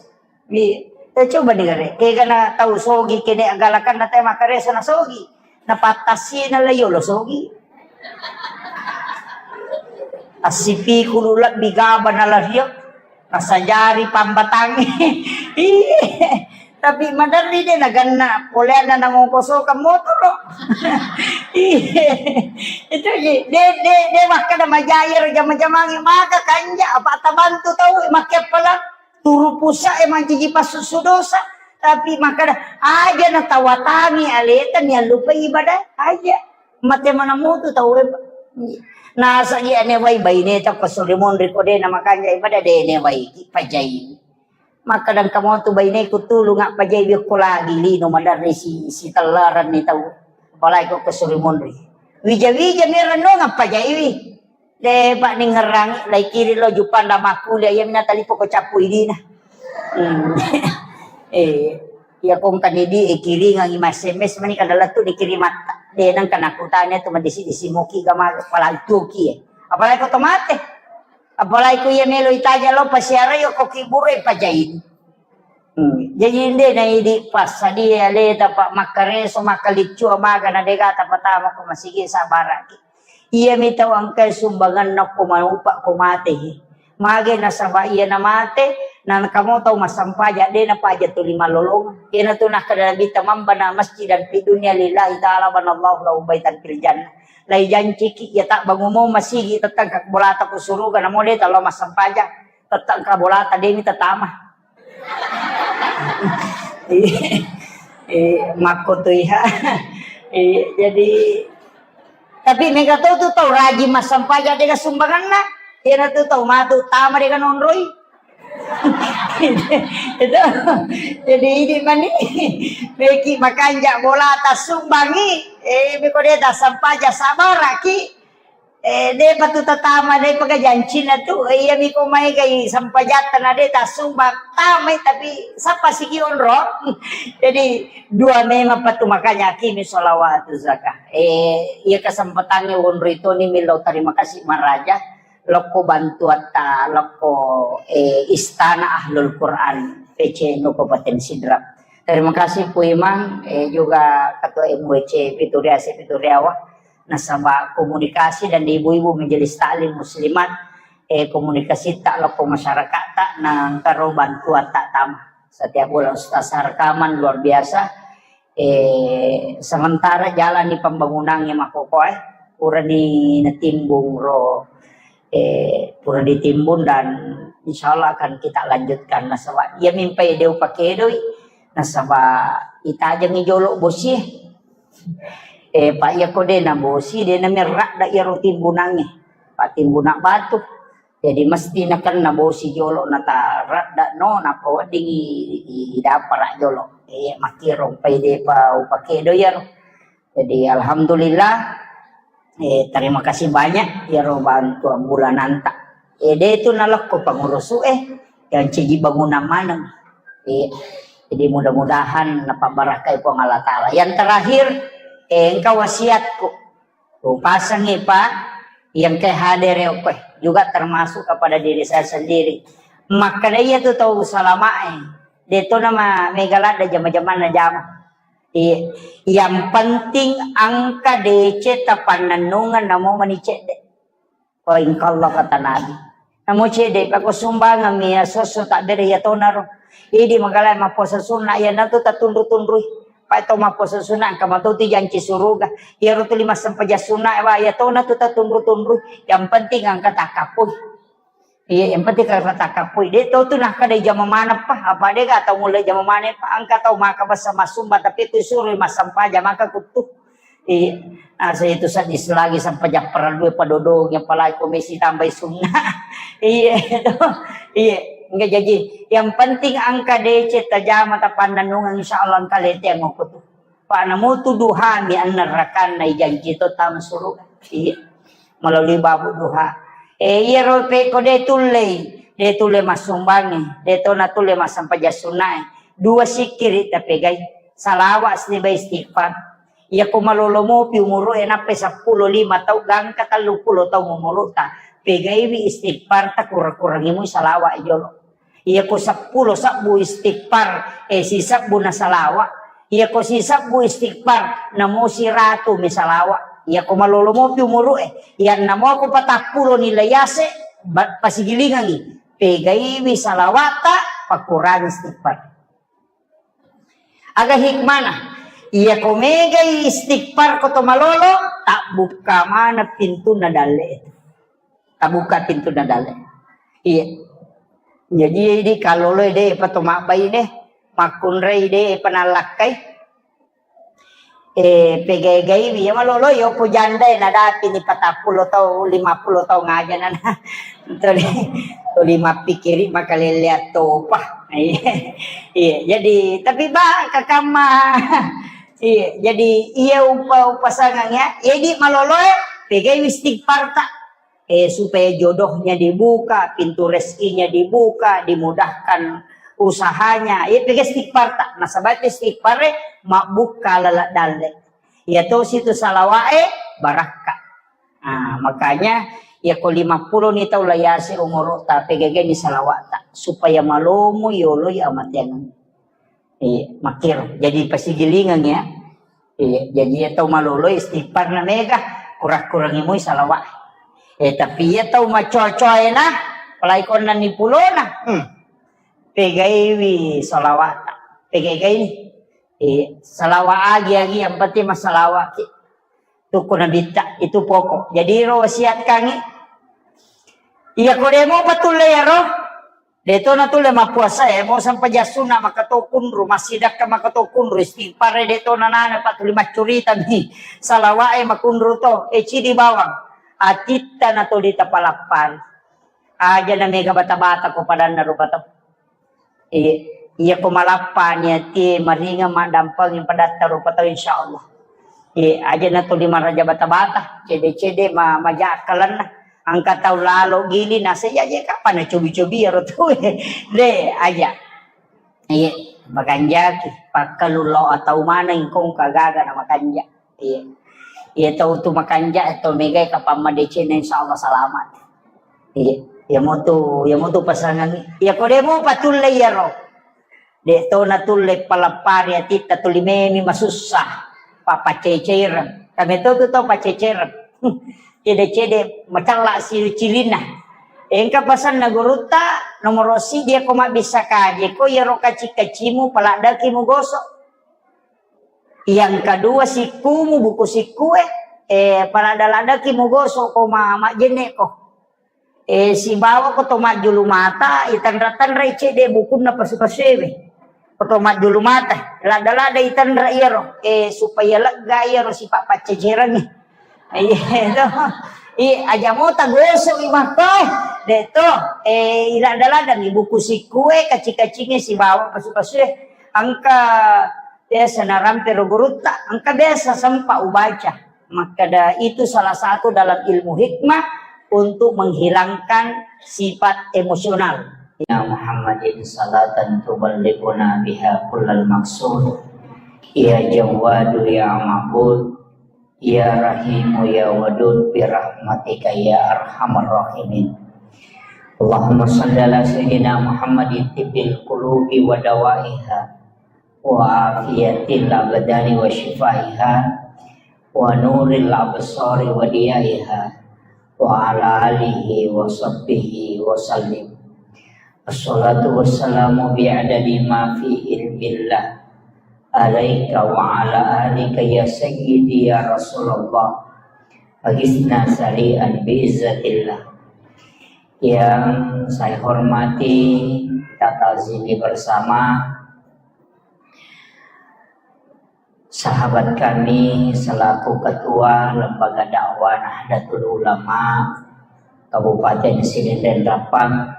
Wi, eh, coba ni gare. Kega na tau sogi kene agalakan na te makkareso na sogi. Na pattasi na la yolo sogi. Assipi kulu lebbi gaba na la rio. Nasajari pambatangi. Iya. Tapi maderri de naganna poleanna nangongkosokang motoro. Iya. Itu ji. De, de, de makkada majai ro jama-jamangi maka kanja apa tabantu tau makkeppalang. Turu pusa e manciji passusu dosa. Tapi makkada aja natawatangi aleta niallupai ibadah aja. Mate mana mutu tau e. Nasa ji ane wai baine ta ko suri monri ko de na makanja ibadah de ne wai pajai. Makkada engka motu baineku tulung appajaiwi okko lagi lino maderri si, sitellarenni tau. Apalagi ko kesuri monri. Wija-wija mi rennuang appajaiwi. De' pa ningerrangi, lai kiri lo jupang da makkule, iya mina talipo ko cappu idina. Hmm. Eh, iya kongka ni di, eh, kiringangi ma S M S mani kada lettu dikirim matta. De' nengka nakutanya tu madisi-disi muki gama palantuki, eh. Apalagi ko to mate. Apalagi ko iya melo itaja lo pasiara yo ko kiburu pajain. Hmm. Jaji inde na idi passadia aleta pa makkareso makkaliccu amaga na dega tapatama ko masigi sabaraki. Iya mi tau engkai sumbanganna ko manupa ko mate. Mage nasaba iya na mate, na kamo tau massampaja de na paja tuli malolong. Iya na tu nakkeda Nabitta mambana masjidan fi dunya lillahi ta'ala banallahu lahu baitan fil jannah. Lai janciki iya tak bangumo masigi tettang ka bolata ko suruga namo de talo massampaja. Tettang ka bolata de mi tatama. Eh, eh, makko tu iha. Eh, jadi, tapi mega to tu tau rajin massampaja dega sumbanganna. Iya na tu tau matu tama dega nonroi. Itu. Jadi ini mani. Meki makanja bolata sumbangi. Eh, meko de ta sampaja sabaraki. Eh, de pa tu tatama, de pa ga jancina tu. Eh, iya mi ko mai gai sampajatta na de tasumba tamai, tapi sapa sigi onro. Jadi dua memang pa tu makanya akimi sholawatu zakah. Eh, iya kesempatannya onro itu ni milo terima kasih maraja. Lokko bantuatta, lokko, eh, istana Ahlul Quran P C N U Kabupaten Sidrap. Terima kasih Pu Imang, eh, juga Ketua M W C Pituriase Pituriawa. Nasaba komunikasi dan ibu-ibu majelis taklim muslimat, eh, komunikasi tak lokko masyarakat tak nangkaro bantuan tak tama. Setiap bulan Ustaz rekaman luar biasa. Eh, sementara jalani pembangunannya makoko, eh, purani natimbung ro, eh, pura ditimbun dan insyaallah akan kita lanjutkan nasaba iya mimpai deu pakedoi nasaba itajengi jolo bosi. Eh, Pak, iya ko de na bosi, de na merradda iyaro timbunangnge. Pak, timbunan batu. Jadi mesti nakenna bosi jolo na ta radda no, napa wedding i, i, i dapara jolo. Eh, makkiro pai de pa upakedo iyaro. Jadi alhamdulillah, eh, terima kasih banyak iyaro bantuan bulananta. Eh, de tu nalekko pengurusu, eh, yang ciji bangunan maneng. Eh, jadi mudah-mudahan napabarakai Puang Allah Ta'ala. Yang terakhir, eh, engka wasiatku. Upasangi, Pak, yang ke hadir ya, Pak, juga termasuk kepada diri saya sendiri. Makkeda iya tu tau salamae. De to nama mega ladda jama-jamanna jama. Iya. Yang penting engka D C tapannennungeng namo mani cedde. Oh, engka Allah kata Nabi. Namo cedde, pako sumbangan mi ya sosso tak bere ya tonaro. Idi magala mappuasa sunna, iya natu tatunru-tunrui. Pak to mappuasa sunna, engka matu tu janci suruga. Iya ro tu lima sempajang sunna, wa ya tona tu tatunru-tunrui. Yang penting engka takapui. Iya, yang penting engka takapui. De to tu nah kada jama mana pa, apa de ga tau mulai jama mana pa, engka tau maka basa masumba, tapi tu suruh masampaja maka kutu. Iya. Nah, saya itu sadis lagi sampai japparan dua padodong yang palai komisi tambai sunna. Iya, itu. Iya, enggak jadi. Yang penting engka D C tajama tapannennungeng, insyaallah engka lete yang aku tu. Pak namu tu duha mi anna rakanna ijanji to tama suruga. Iya. Melalui babu duha. Eh, iya ro pe ko de tullei, de tulle masumbangi, de to na tulle masampaja sunnae. Dua sikiri tapegai. Salawa siba istighfar. Iya ko malolo mopi umuru'e nappai seppulo lima tau gangka telluppulo tau umuru'ta. Pegaiwi istighfar ta kurang-kurangi mui salawa jolo. Iya ko seppulo sebbu istighfar, eh, sisebbu na salawa. Iya ko sisebbu istighfar, namo siratu mi salawa. Iya ko malolo mopi umuru'e, iya namo ko patappulo ni layase, ba-, pasigilingangi. Pegaiwi salawata, pakurangi istighfar. Aga hikmana? Iya ko megai istighfar ko to malolo, tabbukka mana pintunna dalle itu. Tabbukka pintunna dalle. Iya. Jadi, di kalolo de pa to mabbai de, makkunrai de pa nallakkai. Eh, pegai-gaiwi, ya malolo, yo ko janda, eh, nadapi ni patappulo tau, lima puluh tau ngaja nana. Tuli, tuli mappikiri makalelleang topa. Iya, iya, jadi, tapi ba, kakamma. Iya, jadi, iya upa, upasangang ya. Jadi malolo, eh, pegai istighfar ta. eh, supaya jodohnya dibuka, pintu rezekinya dibuka, dimudahkan usahanya. Iya, pega istighfar ta. Nasaba istighfar e mabbukka laleng dalle. Iya tosi tu salawa'e barakka. Ah, makanya iya ko lima puluh ni tau la yase umuru ta, pegagai ni salawa'ta supaya malomo yoloi amateang. Iya, makkiro. Jadi pasigilingeng ya. Iya, jadi iya tau malolo istighfar na mega, kurang-kurangi moi salawat. Eh, tapi iya tau macoa-coa ena, apalagi konna ni pulona. Hmm. Pegaiwi salawat. Pegai-gai ni. Iya, salawat agi-agi yang penting masalawat ki. Tukku nabitta itu pokok. Jadi ro wasiatkangi. Iya ko demo patulle ya ro. De'to natulle mappuasa e, mo sempajang sunna maka to kunru, massidakka maka to kunru, istighfar e de'to nanana, pa tuli maccurita mi, salawat e makunru to, e cidi bawang, atitta natuli tapalappari. Aja na mega bata-bata ko padanna rupa tau. Iya, iya ko malappa ni ati e, maringeng maddampengi padatta rupa tau, insyaallah. Iya, aja natuli maraja bata-bata, cede-cede ma-, maja akkalenna. Engka tau lalo gili nase, iya je kapang nacobi-cobi iyaro tau e. De, aja. Iya, makanjaki, pakkalu lo atau maneng kong kagaga na makanja. Iya. Iya tau tu makanja, tau megai kapang madeceng na insyaallah selamat. Iya. Iya motu, iya motu pasangan. Iya ko demo patulle iyaro. De'to natulle palappari atitta tuli memi masussa. Papaceceireng. Kami to tu tau paceceireng. Cede-cede macella si cilinna. Engka pasanna gurutta, nomoro sidi ko mabbissa kaje ko iyaro kaci-kacimu paladdaki mugoso. Yang kedua sikkumu buku sikkue, eh, paladda-laddaki mugoso ko ma-, majjenne ko. Eh, sibawa ko to majjulu mata, itanra-tanrai cede bukunna pasu-pasuewe. Ko to majjulu mata, ladda-ladda itanra iyaro, eh, supaya lega iyaro sipa paccecereng. Iya, to. I, aja mota gosok i makko, eh. De to, eh, iladda-ladda mi buku sikkue, kaci-kacinge sibawa pasu-pasue. Engka biasa narampe ro gurutta, engka biasa sempa ubaca. Makkeda itu salah satu dalam ilmu hikmah untuk menghilangkan sifat emosional. Ya Muhammadin salatan tuballighuna biha kullal maqsud. Ya Jawwadu ya Ma'bud. Ya Rahimu ya Wadud bi rahmatika ya arhamar rahimin. Allahumma shalli ala sayyidina Muhammadin tibbil qulubi wa dawaiha. Wa afiyatil abdani wa syifaiha, wa nuril absari wa diyaiha, wa ala alihi wa sahbihi wa sallim. Assalatu wassalamu bi'adadi ma fi ilmillah alaika wa ala alika ya sayyidi ya Rasulullah. Agisna sari'an bi'izzatillah. Yang saya hormati, kita ta'zimi bersama, sahabat kami selaku Ketua Lembaga Dakwah Nahdlatul Ulama Kabupaten Sidenreng Rappang,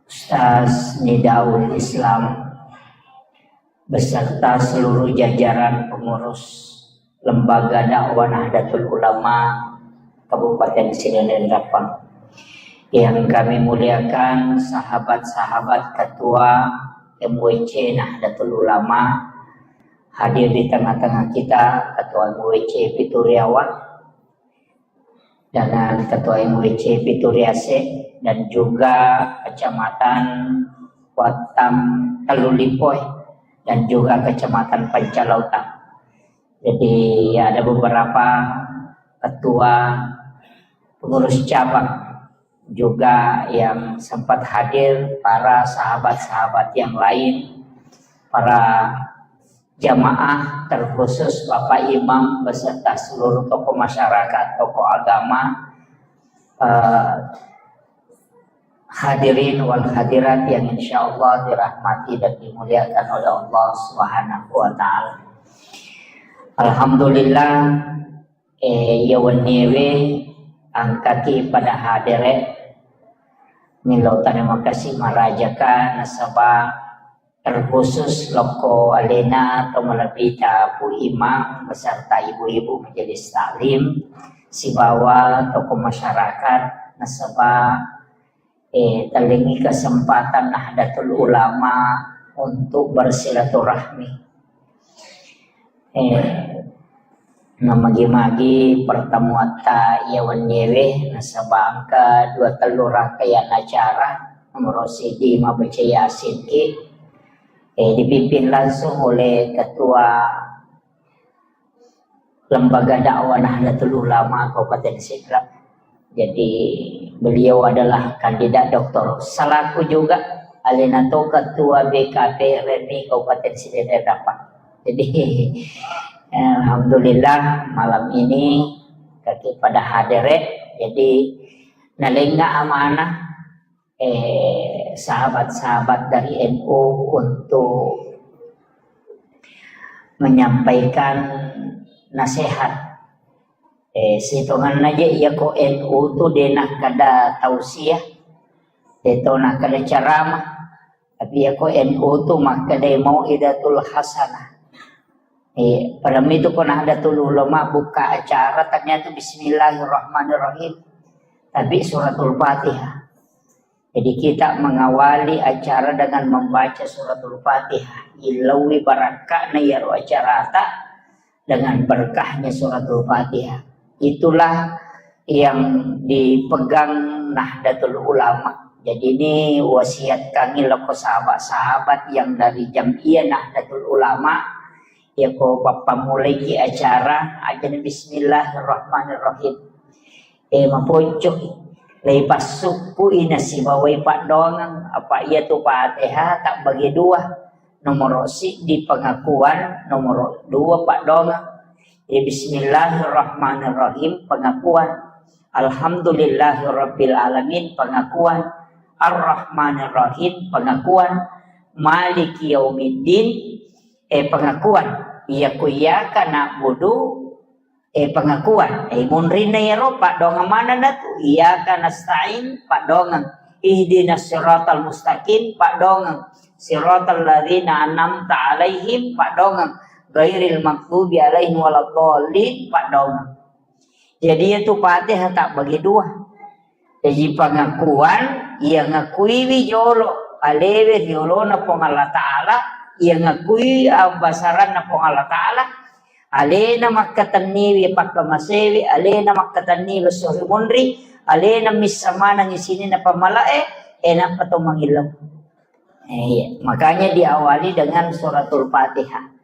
Ustaz Nidaul Islam, beserta seluruh jajaran pengurus Lembaga Dakwah Nahdlatul Ulama Kabupaten Sidenreng Rappang. Yang kami muliakan sahabat-sahabat Ketua M W C Nahdlatul Ulama, hadir di tengah-tengah kita, Ketua M W C Pituriawa, dengan Ketua M W C Pituriase, dan juga Kecamatan Wattam Tellulipoe, dan juga Kecamatan Pancalautang. Jadi, ada beberapa ketua pengurus cabang juga yang sempat hadir, para sahabat-sahabat yang lain, para jamaah, terkhusus Bapak Imam beserta seluruh tokoh masyarakat, tokoh agama, eh, hadirin wal hadirat yang insya Allah dirahmati dan dimuliakan oleh Allah Subhanahu wa Ta'ala. Alhamdulillah, eh, iya wenniewe engkaki pada hadere. Milo terima kasih marajaka nasaba terkhusus lokko alena atau malebbita Bu Imam beserta ibu-ibu majelis taklim, sibawa tokoh masyarakat, nasaba, eh, tellengi kesempatan Nahdlatul Ulama untuk bersilaturahmi. Eh, namagi-magi pertemuatta iya wenniewe, nasaba engka dua tellu rangkaian acara, nomor siji mabbaca Yasin ki, eh, dipimpin langsung oleh Ketua Lembaga Dakwah Nahdlatul Ulama Kabupaten Sidrap. Jadi, beliau adalah kandidat doktor. Selaku juga alena to Ketua B K P R M I Kabupaten Sidrap. Jadi, alhamdulillah, malam ini kaki pada hadir, ya. Jadi, nalenga amanah, eh, sahabat-sahabat dari N U untuk menyampaikan nasihat. Eh, sitongenna je, iya ko N U tu de nakkeda tausiah, de to nakkeda ceramah, tapi iya ko N U tu makkeda mau'izatul hasanah. Eh, pada itu ko Nahdlatul Ulama buka acara, ternyata Bismillahirrahmanirrahim, tapi Suratul Fatihah. Jadi, kita mengawali acara dengan membaca Suratul Fatihah. Ilaui barakka'na iyaro acarata dengan berkahnya Suratul Fatihah. Itulah yang dipegang Nahdlatul Ulama. Jadi, ini wasiatkangi loko sahabat-sahabat yang dari Jam'iyah Nahdlatul Ulama, iya ko pappammulaiki acara, ajana Bismillahirrahmanirrahim. Eh, maponcoi. Leipassukku ina sibawai paddoangeng, apa iya tu Fatihah tabbagi dua. Nomoro siddi pengakuan, nomoro dua paddoangeng. Eh, Bismillahirrahmanirrahim, pengakuan. Alhamdulillahirabbil alamin, pengakuan. Arrahmanirrahim, pengakuan. Maliki yaumiddin, eh, pengakuan. Iya ku iyyaka na'budu, eh, pengakuan. Eh, munrinna iyaro paddoangeng manenna tu. Iyyaka nasta'in, paddoangeng. Ihdinas siratal mustaqim, paddoangeng. Siratal ladzina an'amta alaihim, paddoangeng. Ghairil maghdubi alaihim waladdallin, paddoangeng. Jadi, iya tu Fatihah tabbagi dua. Jaji, pengakuan, iya ngakuiwi jolo alewe riolona Puang Allah Ta'ala, iya ngakui abbasaranna Puang Allah Ta'ala, alena makkatenniwi pakkamasewi, alena makkatenniwi esso ri munri, alena missa manengngi sininna pammalae, enappa to mangillau. Eh, iya. Makanya diawali dengan Suratul Fatihah.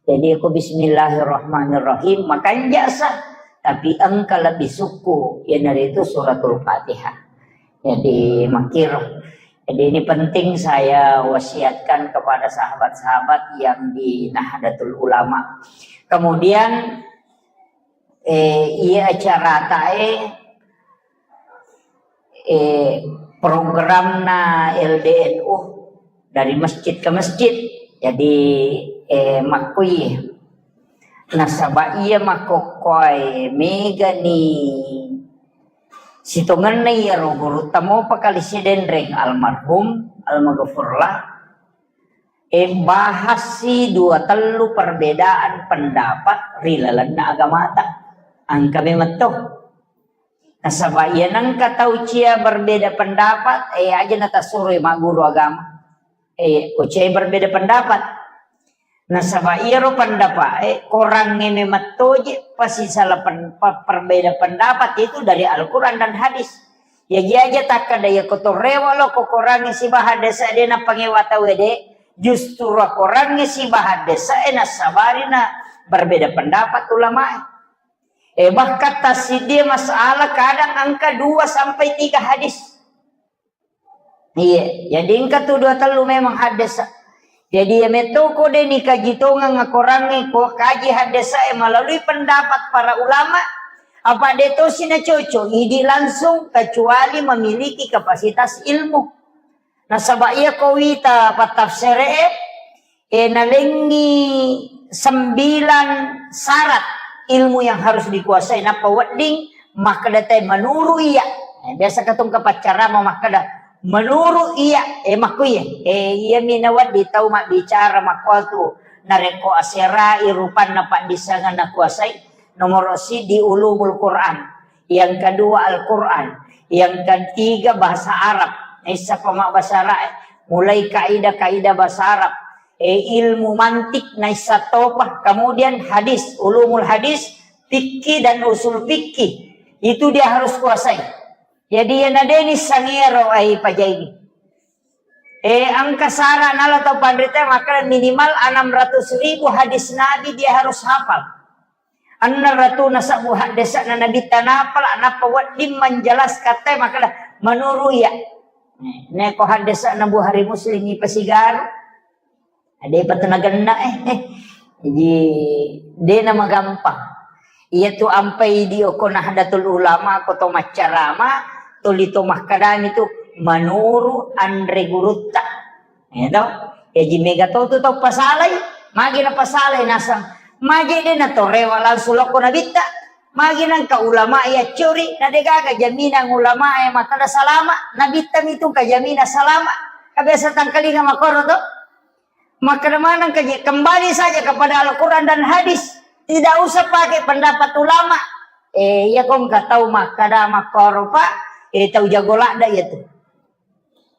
Jadi, ko Bismillahirrahmanirrahim, makanja sa, tapi engka lebbi sukku, iyanaritu Suratul Fatihah. Jadi, makkiro. Jadi, ini penting saya wasiatkan kepada sahabat-sahabat yang di Nahdlatul Ulama. Kemudian, eh, iya acaratae, eh, programna L D N U dari masjid ke masjid. Jadi, eh, makkui. Nasaba iya makkokkoe megani sitongenna iyaro gurutta mopa kali Sidenreng almarhum, almaghfurlah. Eh, bahassi dua tellu perbedaan pendapat ri lalenna agamata. Engka memang to. Nasaba iya nengka tau cia berbeda pendapat, eh, aja natasuroi magguru agama. Eh, ko cia berbeda pendapat. Nasaba iyaro pendapat, eh, korangnge memang toje pasi salah pen-, pe-, perbeda pendapat itu dari Al-Quran dan hadis. Iya aja takkada iya ko torewa lo ko korangnge sibaha desa de napangewa tau de, justru korangnge sibaha desa e nasabari na berbeda pendapat ulama e. Eh, bahkan tassiddi masalah kadang engka dua sampai tiga hadis. Iya, jadi engka tu dua tellu memang haddesa. Jadi iya metto ko de nikaji tongeng akorangnge ko kaji haddesa e melalui pendapat para ulama, apa de tosi na cocok, idi langsung kecuali memiliki kapasitas ilmu. Nasaba iya ko wita pattafsere e, eh, nalengngi sembilan syarat ilmu yang harus dikuasai. Nappa wedding makkeda te menurut iya. Eh, biasa katong kapaccarama makkeda menurut iya. Eh, makkuiye. Eh, iya mi nawedding tau mabbicara makkuatu. Narekko aserai rupanna paddissengan nakuasai. Nomoro siddi ulumul Quran. Yang kedua Al-Quran. Yang ketiga bahasa Arab. Naissappa mabbahasa Arab, eh. Mulai kaidah-kaidah bahasa Arab. Eh, ilmu mantik naissappa topa. Kemudian hadis, ulumul hadis, fikih dan usul fikih. Itu dia harus kuasai. Jadi, ya nadeni sangero ai pajaini. Eh, engka syarat nala tau panrita, maka minimal enam ratus ribu hadis Nabi dia harus hafal. Enneng ratu nasabbu haddesa'na Nabitta napala, nappa wedding manjelaskan te makkeda, menurut iya. Neko haddesa'na Bukhari Muslim ipasigaru. Depa tu nagenna, eh. Jadi, de namagampang. Iya tu ampai di oko Nahdlatul Ulama, ko to maccarama, tuli to makkadami tu, menurut anre gurutta. Ya toh? Jaji mega to tu tau pasalai, magi na pasalai nasang. Magi de na to rewa langsung lokko Nabitta. Magi nangka ulama ya curi, na de gaga jaminan ulama ya makkada salama, Nabitta mitu ka jaminan salama. Ka biasa tangkalinga makkoro to. Makkada manang ka je, kembali saja kepada Al-Quran dan hadis. Tidak usah pakai pendapat ulama. Eh, iya kong ka tau makkada makkoro, Pak. Eh, tau jago ladda ya tu.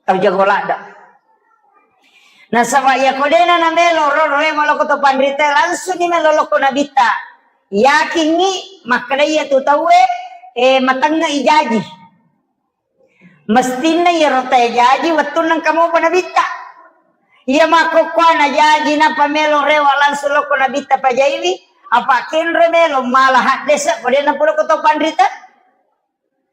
Tau jago ladda. Nasaba iya ko dena na melo ro, ro, eh, maloko to panrita, langsung ni melo lokko Nabitta. Yakingi makkada iya tu tauwe, eh, matengnga ijaji. Mestinna iyaro tae jaji wettunna engka mopa Nabitta. Iya makkokkoe na jaji nappa melo rewa langsung lokko Nabitta pajaiwi, apa kenro melo mala haddese ko dena pole ko to panrita.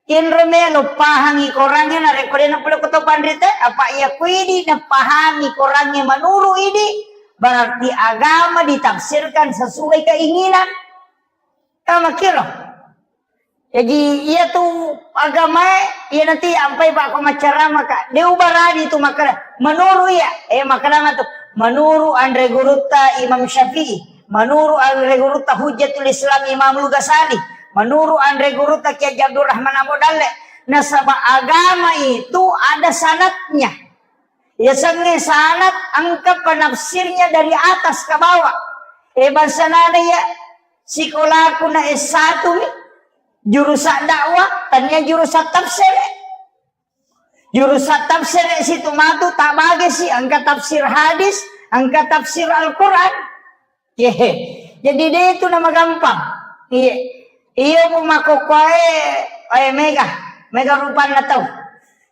Kenro melo pahangi korangnge narekko dena pole ko to panrita, apa iya kuidi napahami korangnge menurut idi, berarti agama ditafsirkan sesuai keinginan. Tama kiro. Jaji, iya tu agamae, iya nanti ampai Pak ko maccarama ka. De ubarani tu makkada. Menurut iya, eh, makkada matu. Menurut anre gurutta Imam Syafi'i, menurut anre gurutta Hujjatul Islam Imamul Ghazali, menurut anre gurutta Kiai Haji Abdurrahman Ambo Dalle. Nasaba agama itu ada sanatnya. Yasengnge sanad engka penafsirnya dari atas ke bawah. Eh, bangsa nana ya, sikolaku na S satu mi, jurusan dakwah, tania jurusan tafsir. Jurusan tafsir situ matu tak bagi si, engka tafsir hadis, engka tafsir Al-Quran. Ye. Jadi de itu nama gampang. Iya. Iya mu makkokkoe, eh, mega. Mega rupanna tau.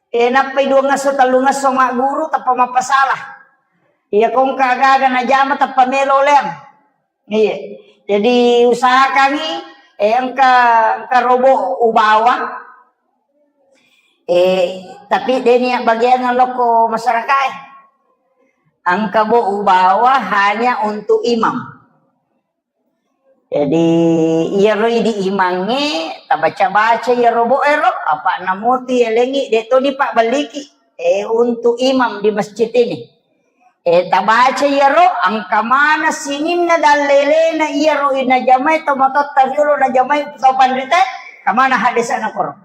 Eh, nappai dua ngesso, tellu ngesso magguru, tappa mappasalah. Iya kongka gaga najama, tappa melo leang. Iya. Jadi usahakangi, eh, engka, engka robo ubawa. Eh, tapi de nia bagian lokko masyarakat, eh. Engka bo ubawa hanya untuk imam. Jadi, iyaro idi imangnge, tabaca-baca iyaro bo ero, apa namuti elengi, de toni pabbelliki. Eh, untuk imam di masjid ini. Eh, tabaca iyaro, engka mana sininna dallelena iyaro inajamai to matotta riolo najamai to panrita, kamana hadesana koro.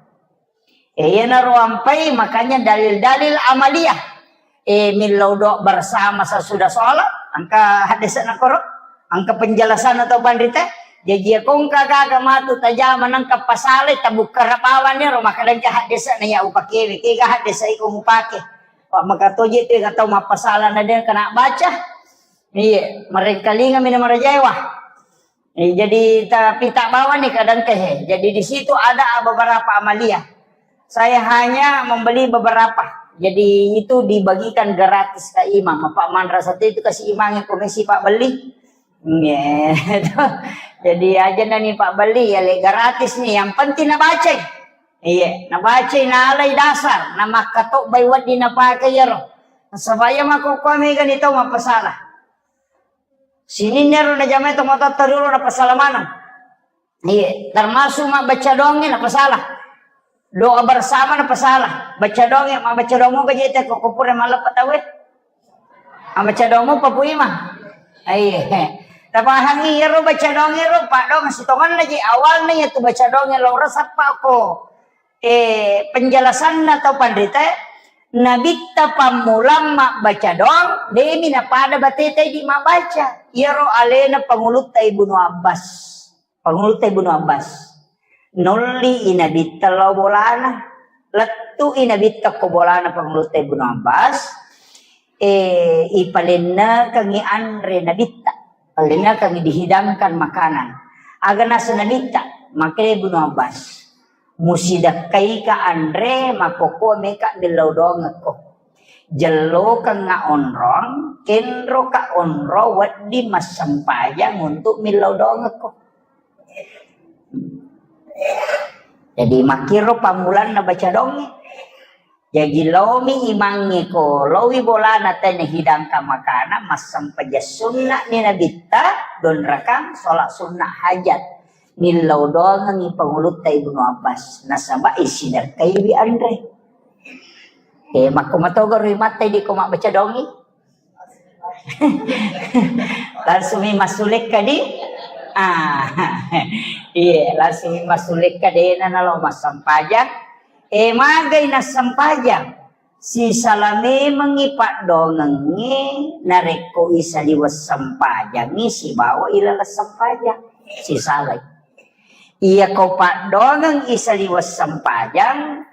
Eh, iyanaro ampai, makanya dalil-dalil amaliyah. Eh, millau doa bersama sesudah sholat, engka hadesana koro, engka penjelasan atau panrita. Jaji, ya, kongka gaga matu tajama nangka pasalai, tabukka rabawan ero, maka dengka hadesana ya upakewe, kega hadesa iko mupake. Pak, maka toje tu, kata mappasala na dengka na baca. Iya, marengkalinga mina marajaewa. Eh, jadi, tapi tak bawa nih kadang teh. Jadi, di situ ada beberapa amaliyah. Saya hanya membeli beberapa. Jadi, itu dibagikan gratis ke imam. Apa manrasa itu kasih imamnya komisi Pak beli. Iya. Jadi, aja nih Pak beli, ya, le, gratis nih. Yang penting na baca. Iya, na baca, na alai dasar, na makkatobbai wedding na pakai iyaro. Supaya makkokkoe mega ni tau mappasala. Sininna ero najamai tomatoatta riolo napasala maneng. Iya, termasuk mabbaca doangnge napasala. Doa bersama napasala. Baca doangnge, mabbaca doang moga jete ko pura malleppa tauwe. Mabbaca doang mopa Pu Imang. Iya. Tapahangi iyaro baca doangnge ro, paddoang sitongenna ji awalna iya tu baca doangnge lo resappa ko. Eh, penjelasanna tau panrita, Nabitta pammulang mabbaca doang, demi napada bateta idi mabbaca. Iyaro alena pangulutta Ibnu Abbas. Pangulutta Ibnu Abbas. Nolli i Nabitta lao bolana, lettu i Nabitta ko bolana Pangulutta Ibnu Abbas, eh, ipalennekengi anre Nabitta, palennekengi dihidangkan makanan. Aga nasa Nabitta, makkeda Ibnu Abbas, musidakkaika anre, makkokko meka millau doangekko. Jellokengnga onrong, kenroka onrong wedding massempajang untuk millau doangekko. Jadi makkiro pammulanna baca dongnge. Jaji laomi imangnge ko laowi bolana tena hidangkan makanan, massempajang sunna ni Nabitta, donrakang sholat sunna hajat. Nillau doangengngi Pangulutta Ibnu Abbas, nasaba isidakkaiwi anre. Eh, makko matogoro imatta idi ko mabbaca dongngi. Langsung mi massulekka di. Ah. Iya, langsung mi massulekka dena nalo massempajang. Eh, magai nassempajang. Sisala memengngi paddoangengnge narekko isaliweng sempajangngi sibawa ilaleng sempajang. Sisalai. Iya ko paddoangeng isaliweng sempajang,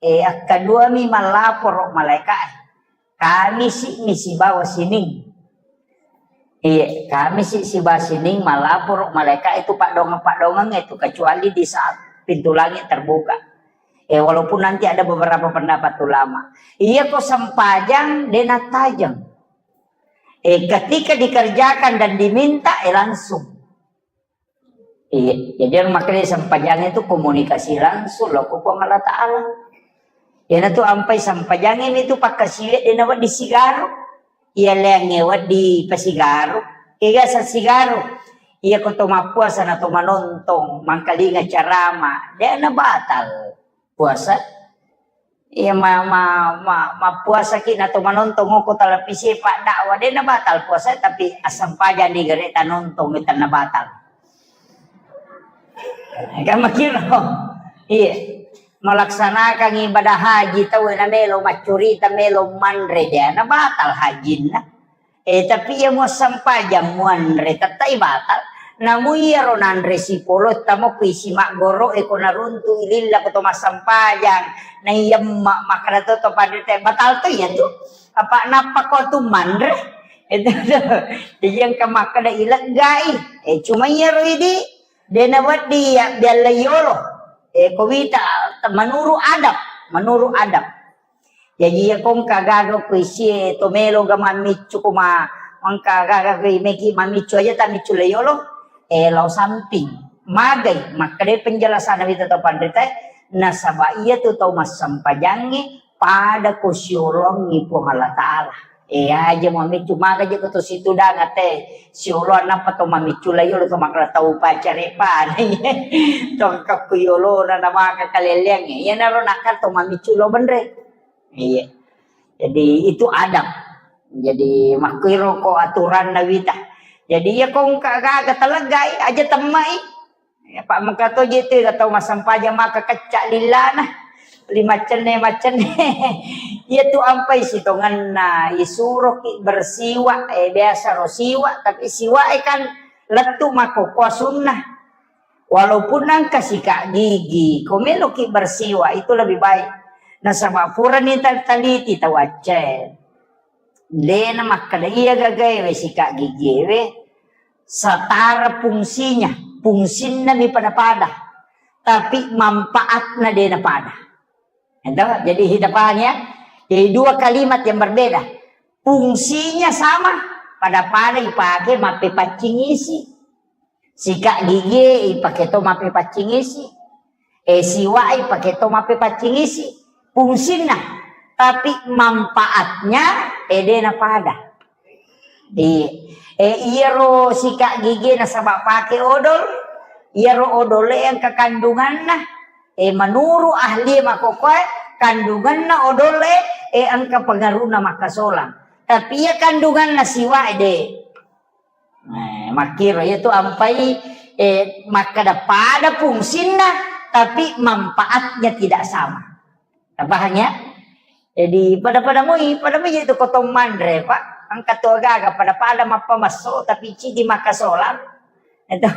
eh, akkaduami mallaporo malaeka'e. Kamisi mi sibawa sining. Iya, Kamisi sibawa sining malaporo malaeka itu paddoangeng-paddoangeng itu, kecuali di saat pintu langit terbuka. Eh, walaupun nanti ada beberapa pendapat ulama. Iya ko sempajang de nattajeng. Eh, ketika dikerjakan dan diminta, eh, langsung. Iya, jadi yang makanya sempajangnge itu komunikasi langsung lo ko Puang Allah Ta'ala. Iyanatu ampai sempajangnge mi tu pakkasiwe de nawedding sigaro. Iya leangnge wedding pasigaru. Kega sa sigaru. Iya ko to mappuasa na to manontong, mangkalinga carama, de na batal puasa. Iya ma, ma, ma, mappuasaki na to manontong ko televisi paddakwah, de na batal puasa, tapi assempajang di gare tanontong, tenna batal. Kan makiro. Iya. Melaksanakan ibadah haji tau na melo maccurita, melo manre, de na batal hajinna. Eh, tapi iya muassempajang muanre, tettai batal. Namu iyaro nanre sipolo, tamo kuisi maggoro, eh, ko naruntu ililla ko to massempajang. Na iya ma-, makkada to, to padete, batal to iya tu. Apa nappa ko tu manre? Itu tu. Jadi engka makkada ileggai. Eh, cuma iyaro idi. De nawedding ya bialla yolo. Eh, ko wita, menurut adab, menurut adab. Jadi iya ko engka gaga ko isie to melo ga mammiccu ko ma-, engka gaga ko meki mammiccu aja ta miccu le yolo. Eh, lao samping. Magai, makkeda penjelasan wita to panrita, nasaba iya tu tau massempajangnge pada ko siolongngi Puang Allah Ta'ala. Eh, aja mami cuma aja ko to situdang ate, siolo anappa to mami cula yolo to makala tau pacarepa. To kakku yolo na namaka kaleleang. Iya naro nakal to mami cula benre. Iya. Jadi itu adab. Jadi makkiro ko aturan nawita. Jadi iya ko engka gaga taleggai aja temmai. Ya, Pak, mengka to je tu, tau massempajang maka kecca lillana. Lima cenne, macenne. Iya tu ampai sitongenna, isuroki bersiwa, eh, biasa ro siwa, tapi siwa, eh, kan lettu makkokkoa sunnah. Walaupun nangka sikat gigi, ko meloki bersiwa itu lebih baik. Nasaba purani tal-, taliti tau acce. Dena makkeda iya gagaewe sikat gigiewe setara fungsinya, fungsinna mi pada-pada, tapi manfaatna dena pada. Ento, jadi kita paham ya. Jadi dua kalimat yang berbeda. Fungsinya sama, pada-pada ipake mappepaccing isi. Sikat gigi ipake to mappepaccing isi. Eh, siwai pake to mappepaccing isi. Fungsinna. Tapi manfaatnya, eh, dena pada. Iya. Eh, iyaro sikat gigi nasaba pake odol. Iyaro odol e engka kandunganna. Eh, menurut ahli makkokkoe, kandunganna odol e, eh, engka pengaruhna makkasolang. Tapi iya kandunganna siwai de. Eh, makkiro, iya tu ampai, eh, makkeda pada fungsinna, tapi manfaatnya tidak sama. Tapahang ya? Jadi pada-pada moi, pada moi itu kotong manre, Pak. Engka tu agaga pada-pada mappamasso, tapi cidi makkasolang. Itu.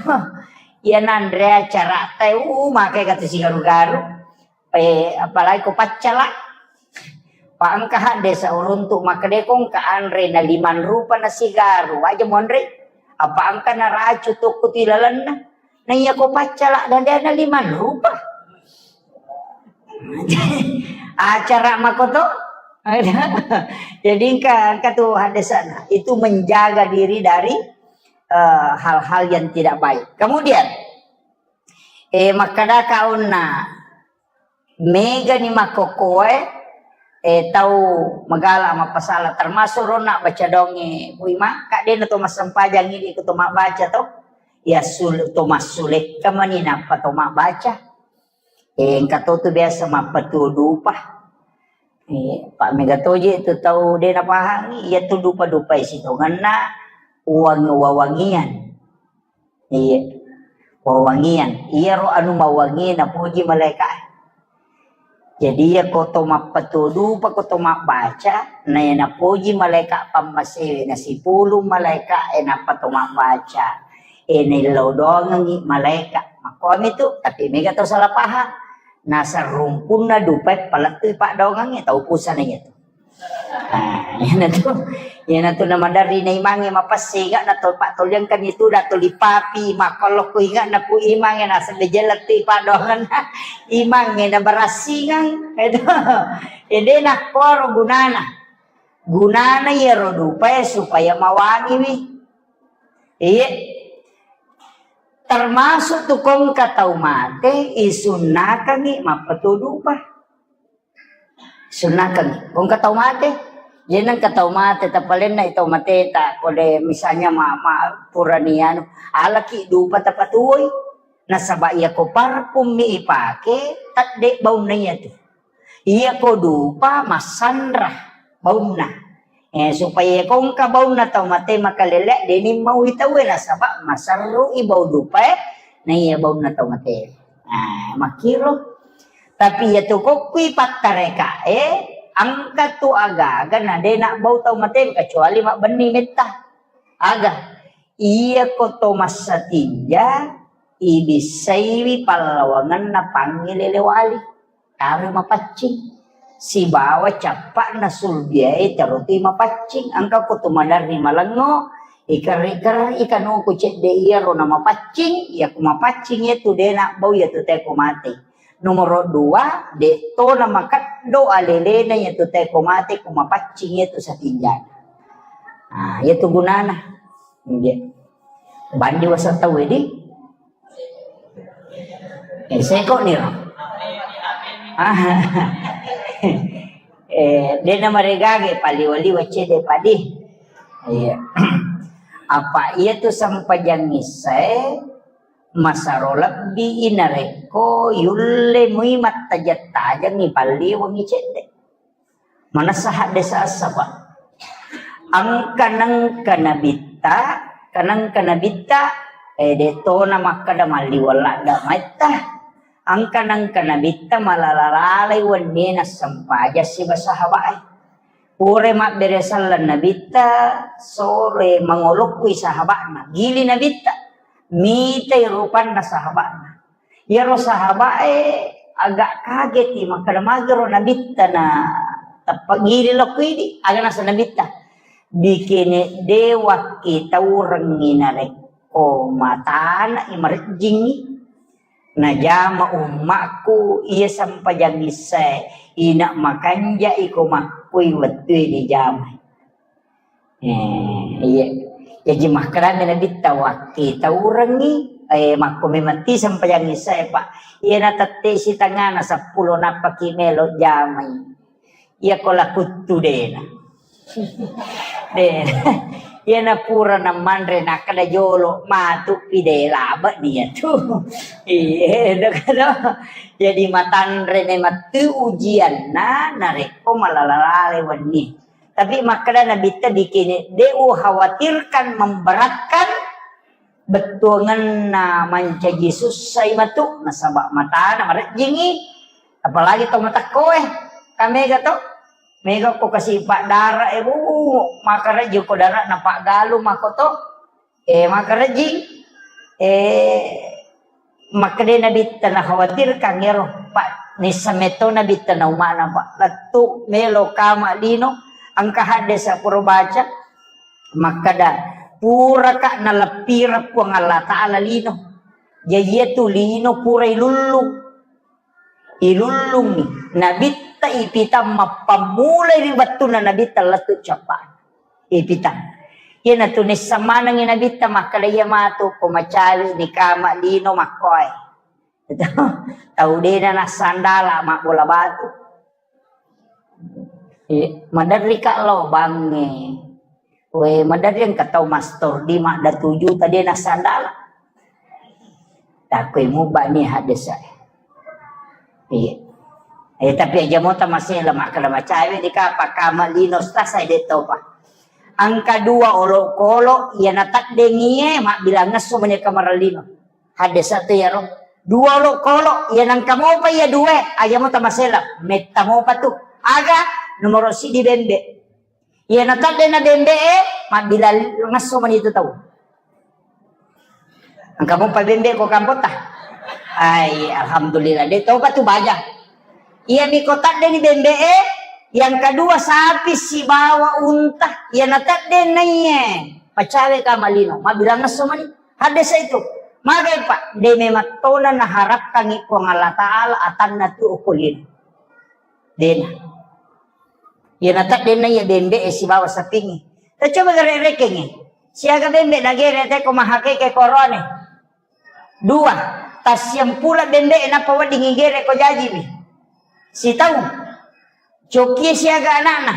Iya nanre acara te, uh, make katu sigaru-garu. Eh, apalagi ko paccala. Pa engka hadde sa uruntu makkeda ko engka anre na limang rupa na sigaru, aja monre. Apa engka na racu tokko ti lalenna. Na iya ko paccala dan dia na limang rupa. Acara makoto. Jadi engka, engka tu hadde sana. Itu menjaga diri dari, eh, hal-hal yang tidak baik. Kemudian, eh, makkeda kaunna, megani makkokkoe, eh, tau magala mappasala, termasuk ronna baca donge, Bu Ima, kak dena to massempajang ini ko to mabbaca to. Ya sul-, to massulekka mani nappa to mabbaca. Eh, engka to tu biasa mappatuo dupa. Eh, pa mega toje tu tau de napahangi, iya tu dupa-dupa sitongenna uang wawangian. Iya. Wawangian. Iyaro anu mawangi napoji malaika. Jadi iya ko to mappatuo dupa, ko to mabbaca, na iya napoji malaika pammasewe na sipulung malaika e nappa to mabbaca. E naillau doangengngi malaika. Makkomi tu, tapi mega to salah paham. Nasarumpunna dupae palettui paddoangengnge tau pusana iya tu. Ah, iyanatu, iyanatu namaderri naimangnge mapessinga na to pattoliangkan itu da tuli papi makkolokku inga na ku imangnge naseng de jella tu ipadongenna imangnge na barassingang itu. Ede nakkoro gunana. Gunana iyaro dupae supaya mawangiwi. Iye. Termasuk tu kongka tau mate isunnakangi mappatuo dupa. Sunnakeng. Ko engka tau mate, jenneng engka tau mate, tapalenna tau mateta, kode misalnya ma, ma purani anu, alaki dupa tapatuoi. Nasaba iya ko parfum mi ipake, tedde baunna iya tu. Iya ko dupa massanra baunna. Eh, supaya ko engka baunna tau mate makalele, deni mau itaue nasaba maserru i bau dupae, na iya baunna tau mate. Nah, makkiro. Tapi iya tu kokkui pattarekae, engka tu aga-aga na de nabbau tau mate kecuali mabbenni metta. Aga? Iya ko to massatinja, ibissaiwi pallawangenna pangngilele wali. Taro mapaccing. Sibawa cappa'na sulbiae taro tu mapaccing. Engka ko tu maderri malengo, ikerri-kerri kanuku cedde iyaro na mapaccing, iya ko mapaccing iya tu de nabbau iya tu teko mate. Nomoro dua, de to na makeddo alelena iya tu teko mate ko mapaccing iya tu satinjana. Ah, iya tu gunana. Iya. Bandi wasa tau di. Eh, seko niro. Ah. Eh, de na maregage paliwa-liwa cede padi. Iya. Apa iya tu sempajang issae masaro lebbi i narekko yulle mui mattajeng-tajengi palliwengi cedde. Manessa hadde sasaba. Engka nengka nabitta, kanengka nabitta, eh, de tona makkeda malliweng ladde maitta. Engka nengka nabitta malala-lalai wennie nassempajang siba sahabae. Pura mabbere selleng nabitta, sore mangolokkui sahaba'na, gili nabitta, mitai rupanna sahaba'na. Iyaro sahaba'e agak kageti, makkeda magero nabitta na tappa gili lokko idi, aga nasa nabitta. Bikene de wakkitaurengngi narekko matana i marejjingngi. Najama ummakku iya sempajang issae, ina makanja iko makkui wettue dijamai. Eh, iya. Jaji makkedami nabitta wakkitaurengngi, eh, makko memang ti sempajang issae, Pak. Iya natette sitangana seppulo nappaki melo jamai. Iya ko lakuttu dena. De. Iya na pura namanre nakkeda jolo matu pi de labe nia tu. Iya, do. Jadi matanre ne matu ujianna narekko malala-lale wenni. Tapi makkeda nabitta bikini de ukhawatirkan memberatkan bettuangenna mancaji sussai matu nasaba matana marejjingi, apalagi to matekkoe, kamega to, mega ko kasi paddara e bu, makarejji ko dara na paggalu mako to, eh, makarejji, eh, Makkeda Nabitta nakhawatirkang ero, Pak, nissa metto Nabitta naumana, Pak. Lettu melo kama lino, engka haddesa pura baca, makkeda, puraka naleppireng Puang Allah Ta'ala lino. Jaji iyatu lino pura ilullung. Ilullungi. Nabitta ipitang mappammulai ri wettunna Nabitta lettu cappa. Ipitang. Iyanatu nisseng manengngi Nabitta makkeda, iya matu ko macawe ni kama lino makkoe. Tau dena nassandala mabbola batu. Iya, maderri ka lo bangnge. We, maderri engka tau mastor di madda tuju tadi nassandala. Takkoi mubba ni haddesa. Iya. Eh, tapi aja mota masih lemak kalau macawe di kapa kama lino stas saya de topa. Angka dua olokolo, iya nataddengi e, mabbilang ngesso meni kamarang lino. Haddesa tu yaro. Dua olokolo, iya nangka mopa iya dua, aja mota masela, metta mopa tu. Aga, nomoro sidi bembe. Iya natadde na bembe e, mabbilang ngesso meni tu tau. Engka mopa bembe ko kampota. Ai, alhamdulillah, de topa tu baja. Iya mi ko tadde ni bembe e, yang kedua sapi sibawa unta, iya natadde naiye. Pacawe ka malino, mabbilang ngesso meni. Haddesa itu. Magai, Pak, de memang tona naharapkangi Puang Allah Ta'ala atanna tu okolino. Dena. Iya natadde naiye bembe e sibawa sapingi. Tacoba gare rekengi. Siaga bembe nagere te ko mahakeke korone. Dua, tassiampula bembe e nappa wedding igere ko jaji mi. Sitaung. Cokie siaga anakna.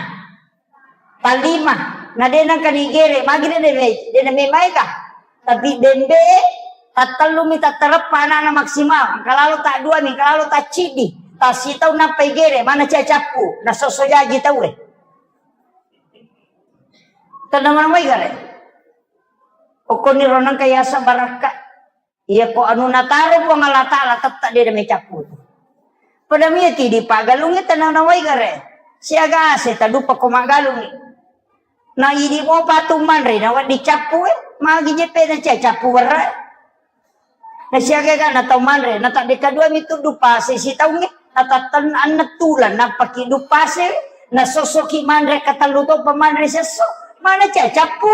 Talima, na de nangka nigere, magi de de de na memai ka. Tapi bembe e, tattellumi tattareppa anakna maksimal. Engka lalo ta dua mi, engka lalo ta ciddi. Tasitau nappa igere, mana cia cappu, na sosso jaji tau e. Tenang mana mai gare. Okoni ronang kayasa barakka. Iya ko anu nataro Puang Allah Ta'ala tetta de de mecappu tu. Pada mia ti di pagalungi tenang nawai gare. Siaga ase tadupa ko magalungi. Na idi mo patu manre na waddi cappu e. Magi je pe na cia cappu werra. Na siaga ga na tau manre, na tadde kadua mi tuddu pase sitaungi. Na tatten anne tulan nappa ki du pase. Na sosso ki manre katellu to pa manre sesso. Mana cia cappu.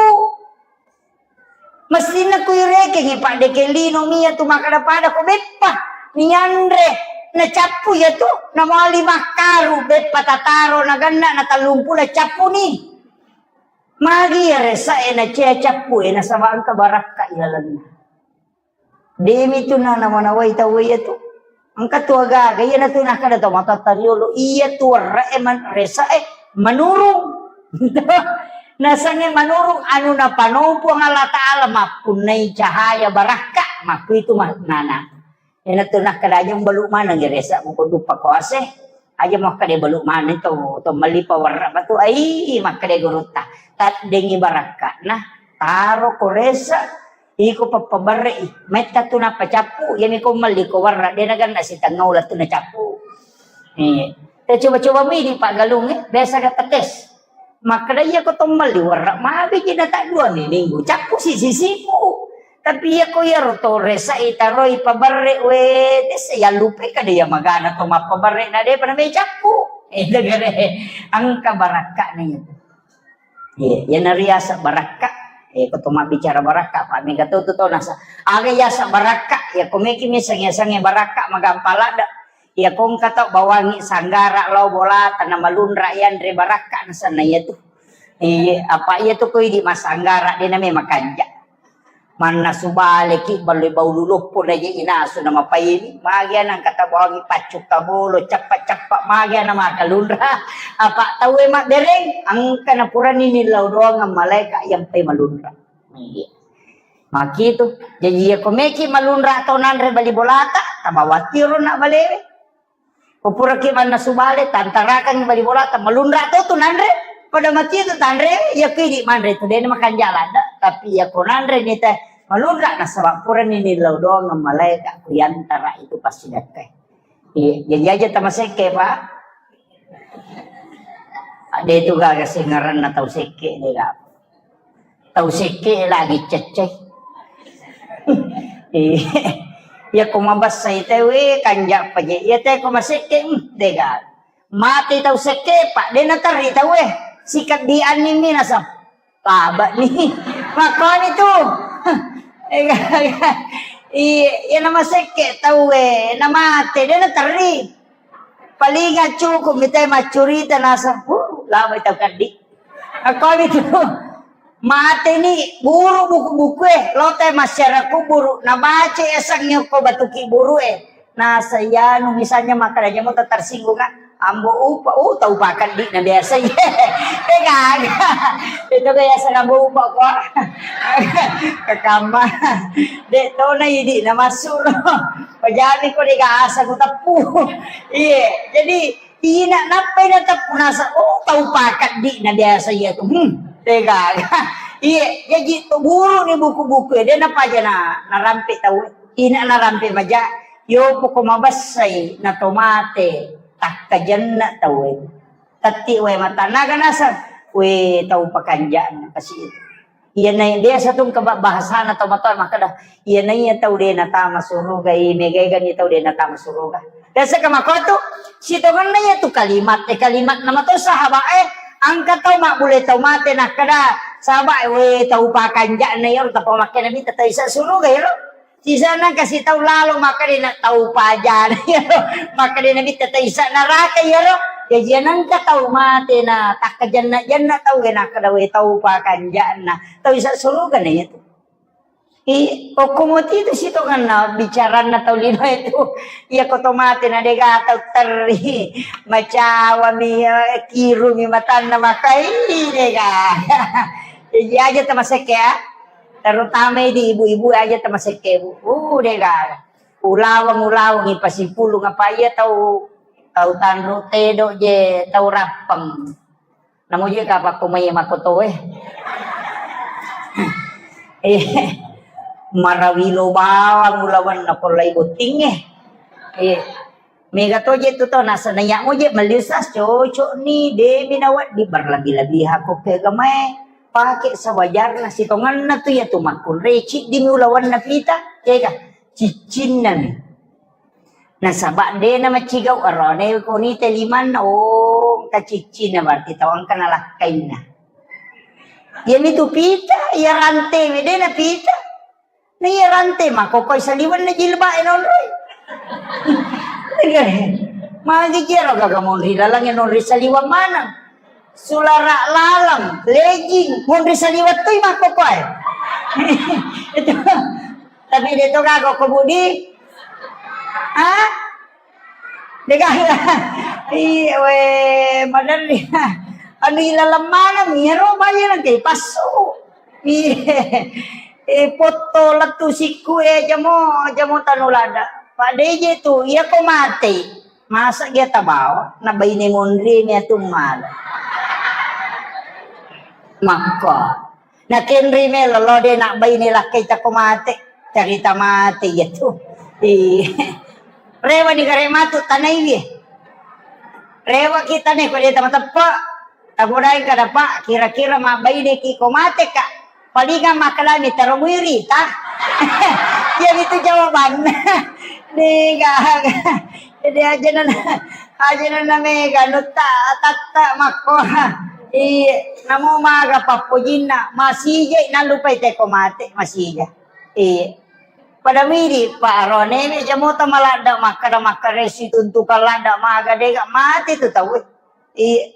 Mestinna kuirekengi, Pak, deke lino mia tu makkada-pada ko beppa nianre, nacappu iya tu, namali makkaru, beppa tataro naganna na tellumpulo cappu ni. Magi iya resa e na cea cappu e nasaba engka barakka ilalenna. Demi tu na namanawai tau iya tu. Engka tu agaga, iyanatu nakkeda tau matoatta riolo, iyatu werre'e man-, rese'e manurung. Nasengnge manurung anu napanompong Allah Ta'ala mappunnai cahaya barakka, makkuitu maknana. Iyanatu nakkeda aja mubalu maneng rese muko duppa koase, aja muakkeda balu maneng to, to melli pawerre batu, ai makkeda gurutta, taddengi barakkana, taro ko rese, Iko pappabarre'i, metta tu nappa cappu, iyami ko melli ko warra, de naganna sitengngau lettu na cappu. Eh, te coba-coba mi di paggalung, eh, biasa ga tetes. Makkeda iya ko to melli warra, magi ji na taddua mi minggu, cappu si sisiku. Tapi iya ko iyaro to rese'i taroi pabarre, we, tesse yallupai kada iya magana to mappabarre na de pada me cappu. Eh, degare, engka barakka ni. Iya, iyana riaseng barakka. Eh, ko to mabbicara barakka, pa mega to tu to nasa. Aga yaseng barakka, ya ko meki mi sange-sange barakka magampa ladde. Ya ko engka tau bawangi sanggara lao bola tana malunra yanre barakka nasanna iya tu. Iya, apa iya tu ko idi masanggara de name makanja. Mannasu baleki ballo bau luloppo na je inasu na mapaini. Magi ana engka tabawangi paccukka bolo, cappa-cappa magi ana makalunra. Apa tau e mabbereng, engka na purani nillau doang malaika yang pai malunra. Iya. Makitu. Jadi ya ko meki malunra to nanre bali bolata, tabawatiro na balewe. Ko puraki mannasu bale, tantarakangngi bali bolata, malunra to tu nanre, pada mati tu tanre, ya ko idi manre tu, dena makanja ladde, tapi ya ko nanre ni te, malunra nasaba purani nillau doang malaika ku yantara itu pasti dakkai. Iya, jadi aja tamasekke, Pak. Ade tu gaga sengaranna tau sekke de ga. Tau sekke lagi cecce. Iya. Iya ko mabessai tauwe, kanja paje. Iya te ko masekke, hmm, dega. Mate tau sekke, Pak, de naterri tauwe. Sikebbi anning mi naseng. Labani. Makkoni tu. Iya, iya namasekke tauwe, namate, de naterri. Palinga cukup mitai maccurita naseng, uh, labai tau keddi. Makkoni tu. Mateni buru buku-buku e, lote masyarakat kuburu, nabaca esengngi ko batu kiburu e. Naseng iyanu misalnya makkeda jamo tersinggung, ah. Ambo Upa, oh, tau pakeddi na biasa. Eh, gaga. Itu biasa Ambo Upa ko. Kekamma. Dek tona idi na masuro. Pajani ko dega asa ku teppu. Iya, jadi ina nappai na teppu nasa, oh, tau pakeddi na biasa iya tu. Hmm, dega. Iya, jadi tu buru ni buku-buku, de napaja na, narampe tau. Ina narampe maja, yo poko mabessai na tomate, takkajenna tauwe. Tetti wae matannaga naseng, we tau pakanja'na kasi itu. Iya nai biasa tu engka ba-, bahasana tau matoa makkeda, iya naiya tau de natama suruga, i megaegani tau de natama suruga. Biasa ka makotu, sitongenna iya tu kalimat, eh, kalimat nama tu sahabat, eh, engka tau mabbule tau mate nakkeda, sahabat, eh, we tau pakanja'na iyaro tappa makkeda mita tau isa suruga iyaro. Sisana kasi tau lalo makkeda na tau pajana iyaro, makkeda na bitta tau isa naraka iyaro. Jaji nengka tau mate na takkajenna-jenna tau we nakkeda we tau pakanja'na, tau isa suruga na iyatu. I, okko moti tu sitongenna bicaranna tau lino itu. Iya ko to mate na dega tau terri, macawami, eh, kirumi matanna makai dega. Jaji aja tamasekke ya. Terutama di ibu-ibu aja tamasekke, Bu. Uh, dega. Ulaweng, ulaweng ipasipulung apa iya tau, tau tanru tedo je, tau rappeng. Namo je kapakko mai makkotoe. Eh, marawilo bawang ulawenna pollai bottingnge. Eh, mega to je tu to, nasaba iya mo je melli usas cocok ni, demi nawedding berlebih-lebihan ko ke agamae. Pake sewajarna, sitongenna tu iya tu makkunrai ciddimi ulawenna pita, kega ciccinna mi. Nasaba de na macigau arone ko nite limanna, oh, engka ciccinna berarti tau engka nalakkainna. Iya mi tu pita, iya rante mi de na pita. Na iya rante makkokoi saliwenna jilbab e nonroi. Magi jero gaga monri laleng e nonri saliweng maneng. Sulara laleng, legging, monri saliweng toi makkokoi. Itu. Tapi de to gaga ko Budi. Ah? Dega. Iya, we, maderri. Anu ilaleng maneng, iyaro bayi nang ke passu. Iya. Eh, potto lettu sikku, eh, jamo, jamo tanu lada. Pak D J tu, iya ko mate. Masa dia tabawa, na baine monri ni atu mala. Makko. Na kenri melo lo de na baine lakkai tako mate. Carita mate iya tu. Iya. Rewa ni gare matu tanai wie. Rewa kita ne ko de tama teppa. Tagodai kada, Pak, kira-kira mabbaineki ko mate, Kak? Palingang makkalami taro muiri, tah? Iya itu jawabanna. Dega. Jadi aja nana, aja nana mega nutta tatta makko. Iya, namo maga pappojinna, masija nallupai teko mate, masija. Iya. Pada midi, Pak, arone me jamota maladda makkada makkaresi tuntukan ladda maga dega mate tu tau. Iya.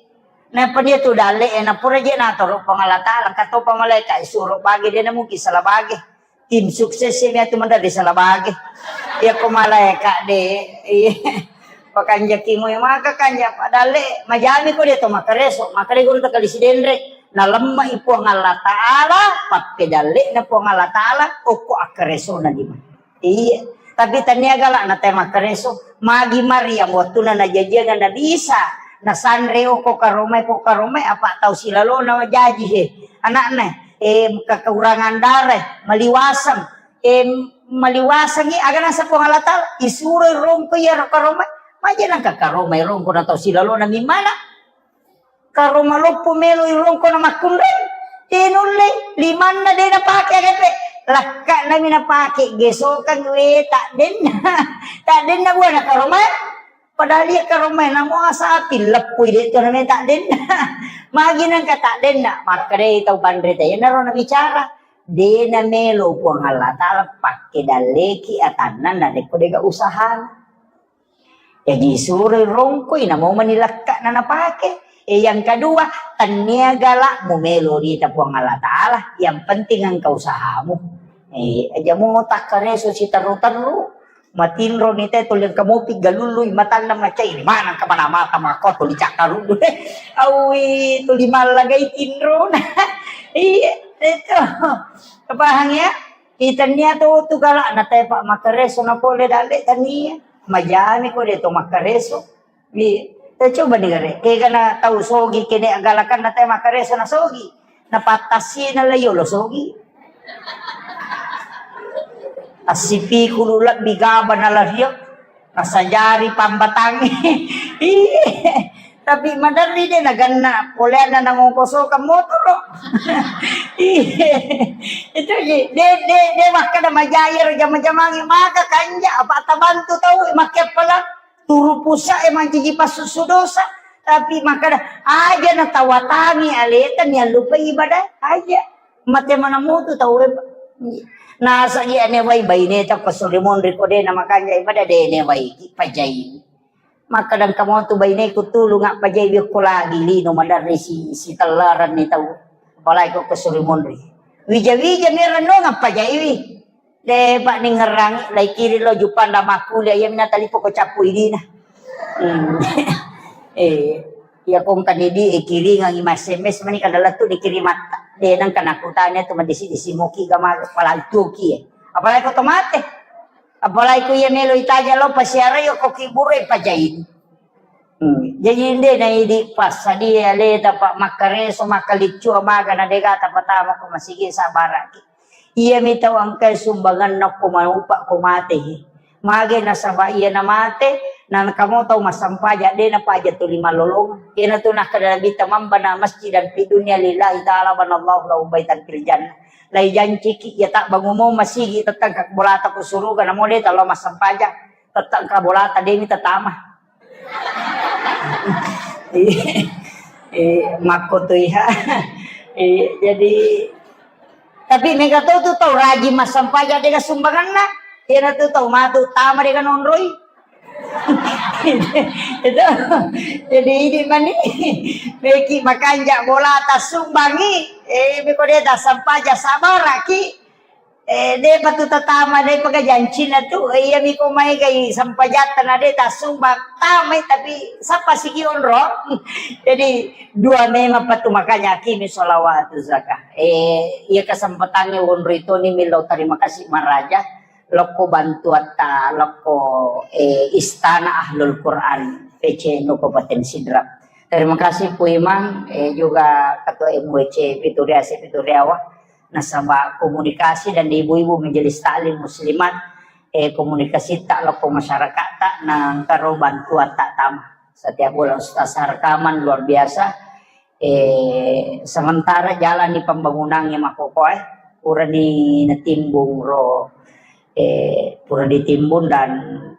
Nappa dia tu dalle e, napura je natoro Puang Allah Taala, engka topa malaika e suro bage, de na mungkin salah bage. Tim sukses e miatu mendalle salah bage. Iya ko malaika de. Iya. Pakanjaki mu maka kanja padalle majami ko de to makkareso, maka de guru takali sidenre. Nalemma i Puang Allah Taala, pappedalle na Puang Allah Taala, okko akkareso na lima. Iya, tapi tania gala na te makkareso. Magi Maryam wattuna najajiang Nabi Isa, nasanre okko karomai, ko karomai apa tau silalona jaji he. Anakna, eh, kekurangan darah, maliwaseng, eh, maliwasengi aga nasa Puang Allah Taala, isuro rongko iya ro karomai. Maja nangka karomai rongko na tau silalona mimana. Karo maloppo melo irongko na makkunrai. De nulle, limanna de napake aga pe. Lakka'nami napake gesokang we ta'denna. Ta'denna buana karomai. Padahal iya karomai namo asapi leppui de' to namai ta'denna. Magi nangka ta'denna. Makkedai tau panrita, iyanaro nabicara. De' namelo Puang Allah Ta'ala pakke dalleki atanna narekko de'ga usahana. Jaji suroi rongkoi, namo mani lekka'na napake. E, yang kedua, tennia gala'mu melo rita Puang Allah Ta'ala, yang penting engka usahamu. E, aja mo takkareso siterru-terru, matinro ni te tuli engka mopi galului matanna macai, mana engka mana mata mako tuli cakkaruddu. Awi tuli mallagai tinrona. Iya, itu. Paham ya? Itannia tu, tu gala'na te pa makkareso na pole dalle tania. Majani ko de' to makkareso. Wi, te coba digare. Kega na tau sogi kene agalakan na te makkareso na sogi. Na pattasi na la yolo sogi. Assipi kulu lebbi gaba na la rio. Nasajari pambatangi. Iya. Tapi maderri de' naganna poleanna nangongkosokang motoro. Iya. Itu ji. De', de', de' makkeda majai ro jama-jamangi maka kanja apa tabantu tau makke pala turu pusa e manciji passusu dosa. Tapi makkeda aja natawatangi aleta niallupai ibadah aja. Mate mana mutu tau e. Nasagi ane wai baineta ko suri monri ko de' na makanja ibadah de' ne wai pajai. Makkeda engka motu baineku tulung appajaiwi okko lagi lino maderri si, sitellarenni tau. Apalagi ko kesuri monri. Wija-wija mi rennong appajaiwi. De' pa ningerangi, lai kiri lo jupanda makkuli, iya mina talipo ko cappu idina. Hmm. Eh, iya kongka ni di, eh, kiringangi ma S M S mani kada lettu dikirimatta. De' nangka nakutanya tu madisi-disi muki gama palantuki, eh. Apalagi ko tomate. Apalagi ku iya melo itaja lo pasiarai ko kibure pajaini. Hmm. Jaji inde na idi passadia aleta pa makkareso makkaliccu amaga na dega tapatama ko masigi sabaraki. Iya mi tau engkai sumbanganna ko manupa ko mate. Mage nasaba iya na mate, na kamo tau massampaja de' na paja tuli malolong. Iya na tu nakkeda Nabitta, "Man bana masjidan fi dunya lillahi ta'ala banallahu lahu baitan fil jannah." Lai janciki iya ta bangumo masigi tettang ka bolata ko suruga namo de' talo massampaja. Tette engka bolata de' mi tatama. Eh, makko tu iha. Eh, jadi, tapi mega to tu tau rajin massampaja de' ga sumbanganna. Iya na tu tau matu tama de' ga nonroi. Itu. Jadi ini mani. Meki makanja bolata sumbangi. Eh, meko de' ta sampaja sabaraki. Eh, de' pa tu tatama, de' pa ga jancina tu. Eh, iya mi ko mai gai sampajatta na de' tasumbang tamai, tapi sappa sigi onro. Jadi dua memang pa tu makanya akimi sholawatu zakah. Eh, iya kesempatannya onro itu ni milo terima kasih maraja. Lokko bantuatta, lokko, eh, Istana Ahlul Quran P C N U Kabupaten Sidrap. Terima kasih Pu Imang, eh, juga Ketua M W C Pituriase Pituriawa. Nasaba komunikasi dan ibu-ibu majelis taklim muslimat, eh, komunikasi ta lokko masyarakat ta nangkaro bantuan ta tama. Setiap bulan Ustaz rekaman luar biasa. Eh, sementara jalani pembangunan yang makkokkoe, purani natimbung ro, eh, pura ditimbun dan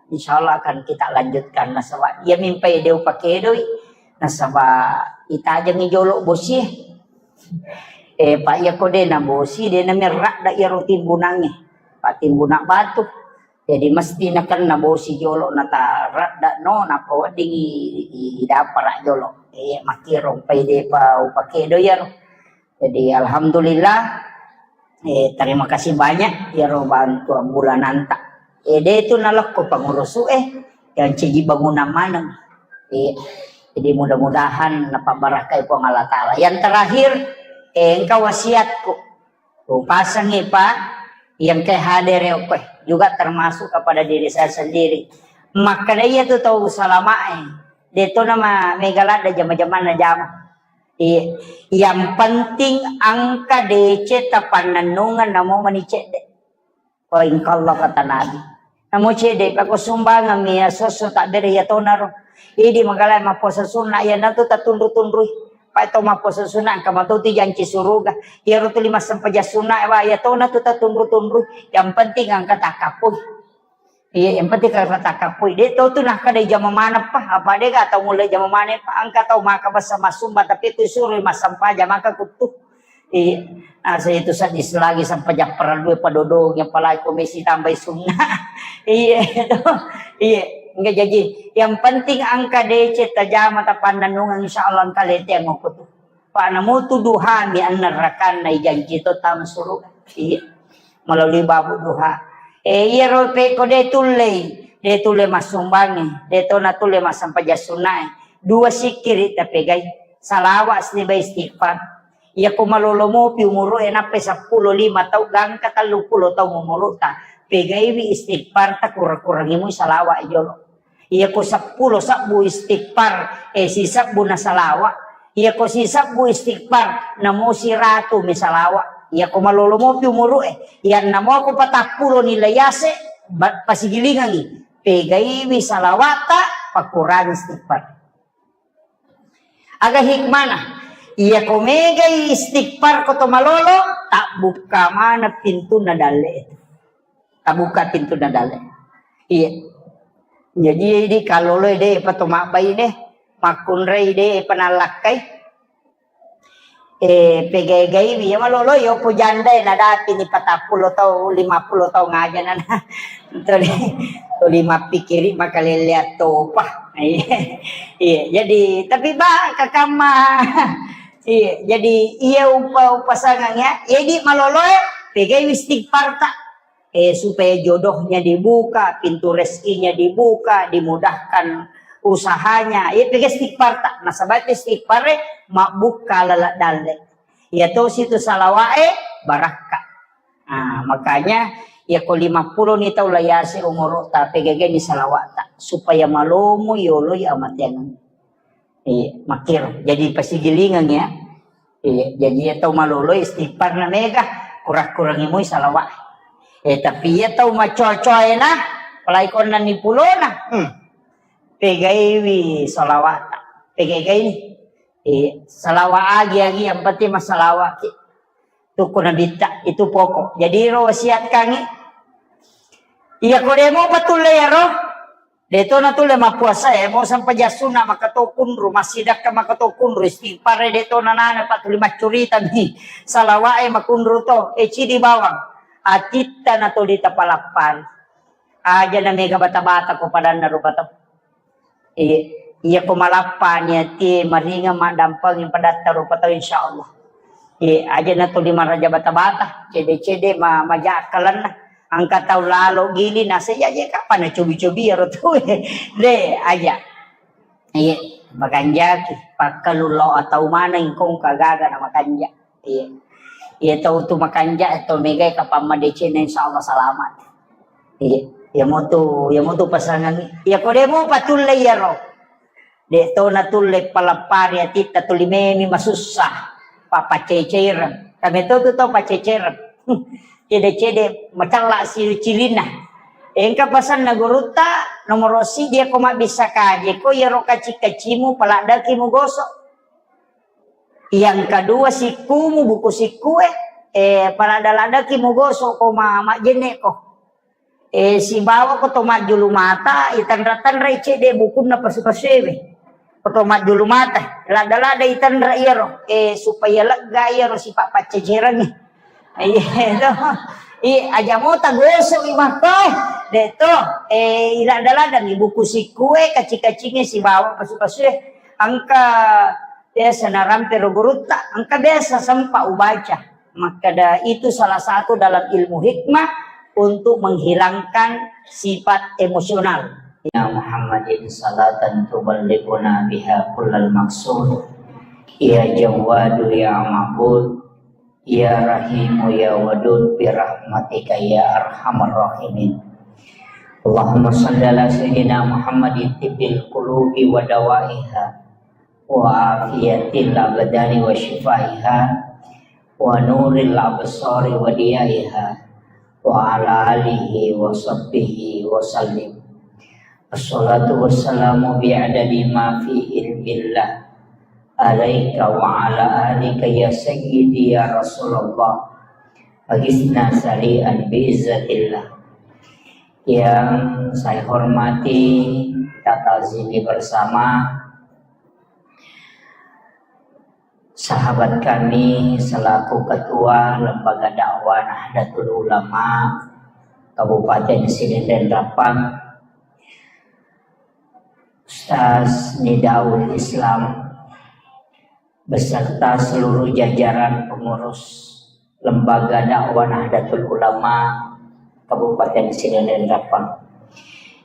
insya Allah akan kita lanjutkan. Nasaba iya mimpai deu pakedoi, nasaba itajengi jolo bosie. Eh, Pak, iya ko de' na bosi, de' na merradda iyaro timbunangnge. Pak, timbunan batu. Jadi mesti nakenna bosi jolo na taradda no, nappa weddingi i, i, idapara jolo. Eh, makkiro pai de' pa upakedo iyaro. Jadi alhamdulillah, eh, terima kasih banyak iyaro bantuan bulananta. Eh, de' tu nalokko pangurusu, eh, yang ciji bangunan maneng. Eh, jadi mudah-mudahan napabarakai Puang Allah Ta'ala. Yang terakhir, eh, engka wasiatku. Upasengi, Pak, yang ke hadir ya, Pak, juga termasuk kepada diri saya sendiri. Makkeda iya tu tau salamae. De' to nama mega ladda jama-jamanna jama. Iya. Yang penting engka D C tapannennungeng namo mani cedde. Oh, engka Allah kata Nabi. Namo cedde pako sumbangan mi asosso tak bere ya tonaro. Idi magala mappuasa sunna iya natu tatunru-tunrui. Pai to mappuasa sunna, engka mato tu janci suruga. Iyaro tuli massempajang sunna, wa, iya tona tu tatunru-tunru. Yang penting engka takappui. Iya, yang penting engka takappui. De to tu nakkeda jama maneng pa, apa de ga tau mulle jama maneng pa. Engka tau maka basa massumbang, tapi ku suro massempajang maka kuttu. Iya. Nah, saya itu sadis lagi sampai japparan dua padodong, apalagi komisi tambahi sunna. Iya, itu. Iya. Enggak jadi. Yang penting engka deceng tajama tapannennungeng, insya Allah engka lete angokku tu. Pak namu tu duha mi annerrakanna ijanji to tama suruga. Iya. Melalui babu duha. Eh, iyaro pekko de tullei, de tulle massumbangi, de to natulle massempajang sunnae. Dua sikkiri tapegai. Salawa sibawa istighfar. Iyako malolo mopi umuru'e nappai seppulo lima tau gangka telluppulo tau umuru'ta, pegaiwi istighfarta, kurang-kurangi mui salawa jolo. Iyako seppulo sebbu istighfar, eh, sisebbu na salawa. Iyako sisebbu istighfar, namo siratu mi salawa. Iyako malolo mopi umuru'e, iyanna moko patappulo ni layase, ba-, pasigilingangi, pegaiwi salawata, pakurangi istighfar. Aga hikmana? Iyako megai istighfar ko to malolo, tabbukka maneng pintunna dalle itu. Tabbukka pintunna dalle. Iya. Jadi, di kalolo de pa to mabbaine, makkunrai de pa nallakkai. Eh, pegai-gaiwi, ya malolo, yo ko janda, eh, nadapi ni patappulo tau, lima puluh tau ngaja nana. Tuli, tuli mappikiri makalele attopa. Iya, iya, jadi, tapi ba, kakamma. Iya, jadi, iya upa, upasangang ya. Jadi malolo, eh, pegai istighfar ta. Eh, supaya jodohnya dibuka, pintu rezekinya dibuka, dimudahkan usahanya. Iya, pega istighfar ta. Nasaba istighfar, eh, mabbuka lala dalle. Iya to situ salawae barakka. Nah, makanya, iya ko lima puluh ni tau layase umuru ta, pegageni salawata supaya malomo yoloi amateang. Iya, makkiro. Jadi pasigilingeng ya. Iya, jadi iya tau malolo istighfar na mega, kurang-kurangi mui salawat. Eh, tapi iya tau macoa-coaena, apalagi konna ni pulona. Hmm. Pegaiwi salawata. Pegai-gaini. Iya, salawa agi-agi yang penting masalawaki. Tukku nabitta, itu pokok. Jadi ro wasiatkangi. Iya ko demo patulle ya ro. De to natulle mappuasa e, mo sampajang sunna maka to kunru, massidakka maka to kunru, istighfar e de to nanana, pa tuli maccurita mi, salawat e makunru to, e cidi bawang, atitta na tuli tapalappari. Aja na mega bata-bata ko padanna rupa tau. Iya, iya ko malappa ni atie maringa maddampeng padatta rupa tau, insyaallah. Iya, aja na tuli maraja bata-bata, cede-cede ma-, maja akkalenna. Engka tau lalo gili nase, ya, ya, kapan na cobi-cobi iyaro tau e? De, aja. Iya, makanjaki, pakkalu lo atau maneng kong kagaga na makanja. Iya. Iya tau tu makanja, tau megai kapang madeceng, insyaallah selamat. Iya. Iya mutu, iya mutu pasangan. Iya ko demo patulle iyaro. De to natulle palappari atitta, tuli memi masussa. Papaceceireng. Kami to tu tau paceceireng. Cede-cede macella si cilinna. Engka pasanna gurutta, nomoro siddi ko mabbissa kaje ko iyaro kaci-kacimu paladdaki mugoso. Yang kedua sikkumu, buku sikkue, eh, paladda-laddaki mugoso ko ma-, majjenne ko. Eh, sibawa ko to majjulu mata, itanra-tanrai cedde bukunna pasu-pasuewe. Ko to majjulu mata, ladda-ladda itanra iyaro, eh, supaya lega iyaro sipa paccecerengnge. Iya, to. I, aja mota gosok i makko, eh. De to, eh, iladda-ladda mi buku sikkue, kaci-kacinge sibawa pasu-pasue. Engka biasa narampe ro gurutta, engka biasa sempa ubaca. Makkeda itu salah satu dalam ilmu hikmah untuk menghilangkan sifat emosional. Ya Muhammadin salatan tuballighuna biha kullal maqsud. Ya Jawwadu ya Ma'bud, ya Rahimu ya Wadud, bi rahmatika ya arhamar rahimin. Allahumma shalli ala sayyidina Muhammadin tibbil qulubi wa dawaiha, wa afiyatil abdani wa shifaiha, wa nuril absari wa diyaiha, wa ala alihi wa sahbihi wa sallim. Assalatu wassalamu bi adadi ma fi ilmillah. alaika wa ala alika ya sayyidi ya Rasulullah. Aghitsna sari'an bi'izzatillah. Yang saya hormati, kita ta'zimi bersama sahabat kami selaku Ketua Lembaga Dakwah Nahdlatul Ulama Kabupaten Sidenreng Rappang, Ustaz Nidaul Islam, beserta seluruh jajaran pengurus Lembaga Dakwah Nahdlatul Ulama Kabupaten Sidenreng Rappang.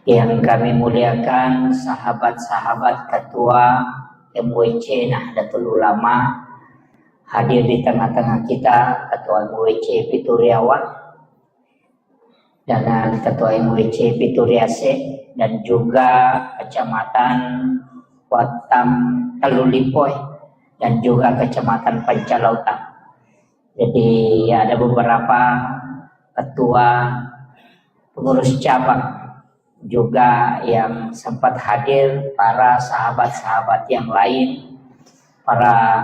Yang kami muliakan, sahabat-sahabat Ketua M W C Nahdlatul Ulama, hadir di tengah-tengah kita, Ketua M W C Pituriawa, dengan Ketua M W C Pituriase, dan juga Kecamatan Wattam Tellulipoe, dan juga Kecamatan Pancalautang. Jadi, ada beberapa ketua pengurus cabang juga yang sempat hadir, para sahabat-sahabat yang lain, para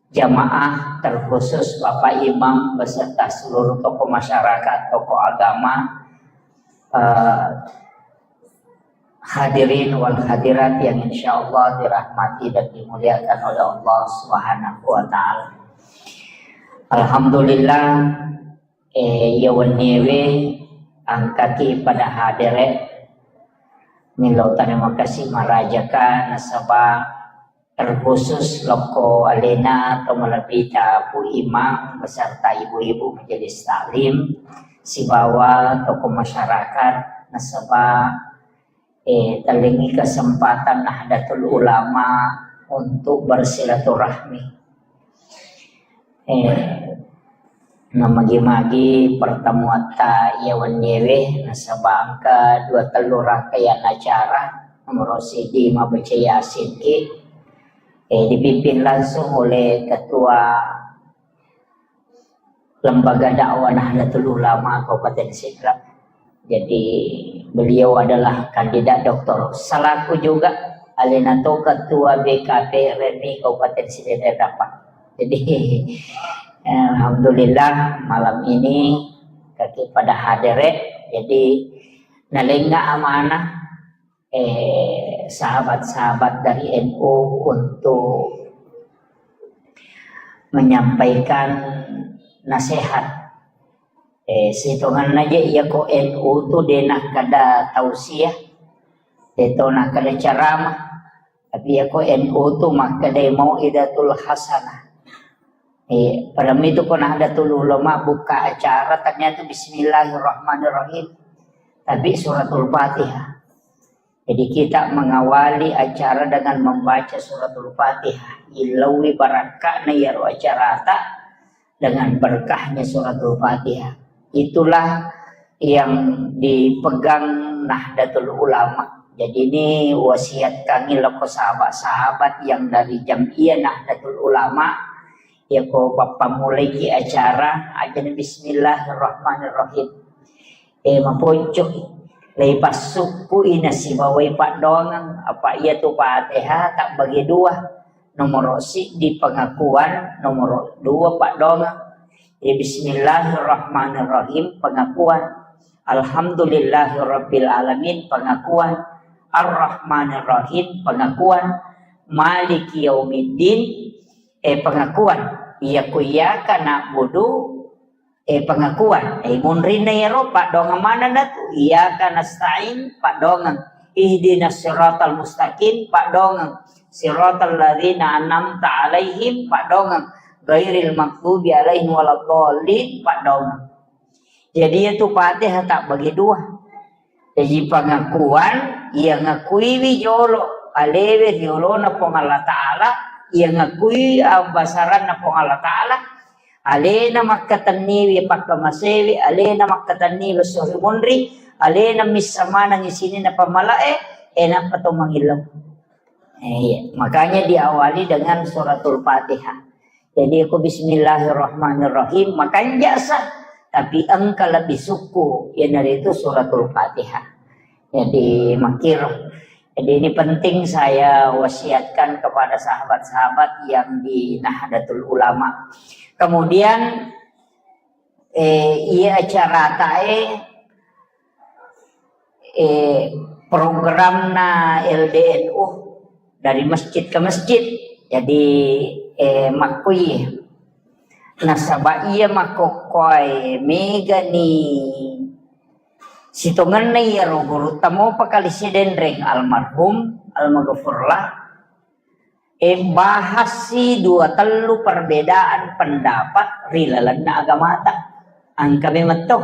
jamaah, terkhusus Bapak Imam beserta seluruh tokoh masyarakat, tokoh agama, eh, hadirin wal hadirat yang insya Allah dirahmati dan dimuliakan oleh Allah Subhanahu wa Ta'ala. Alhamdulillah, eh, iya wenniewe engkaki pada hadere, milo terima kasih marajaka nasaba terkhusus lokko alena to malebbita Pu Imam beserta ibu-ibu majelis taklim sibawa tokoh masyarakat nasaba, eh, tellengi kesempatan Nahdlatul Ulama untuk bersilaturahmi. Eh, namagi-magi pertemuatta iya wenniewe nasaba engka dua tellu rangkaian acara. Nomor siji mabbaca Yasin ki, eh, dipimpin langsung oleh Ketua Lembaga Dakwah Nahdlatul Ulama Kabupaten Sidrap. Jadi beliau adalah kandidat doktor selaku juga alena to ketua B K P R M I Kabupaten Sidenreng Rappang. Jadi alhamdulillah malam ini kaki pada hadere. Jadi nalenga amanah, eh, sahabat-sahabat dari N U untuk menyampaikan nasihat. Eh, sitonganna je iya ko N U tu de nakkeda tausiah, de to nakkeda ceramah. Tapi iya ko N U tu makkeda mau'izatul hasanah. Eh, pada itu ko Nahdlatul Ulama buka acara ternyata Bismillahirrahmanirrahim. Tapi suratul Fatihah. Jadi kita mengawali acara dengan membaca suratul Fatihah. Ilawi barakka'na iyaro acarata dengan berkahnya suratul Fatihah. Itulah yang dipegang Nahdlatul Ulama. Jadi ini wasiat kami loko sahabat-sahabat yang dari Jam'iyah Nahdlatul Ulama. Ya ko pappamulaiki acara, ajana Bismillahirrahmanirrahim. Eh, maponcoi. Lei passukkui nasibawai paddoangeng. Apa iya tu Fatihah tabbagi dua. Nomoro siddi pengakuan, nomoro dua paddoangeng. Eh, Bismillahirrahmanirrahim, pengakuan. Alhamdulillahirabbil alamin, pengakuan. Arrahmanirrahim, pengakuan. Maliki yaumiddin, eh, pengakuan. Iya ku iyyaka na'budu, eh, pengakuan. Eh, munrinna iyaro paddoangeng manenna tu. Iyyaka nasta'in, paddoangeng. Ihdinas siratal mustaqim, paddoangeng. Siratal ladzina an'amta alaihim, paddoangeng. Ghairil maghdubi alaihim waladdallin, paddoangeng. Jadi iya tu Fatihah tabbagi dua. Jadi pengakuan, iya ngakuiwi jolo alewe riolona Puang Allah Ta'ala, iya ngakui abbasaranna Puang Allah Ta'ala, alena makkatenniwi pakkamasewi, alena makkatenniwi esso ri munri, alena missa manengngi sininna pammalae, eh, nappa to mangillau. Eh, iya. Makanya diawali dengan suratul Fatihah. Jadi ko Bismillahirrahmanirrahim, makanja sa, tapi engka lebih sukku, iyanaritu suratul Fatihah. Jadi makkiro. Jadi ini penting saya wasiatkan kepada sahabat-sahabat yang di Nahdlatul Ulama. Kemudian, eh, iya acara tae, eh, programna L D N U dari masjid ke masjid. Jadi, eh, makkui. Nasaba iya makkokkoe megani sitongenna iyaro gurutta mopa kali sidenreng almarhum, almaghfurlah, eh, bahassi dua tellu perbedaan pendapat ri lalenna agamata. Engka memang to.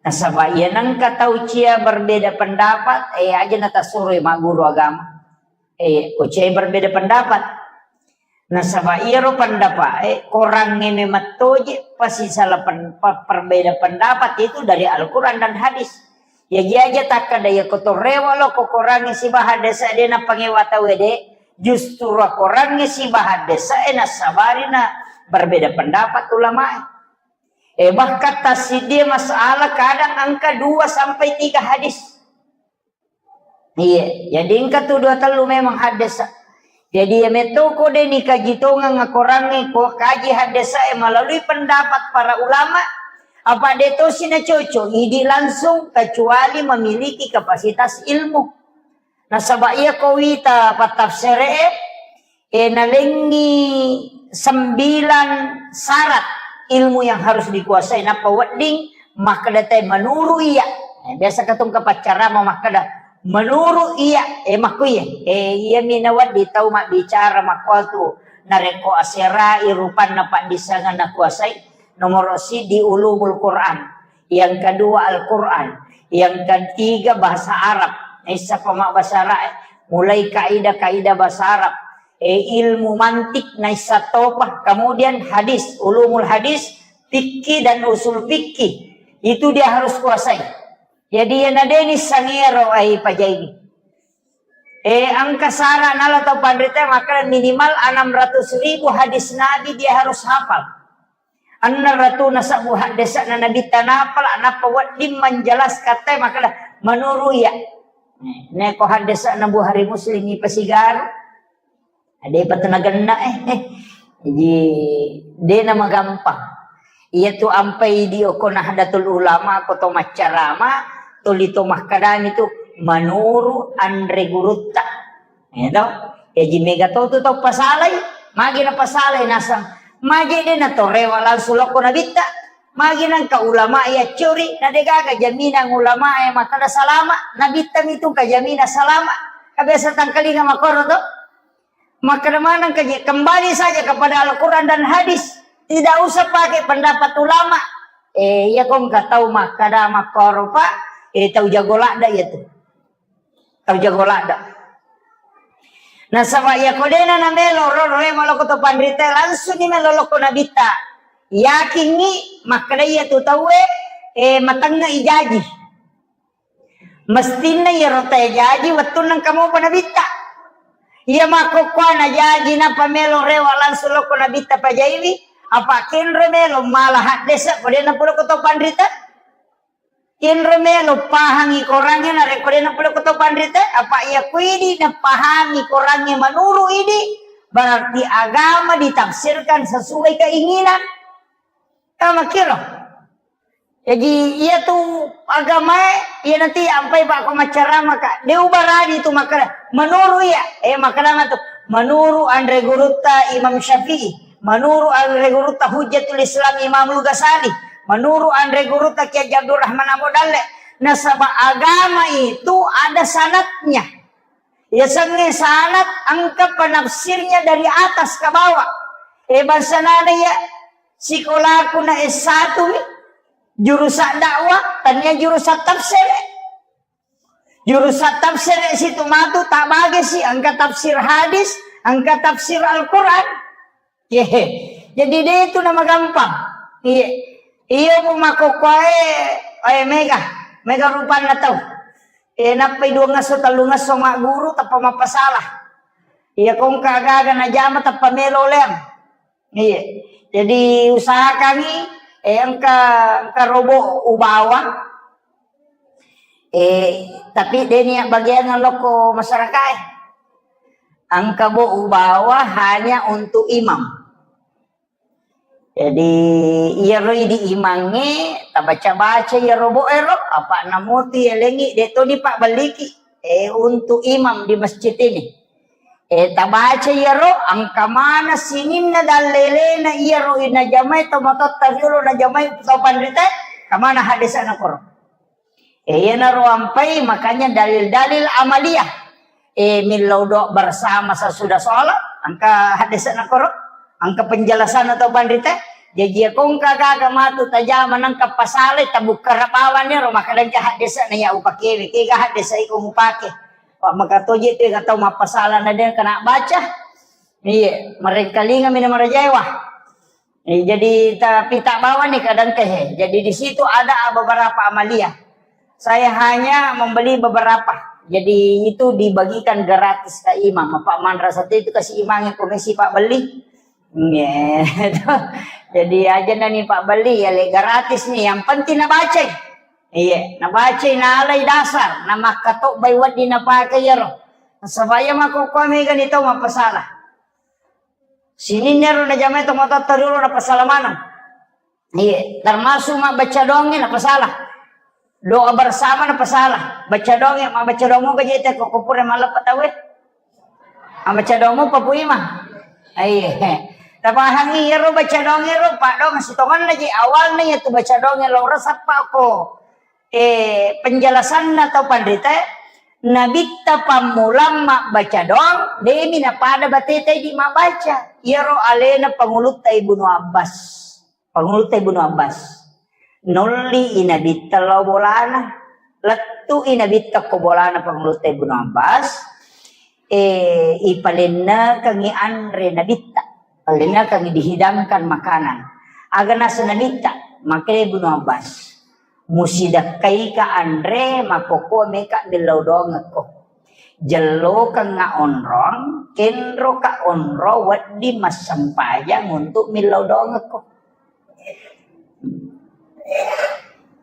Nasaba iya nengka tau cia berbeda pendapat, eh, aja natasuroi magguru agama. Eh, ko cia berbeda pendapat. Nasaba iyaro pendapat, eh, korangnge memang toje pasisala pen-, pa-, perbeda pendapat itu dari Al-Quran dan hadis. Ya, jaja takkada iya ko torewa lo ko korangnge sibaha desa de na pangewa tau de, justru korangnge sibaha desa e nasabari na berbeda pendapat ulama. Eh, bahkan tassidie masalah kadang angka dua sampai tiga hadis. Iya, jadi engka tu dua tellu memang haddesa. Jadi iya metto ko de nikaji tongeng akorangnge ko kaji haddesa e melalui pendapat para ulama, apa de tosi na cocok idi langsung kecuali memiliki kapasitas ilmu. Nasaba iya ko wita pattafsere e, eh, nalengngi sembilan syarat ilmu yang harus dikuasai. Nappa wedding makkeda te menuru iya. Eh, biasa katong kapaccarama makkeda menuru iya. Eh, makku iya. Eh, iya mi nawedding tau mabbicara makkuatu. Narekko aserai rupanna paddissengan nakuasai, nomoro siddi ulumul Quran, yang kedua Al-Quran, yang ketiga bahasa Arab. Naissapa mabbahasa Arab, mulai kaidah-kaidah bahasa Arab, eh, ilmu mantik naissa topa, kemudian hadis, ulumul hadis, fikih dan usul fikih. Itu dia harus kuasai. Jadi, iya nadeni sangero ai pajaini. Eh, angka sara nala tau panrita makkeda minimal enam ratus ribu hadis Nabi dia harus hafal. Enneng ratuna sabbu haddesa'na Nabitta napala, nappa wedding manjelaskan te makkeda, menuru iya. Neko haddesa'na Bukhari Muslim ipasigaru. Depa tu nagenna, eh, eh. Jadi, dena magampang. Iya tu ampai di oko Nahdlatul Ulama, ko to maccarama, tuli to makkadami tu, menuru anre gurutta. Ya to? Jaji mega to tu tau pasalai, magi na pasalai nasang. Magi de na torewa langsung lokko Nabitta. Magi nangka ulama ya curi, na degaga jaminan ulama ya makkada salama, Nabitta mitu ka jaminan salama. Ka biasa tangkalinga makoro to. Makkada manang ka je, kembali saja kepada Al-Quran dan hadis. Tidak usah pakai pendapat ulama. Eh, iya ko engka tau makkada makkoro, Pak. Eh, tau jago ladda iya tu. Tau jago ladda. Nasaba iya ko dena na melo ro, ro, eh, maloko to panrita, langsung ni melo lokko Nabitta. Yakingi makkada iya tu tauwe, eh, matengnga ijaji. Mestinna iyaro tae jaji wettunna engka mopa Nabitta. Iya makkokkoe na jaji nappa melo rewa langsung lokko Nabitta pajaiwi, apa kenro melo mala haddesa ko de napoloko to panrita. Kenro melo pahangi korangnge narekko de napoloko to panrita, apa iya kuidi napahangi korangnge menuru idi, berarti agama ditafsirkan sesuai keinginan. Tamakkiro. Jaji, iya tu agamae, iya nanti ampai pakko maccarama ka. De ubarani tu makkada, menuru iya, eh, makkada matu, menuru anre gurutta Imam Syafi'i, menuru anre gurutta Hujjatul Islam Imamul Ghazali, menuru anre gurutta Kiai Haji Abdul Rahman Ambo Dalle. Nasaba agama itu ada sanadnya. Yasengnge sanad engka penafsirnya dari atas ke bawah. Eh, bangsa nana ya, sikolaku na S satu mi, jurusan dakwah, tania jurusan tafsir. Jurusan tafsir situ matu tak bagi si, engka tafsir hadis, engka tafsir Al-Quran. Ye. Jadi de itu nama gampang. Iya. Iya, bu makkokkoe, eh, mega. Mega rupanna tau. Eh, nappai dua ngesso, tellu ngesso magguru, tappa mappasalah. Iya, kongka aga-aga najama, tappa melo leang. Iya. Jadi usahakangi, eh, engka, engka robo ubawa. Eh, tapi de' niat bagian lokko masyarakat, eh. Engka bo ubawa hanya untuk imam. Jadi, iyaro idi imangnge, tabaca-baca iyaro bo ero, apa' namutu yalengngi, de' toni pabbelliki, eh, untuk imam di masjid ini. Eh, tabaca iyaro, engka mana sininna dallelena iyaro, najamai to matotta riolo, najamai to panrita, kamana haddese'na koro. Eh, iyanaro ampai, makanya dalil-dalil amaliyah. Eh, millau doa bersama sesudah sholat, engka haddese'na koro, engka penjelasanna to panrita. Jaji, iya ko engka gaga matu tajama nengka pasalai, tabukka rabawanni ro, maka engka haddese'na iya upakewe, kega haddese' iko mupake. Wa' maka toje tu ega tau mappasala na de' kena baca. Iya, marengkalingami na marajaewa. Eh, jadi, tapi tak bawa nih kadang teh. Jadi, di situ ada beberapa amaliyah. Saya hanya membeli beberapa. Jadi, itu dibagikan gratis ke imam. Apa' manrasa itu kasih imamnya komisi Pak beli. Iya. Jadi, aja nani Pak beli, ya, le, gratis nih. Yang penting nabaca. Iya, nabaca, nalai dasar. Namakkatobbai wedding napake iyaro. Nasaba iya makkokkoe mega ni tau mappasala. Sininna ero najamai to matotta riolo napasala maneng. Iya, termasuk mabbaca doangnge napasala. Doa bersama napasala. Baca doangnge, mabbaca doang moga je te ko pura malleppa tauwe. Mabbaca doang mopa Pu Imang. Iya. Tapahangi iyaro baca doang ero, paddoang sitongenna je awalna iya tu baca doang ero, resappa ko. Eh, penjelasanna tau panrita, Nabitta pammulang mabbaca doang, demi napada bateta idi mabbaca. Iyaro alena Pangulutta Ibnu Abbas. Pangulutta Ibnu Abbas. Nolli i Nabitta lao bolana. Lettu i Nabitta ko bolana Pangulutta Ibnu Abbas. Eh, ipalennekengi anre Nabitta. Palennekengi dihidangkan makanan. Aga nasa Nabitta, makkedai Ibnu Abbas. Musidakkaika anre, makkokkoe meka millau doangekko. Jellokengnga onrong, kenroka onrong wedding massempajang untuk millau doangekko.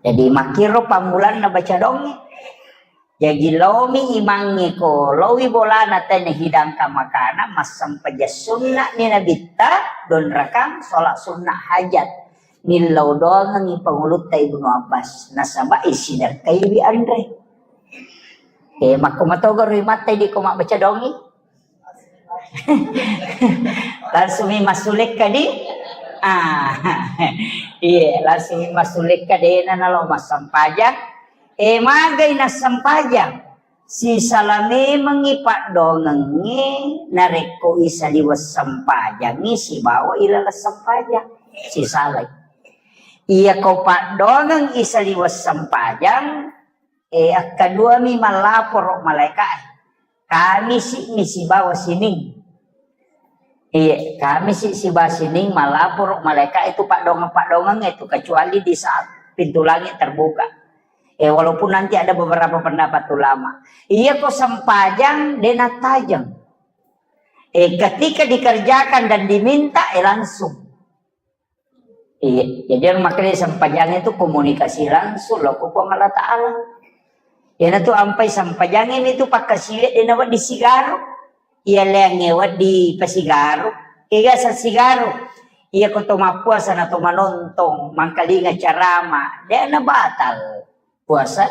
Jadi makkiro pammulanna baca doangnge. Jaji laomi imangnge ko, laowi bolana tena hidangkan makanan, massempajang sunna'ni Nabitta, donrakang, sholat sunnah hajat. Millau doangengngi Pangulutta Ibnu Abbas, nasaba isidakkaiwi anre. Eh, makko matogaro imatta idi ko mabbaca doangngi. Langsung mi massulekka di. Ah. Iya, langsung mi massulekka dena nalo massempajang. Eh, magai nassempajang. Sisala memengngi paddoangengnge narekko isaliweng sempajangngi sibawa ilaleng sempajang. Sisalai. Iya ko paddoangeng isaliweng sempajang, eh, akkaduami mallaporo malaeka'e. Kamisi'mi sibawa Sining. Iya, Kamisi sibawa Sining malaporo malaeka itu paddoangeng-paddoangeng itu, kecuali di saat pintu langit terbuka. Eh, walaupun nanti ada beberapa pendapat ulama. Iya ko sempajang de nattajeng. Eh, ketika dikerjakan dan diminta, eh, langsung. Iya, jadi yang makanya sempajang itu komunikasi langsung lo ko Puang Allah Ta'ala. Iyanatu ampai sempajangnge mitu pakkasiwiang de nawedding sigaro. Iya leangnge wedding pasigaro. Kega sa sigaro. Iya ko to mappuasa na to manontong, mangkalinga carama, de na batal puasa.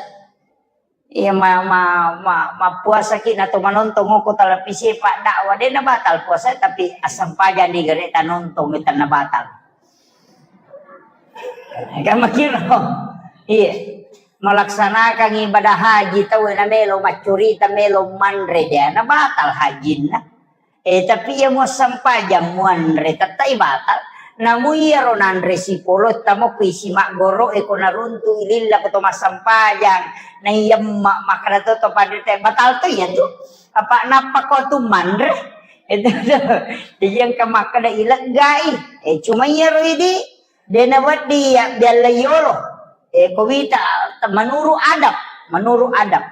Iya ma, ma, ma, mappuasaki na to manontong ko televisi paddakwa, de na batal puasa, tapi assempajang ni gare tanontong, tenna batal. Kan makiro. Iya. Melaksanakan ibadah haji tau na melo maccurita, melo manre, de na batal hajinna. Eh, tapi iya muassempajang muanre, tettai batal. Namu iyaro nanre sipolo, tamo ku isi maggoro, eh, ko naruntu ililla ko to massempajang. Na iya ma-, makkada to, to pada te batal to iya tu. Apa nappa ko tu manre? Itu tu. Jadi engka makkada ileggai. Eh, cuma iyaro idi. De nawedding ya bialla yolo. Eh, ko wita, menurut adab, menurut adab.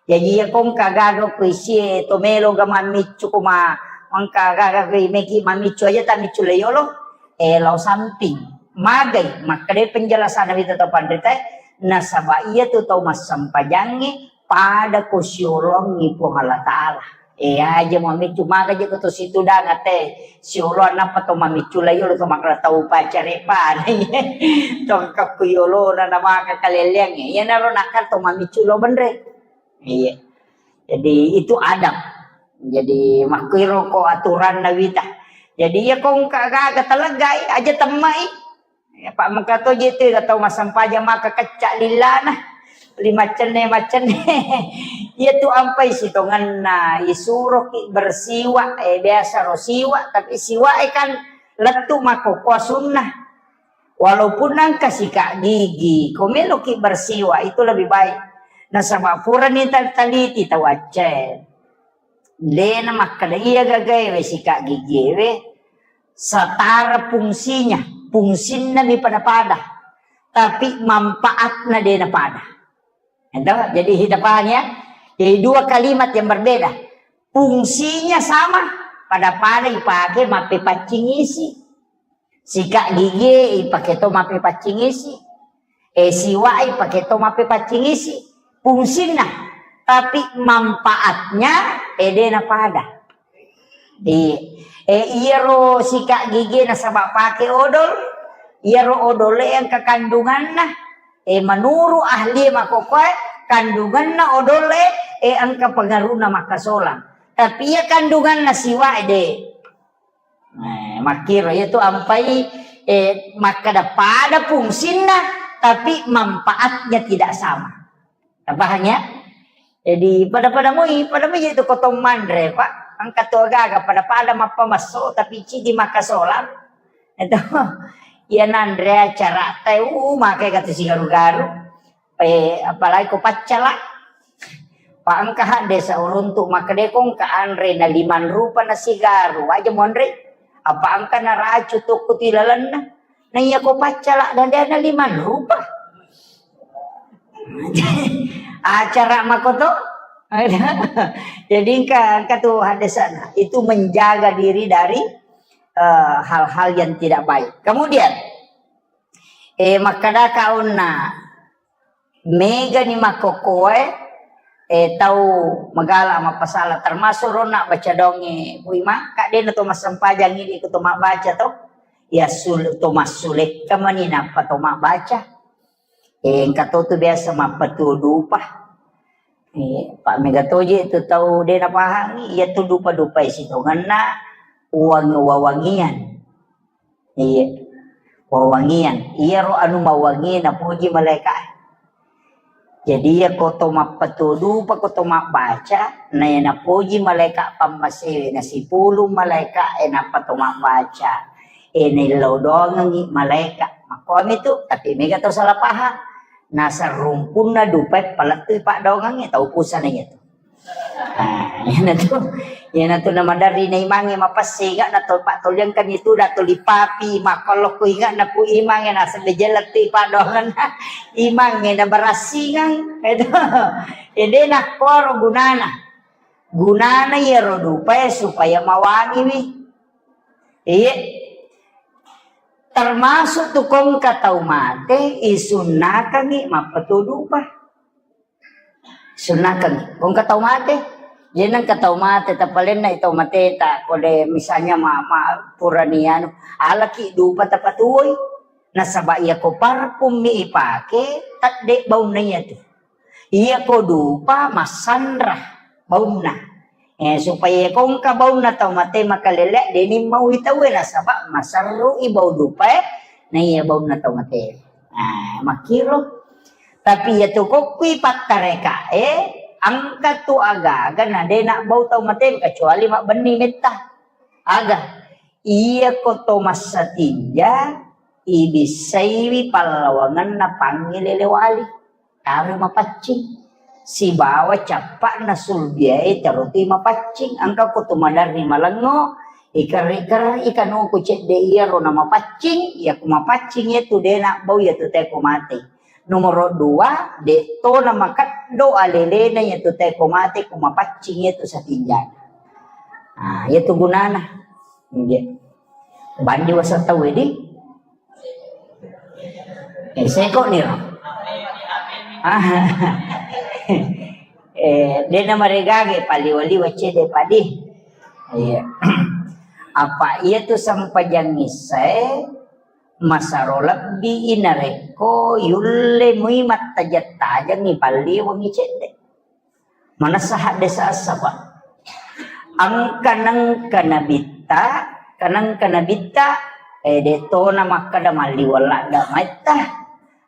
Jaji iya ko engka gaga ko isie to melo ga mammiccu ko ma-, engka gaga ko meki mammiccu aja tammiccu le yolo. Eh, lao samping. Magai, makkeda penjelasan wita to panrita, Nasaba iyatu tau massempajangnge pada ko siolongngi Puang Allah Ta'ala. E, aja mamiccu, maka je ko to situdang ate siolo nappa to mamiccu la yolo to makala tau pacarepa. To kakku yolo na maka kaleleang. Iyanaro nakka to mamiccu lo benre. Iya. Jadi itu adab. Jadi makkuiro ko aturanna wita. Jadi iya ko engka gaga taleggai aja temmai. Ya, Pak, mengka to je tu tau massempajang maka kecca lillana. Lima cenne, macenne. Iya tu ampai sitongenna, isuroki bersiwa, eh, biasa ro siwa, tapi siwa e kan lettu makkokkoa sunnah. Walaupun engka sikat gigi, ko meloki bersiwa itu lebih baik. Nasaba purani tal-, taliti tau acceng. Dena makkeda iya gagaewe sikat gigiewe setara fungsinya, fungsinna mi pada-pada, tapi manfaatna dena pada. Ento, jadi kita paham ya. Jadi dua kalimat yang berbeda. Fungsinya sama, pada-pada ipake mappepaccing isi. Sikat gigi ipake to mappepaccing isi. Eh, siwa ipake to mappepaccing isi. Fungsinna. Tapi manfaatnya, eh, dena pada. Iya. Eh, iyaro sikat gigi nasaba pake odol. Iyaro odol e engka kandunganna. Eh, menurut ahli makkokkoe, kandunganna odol e, eh, engka pengaruhna makkasolang. Tapi iya kandunganna siwa e de. Eh, makkiro, iya tu ampai, eh, makkeda pada fungsinna, tapi manfaatnya tidak sama. Tapahang ya? Jadi pada-pada moi, pada moi itu kotong manre, Pak. Engka tu agaga pada-pada mappamasso, tapi cidi makkasolang. Itu, iya nanre acara teh, uh, makai kata sigaru-garu. Eh, apalagi ko paccala. Pa engka hadde sauruntu makkeda ko engka anre na limang rupa na sigaru, aja monre. Apa engka na racu tokko ti lalenna. Na iya ko paccala dan dia na limang rupa. Acara makoto. Jadi engka, engka tu hadde sana. Itu menjaga diri dari, eh, hal-hal yang tidak baik. Kemudian, eh, makkadaka onna Megani makkokkoe, eh, tau magala mappasala, termasuk ronna baca donge, Bu Imang, ka dena to massempajang idi ko to mabbaca to. Ya sul-, to massulekka mani nappa to mabbaca. Eh, engka to tu biasa mappatuo dupa. Eh, pa mega toje tu tau dena pahangi, iya tu dupa-dupa sitongenna uang wawangian. Iya. Wawangian. Iyaro anu mawangi napoji malaika. Jadi iya ko to mappatuo dupa, ko to mabbaca, na iya napoji malaika pammasewe, na sipulung malaika e nappa to mabbaca. E naillau doangengi malaika. Makkomi tu, tapi mega to salah paham. Nasarumpunna dupa e palettui paddoangengi tau pusana iya tu. Ah, iyanatu, iyanatu namaderri na imangnge mapessinga na to pattoliangkan itu da tuli papi makkollo ku inga na ku imangnge naseng de jella tu ipadongenna imangnge na barassingang itu. Ede nakkoro gunana. Gunana iyaro dupae supaya mawangiwi. Iye. Termasuk tu kongka tau mate isunnakangi mappatuo dupa. Sunnakeng. Ko engka tau mate, jena engka tau mate, tapalenna tau mateta, ko de misalnya ma, ma, purani anu, alaki dupa tapatuoi. Nasaba iya ko parfum mi ipake, tedde baunna iya tu. Iya ko dupa massanra baunna. Eh, supaya ko engka baunna tau mate makalele, deni mau itaue nasaba maserru i bau dupae, na iya baunna tau mate. Nah, makkiro. Tapi iya tu kokkui pattarekae, engka tu agaga na de nabbau tau mate kecuali mabbenni metta. Aga? Iya ko to massatinja, ibissaiwi pallawangenna pangngilele wali. Taro mapaccing. Sibawa cappa'na sulbiae tarotui mapaccing. Engka ko tu maderri malengngo, ikerri-kerri kanuku cedde iyaro na mapaccing, iya ko mapaccing iya tu de nabbau iya tu teko mate. Nomoro dua, de to na makeddo alelena iya tu teko mate ko mapaccing iya tu satinjana. Ah, iya tu gunana. Iya. Bandi wasa tau di. Eh, seko niro. Eh, de' namaregaga palliwa-liwa cedde' padi. Iya. Apa iya tu sempajang issae masaro lebbi narekko yulle mui mattajeng-tajengngi palliwengngi cedde'. Manessa haddesa saba'. Engka nengka nabitta, kanengka nabitta, eh, de' tona makkeda malliweng ladde' maitta.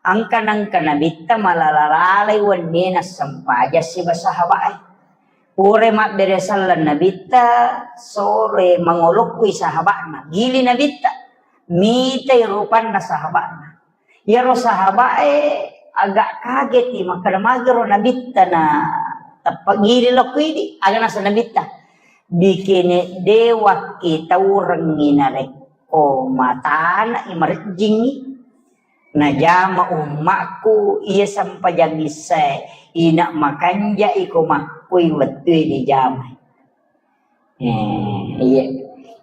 Engka nengka nabitta malala-lalai wennina sempajang siba sahaba'e. Pura mabbere selleng nabitta, sore mangolokkui sahaba'na. Gili nabitta, mitai rupanna sahaba'na. Iyaro sahaba'e agak kageti, makkeda, "Magero nabitta na tappa gili lokko idi?" Aga nasa nabitta, "Bikene de' wakkitaurengngi narekko matana'i marejjingngi. Najama ummakku iya sempajang issae, ina makanja'i ko makkui wettue dijamai." Eh, iya.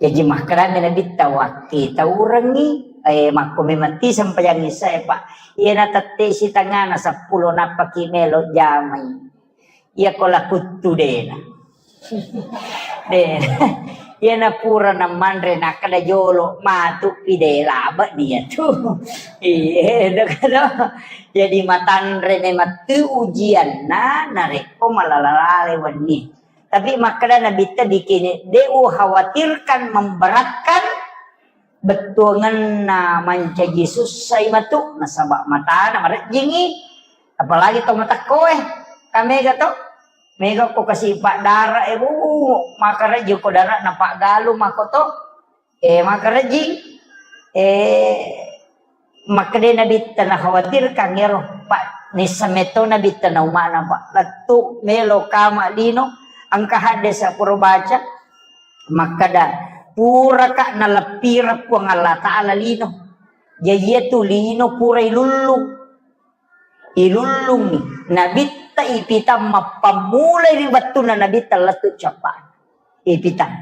Jaji makkedami nabitta, "Wakkitaurengngi, eh, makko memang ti sempajang issae, Pak. Iyana tette sitengana seppulo nappaki melo jamai. Iya ko lakuttu dena." De. Iyana pura namanre nakkeda jolo matu pi de labe dia tu. Iya, dong, dong. Jadi matanre memang tu ujianna narekko malala-lale wenni. Tapi makkeda nabitta bikini, de' ukhawatirkan memberatkan bettuangenna mancaji sussai matu, nasaba matana marejjingi, apalagi to matekkoe, kamega to, mega ko kasi paddara e, bu, makarejji ko dara na paggalu mako to, eh, makarejji, eh, makkeda nabitta nakhawatirkan ero, Pak, nissa metto nabitta na umana, Pak, lettu melo kama lino, engka haddesa pura baca, makkeda, puraka naleppireng Puang Allah Ta'ala lino. Jaji iyatu lino pura ilullung. Ilullungngi. Nabitta ipitang mappammulai ri wettunna nabitta lettu cappa. Ipitang.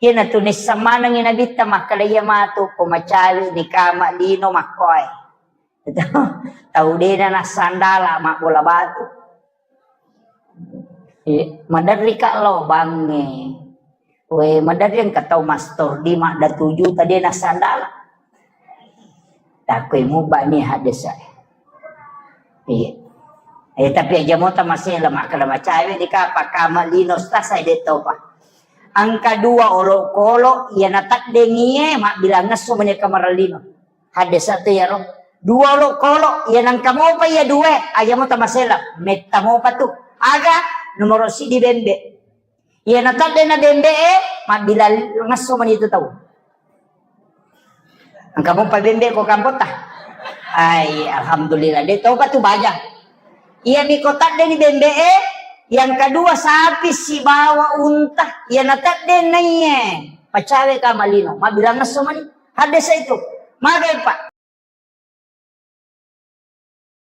Iyanatu nisseng manengngi nabitta makkeda iya matu ko macawe ni kama lino makkoe. Tau dena nassandala mabbola batu. Iya, maderri ka lo bangnge. We, maderri engka tau mastor di madda tuju tadi nassandala. Takkoi mubba ni haddesa. Iya. Eh, tapi aja mota masih lemak kada macawe di kapa kama lino stasai de topa. Engka dua olokolo iya nataddengie mabbilang ngesso meni kamara lino. Haddesa tu iyaro. Dua olokolo iya nangka mopa iya due, aja mota masela. Metta mopa tu. Aga nomoro sidi bembe. Iya natadde na bembe e, mabbilang ngesso meni tu tau. Engka mopa bembe ko kampota. Ai, alhamdulillah. De topa tu baja. Iya mi ko tadde ni bembe e, yang kedua sapi sibawa unta, iya natadde na iye. Pacawe ka malino, mabbilang ngesso meni. Haddesa itu. Magai, Pak.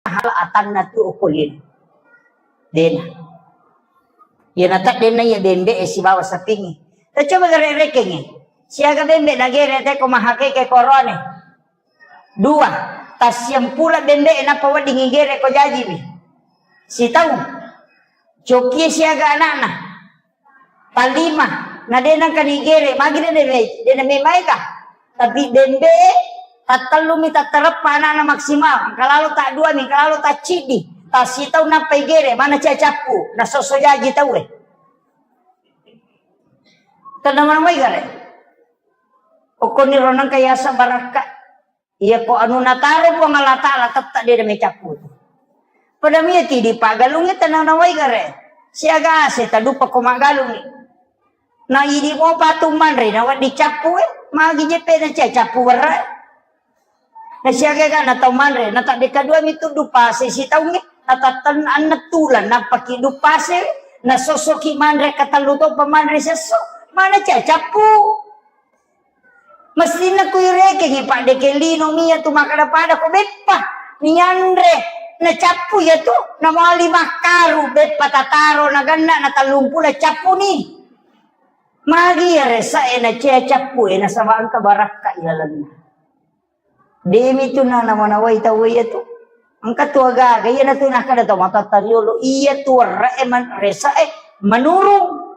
Hala atanna tu okko lino. Dena. Iya natadde na iya bembe e sibawa sapingi. Tacoba gare rekengi. Siaga bembe nagere teko mahakeke korone. Dua, tassiampula bembe e nappa wedding igere ko jaji mi. Sitau. Cokie siaga anakna. Tallima, na de nengka nigere, magi de, de, de na memaega. Tapi bembe, tattellumi tattareppa anakna maksimal, engka lalo taddua mi, engka lalo tacciddi, tassitau nappa igere, mana cia cappu, nasosso jaji tau e. Tenna mana mai gare. Okkoniro nengka yaseng barakka. Iya ko anu nataro Puang Allah Ta'ala tette de na mecappu tu. Pada mia ti di pagalungi tenna nawai gare. Siaga ase tadupa ko magalungi. Na idi mo patu manre na waddi cappu e. Magi jepe na cia cappu werre. Na siaga ga na tau manre na tadde kadua mi tuddu pase sitaungi. Na tatten anne tulan nappa ki du pase. Na sosoki manre katellu to pa manre sesso. Mana cia cappu. Mestinna kuirekengi paddeke lino mia tu makkada pada ko beppa nianre nacappu iya tu namali makkaru beppa tataro naganna na tellumpulo cappuni. Magi iya resa e na cea cappu e nasaba engka barakka ilalenna. Demi tu na namanawai tau iya tu. Engka tu agaga, iyanatu nakkeda to matoatta riolo, iya tu werre'e man-, rese'e manurung.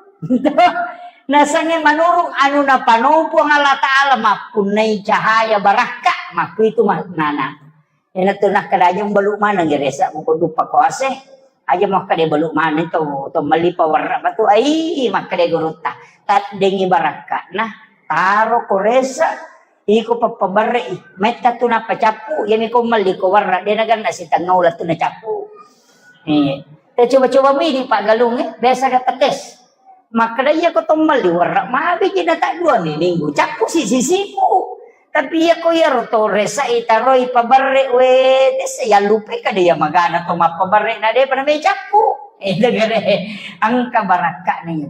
Nasengnge manurung anu napanompong Allah Ta'ala mappunnai cahaya barakka, makkuitu maknana. Iyanatu nakkeda aja mbalu maneng rese ko duppa koase, aja makkeda balu maneng to, to melli pawerre batu, ai makkeda gurutta. Taddengi barakka, nah, taro ko rese, Iko pappabarre'i, metta tu nappa cappu, iyami ko melli ko warra, de naganna sitengnga uleng tu nacappu. Eh, te coba-coba mi di paggalung, eh, biasa ga tetes. Makkeda iya ko to melli warra, magi ji na taddua ni minggu, cappu si sisipu. Tapi iya ko iyaro to rese'i taroi pabarre, we, tesse yallupai kada iya magana to mappabarre na de pada me cappu. Eh, degare, engka barakka ni.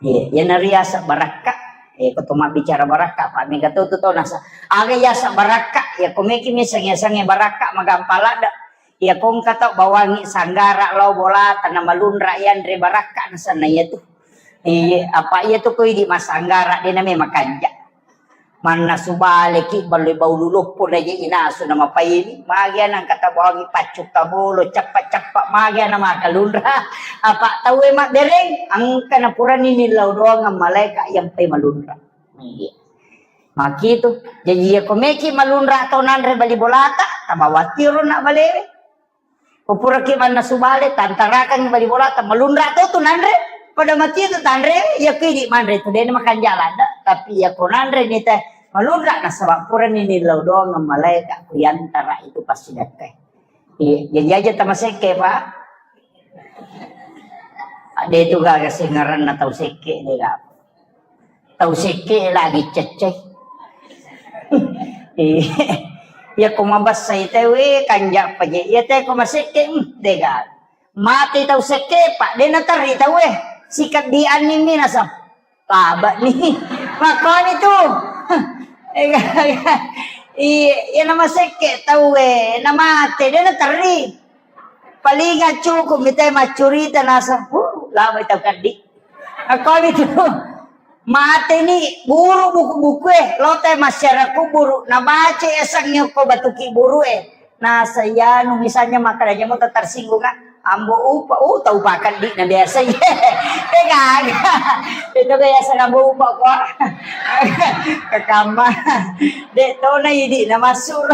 Iya, iyana riaseng barakka. Eh, ko to mabbicara barakka, pa mega to tu to nasa. Aga yaseng barakka, ya ko meki miseng yasengnge barakka magampa ladde. Ya ko engka tau bawangi sanggara lao bolata na malunra yanre barakka nasenna iya tu. Iya, apa iya tu ko idi masanggara de na memang kanja. Mannasu baleki ballo baulu loppo na je inasu na mapaini. Magi ana engka tau bawangi paccu kabolo, cappa-cappa magi ana makalunra. Apa tau e mabbereng, engka na purani nillau doang malaeka yang pai malunra. Iya. Makitu. Jaji iya ko meki malunra tau nanre bali bolata, tabawatiro na balewe. Ko puraki mannasu bale, tantarakangngi bali bolata, malunra to tu nanre, pada mati tu tanre, iya ko idi manre tu, dena makanja ladde, tapi iya ko nanre ni teh, malunra nasaba purani nillau doang malaeka ku yantara itu pasti dekke. Iya, jadi aja tamasekke, Pak. Ade tu gaga sengaranna tau sekke de ga. Tau sekke lagi cecce. Iya. Iya ko mabessai tau e kanja paje. Iya te ko masekke, hmm, de ga. Mate tau sekke, Pak, de naterri tau e. Sikaddi anning mi nasab. Laba ni. Makkoni tu. Iya, iya namasekke tau e, namate de naterri. Paling cukup mi te maccurita nasab. Uh, laba tau kaddi. Makkoni tu. Mate ni buru buku-buku e, lo te masyarakat kuburu, nabaca esangnge ko batu kiburu e. Nasa iyanu misalnya makkeda jamo tersinggung, ah, ambo upa, uh, tau pakaddi na biasa iya. Eh, gaga. Itu biasa ambo upa ko. Kekamma. Dek to na idi na masuk.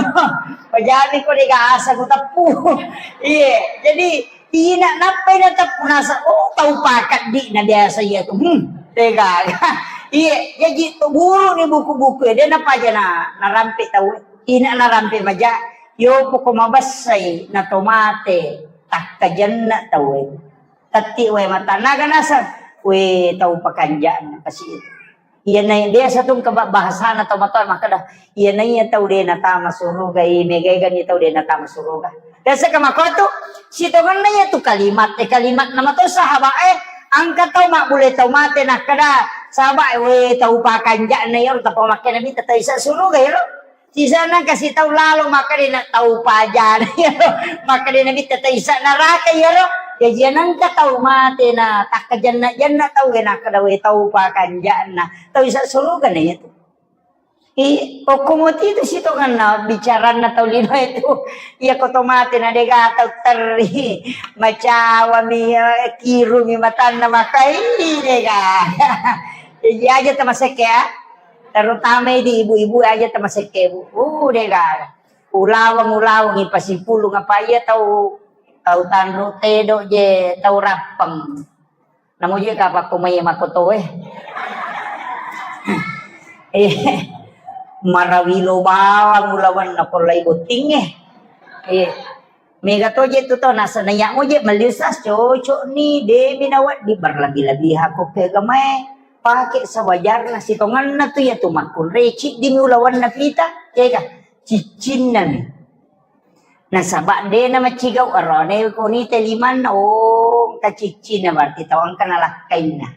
Pajami ko de gasa ku teppu. Iya, jadi ina nappai na teppu nasa, oh, tau pakaddi na biasa iya tu. Hmm, de gaga. Iya, jadi tu buru ni buku-buku de na paja na, narampe tau. Ina narampe maja, yo poko mabessai na to mate, takkajenna tau e. Tetti wae matannaga naseng, we tau pakanja'na kasi. Iyana biasa tu engka ba-, bahasana tau matoa makkeda, iyana iya tau de natama suruga, i megaegani tau de natama suruga. Biasa ka makkotu, sitongenna iya tu kalimat, eh, kalimat na mato sahaba e, engka tau mabbule tau mate nakkeda, sahaba e, we tau pakanja'na iyaro tapa makkeda mita tau isa suruga iyaro. Sisana kasi tau lalo makkeda na tau pajana iyaro. Makkeda na mitta tau isa naraka iyaro. Jaji anangka tau mate na takkajenna-jenna tau e nakkeda we tau pakanja'na. Tau isa suruga na iyatu. I, okko moti tu sitongenna bicaranna tau lino itu. Iya ko to mate na dega tau terri. Macawami, eh, kirumi matanna makai dega. Jaji aja tamasekke ya. Terutama di ibu-ibu aja tamasekke, Bu. Uh, de gaga. Ulaweng, ulaweng, ipasipulung apa iya tau, tau tanru tedo je, tau rappeng. Namo je kapakko mai makoto e. Eh, marawilo bawang ulawenna ko lai botting e. Eh. Mega to je tu to, nasaba iya mo je melli usas cocok ni, de mi nawedding berlebih-lebihan ko ke agamae. Pake sewajarna, sitongenna tu iya tu makkunrai, ciddi mi ulawenna pita, ya ga? Ciccinna mi. Nasaba de na macigau arone ko ni te limanna, oh, engka ciccinna berarti tau engka nalakkainna.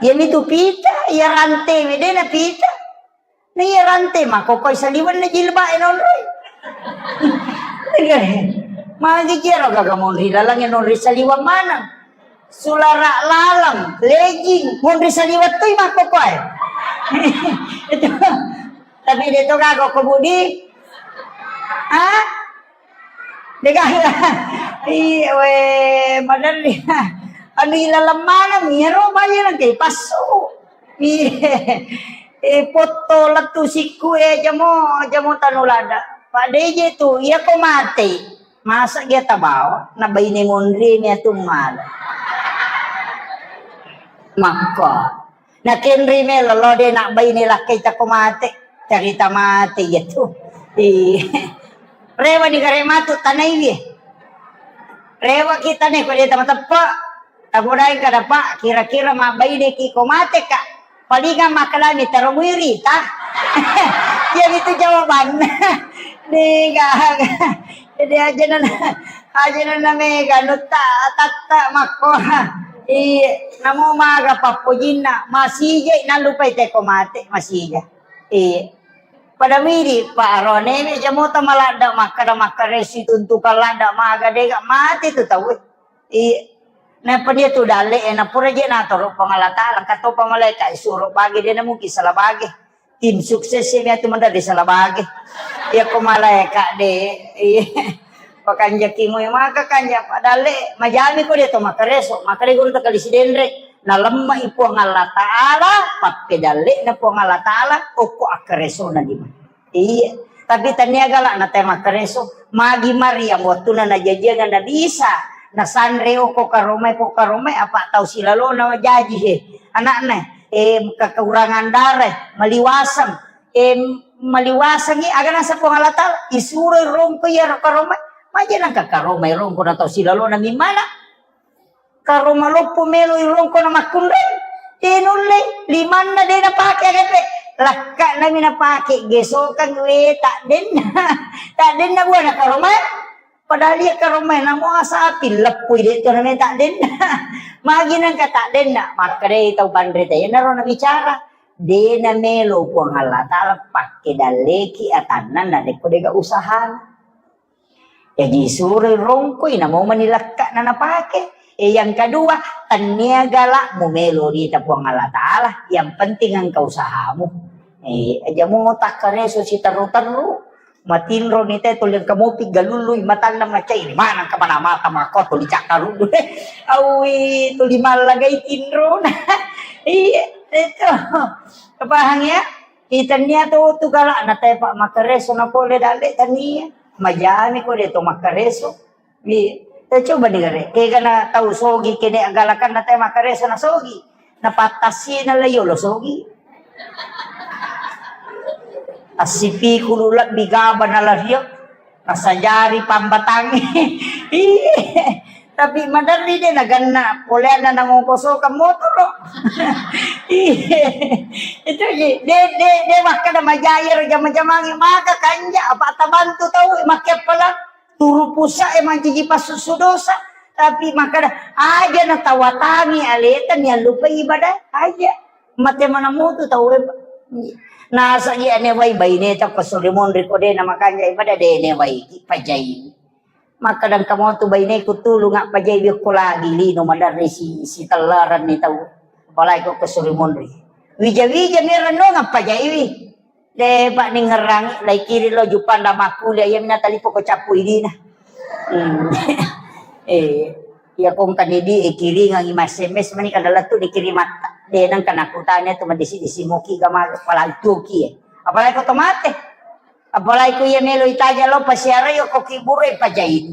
Iya mi tu pita, iya rante mi de na pita. Na iya rante makkokoi saliwenna jilbab e nonroi. Magi jero gaga monri laleng e nonri saliweng maneng. Sulara laleng, legging, monri saliweng toi makkokoi. Itu. Tapi de to gaga ko budi. Ah? Dega, iya, we, maderri. Anu ilaleng maneng, iyaro bayi nangke passu. Iya, eh, potto lettu sikku, eh, jamo, jamo tanu lada. Pak D J tu, iya ko mate. Masa dia tabawa, na baine monri mi atu mala. Makko. Nakenri melo lo de nak baine lakkai tako mate. Carita mate iya tu. Iya. Rewa ni gare matu tanai ye. Rewa kita ne ko de tama teppe. Tagodai kada, Pak, kira-kira mabbaineki ko mateka. Palingang makkedami tero muiri ta. Iya itu jawabanna. Dega. Jadi aja nana, aja nana mega nutta tatta makko. Iya, namo maga pappojinna masija nallupai teko mate masija. Iya. Pada midi Pak Arone me jamota maladda makkada makkaresu tuntukan ladda maga dega mate tu tau. Iya. Nappa dia tu dalle, eh, napura je natoro Puang Allah Taala, engka topa malaika isuro bage, de na mungkin salah bage. Tim sukses ini atu menda de salah bage. Iya ko malaika de, iya. Pakanjaki mu maka kanja pa dalle, majami ko dia to makareso, maka de guru takali sidenre. Nalemma i Puang Allah Taala, pakke dalle na Puang Allah Taala, okko akkareso na lima. Iya, tapi tania galak na te makkareso. Magi Maryam wattuna najajiang Nabi Isa, nasanre okko karomai, ko karomai apa tau silalona jaji he. Anakna, eh, kekurangan darah, maliwaseng, eh, maliwasengi aga nasa Puang Allah Taala, isuro rongko iya karomai, maja nangka karomai rongko na tau silalona mimana. Karo maloppo melo irongko na makkunrai, de nulle, limanna de napake agape, lakka nami napake gesokang we tak denna, tak denna buana karomai, padahal iya karomai namo asapi leppui de to name tak denna, magi nangka tak denna, makkedai tau panre te, naro nabicara, de namelo Puang Allah Taala pakke dalleki atanna narekko dega usahana. Jaji suroi rongkoi, namo mani lekka'na napake. E, yang kedua, tennia galakmu melo rita Puang Allah Taala, yang penting engka usahamu. E, aja mo takkareso siterru-terru, matinro ni te tuli engka mopi galului matanna macai, mana engka mana mata mako tuli cakkaruddu. Awi tuli mallagai tinrona. Iya, itu. Paham ya? Itannia to tu galakna te pa makkareso na pole dalle tania. Majami ko de to makkareso. Iya. Te coba ni gare. Kegana tau sogi kene agalakanna te makkareso na sogi. Na pattassina la yolo sogi. Assipikulu lebbi gaba na la rio. Nasajari pambatangi. Iya. Tapi maderri de naganna poleanna nangongkosokang motoro. Iya. Itu ji. De, de, de makkada majai ero jama-jamangi maka kanja apa tabantu tau makkeppalang turu pusa e manciji passusu dosa. Tapi makkada aja natawatangi aleta niallupai ibadah aja. Mate mana mutu tau e. Nasagi ane wai baine ta ko suri monri ko de na makanja ibadah de ne wai ki pajai. Makkadang kamotu baineku tulung appajaiwi okko lagi lino maderri si, sitellarenni tau. Apalagi ko kesuri monri. Wija-wija mi rennuang appajaiwi. De pa ningerrangi lai kiri lo jupang da makkulia iya mina talipo ko cappu idina. Hmm. Eh, iya kongkani di e kiringangi ma S M S mani kada lettu di kirimatta. De nang kana kutanya tu madisi-disi moki gama apalagi tuki e. Apalagi ko tomate. Apalagi ku iya melo itaja lo pasiarai okko kiburu e pajaini.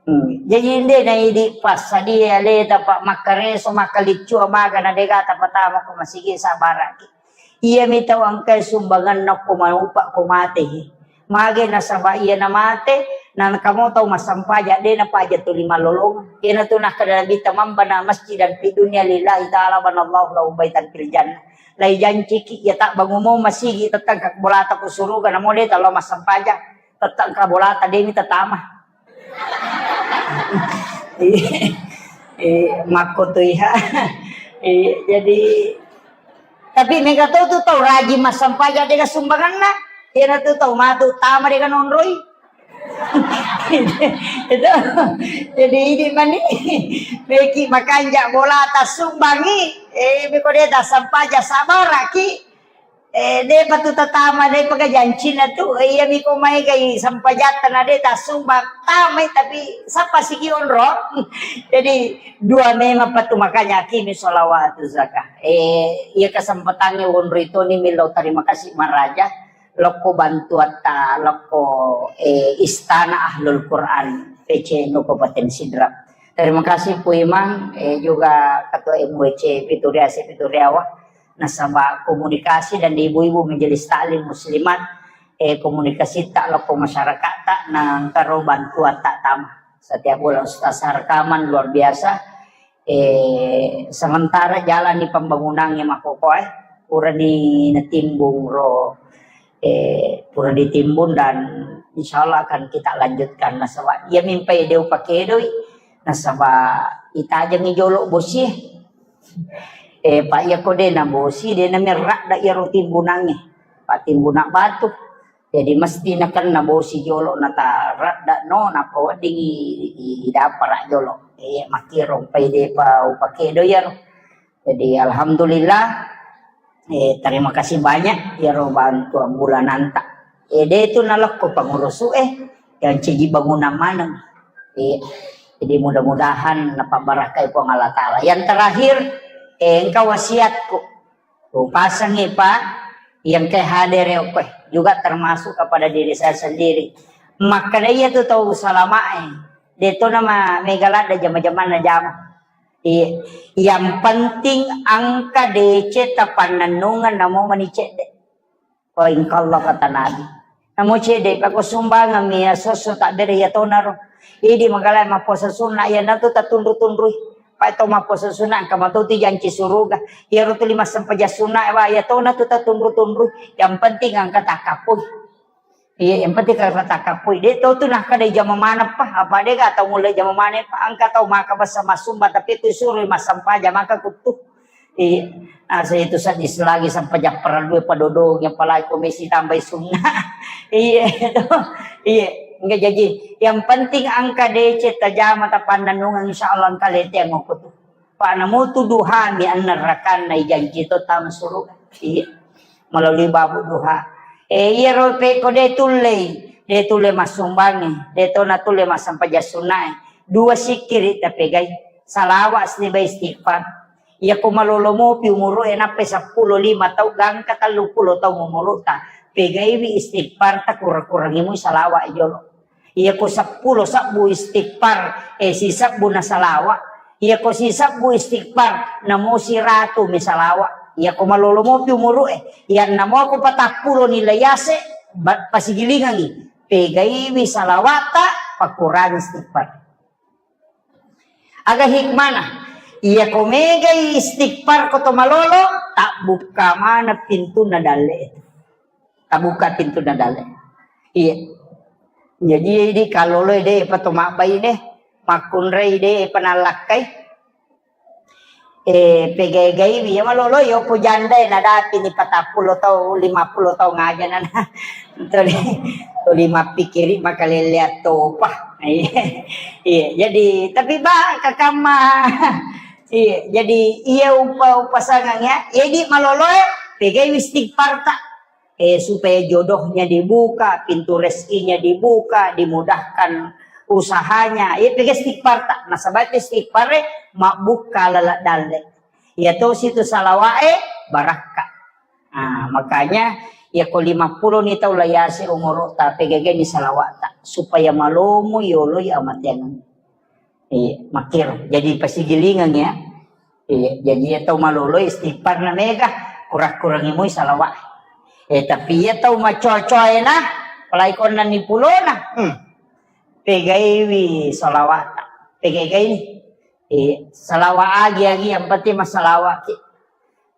Hmm. Jaji inde na idi passadia aleta pa makkareso makkaliccu amaga na dega tapatama ko masigi sabaraki. Iya mi tau engka sumbanganna ko manupa ko mate. Mage nasaba iya na mate na kamo tau massampaja de na paja tuli mallolong. Iyana tu nakkada Nabitta mambana masjidan fi dunya lillahi ta'ala banallahu lahu baitan fil jannah. Lai janciki iya tabbangumo masigi tettang ka bolata ku suruga namo de talo massampaja. Tette engka bolata demi tatama. Eh, makko tu iha. Eh, jadi tapi mega to tu tau rajin massampaja dega sumbanganna. Iyana tu tau matu tama dega nonroi. Itu. Jadi ini mani meki makanja bolata sumbangi. Eh, meko de tassampaja sabaraki. Eh, de' pa tu tatama, de' pa gajancina tu. Eh, iya miko mai gai sampajatta na de' tasumba tamai, tapi sappa siki onro. Jadi dua memang pa tu, makanya akimi sholawatu zakah. Eh, iya kesempatannya onro itu ni milo terima kasih maraja. Lokko bantuatta, lokko, eh, Istana Ahlul Quran, P C N U Kabupaten Sidrap. Terima kasih Pu Imang, eh, juga Ketua M W C Pituriase Pituriawa. Nasaba komunikasi dan ibu-ibu majelis taklim muslimat, eh, komunikasi ta lokko masyarakat ta nangkaro bantuan ta tama. Setiap bulan Ustaz rekaman luar biasa. Eh, sementara jalani pembangunannya makkokkoe, purani natimbung ro, eh, pura ditimbun dan insya Allah akan kita lanjutkan. Nasaba iya mimpai de' upakedoi, nasaba itajengi jolo bosi. Eh, Pak, iya ko de' na bosi, de' na merradda iyaro timbunangnge. Pak, timbunan batu. Jadi mesti nakenna bosi jolo, nataradda no, nappa weddingi idapara jolo. Eh, makkiro pai de' pa upakedo iyaro. Jadi alhamdulillah, eh, terima kasih banyak iyaro bantuan bulananta. Eh, de' tu nalokko pangurusu, eh, yang ciji bangunan maneng. Eh, jadi mudah-mudahan napabarakai Puang Allah Ta'ala. Yang terakhir, eh, engka wasiatku. Upasangi, Pak, yang ke hadir ya, Pak, juga termasuk kepada diri saya sendiri. Makkeda iya tu tau salamae, de' to nama mega ladda jama-jamanna jama. Iya. Yang penting engka D C tapannennungeng namo mani cedde. Ko engka Allah kata Nabi. Namo cedde, pako sumbangan mi asosso tabbere iya tonaro. Idi magala mappuasa sunna, iya natu tatunru-tunrui. Pak to mappuasa sunna, engka mato tu janci suruga. Iya ro tu lima sempajang sunna, wa iya tona tu tatunru-tunrui. Yang penting engka takappui. Iya, yang penting engka takappui. De' to tu nakkeda jama maneng pa, apa de' ga tau mulle jama maneng pa, engka tau maka basa masumba, tapi tu suro massempajang maka kuttu. Iya. Asa itu sadis lagi sampai jappara dua padodong, apalagi komisi tambahi sunna. Iya, itu. Iya. Enggak jadi. Yang penting engka D C tajama tapannennungeng, insya Allah engka lete ngoko tu. Pak, namutu duha mi anna rakanna ijanji to tama suruga. Iya. Melalui babu duha. Eh, iya ro pe ko de' tullei, de' tulle massumbangi, de' to na tulle massempajang sunnae. Dua sikkiri tapegai. Salawa sibawa istighfar. Iyako malolo mopi umuru'e, nappai seppulo lima tau, gangka telluppulo taung umuru'ta, pegaiwi istighfarta, kurang-kurangi mui salawa jolo. Iyako seppulo sebbu istighfar, eh, sisebbu na salawa. Iyako sisebbu istighfar, namo siratu mi salawa. Iyako malolo mopi umuru'e, yanna moko patappulo ni layase, ba-, pasigilingangi, pegaiwi salawata, pakurangi istighfar. Aga hikmana? Iyako megai istighfar ko to malolo, tabbukka maneng pintunna dalle. Tabbukka pintunna dalle. Iya. Jadi, idi kalolo de' pa to mabbai de', makkunrai de' pa nallakkai. Eh, pegai-gaiwi, iya malolo, iya ko janda, eh, nadapi ni patappulo tau, lima puluh tau ngaja nana. Tuli, tuli mappikiri makaleleang topa. Iya, iya, jadi, tapi ba, kakamma. Iya, jadi, iya upa-, upasangang ya. Jadi malolo, eh, pegaiwi istighfar ta. Eh, supaya jodohnya dibuka, pintu rezekinya dibuka, dimudahkan usahanya. Iya, pega istighfar ta. Nasaba istighfar, eh, mabbukka lala dalle. Iya tosi tu salawa'e barakka. Ah, makanya, iya ko lima puluh ni tau layase umuru'ta, pegageni salawa'ta, supaya malomo yoloi amateangeng. Iya, makkiro. Jadi pasigilingeng ya. Iya, jadi iya tau malolo istighfar na mega, kurang-kurangi mui salawa. Eh, tapi iya tau macoa-coa ena, apalagi ko enneng ni pulona. Hmm. Pegaiwi salawa'ta. Pegai-gai ni. Eh, salawa agi-agi, yang penting masalawaki.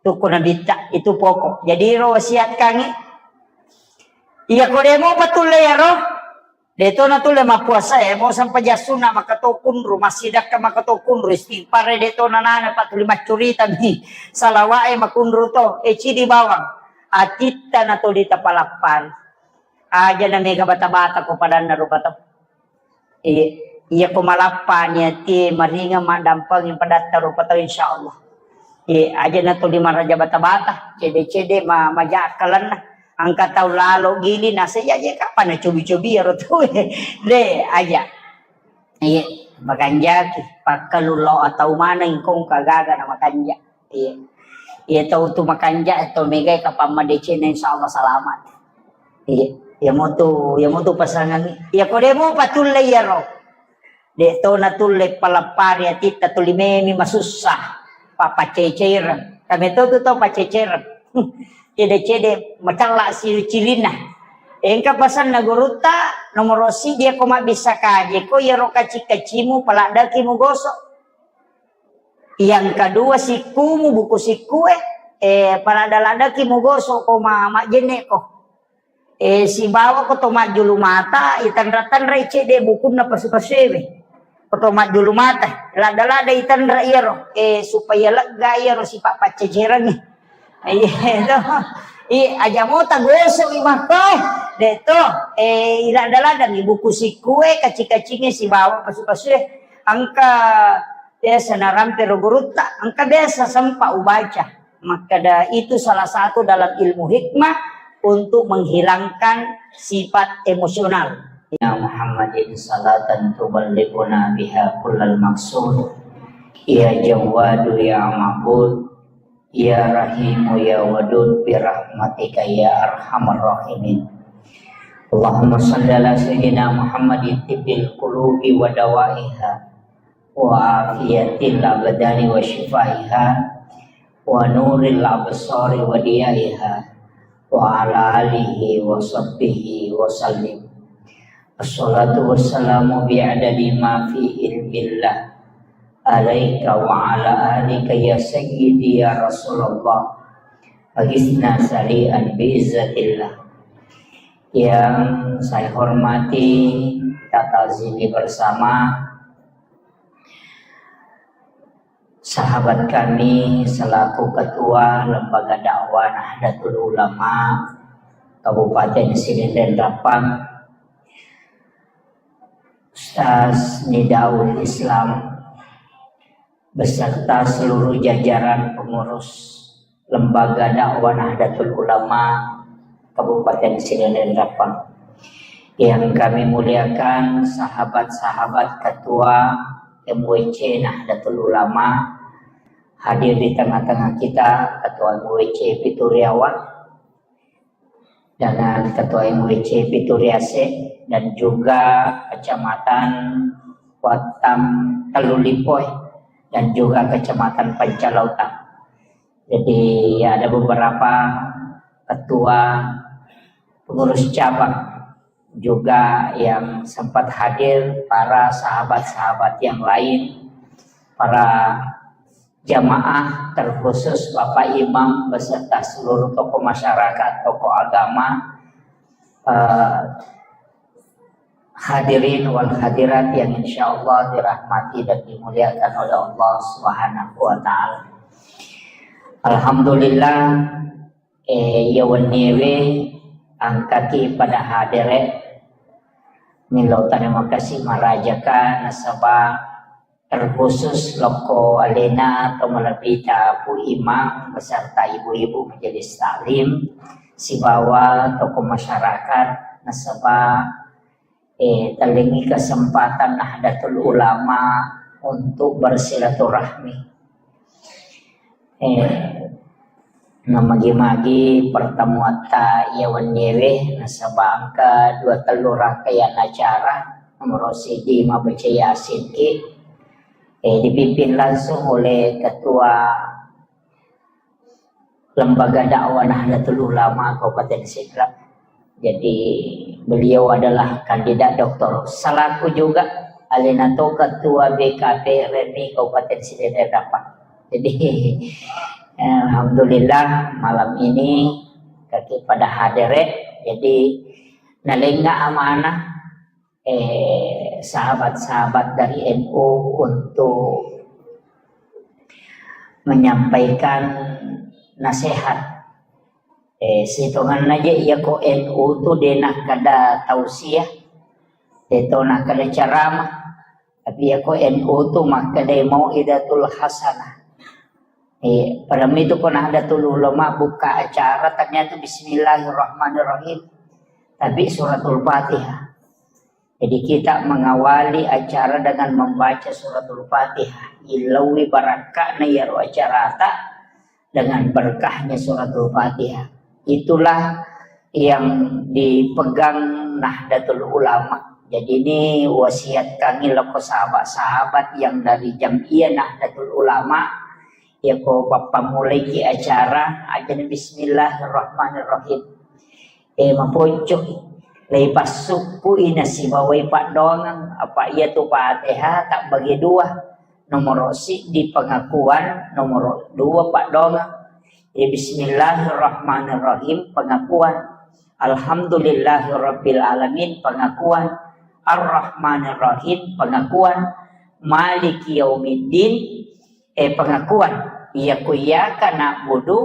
Tuku nabitta, itu pokok. Jadi ro wasiatkangi. Iya ko demo patulle ya ro. De' to natulle mappuasa, eh, mo sempajang sunna maka to kunru, massidakka maka to kunru, istighfar, eh, de' to nanana, pa tuli maccurita mi. Salawa'e makunru to, eh, cidi bawang. Atitta na tuli tapalappari. Aja na mega bata-bata ko padanna rupa tau. Iya, iya ko malappa ni atie maringa maddampeng padatta rupa tau, insya Allah. Ye, aja na tuli maraja bata-bata, cede-cede ma-, maja akkalenna. Engka tau lalo gili nase, ya, ya, kapan na cobi-cobi ero tau. De, aja. Iye, makanjaki, pakkalu lo atau maneng kong kagaga na makanja. Iye. Iye tau tu makanja, tau megai kapan madecena, insya Allah selamat. Iye. Ya mutu, ya mutu pasangan. Ya kode mu patulle ya ro. De to natulle palappari atitta tuli memi masussa. Papaceceireng. Kami to tu tau paceceireng. Cede-cede macalla si cilinna. Engka pasanna gurutta, nomoro siji ko mabbissa kaje, ko iyaro kaci-kacimu paladdaki mugoso. Yang kedua sikkumu, buku sikkue, eh, paladda-laddaki mugoso ko ma-, majjenne ko. Eh, sibawa ko to majjulu mata, itanra-tanrai cedde bukunna pasu-pasuewe. Ko to majjulu mata, ladda-ladda itanra iyaro, eh, supaya lega iyaro sipa paccecerengnge. Iya, to. I, aja mota gosok i makko, eh. De to, eh, iladda-laddangi buku sikkue, kaci-kacingnge sibawa pasu-pasue. Engka biasa narampe ro gurutta, engka biasa sempa ubaca. Makkeda itu salah satu dalam ilmu hikmah untuk menghilangkan sifat emosional. Ya Muhammadin salatan tuballighuna biha kullal maqsud. Ya Jawwadu ya Ma'bud. Ya Rahimu ya Wadud bi rahmatika ya arhamar rahimin. Allahumma salli ala sayyidina Muhammadin tibbil qulubi wa dawaiha wa afiyatil abdani wa shifaiha wa nuril absari wa diyaiha wa ala alihi wa sahbihi wa sallim. Assalatu wassalamu bi'adadi ma fi ilmillah alaika wa ala alika ya sayyidi ya Rasulullah. Agisna sari'an bi'izzatillah. Yang saya hormati, kita ta'zimi bersama sahabat kami selaku Ketua Lembaga Dakwah Nahdlatul Ulama Kabupaten Sidenreng Rappang, Ustaz Nidaul Islam, beserta seluruh jajaran pengurus Lembaga Dakwah Nahdlatul Ulama Kabupaten Sidenreng Rappang. Yang kami muliakan sahabat-sahabat Ketua M W C Nahdlatul Ulama, hadir di tengah-tengah kita, Ketua M W C Pituriawa, dengan Ketua M W C Pituriase, dan juga Kecamatan Wattam Tellulipoe, dan juga Kecamatan Pancalautang. Jadi, ada beberapa ketua pengurus cabang juga yang sempat hadir, para sahabat-sahabat yang lain, para jamaah, terkhusus Bapak Imam beserta seluruh tokoh masyarakat, tokoh agama, eh, hadirin wal hadirat yang insya Allah dirahmati dan dimuliakan oleh Allah Subhanahu wa Ta'ala. Alhamdulillah, eh, iya wenniewe engkaki pada hadere. Milo terima kasih marajaka nasaba terkhusus lokko alena to malebbita Pu Imam beserta ibu-ibu majelis taklim sibawa tokoh masyarakat nasaba, eh, tellengi kesempatan Nahdlatul Ulama untuk bersilaturahmi. Eh, namagi-magi pertemuatta iya wenniewe nasaba engka dua tellu rangkaian acara, nomoro siji mabaca Yasin ki, eh, dipimpin langsung oleh Ketua Lembaga Dakwah Nahdlatul Ulama Kabupaten Sidrap. Jadi, beliau adalah kandidat doktor selaku juga alena to ketua B K P R M I Kabupaten Sidenreng Rappang. Jadi, alhamdulillah malam ini kaki pada hadere. Jadi, nalenga amanah eh, sahabat-sahabat dari N U untuk menyampaikan nasihat. Eh, sitonganna je iya ko N U tu de nakkeda tausiah, de to nakkeda ceramah, tapi iya ko N U tu makkeda mau'izatul hasanah. Eh, pada itu ko Nahdlatul Ulama buka acara, ternyata Bismillahirrahmanirrahim, tapi Suratul Fatihah. Jadi kita mengawali acara dengan membaca Suratul Fatihah. Ilawi barakka'na iyaro acarata dengan berkahnya Suratul Fatihah. Itulah yang dipegang Nahdlatul Ulama. Jadi ini wasiatkangngi loko sahabat-sahabat yang dari Jam'iyah Nahdlatul Ulama, ya ko pappamulaiki acara, ajana Bismillahirrahmanirrahim. Eh, maponcoi. Leipassukku'i nasibawai paddoangeng. Apa iyatu Fatihah tabbagi dua. Nomoro siddi pengakuan, nomoro dua paddoangeng. Eh, Bismillahirrahmanirrahim, pengakuan. Alhamdulillahirabbil alamin, pengakuan. Arrahmanirrahim, pengakuan. Maliki yaumiddin, eh, pengakuan. Iya ku iyyaka na'budu,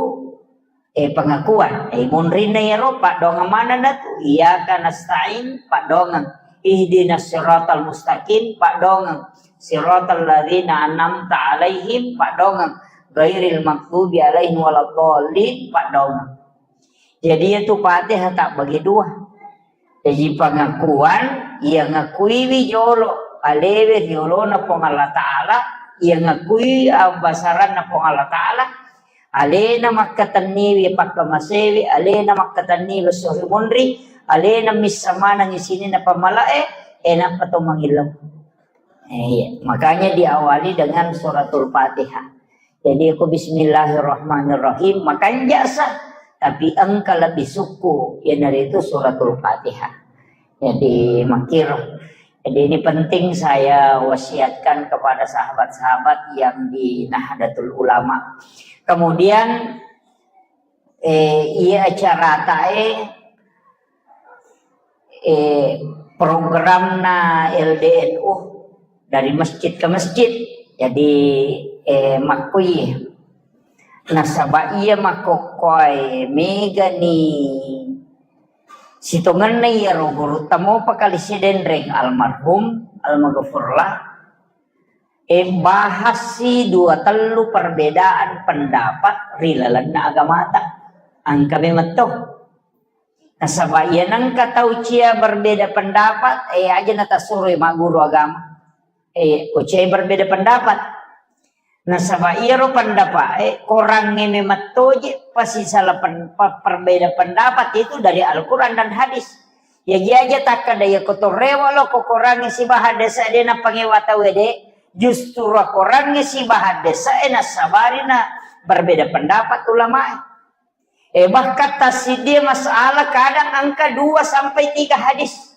eh, pengakuan. Eh, munrinna iyaro, paddoangeng manenna tu. Iyyaka nasta'in, paddoangeng. Ihdinas siratal mustaqim, paddoangeng. Siratal ladzina an'amta alaihim, paddoangeng. Ghairil maghdubi alaihim waladdallin, paddoangeng. Jadi, iyatu Fatihah tabbagi dua. Jaji pengakuan, iya ngakuiwi jolo alewe riolona Puang Allah Ta'ala, iya ngakui abbasaranna Puang Allah Ta'ala, alena makkatenniwi pakkamasewi, alena makkatenniwi esso ri munri, alena missa manengngi sininna pammalae, enappa to mangillau. Eh, iya. Makanya diawali dengan Suratul Fatihah. Jadi, ko Bismillahirrahmanirrahim, makanja sa, tapi engka lebih sukku, iyanaritu Suratul Fatihah. Jadi, makkiro. Jadi, ini penting saya wasiatkan kepada sahabat-sahabat yang di Nahdlatul Ulama. Kemudian, eh, iya acaratae, eh, programna L D N U dari masjid ke masjid. Jadi, eh, makkui. Nasaba iya makkokkoe megani sitongenna iyaro gurutta mopa kali sidenreng almarhum, almaghfurlah. Eh, bahassi dua tellu perbedaan pendapat ri lalenna agamata. Engka memetto. Nasaba iya nengka tau cia berbeda pendapat, eh, aja natasuroi magguru agama. Eh, ko cia berbeda pendapat. Nasaba iyaro pendapat, eh, korangnge memettoje pasisala pen-, pe-, perbeda pendapat itu dari Al-Quran dan hadis. Jaji aja takkada iya ko torrewa lo ko korangnge sibaha desa de napangewa tau ede, justru korangnge sibaha desa e nasabari na berbeda pendapat ulama e. Eh, bahkan tassiddi masalah kadang angka dua sampai tiga hadis.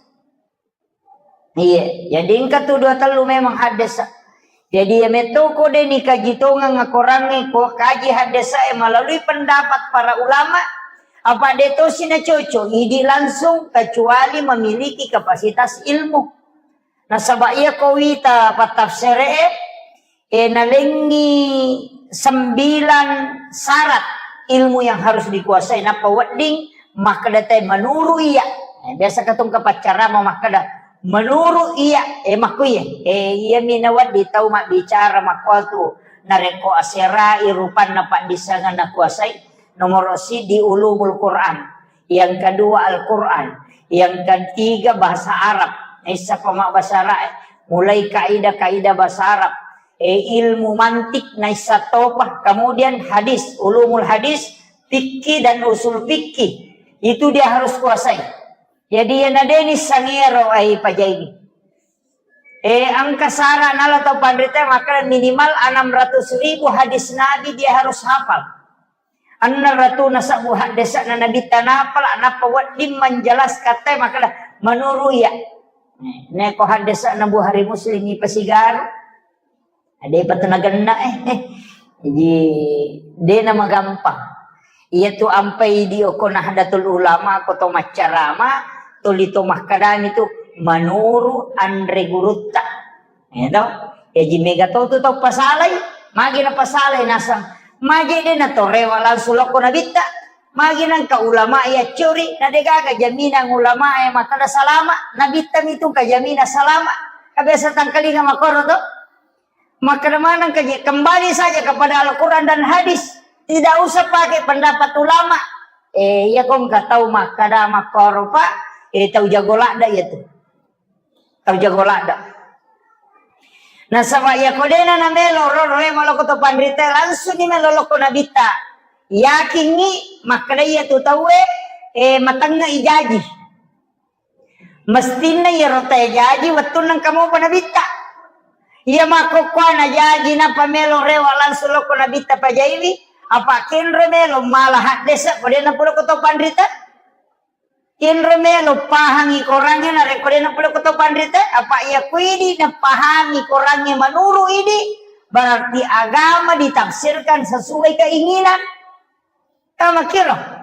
Iya, jadi engka tu dua tellu memang haddesa. Jadi iya metto ko de nikaji tongeng akorangnge ko kaji haddesa e melalui pendapat para ulama, apa de tosi na cocok, idi langsung kecuali memiliki kapasitas ilmu. Nasaba iya ko wita pattafsere e, eh, nalengngi sembilan syarat ilmu yang harus dikuasai, nappa wedding makkeda te menurut iya. Eh, biasa katong kapaccarama makkeda menurut iya, eh, makkuye. Eh, iya mi nawedding tau mabbicara makkuatu narekko aserai rupanna paddissengenna kuasai, nomoro siddi ulumul Quran, yang kedua Al-Quran, yang ketiga bahasa Arab. Naissa pama bahasa Arab, mulai kaidah-kaidah bahasa Arab, eh, ilmu mantik naissa topa, kemudian hadis, ulumul hadis, fikih dan usul fikih. Itu dia harus kuasai. Jadi, ya nadeni sangero ai pajaini. Eh, angka sara nala tau panrita maka minimal enam ratus ribu hadis Nabi dia harus hafal. Anna ratu nasabbu haddesa'na Nabitta napala, nappa wedding manjelaskan te makkeda, menurut iya. Neko haddesa'na Bukhari Muslim ipasigaru. Ada ipatu nagenna, eh. Jadi, dena magampang. Iya tu ampai di oko Nahdlatul Ulama, ko to maccarama, tuli to makkadani tu, menurut anre gurutta. Ya toh? Jaji mega to tu tau pasalai, magi na pasalai nasang. Magi de na torewa langsung lokko Nabitta. Magi nangka ulama iya curi, na de gaga jaminan ulama e makkeda salama, Nabitta mitu ka jaminan salama. Ka biasa tangkalinga makoro to. Makkeda maneng ka je, kembali saja kepada Al-Quran dan hadis. Tidak usah pakai pendapat ulama. Eh, iya ko engka tau makkeda makkoro, Pak, eh, tau jago ladda iya tu. Tau jago ladda. Nasaba iya ko dena namelo ro, ro, eh, maloko to panrita, langsung ni melo lokko nabitta. Yakingngi makkeda iya tu tauwe, eh, matengnga ijaji. Mestinna iyaro tae jaji wettunna engka mopa nabitta. Iya makkokkoe najaji nappa melo rewa langsung lokko nabitta pajaiwi, apa kenro melo mala haddese ko de napoloko to panrita. Kenro melo pahangi korangnge narekko de napoloko to panrita, apa iya kuidi napahami korangnge manuru idi, berarti agama ditafsirkan sesuai keinginan. Tama kiro.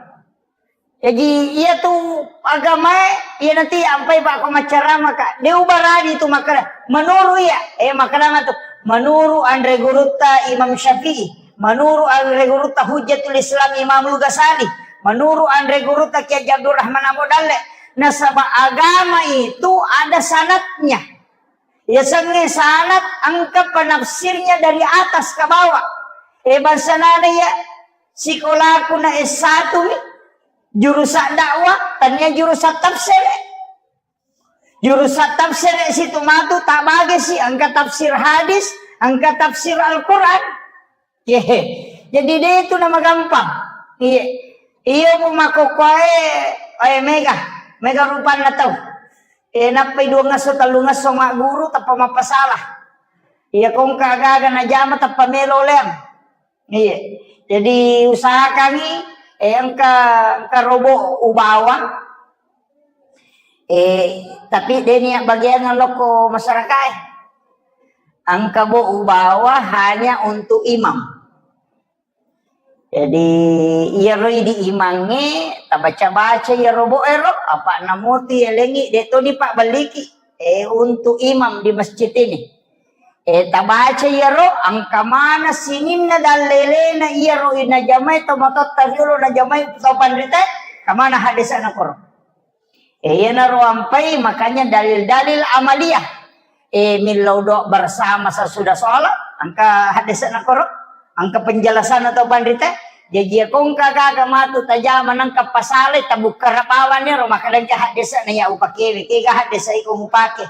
Jaji, iya tu agamae, iya nanti ampai Pak ko maccarama ka. De ubarani tu makkeda, menuru iya, eh, makkeda matu, menuru anre gurutta Imam Syafi'i, menuru anre gurutta Hujjatul Islam Imamul Ghazali, menuru anre gurutta Kiai Haji Abdurrahman Ambo Dalle. Nasaba agama itu ada sanatnya. Yasengnge sanad engka penafsirnya dari atas ke bawah. Eh, bangsanana ya, sikolaku na S satu mi, jurusan dakwah, tania jurusan tafsir. Jurusan tafsir situ matu tabage si, engka tafsir hadis, engka tafsir Al-Quran. Ye. Jadi de itu nama gampang. Iya. Iya mu makkokkoe, eh, mega, mega rupanna tau. Eh, nappai dua ngesso, tellu ngesso magguru, tappa mappasalah. Iya, kongka aga-aga najama, tappa melo leang. Iya. Jadi usahakangi, eh, engka, engka robo ubawa. Eh, tapi de nia bagian lokko masyarakat, eh. Engka bo ubawa hanya untuk imam. Jadi, iyaro idi imangnge, tabaca-baca iyaro bo ero, apa namutu yalengi, de toni pabbelliki, eh, untuk imam di masjid ini. Eh, tabaca iyaro, engka mana sininna dallelena iyaro inajamai tomatoatta riolo najamai tau panrita, kamana hadesana koro. Eh, iyanaro ampai, makanya dalil-dalil amaliyah. Eh, millau doa bersama sesudah sholat, engka hadesana koro, engka penjelasan atau panrita. Jaji, iya kongka gaga matu tajama nangka pasalai, tabukka rapawanni ro, makadangka hadesana ya upakewe, kega hadesa iko mupake.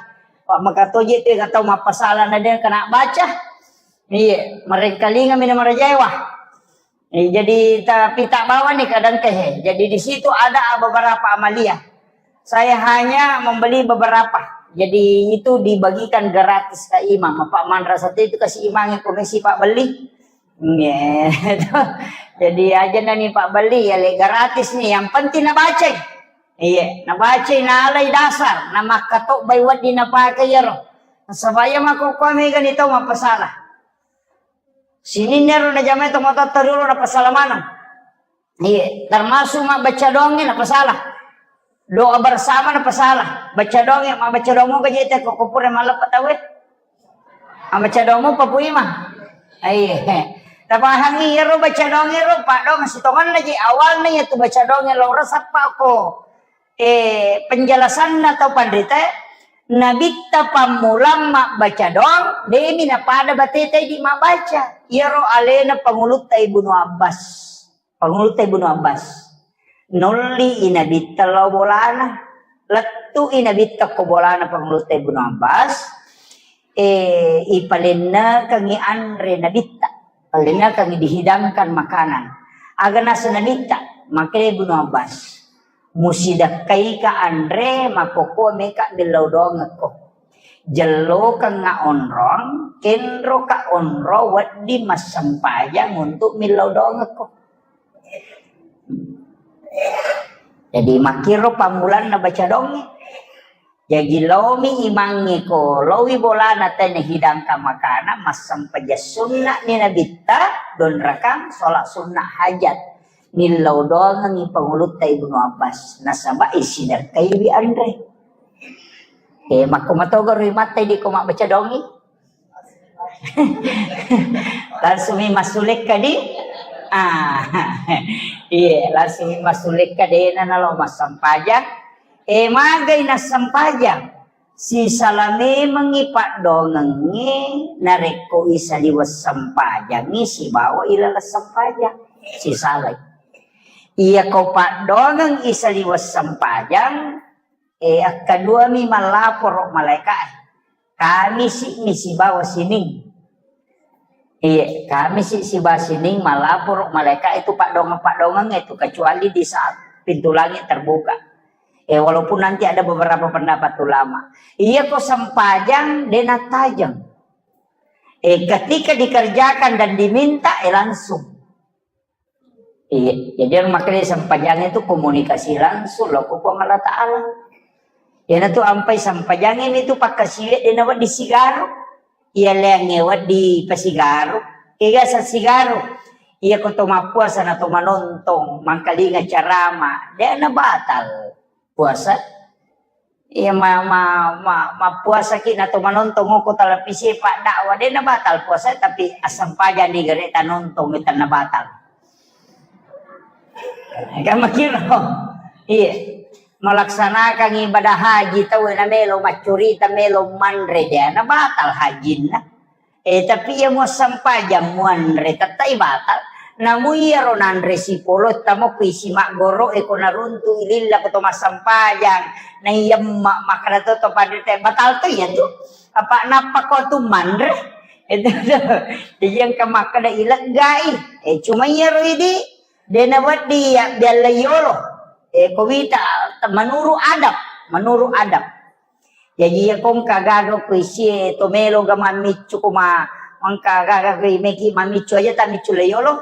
Pak makatoje tu tau mappasala na de kena baca. Iya, marengkalinga mina marajaewa. Eh, jadi, tapi tak bawa nih kadang teh. Jadi, di situ ada beberapa amalia. Saya hanya membeli beberapa. Jadi, itu dibagikan gratis ke imam. Apa manrasa itu kasih imam yang komisi Pak beli. Iya. Jadi, aja nani Pak beli, ya, le, gratis nih. Yang penting nabaca. Iya, nabaca nalai dasar. Namakka to bai waddi napakai yaro. Supaya mako kua mega nih tau mapasalah. Sininna ro najamai tomatoatta riolo napasala maneng. Iya, termasuk mabbaca doangnge napasala. Doa bersama napasala. Baca doangnge, mabbaca doang moga jete ko pura malleppa tauwe. Mabbaca doang mo papuima. Iya. Tapahangi iyaro baca doangnge ro, paddoang sitongenna je awalna iya tu baca doangnge lo resappa ko. Eh, penjelasanna tau panrita, Nabitta pammulang mabbaca doang, demi napada bateta idi mabbaca. Iyaro alena Pangulutta Ibnu Abbas. Pangulutta Ibnu Abbas. Nolli i Nabitta lao bolana. Lettu i Nabitta ko bolana Pangulutta Ibnu Abbas. Eh, ipalennekengi anre Nabitta. Palennekengi dihidangkan makanan. Aga nasa Nabitta, makanya Ibnu Abbas. Musidakkaika anre makkokkoe meka millau doangekko. Jellokengnga onrong, kenroka onro wedding massempajang untuk millau doangekko. Jadi makkiro pammulanna baca dongnge. Jaji laomi imangnge ko, laowi bolana tena hidangkan makanan, massempajang sunna'ni Nabitta, donrakang, sholat sunnah hajat. Nillau doangengngi Pangulutta Ibnu Abbas, nasaba isidakkaiwi anre. Eh, makko matogaro imatta idi ko mabbaca dongi. Langsung mi massulekka di. Ah. Iya, langsung mi massulekka dena nalo massempajang. Eh, magai nassempajang. Sisala memengngi paddoangengnge narekko isaliweng sempajangngi sibawa ilaleng sempajang. Sisalai. Iyako paddoangeng isaliweng sempajang, eh, akkaduami mallaporo malaeka'e. Kamisi'mi sibawa Sining. Iya, Kamisi sibawa Sining malaporo malaeka itu paddoangeng-paddoangeng itu, kecuali di saat pintu langit terbuka. Eh, walaupun nanti ada beberapa pendapat ulama. Iya ko sempajang de nattajeng. Eh, ketika dikerjakan dan diminta, eh, langsung. Iya, jadi yang makanya sempajang itu komunikasi langsung lo ko Puang Allah Ta'ala. Iyana tu ampai sempajangnge mi tu pakkasiwiang de nawedding sigaro. Iya leangnge wedding pasigaro. Kega sa sigaro. Iya ko to mappuasa na to manontong, mangkalinga carama, de na batal puasa. Iya ma, ma, ma, mappuasaki na to manontong ko televisi paddakwah, de na batal puasa, tapi assempajang di gere tanontong, de na batal. Kan makiro. Iya. Melaksanakan ibadah haji tau na melo maccurita, melo manre, de na batal hajinna. Eh, tapi iya muassempajang muanre tettai batal. Namu iyaro nanre sipolo tamo kuisi maggoro e ko naruntu ililla ko to massempajang. Na iya ma-, makkada to to panrita batal to iya tu. Apa nappa ko tu manre? Itu tu. Jadi engka makkada ileggai. Eh, cuma iyaro idi. De nawedding ya bialla yolo. Eh, ko wita menurut adab, menurut adab. Jaji iya ko engka gaga ko isie to melo ga mammiccu ko ma-, engka gaga ko meki mammiccu aja tammiccu le yolo,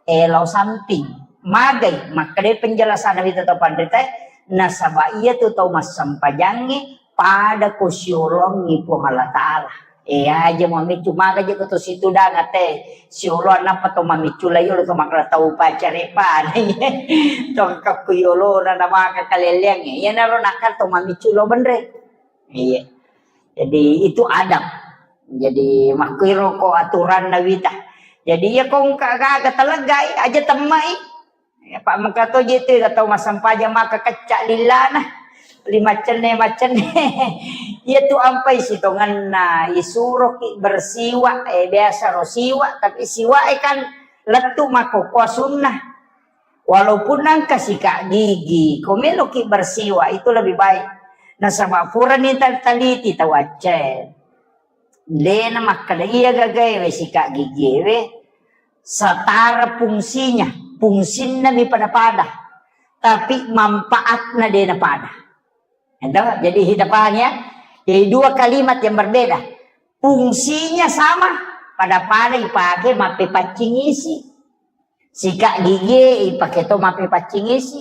eh, lao samping. Magai, makkeda penjelasan wita to panrita, nasaba iya tu tau massempajangnge pada ko siolongi Puang Allah Ta'ala. Eh, aja mammiccu, maka je ko to situdang ate siolo nappa to mammiccu la yolo to makkeda tau pacare pa. To engka ku yolo na, na maka kaleleang. Iyanaro nakka to mammiccu lo benre. Iya. Jadi itu adab. Jadi makkiro ko aturanna wita. Jadi iya ko engka gaga taleggai aja temmai. Ya, Pak, mengka to je tu tau massempajang maka kecca lillana. Li maccenne, maccenne. Iya tu ampai sitongenna, isuroki bersiwak, eh, biasa ro siwak, tapi siwak e kan lettu makkokkoa sunnah. Walaupun engka sikat gigi, ko meloki bersiwak itu lebih baik. Nasaba purani tal-, taliti tau acce. Dena makkeda iya gagae we sikat gigie we setara fungsinya, fungsinna mi pada-pada, tapi manfaatna dena pada. Ento, jadi kita paham ya. Jadi dua kalimat yang berbeda. Fungsinya sama, pada-pada ipake mappepaccing isi. Sikat gigi ipake to mappepaccing isi.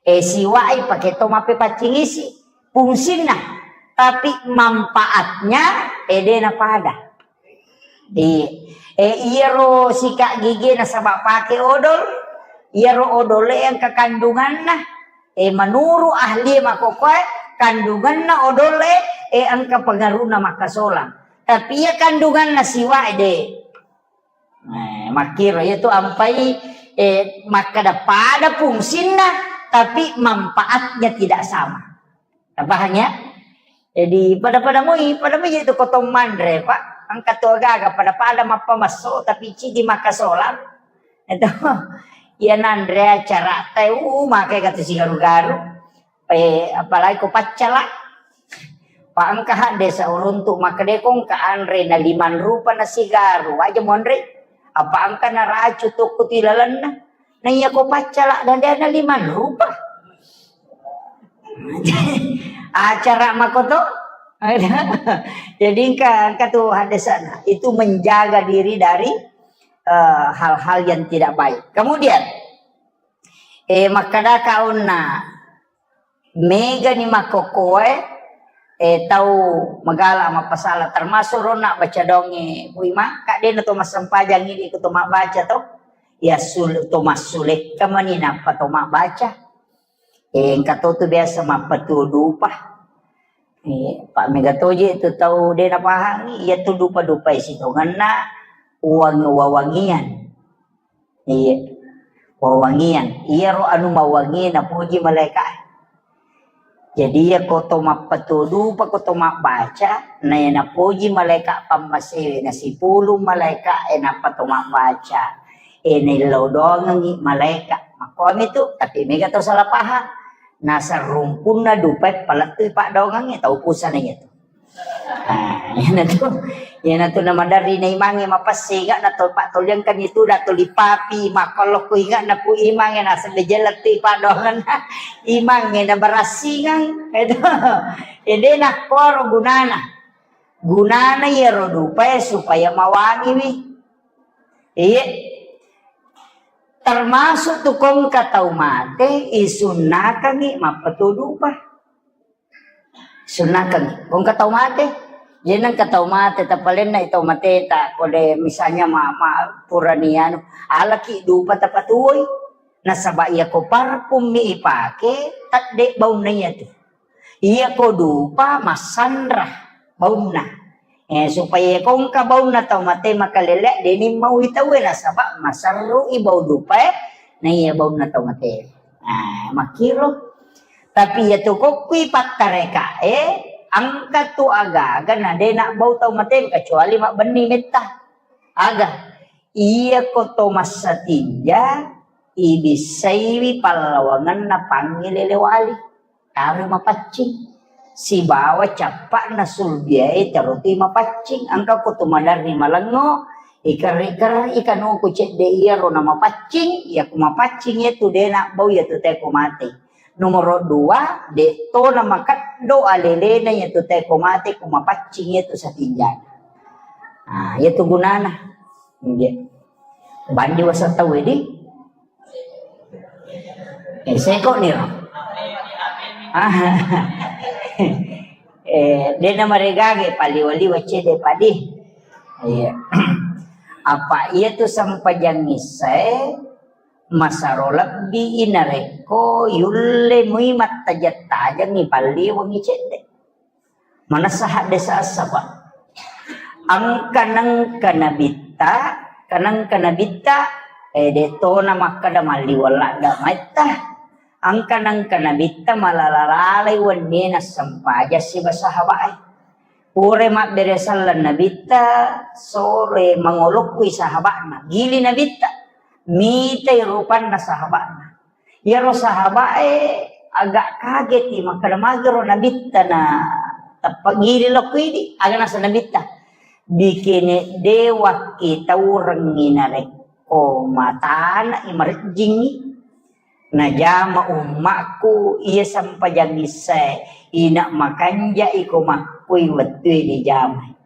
Eh, siwak ipake to mappepaccing isi. Fungsinna. Tapi manfaatnya, eh, dena pada. Iya. Eh, iyaro sikat gigi nasaba pake odol. Iyaro odol e engka kandunganna. Eh, menurut ahli makkokkoe, kandunganna odol e, eh, engka pengaruhna makkasolang. Tapi iya kandunganna siwak e de. Eh, makkiro, iya tu ampai, eh, makkeda pada fungsinna, tapi manfaatnya tidak sama. Tapahang ya? Jadi pada-pada moi, pada moi itu kotong manre, Pak. Engka tu gaga pada-pada mappamesso, tapi cidi makkasolang. Itu, iya nanre acara teh, uh, makai kata sigaru-garu. Eh, apalagi ko paccala. Pa engka hadde seuruntuk makkeda ko engka anre na limang rupa na sigaru, aja monre. Apa engka na racu tokko ti lalenna. Na iya ko paccala dan dia na limang rupa. Acara makoto. Jadi engka, engka tu hadde sana. Itu menjaga diri dari, eh, hal-hal yang tidak baik. Kemudian, eh, makkeda kaunna, Megani makkokkoe, eh, tau magala mappasala, termasuk ronna baca donge, wima, kadena to massempajang idi ko to mabbaca to. Ya sul-, to massulekka mani nappa to mabbaca. Eh, engka to tu biasa mappatuo dupa. Eh, pa mega toje tu tau de napahangi, iya tu dupa-dupa sitongenna uang wawangian. Iya. Wawangian. Iyaro anu mawangi napuji malaika. Jadi, iya ko to mappetuo dupa, ko to mabbaca, na iya napoji malaika pammasewe, na sipulung malaika e nappa to mabbaca. E, naillau doangengngi malaika. Makkomi tu, tapi mega to salah paham. Nasarumpunna dupae palettui paddoangengnge, tau pusana iya tu. Ah, iyanatu, iyanatu namaderri na imangnge mapesse, inge'na to pattoliangkanni tu, da toli papi, makkollo ku inge'na ku imangnge, nasabbe jella tu paddoangenna imangnge na barassingang. Itu. Ede nakkoro gunana. Gunana iyaro dupae supaya mawangiwi. Iye. Termasuk tu kongka tau mate, isunnakangi mappetuo dupa. Sunnakeng. Kongka tau mate. Jeneng ka tau mate, tapalenna tau mate ta, kode misalnya ma, ma purani anu, alaki dupa tapatuoi. Nasaba iya ko parfum mi ipake, tedde baunna iya tu. Iya ko dupa massanra baunna. Eh, supaya kongka baunna tau mate makalele, deni mau itaue nasaba maserru i bau dupae, na iya baunna tau mate. Nah, makkiro. Tapi iya tu kokkui pattarekae, engka tu agaga na de nabbau tau mate, kecuali mabbenni metta. Aga, iya ko to massatinja, ibissaiwi pallawangenna pangngilele wali. Taro mapaccing. Sibawa cappa'na sulbiae tarotui mapaccing. Engka ko tu maderri malengngo, ikerri-kerri kanuku cedde iyaro na mapaccing, iya ku mapaccing iya tu de nabbau iya tu teko mate. Nomoro dua, de to na makeddo alelena iya tu teko mate ku mapaccing iya tu satinjana. Ah, iya tu gunana. Iya. Bandi wasa tau di. Eh, seko ni ro. Ah. Eh, de na maregage paliwa-liwa cede padi. Iya. Apa iya tu sempajang issae masaro lebbi i narekko yulle mui mattajeng-tajengngi palliwengngi cedde. Manessa haddesa essa, Pak. Engka nengka nabitta, kanengka nabitta, eh, de tona makkeda malliweng ladde maitta. Engka nengka nabitta malala-lalai wennie nassempajang siba sahabae. Pura mabbere selleng nabitta, sore mangolokkui sahaba'na. Gili nabitta, mitai rupanna sahaba'na. Iyaro sahaba'e agak kageti, makkeda, "Magero nabitta na tappa gili lokko idi?" Aga nasa nabitta, "Bikene de wakkitaurengngi narekko matana i marejjingngi, najama ummakku iya sempajang issae, ina makanja iko makkui wettue dijamai."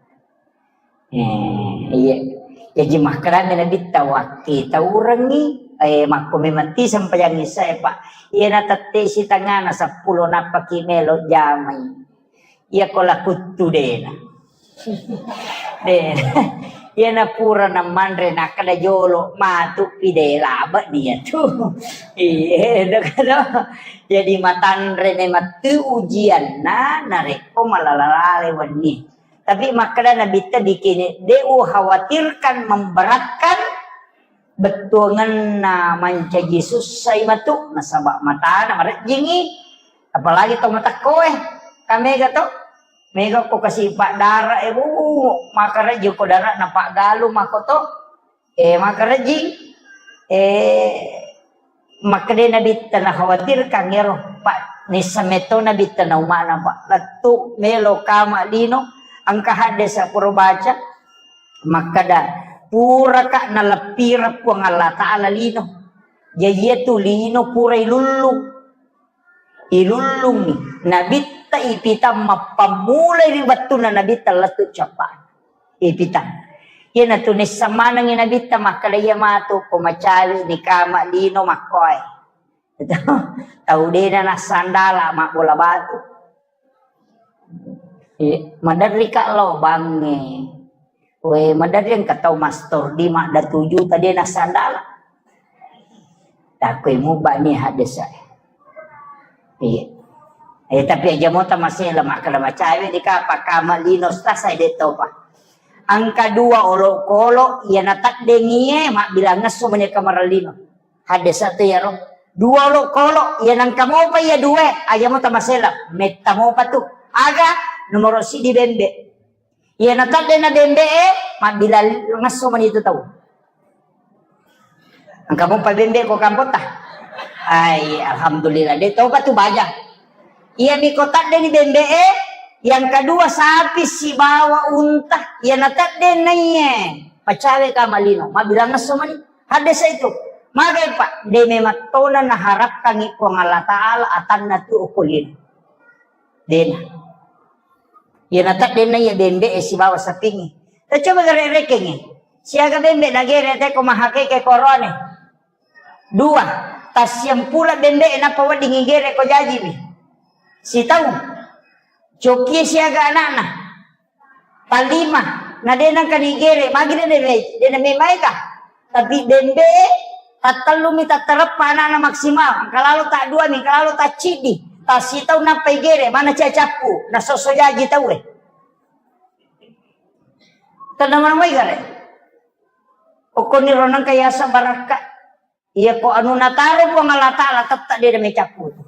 Eh, iya. Jaji makkedami nabitta, "Wakkitaurengngi, eh, makko memang ti sempajang issae, Pak. Iyana tette sitangana seppulo nappaki melo jamai. Iya ko lakuttu dena." De. Iyana pura namanre nakkeda jolo matu pi de labe dia tu. Iya, de kado. Jadi matanre memang tu ujianna narekko malala-lale wenni. Tapi makkeda nabitta, "Bikini, de ukhawatirkan memberatkan bettuangenna mancaji sussai matu, nasaba matana marejjingi, apalagi to matekkoe, kamega to, mega ko kasi paddara e, bu, makarejji ko dara na paggalu mako to." Eh, makarejjing, eh, makkeda nabitta nakhawatirkan ero, Pak, nisseng metto nabitta na umana, Pak. Lettu melo kama lino, engka haddesa pura baca, makkeda, "Puraka naleppireng Puang Allah Ta'ala lino." Jaji iya tu lino pura ilullung. Ilullungngi. Nabitta ipitang mappammulai ri wettunna nabitta lettu cappa. Ipitang. Iyanatu nisseng manengngi nabitta makkeda, "Iya matu ko macawe ni kama lino makkoe." Tau dena nassandala mabbola batu. Eh, maderri ka lao bangnge. We, maderri engka tau mastor di madda tuju tadi nassandala. Takkoi mubba ni haddesa. Iya. Eh, tapi aja mota masela makkeda macawe di kapa kama lino stasa de topa. Engka dua olokolo iya nataddengi e mabbilang ngesso meni kamarellino. Haddesa tu iyaro. Dua olokolo, iya nengka mopa iya dua, aja mo tamasela, metta mopa tu. Aga, nomoro sidi bembe. Iya natadde na bembe e, mabbila ngesso mani tu tau. Engka mopa bembe ko kampota. Ai, alhamdulillah, de topa tu baja. Iya mi ko tadde ni bembe e, yang kedua sapi sibawa unta, iya natadde na iye, pacawe ka malino, mabbila ngesso mani. Haddesa itu. Magai, Pak, de memang tona naharapkangi Puang Allah Ta'ala atanna tu okko lino. Dena. Iya natadde na iya bembe e sibawa sapingi. Ta coba gare rekengi. Siaga bembe nagere te ko mahakeke korone. Dua, tassiampula bembe e nappa wedding igere ko jaji mi. Sitau. Cokie siaga anakna. Tallima, na de nengka nigere, magi de, de, de na memaega. Tapi bembe e, tattellumi tattareppa anakna maksimal, engka lalo taddua mi, engka lalo tacciddi, tassitau nappa igere, mana cia cappu, na sosso jaji tau e. Tenna mana mai gare. Okkoni ro nengka yasa barakka. Iya ko anu nataro Puang Allah Ta'ala tette de na mecappu tu.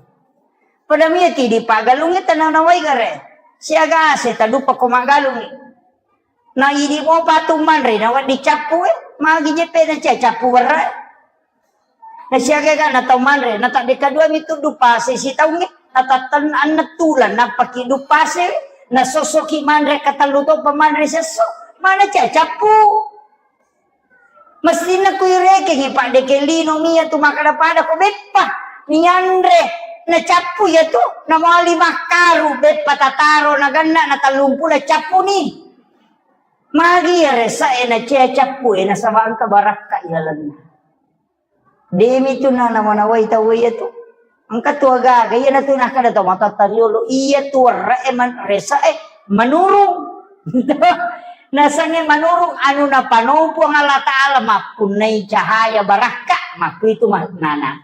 Pada mia tidi pagalungi tenna nawai gare. Siaga ase tadupa ko magalungi. Na idi mo patu manre na waddi cappu e. Magi jepe na cia cappu werra. Na siaga ga na tau manre. Na tadde kadua mi tuddu pase sitaungi. Na tatten anne tulan napaki dupase. Na sosoki manre katellu to pamanre sesso. Mana cia cappu. Mestinna kuirekengi, Pak, deke lino mia tu makkada pada ko beppa nianre, nacappu iya tu, namali makkaru beppa tataro naganna na tellumpulo cappu ni. Magi iya resa e na cea cappu e nasaba engka barakka ilalenna. Demi tu na namanawai tau iya tu. Engka tu agaga, iyanatu nakkeda to matoatta riolo, iya tu werre'e man-, rese'e manurung. Nasengnge manurung anu napanompong Allah Ta'ala mappunnai cahaya barakka, makkuitu maknana.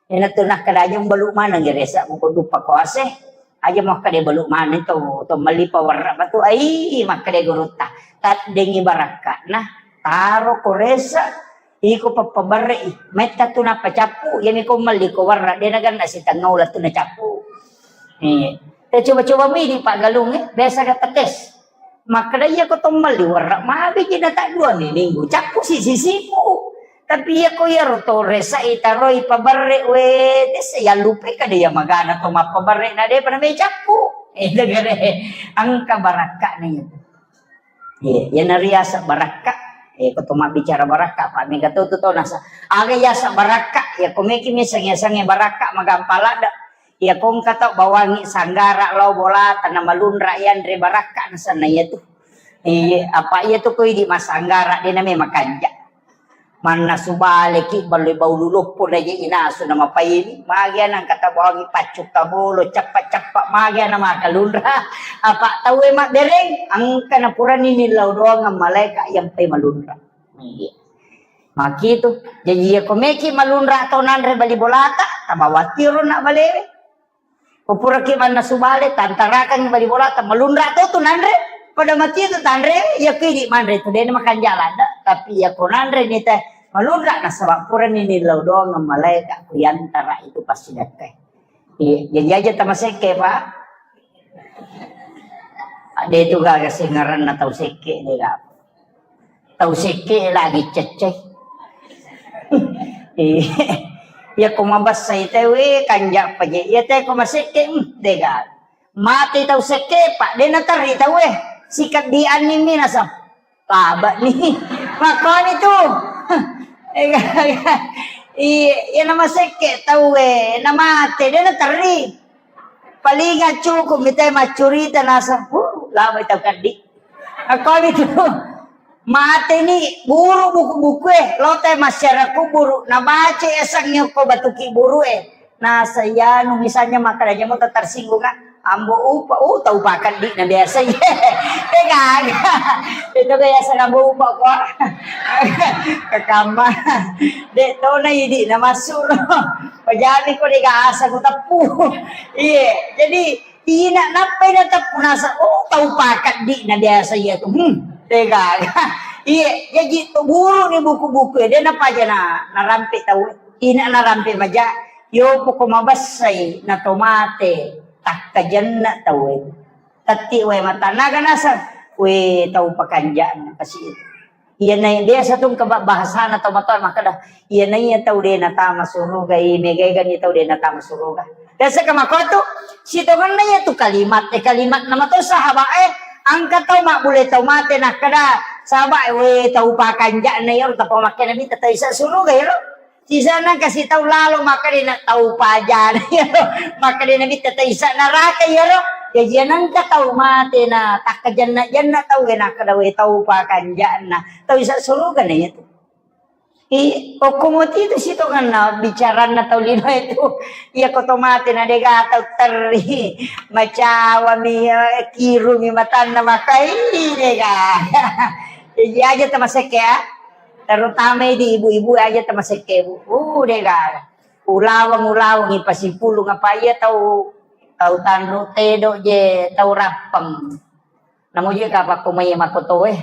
Iyanatu nakkeda aja umbalu maneng rese, muko duppa koase, aja makkeda balu maneng to, to melli pawerre batu, ai makkeda gurutta, taddengi barakka, nah, taro ko rese, Iko pappabarre'i, metta tu nappa cappu, iyami ko melli ko warra, de naganna sitengnga uleng tu nacappu. Eh, te coba-coba mi di paggalung, eh, biasa ga tetes. Makkeda iya ko to melli warra, magi ji na taddua ni minggu, cappu si sisipu. Tapi iya ko iyaro to rese'i taroi pabarre, we, tesse yallupai kada iya magana to mappabarre na de pada mai cappu. Eh, degare, engka barakka ni. Iya, iyana riaseng barakka. Eh, ko to mabbicara barakka, pa mega to tu to nasa. Aga yaseng barakka, ya ko meki miseng yasengnge barakka magampa ladde. Ya ko engka tau bawangi sanggara lao bolata na malunra yanre barakka nasenna iya tu. Iya, apa iya tu ko idi masanggara de na memang kanja. Mannasu baleki, ballo baulu loppo na je inasu na mapaini. Magi ana engka tabawangi paccu kabolo, cappa-cappa magi ana makalunra. Apa tau e mabbereng, engka na purani nillau doang malaeka yang pai malunra. Iya. Makitu. Jadi ya ko meki malunra to nanre bali bolata, tabawatiro na balewe. Ko puraki mannasu bale, tantarakangngi bali bolata, malunra to tu nanre, pada mati tu tanre, ya ko idi manre tu, dena makanja ladde, tapi ya ko nanre ni te, malunra nasaba purani nillau doang malaeka ku yantara itu pasti dette. Iya, jadi aja tamasekke, Pak. Ade tu gaga sengaranna tau sekke de ga. Tau sekke lagi cecce. Iya. Iya ko mabessai tau e kanja paje. Iya te ko masekke, hmm, dega. Mate tau sekke, Pak, de naterri tau e. Sikaddi anning mi nasab. Laba ni. Makoni tu. Iya, iya na masekke tau e, na mate de naterri. Palinga cukup mi te maccurita nasab, uh, laba tau kaddi. Makoni tu. Mateni buru buku-buku e, lote masyarakat kuburu, nabaca esangnge ko batuki buru e. Nasa iyanu misalnya makkeda jamo tersinggung, ah, ambo upa, uh, tau pakaddi na biasa iya. Eh, gaga. Itu biasa ambo upa ko. Kekamma. Dek tona idi na masuk. Pajami ko dek asa ku teppu. Iya, jadi Ina nappai nateppu nasa, oh, tau pakaddi na biasa iya tu. Hmm, degaga. Iya, jaji tu buru ni buku-buku e, de napaja na, narampe tau. Ina narampe maja. Yo poko mabessai na to mate, takkajenna tauwe. Tetti wae matanna aga naseng, we tau pakanja'na kasi. Iyana biasa tu engka ba-, bahasana tau matoa makkeda, iyana iya tau de natama suruga, i mega-ega ni tau de natama suruga. Biasa ka makkotu, sitongenna iya tu kalimat, eh, kalimat na mato sahabat, eh, engka tau mabbule tau mate nakkeda, sahabat, we tau pakanja'na iyaro tappa makkeda mita tau isa suruga iyaro. Sisana kasi tau lalo makkeda na tau pajana iyaro, makkeda na mita tau isa naraka iyaro. Jaji nengka tau mate na takkajenna-jenna tau we nakkeda we tau pakanja'na, tau isa suruga na iya tu. I, okko moti tu sitongenna bicaranna tau lino itu. Iya ko to mate na dega tau terri, macawa mi, eh, kiru mi matanna makai dega. Jaji aja tamasekke ya. Terutama di ibu-ibu aja tamasekke, Bu. Uh, dega. Ulaweng, ulaweng ipasipulung apa iya tau, tau tanru tedo je, tau rappeng. Namo je kapakko mai makkotoe.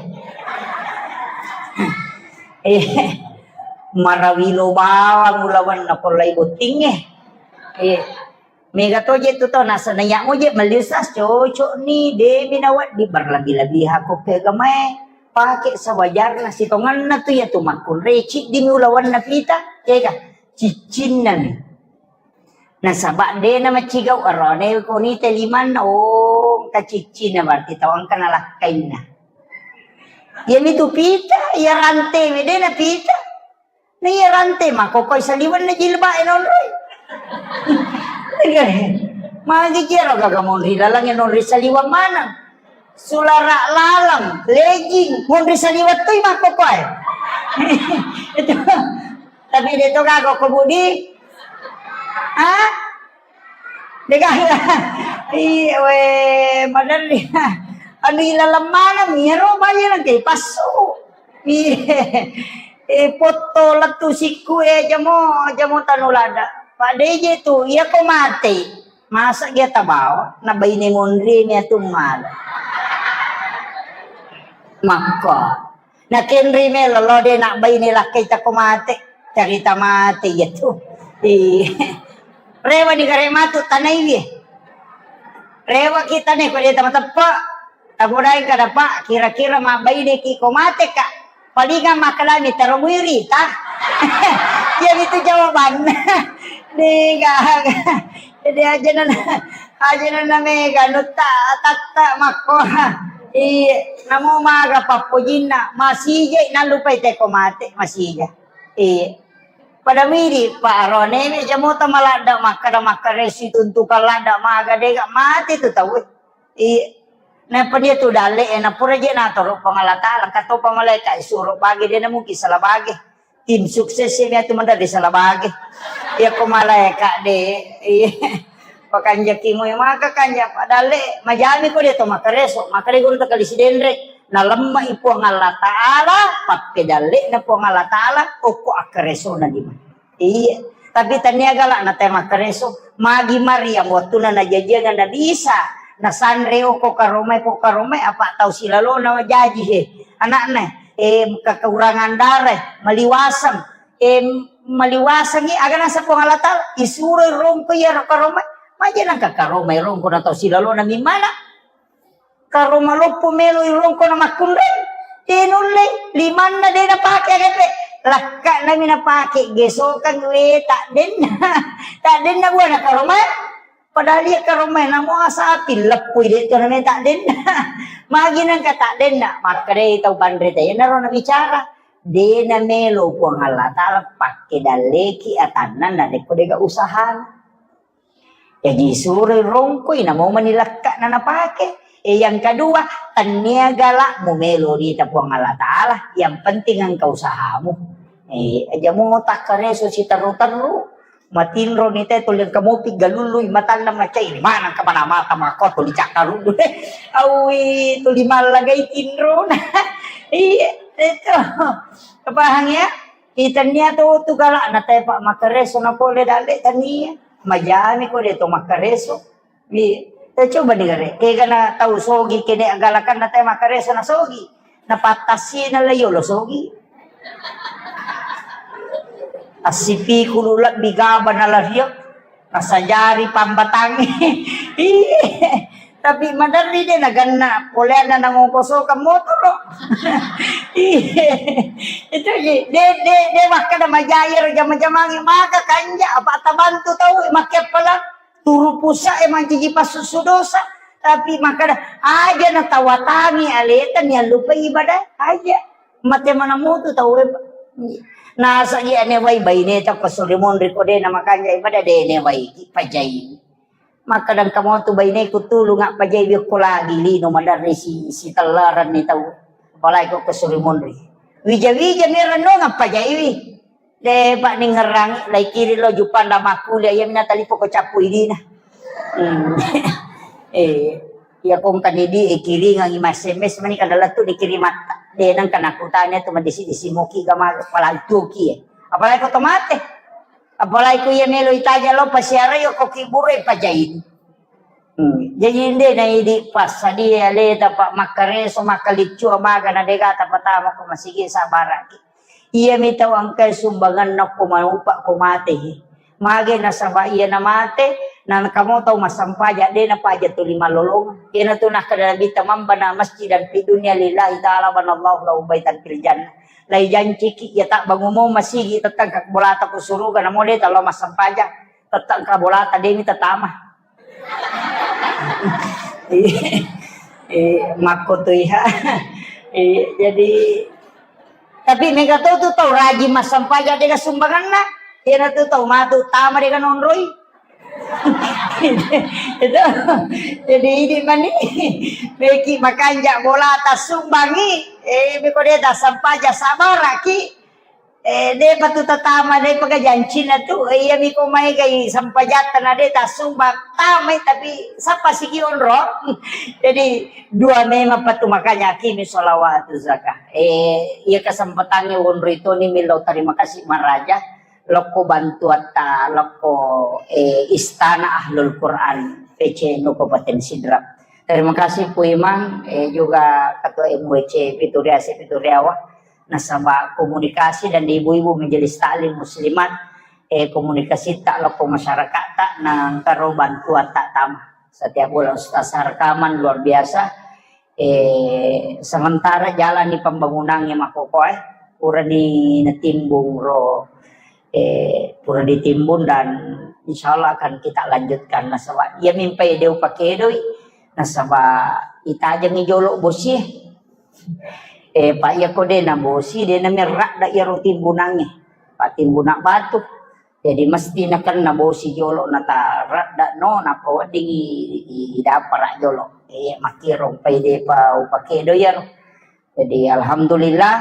Eh, marawilo bawang ulawenna pollai bottingnge. Eh, mega to je tu to nasana iya mo je melli usas cocok ni, demi nawedding berlebih-lebihan ko ke gamae. Pake sewajarna sitongenna tu iya tu makkunrai ciddimi ulawenna pita, ya ga? Ciccinna mi. Nasaba de na macigau arone ko ni te limanna, oh, engka ciccina berarti tau engka nalakkainna. Iyami tu pita, iya rante we de na pita. Na iya rante makkokoi saliwenna jilbab e nonroi. Magi jero gaga monri laleng e nonri saliweng maneng. Sulara laleng, legging, monri saliweng toi makkokoi. Itu. Tapi de to gaga ko Budi. Hah? Dega. Iya, we, maderri. Anu ilaleng maneng, iyaro bayi nangke passu. Iya. Eh, potto lettu sikku, eh, jamo, jamo tanu lada. Pak D J tu, iya ko mate. Masa dia tabawa, na baine monri mi atu mala. Makko. Na kenri melo lo de na baine lakkai tako mate. Carita mate iya tu. Iya. Rewa ni gare matu tanai ye. Rewa kita ne ko de tama teppe. Tagodai kada, Pak, kira-kira mabbaineki ko mateka. Palingang makkedami taro muiri ta. Iya itu jawabanna. Dega. Jadi aja nana, aja nana mega nutta tatta makko. Iya, namo maga pappojinna masija nallupai teko mate masija. Iya. Pada midi Pak Arone me jamota maladda makkada makkaresi tuntukan ladda maga dega mate tu tau. Iya. Nappa dia tu dalle e, napura je natoro Puang Allah Taala, engka topa malaika e suro bage, de na mungkin salah bage. Tim sukses e miatu mendalle salah bage. Iya ko malaika de, iya. Pakanjaki moe maka kanja pa dalle, majami ko de to makkareso, maka de guru takali sidenre. Nalemma i Puang Allah Taala, pakke dalle na Puang Allah Taala, okko akkareso na lima. Iya, tapi tania galak na te makkareso. Magi Maryam wattuna najajiang Nabi Isa, nasanre okko karomai, ko karomai apa tau silalona jaji he. Anakna, eh, kekurangan darah, maliwaseng, eh, maliwasengi aga nasa Puang Allah Taala, isuro rongko iya ro karomai. Maja nangka karomai rongko na tau silalona mimana. Karo maloppo melo i rongko na makkunrai. De nulle, limanna de napake aga pe. Lakka nami napake gesokang we tak denna. Tak denna buana karomai. Padahal iya karomai namo asapi leppui de to name tak denna. Magi nangka tak denna. Makkedai tau panre te, iyanaro nabicara. De namelo Puang Allah Taala pakke dalleki atanna narekko dega usahana. Jaji suroi rongkoi, namo mani lekka'na napake. E, yang kedua, tennia galak mumelo rita Puang Allah Taala, yang penting engka usahamu. E, aja mo takkareso siterru-terru, matinro ni te tuli engka mopi galului matanna macai, mana engka mana mata mako tuli cakkaruddu. Awi, tuli mallagai tinrona. Iya, itu. Paham ya? Itannia to tu galak na tepa makkareso na pole dalle tania. Majami ko de to makkareso. Iya. Eh, coba ni gare. Kega na tau sogi kene agalakan na te makkareso na sogi. Na pattasi na layo lo sogi. Assipikulu lebbi gaba na lario. Nasajari pambatangnge. Iya. Tapi maderri de naganna poleanna nangongkosokang motoro. Iya. Itu ji. De, de, de makkeda majai ero jama-jamangnge maka kanja apa tabantu tau makkeppalang turu pusa e manciji passusu dosa. Tapi makkeda aja natawatangi aleta niallupai ibadah aja. Mate mana mutu tau e. Nasagi ane wai baine ta ko suri monri ko de na makanja ibadah de ne wai ki pajai. Makkadang kamotu baineku tulung appajai wiokko lagi lino maderri si, si tellaranni tau. Apalagi ko kesuri monri. Wija-wija merennung appajaiwi. De pak ningerang lai kiri lo jupang da makkuliah iya mina talipo ko cappu idina. Hmm. Eh, iya kongkani di eh, kiringangi mas S M S mani kada lettu di kirimatta. De nang kana kutanya tu madisi-disi moki gama palantuki eh. Apalagi ko tomate. Apalagi ku iya melo itaja lo pasiara yo ko kibure pajain. Hmm. Jadi inde na idi passadia aleta pak makkareso makkaliccu amaga na dega tapatama ko masigi sabaraki. Iya mi tau angkai sumbangan nakko manupa ko mate. Mage nasaba iya na mate na kamo tau masampaja de na paja tuli malolong. Iya na tu nakkada Nabi tamamba na masjid dan fi dunia lillahi ta'ala banallahu lahu baitan fil jannah. Lai janciki iya tak bangumo masigi tetang kak bolata ko suruga namo de talo masampaja. Tettang ka bolata demi tetama. Eh, makko tu iha. Eh, jadi tapi mega to tu tau rajin massampaja dega sumbanganna. Iya na tu tau matu tama dega nonroi. Itu. Jadi ini mani meki makanja bolata sumbangi. Eh, meko de ta sampaja sabaraki. Eh, de patu tatama de pega jancina tu. Eh, iya miko mai gai sampajatta na de tasumba tamai tapi sappa sigi onro. Jadi dua memang patu makanya kimi sholawatu zakah. Eh, iya kesempatannya onro itu ni milo terima kasih maraja. Lokko bantuatta lokko eh, istana ahlul Quran P C N U Kabupaten Sidrap. Terima kasih Pu Imang, eh, juga Ketua M W C Pituriase Pituriawa. Nasaba komunikasi dan ibu-ibu majelis taklim muslimat, eh, komunikasi tak lokko masyarakat tak nangkaro bantuan tak tama. Setiap bulan Ustaz rekaman luar biasa. Eh, sementara jalan di pembangunannya makokoe, purani natimbung ro, eh, pura ditimbun dan insya Allah akan kita lanjutkan. Nasaba iya mimpai deu pakedoi, nasaba itajengi jolo bosie. Eh, Pak, iya ko de na bosi, de na merradda iyaro timbunangnge. Pak, timbunan batu. Jadi mesti nakenna bosi jolo nata radda no napa wedding i, i, i dapara jolo. Eh, makkiro pai depa upakedo iyaro. Jadi alhamdulillah,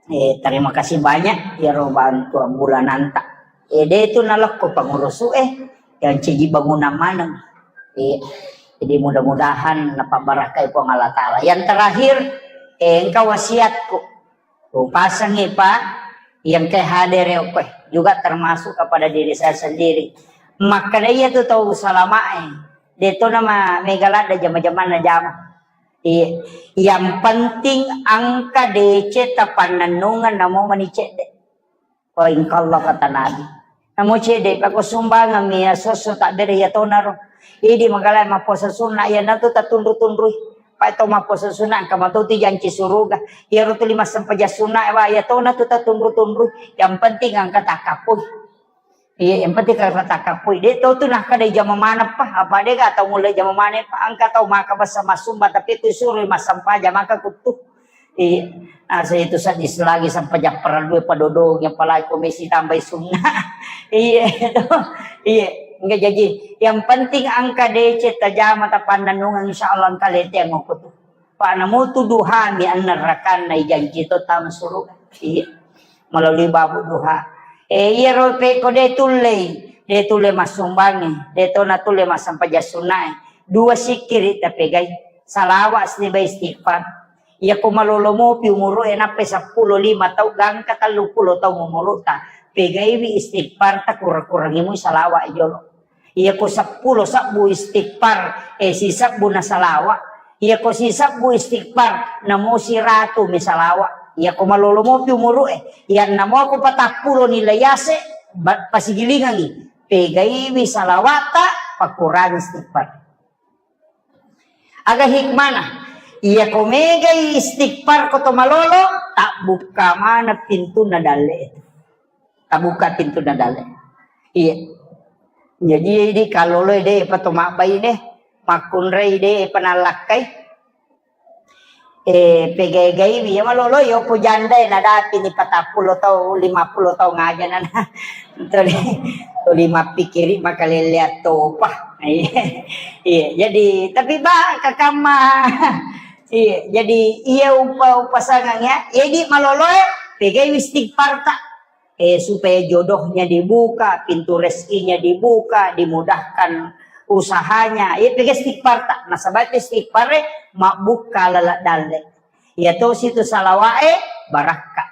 eh, terima kasih banyak iyaro bantuan bulananta. Eh, de tu nalekko pangurusu eh yang ciji bangunan maneng. Eh, jadi mudah-mudahan napabarakai Puang Allah Ta'ala. Yang terakhir, eh, engka wasiatku. Upasengngi, Pak, yang ke hadir ya, Pak, juga termasuk kepada diri saya sendiri. Makkeda iya tu tau salamae. De to nama mega ladda jama-jamanna jama. Iya. Yang penting engka deceng tapannennungeng namo mani cedde. Ko engka Allah kata Nabi. Namo cedde pako sumbangan mi ya sosso tak bere ya tonaro. Idi magalai mappuasa sunna iya natu tatunru-tunrui. Pak to mappuasa sunna engka mato tu janci suruga. Iya ro tuli massempajang sunna wa iya tona tu tatunru-tunrui. Yang penting engka takappui. Iya, yang penting engka takappui. De to tu nakkeda jama maneng pa. Apa de ga tau mulle jama maneng pa. Engka tau maka basa masumba tapi ku suru massempajang maka kuttu. Iya. Nah, saya itu sadis lagi sampai jappara dua padodong apalagi komisi tambai sunna. Iya, itu. Iya. Enggak jadi. Yang penting engka deceng tajama tapannennungeng insya Allah engka lete ngoku tu. Pak namutu duha mi annerrakanna ijanji to tama suruga. Iya. Melalui babu duha. Eh, iya ro pe ko de tullei, de tulle massumbangi, de to na tulle massempajang sunnae. Dua sikkiri tapegai. Salawa sibawa istighfar. Iya ko malolo mopi umuru'e nappai seppulo lima tau gangka telluppulo taung umuru'ta, pegaiwi istighfar ta kurang-kurangi mui salawa jolo. Iya ko seppulo sebbu istighfar, eh, sisebbu na salawa. Iya ko sisebbu istighfar, namo siratu mi salawa. Iya ko malolo mopi umuru'e, iyanna mo ko patappulo nilai ase, ba-, pasigilingangi. Pegaiwi salawa'ta, pakkurangi istighfar. Aga hikmana? Iya ko megai istighfar ko to malolo, tabbukka maneng pintunna dalle itu. Tabbukka pintunna dalle. Iya. Jadi, di kalolo de pa to mabbai de, makkunrai de pa nallakkai. Eh, pegai-gaiwi, iya malolo, iya ko janda, eh, nadapi ni patappulo tau, lima puluh tau ngaja nana. Tuli, tuli mappikiri makalele attopa. Iya, iya, jadi, tapi ba, kakamma. Iya, jadi, iya upa-, upasangang ya. Jadi malolo, eh, pegaiwi istighfar ta. Eh, supaya jodohnya dibuka, pintu rezekinya dibuka, dimudahkan usahanya. Iya, pega istighfar ta. Nasaba istighfar, eh, mabbukka lala dalle. Iya to situ salawa'e barakka.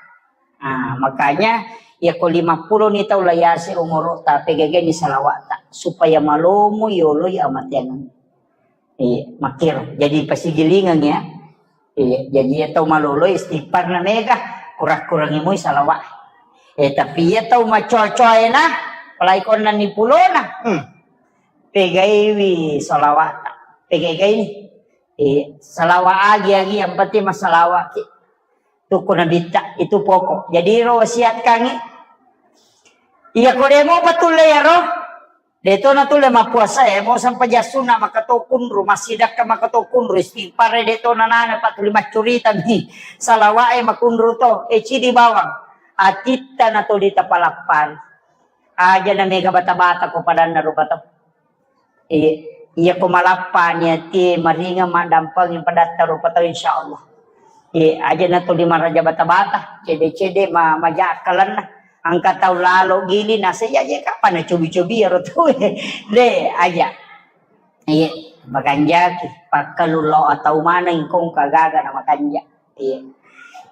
Ah, makanya, iya ko lima puluh ni tau layase umuru ta, pegageni salawa'ta supaya malomo yoloi amateang. Iya, makkiro. Jadi pasigilingeng ya. Iya, jadi iya tau malolo istighfar na mega, kurang-kurangi moi salawa. Eh, tapi iya tau macoa-coa ena, apalagi konna ni pulona. Hmm. Pegaiwi salawa'ta. Pegai-gai ni. Eh, salawa agi-agi, yang penting masalawaki. Tukku nabitta, itu pokok. Jadi ro wasiatkangi. Iya ko demo patulle ya ro. De to natulle mappuasa e, mo sampajang sunna maka to kunru, massidakka maka to kunru, istighfar e de to nanana, pa tuli maccurita mi, salawa'e makunru to, e cidi bawang, atitta na tuli tapalappari. Aja na mega bata-bata ko padanna rupa tau. Iya, iya ko malappa ni atie maringa maddampeng padatta rupa tau insyaallah. Iya, aja na tuli maraja bata-bata, cede-cede ma-, maja akkalenna. Angka tau lalo gili nasa iya je kapan na cobi-cobi ero tau. De, aja. Iya, makanjaki, pakkalu lo atau maneng kong kagaga na makanja. Iya.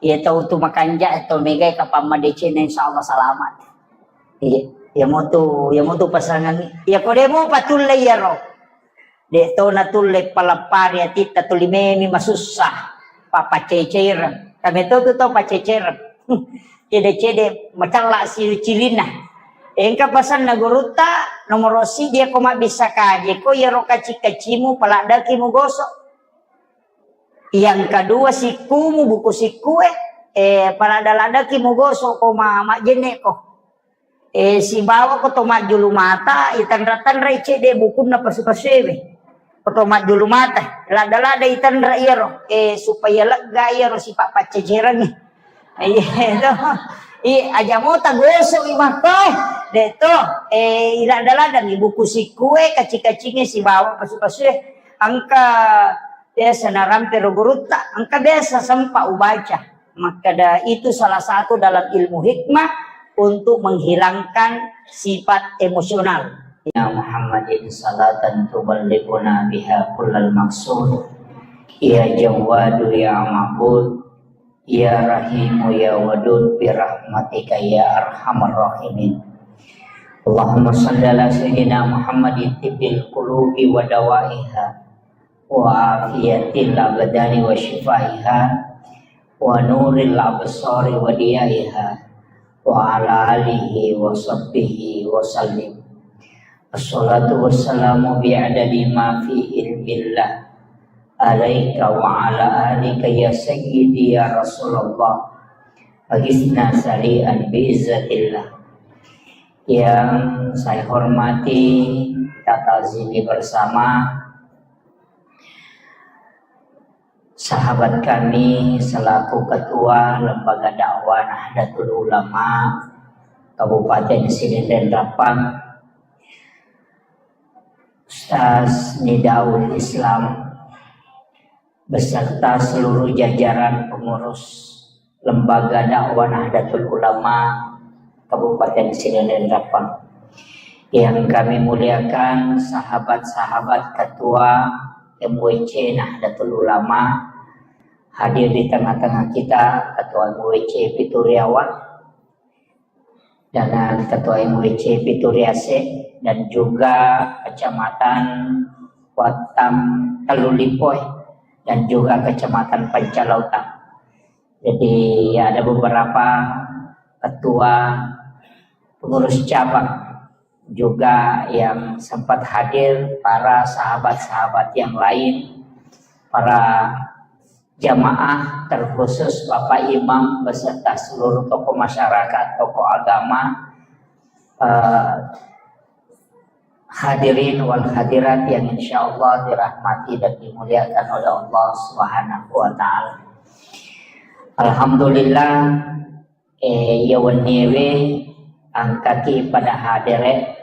Iya tau tu makanja atau megai kapan madeceng insyaallah selamat. Iya. Iya motu, iya motu pasangan. Iya ko demo patulle iya ro. De to natulle palappari atitta tuli memi masussa. Papaceceireng. Kami to tu tau paceceireng. Cede-cede macalla si cilinna. Engka pasanna gurutta, nomoro siji ko mabbissa kaje ko iyaro kaci-kacimu paladdaki mugoso. Yang kedua sikkumu buku sikkue, eh, paladda-laddaki mugoso ko ma-, majjenne ko. Eh, sibawa ko to majjulu mata, itanra-tanrai cedde bukunna pasu-pasuewe. Ko to majjulu mata, ladda-ladda itanra iyaro, eh, supaya lega iyaro sipa paccecerengnge. Iya, to. I, aja mota gosok i makko, eh. De to, eh, iladda-laddangi buku sikkue, kaci-kacinge sibawa pasu-pasue. Engka biasa narampe ro gurutta, engka biasa sempa ubaca. Makkeda itu salah satu dalam ilmu hikmah untuk menghilangkan sifat emosional. Ya Muhammadin salatan tuballighuna biha kullal maqsud. Ya Jawwadu ya Ma'bud, ya Rahimu ya Wadud, bi rahmatika ya arhamar rahimin. Allahumma shalli ala sayyidina Muhammadin tibbil qulubi wa dawaiha, wa afiyatil abdani wa shifaiha, wa nuril absari wa diyaiha, wa ala alihi wa sahbihi wa sallim. Assalatu wassalamu bi'adadi ma fi ilmillah alaika wa ala alika ya sayyidi ya Rasulullah. Agisna sari'an bi'izzatillah. Yang saya hormati, kita ta'zimi bersama sahabat kami selaku Ketua Lembaga Dakwah Nahdlatul Ulama Kabupaten Sidenreng Rappang, Ustaz Nidaul Islam, beserta seluruh jajaran pengurus Lembaga Dakwah Nahdlatul Ulama Kabupaten Sidenreng Rappang. Yang kami muliakan sahabat-sahabat Ketua M W C Nahdlatul Ulama, hadir di tengah-tengah kita Ketua M W C Pituriawa, dengan Ketua M W C Pituriase, dan juga Kecamatan Wattam Tellu Lipoe, dan juga Kecamatan Pancalautang. Jadi, ada beberapa ketua pengurus cabang juga yang sempat hadir, para sahabat-sahabat yang lain, para jamaah, terkhusus Bapak Imam beserta seluruh tokoh masyarakat, tokoh agama, eh, hadirin wal hadirat yang insya Allah dirahmati dan dimuliakan oleh Allah Subhanahu wa Ta'ala. Alhamdulillah, eh, iya wenniewe engkaki pada hadere.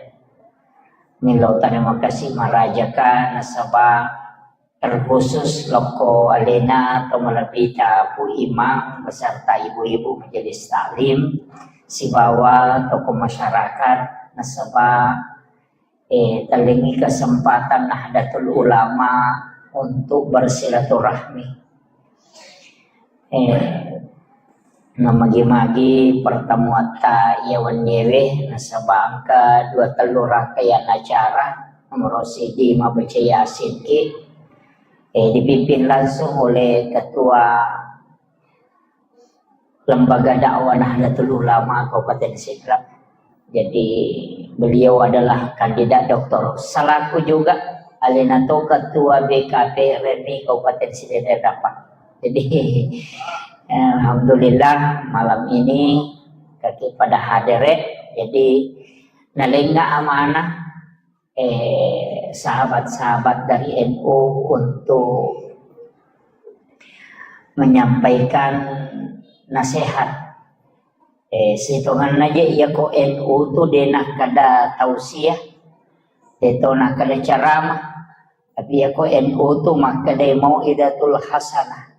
Milo terima kasih marajaka nasaba terkhusus lokko alena to malebbita Pu Imam beserta ibu-ibu majelis taklim sibawa tokoh masyarakat nasaba, eh, tellengi kesempatan Nahdlatul Ulama untuk bersilaturahmi. Eh, namagi-magi pertemuatta iya wenniewe nasaba engka dua tellu rangkaian acara. Nomor siji mabbaca Yasin ki, eh, dipimpin langsung oleh Ketua Lembaga Dakwah Nahdlatul Ulama Kabupaten Sidrap. Jadi beliau adalah kandidat doktor. Selaku juga alena to ketua B K P R M I Kabupaten Sidrap. Jadi, eh, alhamdulillah malam ini kaki pada hadere. Jadi nalenga amanah, eh, sahabat-sahabat dari N U untuk menyampaikan nasihat. Eh, sitonganna je iya ko N U tu de nakkada tausiah, de to nakkada ceramah. Tapi iya ko N U tu makkada mau'izatul hasanah.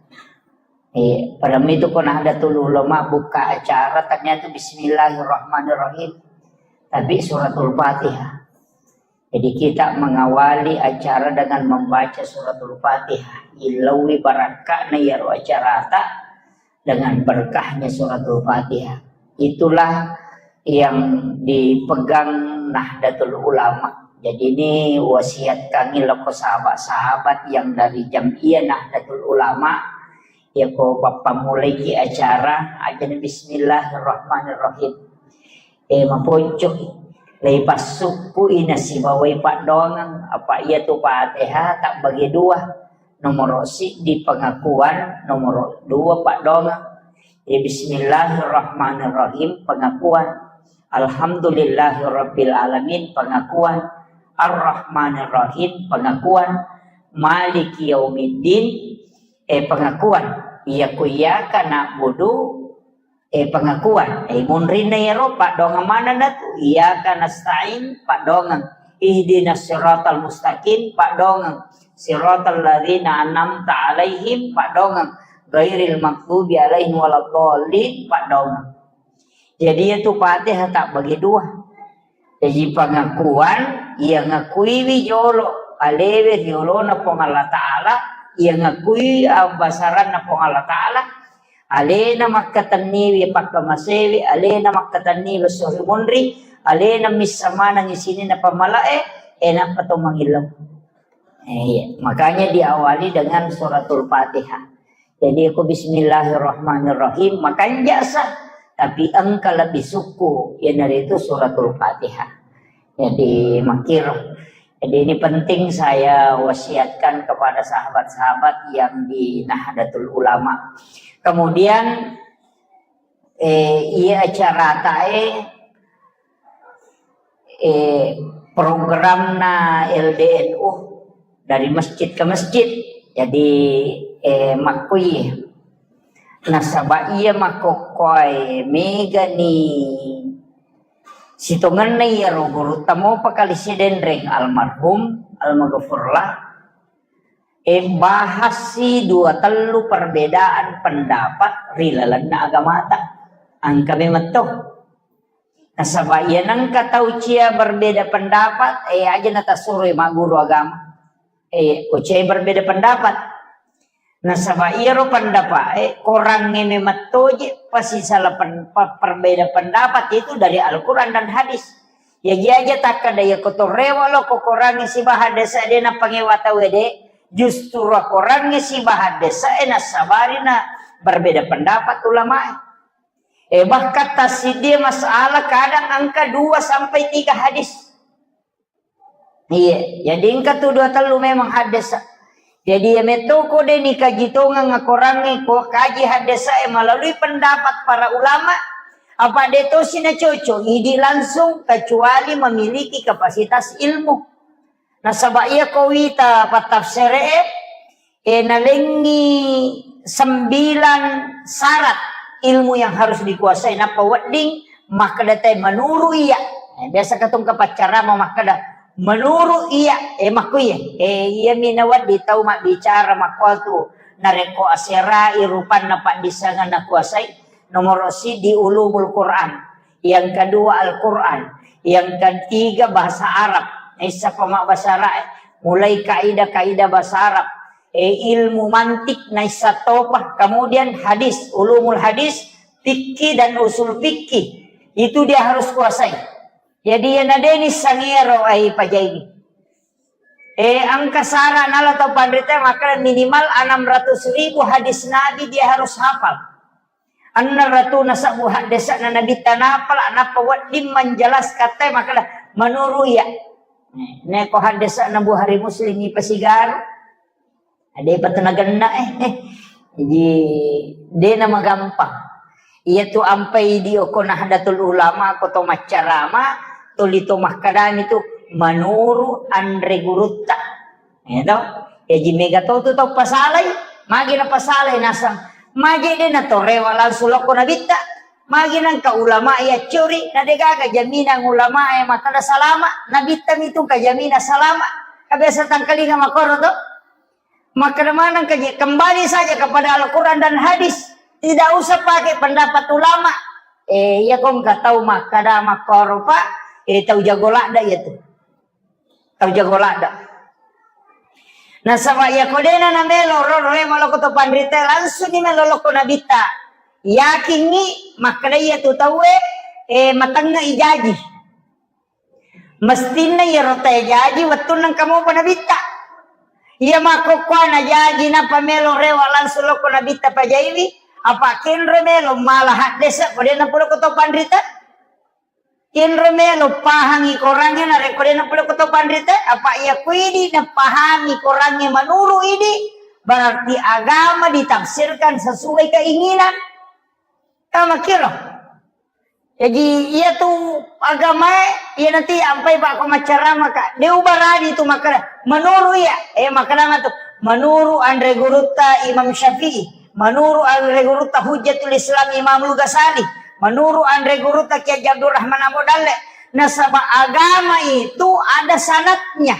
Eh, pada itu ko Nahdlatul Ulama buka acara ternyata Bismillahirrahmanirrahim. Tapi suratul Fatihah. Jadi kita mengawali acara dengan membaca suratul Fatihah. Ilawi barakka'na iyaro acarata dengan berkahnya suratul Fatihah. Itulah yang dipegang Nahdlatul Ulama. Jadi ini wasiat kami loko sahabat-sahabat yang dari Jam'iyah Nahdlatul Ulama. Ya ko pappamulaiki acara, aja Bismillahirrahmanirrahim. Eh, maponcoi. Leipassukku ina sibawai paddoangeng, apa iya tu Fatihah tak bagi dua. Nomor siddi pengakuan, nomor dua paddoangeng. Eh, Bismillahirrahmanirrahim, pengakuan. Alhamdulillahirabbil alamin, pengakuan. Arrahmanirrahim, pengakuan. Maliki yaumiddin, eh, pengakuan. Iya ku iyyaka na'budu, eh, pengakuan. Eh, munrinna iyaro paddoangeng manenna tu. Iyyaka nasta'in, paddoangeng. Ihdinas siratal mustaqim, paddoangeng. Siratal ladzina an'amta alaihim, paddoangeng. Ghairil maghdubi alaihim waladdallin, paddoangeng. Jadi itu Fatihah tak bagi dua. Jadi pengakuan, iya ngakuiwi jolo alewe riolona Puang Allah Ta'ala, iya ngakui abbasaranna Puang Allah Ta'ala, alena makkatenniwi pakkamasewi, alena makkatenniwi esso ri munri, alena missa manengngi sininna pammalae, eh, nappa to mangillau. Eh, iya. Makanya diawali dengan suratul Fatihah. Jadi aku Bismillahirrahmanirrahim, makanja sa, tapi engka lebih suku, iyanaritu suratul Fatihah. Jadi makir. Jadi ini penting saya wasiatkan kepada sahabat-sahabat yang di Nahdlatul Ulama. Kemudian, eh, iya acara tae, eh, programna L D N U dari masjid ke masjid. Jadi, eh, makkui nasaba iya makkokkoe megani sitongenna iyaro gurutta mopa kali sidenreng almarhum, almaghfurlah, eh, bahassi dua tellu perbedaan pendapat ri lalenna agamata. Engka memetto. Nasaba iya nengka tau cia berbeda pendapat, eh, aja natasuroi magguru agama. Eh, ko cia berbeda pendapat. Nasaba iyaro pendapat, eh, korangnge memettoje pasisala pen-, pe-, perbeda pendapat itu dari Al-Quran dan hadis. Ya, iya aja takkada iya ko torrewa lo ko korangnge sibaha desa de napangewa tau de, justru korangnge sibaha desa, eh, nasabari na berbeda pendapat ulama. Eh, bahkan tassiddi masalah kadang engka dua sampai tiga hadis. Iya, jadi engka tu dua tellu memang haddesa. Jadi iya metto ko de nikaji tongeng akorangnge ko kaji haddesa e melalui pendapat para ulama, apa de tosi na cocok idi langsung kecuali memiliki kapasitas ilmu. Nasaba iya ko wita pattafsere e, e, nalengi sembilan syarat ilmu yang harus dikuasai. Nappa wedding makkeda te menuru iya. E, biasa katong kapaccarama makkeda menuru iya. E, makku iya. E, iya mi nawedding tau mabbicara makkuatu. Narekko aserai rupanna paddissengan nakuasai. Nomoro sidi ulumul Quran. Yang kedua Al-Quran. Yang ketiga bahasa Arab. Naissa pama bahasa Arab. Mulai kaidah-kaidah bahasa Arab. E, ilmu mantik naissa topa, kemudian hadis, ulumul hadis, fikih dan usul fikih, itu dia harus kuasai. Jadi ya nadeni sangero ai pajai. E, angka sara nala tau panrita maka minimal enam ratus ribu hadis Nabi dia harus hafal. Anna ratu nasabbu haddesa'na Nabitta napala, nappa wedding manjelaskan te makkeda, menuru iya. Neko haddesa'na Bukhari Muslim ipasigaru. Ada patu nagenna eh. Jadi dena magampang. Iya tu ampai di oko Nahdlatul Ulama, ko to maccarama, tuli to makkedani tu menuru anre gurutta. Ya toh? Jaji mega to tu tau pasalai, magi na pasalai nasang. Magi de na torewa langsung lokko Nabitta. Magi nangka ulama ya curi, na de gaga jaminan ulama ya makkeda salama, Nabitta mitu ka jaminan salama. Ka biasa tangkalinga makoro to. Makkeda maneng ka je, kembali saja kepada Al-Quran dan hadis. Tidak usah pakai pendapat ulama. Eh, iya kong ka tau makkeda makkoro, Pak. Eh, tau jago ladda ya tu. Tau jago ladda. Nasaba iya ko dena na melo ro, ro, eh, maloko to panrita, langsung ni melo lokko Nabitta. Yakingi makkeda iya tu tauwe, eh, matengnga i jaji. Mestinna iyaro tae jaji wettunna engka mopa Nabitta. Iya makkokkoe na jaji nappa melo rewa langsung lokko Nabitta pajaiwi, apa kenro melo mala haddesa ko dena pura ko to panrita. Kenro melo pahangi korangnge narekko dena pura ko to panrita, apa iya kuidi napahami korangnge menuru idi, berarti agama ditafsirkan sesuai keinginan. Tamakkiro. Jaji, iya tu agamae, iya nanti ampai pakko maccarama ka. De ubarani tu makkeda, menuru iya, eh, makkeda matu, menuru anre gurutta Imam Syafi'i, menuru anre gurutta Hujjatul Islam Imamul Ghazali, menuru anre gurutta Kiai Haji Abdurrahman Ambo Dalle. Nasaba agama itu ada sanadnya.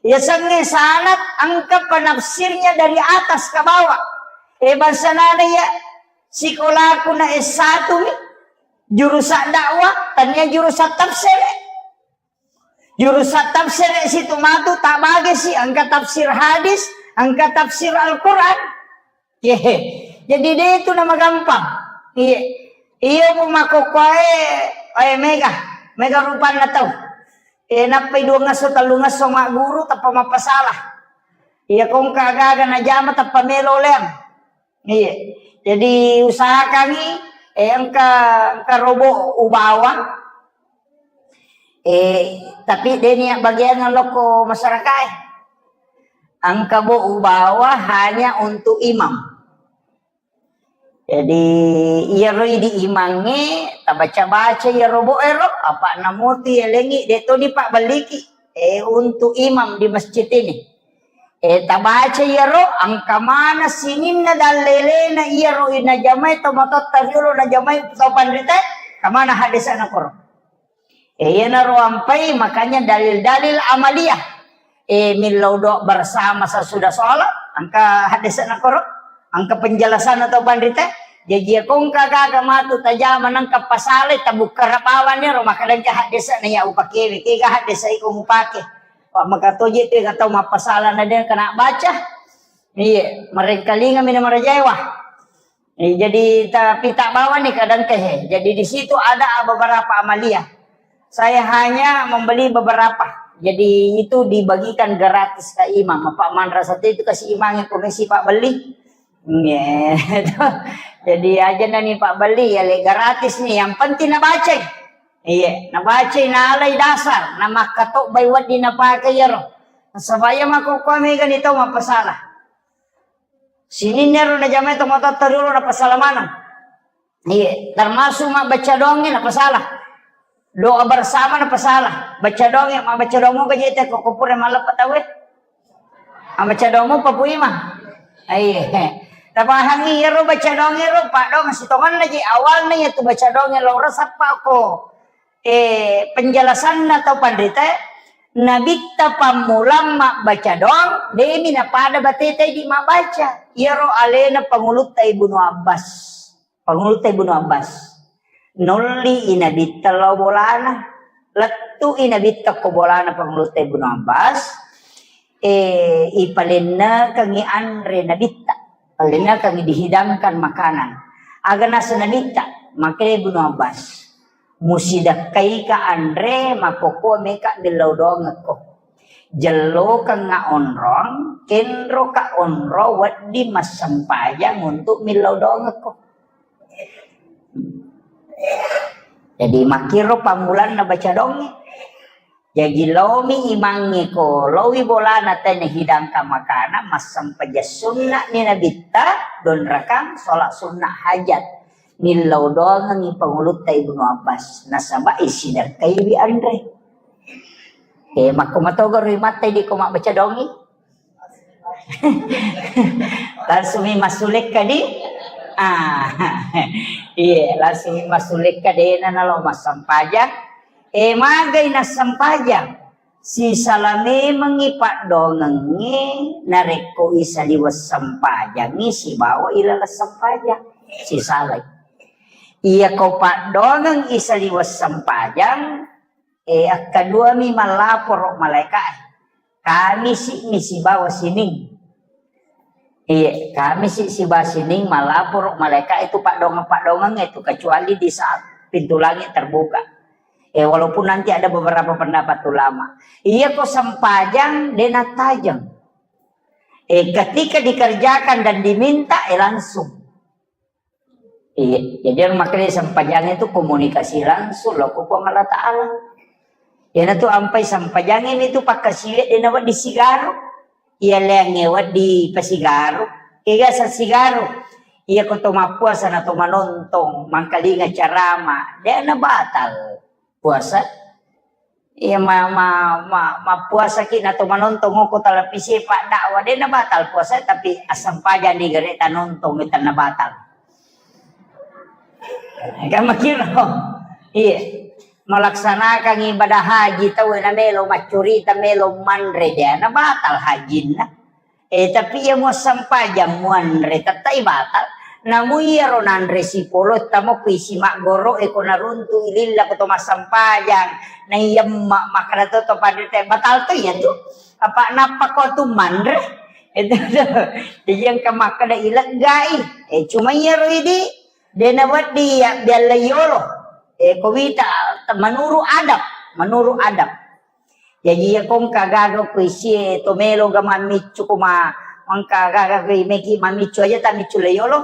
Yasengnge sanad engka penafsirnya dari atas ke bawah. Eh, bangsa nana ya, sikolaku na S satu mi, jurusan dakwah, tania jurusan tafsir. Jurusan tafsir situ matu tabage si, engka tafsir hadis, engka tafsir Al-Quran. Ye. Jadi de itu nama gampang. Iya. Iya mu makkokkoe, eh, mega, mega rupanna tau. Eh, nappai dua ngesso, tellu ngesso magguru, tappa mappasalah. Iya, kongka gaga najama, tappa melo leang. Iya. Jadi usahakangi, eh, engka, engka robo ubawa. Eh, tapi de nia bagian lokko masyarakat, eh. Engka bo ubawa hanya untuk imam. Jadi, iyaro idi imangnge, tabaca-baca iyaro bo ero, apa namutu yalengi, de toni pabbelliki, eh, untuk imam di masjid ini. Eh, tabaca iyaro, engka mana sininna dallelena iyaro najamai to matotta riolo najamai to panrita, kamana hadesana koro. Eh, iyanaro ampai, makanya dalil-dalil amaliyah. Eh, millau doa bersama sesudah sholat, engka haddesa nakoro, engka penjelasan atau panrita. Jaji, ya, kongka gaga matu tajama nangka pasalai, tabukka rapawan ero, maka dengka haddesa na ya upakewe, kega haddesa iko mupake. Pak maka toje tu tau mappasala na dengka na baca. Iya, merengkalinga mina marajaewa. Eh, jadi, tapi tak bawa nih kadang teh. Jadi, di situ ada beberapa amaliyah. Saya hanya membeli beberapa. Jadi, itu dibagikan gratis ke imam. Apa manrasa itu kasih imamnya komisi Pak beli. Iya. Jadi, aja nih Pak beli, ya, le, gratis nih. Yang penting na baca. Iya, nabacai nalai dasar, namakkatobbai wedding napake iyaro. Nasaba iya makkokkoe megani tau mappasala. Sininna ro najamai tomatoatta riolo napasala maneng. Iya, termasuk mabbaca doangnge napasala. Doa bersama napasala. Baca doangnge, mabbaca doang moga jete ko pura malleppa tauwe. Ambaca doang mopa Pu Imang. Iya. Tapahangi iyaro baca doang ero, paddoang sitongenna ji awalna iyatu baca doang lao resappa ko, eh, penjelasanna tau panrita, Nabitta pammulang mabbaca doang, demi napada bateta idi mabbaca. Iyaro alena Pangulutta Ibnu Abbas. Pangulutta Ibnu Abbas. Nolli i Nabitta lao bolana. Lettu i Nabitta ko bolana Pangulutta Ibnu Abbas. Eh, ipalennekengi anre Nabitta. Palennekengi dihidangkan makanan. Aga nasa Nabitta, maka Ibnu Abbas. Musidakkaika anre, makkokkoe meka millau doangekko. Jellokengnga onrong, kenroka onrong wedding massempajang untuk millau doangekko. Jadi makkiro pammulanna baca doangnge. Jaji laomi imangnge ko, laowi bolana tena hidangkan makanan, massempajang sunna'ni Nabitta, donrakang, sholat sunnah hajat. Millau doangengngi Pangulutta Ibnu Abbas, nasaba isidakkaiwi anre. Eh, makko matogoro imatta idi ko mabbaca doangngi. Langsung mi massulekka di. Ah, iya, langsung mi massulekka dena nalo massempajang. Eh, magai nassempajang. Sisala memengngi paddoangengnge narekko isaliweng sempajangngi sibawa ilaleng sempajang. Sisalai. Iya ko paddoangeng isaliweng sempajang, eh, akkaduami mallaporo malaeka e. Kamisi mi sibawa Sining. Iya, Kamisi sibawa Sining malaporo malaeka itu paddoangeng-paddoangeng itu, kecuali di saat pintu langit terbuka. Eh, walaupun nanti ada beberapa pendapat ulama. Iya ko sempajang, dena tajeng. Eh, ketika dikerjakan dan diminta, eh, langsung. Iya, jadi yang makanya sempajang itu komunikasi langsung lo ko Puang Allah Ta'ala. Iyanatu ampai sempajang ini tu pakkasiwe dena wedding sigaro. Iya leangnge wedding pasigaro. Kega sa sigaro. Iya ko to mappuasa na to manontong, mangkalinga carama, dena batal puasa. Iya, ma-, ma-, ma-, mappuasaki na to manontong ko televisi paddakwah, dena batal puasa, tapi assempajang di gare tanontong, tenna batal. Kan makiro. Iya. Melaksanakan ibadah haji tau na melo maccurita, melo manre, dena batal hajinna. Eh, tapi iya muassempajang muanre tettai batal. Namu iyaro nanre sipolo tamo kuisi maggoro e ko naruntu ililla ko to massempajang. Na iya ma-, makkada to to panrita batal to iya tu. Apa nappa ko tu manre? Itu tu. Jadi engka makkada ileggai. Eh, cuma iyaro idi dena wedding ya bialla yolo. Eh, ko wita menurut adab, menurut adab. Jaji iya ko engka gaga ko isie to melo ga mammiccu ko ma-, engka gaga ko imeki mammiccu aja tammiccu le yolo,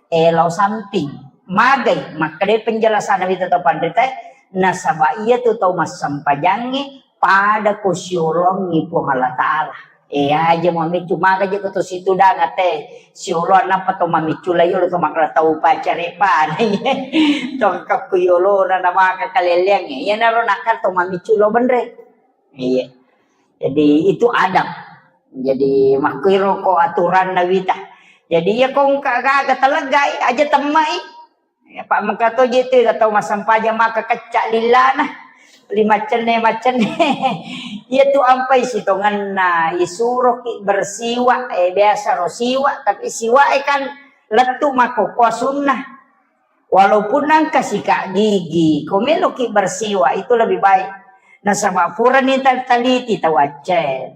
eh, lao samping. Magai, makkeda penjelasanna wita tau panrita, nasaba iya tu tau massempajangnge pada ko siolongi Puang Allah Ta'ala. Eh, aja mammiccu, maga je ko to situdang ate siolo nappa to mammiccu la yolo to makkeda tau pacare pada. To kakku yolo na, na maka kaleleang. Iya naro nakal to mammiccu lo benre. Iya. Jadi itu adab. Jadi makkiro ko aturanna wita. Jadi iya ko engka gaga teleggai aja temmai. Ya, Pak, mengka to je tu tau massempajang maka kecca lillana. Li maccenne, maccenne. Iya tu ampai sitongenna, isuroki bersiwak, eh, biasa ro siwak, tapi siwak e kan lettu makkokkoe sunnah. Walaupun nengka sikat gigi, ko meloki bersiwak itu lebih baik. Nasaba purani tal-, taliti tau Aceh.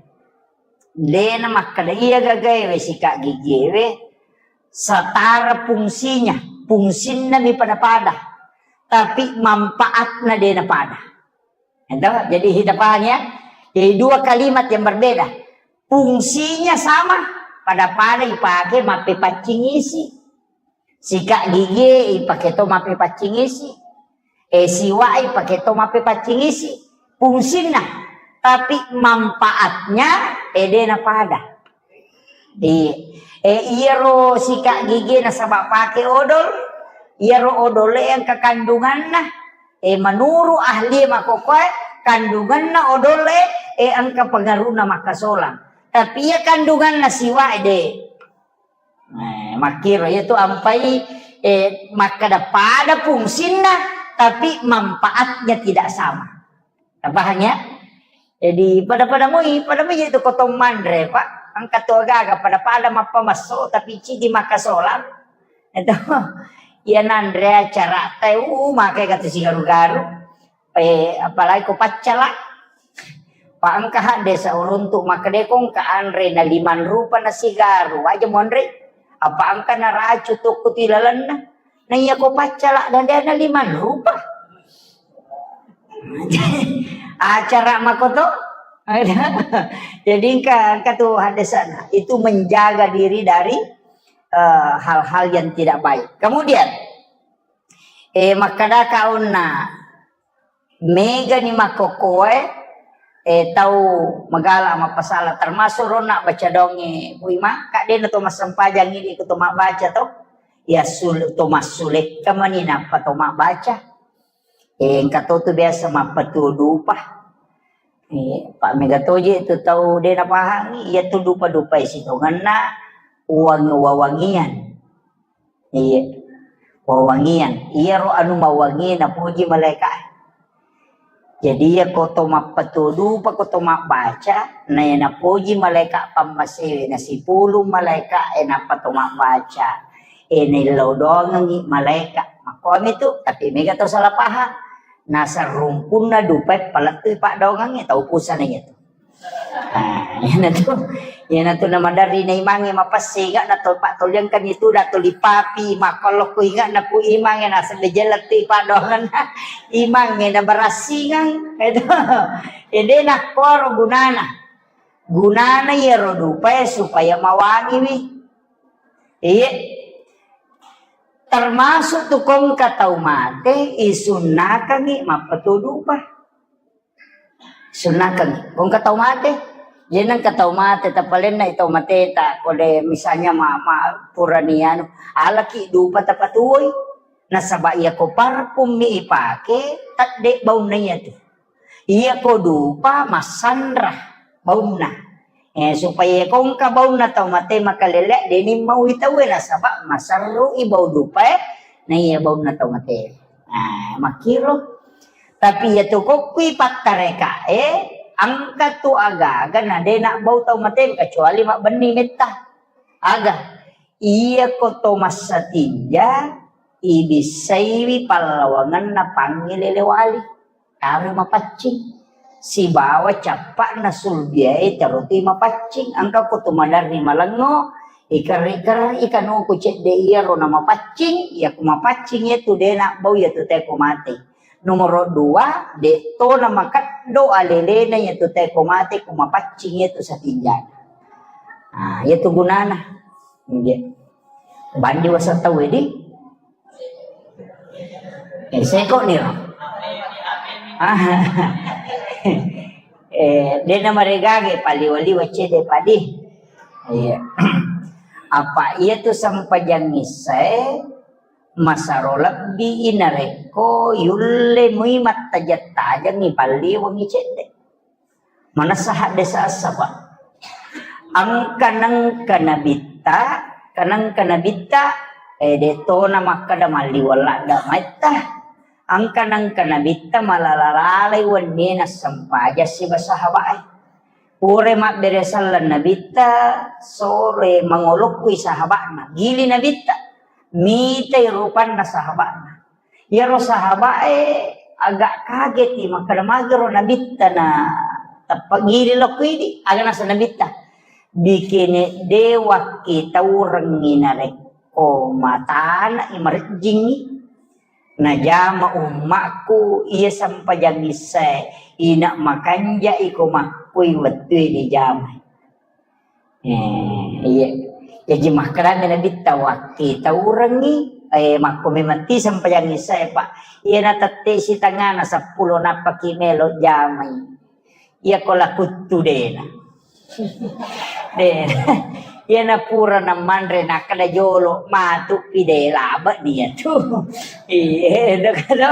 Dena makkeda iya gagaewe sikat gigiewe setara fungsinya, fungsinna mi pada-pada, tapi manfaatna dena pada. Ento, jadi kita paham ya. Jadi dua kalimat yang berbeda. Fungsinya sama, pada-pada ipake mappepaccing isi. Sikat gigi ipake to mappepaccing isi. Eh, siwae pake to mappepaccing isi fungsinna, tapi manfaatnya, eh, de' napada. Iya. Eh, iyaro sikat gigi nasaba pake odol, iyaro odol e engka kandunganna. Eh, menurut ahli makkokkoe, kandunganna odol e, eh, engka pengaruhna makkasolang. Tapi iya kandunganna siwae de'. Eh, makkiro, iyatu ampai, eh, makkeda pada fungsinna, tapi manfaatnya tidak sama. Tapahang ya? Jadi, pada-pada moi, pada moi itu kotong manre, Pak. Engka tu agaga, pada-pada mappamasso, tapi cidi makkasolang. Itu, iya nanre acara, teh, uh, makai kata sigaru-garu. Eh, apalagi ko paccala. Pa engka hadde sauruntu makkeda ko engka anre na limang rupa na sigaru, aja monre. Apa engka na racu tokko ti lalenna. Na iya ko paccala dan dia na limang rupa. Acara makoto. Jadi engka, engka tu hadde sana. Itu menjaga diri dari, eh, hal-hal yang tidak baik. Kemudian, eh, makkeda kaunna, megani makkokkoe, eh, tau magala mappasala, termasuk ronna baca donge, Bu Ima, kak dena to massempajang ini ko to mabbaca to, ya sul-, to massulekka mani nappa to mabbaca. Eh, engka to tu biasa mappatuo dupa. Eh, pa mega toje tu tau de napahangi, iya tu dupa-dupa sitongenna uang wawangian. Iya. Wawangian. Iyaro anu mawangi napuji malaika. Jadi iya ko to mappatuo dupa, ko to mabbaca, na iya napuji malaika pammasewe, na sipulung malaika e nappa to mabbaca. E naillau doangengi malaika. Makkomi tu, tapi mega to salah paham. Nasarumpunna dupa e palettui paddoangengnge tau pusana iya tu. Ah, iyanatu, iyanatu namaderri na imangnge mapessinga na to pattoliangkan itu da tuli papi makkollo ku inga na ku imangnge na sebbe jeletti paddoangenna imangnge na barassingang itu. Ede nakkoro gunana. Gunana iyaro dupae supaya mawangiwi. Iye. Termasuk tu kongka tau mate isunnakangi mappetu dupa. Sunnakeng. Ko engka tau mate. Jadi engka tau mate, tapalenna i tau mateta, kode misalnya ma, ma purani anu, alaki dupa tapatuoi. Nasaba iya ko parfum mi ipake, tedde baunna iya tu. Iya ko dupa massanra baunna. Eh, supaya ko engka baunna tau mate makalele, deni mau i tau e, nasaba maserru i bau dupa e, na iya baunna tau mate. Nah, makkiro. Tapi iya tu kokkui pattarekae, engka tu aga-aga na de nabbau tau mate kecuali mabbenni metta. Aga? Iya ko to massatinja, ibissaiwi pallawangenna pangngilele wali. Taro mapaccing. Sibawa cappa'na sulbiae taro tu mapaccing. Engka ko tu maderri malengngo, ikerri-kerri kanuku cedde iyaro na mapaccing, iya ko mapaccing iya tu de nabbau iya tu teko mate. Nomoro dua, de to na makeddo alelena iya tu teko mate ko mapaccing iya tu satinjana. Ah, iya tu gunana. Iya. Bandi wasa tau di. Eh, seko ni ro. Ah. Eh, de na maregage paliwa-liwa cede padi. Iya. Apa iya tu sempajang issae masaro lebbi i narekko yulle mui mattajeng-tajengi palliwengi cedde. Manessa haddesa essa, Pak. Engka nengka nabitta, kanengka nabitta, eh, de tona makkeda malliweng ladde maitta. Engka nengka nabitta malala-lalai wennie nassempajang siba sahabae. Pura mabbere selleng nabitta, sore mangolokkui sahaba'na, gili nabitta, mitai rupanna sahaba'na. Iyaro sahaba'e agak kageti, makkeda magero nabitta na tappa gili lokko idi, aga nasa nabitta. Bikene de wakkitaurengngi narekko matana i marejjingngi. Najama ummakku iya sempajang issae, ina makanja iko makkui wettue dijamai. Eh, iya. Jaji makkedami nabitta, wakkitaurengngi, Eh, makko memang ti sempajang isya e, Pak. Iyana tette sitengana seppulo nappaki melo jamai. Iya ko lakuttu dena. De. Iyana pura namanre nakkeda jolo matu pi de labe dia tu. Iya, de kado.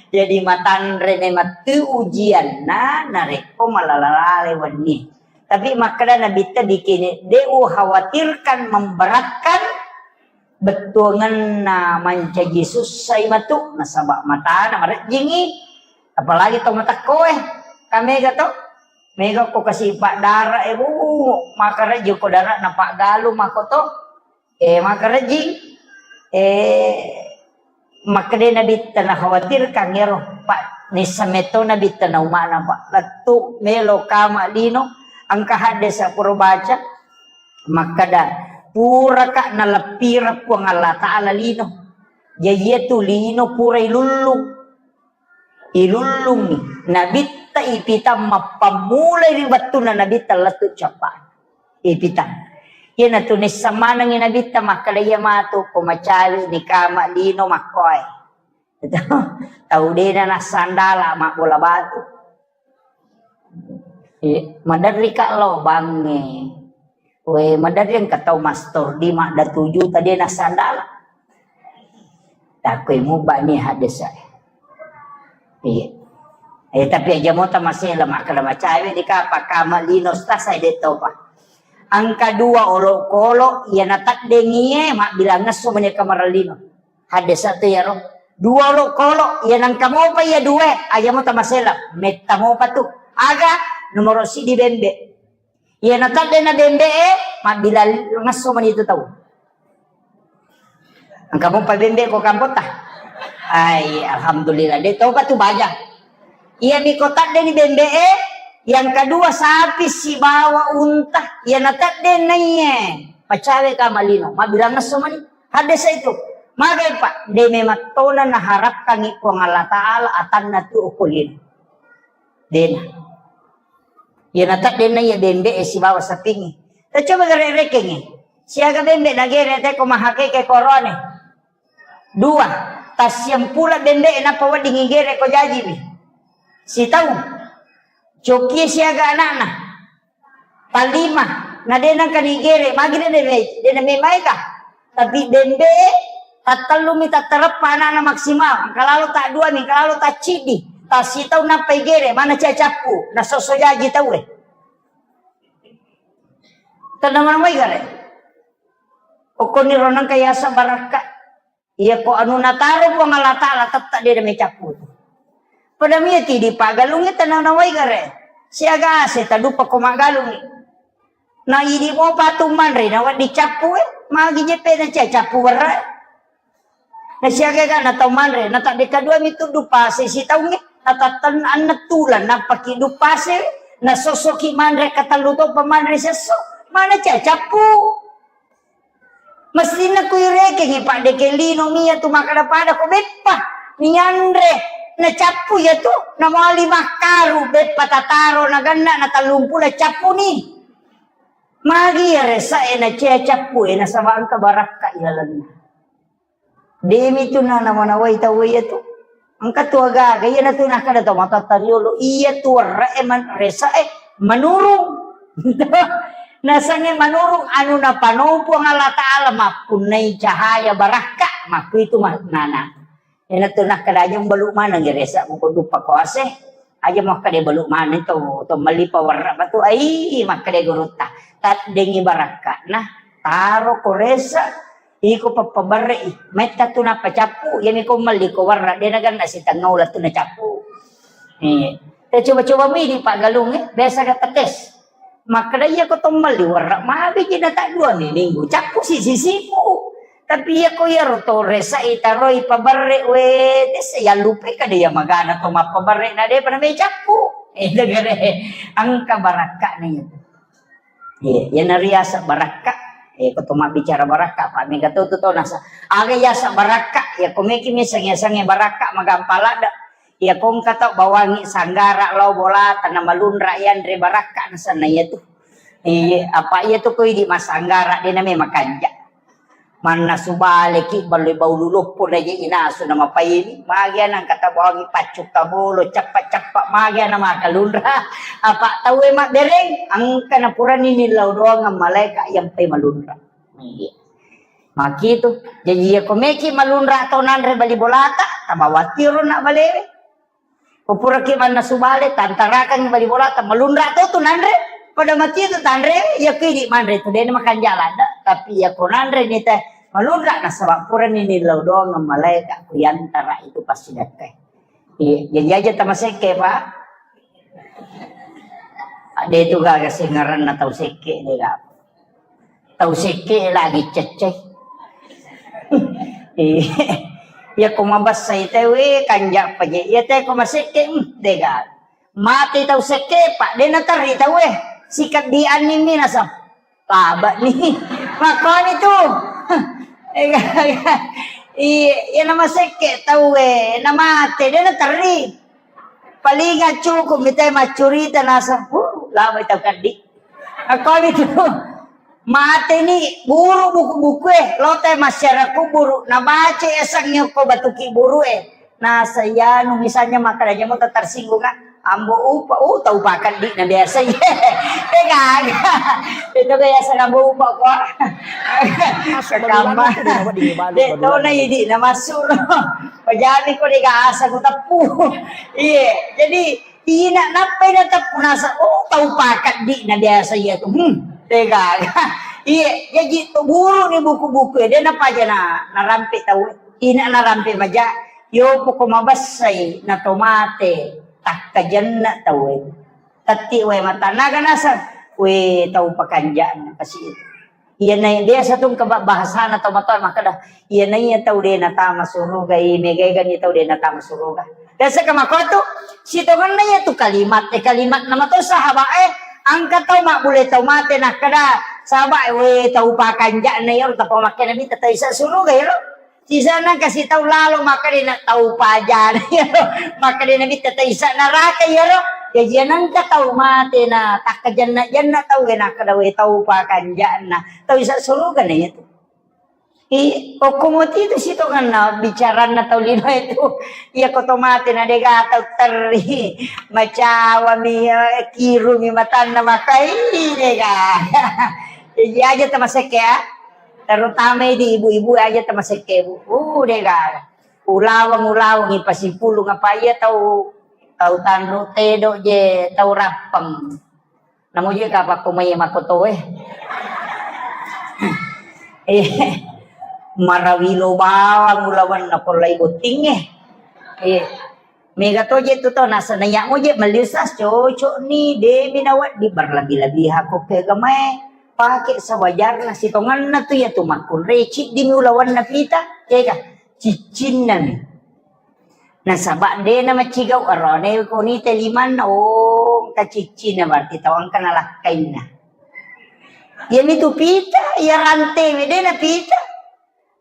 Jadi matanre memang tu ujianna narekko malalale wenni. Tapi makkeda Nabitta bikini, de ukhawatirkan memberatkan bettuangenna mancaji sussai matu, nasaba matana marejjingi, apalagi to matekkoe, kamega to, mega ko kasi paddara e, bu, makarejji ko dara na paggalung mako to, e, makarejjing, e, makkeda Nabitta na khawatirkan ero, Pak, nissa metto Nabitta na umana, Pak, lettu melo kama lino, engka haddesa pura baca, makkeda, puraka naleppireng Puang Allah Ta'ala lino. Jaji iyatu lino pura ilullung. Ilullungi. Nabitta ipitang mappammulai ri wettunna Nabitta lettu cappa. Ipitang. Iyanatu nissa manengi Nabitta makkeda iya matu ko macawi ni kama lino makkoe. Tau dena nassandala mabbola batu. Eh, maderri ka lo bangnge. We, maderri engka tau mastor di madda tuju tadi nassandala. Takoi muba ni haddesa. Iya. Eh, tapi aja mo tamasela makkeda macawe di kapa kama lino stasai de topa. Engka dua olokolo iya nataddengi e mabbilang ngesso meni kamarallino. Haddesa tu iyaro. Dua olokolo iya nangka mopa iya dua, aja mo tamasela. Metta mopa tu. Aga nomoro sidi bembe. Iya natadde na bembe e, mabbilang ngesso meni tu tau. Engka mopa bembe ko kampota. Ai, alhamdulillah. De topa tu baja. Iya miko tadde ni bembe e, yang kedua sapi sibawa unta. Iya natadde na iye. Pacawe ka malino. Mabbilang ngesso meni. Haddesa itu. Magai, Pak, de memang tona naharapkangi Puang Allah Ta'ala atanna tu okolino. Dena. Iya natadde na iya bembe e sibawa sapingi. Tacoba gare rekengi. Siaga bembe nagere teko mahakeke korone. Dua, tassiampula bembe e nappa wedding igere ko jajiwi. Sitau. Cokie siaga anakna. Tallima, na de nangka nigere, magi de, de, de, de memaega. Tapi bembe e, tattellumi tattareppa anakna maksimal, engka lalo taddua mi, engka lalo tacciddi, tassitau nappa igere, mana cia cappu, nasosso jaji tau e. Tenna mana mai gare. Okoni ro nangka yasa barakka. Iya ko anu nataro Puang Allah Ta'ala tetta de mecappu tu. Pada mia tidi pagalungi tenna nawai gare. Siaga ase tadupa ko magalungi. Na idi mo patu manre na waddi cappu e, magi jepe na cia cappu werra. Na siaga ga na tau manre, na tadde kadua mi tuddu pase sitaungi, na tatten anne tulan, na paki du pase, na sosoki manre katellu to pa manre sesso, mana cia cappu. Mestinna kuirekengi, Pak, de ke lino mia tu makkada pada ko beppa nianre, na cappu iya tu, na mali makkaru beppa tataro na ganna na tellumpulo cappu ni. Magi iya resa e na cia cappu e nasaba engka barakka ilalenna. Demi tu na namanawai tau iya tu. Engka tu agaga, iyana tu nakkeda tau matoatta riolo, iya tu werre'e man-, resae manurung. Nasengnge manurung anu napanopo Allah Ta'ala mappunnai cahaya barakka, makkuitu maknana. Iyana tu nakkeda aja balu maneng resa ko duppa koase, aja makkeda balu maneng to, to melli pawerre batu, ai makkeda gurutta. Taddengi barakka, nah, taro ko resa, Iko pappabarre'i, metta tu nappa cappu, iyami ko melli ko warra, de naganna sitengnga uleng tu nacappu. Eh, tacoba-coba mi di paggalung, eh, biasa ga tetes. Makkeda iya ko to melli warra, magi ji na taddua mi minggu, cappu si sisipu. Tapi iya ko iyaro to resa'i taroi pabarre, we, tesse yallupai kada iya magana to mappabarre na de pada mai cappu. Eh, degare, engka barakka'na itu. Iya, iyana riaseng barakka. Iya, ko to mabbicara barakka, pa mega to tu to nasa. Aga yaseng barakka, iya ko meki miseng yasengnge barakka magampa ladde. Iya ko engka tau bawangi sanggara lao bolata na malunra yanre barakka nasenna iya tu. Iya, apa iya tu ko idi massanggara de na memang kanja. Mannasu baleki, balloi baulu loppo naje inasu namapaini. Magi ana engka tabawangi paccukka bolo, cappa-cappa magi ana makalunra. Apa tauwe mabbereng, engka napurani nillau doang malaika yang pai malunra. Iya. Makitu. Jaji iya ko meki malunra tau nanre bali bolata, tabawatiro na balewe. Ko puraki mannasu bale, tantarakang bali bolata, malunra to tu nanre. Pada mati tu tanre, iya ko idi manre tu dena makanja ladda. Tapi iya ko nanre ni teh malunra nasaba purani nillau doang malaika ku yantara itu pasti dakkai. Iya, jadi aja tamasekke, Pak. Ade tu gaga sengaranna tau sekke de ga. Tau sekke lagi cecce. Iya. Iya ko mabessai teh we kanja paje. Iya teh ko masekke, hmm, de ga. Mate tau sekke, Pak, de naterri tau we. Sikaddi anning mi nasab. Tabani. Makkoni tu. Iya, iya namasekke tauwe, namate, de naterri. Palinga cukup mitai maccurita naseng, uh, lama tau kaddi. Makkoni tu. Mate ni buru buku-buku e, lote masyarakat kuburu, nabaca esangnge ko batuki buru e. Nasa iyanu misalnya makkeda jamo tersinggung, ah, ambo upa, uh, tau pakaddi na biasa. Eh, gaga. Itu biasa ambo upa ko. Kekamba. De to na idi na masuk. Pajami ko de gasa ku teppu. Iya, jadi ina nappai na teppu nasa, oh, tau pakaddi na biasa iya tu. Hmm, de gaga. Iya, jadi tu buru ni buku-buku de napaja na narampe tau. Ina narampe maja, yo poko mabessai na to mate, takkajenna tauwe. Tetti wae matannaga naseng, we tau pakanja'na kasi. Iyana biasa tu engka ba-, bahasana tau matoa makkeda, iyana iya tau de natama suruga, i megaega ni tau de natama suruga. Biasa ka makkotu, sitongenna iya tu kalimat, eh, kalimat na mato sahabat, eh, engka tau mabbule tau mate nakkeda, sahabat, we tau pakanja'na iyaro tappa makkeda mita tau isa suruga iyaro. Sisana kasi tau lalo makkeda na tau pajana iyaro. Makkeda na mitta tau isa naraka iyaro. Jaji nengka tau mate na takkajenna-jenna tau we nakkeda we tau pakanja'na. Tau isa suruga na iyatu. I, okko moti itu sitongenna bicaranna tau lino itu. Iya ko to mate na dega tau terri. Macawami, eh, kirumi matanna makai dega. Jaji aja tamasekke ya. Terutama di ibu-ibu aja tamasekke, Bu. Uh, de gaga. Ulaweng, ulaweng, ipasipulung apa iya tau, tau tanru tedo je, tau rappeng. Namo je kapakko mai makotoe. Eh, marawilo bawang ulawenna ko lai bottingnge. Eh, Mega to je tu to, nasaba iya mo je melli usas cocok ni, de mi nawedding berlebih-lebihan ko ke agamae. Pake sewajarna sitongenna tu iya tu makkunrai ciddi mi ulawenna pita, ya ga? Ciccinna mi. Nasaba de na macigau arone ko ni te limanna, oh, engka ciccinna berarti tau engka nalakkainna. Iya mi tu pita, iya rante we de na pita.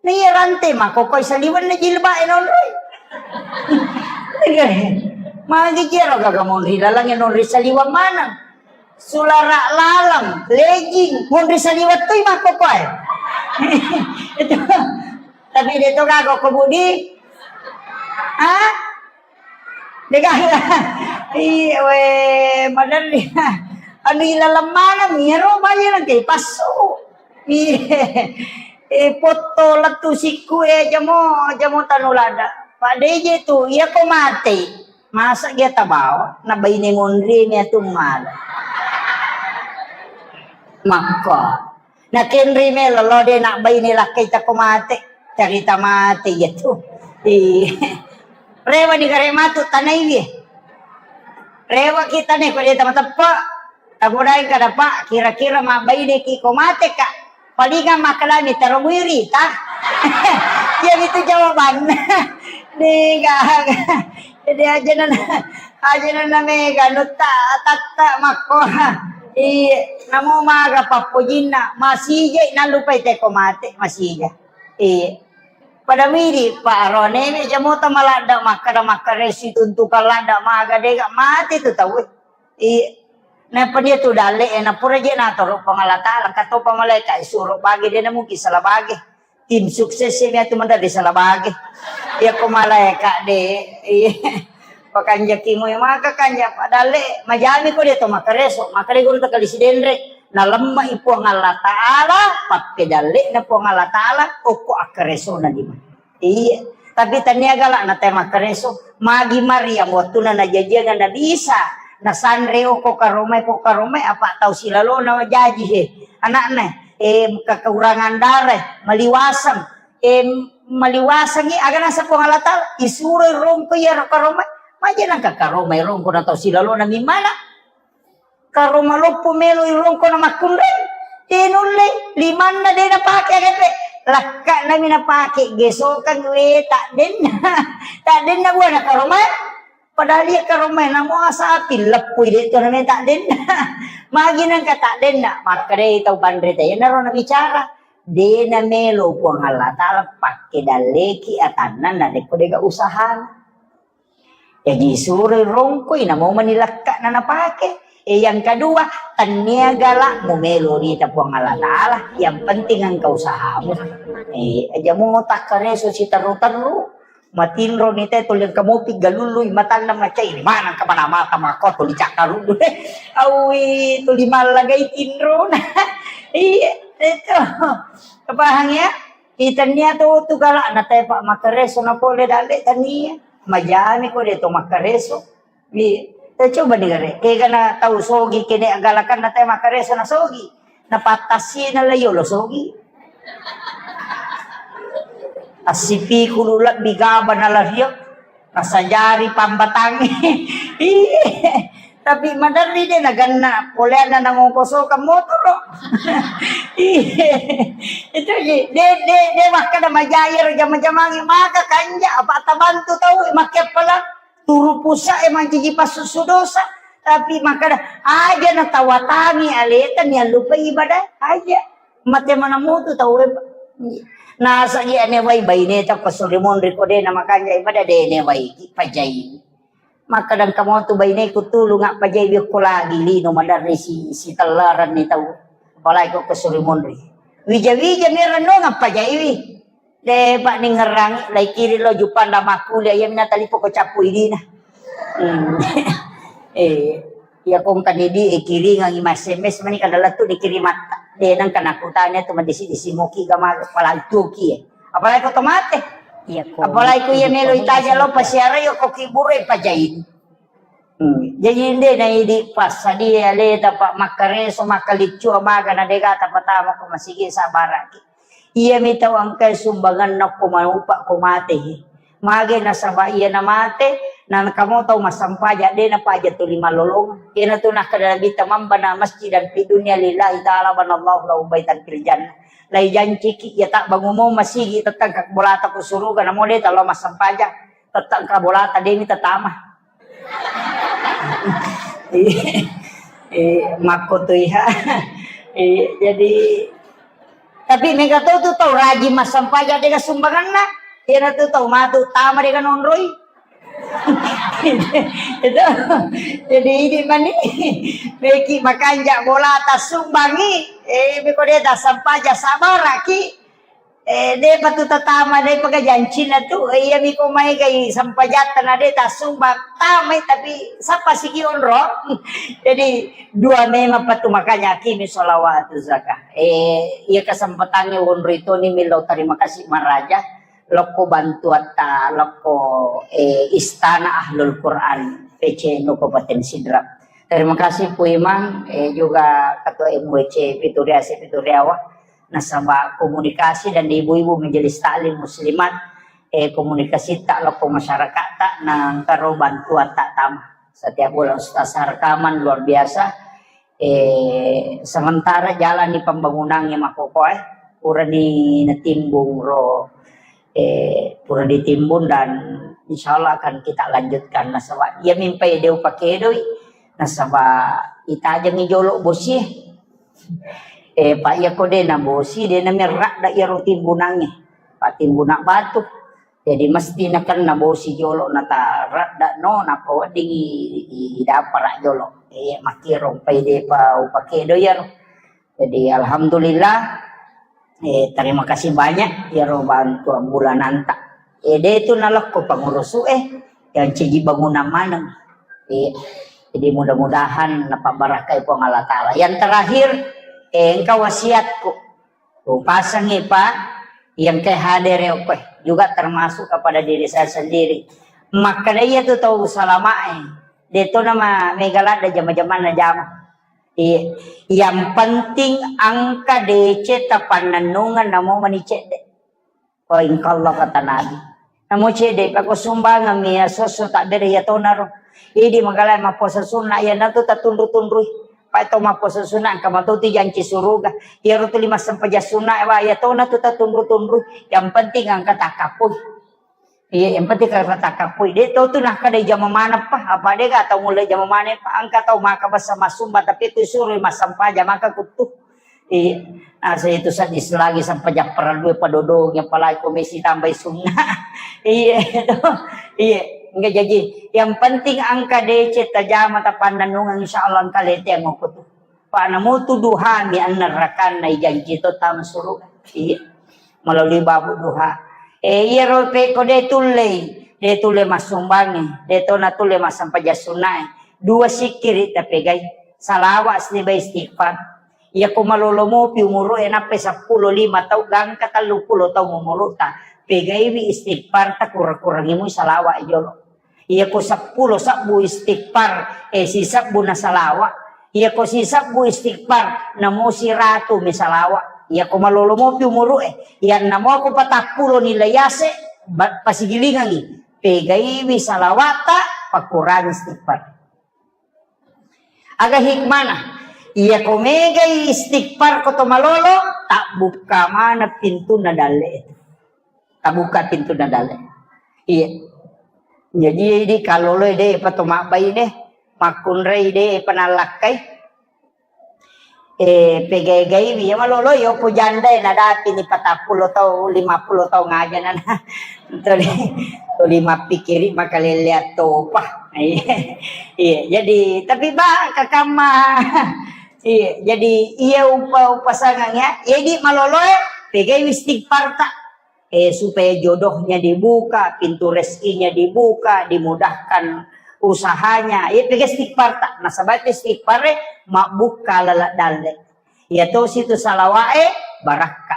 Na iya rante makkokoi saliwenna jilba'e nonroi. Magi jero gaga monri lalangnge nonri saliweng maneng. Sulara laleng, legging, monri saliweng toi makkokoi. Itu. Tapi de to gaga ko budi. Hah? Dega. Iya, we, maderri. Anu ilaleng maneng, iyaro baja nengka ipassu. Iya. Eh, potto lettu sikku, eh, jamo, jamo tanu lada. Pak D J tu, iya ko mate. Masa dia tabawa, na baine monri ni atu mala. Makko. Nakenri melo lo de na baine lakkai tako mate. Carita mate iya tu. Iya. Rewa ni gare matu tanai ye. Rewa kita ne ko de tama teppe. Tagodai kada, Pak, kira-kira mabbaine ki ko mate ka. Palinga makkalami taro muiri ta. Iya itu jawabanna. Dega. Jadi aja nana, aja nana mega nutta tatta makko. Iya, namo maga pappojinna, masija nallupai teko mate, masija. Iya. Pada midi, Pak, arone me jamota maladda makkada makkaresi tuntukan ladda maga dega mate tu tau. Iya. Nappa dia tu dalle, eh, napura je natoro Puang Allah Taala, engka topa malaika, eh, suro bage, de na mungkin salah bage. Tim sukses ini atu menda di salah bagi. Ya ko malaika de. Iya. Pakanjaki mu maka kanja padalle majami ko de to makareso, maka de guru takali sidenre. Nalemma i Puang Allah Taala, pappedalle na Puang Allah Taala, okko akkareso na lima. Iya. Tapi tania gala na te makareso. Magi Maryam wattuna najajiang Nabi Isa, nasanre okko karomai, ko karomai apa tau silalona jaji he. Anakna, eh, kekurangan darah, maliwasang, eh, maliwasangi, aga nasa Puang Allah Taala, isuro rongko iya ro karomai, maja nangka karomai rongko na tau silalona mimana. Karoma loppo melo i rongko na makkunrai. De nulle, limanna de napake aga pe. Lakka nami napake gesokang we tak denna. Tak denna buana karoma. Padahal iya karoma namo asapi leppui de to name tak denna. Magi nangka tak denna. Makkedai tau panre te, naro nabicara. De namelo Puang Allah Taala pakke dalleki atanna narekko dega usahana. Jaji suroi rongkoi, namo mani lekka'na napake. E, yang kedua, tennia gala mumelo rita Puang Allah Taala, yang penting engka usahamu. E, aja mo takkareso siterru-terru, matinro ni te tuli engka mopi galului matanna macai, mana engka mana mata mako tuli cakkaruddu. Awi tuli mallagai tinrona. Iya, itu. Paham ya? Itannia to tu gala'na tepa makkareso na pole dalle tania. Majami ko de to makkareso. Iya. Te coba ni gare. Kega na tau sogi kene agalakan na te makkareso na sogi. Na pattasi na layo lo sogi. Assipikulu lebbi gaba na lario. Nasajari pambatangnge. Iya. Tapi maderri de naganna poleanna nangongkosokang motoro. Iya. Itu ji. De, de, de makkada majai ro jama-jamangi maka kanja apa tabantu tau makke pala turu pusa e manciji passusu dosa. Tapi makkada aja natawatangi aleta niallupai ibadah aja. Mate mana mutu tau e. Nasagi ane wai baine ta ko suri monri ko de na makanja ibadah de ne wai ki pajai. Makkadang kamotu baineku tulung appajai wi okko lagi lino maderri si, si tellaran ni tau. Apalagi ko kesuri monri. Wija-wija merenno ngappajai wi. De pak ni ngerangi lai kiri lo jupang da makkuliah iya mina talipo ko cappu idina. Hmm. Eh, iya kongkani di e kiringangi ma S M S mani kada lettu di kirimatta. De nang kana kutanya tu madisi-disi moki gama palantuki e. Apalagi ko tomate. Iya ko. Apalagi ko iya melo itaja lo pasiara yo ko kibure pajain. Hmm. Jadi inde na idi passadia aleta pak makkareso makkaliccu amaga na dega tapatama ko masigi sabaraki. Iya mi tau angkai sumbangan nakko manupa ko mate. Mage nasaba iya na mate na kamo tau masampaja de na paja tuli malolong. Iya na tu nakkada Nabi tamamba na masjid dan fi dunia lillahi ta'ala banallahu lahu baitan fil jannah. Lai janciki iya tak bangumo masigi tetang kak bolata ko suruga namo de talo masampaja. Tette engka bolata demi tatama. Eh, eh, makko tu iha. Eh, jadi tapi mega to tu tau rajin massampaja dega sumbanganna. Iyana tu tau matu tama dega nonroi. Itu. Jadi ini mani meki makanja bolata sumbangi. Eh, miko de tassampaja sabaraki. Eh, de patu tatama de pagajancina tu, eh, iya miko mai gai sampajatta na de tasumbang tamai tapi sappa sigi onro. Jadi dua memang patu makanya kimi sholawatu zakah. Eh, iya kesempatannya onro itu ni milau terima kasih maraja. Lokko bantuatta, lokko, eh, istana Ahlul Quran P C N U Kabupaten Sidrap. Terima kasih Pu Imang, eh, juga Ketua M W C Pituriase Pituriawa. Nasaba komunikasi dan ibu-ibu majelis taklim muslimat, eh, komunikasi tak lokko masyarakat tak nangkaro bantuan tak tama. Setiap bulan Ustaz rekaman luar biasa. Eh, sementara jalan di pembangunannya makkokkoe, purani natimbung ro, eh, pura ditimbun dan insya Allah akan kita lanjutkan. Nasaba iya mimpai deu pakedoi, nasaba itajengi jolo bosi. Eh, Pak, iya ko de na bosi, de na merradda iyaro timbunangnge. Pak, timbunan batu. Jadi mesti nakenna bosi jolo na taradda no, nappa weddingi idapara jolo. Eh, makkiro pai de pa upakedo iyaro. Jadi alhamdulillah Eh, terima kasih banyak, iyaro bantuan bulananta. Eh, de tu nalekko pangurusu, eh, yang ciji bangunan maneng. Eh, jadi mudah-mudahan napabarakai Puang Allah Ta'ala. Yang terakhir, eh, engka wasiatku. Upasengi, Pak, yang ke hadir ya, Pak, juga termasuk kepada diri saya sendiri. Makkeda iya tu tau salamae. De to nama mega ladde jama-jamanna jama. Iya. Yang penting engka deceng tapannennungeng namo mani cedde. Ko engka Allah kata Nabi. Namo cedde, pako sumbangan mi ya sosso tak bere ya tonaro. Idi magala mappuasa sunna ya natu tatunru-tunrui. Pak to mappuasa sunna engka mato tu janci suruga. Ya rutu lima sempajang sunna wa ya tona tu tatunru-tunrui. Yang penting engka takapui. Iya, yang penting kalau kata kapui, de tau tu nah kada jama mana pa, apa de gak tau mulai jama mana pa, angka tau maka basa masumba, tapi tu suruh massampaja maka kutu. Iya, nah saya itu sadis lagi sampai japperan dua padodong, apalagi komisi tambahi sunna. Iya, itu. Iya, enggak jadi. Yang penting angka deceng tajama tapannennungeng, insya Allah angka lete yang kutu. Pana mutu duha mi annerrakanna ijanji to tama suruga. Iya. Melalui babu duha. Eh, iyaro pekko de tullei, de tulle massumbangi, de to natulle massampajang sunnae. Dua sikkiri tapegai. Salawa sibawa istighfar. Iya ko malolo mopi umuru e nappai seppulo lima tau gangka telluppulo tau umuruta. Pegaiwi istighfar ta kurang-kurangi mui salawa jolo. Iya ko seppulo sabbu istighfar, eh, sisebbu na salawa. Iya ko sisebbu istighfar, namo siratu mi salawa. Iya ko malolo mopi umuru e, iya namo ko patappulo ni layase, ba-, pasigilingangi. Pegaiwi salawata, pakurangi istighfar. Aga hikmana? Iya ko megai istighfar ko to malolo, tak buka mana pintunna dalle itu. Tabuka pintunna dalle. Iya. Jadi, idi kaloloi de pa to mabbai de, makkunrai de pa nallakkai. Eh, pegai-gaiwi ya malolo yo po jandai nadapi ni patappulo tau, lima puluh tau ngaja nana. Tuli, tuli mappikiri makalele attopa. Iya, iya, jadi tapi ba kakamma. Iya, jadi iya upa-, upasangang ya. Jadi maloloe pegaiwi istighfar ta. Eh, supaya jodohnya dibuka, pintu rezekinya dibuka, dimudahkan usahanya. Iya, pega istighfar ta. Nasaba istighfar e mabbuka lala dalle. Iya to situ salawae barakka.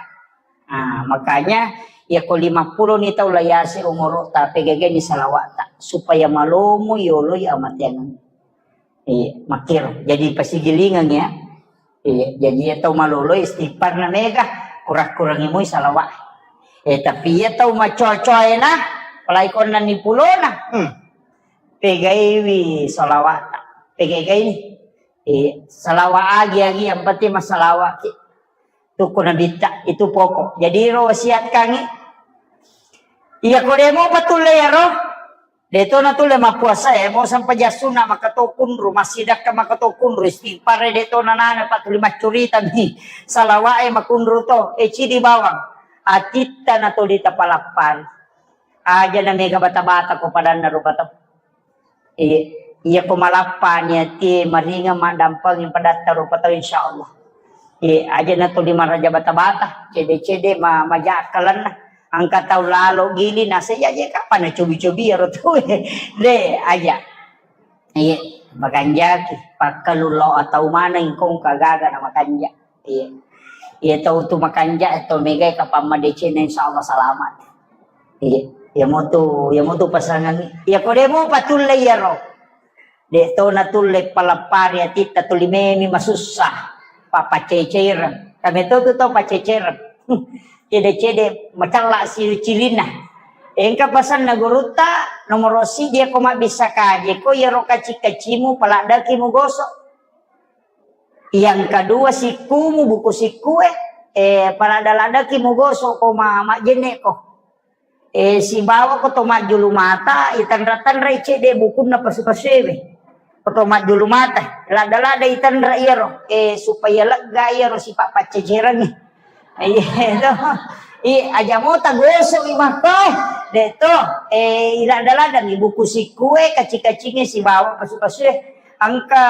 Nah, makanya iya ko lima puluh ni tau layase umuru ta pegege ni salawata supaya malomo yoloi amateang. Iya, makkiro. Jadi pasigilingang ya. Iya, jadi iya tau malolo istighfar na mega, kurang-kurangi mui salawat. Eh, tapi iya tau macoa-coa ena, apalagi konna ni pulona. Hmm. Pegaiwi salawat. Pegai-gai ni. Iya, salawat agi-agi yang penting masalawat ki. Tukku nabitta itu pokok. Jadi ro wasiatkangi. Iya ko demo patulle ya ro. De to natulle mappuasa e, mo sampajang sunna maka to kunru, massidakka maka to kunru, istighfar e de to nanana pa tuli maccurita mi, salawat e makunru to, e cidi bawang, atitta na tuli tapalappari. Aja na mega bata-bata ko padanna rupa tau. Iya, iya ko malappa ni atie maringa maddampeng padatta rupa tau insyaallah. Iya, aja na tuli maraja bata-bata, cede-cede ma-, maja akkalenna. Angka tau lalo gili nasa iya je kapan na cobi-cobi iyaro tau. De, aja. Iya, makanjaki. Pakkalu lo atau mana ingkong kagaga na makanja. Iya. Iya tau tu makanja atau megai kapan madeceng insyaallah selamat. Iya. Iya motu, iya motu pasangan. Iya ko demo patulle iyaro. De to natulle palappari atitta tuli memi masussa. Papaceceireng. Kami to tu tau paceceireng. Cede-cede macalla si cilinna. Engka pasanna gurutta nomoro siji ko mabbissa kaje ko iyaro kaci-kacimu paladdaki mugoso. Yang kedua sikkumu buku sikkue, eh, paladda-laddaki mugoso ko ma-, majjenne ko. Eh, sibawa ko to majjulu mata, itanra-tanrai cedde bukunna pasu-pasuewe. Ko to majjulu mata, ladda-ladda itanra iyaro, eh, supaya lega iyaro sipa paccecerengnge. Iya, to. I, aja mota gosok i makko, eh. De to, eh, iladda-ladda mi buku sikkue, kaci-kacinge sibawa pasu-pasue. Engka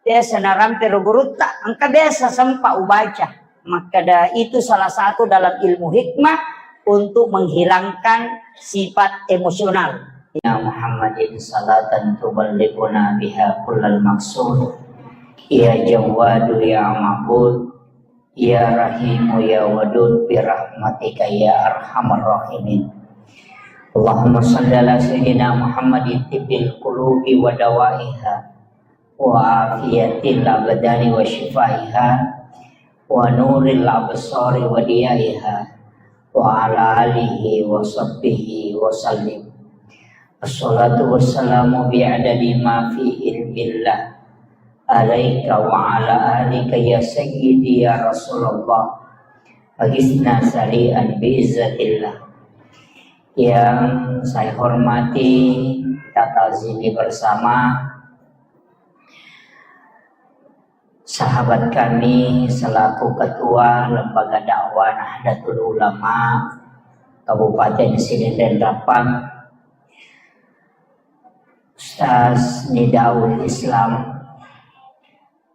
biasa narampe ro gurutta, engka biasa sempa ubaca. Makkeda itu salah satu dalam ilmu hikmah untuk menghilangkan sifat emosional. Ya Muhammadin salatan tuballighuna biha kullal maqsud. Ya Jawwadu ya Ma'bud, ya Rahimu ya Wadud, birahmatika ya arhamar rahimin. Allahumma salli ala sayyidina Muhammadin tibbil qulubi wa dawaiha, wa afiyatil abdani wa shifaiha, wa nuril absari wa diyaiha, wa ala alihi wa sahbihi wa sallim. Assalatu wassalamu bi'adadi ma fi ilmillah alaika wa ala alika ya sayyidi ya Rasulullah. Agisna sari'an bi'izzatillah. Yang saya hormati, kita ta'zimi bersama sahabat kami selaku Ketua Lembaga Dakwah Nahdlatul Ulama Kabupaten Sidenreng Rappang, Ustaz Nidaul Islam,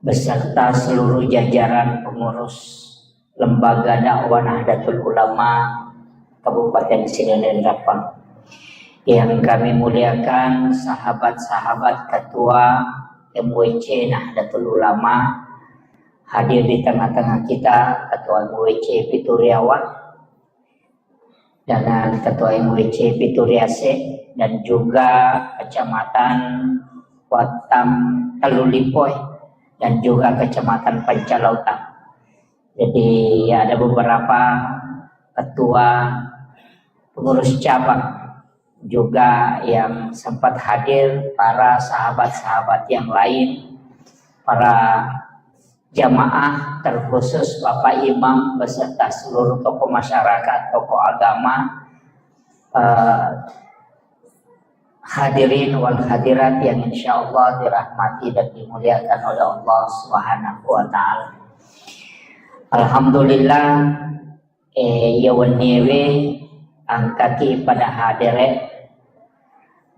beserta seluruh jajaran pengurus Lembaga Dakwah Nahdlatul Ulama Kabupaten Sidenreng Rappang. Yang kami muliakan sahabat-sahabat Ketua M W C Nahdlatul Ulama, hadir di tengah-tengah kita, Ketua M W C Pituriawa, dengan Ketua M W C Pituriase, dan juga Kecamatan Wattam Tellulipoe, dan juga Kecamatan Pancalautang. Jadi, ada beberapa ketua pengurus cabang juga yang sempat hadir, para sahabat-sahabat yang lain, para jamaah, terkhusus Bapak Imam beserta seluruh tokoh masyarakat, tokoh agama, eh, hadirin wal hadirat yang insya Allah dirahmati dan dimuliakan oleh Allah Subhanahu wa Ta'ala. Alhamdulillah, eh, iya wenniewe engkaki pada hadere.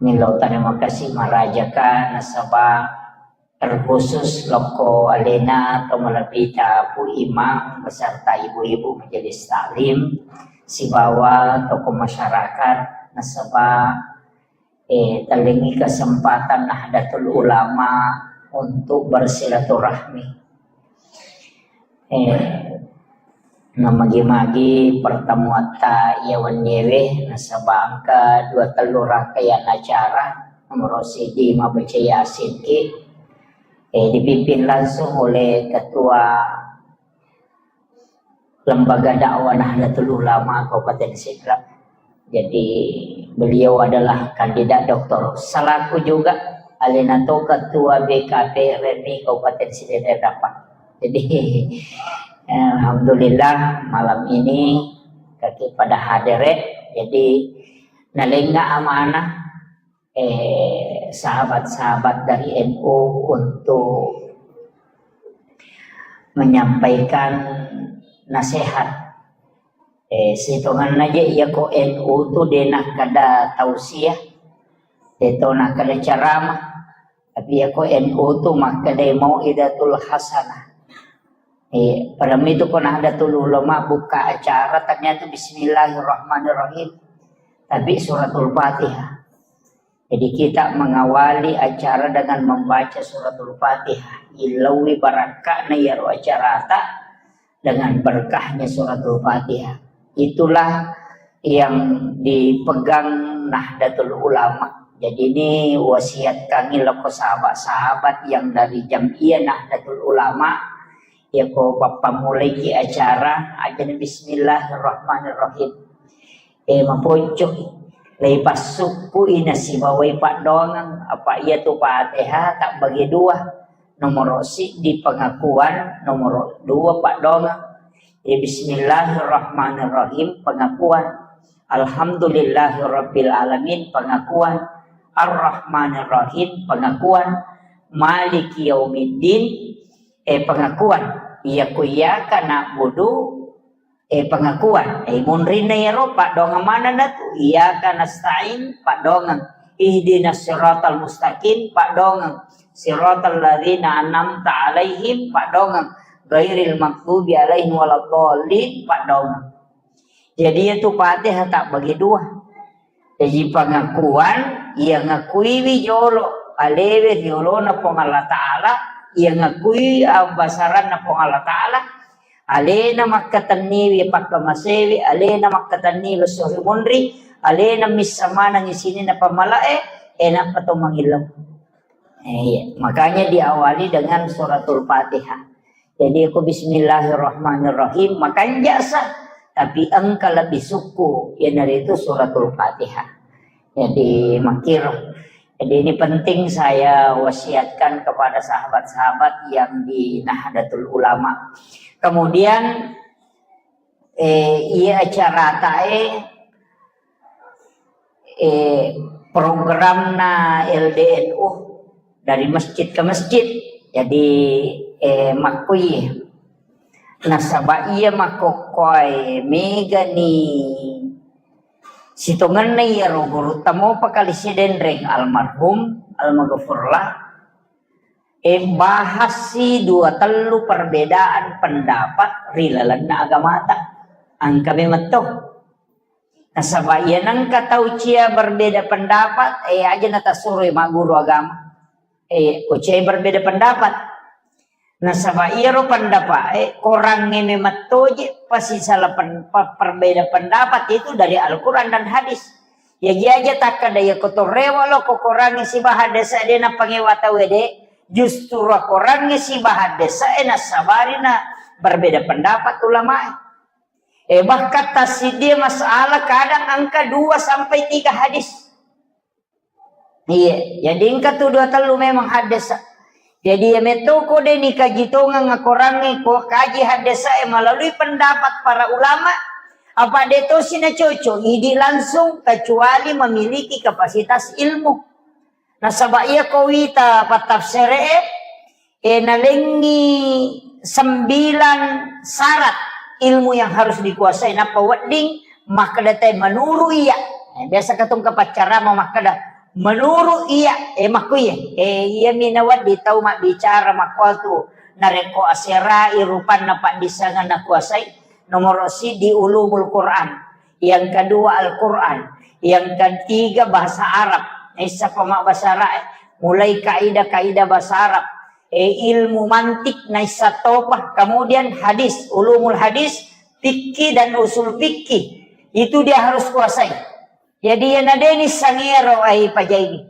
Millau terima kasih marajaka nasaba terkhusus lokko alena to malebbita Pu Imam beserta ibu-ibu majelis taklim sibawa tokoh masyarakat nasaba, eh, tellengi kesempatan Nahdlatul Ulama untuk bersilaturahmi. Eh, namagi-magi pertemuatta iya wenniewe nasaba engka dua tellu rangkaian acara, nomor siji mabbaca Yasin ki, eh, dipimpin langsung oleh Ketua Lembaga Dakwah Nahdlatul Ulama Kabupaten Sidrap. Jadi beliau adalah kandidat doktor selaku juga alena to ketua B K P R M I Kabupaten Sidenreng Rappang. Jadi, eh, alhamdulillah malam ini kaki pada hadere. Jadi nalenga amanah, eh, sahabat-sahabat dari N U untuk menyampaikan nasihat. Eh, sitonganna je iya ko N U tu de nakkeda tausiah, de to nakkeda ceramah. Tapi iya ko N U tu makkeda mau'izatul hasanah. Eh, pada itu ko Nahdlatul Ulama buka acara, ternyata bismillahirrahmanirrahim. Tapi suratul Fatihah. Jadi kita mengawali acara dengan membaca suratul Fatihah. Ilawi barakka'na iyaro acarata dengan berkahnya suratul Fatihah. Itulah yang dipegang Nahdlatul Ulama. Jadi ini wasiat kami loko sahabat-sahabat yang dari Jam'iyah Nahdlatul Ulama. Ya ko pappamulaiki acara, aja bismillahirrahmanirrahim. Eh, maponcoi. Leipassukku ina sibawai paddoangeng, apa iya tu Fatihah tak bagi dua. Nomor siddi pengakuan, nomor dua paddoangeng. Jadi bismillahirrahmanirrahim pengakuan. Alhamdulillahirabbil alamin pengakuan. Arrahmanirrahim pengakuan. Maliki yaumiddin, eh, pengakuan. Iya ku iyyaka na'budu, eh, pengakuan. Eh, munrinna iyaro paddoangeng manenna tu. Iyyaka nasta'in paddoangeng. Ihdinas siratal mustaqim paddoangeng. Siratal ladzina an'amta alaihim paddoangeng. Ghairil maghdubi alaihim waladdallin, paddaung. Jadi, iyatu Fatihah tabbagi dua. Jadi, pengakuan, iya ngakuiwi jolo alewe riolona Puang Allah Ta'ala, iya ngakui abbasaranna Puang Allah Ta'ala, alena makkatenniwi pakkamasewi, alena makkatenniwi esso ri munri, alena missa manengngi sininna pammalae, e nappa to mangillau. Eh, iya. Makanya diawali dengan suratul Fatihah. Jadi, aku bismillahirrahmanirrahim, makanja sa, tapi engka lebih suku, iyanaritu suratul Fatihah. Jadi, makkiro. Jadi, ini penting saya wasiatkan kepada sahabat-sahabat yang di Nahdlatul Ulama. Kemudian, eh, iya acarata, eh, eh, programna L D N U dari masjid ke masjid. Jadi, eh, makkui. Nasaba iya makkokkoe megani sitongenna iyaro gurutta mopa kali sidenreng almarhum, almaghfurlah. Eh, bahassi dua tellu perbedaan pendapat ri lalenna agamata. Engka memetto. Nasaba iya nengka tau cia berbeda pendapat, eh, aja natasuroi magguru agama. Eh, ko cia berbeda pendapat. Nasaba iyaro pendapat, eh, korangnge memettoje pasisala pen-, pe-, perbeda pendapat itu dari Al-Quran dan hadis. Iya aja takkada iya ko to rewa lo ko korangnge sibaha desa de napangewa tau de, justru korangnge sibaha desa e nasabari na berbeda pendapat ulama e. Eh, bahkan tassiddi masalah kadang engka dua sampai tiga hadis. Iya, jadi engka tu dua tellu memang haddesa. Jadi iya metto ko de nikaji tongeng akorangnge ko kaji haddesa e melalui pendapat para ulama, apa de tosi na cocok idi langsung kecuali memiliki kapasitas ilmu. Nasaba iya ko wita pattafsere e, eh, nalengngi sembilan syarat ilmu yang harus dikuasai. Nappa wedding makkeda te menurut iya. Eh, biasa katong kapaccarama makkeda menurut iya. Eh, makku iya. Eh, iya mi nawedding tau mabbicara makkuatu. Narekko aserai rupanna paddissengan nakuasai, nomoro siddi ulumul Quran. Yang kedua Al-Quran, yang ketiga bahasa Arab. Naissa pemabbasara, mulai kaidah-kaidah bahasa Arab, eh, ilmu mantik, naissa topa, kemudian hadis, ulumul hadis, fikih dan usul fikih. Itu dia harus kuasai. Jadi, ya nadeni sangero ai pajai.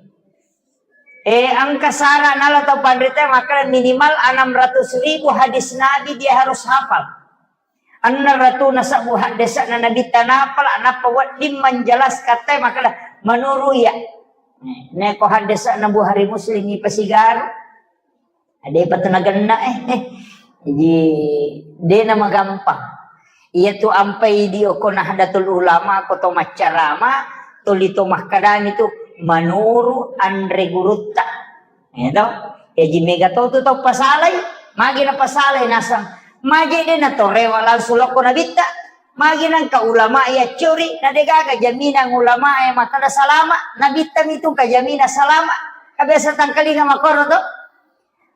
Eh, engka sara nala tau panrita makkeda minimal enam ratus ribu hadis Nabi dia harus hafal. Enneng ratuna sabbu haddese'na Nabitta napala, nappa wedding manjelaskan te makkeda, menurut iya. Neko haddese'na Bukhari Muslim ipasigaru, depa tu nagenna, eh. Jadi, dena magampang. Iya tu ampai di oko Nahdlatul Ulama, ko to maccarama, tuli to makkedani tu, menurut anre gurutta. Iya to? Jaji mega to tu tau pasalai, magi napasalai nasang. Magi de natorewa langsung lokko Nabitta. Magi nangka ulama iya curi, na degaga jaminan ulama e makkeda salama, Nabitta mitu ka jaminan salama. Ka biasa tangkalinga makkoro to.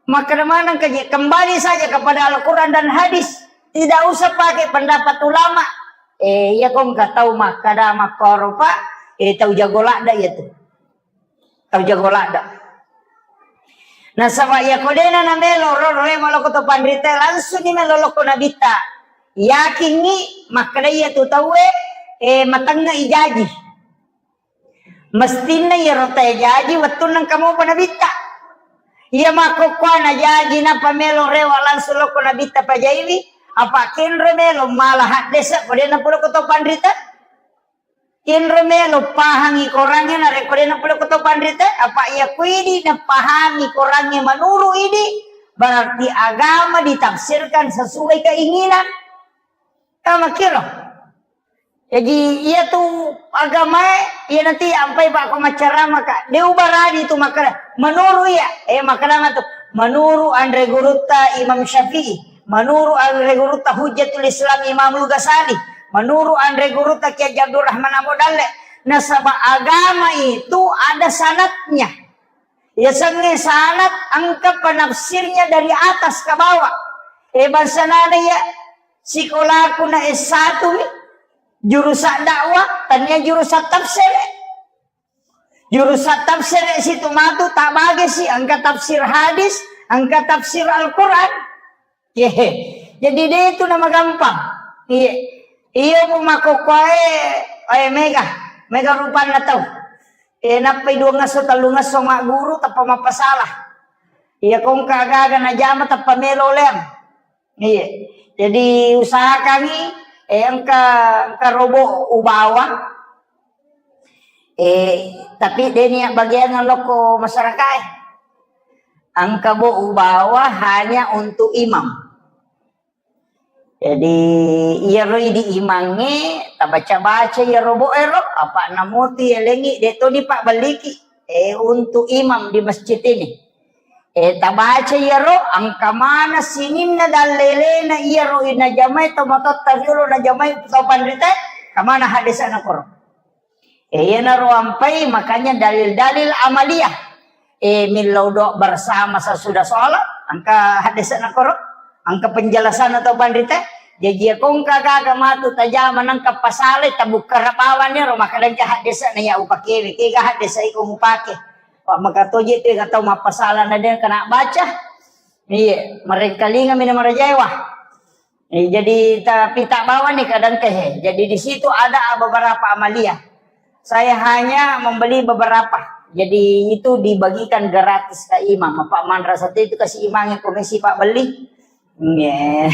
Makkeda maneng ka je, kembali saja kepada Al-Quran dan hadis. Tidak usah pakai pendapat ulama. Eh, iya kong ka tau makkeda makkoro, Pak. Eh, tau jago ladda iya tu. Tau jago ladda. Nasaba iya ko dena namelo ro, ro, eh, maloko to panrita, langsung ni melo lokko Nabitta. Yakingngi makkeda iya tu tauwe, eh, matengnga ijaji. Mestinna iya ro tae jaji wettunna engka mopa Nabitta. Iya makkokkoana jaji nappa melo rewa langsung lokko Nabitta pajaiwi, apa kenro melo mala haddese ko dena pura ko to panrita. Kenro melo pahangi korangnge narekko de napole ko to panrita, apa iya kuidi napahami korangnge manuru idi, berarti agama ditafsirkan sesuai keinginan. Tama kiro. Jadi, iya tu agamae, iya nanti ampai bako maccarama ka. De ubarani tu makkeda, menuru iya, eh, makkeda tu, menuru anre gurutta Imam Syafi'i. Menuru anre gurutta Hujjatul Islam Imamul Ghazali, menuru anre gurutta Kiai Haji Abdul Rahman Ambo Dalle, nasaba agama itu ada sanadnya. Yasengnge sanad engka penafsirnya dari atas ke bawah. Eh, bangsa nana ya, sikolaku na S satu mi, jurusan dakwah, tania jurusan tafsir. Jurusan tafsir situ matu tabage si, engka tafsir hadis, engka tafsir Al-Quran. Iya. Jadi de itu nama gampang. Iya. Iya, mu makokkoe, eh, mega, mega rupanna tau. Eh, nappai dua ngesso, tellu ngesso magguru, tappa mappasalah. Iya, kongka aga-aga najama, tappa melo leang. Iya. Jadi usahakangi, eh, engka, engka robo ubawa. Eh, tapi de nia bagian lokko masyarakat, eh. Engka bo ubawa hanya untuk imam. Jadi, iyaro idi imangnge, tabaca-baca iyaro bo ero, apa namutu yalengi, de toni pabbelliki, eh, untuk imam di masjid ini. Eh, tabaca iyaro, engka mana sininna dallelena iyaro najamai to matotta riolo najamai to panrita, kamana hadesana koro. Eh, iyanaro ampai, makanya dalil-dalil amaliyah. Eh, millau doa bersama sesudah sholat, engka hadesana koro, engka penjelasan atau panrita. Jaji, iya kongka gaga matu tajama nangka pasalai, tabukka rapawanni ro, makadangka hadesana ya upakewe, kega hadesa iko mupake. Pak makatoje tu kata mappasala na de kena baca. Iya, marengkalinga mina marajaewa. Eh, jadi tapi tak bawa nih kadang teh. Jadi di situ ada beberapa amalia. Saya hanya membeli beberapa. Jadi itu dibagikan gratis ke imam. Apa manrasa itu kasih imamnya komisi Pak beli. Iya.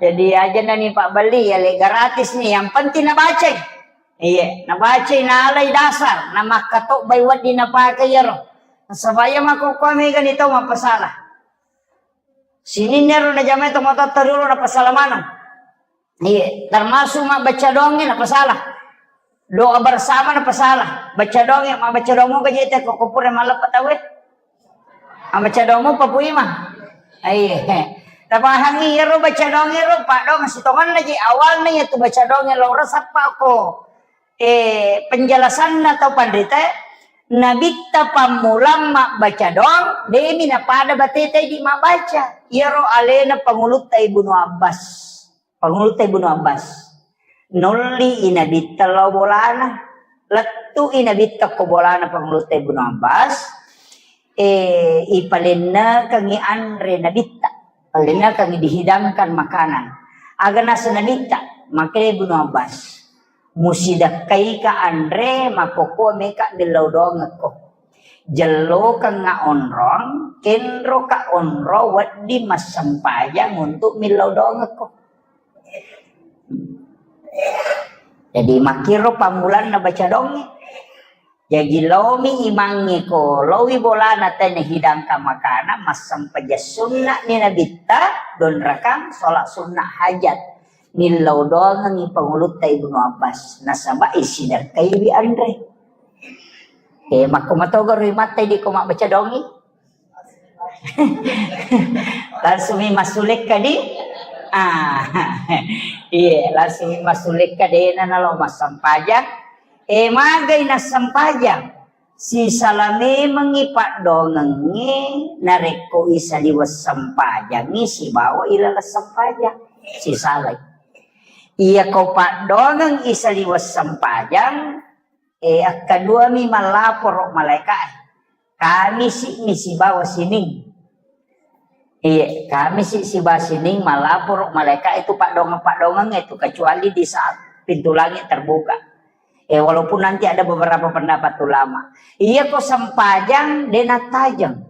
Jadi aja nani Pak beli ya le gratis nih. Yang penting nabaca. Iya, nabaca nalai dasar. Nama katok bai wadi napakai yaro. Supaya mako kami kan itu apa salah. Sininna ro najamai tomatoatta riolo napasala maneng. Iya, termasuk mabbaca doangnge napasala. Doa bersama napasala. Baca doangnge, mabbaca doang moga jete ko kopure malleppa tauwe. Mabbaca doang mo papui mah. Iya. Tapahangi iyaro baca doangnge ro, paddoang sitongenna je awalna iya tu baca doangnge lo resappa ko. Eh, penjelasanna tau panrita, Nabitta pammulang mabbaca doang, demi napada bateta idi mabbaca. Iyaro alena pangulutta Ibnu Abbas. Pangulutta Ibnu Abbas. Nolli i Nabitta lao bolana. Lettu i Nabitta ko bolana pangulutta Ibnu Abbas. Eh, ipalennekengi anre Nabitta. Palennekengi dihidangkan makanan. Aga nasa Nabitta, makanya Ibnu Abbas. Musidakkaika anre, makkokko meka millau doangekko. Jellokengnga onrong, kenroka onro wedding massempajang untuk millau doangekko. Jadi makkiro pammulanna baca doangnge. Jaji laomi imangnge ko laowi bolana tena hidangkan makanan, massempajang sunna'ni Nabitta, donrakang sholat sunnah hajat. Millau doangengngi pangulutta Ibnu Abbas, nasaba isidakkaiwi anre. Eh, makko matoga ri matta idi ko mabbaca doangngi. Langsung mi massulekka di. Ah, iya, langsung mi massulekka dena nalo massempajang. Eh, magai nassempajang. Sisala memengngi paddoangengnge narekko isaliweng sempajangngi sibawa ilaleng sempajang. Sisalai. Iya ko paddoangeng isaliweng sempajang, eh, akkaduami mallaporo malaeka e. Kamisi mi sibawa sining. Iya, Kamisi siba sining malaporo malaeka itu paddoangeng-paddoangeng itu, kecuali di saat pintu langit terbuka. Eh, walaupun nanti ada beberapa pendapat ulama. Iya ko sempajang dena tajeng.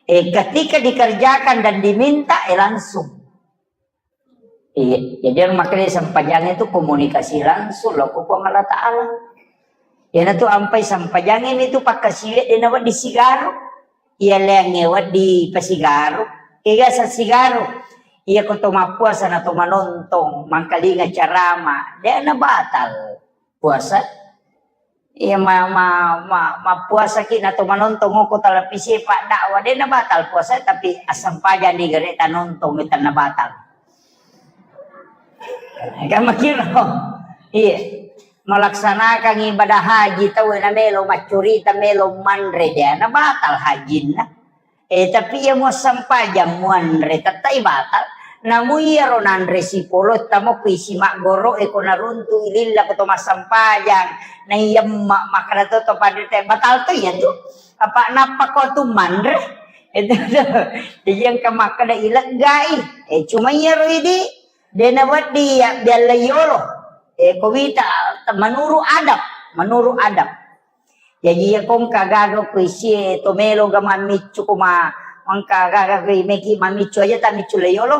Eh, ketika dikerjakan dan diminta, eh, langsung. Iya, jadi yang makanya sempajang itu komunikasi langsung lo ko Puang Allah Ta'ala. Iyanatu ampai sempajang ini tu pakkasiwiang dena wedding sigaro. Iya leangnge wedding pasigaro. Kega sigaro. Iya ko to mappuasa na to manontong, mangkalinga carama, dena batal puasa. Iya, ma-, ma-, ma-, mappuasaki nato manontong ko televisi paddakwah, dena batal puasa, tapi assempajang di gare tanontongi tenna batal. Kan makiro. Iya. Melaksanakan ibadah haji tau na melo maccurita, melo manre, dena batal hajinna. Eh, tapi iya muassempajang muanre, tettai batal. Namu iyaro nanre sipolo, tamo ku isi maggoro, eh, ko naruntu ililla ko to massempajang. Na iya ma-, makkada to, to panrita, batal to iya tu. Apa nappa ko tu manre? Itu tu. Jadi engka makkada ileggai. Eh, cuma iyaro idi, de nawedding iya bialla yolo. Eh, ko wita, menurut adab, menurut adab. Jaji, iya ko engka gaga ko isie to melo ga mammiccu ko ma-, engka gaga ko meki mammiccu aja tammiccu le yolo,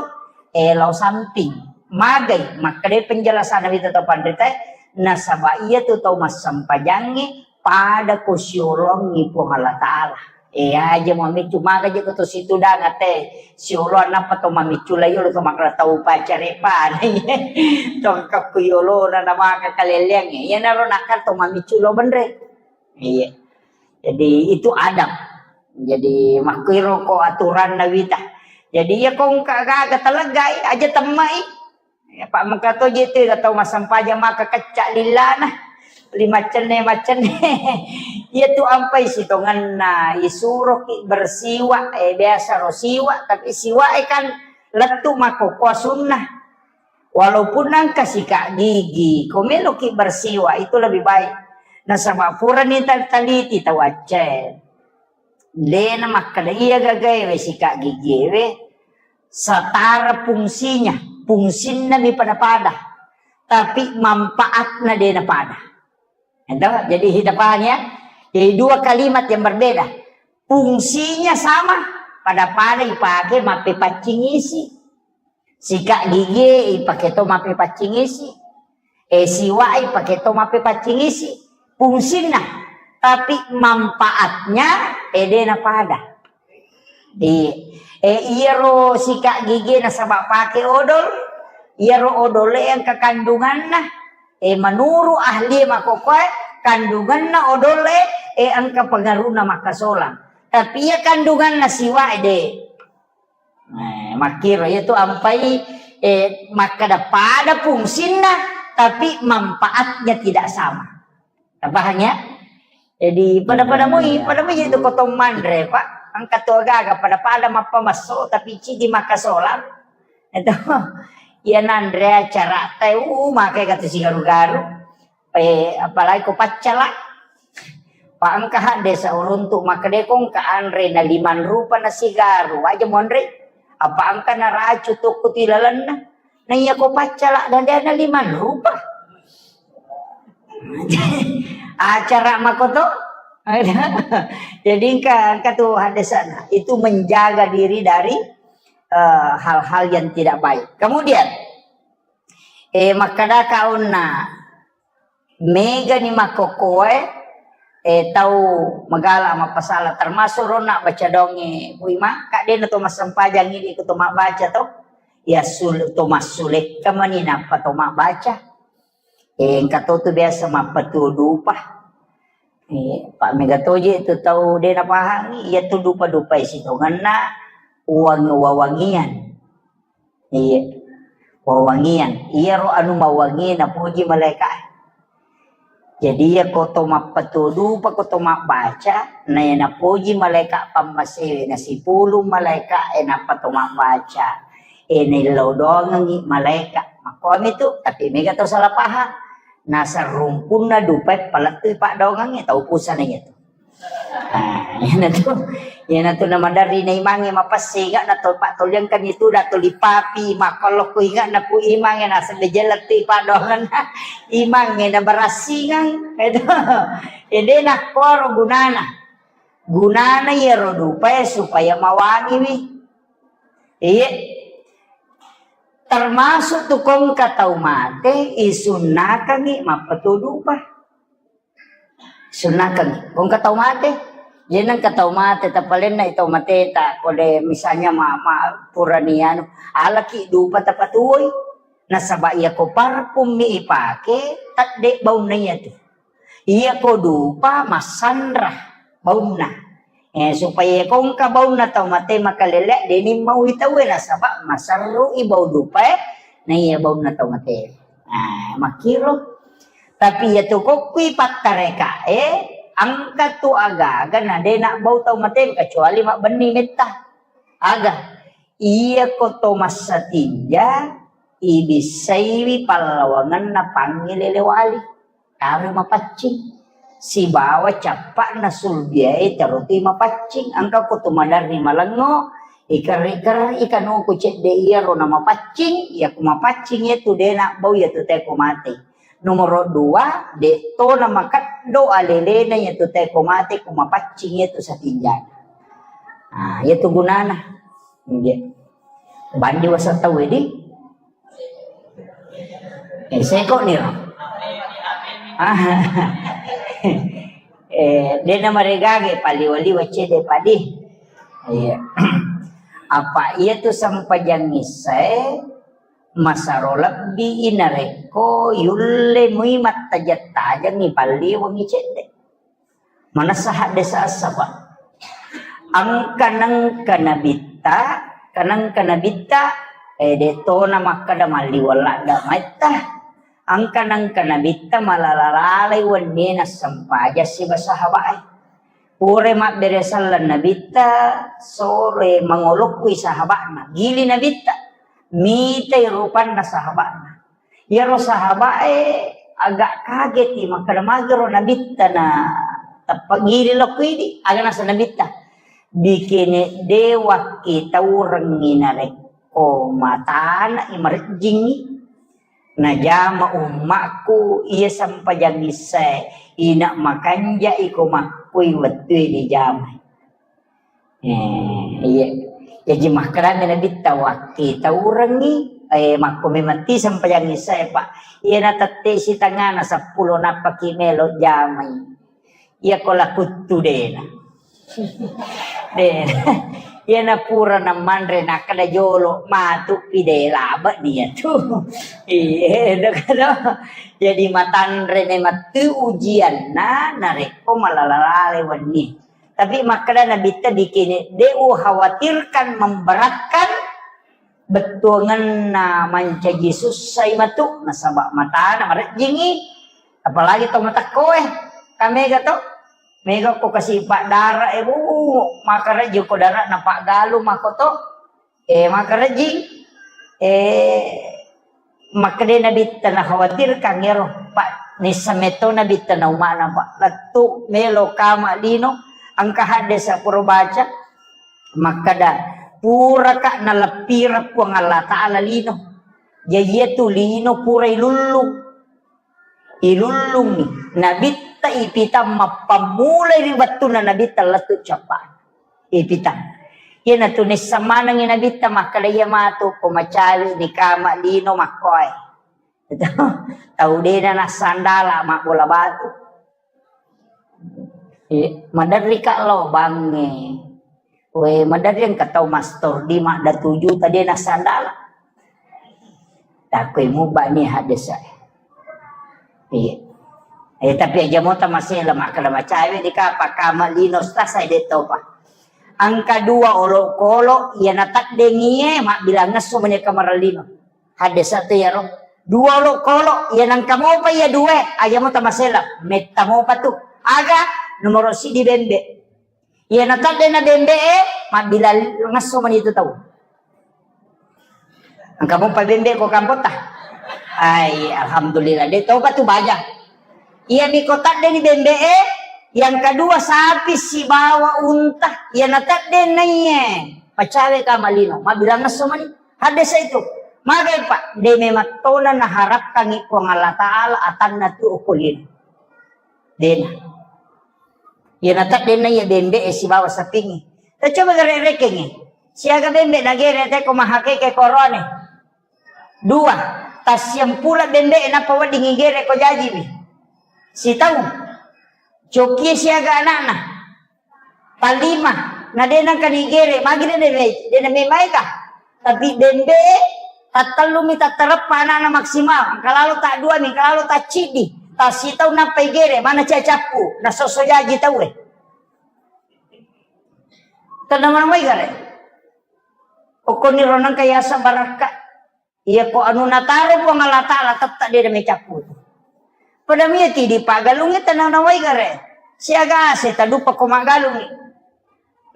eh, lao samping. Magai, makkeda penjelasan wita to panrita, nasaba iya tu tau massempajangnge pada ko siolongi Puang Allah Ta'ala. Eh, aja mammiccu, maga je ko to situdang ate siolo, nappa to mammiccu le yolo to makkeda tau pacare pada. To engka ku yolo na, na maka kaleleang. Iya naro nakka to mammiccu lo benre. Iya. Jadi itu adab. Jadi makkuiro ko aturanna wita. Jadi iya ko engka gaga taleggai, aja temmai. Ya, Pak, mengka to je tu tau massempajang maka kecca lillana. Lima cenne, macenne. Iya tu ampai sitongenna, isuroki bersiwak, eh, biasa ro siwak, tapi siwak, eh, kan lettu makkokkoe sunnah. Walaupun engka sikat gigi, ko meloki bersiwak itu lebih baik. Nasaba purani tal-, taliti tau Aceh. Dena makkeda iya gagae we sikat gigi we setara fungsinya, fungsinna mi pada-pada. Tapi manfaatna dena pada. Itu, jadi kita paham ya. Jadi dua kalimat yang berbeda. Fungsinya sama, pada-pada ipake mappepaccing isi. Sikat gigi ipake to mappepaccing isi. Eh, siwak ipake to mappepaccing isi. Fungsinna. Tapi manfaatnya, eh, dena pada. Iya. Eh, iyaro sikat gigi nasaba pake odol, iyaro odol e engka kandunganna. Eh, menurut ahli makkokkoe, kandunganna odol e, eh, engka pengaruhna makkasolang. Tapi iya kandunganna siwak e de. Eh, makkiro iya tu ampai, eh, makkeda pada fungsinna, tapi manfaatnya tidak sama. Tapahang ya? Jadi pada-pada moi, pada moi itu ko to manre, Pak. Engka to gaga pada-pada mappamasso tapi cidi makkasolang. Itu iya nanre acara te, uh, make kata sigaru-garu. Eh, apalagi ko paccala. Pa engka hadde seuruntu makkeda ko engka anre na limang rupa na sigaru, aja monre. Apa engka na racu tokko ti lalenna. Na iya ko paccala dan dia na limang rupa. Acara makoto. Jadi engka, engka tu hadde sana. Itu menjaga diri dari, eh, hal-hal yang tidak baik. Kemudian, eh, makkeda kaunna, megani makkokkoe, eh, tau magala mappasala, termasuk ronna baca donge, Bu Ima, kak dena to massempajang ini ko to mabbaca to, ya sul-, to massulekka mani nappa to mabbaca. Eh, engka to tu biasa mappatuo dupa. Eh, pa mega toje tu tau de napahangi, iya tu dupa-dupa sitongenna uang wawangian. Iya. Wawangian. Iyaro anu mawangi napuji malaika. Jadi iya ko to mappatuo dupa, ko to mabbaca, na iya napuji malaika pammasewe, na sipulung malaika e nappa to mabbaca. E naillau doangengi malaika. Makkomi tu, tapi mega tau salah paham. Naseng rumpunna dupae palettui paddoangengnge, tau pusana iya tu. Ah, iyanatu, iyanatu namaderri na imangnge mapessinga na to pattoliangkan itu da tuli papi makkollo ku inga na ku imangnge naseng de jella tu paddoangenna imangnge na barassingeng. Itu. Ede nakkoro gunana. Gunana iyaro dupae supaya mawangiwi. Iye. Termasuk tu ko engka tau mate, isunnakangi mappatuo dupa. Sunnakeng. Ko engka tau mate, je na engka tau mate, tapalenna i tau mateta, ko de misalnya ma, ma, purani anu, alaki dupa tapatuoi. Nasaba iya ko parfum mi ipake, tedde baunna iya tu. Iya ko dupa massanra baunna. Eh, supaya ko engka baunna tau mate makalele, deni mau i tauwe, nasaba maserru i bau dupae, na iya baunna tau mate. Nah, makkiro. Tapi iya tu kokkui pattarekae, Engka tu aga-aga na de' nabbau tau mate kecuali mabbenni metta. Aga? Iyako to massatinja ibissaiwi pallawangenna pangngilele wali. Taro mapaccing. Sibawa cappa'na sulbiae taro tu mapaccing. Engka ko tu maderri malengngo, ikerri-kerri kanuku cedde iyaro na mapaccing, iya ku mapaccing iya tu de' nabbau iya tu teko mate. Nomoro dua, de' to na makeddo alelena iya tu teko mate ku mapaccing iya tu satinjana. Ah, iya tu gunana. Iya. Bandi wasa tau edi. Eh, seko niro. Ah. Eh, de' na maregage paliwa-liwa cedde padi. Iya. Apa iya tu sempajang issae masaro lebbi narekko yulle mui mattajeng-tajengngi palliwengngi cedde. Manessa haddesa essa, Pak. Engka nengka nabitta, kanengka nabitta, eh, de' to na makkeda malliweng ladde maitta. Engka nengka nabitta malala-lalai wennina sempajang siba sahabae. Pura mabbere selleng nabitta, sore mangolokkui sahaba'na. Gili nabitta, mitai rupanna sahaba'na. Iyaro sahabae agak kageti, makkeda, "Magero nabitta na tappa gili lokko idi?" Aga nasa nabitta, "Bikene de' wakkitaurengngi narekko matana i marejjingngi." Najama ummakku iya sempajang issae, ina makanja iko makkui wettue dijamai. Eh, iya. Jaji makkedami nabitta, "Wakkitaurengngi, eh, makko memang ti sempajang issae, Pak. Iya na tette sitangana seppulo nappaki melo jamai." Iya ko lakuttu dena. De. Iya na pura namanre nakkeda jolo matu pi de labe dia tu. Iya, de kada. Jadi matanre memang tu ujianna narekko malala-lale wenni. Tapi makkeda nabitta bikini, de ukhawatirkan memberatkan bettuangenna mancaji sussai matu, nasaba matana marejjingi, apalagi to matekkoe, kamega to, mega ko kasi paddara e, bu, makarejji ko dara na paggalu mako to, eh, makarejji, eh, makkeda nabitta na khawatirkan ero, Pak, nissa metto nabitta na umana, Pak, lettu melo kama lino, engka hadde sapuro baca, makkeda, "Puraka naleppireng Puang Allah Ta'ala lino." Jaji iyatu lino pura ilullung. Ilullungi. Nabitta ipitang mappammulai ri wettunna nabitta lettu cappa. Ipitang. Iyanatu nissa manengi nabitta makkeda iya matu ko macawe ni kama lino makkoe. Tau dena nassandala mabbola batu. Eh, maderri ka lo bangnge. We, maderri engka tau mastor di madda tuju tadi nassandala. Takkoi mubani hadesa. Iya. Eh, tapi aja mota masela makkeda macawe di kapa kama lino stasa de topa. Engka dua olokolo iya nataddengie mabbilang ngesso mani kamarallino. Haddesa tu iyaro. Dua olokolo, iya nengka mopa iya dua, aja mo tamasela, metta mopa tu. Aga nomoro sidi bembe. Iya natadde na bembe e, mabbila ngesso mani tu tau. Engka mopa bembe ko kampota. Ai, alhamdulillah, de topa tu baja. Iya miko tadde ni bembe e, yang kedua sapi sibawa unta, iya natadde na iye. Pacawe ka malino, mabbila ngesso mani. Haddesa itu, magai, Pak, de memang tona naharapkangi Puang Allah Ta'ala atanna tu okko lino. Dena. Iya nataddenna iya bembe e sibawa sapingi. Tacoba gare rekengi. Siaga bembe nagere teko mahakeke korone. Dua, tassiampula bembe e nappa wedding igere ko jajiwi. Sitau. Cokie siaga anakna. Tallima, na de nengka nigere, magi de, de, de na memaega. Tapi bembe e, tattellumi tattareppa anakna maksimal, engka lalo taddua mi, engka lalo tacciddi, tassitau nappa igere, mana cia cappu, nasosso jaji tau e. Tenna mana mai gare. Okkoni ro nengka yasa barakka. Iya ko anu nataro Puang Allah Ta'ala tette de na mecappu tu. Pada mia ti di pagalungi tenna nawai gare. Siaga ase taduppa ko maggalungngi.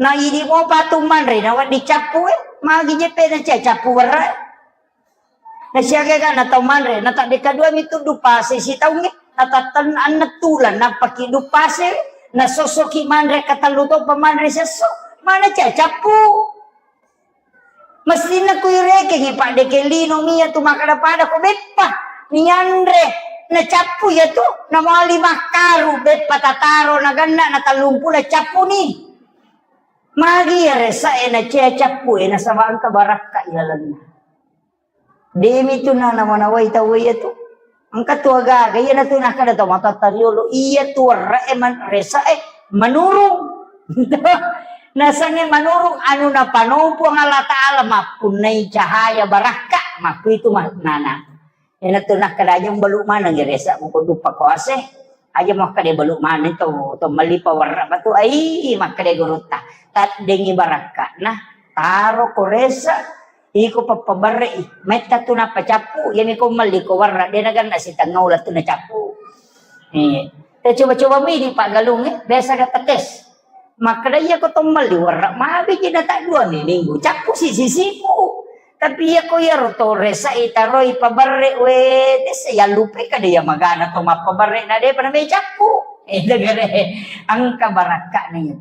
Na idi mopa tu manre, na wedding cappu e, magi je pe na cia cappu werra. Na siaga ga na tau manre, na tadde kadua mi tu dupase sitaungnge, na tatten anne tulang, nappaki dupase, na sossoki manre katellu to pa manre sesso, mana cia cappu. Mestinna kuirekengngi, Pak, deke lino mi iyatu makkada pada ko beppa nianre, nacappu iyatu, namali makkaru beppa tataro naganna na tellumpulo cappuni. Magi iya resae nacea cappue nasaba engka barakka ilalenna. Demi tu na namanawai tau iyatu. Engka tu agaga, iyanatu nakkeda tau matoatta riolo, iyatu werre'e man-, resae manurung. Nasengnge manurung anu napanompong Allah Ta'ala mappunnai cahaya barakka, makkuitu maknana. Iyanatu nakkeda aja umbalu maneng resa ko duppa koase, aja makkeda balu maneng to, to melli pawerra batu, ai makkeda gurutta, taddengi barakka, nah, taro ko resa, Iko pappabarre'i, metta tu nappa cappu, iyami ko melli ko warra, de naganna sitengnga uleng tu nacappu. Eh, te coba-coba mi di paggalung, eh, biasa ga tetes. Makkeda iya ko to melli warra, magi ji na ta dua ni minggu, cappu si sisiku. Tapi iya ko iyaro to resa'i taroi pabarre, we, tesse yallupai kada iya magana to mappabarre na de pada me cappu. Eh, degare, engka barakka ni.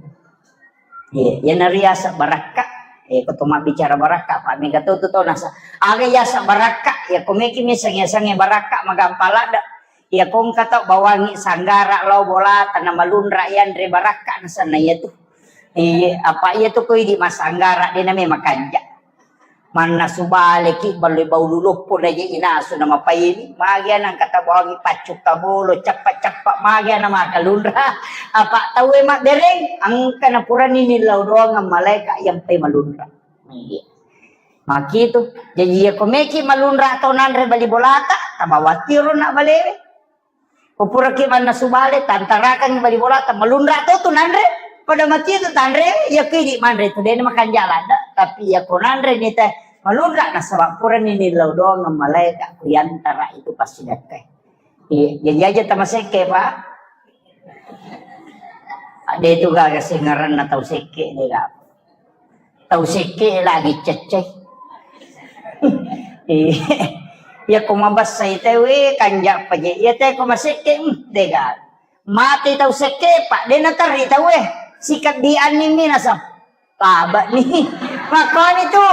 Iya, iyana riaseng barakka. Eh, ko to mabbicara barakka, pa mega to tu to nasa. Aga yaseng barakka, ya ko meki miseng yasengnge barakka magampa ladde. Ya ko engka tau bawangi sanggara lao bolata na malunra yanre barakka nasenna iya tu. Iya, apa iya tu ko idi masanggara de na memang kanja. Mannasu baleki, ballo baulu loppo na je inasu na mapaini. Magi ana engka tabawangi paccukka bolo, cappa-cappa magi ana makalunra. Apa taue mabbereng, engka na purani nillau doang malaeka yang pai malunra. Iya. Makitu. Jaji iya ko meki malunra to nanre bali bolata, tabawatiro na balewe. Ko puraki mannasu bale, tantarakangngi bali bolata, malunra to tu nanre, pada mati tu tanre, iya ko idi manre tu, dena makanja ladde, tapi iya ko nanre ni te, malunra nasaba purani nillau doang malaeka ku yantara itu passidakkai. Iya, jadi aja tamasekke, Pak. Ade tu gaga sengaranna tau sekke de ga. Tau sekke lagi cecce. Iya. Iya ko mabessai tau e kanja paje. Iya te ko masekke, hmm, dega. Mate tau sekke, Pak, de naterri tau e. Sikaddi anning mi nasab. Laba ni. Makoni tu.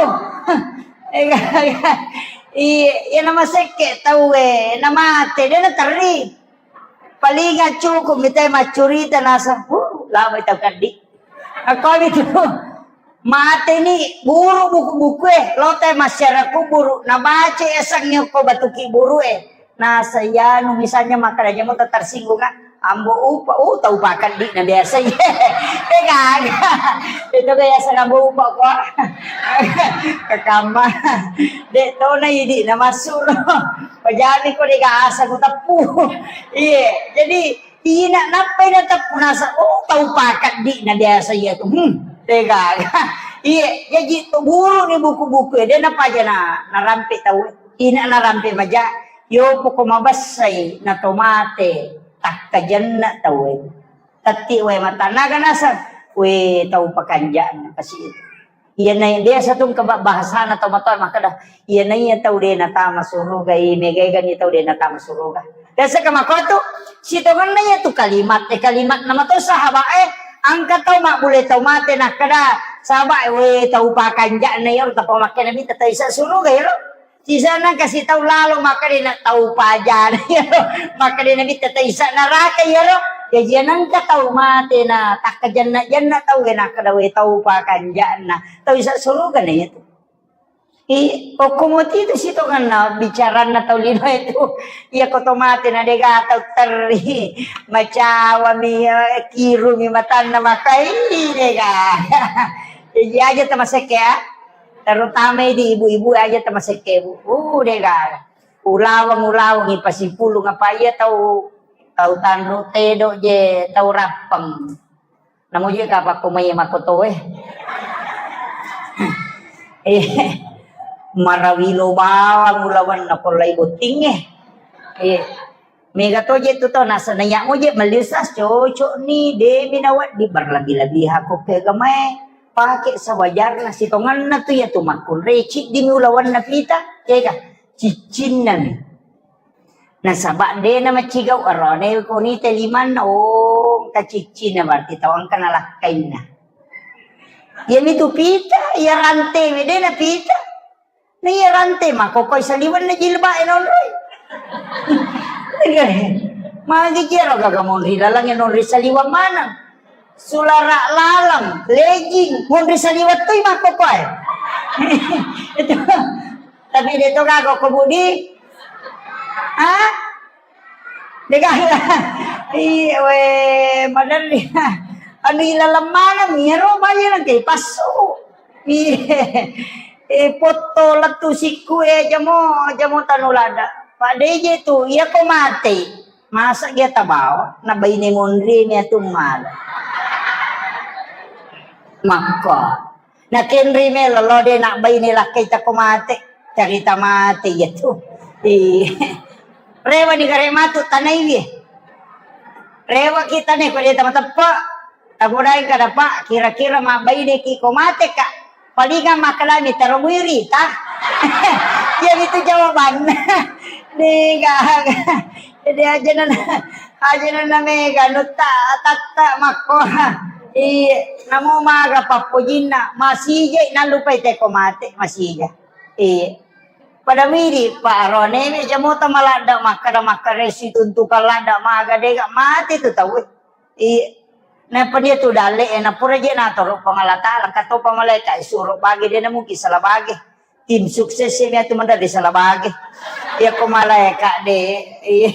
Iya, iya na masekke tau e, na mate de naterri. Paling cukup mi te maccurita nasab, uh, laba tau kaddi. Makoni tu. Mateni buru buku-buku e, lote masyarakat kuburu, nabaca esangnge ko batu kiburu e. Nasa iyanu misalnya makkeda jamo tersinggung, ah, ambo upa, uh, tau pakaddi na biasa iya. Eh, gaga. Itu biasa ambo upa ko. Kekamma. Dek tona idi na masuk. Pajani ko dek asa ku teppu. Iya, jadi Ina nappai nateppu nasa, oh, tau pakaddi na biasa iya tu. Hmm, degaga. Iya, jaji tu buru ni buku-buku e, de napaja na, narampe tau. Ina narampe maja, yo poko mabessai na to mate, takkajenna tau e. Tetti wae matannaga naseng, we tau pakanja'na kasi. Iyana biasa tu engka ba-, bahasana tau matoa makkeda, iyana iya tau de natama suruga, i megaegani tau de natama suruga. Biasa ka makkotu, sitongenna iya tu kalimat, eh, kalimat na mato sahabat, eh, engka tau mabbule tau mate nakkeda, sahabat, we tau pakanja'na iyaro tapa makkeda mita tau isa suruga iyaro. Sisana kasi tau lalo, makkeda na tau pajana iyaro, makkeda na mitta tau isa naraka iyaro. Jaji nengka tau mate na takkajenna-jenna tau e nakkeda we tau pakanja'na, tau isa suruga na iyatu. I, okko moti tu sitongenna bicaranna tau lino itu. Iya ko to mate na dega tau terri, macawami, eh, kirumi matanna makai dega. Jaji aja tamasekke ya. Terutama di ibu-ibu aja tamasekke, Bu. Uh, dega. Ulaweng, ulaweng ipasipulung apa iya tau, tau tanru tedo je, tau rappeng. Namo je kapakko mai makoto e. Eh, marawilo bawang ulawenna ko lai botting e. Eh, Mega toje tu to, nasaba iya moje melli usas cocok ni, demi nawedding berlebih-lebihan ko ke agamae. Pake sewajarna, sitongenna tu iya tu makkunrai, ciddi mi ulawanna pita, kega, ciccinna mi. Nasaba de na macigau arone ko ni te limanna, oh, ka ciccinna berarti tawang kana lakkainna. Iya mi tu pita, iya rante mi de na pita. Na iya rante makkokoi saliwenna jilba'e nonroi. Magi jero gaga monri lalang e nonri saliweng maneng. Sulara lalang, legging, monri saliweng toi makkokoi. Itu. Tapi de to gaga ko budi. Ha? Dega. Iya, we, maderri. Anu ilaleng maneng, iyaro baye nangke passu. Iya. Eh, potto lettu sikku, eh, jamo, jamo tanu lada. Pak D J tu, iya ko mate. Masa dia tabawa, na baine monri mi atu mala. Makko. Na kenri melo lo de na baine lakkai tako mate. Carita mate iya tu. Iya. Rewa ni gare matu tanai ye. Rewa kita ne ko de tama teppe. Tagodai kada, Pak, kira-kira mabbaineki ko mateka? Palingang makkedami, "Taro muiri ta." Jadi itu jawabanna. Dega. Jadi aja nana, aja nana mega nutta tatta makko. Iya, namo maga pappojinna, masija nallupai teko mate, masija. Iya. Pada midi, Pak, arone me jamota maladda makkada makkaresu tuntukan ladda maga dega mate tu tau. Iya. Nappa dia tu dalle, eh, napura je natoro Puang Allah Taala, engka topa malaika isuro bage, de na mungkin salah bage. Tim sukses ini atu menda de salah bage. Iya ko malaika de, iya.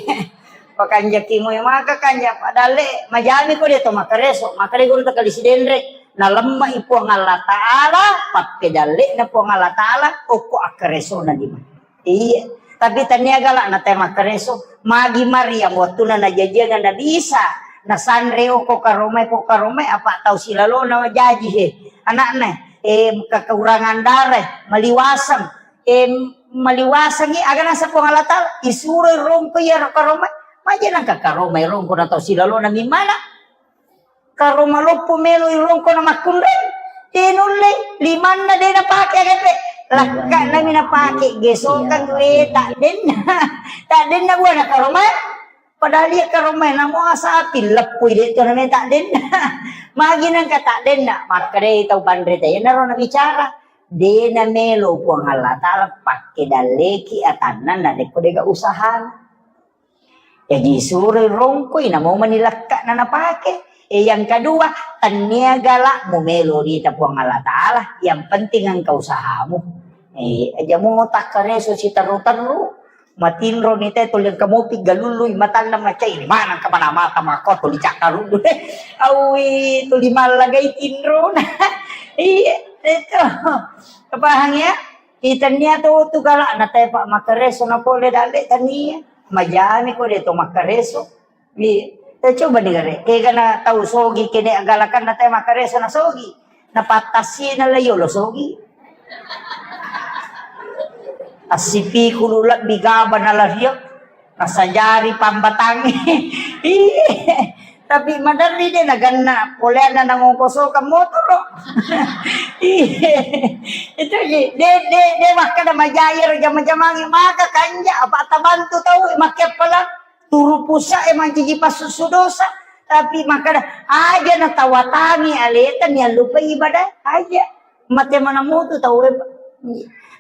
Pakanjaki ngoe maka kanja pa dalle, majami ko dia to makareso, maka de guru takali sidenre. Nalemma i Puang Allah Taala, pakke dalle na Puang Allah Taala, okko akkareso na lima. Iya, tapi tania gala na te makkareso. Magi Maryam wattuna najajiang Nabi Isa, nasanre okko karomai, ko karomai, apa tau silalo na jaji he. Anakna, eh, kekurangan darah, maliwasang. Eh, maliwasangi, aga nasa Puang Allah Taala, isuro rongko iya karomai. Maja nangka karomai rongko na tau silalo na mimana. Karo maloppo melo irongko na makkunrai. De nulle, limanna de napake aga pe. Lakka nami napake, gesokang we tak denna. Tak denna buana karomai. Padahal iya karomai namo asapi leppui de to name tak denna. Magi nangka tak denna, makkedai tau panre te, iyanaro nabicara. De namelo Puang Allah Taala pakke dalleki atanna narekko dega usahana. Jaji suroi rongkoi, namo mani lekka'na napake. E, yang kedua, tennia gala mumelo rita Puang Allah Taala, yang penting engka usahamu. E, aja mo takkareso siterru-terru, matinro ni te tuli engka mopi galului matanna macai, mana engka mana mata mako tuli cakkaruddu. Awi tuli mallagai tinro. Iya, itu. Paham ya? Itannia to tu gala'na tepa makkareso na pole dalle tania. Majami ko de to makkareso. Iya. Eh, coba ni gare. Kega na tau sogi kene agalakan na te makkareso na sogi. Na pattasi na la yolo sogi. Assipikulu lebbi gaba na la rio. Nasajari pambatangnge. Iya. Tapi maderri de naganna poleanna nangongkosokang motoro. Iya. Itu ji. De, de, de makkada majai ero jama-jamangi maka kanja apa tabantu tau makke pala turu pusa e manciji passusu dosa. Tapi makkada aja natawatangi aleta niallupai ibadah aja. Mate mana mutu tau e.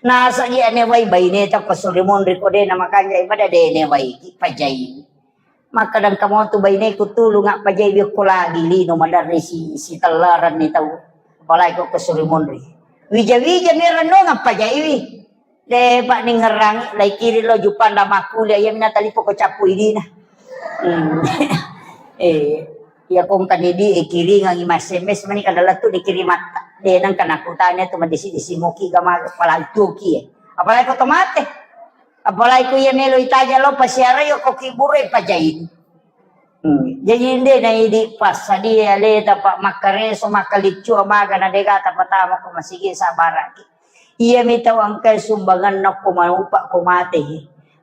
Nasagi ane wai baine ta ko suri monri ko de na makanja ibadah de ne wai ki pajai. Makkadang kamotu baineku tulung appajai biokko lagi lino madarri si, si tellaran ni tau. Apalagi ko ko suri monri. Wija-wija merennong appajai wi. De, Pak, ningerrangi, lai kiri lo Jupang da makkuliah, iya mina talipo ko cappu idina. Hmm. Eh, iya kongkani di, eh, kiringangi ma S M S mani kada lettu di kirimatta. De, nangka nakutanya tu madisi-disi moki gama palantuki, eh. Apalagi ko tomate. Apalagi ko iya melo itaja lo pasiara yo ko kiburu, eh, pajaini. Hmm. Jaji inde na idi passadia aleta, Pak, makkareso, makkaliccu, amaga na dega tapatama ko masigi sabaraki. Iyami tau engkae sumbanganna ko manupa ko mate.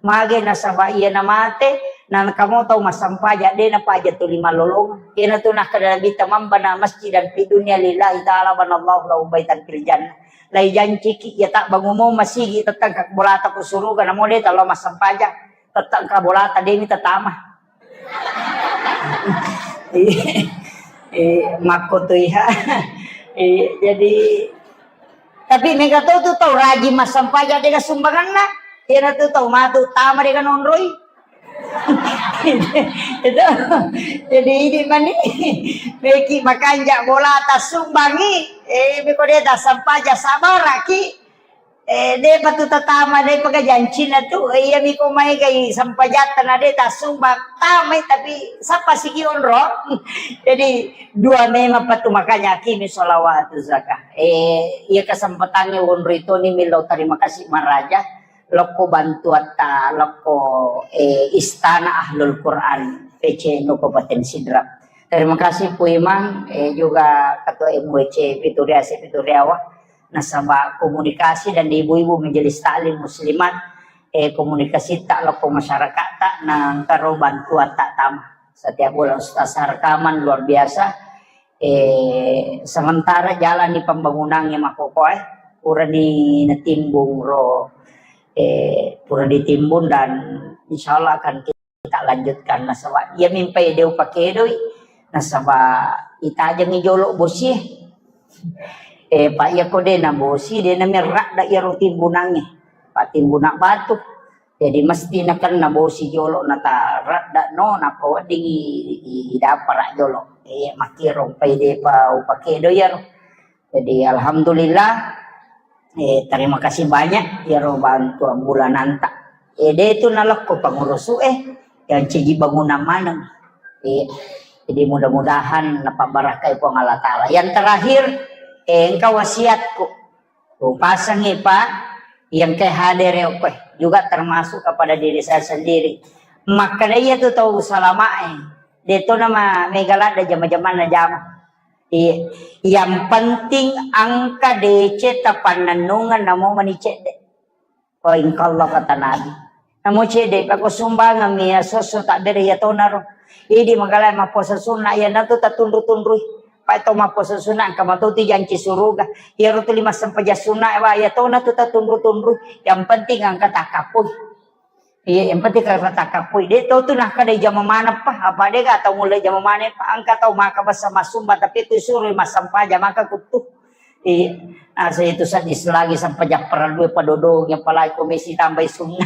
Mage nasaba iya na mate, Nah, kamu tau massampaja, de napaja tuli mallolong. Kena tu nakkeda Nabitta, "Man bana masjidan fi dunya lillahi ta'ala banallahu lahu baitan fil jannah." Lai janciki, ya tak bangumo masigi, tettang ka bolata ku suruga, namo de talo massampaja, tettang ka bolata demi tatama. Eh, eh, makko tu iya. Eh, jadi, tapi mega to tu tau rajin massampaja dega sumbanganna. Kena tu tau matu tama dega nonroi. Itu. Jadi ini mani meki makanja bola tasumbangi, eh, miko de tassampaja sabaraki. Eh, de patu tatama, de pega jancina tu, eh, iya miko mai gai sampajatta na de tasumbang tamai, tapi sappa sigi onro. Jadi dua memang patu makanya akimi sholawatu zakah. Eh, iya kesempatannya onro itu ni milau terima kasih maraja. Lokko bantuatta, lokko, eh, Istana Ahlul Quran, P C N U Kabupaten Sidrap. Terima kasih Pu Imang, eh, juga Ketua M W C Pituriase Pituriawa, nasaba komunikasi dan ibu-ibu majelis taklim muslimat, eh, komunikasi tak lokko masyarakat tak nangkaro bantuatta tama. Setiap bulan Ustaz rekaman luar biasa. Eh, sementara jalani pembangunannya makkokoe, purani natimbung ro, eh, pura ditimbun dan insya Allah akan kita lanjutkan. Nasaba iya mimpai de upakedoi, nasaba itajengi jolo bosi. Eh, pa iya ko de na bosi, de na merradda iyaro timbunangnge. Pa timbuna batu. Jadi mesti nakenna bosi jolo nataradda no, nappa weddingi i-, i-, idapara jolo. Eh, makkiro mpai depa upakedo iyaro. Jadi alhamdulillah, eh, terima kasih banyak iyaro bantuan bulananta. Eh, de tu nalokko pangurusu, eh, yang ciji bangunan maneng. Eh, jadi mudah-mudahan napabarakai Puang Allah Ta'ala. Yang terakhir, eh, engka wasiatku. Upasengngi, Pak, yang ke hadere okkoe, juga termasuk kepada diri saya sendiri. Makkeda iya tu tau salamae, de to nama mega ladde jama-jamanna jama. Iya. Yang penting engka D C tapannennungeng namo mani cedde. Oh, engka Allah kata Nabi. Namo cedde, pako sumbangan mi ya soso tak bere ya tonaro. Idi magala mappuasa sunna, ya natu tatunru-tunrui. Pak to mappuasa sunna, engka mato tu janci suruga. Ya ro tu lima sempajang sunna, wa ya tona tu tatunru-tunrui. Yang penting engka takapui. Iya, yang penting engka takapui. De to tu nah kada jama mana pa, apa de ga tau mulai jama mana pa, engka tau maka basa masumba, tapi tu suruh masampaja maka kutu. Iya. Nah, saya itu sadis lagi sampai japparan dua padodong, apalagi komisi tambahi sunna.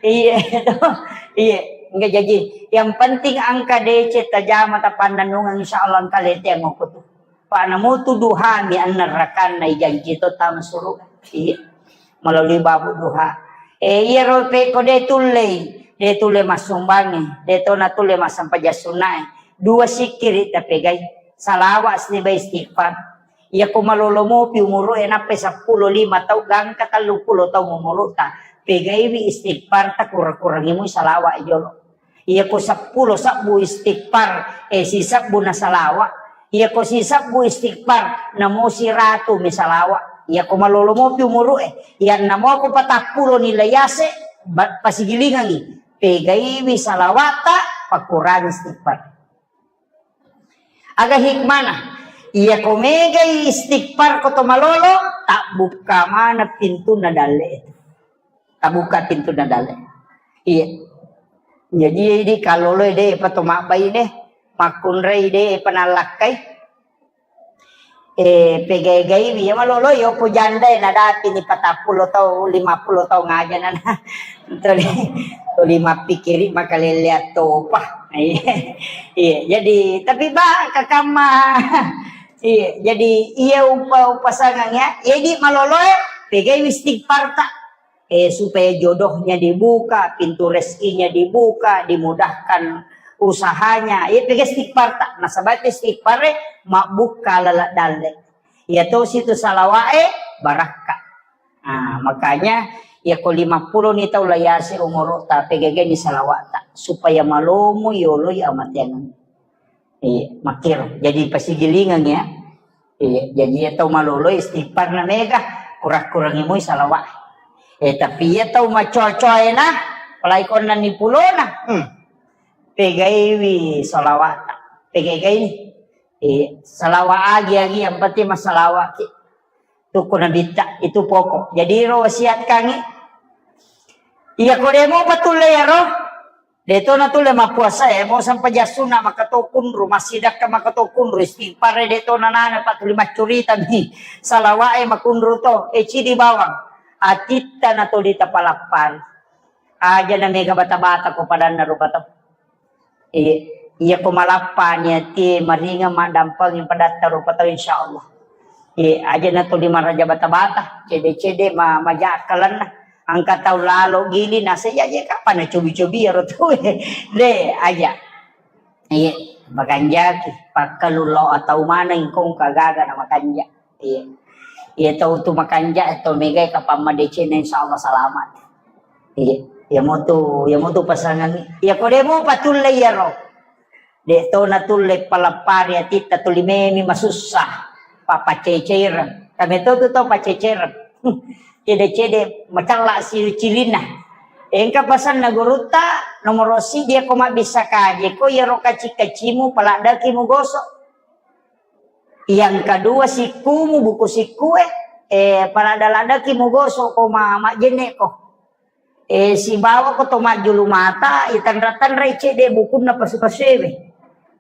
Iya, itu. Iya. Enggak jadi. Yang penting engka D C tajama tapannennungeng, insya Allah engka lete yang aku tu. Pak namu tu duha mi anna rakanna ijanji to tama suruh. Iya. Melalui babu duha. Eh, iya ro pe ko de tullei, de tulle masumbangi, de tona tulle masampaja sunnae. Dua sikiri tapegai. Salawa sibawa istighfar. Iyako malolo mopi umuru'e nappai seppulo lima tau gangka telluppulo tau umuru'ta, pegaiwi istighfarta, kurang-kurangi mui salawa jolo. Iyako seppulo sebbu istighfar, eh, sisebbu na salawa. Iyako sisebbu istighfar, namo siratu mi salawa. Iyako malolo mopi umuru'e, iyanna moko patappulo ni layase, ba-, pasigilingangi, pegaiwi salawata, pakkurangi istighfar. Aga hikmana? Iyako megai istighfar ko to malolo, tabbukka maneng pintunna dalle. Tabbukka pintunna dalle. Iya. Jadi, idi kalolo de pa to mabbaine, makkunrai de pa nallakkai. Eh, pegai-gaiwi, ya malolo, yo ko janda, eh, nadapi ni patappulo tau, lima puluh tau ngaja nana. Tuli, tuli mappikiri makalele attopa. Iya, iya, jadi, tapi ba, kakamma. Iya, jadi, iya upa, upasangang ya. Jadi malolo, eh, pegai istighfar ta. Eh, supaya jodohnya dibuka, pintu rezekinya dibuka, dimudahkan usahanya. Iya, pegai istighfar ta. Nasaba istighfar, eh, mabbukka lala dalle. Iya to situ salawae barakka. Nah, makanya iya ko lima puluh ni tau layase umuru ta pegegeni salawata supaya malomo yoloi amateang. Iya, makkiro. Jadi pasigilingang ya. Iya, jadi iya tau malolo istighfar na mega, kurang-kurangi mui salawat. Eh, tapi iya tau macoa-coa ena, apalagi konna ni pulona. Hmm. pegaiwi salawata. Pegai-gai ni. Eh, salawa agi-agi, yang penting masalawaki. Tukku nabitta, itu pokok. Jadi ro wasiatkangi. Iya ko demo patulle ya ro. Deto natulle mappuasa e, mo sampajang sunna maka to kunru, massidakka maka to kunru, istighfar e deto nanana patuli maccurita mi. Salawa e makunru to, e cidi bawang. Atitta natuli tapalappari. Aja na mega bata-bata ko padanna rupa to. Iya, iya ko malappa ni ati maringa maddampeng padatta rupa to insyaallah. Iya, aja na tuli maraja bata-bata, cede-cede ma-, maja akkalenna. Angka tau lalo gili nasa iya je kapan na cobi-cobi ya rotu. De, aja. Iya, makanjaki, pakkalu lo atau mana ingkong kagaga na makanja. Iya. Iya tau tu makanja, tau megai kapang madeceng, insyaallah salamat. Iya. Iya motu, iya motu pasangan. Iya ko demo patulle iya ro. De to natulle palappari atitta tuli memi masussa. Papaceceireng. Kami to tu to paceceireng. Cede-cede macella si cilinna. Engka pasanna gurutta nomoro sidi ko mabbissa kaje ko iyaro kaci-kacimu paladdaki mugoso. Yang kedua, sikkumu, buku sikkue, eh, palada-ladaki mugoso ko ma-, majjenne ko. Eh, sibawa ko to majjulu mata, itanra-tanrai cede bukunna pasu-pasuewe.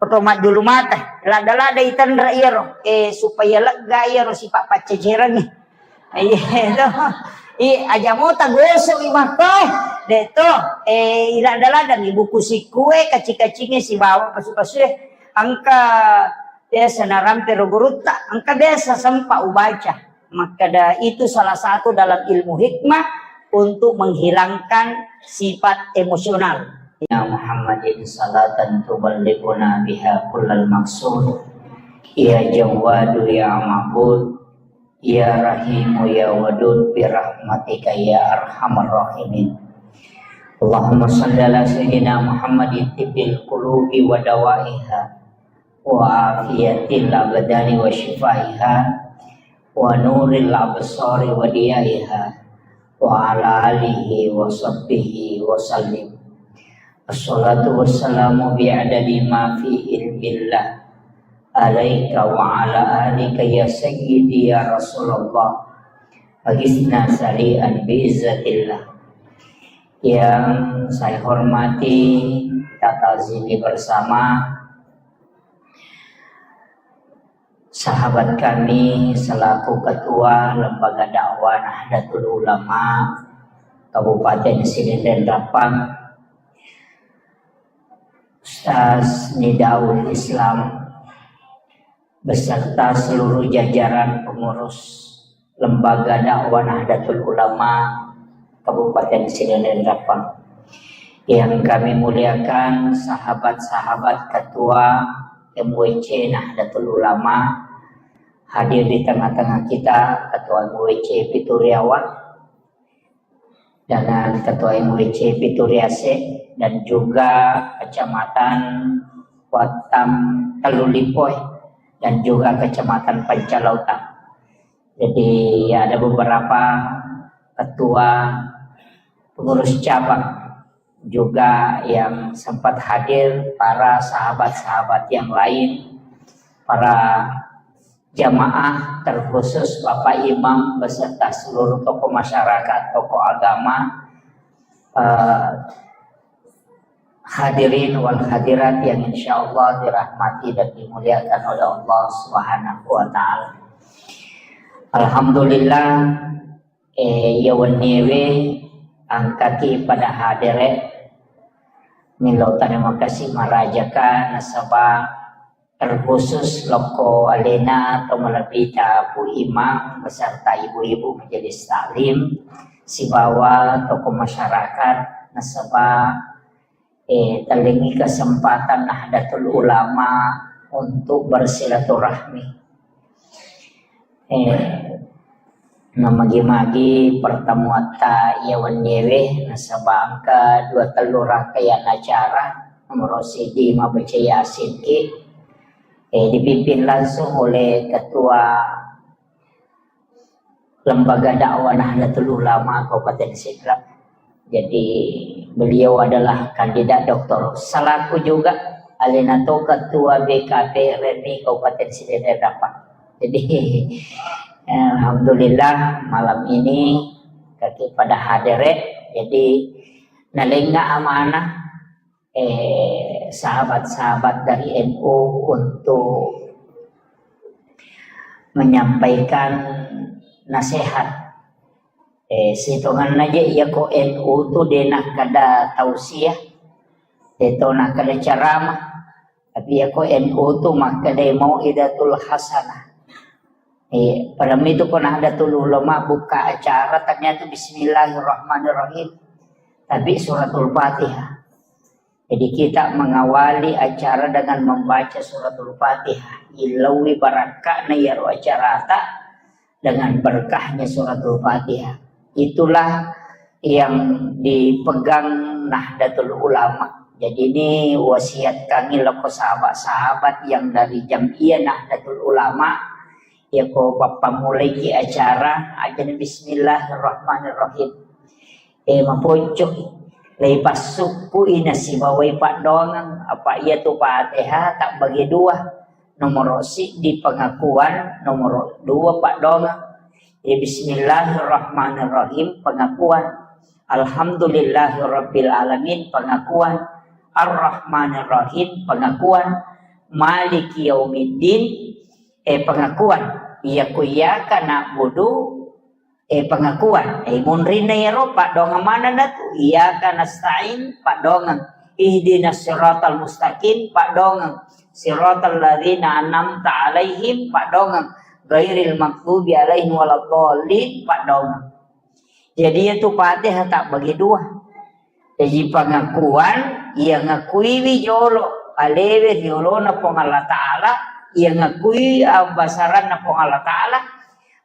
Ko to majjulu mata, lada-lada itanra iyaro, eh, supaya lega iyaro sipa paccecereng. Iya, to. I, aja mota gosok i makkoe. De to, eh, ilada-lada mi buku sikkue, kaci-kacinge sibawa pasu-pasue. Angka biasa narampe ro gurutta, angka biasa sempa ubaca. Makkada itu salah satu dalam ilmu hikmah untuk menghilangkan sifat emosional. Ya Muhammadin salatan tuballighuna biha kullal maqsud. Ya Jawwadu ya Ma'bud. Ya Rahimu ya Wadud birahmatika ya arhamar rahimin. Allahumma salli ala sayyidina Muhammadin tibbil qulubi wa dawaiha wa afiyatil abdani wa shifaiha wa nuril absari wa diyaiha wa ala alihi wa sahbihi wa sallim. Assalatu wassalamu bi'adadi ma fi ilmillah alaika wa ala alika ya sayyidi ya Rasulullah. Agisna sari'an bi'izzatillah. Yang saya hormati, kita ta'zimi bersama sahabat kami selaku Ketua Lembaga Dakwah Nahdlatul Ulama Kabupaten Sidenreng Rappang, Ustaz Nidaul Islam, beserta seluruh jajaran pengurus Lembaga Dakwah Nahdlatul Ulama Kabupaten Sidenreng Rappang. Yang kami muliakan sahabat-sahabat Ketua M W C Nahdlatul Ulama, hadir di tengah-tengah kita, Ketua M W C Pituriawa, dengan Ketua M W C Pituriase, dan juga Kecamatan Wattam Tellulipoe, dan juga Kecamatan Pancalautang. Jadi ada beberapa ketua pengurus cabang juga yang sempat hadir, para sahabat-sahabat yang lain, para jamaah, terkhusus Bapak Imam beserta seluruh tokoh masyarakat, tokoh agama, eh, hadirin wal hadirat yang insya Allah dirahmati dan dimuliakan oleh Allah Subhanahu wa Ta'ala. Alhamdulillah, eh, iya wenniewe angkaki pada hadere. Milo terima kasih marajaka nasaba terkhusus lokko alena to malebbita Bu Imam beserta ibu-ibu majelis taklim sibawa tokoh masyarakat nasaba, eh, tellengi kesempatan Nahdlatul Ulama untuk bersilaturahmi. Eh, namagi-magi pertemuatta iya wenniewe nasaba engka dua tellu rangkaian acara, nomor siji mabbaca Yasin ki, eh, dipimpin langsung oleh Ketua Lembaga Dakwah Nahdlatul Ulama Kabupaten Sidrap. Jadi Beliau adalah kandidat doktor selaku juga alena to ketua B K P R M I Kabupaten Sidenreng Dampang. Jadi, alhamdulillah, malam ini kaki pada hadir, eh. Jadi, nalenga amanah, eh, sahabat-sahabat dari N U untuk menyampaikan nasihat. Eh, sitongenna je, iya ko N U tu de nakkeda tausiah, de to nakkeda ceramah, tapi iya ko N U tu makkeda mau'izatul hasanah. Eh, pada mitu ko Nahdlatul Ulama buka acara, ternyata Bismillahirrahmanirrahim, tapi Suratul Fatihah. Jadi, kita mengawali acara dengan membaca Suratul Fatihah. Ilauwi barakka'na iyaro acarata dengan berkahnya Suratul Fatihah. Itulah yang dipegang Nahdlatul Ulama. Jadi, ini wasiat kami loko sahabat-sahabat yang dari Jam'iyah Nahdlatul Ulama. Yako pappammulaiki acara, ajana Bismillahirrahmanirrahim. Eh, maponcoi. Leipassukku'i nasibawai paddoangeng. Apa iya tu Fatihah tabbagi dua. Nomoro siddi pengakuan, nomoro dua paddoangeng. Eh, Bismillahirrahmanirrahim, pengakuan. Alhamdulillahirabbil alamin, pengakuan. Arrahmanirrahim, pengakuan. Maliki yaumiddin, eh, pengakuan. Iya ku iyyaka na'budu, eh, pengakuan. Eh, munrinna iyaro, paddoangeng manenna tu. Iyyaka nasta'in, paddoangeng. Ihdinas siratal mustaqim, paddoangeng. Siratal ladzina an'amta alaihim, paddoangeng. Ghairil maghdubi alaihim waladdallin, paddoangeng. Jadi, iya tu Fatihah tabbagi dua. Jaji, pengakuan, iya ngakuiwi jolo alewe riolona Puang Allah Ta'ala, iya ngakui abbasaranna Puang Allah Ta'ala,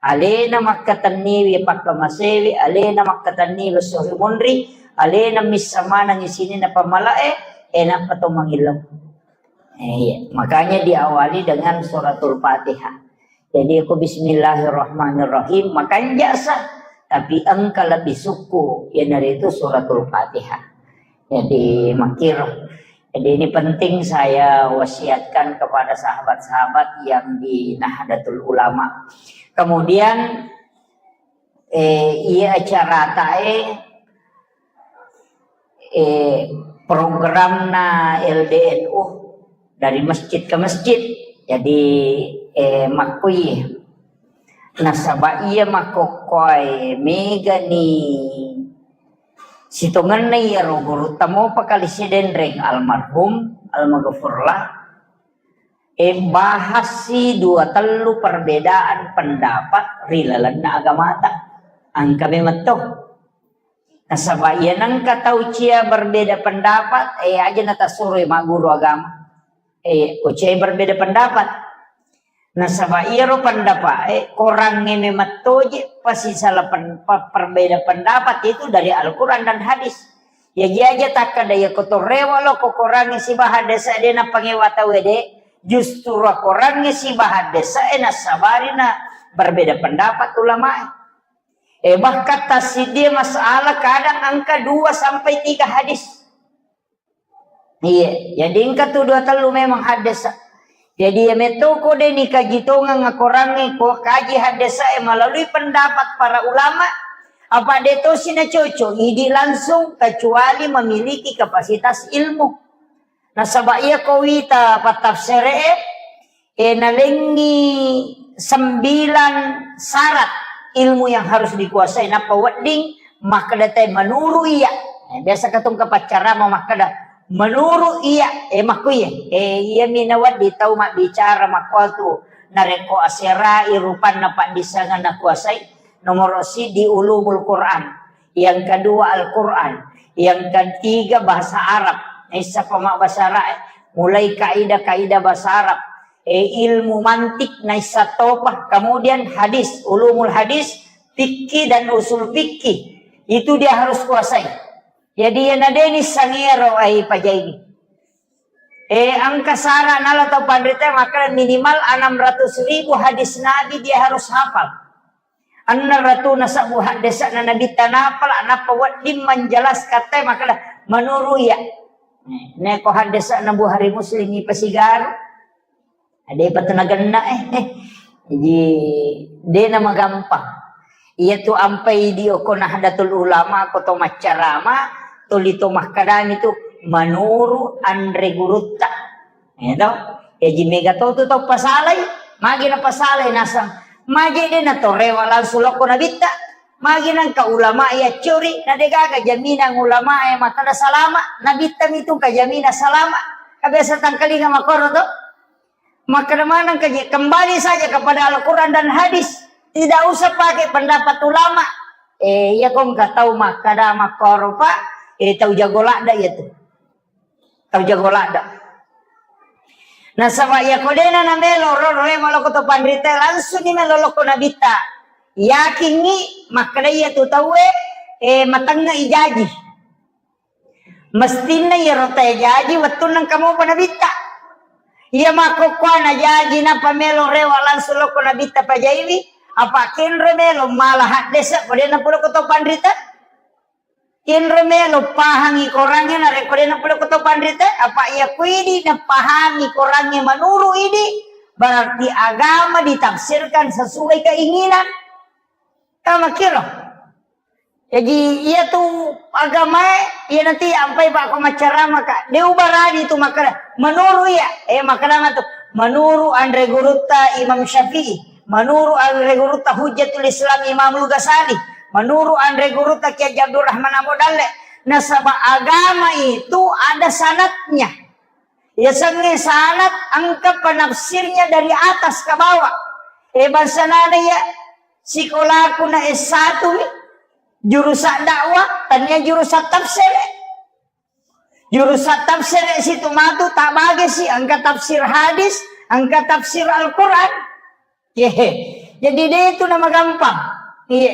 alena makkatenniwi pakkamasewi, alena makkatenniwi esso ri munri, alena missa manengngi sininna pammalae, eh, nappa to mangillau. Eh, iya. Makanya diawali dengan Suratul Fatihah. Jadi, aku Bismillahirrahmanirrahim, makanja sa, tapi engka lebih sukku, iyanaritu Suratul Fatihah. Jadi, makir. Jadi, ini penting saya wasiatkan kepada sahabat-sahabat yang di Nahdlatul Ulama. Kemudian, eh, iya acaratae, eh, programna L D N U dari masjid ke masjid. Jadi, eh, makkui. Nasaba iya makkokkoe megani sitongenna iyaro gurutta mopa kali Sidenreng almarhum, almaghfurlah. Eh, bahassi dua tellu perbedaan pendapat ri lalenna agamata. Engka memang to. Nasaba iya nengka tau cia berbeda pendapat, eh, aja natasuroi magguru agama. Eh, ko cia berbeda pendapat. Nasaba iyaro pendapat, eh, korangnge memang toje pasi salah pen-, pe-, perbeda pendapat itu dari Al-Quran dan hadis. Ya, jaja takkada iya ko torrewa lo ko korangnge sibaha desa de na pangewa tau de, justru korangnge sibaha desa e nasabari na berbeda pendapat ulama. Eh, bahkan tassidie masalah kadang angka dua sampai tiga hadis. Iya, jadi engka tu dua tellu memang haddesa. Jadi iya metto ko de ni kaji tongeng akorangnge ko kaji haddesa e melalui pendapat para ulama, apa de tosi na cocok, idi langsung kecuali memiliki kapasitas ilmu. Nasaba iya ko wita pattafsere e, eh, nalengngi sembilan syarat ilmu yang harus dikuasai, nappa wedding makkeda te menurut iya. Eh, biasa katong kapaccarama makkeda menurut iya, eh, makkuye, eh, iya mi nawedding tau mabbicara makkuatu narekko aserai rupanna paddissengan nakuasai, nomoro siddi ulumul Quran, yang kedua Al-Quran, yang ketiga bahasa Arab, naissa pama bahasa Arab, mulai kaidah-kaidah bahasa Arab, eh, ilmu mantik naissa topa, kemudian hadis, ulumul hadis, fikih dan usul fikih, itu dia harus kuasai. Jadi, ya nadeni sangero ai pajaini. Eh, angka sara nala tau panrita makkeda minimal enam ratus ribu hadis Nabi dia harus hafal. Enneng ratuna sebbu haddesa'na Nabitta napala, nappa wedding menjelaskan te makkeda, Menuru iya. Neko haddesa'na Bukhari Muslim ipasigaru. Ada patu nagenna, eh. Jadi, dena magampang. Iya tu ampai di oko Nahdlatul Ulama, ko to maccarama, tuli to makkedami tu menuru anre gurutta. Ya toh? Jaji mega to tu tau pasalai, magi na pasalai nasang. Magi de na to rewa langsung lokko nabitta. Magi nangka ulama ya curi, na de gaga jaminang ulama e makkeda salama, nabitta mitu ka jamina salama. Ka biasa tangkalinga makoro to. Makkeda maneng ka je, kembali saja kepada Al-Quran dan hadis. Tidak usah pakai pendapat ulama. Eh, iya kong ka tau makkeda makkoro, Pak. Eh, tau jago ladda iya tu. Tau jago ladda. Nasaba iya ko dena na melo ro, ro, eh, maloko to panrita, langsung ni melo lokko nabitta. Yakingi makkeda iya tu tauwe, eh, matengnga ijaji. Mestinna iyaro tae jaji wettunna engka mopa nabitta. Iya makkokkoe na jaji nappa melo rewa langsung lokko nabitta pajaiwi, apa kenro melo mala haddese ko de napole ko to panrita. Kenro melo pahangi korangnge narekko de napole ko to panrita, apa iya kuidi napahangi korangnge menuru idi, berarti agama ditafsirkan sesuai keinginan. Tama kiro. Jaji, iya tu agamae, iya nanti ampai Pak ko maccarama, Kak. De ubarani tu makkeda, menuru iya, eh, makkeda matu, menuru anre gurutta Imam Syafi'i, menuru anre gurutta Hujjatul Islam Imamul Ghazali, menuru anre gurutta Kiai Haji Abdurrahman Ambo Dalle. Nasaba agama itu ada sanatnya. Yasengnge sanat engka penafsirnya dari atas ke bawah. Eh, bangsa nana ya, sikolaku na S satu mi, jurusan dakwah, tania jurusan tafsir. Jurusan tafsir situ matu tak bagi si, engka tafsir hadis, engka tafsir Al-Quran. Ye. Jadi de itu nama gampang. Iya.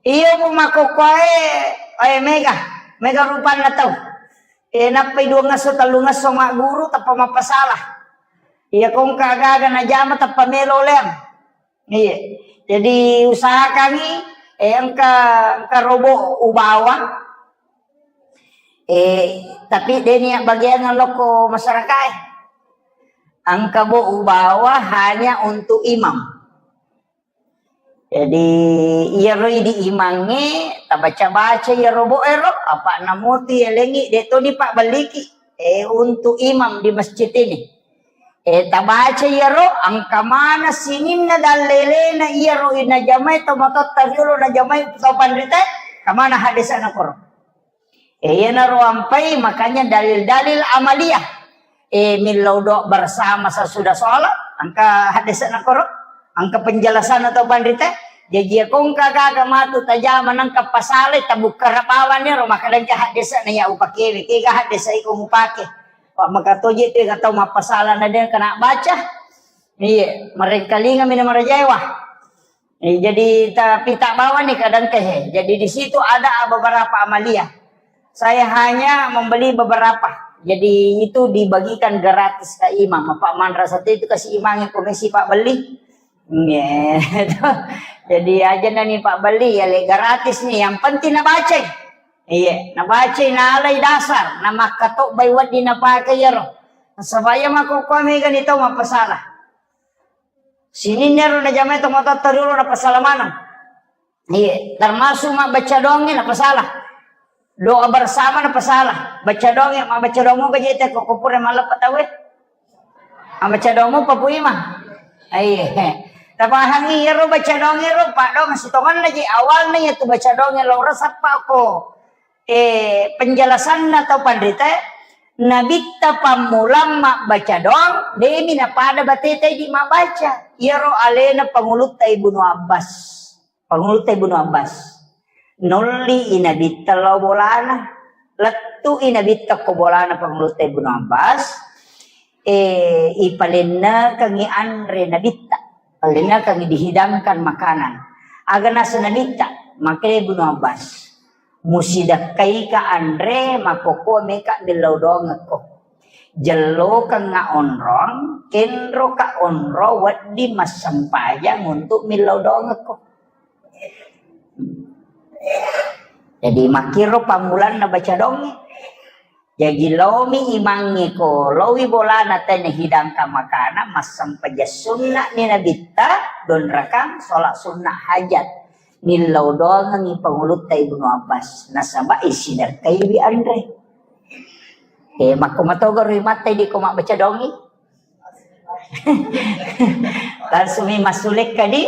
Iya mu makkokkoe, eh, mega. Mega rupanna tau. Eh, nappai dua ngesso, tellu ngesso magguru, tappa mappasala. Iya kongka gaga najama tappa melo leang. Iya. Jadi usahakangi, eh, engka, engka robo ubawa. Eh, tapi de nia bagian lokko masyarakat, eh. Engka bo ubawa hanya untuk imam. Jadi, iyaro idi imangnge, tabaca-baca iyaro bo ero, apa namuti elengi, de toni pabbelliki, eh, untuk imam di masjid ini. Eh, tabaca iyaro, engka mana sininna dallelena iyaro inajamai to matotta riolo najamai to panrita, kamana hadesana koro. Eh, iyanaro ampai, makanya dalil-dalil amaliyah. Eh, millau doa bersama sesudah sholat, engka hadesana koro, engka penjelasan atau panrita. Jaji kongka gaga matu tajama nangka pasale, tabukka rapawan ero, maka dengka hadesana ya upakewe, kega hadesa iko mupake. Pak makatoje te gatau mappasala na dengka na baca. Iya, merengkalinga mina marajaewa. Eh, jadi, tapi tak bawa nih kadang teh. Jadi, di situ ada beberapa amalia. Saya hanya membeli beberapa. Jadi, itu dibagikan gratis ke imam. Apa manrasa itu kasih imam yang komisi Pak beli. Iya. Jadi, aja nani Pak beli, ya, le, gratis nih. Yang penting na baca. Iya, na baca, na alai dasar, na makkato bai waddi na pakai yaro. Supaya mako kua mega ni tau mappasala. Sininna ero najamai tomatoatta riolo napasala maneng. Iya, termasuk mabbaca doangnge napasala. Doa bersama napasala. Baca doangnge, mabbaca doang moga jete ko pura malleppa tauwe. Mabbaca doang mopa Pu Imang. Iya. Tapahangi ero baca doang ero, paddoang sitongenna je awalna iya tu baca doang ero resappa ko. Eh, penjelasanna tau panrita, Nabitta pammulang mabbaca doang, demi napada bateta idi mabbaca. Iyaro alena pangulutta Ibnu Abbas. Pangulutta Ibnu Abbas. Nolli i Nabitta lao bolana. Lettu i Nabitta ko bolana pangulutta Ibnu Abbas. Eh, ipalennekengi anre Nabitta. Palennekengi dihidangkan makanan. Aga nasa Nabitta, makkedai Ibnu Abbas. Musidakkaika anre, makkokkoe meka millau doangekko. Jellokengnga onrong, kenroka onrong wedding massempajang untuk millau doangekko. Jadi makkiro pammulanna baca doangnge. Jaji laomi imangnge ko, laowi bolana tena hidangkan makanan, massempajang sunna'ni nabitta, donrakang, sholat sunnah hajat. Nillau doangengngi pangulutta Ibnu Abbas, nasaba isidekkaiwi anre. Eh, makko matogaro imatta idi ko mabbaca dongi. Langsung mi massulekka di.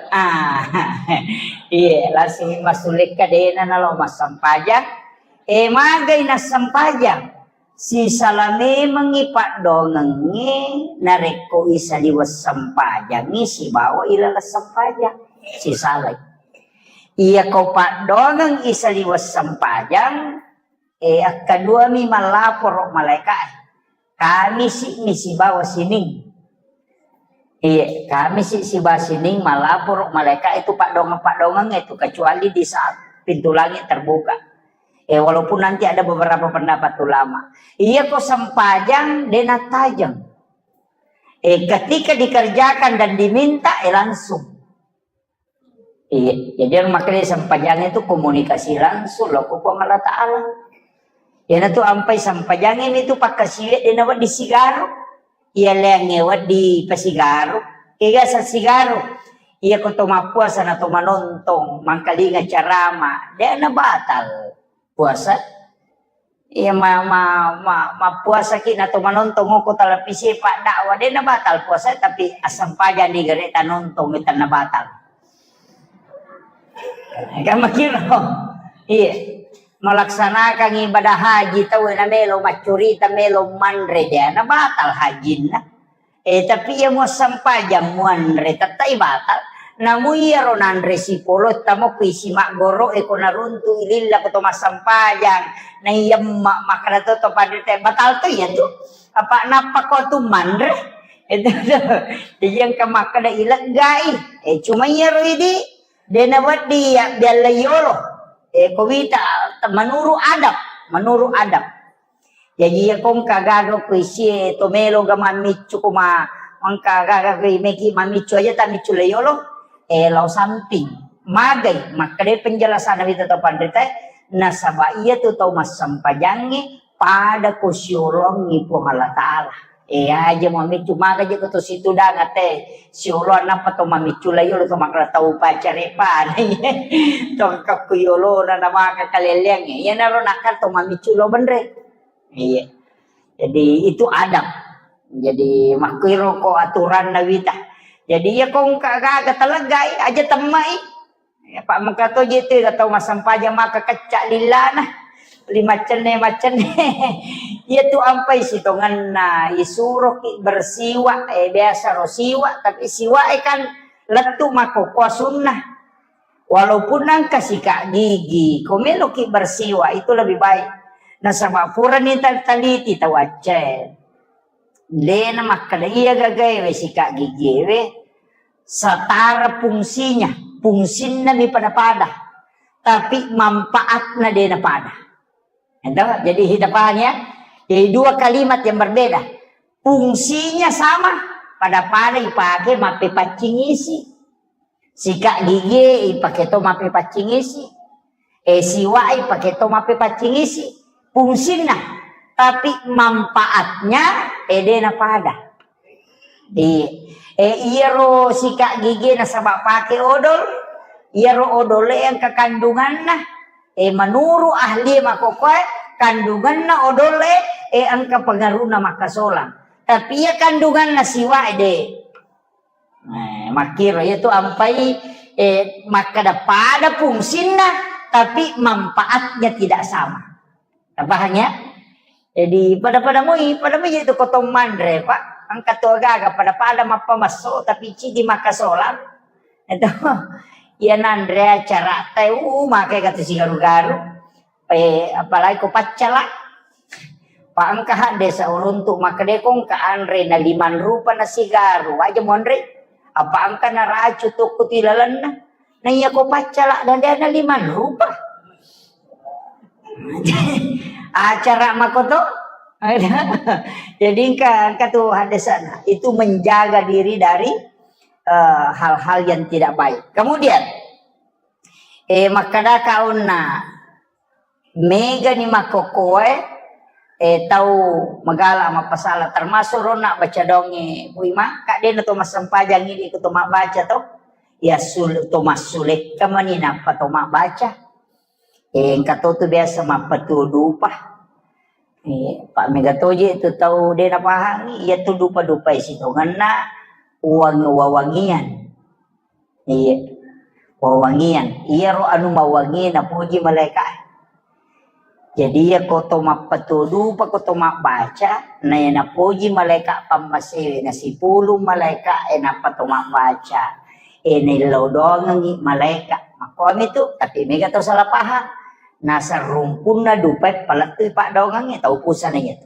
Ah. Iya, langsung mi massulekka dena nalo massempajang. Eh, magai nassempajang. Sisala memengngi paddoangengnge narekko isaliweng sempajangngi sibawa ilaleng sempajang. Sisalai. Iya ko paddoangeng isaliweng sempajang, eh, akkaduami mallaporo malaeka e. Kamisi mi sibawa sining. Iya, Kamisi sibawa sining malaporo malaeka itu paddoangeng-paddoangeng itu, kecuali di saat pintu langit terbuka. Eh, walaupun nanti ada beberapa pendapat ulama. Iya ko sempajang de nattajeng. Eh, ketika dikerjakan dan diminta, eh, langsung. Iya, jadi ero makkeda sempajang itu komunikasi langsung lo ko Puang Allah Ta'ala. Iyanatu ampai sempajangnge mi tu pakkasiwiang de nawedding sigaro. Iya leangnge wedding pasigaro. Kega sa sigaro. Iya ko to mappuasa na to manontong, mangkalinga carama, de na batal puasa. Iya, ma-, ma-, ma-, mappuasaki na to manontong ko televisi paddakwah, de na batal puasa, tapi assempajang ni gare tanontong, mi tenna batal. Kan makiro. Iya. Melaksanakan ibadah haji tau na melo maccurita, melo manre, de na batal hajinna. Eh, tapi iya muassempajang muanre, tettai batal. Namu iyaro nanre sipolo, tamo ku isi maggoro, e ko naruntu ililla ko to massempajang. Na iya ma-, makkeda to, to panrita, batal to iya tu. Apa nappa ko tu manre? Itu tu. Jadi engka makkeda ileggai. Eh, cuma iyaro idi, de nawedding ya bialla yolo. Eh, ko wita, menurut adab, menurut adab. Jaji, iya ko engka gaga ko isie to melo ga mammiccu ko ma-, engka gaga ko meki mammiccu aja tammiccu le yolo, eh, lao samping. Magai, makkeda penjelasan wita to panrita, nasaba iya tu tau massempajangnge pada ko siolongi Puang Allah Ta'ala. Eh, aja mammiccu, maga je ko to situdang ate siolo nappa to mammiccu le yolo to makkeda tau pacarepa. To kakku yolo na, na maka kaleleang. Iyanaro nakka to mammiccu lo benre. Iya. Jadi itu adab. Jadi makkuiro ko aturanna wita. Jadi iya ko engka gaga taleggai aja temmai. Ya, pa mengka to je tu tau massempajang maka kecca lillana. Lima cenne, macenne. Iya tu ampai sitongenna isuroki bersiwa, eh, biasa ro siwa, tapi siwa e kan lettu makkokkoe sunnah. Walaupun engka sikat gigi, ko meloki bersiwa itu lebih baik. Nasaba purani tal-, taliti tau Aceh. Dena makkeda iya gagaewe sikat gigiewe setara fungsinya, fungsinna mi pada-pada, tapi manfaatna dena pada. Ento, jadi kita paham ya? Jadi dua kalimat yang berbeda. Fungsinya sama, pada-pada ipake mappepaccing isi. Sikat gigi ipake to mappepaccing isi. Eh, siwa ipake to mappepaccing isi. Fungsinna. Tapi manfaatnya, eh, dena pada. Iya. Eh, iyaro sikat gigi nasaba pake odol, iyaro odol e engka kandunganna. Eh, menurut ahli makkokkoe, kandunganna odol e, eh, engka pengaruhna makkasolang. Tapi iya kandunganna siwa e de. Eh, makkiro, iya tu ampai, eh, makkeda pada fungsinna, tapi manfaatnya tidak sama. Tapahang ya? Jadi, pada-pada moi, pada moi itu ko to manre, Pak. Engka to gaga, pada-pada mappamasso, tapi cidi makkasolang. Itu, iya nanre acara te, uh, make katu sigaru-garu. Eh, apalagi ko paccala. Pa engka hadde sauruntu makkeda ko engka anre na limang rupa na sigaru, aja monre. Apa engka na racu tokko ti lalenna. Na iya ko paccala dan dia na limang rupa. Acara makoto. Jadi engka, engka tu hadde sana. Itu menjaga diri dari, eh, hal-hal yang tidak baik. Kemudian, eh, makkeda kaunna, megani makkokkoe, eh, tau magala mappasala, termasuk ronna baca donge, Bu Imang, ka dena to massempajang idi ko to mabbaca to. Ya sul-, to massulekka mani nappa to mabbaca. Eh, engka to tu biasa mappatuo dupa. Eh, pa mega toje tu tau de napahangi, iya tu dupa-dupa e sitongenna uwang-, wawangian. Iya. Wawangian. Iyaro anu mawangi napoji malaika. Jadi iya ko to mappatuo dupa, ko to mabbaca, na iya napoji malaika pammasewe, na sipulung malaika e nappa to mabbaca. E naillau doangengngi malaika. Makkuami tu, tapi mega tau salah paham. Nasarrumpunna dupae palettui paddoangengnge, tau pusana iya tu.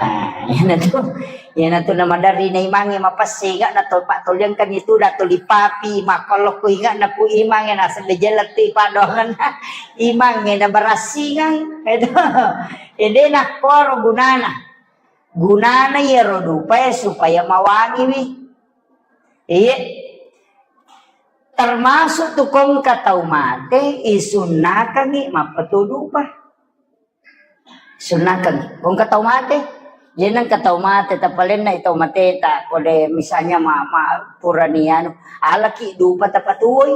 Ah, iyanatu, iyanatu namaderri na imangnge mapesse, inga na to pattoliangkan itu da tuli papi, makkollo ku inga na ku imangnge naseng de jella tu paddoangenna imangnge na barassingeng. Itu. Ede nakkoro gunana. Gunana iyaro dupae supaya mawangiwi. Iye. Termasuk tu kongka tau mate, isunnakangi mappatuo dupa. Sunnakeng. Kongka tau mate. Jeneng ka tau mate, tapalenna tau mateta. Kode misalnya ma, ma purani anu, alaki dupa tapatuoi.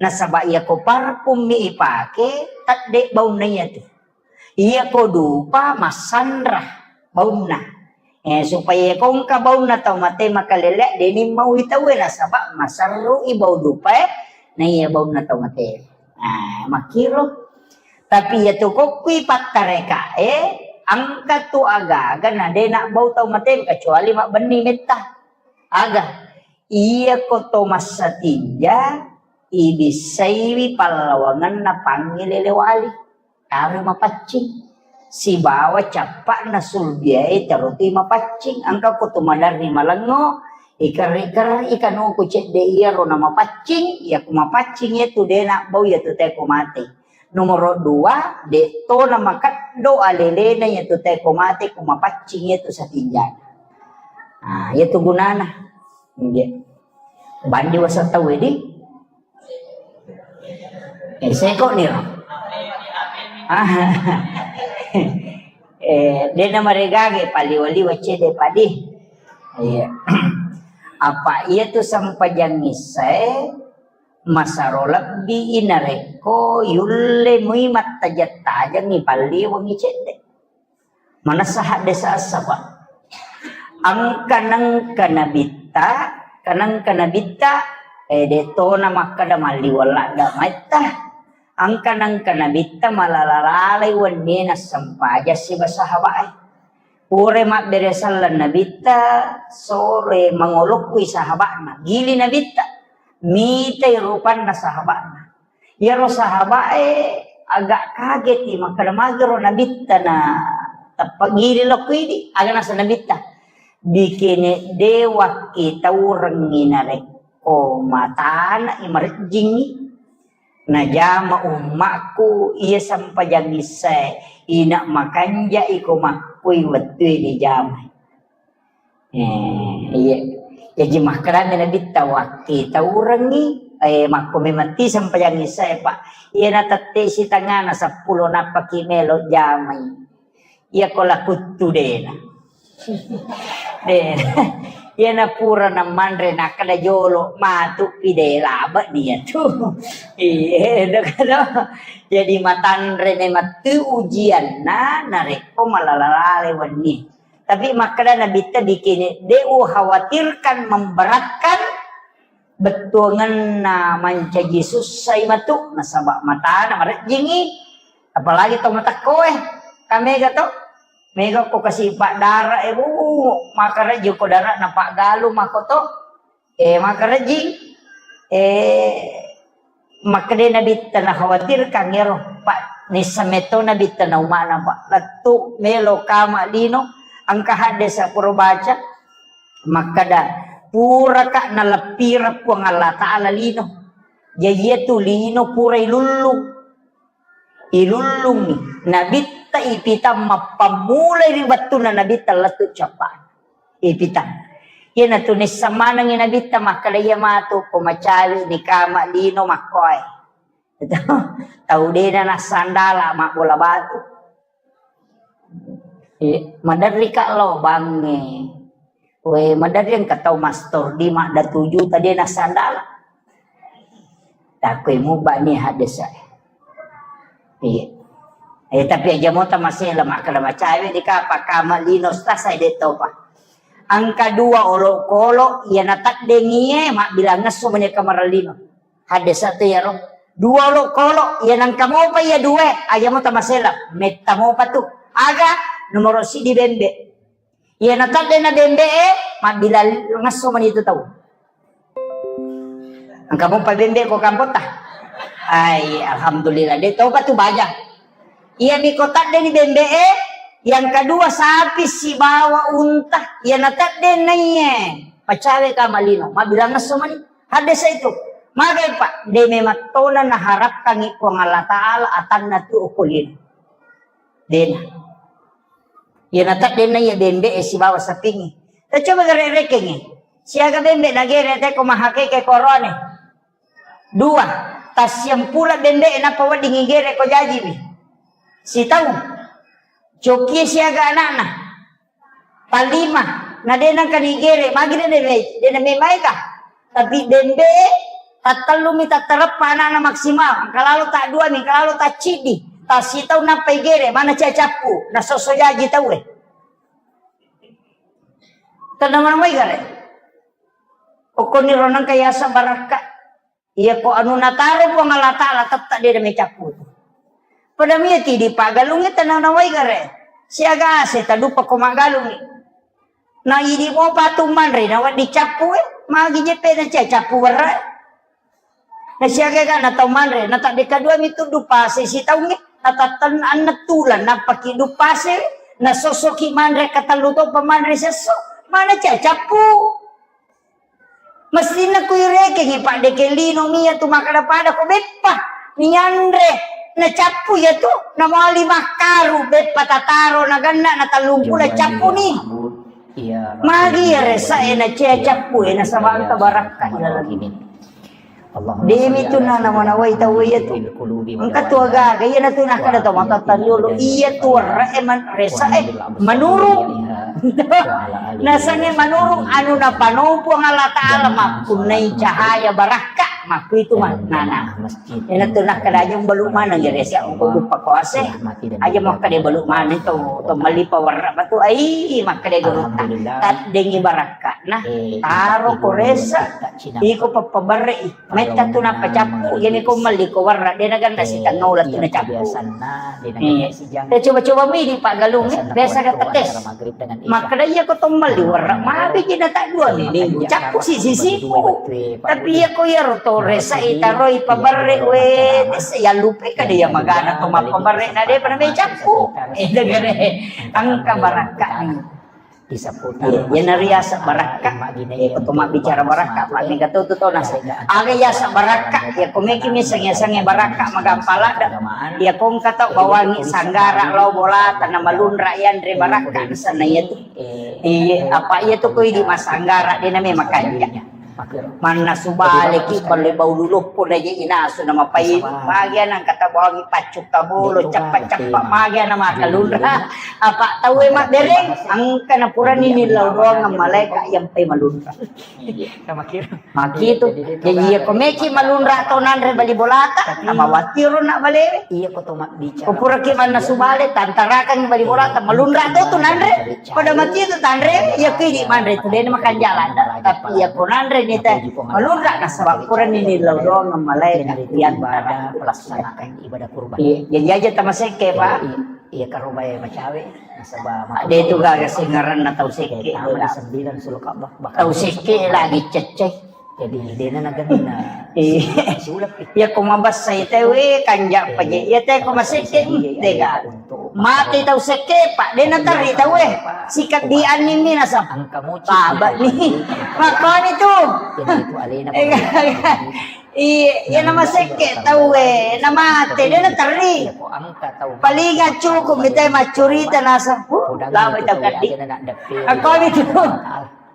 Nasaba iya ko parfum mi ipake, tedde baunna iya tu. Iya ko dupa massanra baunna. Eh, supaya kongka baunna tau mate makalele, deni mau itaue nasaba maserru i bau dupae, na iya baunna tau mate. Nah, makkiro. Tapi iya tu kokkui pattarekae, engka tu aga-aga na de nabbau tau mate kecuali mabbenni metta. Aga? Iya ko to massatinja, ibissaiwi pallawangenna pangngilele wali. Taro mapaccing. Sibawa cappa'na sulbiae taroti mapaccing. Engka ko tu maderri malengngo, ikerri-kerri kanuku cedde iyaro na mapaccing, iya ku mapaccing iya tu de nabbau iya tu teko mate. Nomoro dua, de to na makeddo alelena iya tu teko mate ku mapaccing iya tu satinjana. Ah, iya tu gunana. Iya. Bandi wasa tau di. Eh, seko niro. Ah. Eh, dena maregage paliwa-liwa cede padi. Iya. Apa iya tu sempajang issae masaro lebbi narekko yulle mui mattajang-tajangi palliwangi cedde. Manessa haddesa essa, Pak. Engka nengka nabitta, kanengka nabitta, eh, de tona makkeda malliweng ladda maitta. Engka nengka nabitta malala-lalai wennie nassempajang siba sahabae. Pura mabbere selleng nabitta, sore mangolokkui sahaba'na. Gili nabitta, mitai rupanna sahaba'na. Iyaro sahabae agak kageti, makkeda, "Magero nabitta na tappa gili lokko idi?" Aga nasa nabitta, "Bikene de wakkitaurengngi narekko matana i marejjingngi. Najama ummakku iya sempajang issae, ina makanja iko makkui wettue dijamai." Eh, iya. Jaji makkedami nabitta, "Wakkitaurengngi, eh, makko memang ti sempajang issae, Pak. Iya natette sitangana seppulo nappaki melo jamai. Iya ko lakuttu dena." De. Iya napura namanre nakkeda jolo matu pi de labe nia tu. Iya, dok, dok. Jadi matanre memang tu ujianna narekko malala-lale wenni. Tapi makkeda nabitta bikini, de ukhawatirkan memberatkan bettuangenna mancaji sussai matu, nasaba matana marejjingi, apalagi to matekkoe, kamega to, mega ko kasi paddara e, bu, makarejji ko dara na paggalu mako to, eh, makarejji, eh, makkeda nabitta nakhawatirkan ero, Pak, nissa metto nabitta na umana, Pak, lettu melo kama lino, engka haddesa pura baca, makkeda, "Puraka naleppireng Puang Allah Ta'ala lino." Jaji iya tu lino pura ilullung. Ilullungngi. Nabitta ipitang mappammulai ri wettunna nabitta lettu cappa. Ipitang. Iyanatu nissa manengngi nabitta makkeda, "Iya matu ko macawi ni kama lino makkoe." Tau dena nassandala mabbola batu. Iya, maderri ka lo bangnge. We, maderri engka tau mastor di madda tuju tadi nasandala. Takoi muba ni hadesa. Iya. Eh, tapi aja mota masela makkeda macawe di kapa kama lino stasai de topa. Engka dua olokolo iya nataddengie mabbilang ngesso mani kamar lino. Hadesa tu yaro. Dua olokolo iya nangka mopa iya due aja mota masela metta mopa tu. Aga nomoro sidi bembe. Iya natadde na bembe e, mabbilang ngesso mani tu tau. Engka mopa bembe ko kampota. Ai, alhamdulillah, de topa tu baja. Iya mi ko tadde ni bembe e, yang kedua sapi sibawa unta, iya natadde na iye. Pacawe ka malino, mabbilang ngesso mani. Hadesa itu. Magai, Pak, de memang tona naharapkangi Puang Allah Ta'ala atanna tu okolino. Dena. Iya nataddenna iya bembe e sibawa sapingnge. Tacoba gare rekengnge. Siaga bembe nagere te ko mahakeke korone. Dua, tassiampula bembe e nappa wedding igere ko jajiwi. Sitaung. Cokie siaga anakna. Talima, na de nangka nigere, magi de de de mai ka. Tapi bembe e, tattellumi tattareppa anakna maksimal, engka lalo ta dua mi, engka lalo ta ciddi, ta sitaung nappa igere, mana cia cappu, nasosso jaji tau e. Tenang mana mai gare. Okoni ro nangka yasa barakka. Iya ko anu nataro Puang Allah Ta'ala tetta de de mai cappu tu. Pada mia tidi pagalungi tenang nawai gare. Siaga ase tadupa ko magalungi. Na idi mo patu manre na waddi cappu e, magi je pe na cia cappu werra. Na siaga ga na tau manre, na tadde kadua mi tuddu pase sitaungnge, na tatten anne tulang nappaki du pase, na sossoki manre katellu to pa manre sesso, mana cia cappu. Mestinna kuirekengngi padde ke lino mia tu makkada pada ko beppa nianre na cappu ya tu na mali makkaru beppa tataro na ganna na tellung pula cappu ni. Magi ya resa e na cia cappu e na sabanta barakka ilalang. Demi tu na namanawai tau iya tu. Engka tu agaga iya na tu nakkada tau matattaliolo iya tu warra e man resa e manurung. Nasangnge manurung anu napanopo Allah Ta'ala mappunnai cahaya barakka makkuitu mannana. Ena tu nakkada aja balu maneng ya resa ungko dupa kuase. Aja makkada balu maneng to to malipa warra batu ai makkada gurutta. Taddengi barakka. Nah, taro ko resa iko pappabarre i. Metta tu nappa cappu, iyami ko melli ko warra, de na ganna sitannola tu na cappu. Iya. Te coba-coba mi di paggalung, biasa ga tes. Makkada iya ko to melli warra, magi ji na ta dua mi minggu, cappu si sisiku. Tapi iya ko iyaro to resa i taroi pabarre we, yallupai kada iya magana to mappabarre na de pa na me cappu. Eh, dengere, engka barakka ni. Iya, iya nariaseng barakka. Iya, ko to mabbicara barakka, pa mega to tu to nasa. Aga yaseng barakka, iya ko meki mi sange-sange barakka magampala da. Iya ko engka tau bawangi sanggara lao bolata na malunra yanre barakka sana iya tu. Iya, apa iya tu ko idi masanggara de na me makanja. Mannasu baleki balle bau luluppo na je inasu na mapai magi anang kata bawangi paccu kabolo cappa-cappa magi ana makalunra. Apa tau e mabbereng engka na purani ni lao doang malaika yang pai malunra. Makitu. Jadi iya ko meki malunra to nanre bali bolata na mawatiro na balewe. Iya ko to mabbicara. Ko puraki mannasu bale tantarakang bali bolata malunra to tu nanre. Pada mati itu tanre, iya ko idi manre tu de na makanjala da. Tapi iya ko nanre ni te malunra nasaba purani ni lao doang malaika yang pada melaksanakan ibadah kurban. Iya, jadi aja tamasekke, Pak. Iya, karobae macawe nasaba de tu gaga sengaranna tau sekke. Tau sekke lagi cecce. Jadi dena naganna. Iya ko mabassa ite we kanja paje. Iya te ko masekke tega. Mate tau sekke pa dena terri tau we. Sikabbi anni mi nasab. Taba ni. Makoni tu. Iya, iya nama sekke tau we. Nama te dena terri. Palinga cukup mi te maccurita nasab. Lama tau kaddi. Makoni tu.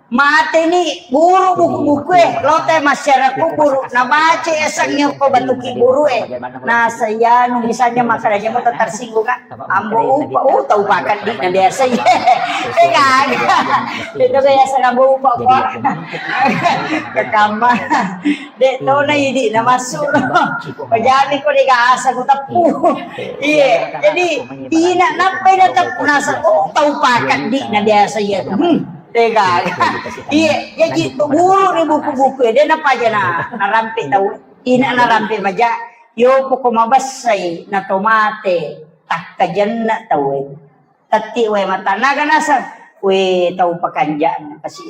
Mateni guru buku-buku e, lote masyarakat kuburu, nabaca esangnge ko batu kiburu e. Nasayanu misalnya makkeda jamo tersinggung, Kak. Ambo upa, oh, tau pakaddi na biasa. Iya. Itu biasa ambo upa ko. Kekamma. Dek tona idi na masuk. Pajani ko dega asa ku teppu. Iya, jadi ina nappai na teppu nasa, oh, tau pakaddi na biasa iya. Hmm. Dega. Iya, jaji tu guru ri buku-buku e, de napaja na, narampe tau. Ina narampe maja, yo poko mabessai na to mate, takkajenna tau e. Tetti wae matannaga naseng, we tau pakanja'na kasi.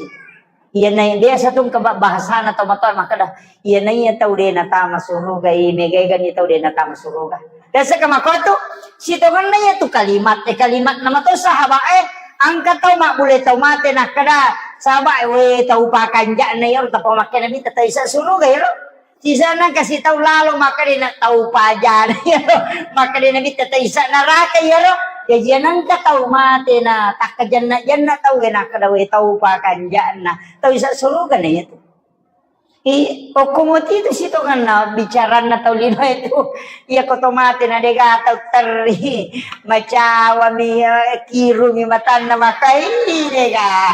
Iya nai biasa tu engka ba-, bahasana tau matoa makkeda, iya naiya tau de natama suruga, i megaigani tau de natama suruga. Biasa ka makotu, sitongenna iya tu kalimat, eh, kalimat nama tu sahabat, eh, engka tau mabbule tau mate nakkeda, sahabat, we tau pakanja'na iyaro tapamakke Nabi tata isa suruga iyaro. Sisana kasi tau lalo makkeda na tau pajana iyaro. Makkeda Nabi tata isa naraka iyaro. Jaji nengka tau mate na takkajenna-jenna tau e nakkeda we tau pakanja'na. Tau isa suruga na iyatu. I, okko moti tu sitongenna bicaranna tau lino itu. Iya ko to mate na dega tau terri. Macawami, eh, kirumi matanna makai dega.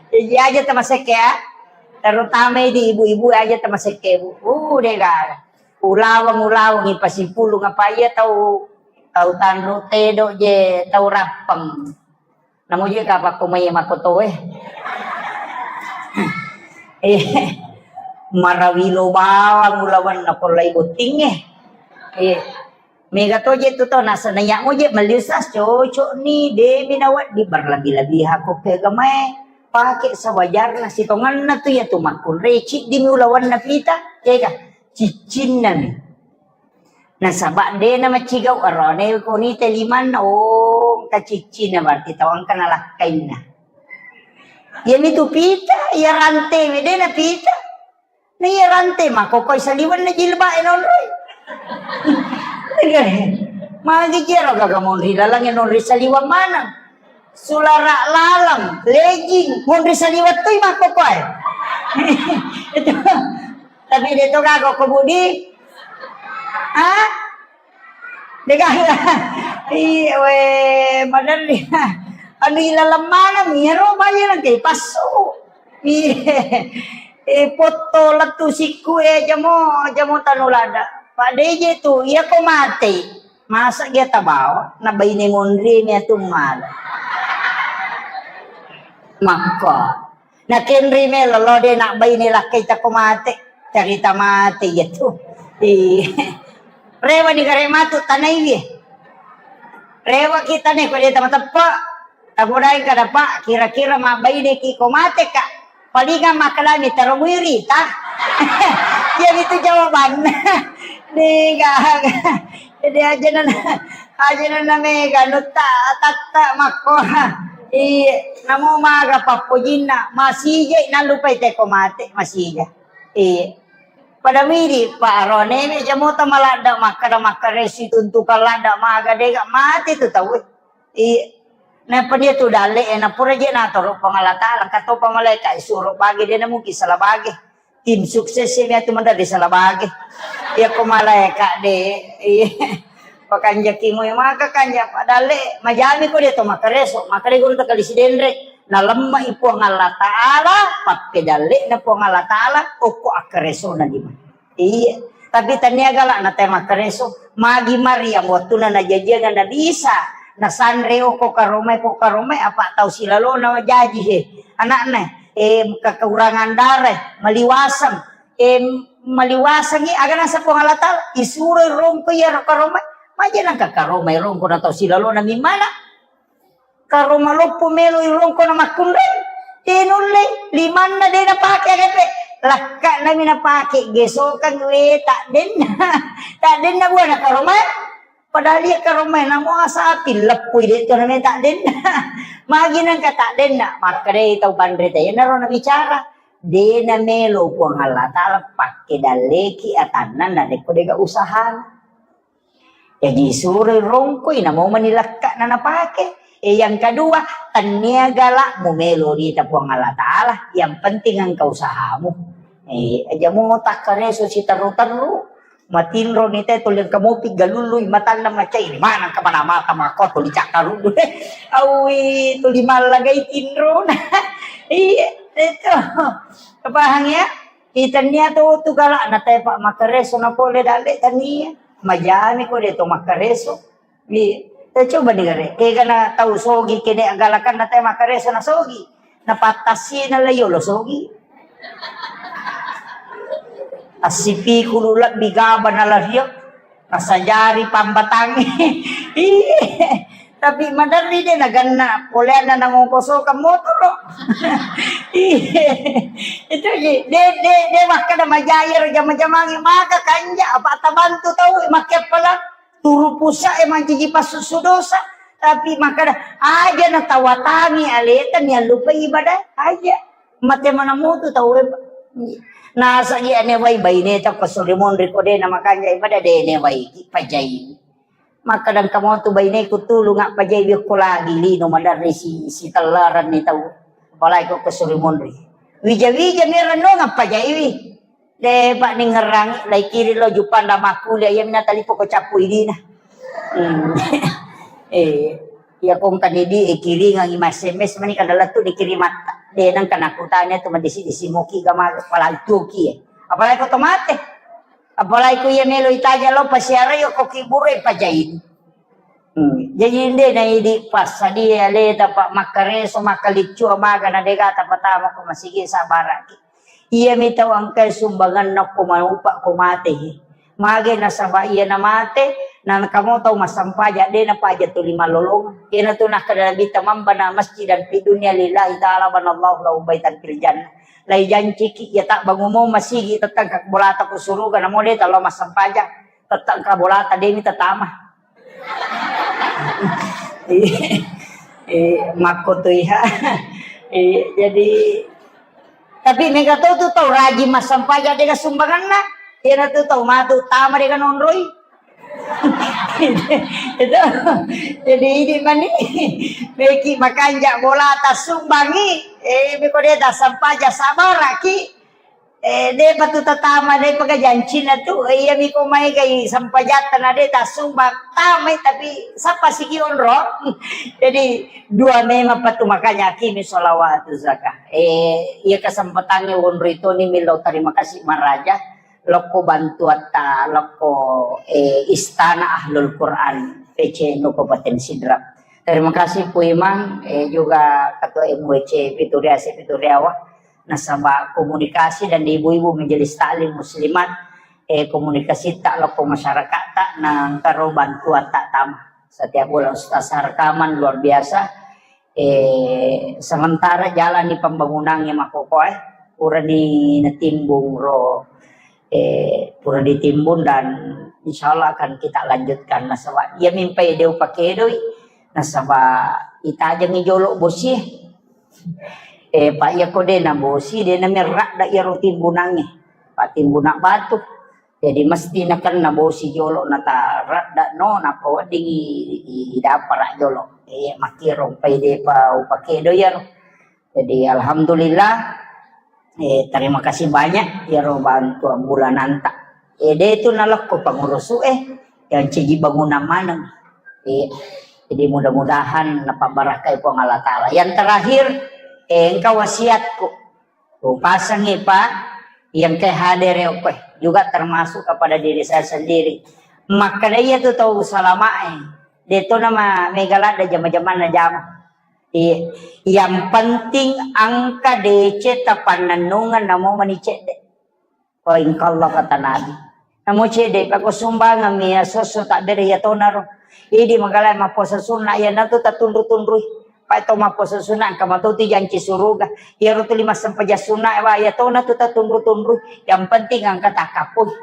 Jaji aja tamasekke ya. Terutama di ibu-ibu aja tamasekke, Bu. Uh, dega. Ulaweng-ulaweng ipasipulung apa iya tau, tau tanru tedo je tau rappeng. Namo je kapakko mai makkotoe. Eh, marawilo bawang ulawenna ko lai bottingnge. Eh, mega to je tu to nasa nanya mo je meliusas cocok ni demi nawaddi berlebih-lebih aku ke gemai pakai sewajarna sitongenna tu ya tu makkunre ciddi mi ulawenna pita, ya ka? Ciccinna mi. Nasaba de na macigau arone ko ni te limanna, oh, engka ciccinna berarti tau engka nalakkainna. Iya mi tu pita, iya rante mi de na pita. Na iya rante makkokoi saliwenna jilbab e nonroi. Magi jero gaga monri laleng e nonri saliweng maneng. Sulara laleng, legging, monri saliweng toi makkokoi. Itu. Tapi de to gaga ko Budi. Ah? Dega. Iya, we, maderri. Anu ilaleng maneng mi ro bayi nang ke pasu. Iya. Eh, potto lettu sikku, eh, jamo, jamo tanu lada. Pak D J tu, iya ko mate. Masa dia tabawa, na baine monri ni atu mala. Makko. Na kenri melo lo de na baine lakkai tako mate. Carita mate iya tu. Iya. Rewa ni gare matu tanai wie. Rewa kita ne ko de tama teppa. Tagodai kada, Pak, kira-kira mabbaineki ko mateka? Palingang makkalami taro muirita. Iya itu jawabanna. Dega. Jadi aja nana, aja nana mega nutta tatta makko. Iya, namo maga pappojinna, masija nallupai teko mate, masija. Iya. Pada wiri, Pak Arone, me jamota maladda makkada makkaresu tuntukan ladda maga dega mate tu tau. Iya. Nappa dia tu dalle e, napura je natoro Puang Allah Taala, engka topa malaika e suro bage, de na mungkin salah bage. Tim sukses e miatu mendalle salah bage. Iya ko malaika de, iya. Pakanjaki mu maka kanja pa dalle, majami ko de to makkareso, maka de guru takali sidenre. Nalemma i Puang Allah Taala, pakke dalle na Puang Allah Taala, okko akkareso na di mana. Iya. Tapi tania gala na te makkareso. Magi Maryam wattuna najajiang Nabi Isa, nasanre okko karomai, ko karomai apa tau silalona jaji he. Anakna, eh, kekurangan darah, maliwaseng. Eh, maliwasengi aga nasa Puang Allah Taala, isuro rongko iya ro karomai. Maja nangka karomai rongko na tau silalona mimana. Karo maloppo melo irongko na makkunrai. Tenulle, limanna de napake aga pe. Lakka nami napake, gesokang we tak denna. Tak denna buana karomai. Padahal iya karomai namo asapi leppui de to name tak denna. Magi nangka tak denna. Makkadai tau panre te naro nabicara. De namelo Puang Allah Taala pakke dalleki atanna narekko dega usahana. Jaji suroi rongkoi, namo mani lekka'na napake. Eh, yang kedua, tennia gala mumelo rita Puang Allah Ta'ala, yang penting engka usahamu. Eh, aja mo takkareso siterru-terru, matinro ni te tuli engka mopi galului matanna macai, mana engka mana mata mako tuli cakkaruddu. Awi, tuli mallagai tinro. Iya, itu. Paham ya? Itannia tu, tu gala na tepa makkareso na pole dalle tania. Majami ko de to makkareso. Iya. Eh, coba digare. Kega na tau sogi kene agalakan na te makkareso na sogi. Na pattasi na la yolo sogi. Assipikulu lebbi gaba na la rio. Nasajari pambatangi. Iya. Tapi maderri de naganna poleanna nangongkosokang motoro. Iya. Itu ji. De, de, de makkada majai ro jama-jamangi maka kanja apa tabantu tau makkeppalang. Turu pusa e mancaji passusu dosa, tapi makkada aja natawatangi aleta niallupai ibadah aja. Mate mana mutu tau e. Nasagi ane wai baine ta ko suri monri ko de na makanja ibadah de ne wai pajai. Makkada engka motu baine ku tulung pajai ko lagi lino madarri si, si tellaran ni tau. Apalagi ko, ko suri monri. Wija-wija mi renungang pajai wi. De, Pak, ningerangi, lai kiri lo jupang da makkuli, iya mina talipo ko cappu idina. Hmm. Eh, iya kong kan idi, eh, kiringangi ma S M S mani kada lettu dikirimatta. De, nang kana kutanya tu madisi-disi moki gama palantuki, eh. Apalagi ko tomate. Apalagi ko iya melo itaja lo pasiara yo ko kiburu pajain. Hmm. Jaji inde na idi passadia aleta pa makkareso, makkaliccu amaga na dega tapatama ko masigi sabaraki. Iyami tau engkae sumbanganna ko maupa ko mate. Mage nasaba iya namate, na kamo tau massampaja de napaja tuli mallolongang. Iyanatu nakkeda Nabitta, "Man bana masjidan fi dunya lillahi ta'ala banallahu lahu baitan fil jannah." Lai janciki iya tabbangumo masigi tettengka bolata ko suruga namo de talo massampaja. Tettengka bolata demi tatama. Eh, eh, makko tu iha. Eh, jadi, tapi mega to tu tau rajin massampaja dega sumbanganna. Iyana tu tau matu tama dega nonroi. Itu. Jadi ini mani. Meki makanja bolata sumbangi. Eh, meko de ta sampaja sabaraki. Eh, depa tu tatama, depa ga jancina tu. Eh, iya miko mai gai sampajatta na de tasumba tamai, tapi sappa sigi onro. Jadi dua memang patu makanya akimi sholawatu zakah. Eh, iya kesempatannya wonro itu ni milo terima kasih maraja. Lokko bantuatta, lokko, eh, istana Ahlul Quran P C N U Kabupaten Sidrap. Terima kasih Pu Imang, eh, juga Ketua M W C Pituriase Pituriawa. Nasaba komunikasi dan ibu-ibu majelis taklim muslimat, eh, komunikasi tak loko masyarakat tak nangkaro bantuan tak tama. Setiap bulan Ustaz rekaman luar biasa. Eh, sementara jalani pembangunan yang makokoe, purani natimbung ro, eh, pura ditimbun dan insya Allah akan kita lanjutkan. Nasaba iya mimpai deu pakedoi, nasaba itajengi jolo bosie. Eh, Pak, iya ko de na bosi, de na merrak da iyaro timbunangnge. Pak, timbunan batu. Jadi mesti nakenna bosi jolo na tarak da no, napa wedding i, i, i dapara jolo. Eh, makkiro pai de pa upakedo iyaro. Jadi alhamdulillah, eh, terima kasih banyak iyaro bantuan bulananta. Eh, de tu nalekko pengurusu eh, yang ciji bangunan maneng. Eh, jadi mudah-mudahan napabarakai Puang Allah Ta'ala. Yang terakhir, eh, engka wasiatku. Upasangi, Pak, yang ke hadir ya, Pak, juga termasuk kepada diri saya sendiri. Makkeda iya tu tau salama eh. De to nama mega ladda jama-jamanna jama. Iya. Yang penting engka deceng tapannennungeng namo mani cedde. Oh, engka Allah kata Nabi. Namo cedde, pako sumbangan mi ya sosso tak bere ya tonaro. Idi magala mappuasa sunna ya natu tatunru-tunrui. Pak to mappuasa sunna engka matoti janci suruga. Iyaro tuli massempajang sunna wa ya tona tu tatunru-tunrui. Yang penting engka takapui.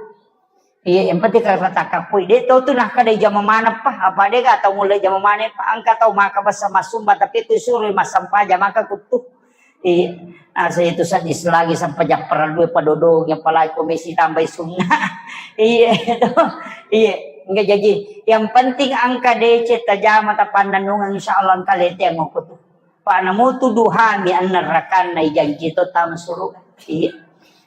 Iya, yang penting kalau tak kapui. De tau tu nah kada jama mana pa, apa de ga tau mulai jama mana pa, angka tau maka basa masumba tapi tu suruh massampaja maka kutu. Iya. Nah, saya itu sadis lagi sampai japparan dua padodong yang palai komisi tambai sunna. Iya, itu. Iya. Enggak jaji, yang penting engka deceng tajama tapannennungeng, insya Allah engka lete angokko tu. Pa namutu duha mi annerrakanna ijanji to tama suruga. Iya.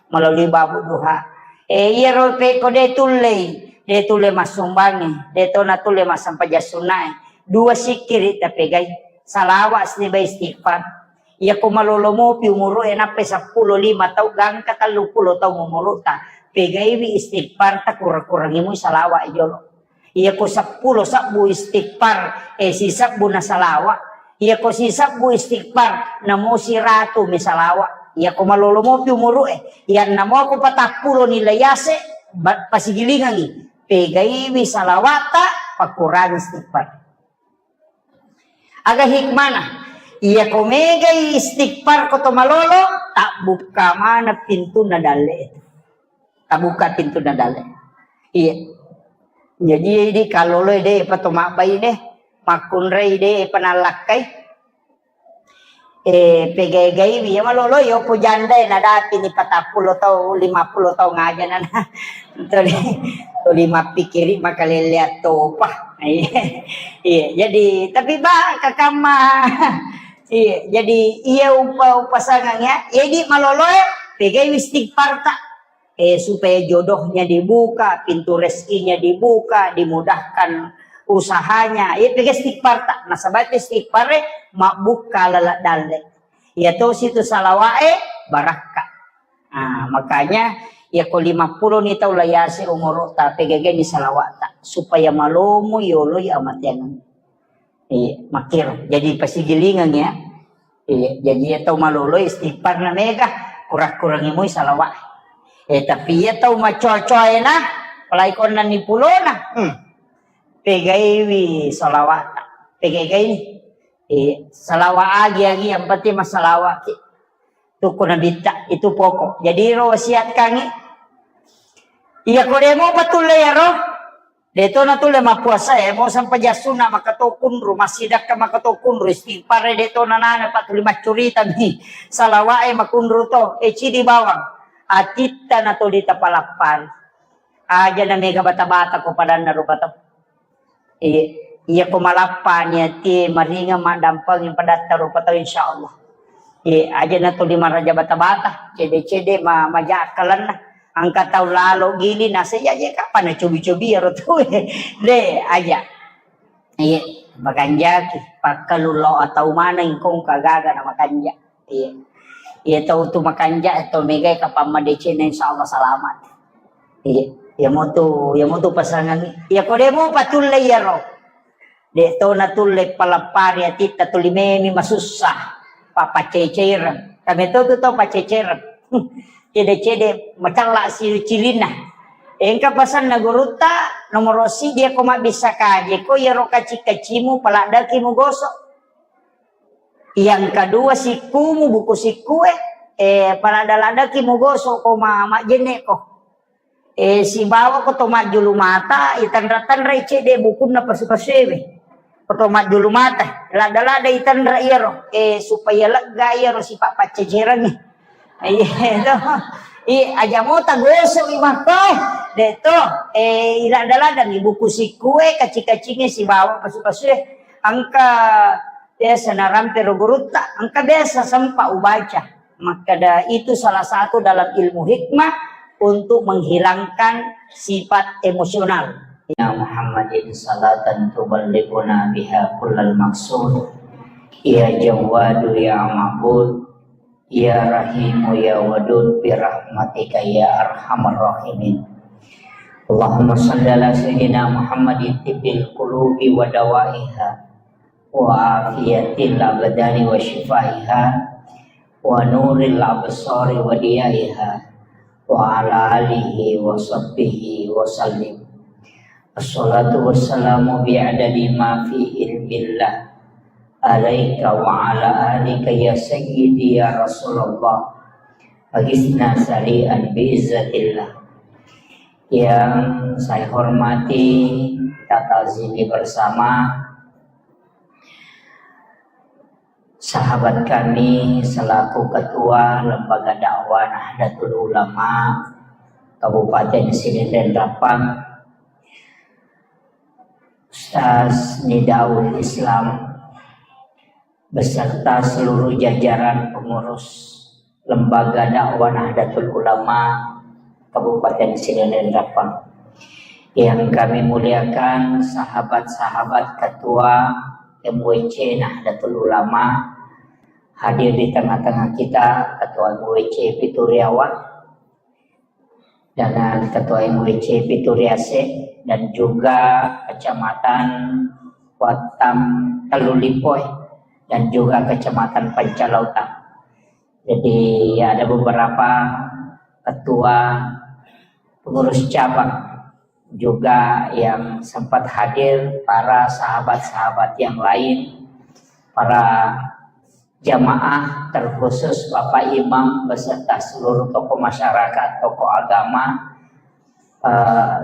Melalui babu duha. Eh, iyaro pekko de tullei, de tulle massumbangi, de to natulle massempajang sunnae. Dua sikkiri tapegai. Salawa sibawa istighfar. Iyako malolo mopi umuru'e nappai seppulo lima tau gangka telluppulo tau umuru'ta, pegaiwi istighfarta, kurang-kurangi mui salawa jolo. Iyako seppulo sebbu istighfar, eh, sisebbu na salawa. Iyako sisebbu istighfar, namo siratu mi salawa. Iyako malolo mopi umuru'e, iyanna moko patappulo ni layase, ba-, pasigilingangi, pegaiwi salawata, pakkurangi istighfar. Aga hikmana? Iyako megai istighfar ko to malolo, tabbukka maneng pintunna dalle. Tabbukka pintunna dalle. Iya. Jadi, di kalolo de pa to mabbaine, makkunrai de pa nallakkai. Eh, pegai-gaiwi, ya malolo, yo ko janda, eh, nadapi ni patappulo tau, lima puluh tau ngaja nana. Tuli, tuli mappikiri makalele attopa. Iya, iya, jadi, tapi ba, kakamma. Iya, jadi, iya upa, upasangang ya. Jadi, malolo, eh, pegai istighfar ta. Eh, supaya jodohnya dibuka, pintu rezekinya dibuka, dimudahkan usahanya. Iya, pegai istighfar ta. Nasaba istighfar, eh, mabbukka lala dalle. Iya tosi tu salawae barakka. Ah, makanya, iya ko lima puluh ni tau layase umuru ta, pegageni salawata supaya malomo yoloi amateang. Iya, makkiro. Jadi pasigilingang ya. Iya, jadi iya tau malolo istighfar na mega, kurang-kurangi mui salawa. Eh, tapi iya tau macoa-coa ena, apalagi konna ni pulona. Hmm. Pegaiwi salawata. Pegai-gai. Eh, salawa agi-agi, yang penting masalawaki. Tukku nabitta, itu pokok. Jadi ro wasiatkangi. Iya ko demo patulle ya ro. Deto natulle mappuasa e, mo sampajang sunna maka to kunru, massidakka maka to kunru, istighfar e deto nanana, pa tuli maccurita mi, salawa e makunru to, e cidi bawang, atitta na tuli tapalappari. Aja na mega bata-bata ko padanna rupa tau. Iya, iya ko malappa ni atie maringa maddampeng padatta rupa tau, insyaallah. Iya, aja na tuli maraja bata-bata, cede-cede ma-, maja akkalenna. Engka tau lalo gili, nase, "Ya, ya, kapan na cobi-cobi iyaro tau e?" De, aja. Iya, makanjaki, pakkalu lo atau maneng kong kagaga na makanja. Iya. Iya tau tu makanja, tau megai kapan madeceng, insyaallah salamat. Iya, iya motu, iya motu pasangangi. Iya ko demo patulle iyaro. De to natulle palappari atitta tuli memi masussa. Papaceceireng. Kami to tu tau paceceireng. Cede-cede macella si cilinna. Engka pasanna gurutta, nomoro siddi ko mabbissa kaje ko iyaro kaci-kacimu paladdaki mugoso. Yang kedua sikkumu, buku sikkue, eh, paladda-laddaki mugoso ko ma-, majjenne ko. Eh, sibawa ko to majjulu mata, itanra-tanrai cedde bukunna pasu-pasuewe. Ko to majjulu mata, ladda-ladda itanra iyaro, eh, supaya lega iyaro sipa paccecerengnge. Iya, to. I, aja mota gosok i makko, eh. De to, eh, iladda-ladda mi buku sikkue, kaci-kacinge sibawa pasu-pasue. Engka biasa narampe ro gurutta, engka biasa sempa ubaca. Makkeda itu salah satu dalam ilmu hikmah untuk menghilangkan sifat emosional. Ya Muhammadin salatan tuballighuna biha kullal maqsud. Ya Jawwadu ya Ma'bud. Ya Rahimu ya Wadud birahmatika ya arhamar rahimin. Allahumma salli ala sayyidina Muhammadin tibbil qulubi wa dawaiha, wa afiyatil abdani wa shifaiha, wa nuril absari wa diyaiha, wa ala alihi wa sahbihi wa sallim. Assalatu wassalamu bi'adadi ma fi ilmillah alaika wa ala alika ya sayyidi ya Rasulullah. Agisna sari'an bi'izzatillah. Yang saya hormati, kita ta'zimi bersama sahabat kami selaku Ketua Lembaga Dakwah Nahdlatul Ulama Kabupaten Sidenreng Rappang, Atas Nidaul Islam beserta seluruh jajaran pengurus Lembaga Dakwah Nahdlatul Ulama Kabupaten Sidenreng Rappang. Yang kami muliakan sahabat-sahabat Ketua M W C Nahdlatul Ulama, hadir di tengah-tengah kita Ketua M W C Pituriawa, dengan Ketua M W C Pituriase, dan juga Kecamatan Wattam Tellulipoe, dan juga Kecamatan Pancalautang. Jadi ada beberapa ketua pengurus cabang juga yang sempat hadir, para sahabat-sahabat yang lain, para jamaah, terkhusus Bapak Imam beserta seluruh tokoh masyarakat, tokoh agama, eh,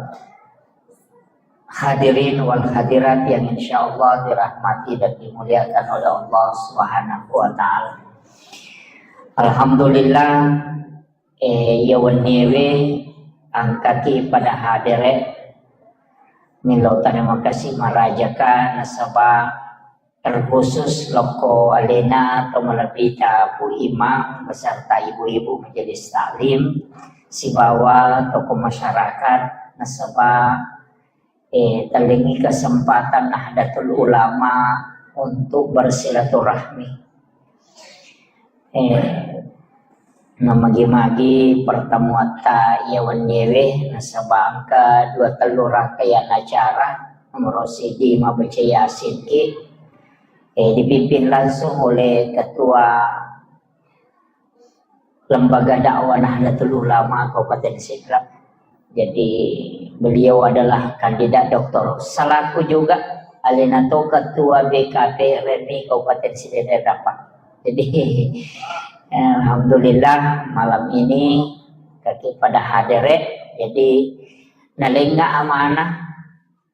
hadirin wal hadirat yang insya Allah dirahmati dan dimuliakan oleh Allah Subhanahu wa Ta'ala. Alhamdulillah, eh, iya wenniewe engkaki pada hadere. Milo terima kasih marajaka nasaba terkhusus lokko alena atau malebbita Bu Imam beserta ibu-ibu majelis taklim sibawa tokoh masyarakat nasaba, eh, tellengi kesempatan Nahdlatul Ulama untuk bersilaturahmi. Eh, namagi-magi pertemuatta iya wenniewe nasaba engka dua tellu rangkaian acara. Nomor siji mabbaca Yasin ki, eh, dipimpin langsung oleh Ketua Lembaga Dakwah Nahdlatul Ulama Kabupaten Sidrap. Jadi beliau adalah kandidat doktor selaku juga alena to ketua B K P R M I Kabupaten Sidenreng Rappang. Jadi alhamdulillah malam ini kaki pada hadere. Jadi nalenga amanah,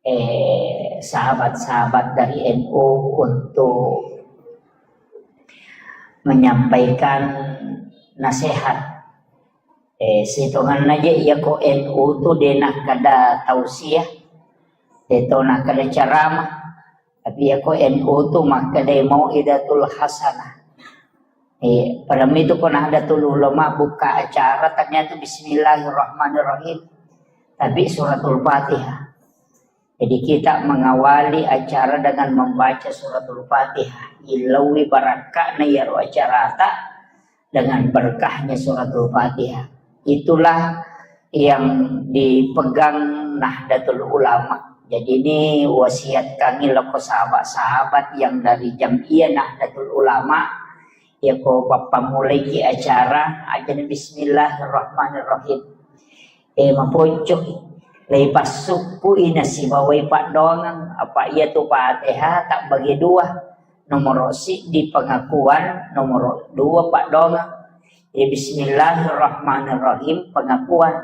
eh, sahabat-sahabat dari N U untuk menyampaikan nasihat. Eh, sitonganna je iya ko N U tu de nakkeda tausiah, de to nakkeda ceramah. Tapi iya ko N U tu makkeda mau'izatul hasanah. Eh, pada mitu ko Nahdlatul Ulama buka acara ternyata Bismillahirrahmanirrahim. Tapi suratul Fatihah. Jadi kita mengawali acara dengan membaca suratul Fatihah. Illauwi barakka'na iyaro acarata dengan berkahnya suratul Fatihah. Itulah yang dipegang Nahdlatul Ulama. Jadi ini wasiat kami loko sahabat-sahabat yang dari Jam'iyah Nahdlatul Ulama. Ya ko pappamulaiki acara, ajana Bismillahirrahmanirrahim. Eh, maponcoi. Leipassukku ina sibawai paddoangeng, apa iya tu Fatihah tak bagi dua. Nomor siddi pengakuan, nomor dua paddoangeng. Eh, Bismillahirrahmanirrahim, pengakuan.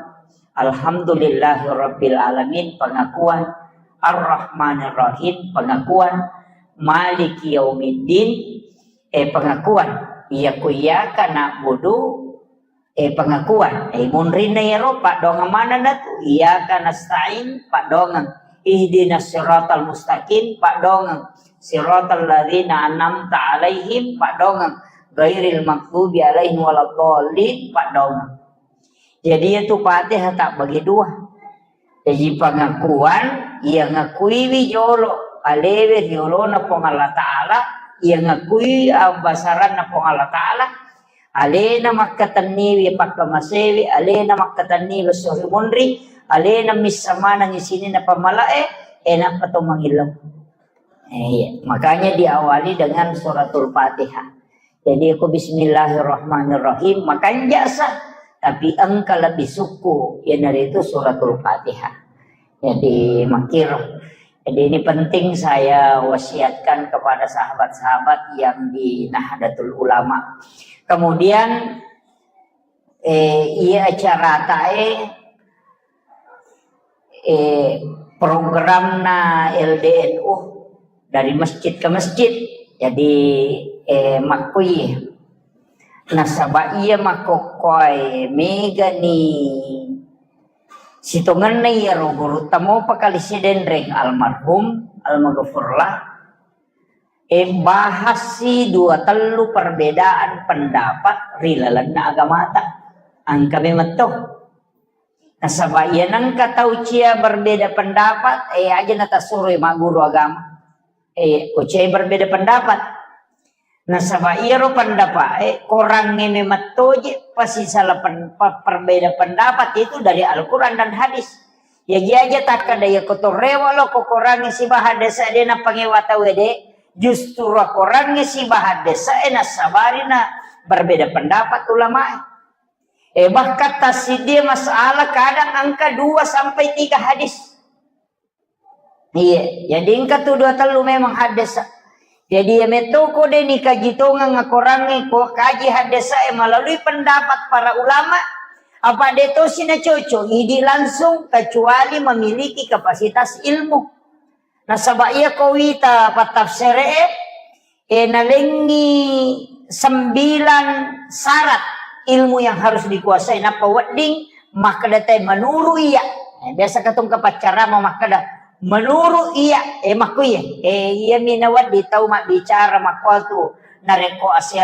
Alhamdulillahirabbil alamin, pengakuan. Arrahmanirrahim, pengakuan. Maliki yaumiddin, eh, pengakuan. Iya ku iyyaka na'budu, eh, pengakuan. Eh, munrinna iyaro paddoangeng manenna tu. Iyyaka nasta'in, paddoangeng. Ihdinas siratal mustaqim, paddoangeng. Siratal ladzina an'amta alaihim, paddoangeng. Ghairil maghdubi alaihim waladdallin, paddoangeng. Jadi iya tu Fatihah tak bagi dua. Jadi pengakuan, iya ngakuiwi jolo alewe riolona Puang Allah Ta'ala, iya ngakui abbasaranna Puang Allah Ta'ala, alena makkatenniwi pakkamasewi, alena makkatenniwi esso ri munri, alena missa manengngi sininna pammalae, enappa to mangillau. Eh, iya. Makanya diawali dengan suratul Fatihah. Jadi aku Bismillahirrahmanirrahim, makanja sa, tapi engka lebih sukku, iyanaritu suratul Fatihah. Jadi makkiro. Jadi ini penting saya wasiatkan kepada sahabat-sahabat yang di Nahdlatul Ulama. Kemudian, eh, iya acaratae, eh, programna L D N U dari masjid ke masjid. Jadi, eh, makkui nasaba iya makkokkoe megani Sitongenna iyaro gurutta mopa kali sidenreng almarhum, almaghfurlah, e, bahassi dua tellu perbedaan pendapat ri lalenna agamata. Engka memang to. Nasaba iya nengka tau cia berbeda pendapat, e, aja natasuroi magguru agama. E, ko cia berbeda pendapat. Nasaba iyaro pendapat, e, korangnge memang toje pasisala pen-, pe-, perbeda pendapat itu dari Al-Quran dan hadis. Iya aja takkada iya ko torewa lo ko korangnge sibaha desa de napangewa tau de, justru korangnge sibaha desa e nasabari na berbeda pendapat ulama e. E, bahkan tassidie masalah kadang engka dua sampai tiga hadis. Iya, jadi engka tu dua tellu memang haddesa. Jadi iya metto ko de ni kaji tongeng akorangnge ko kaji haddesa e melalui pendapat para ulama, apa de tosi na cocok, idi langsung kecuali memiliki kapasitas ilmu. Nasaba iya ko wita patafsere e, e, nalengngi sembilan syarat ilmu yang harus dikuasai. Nappa wedding makkeda te menurut iya. E, biasa katong kapaccarama makkeda menurut iya. E, makku iya. E, iya mina wedding tau mabbicara makkuatu narekko ase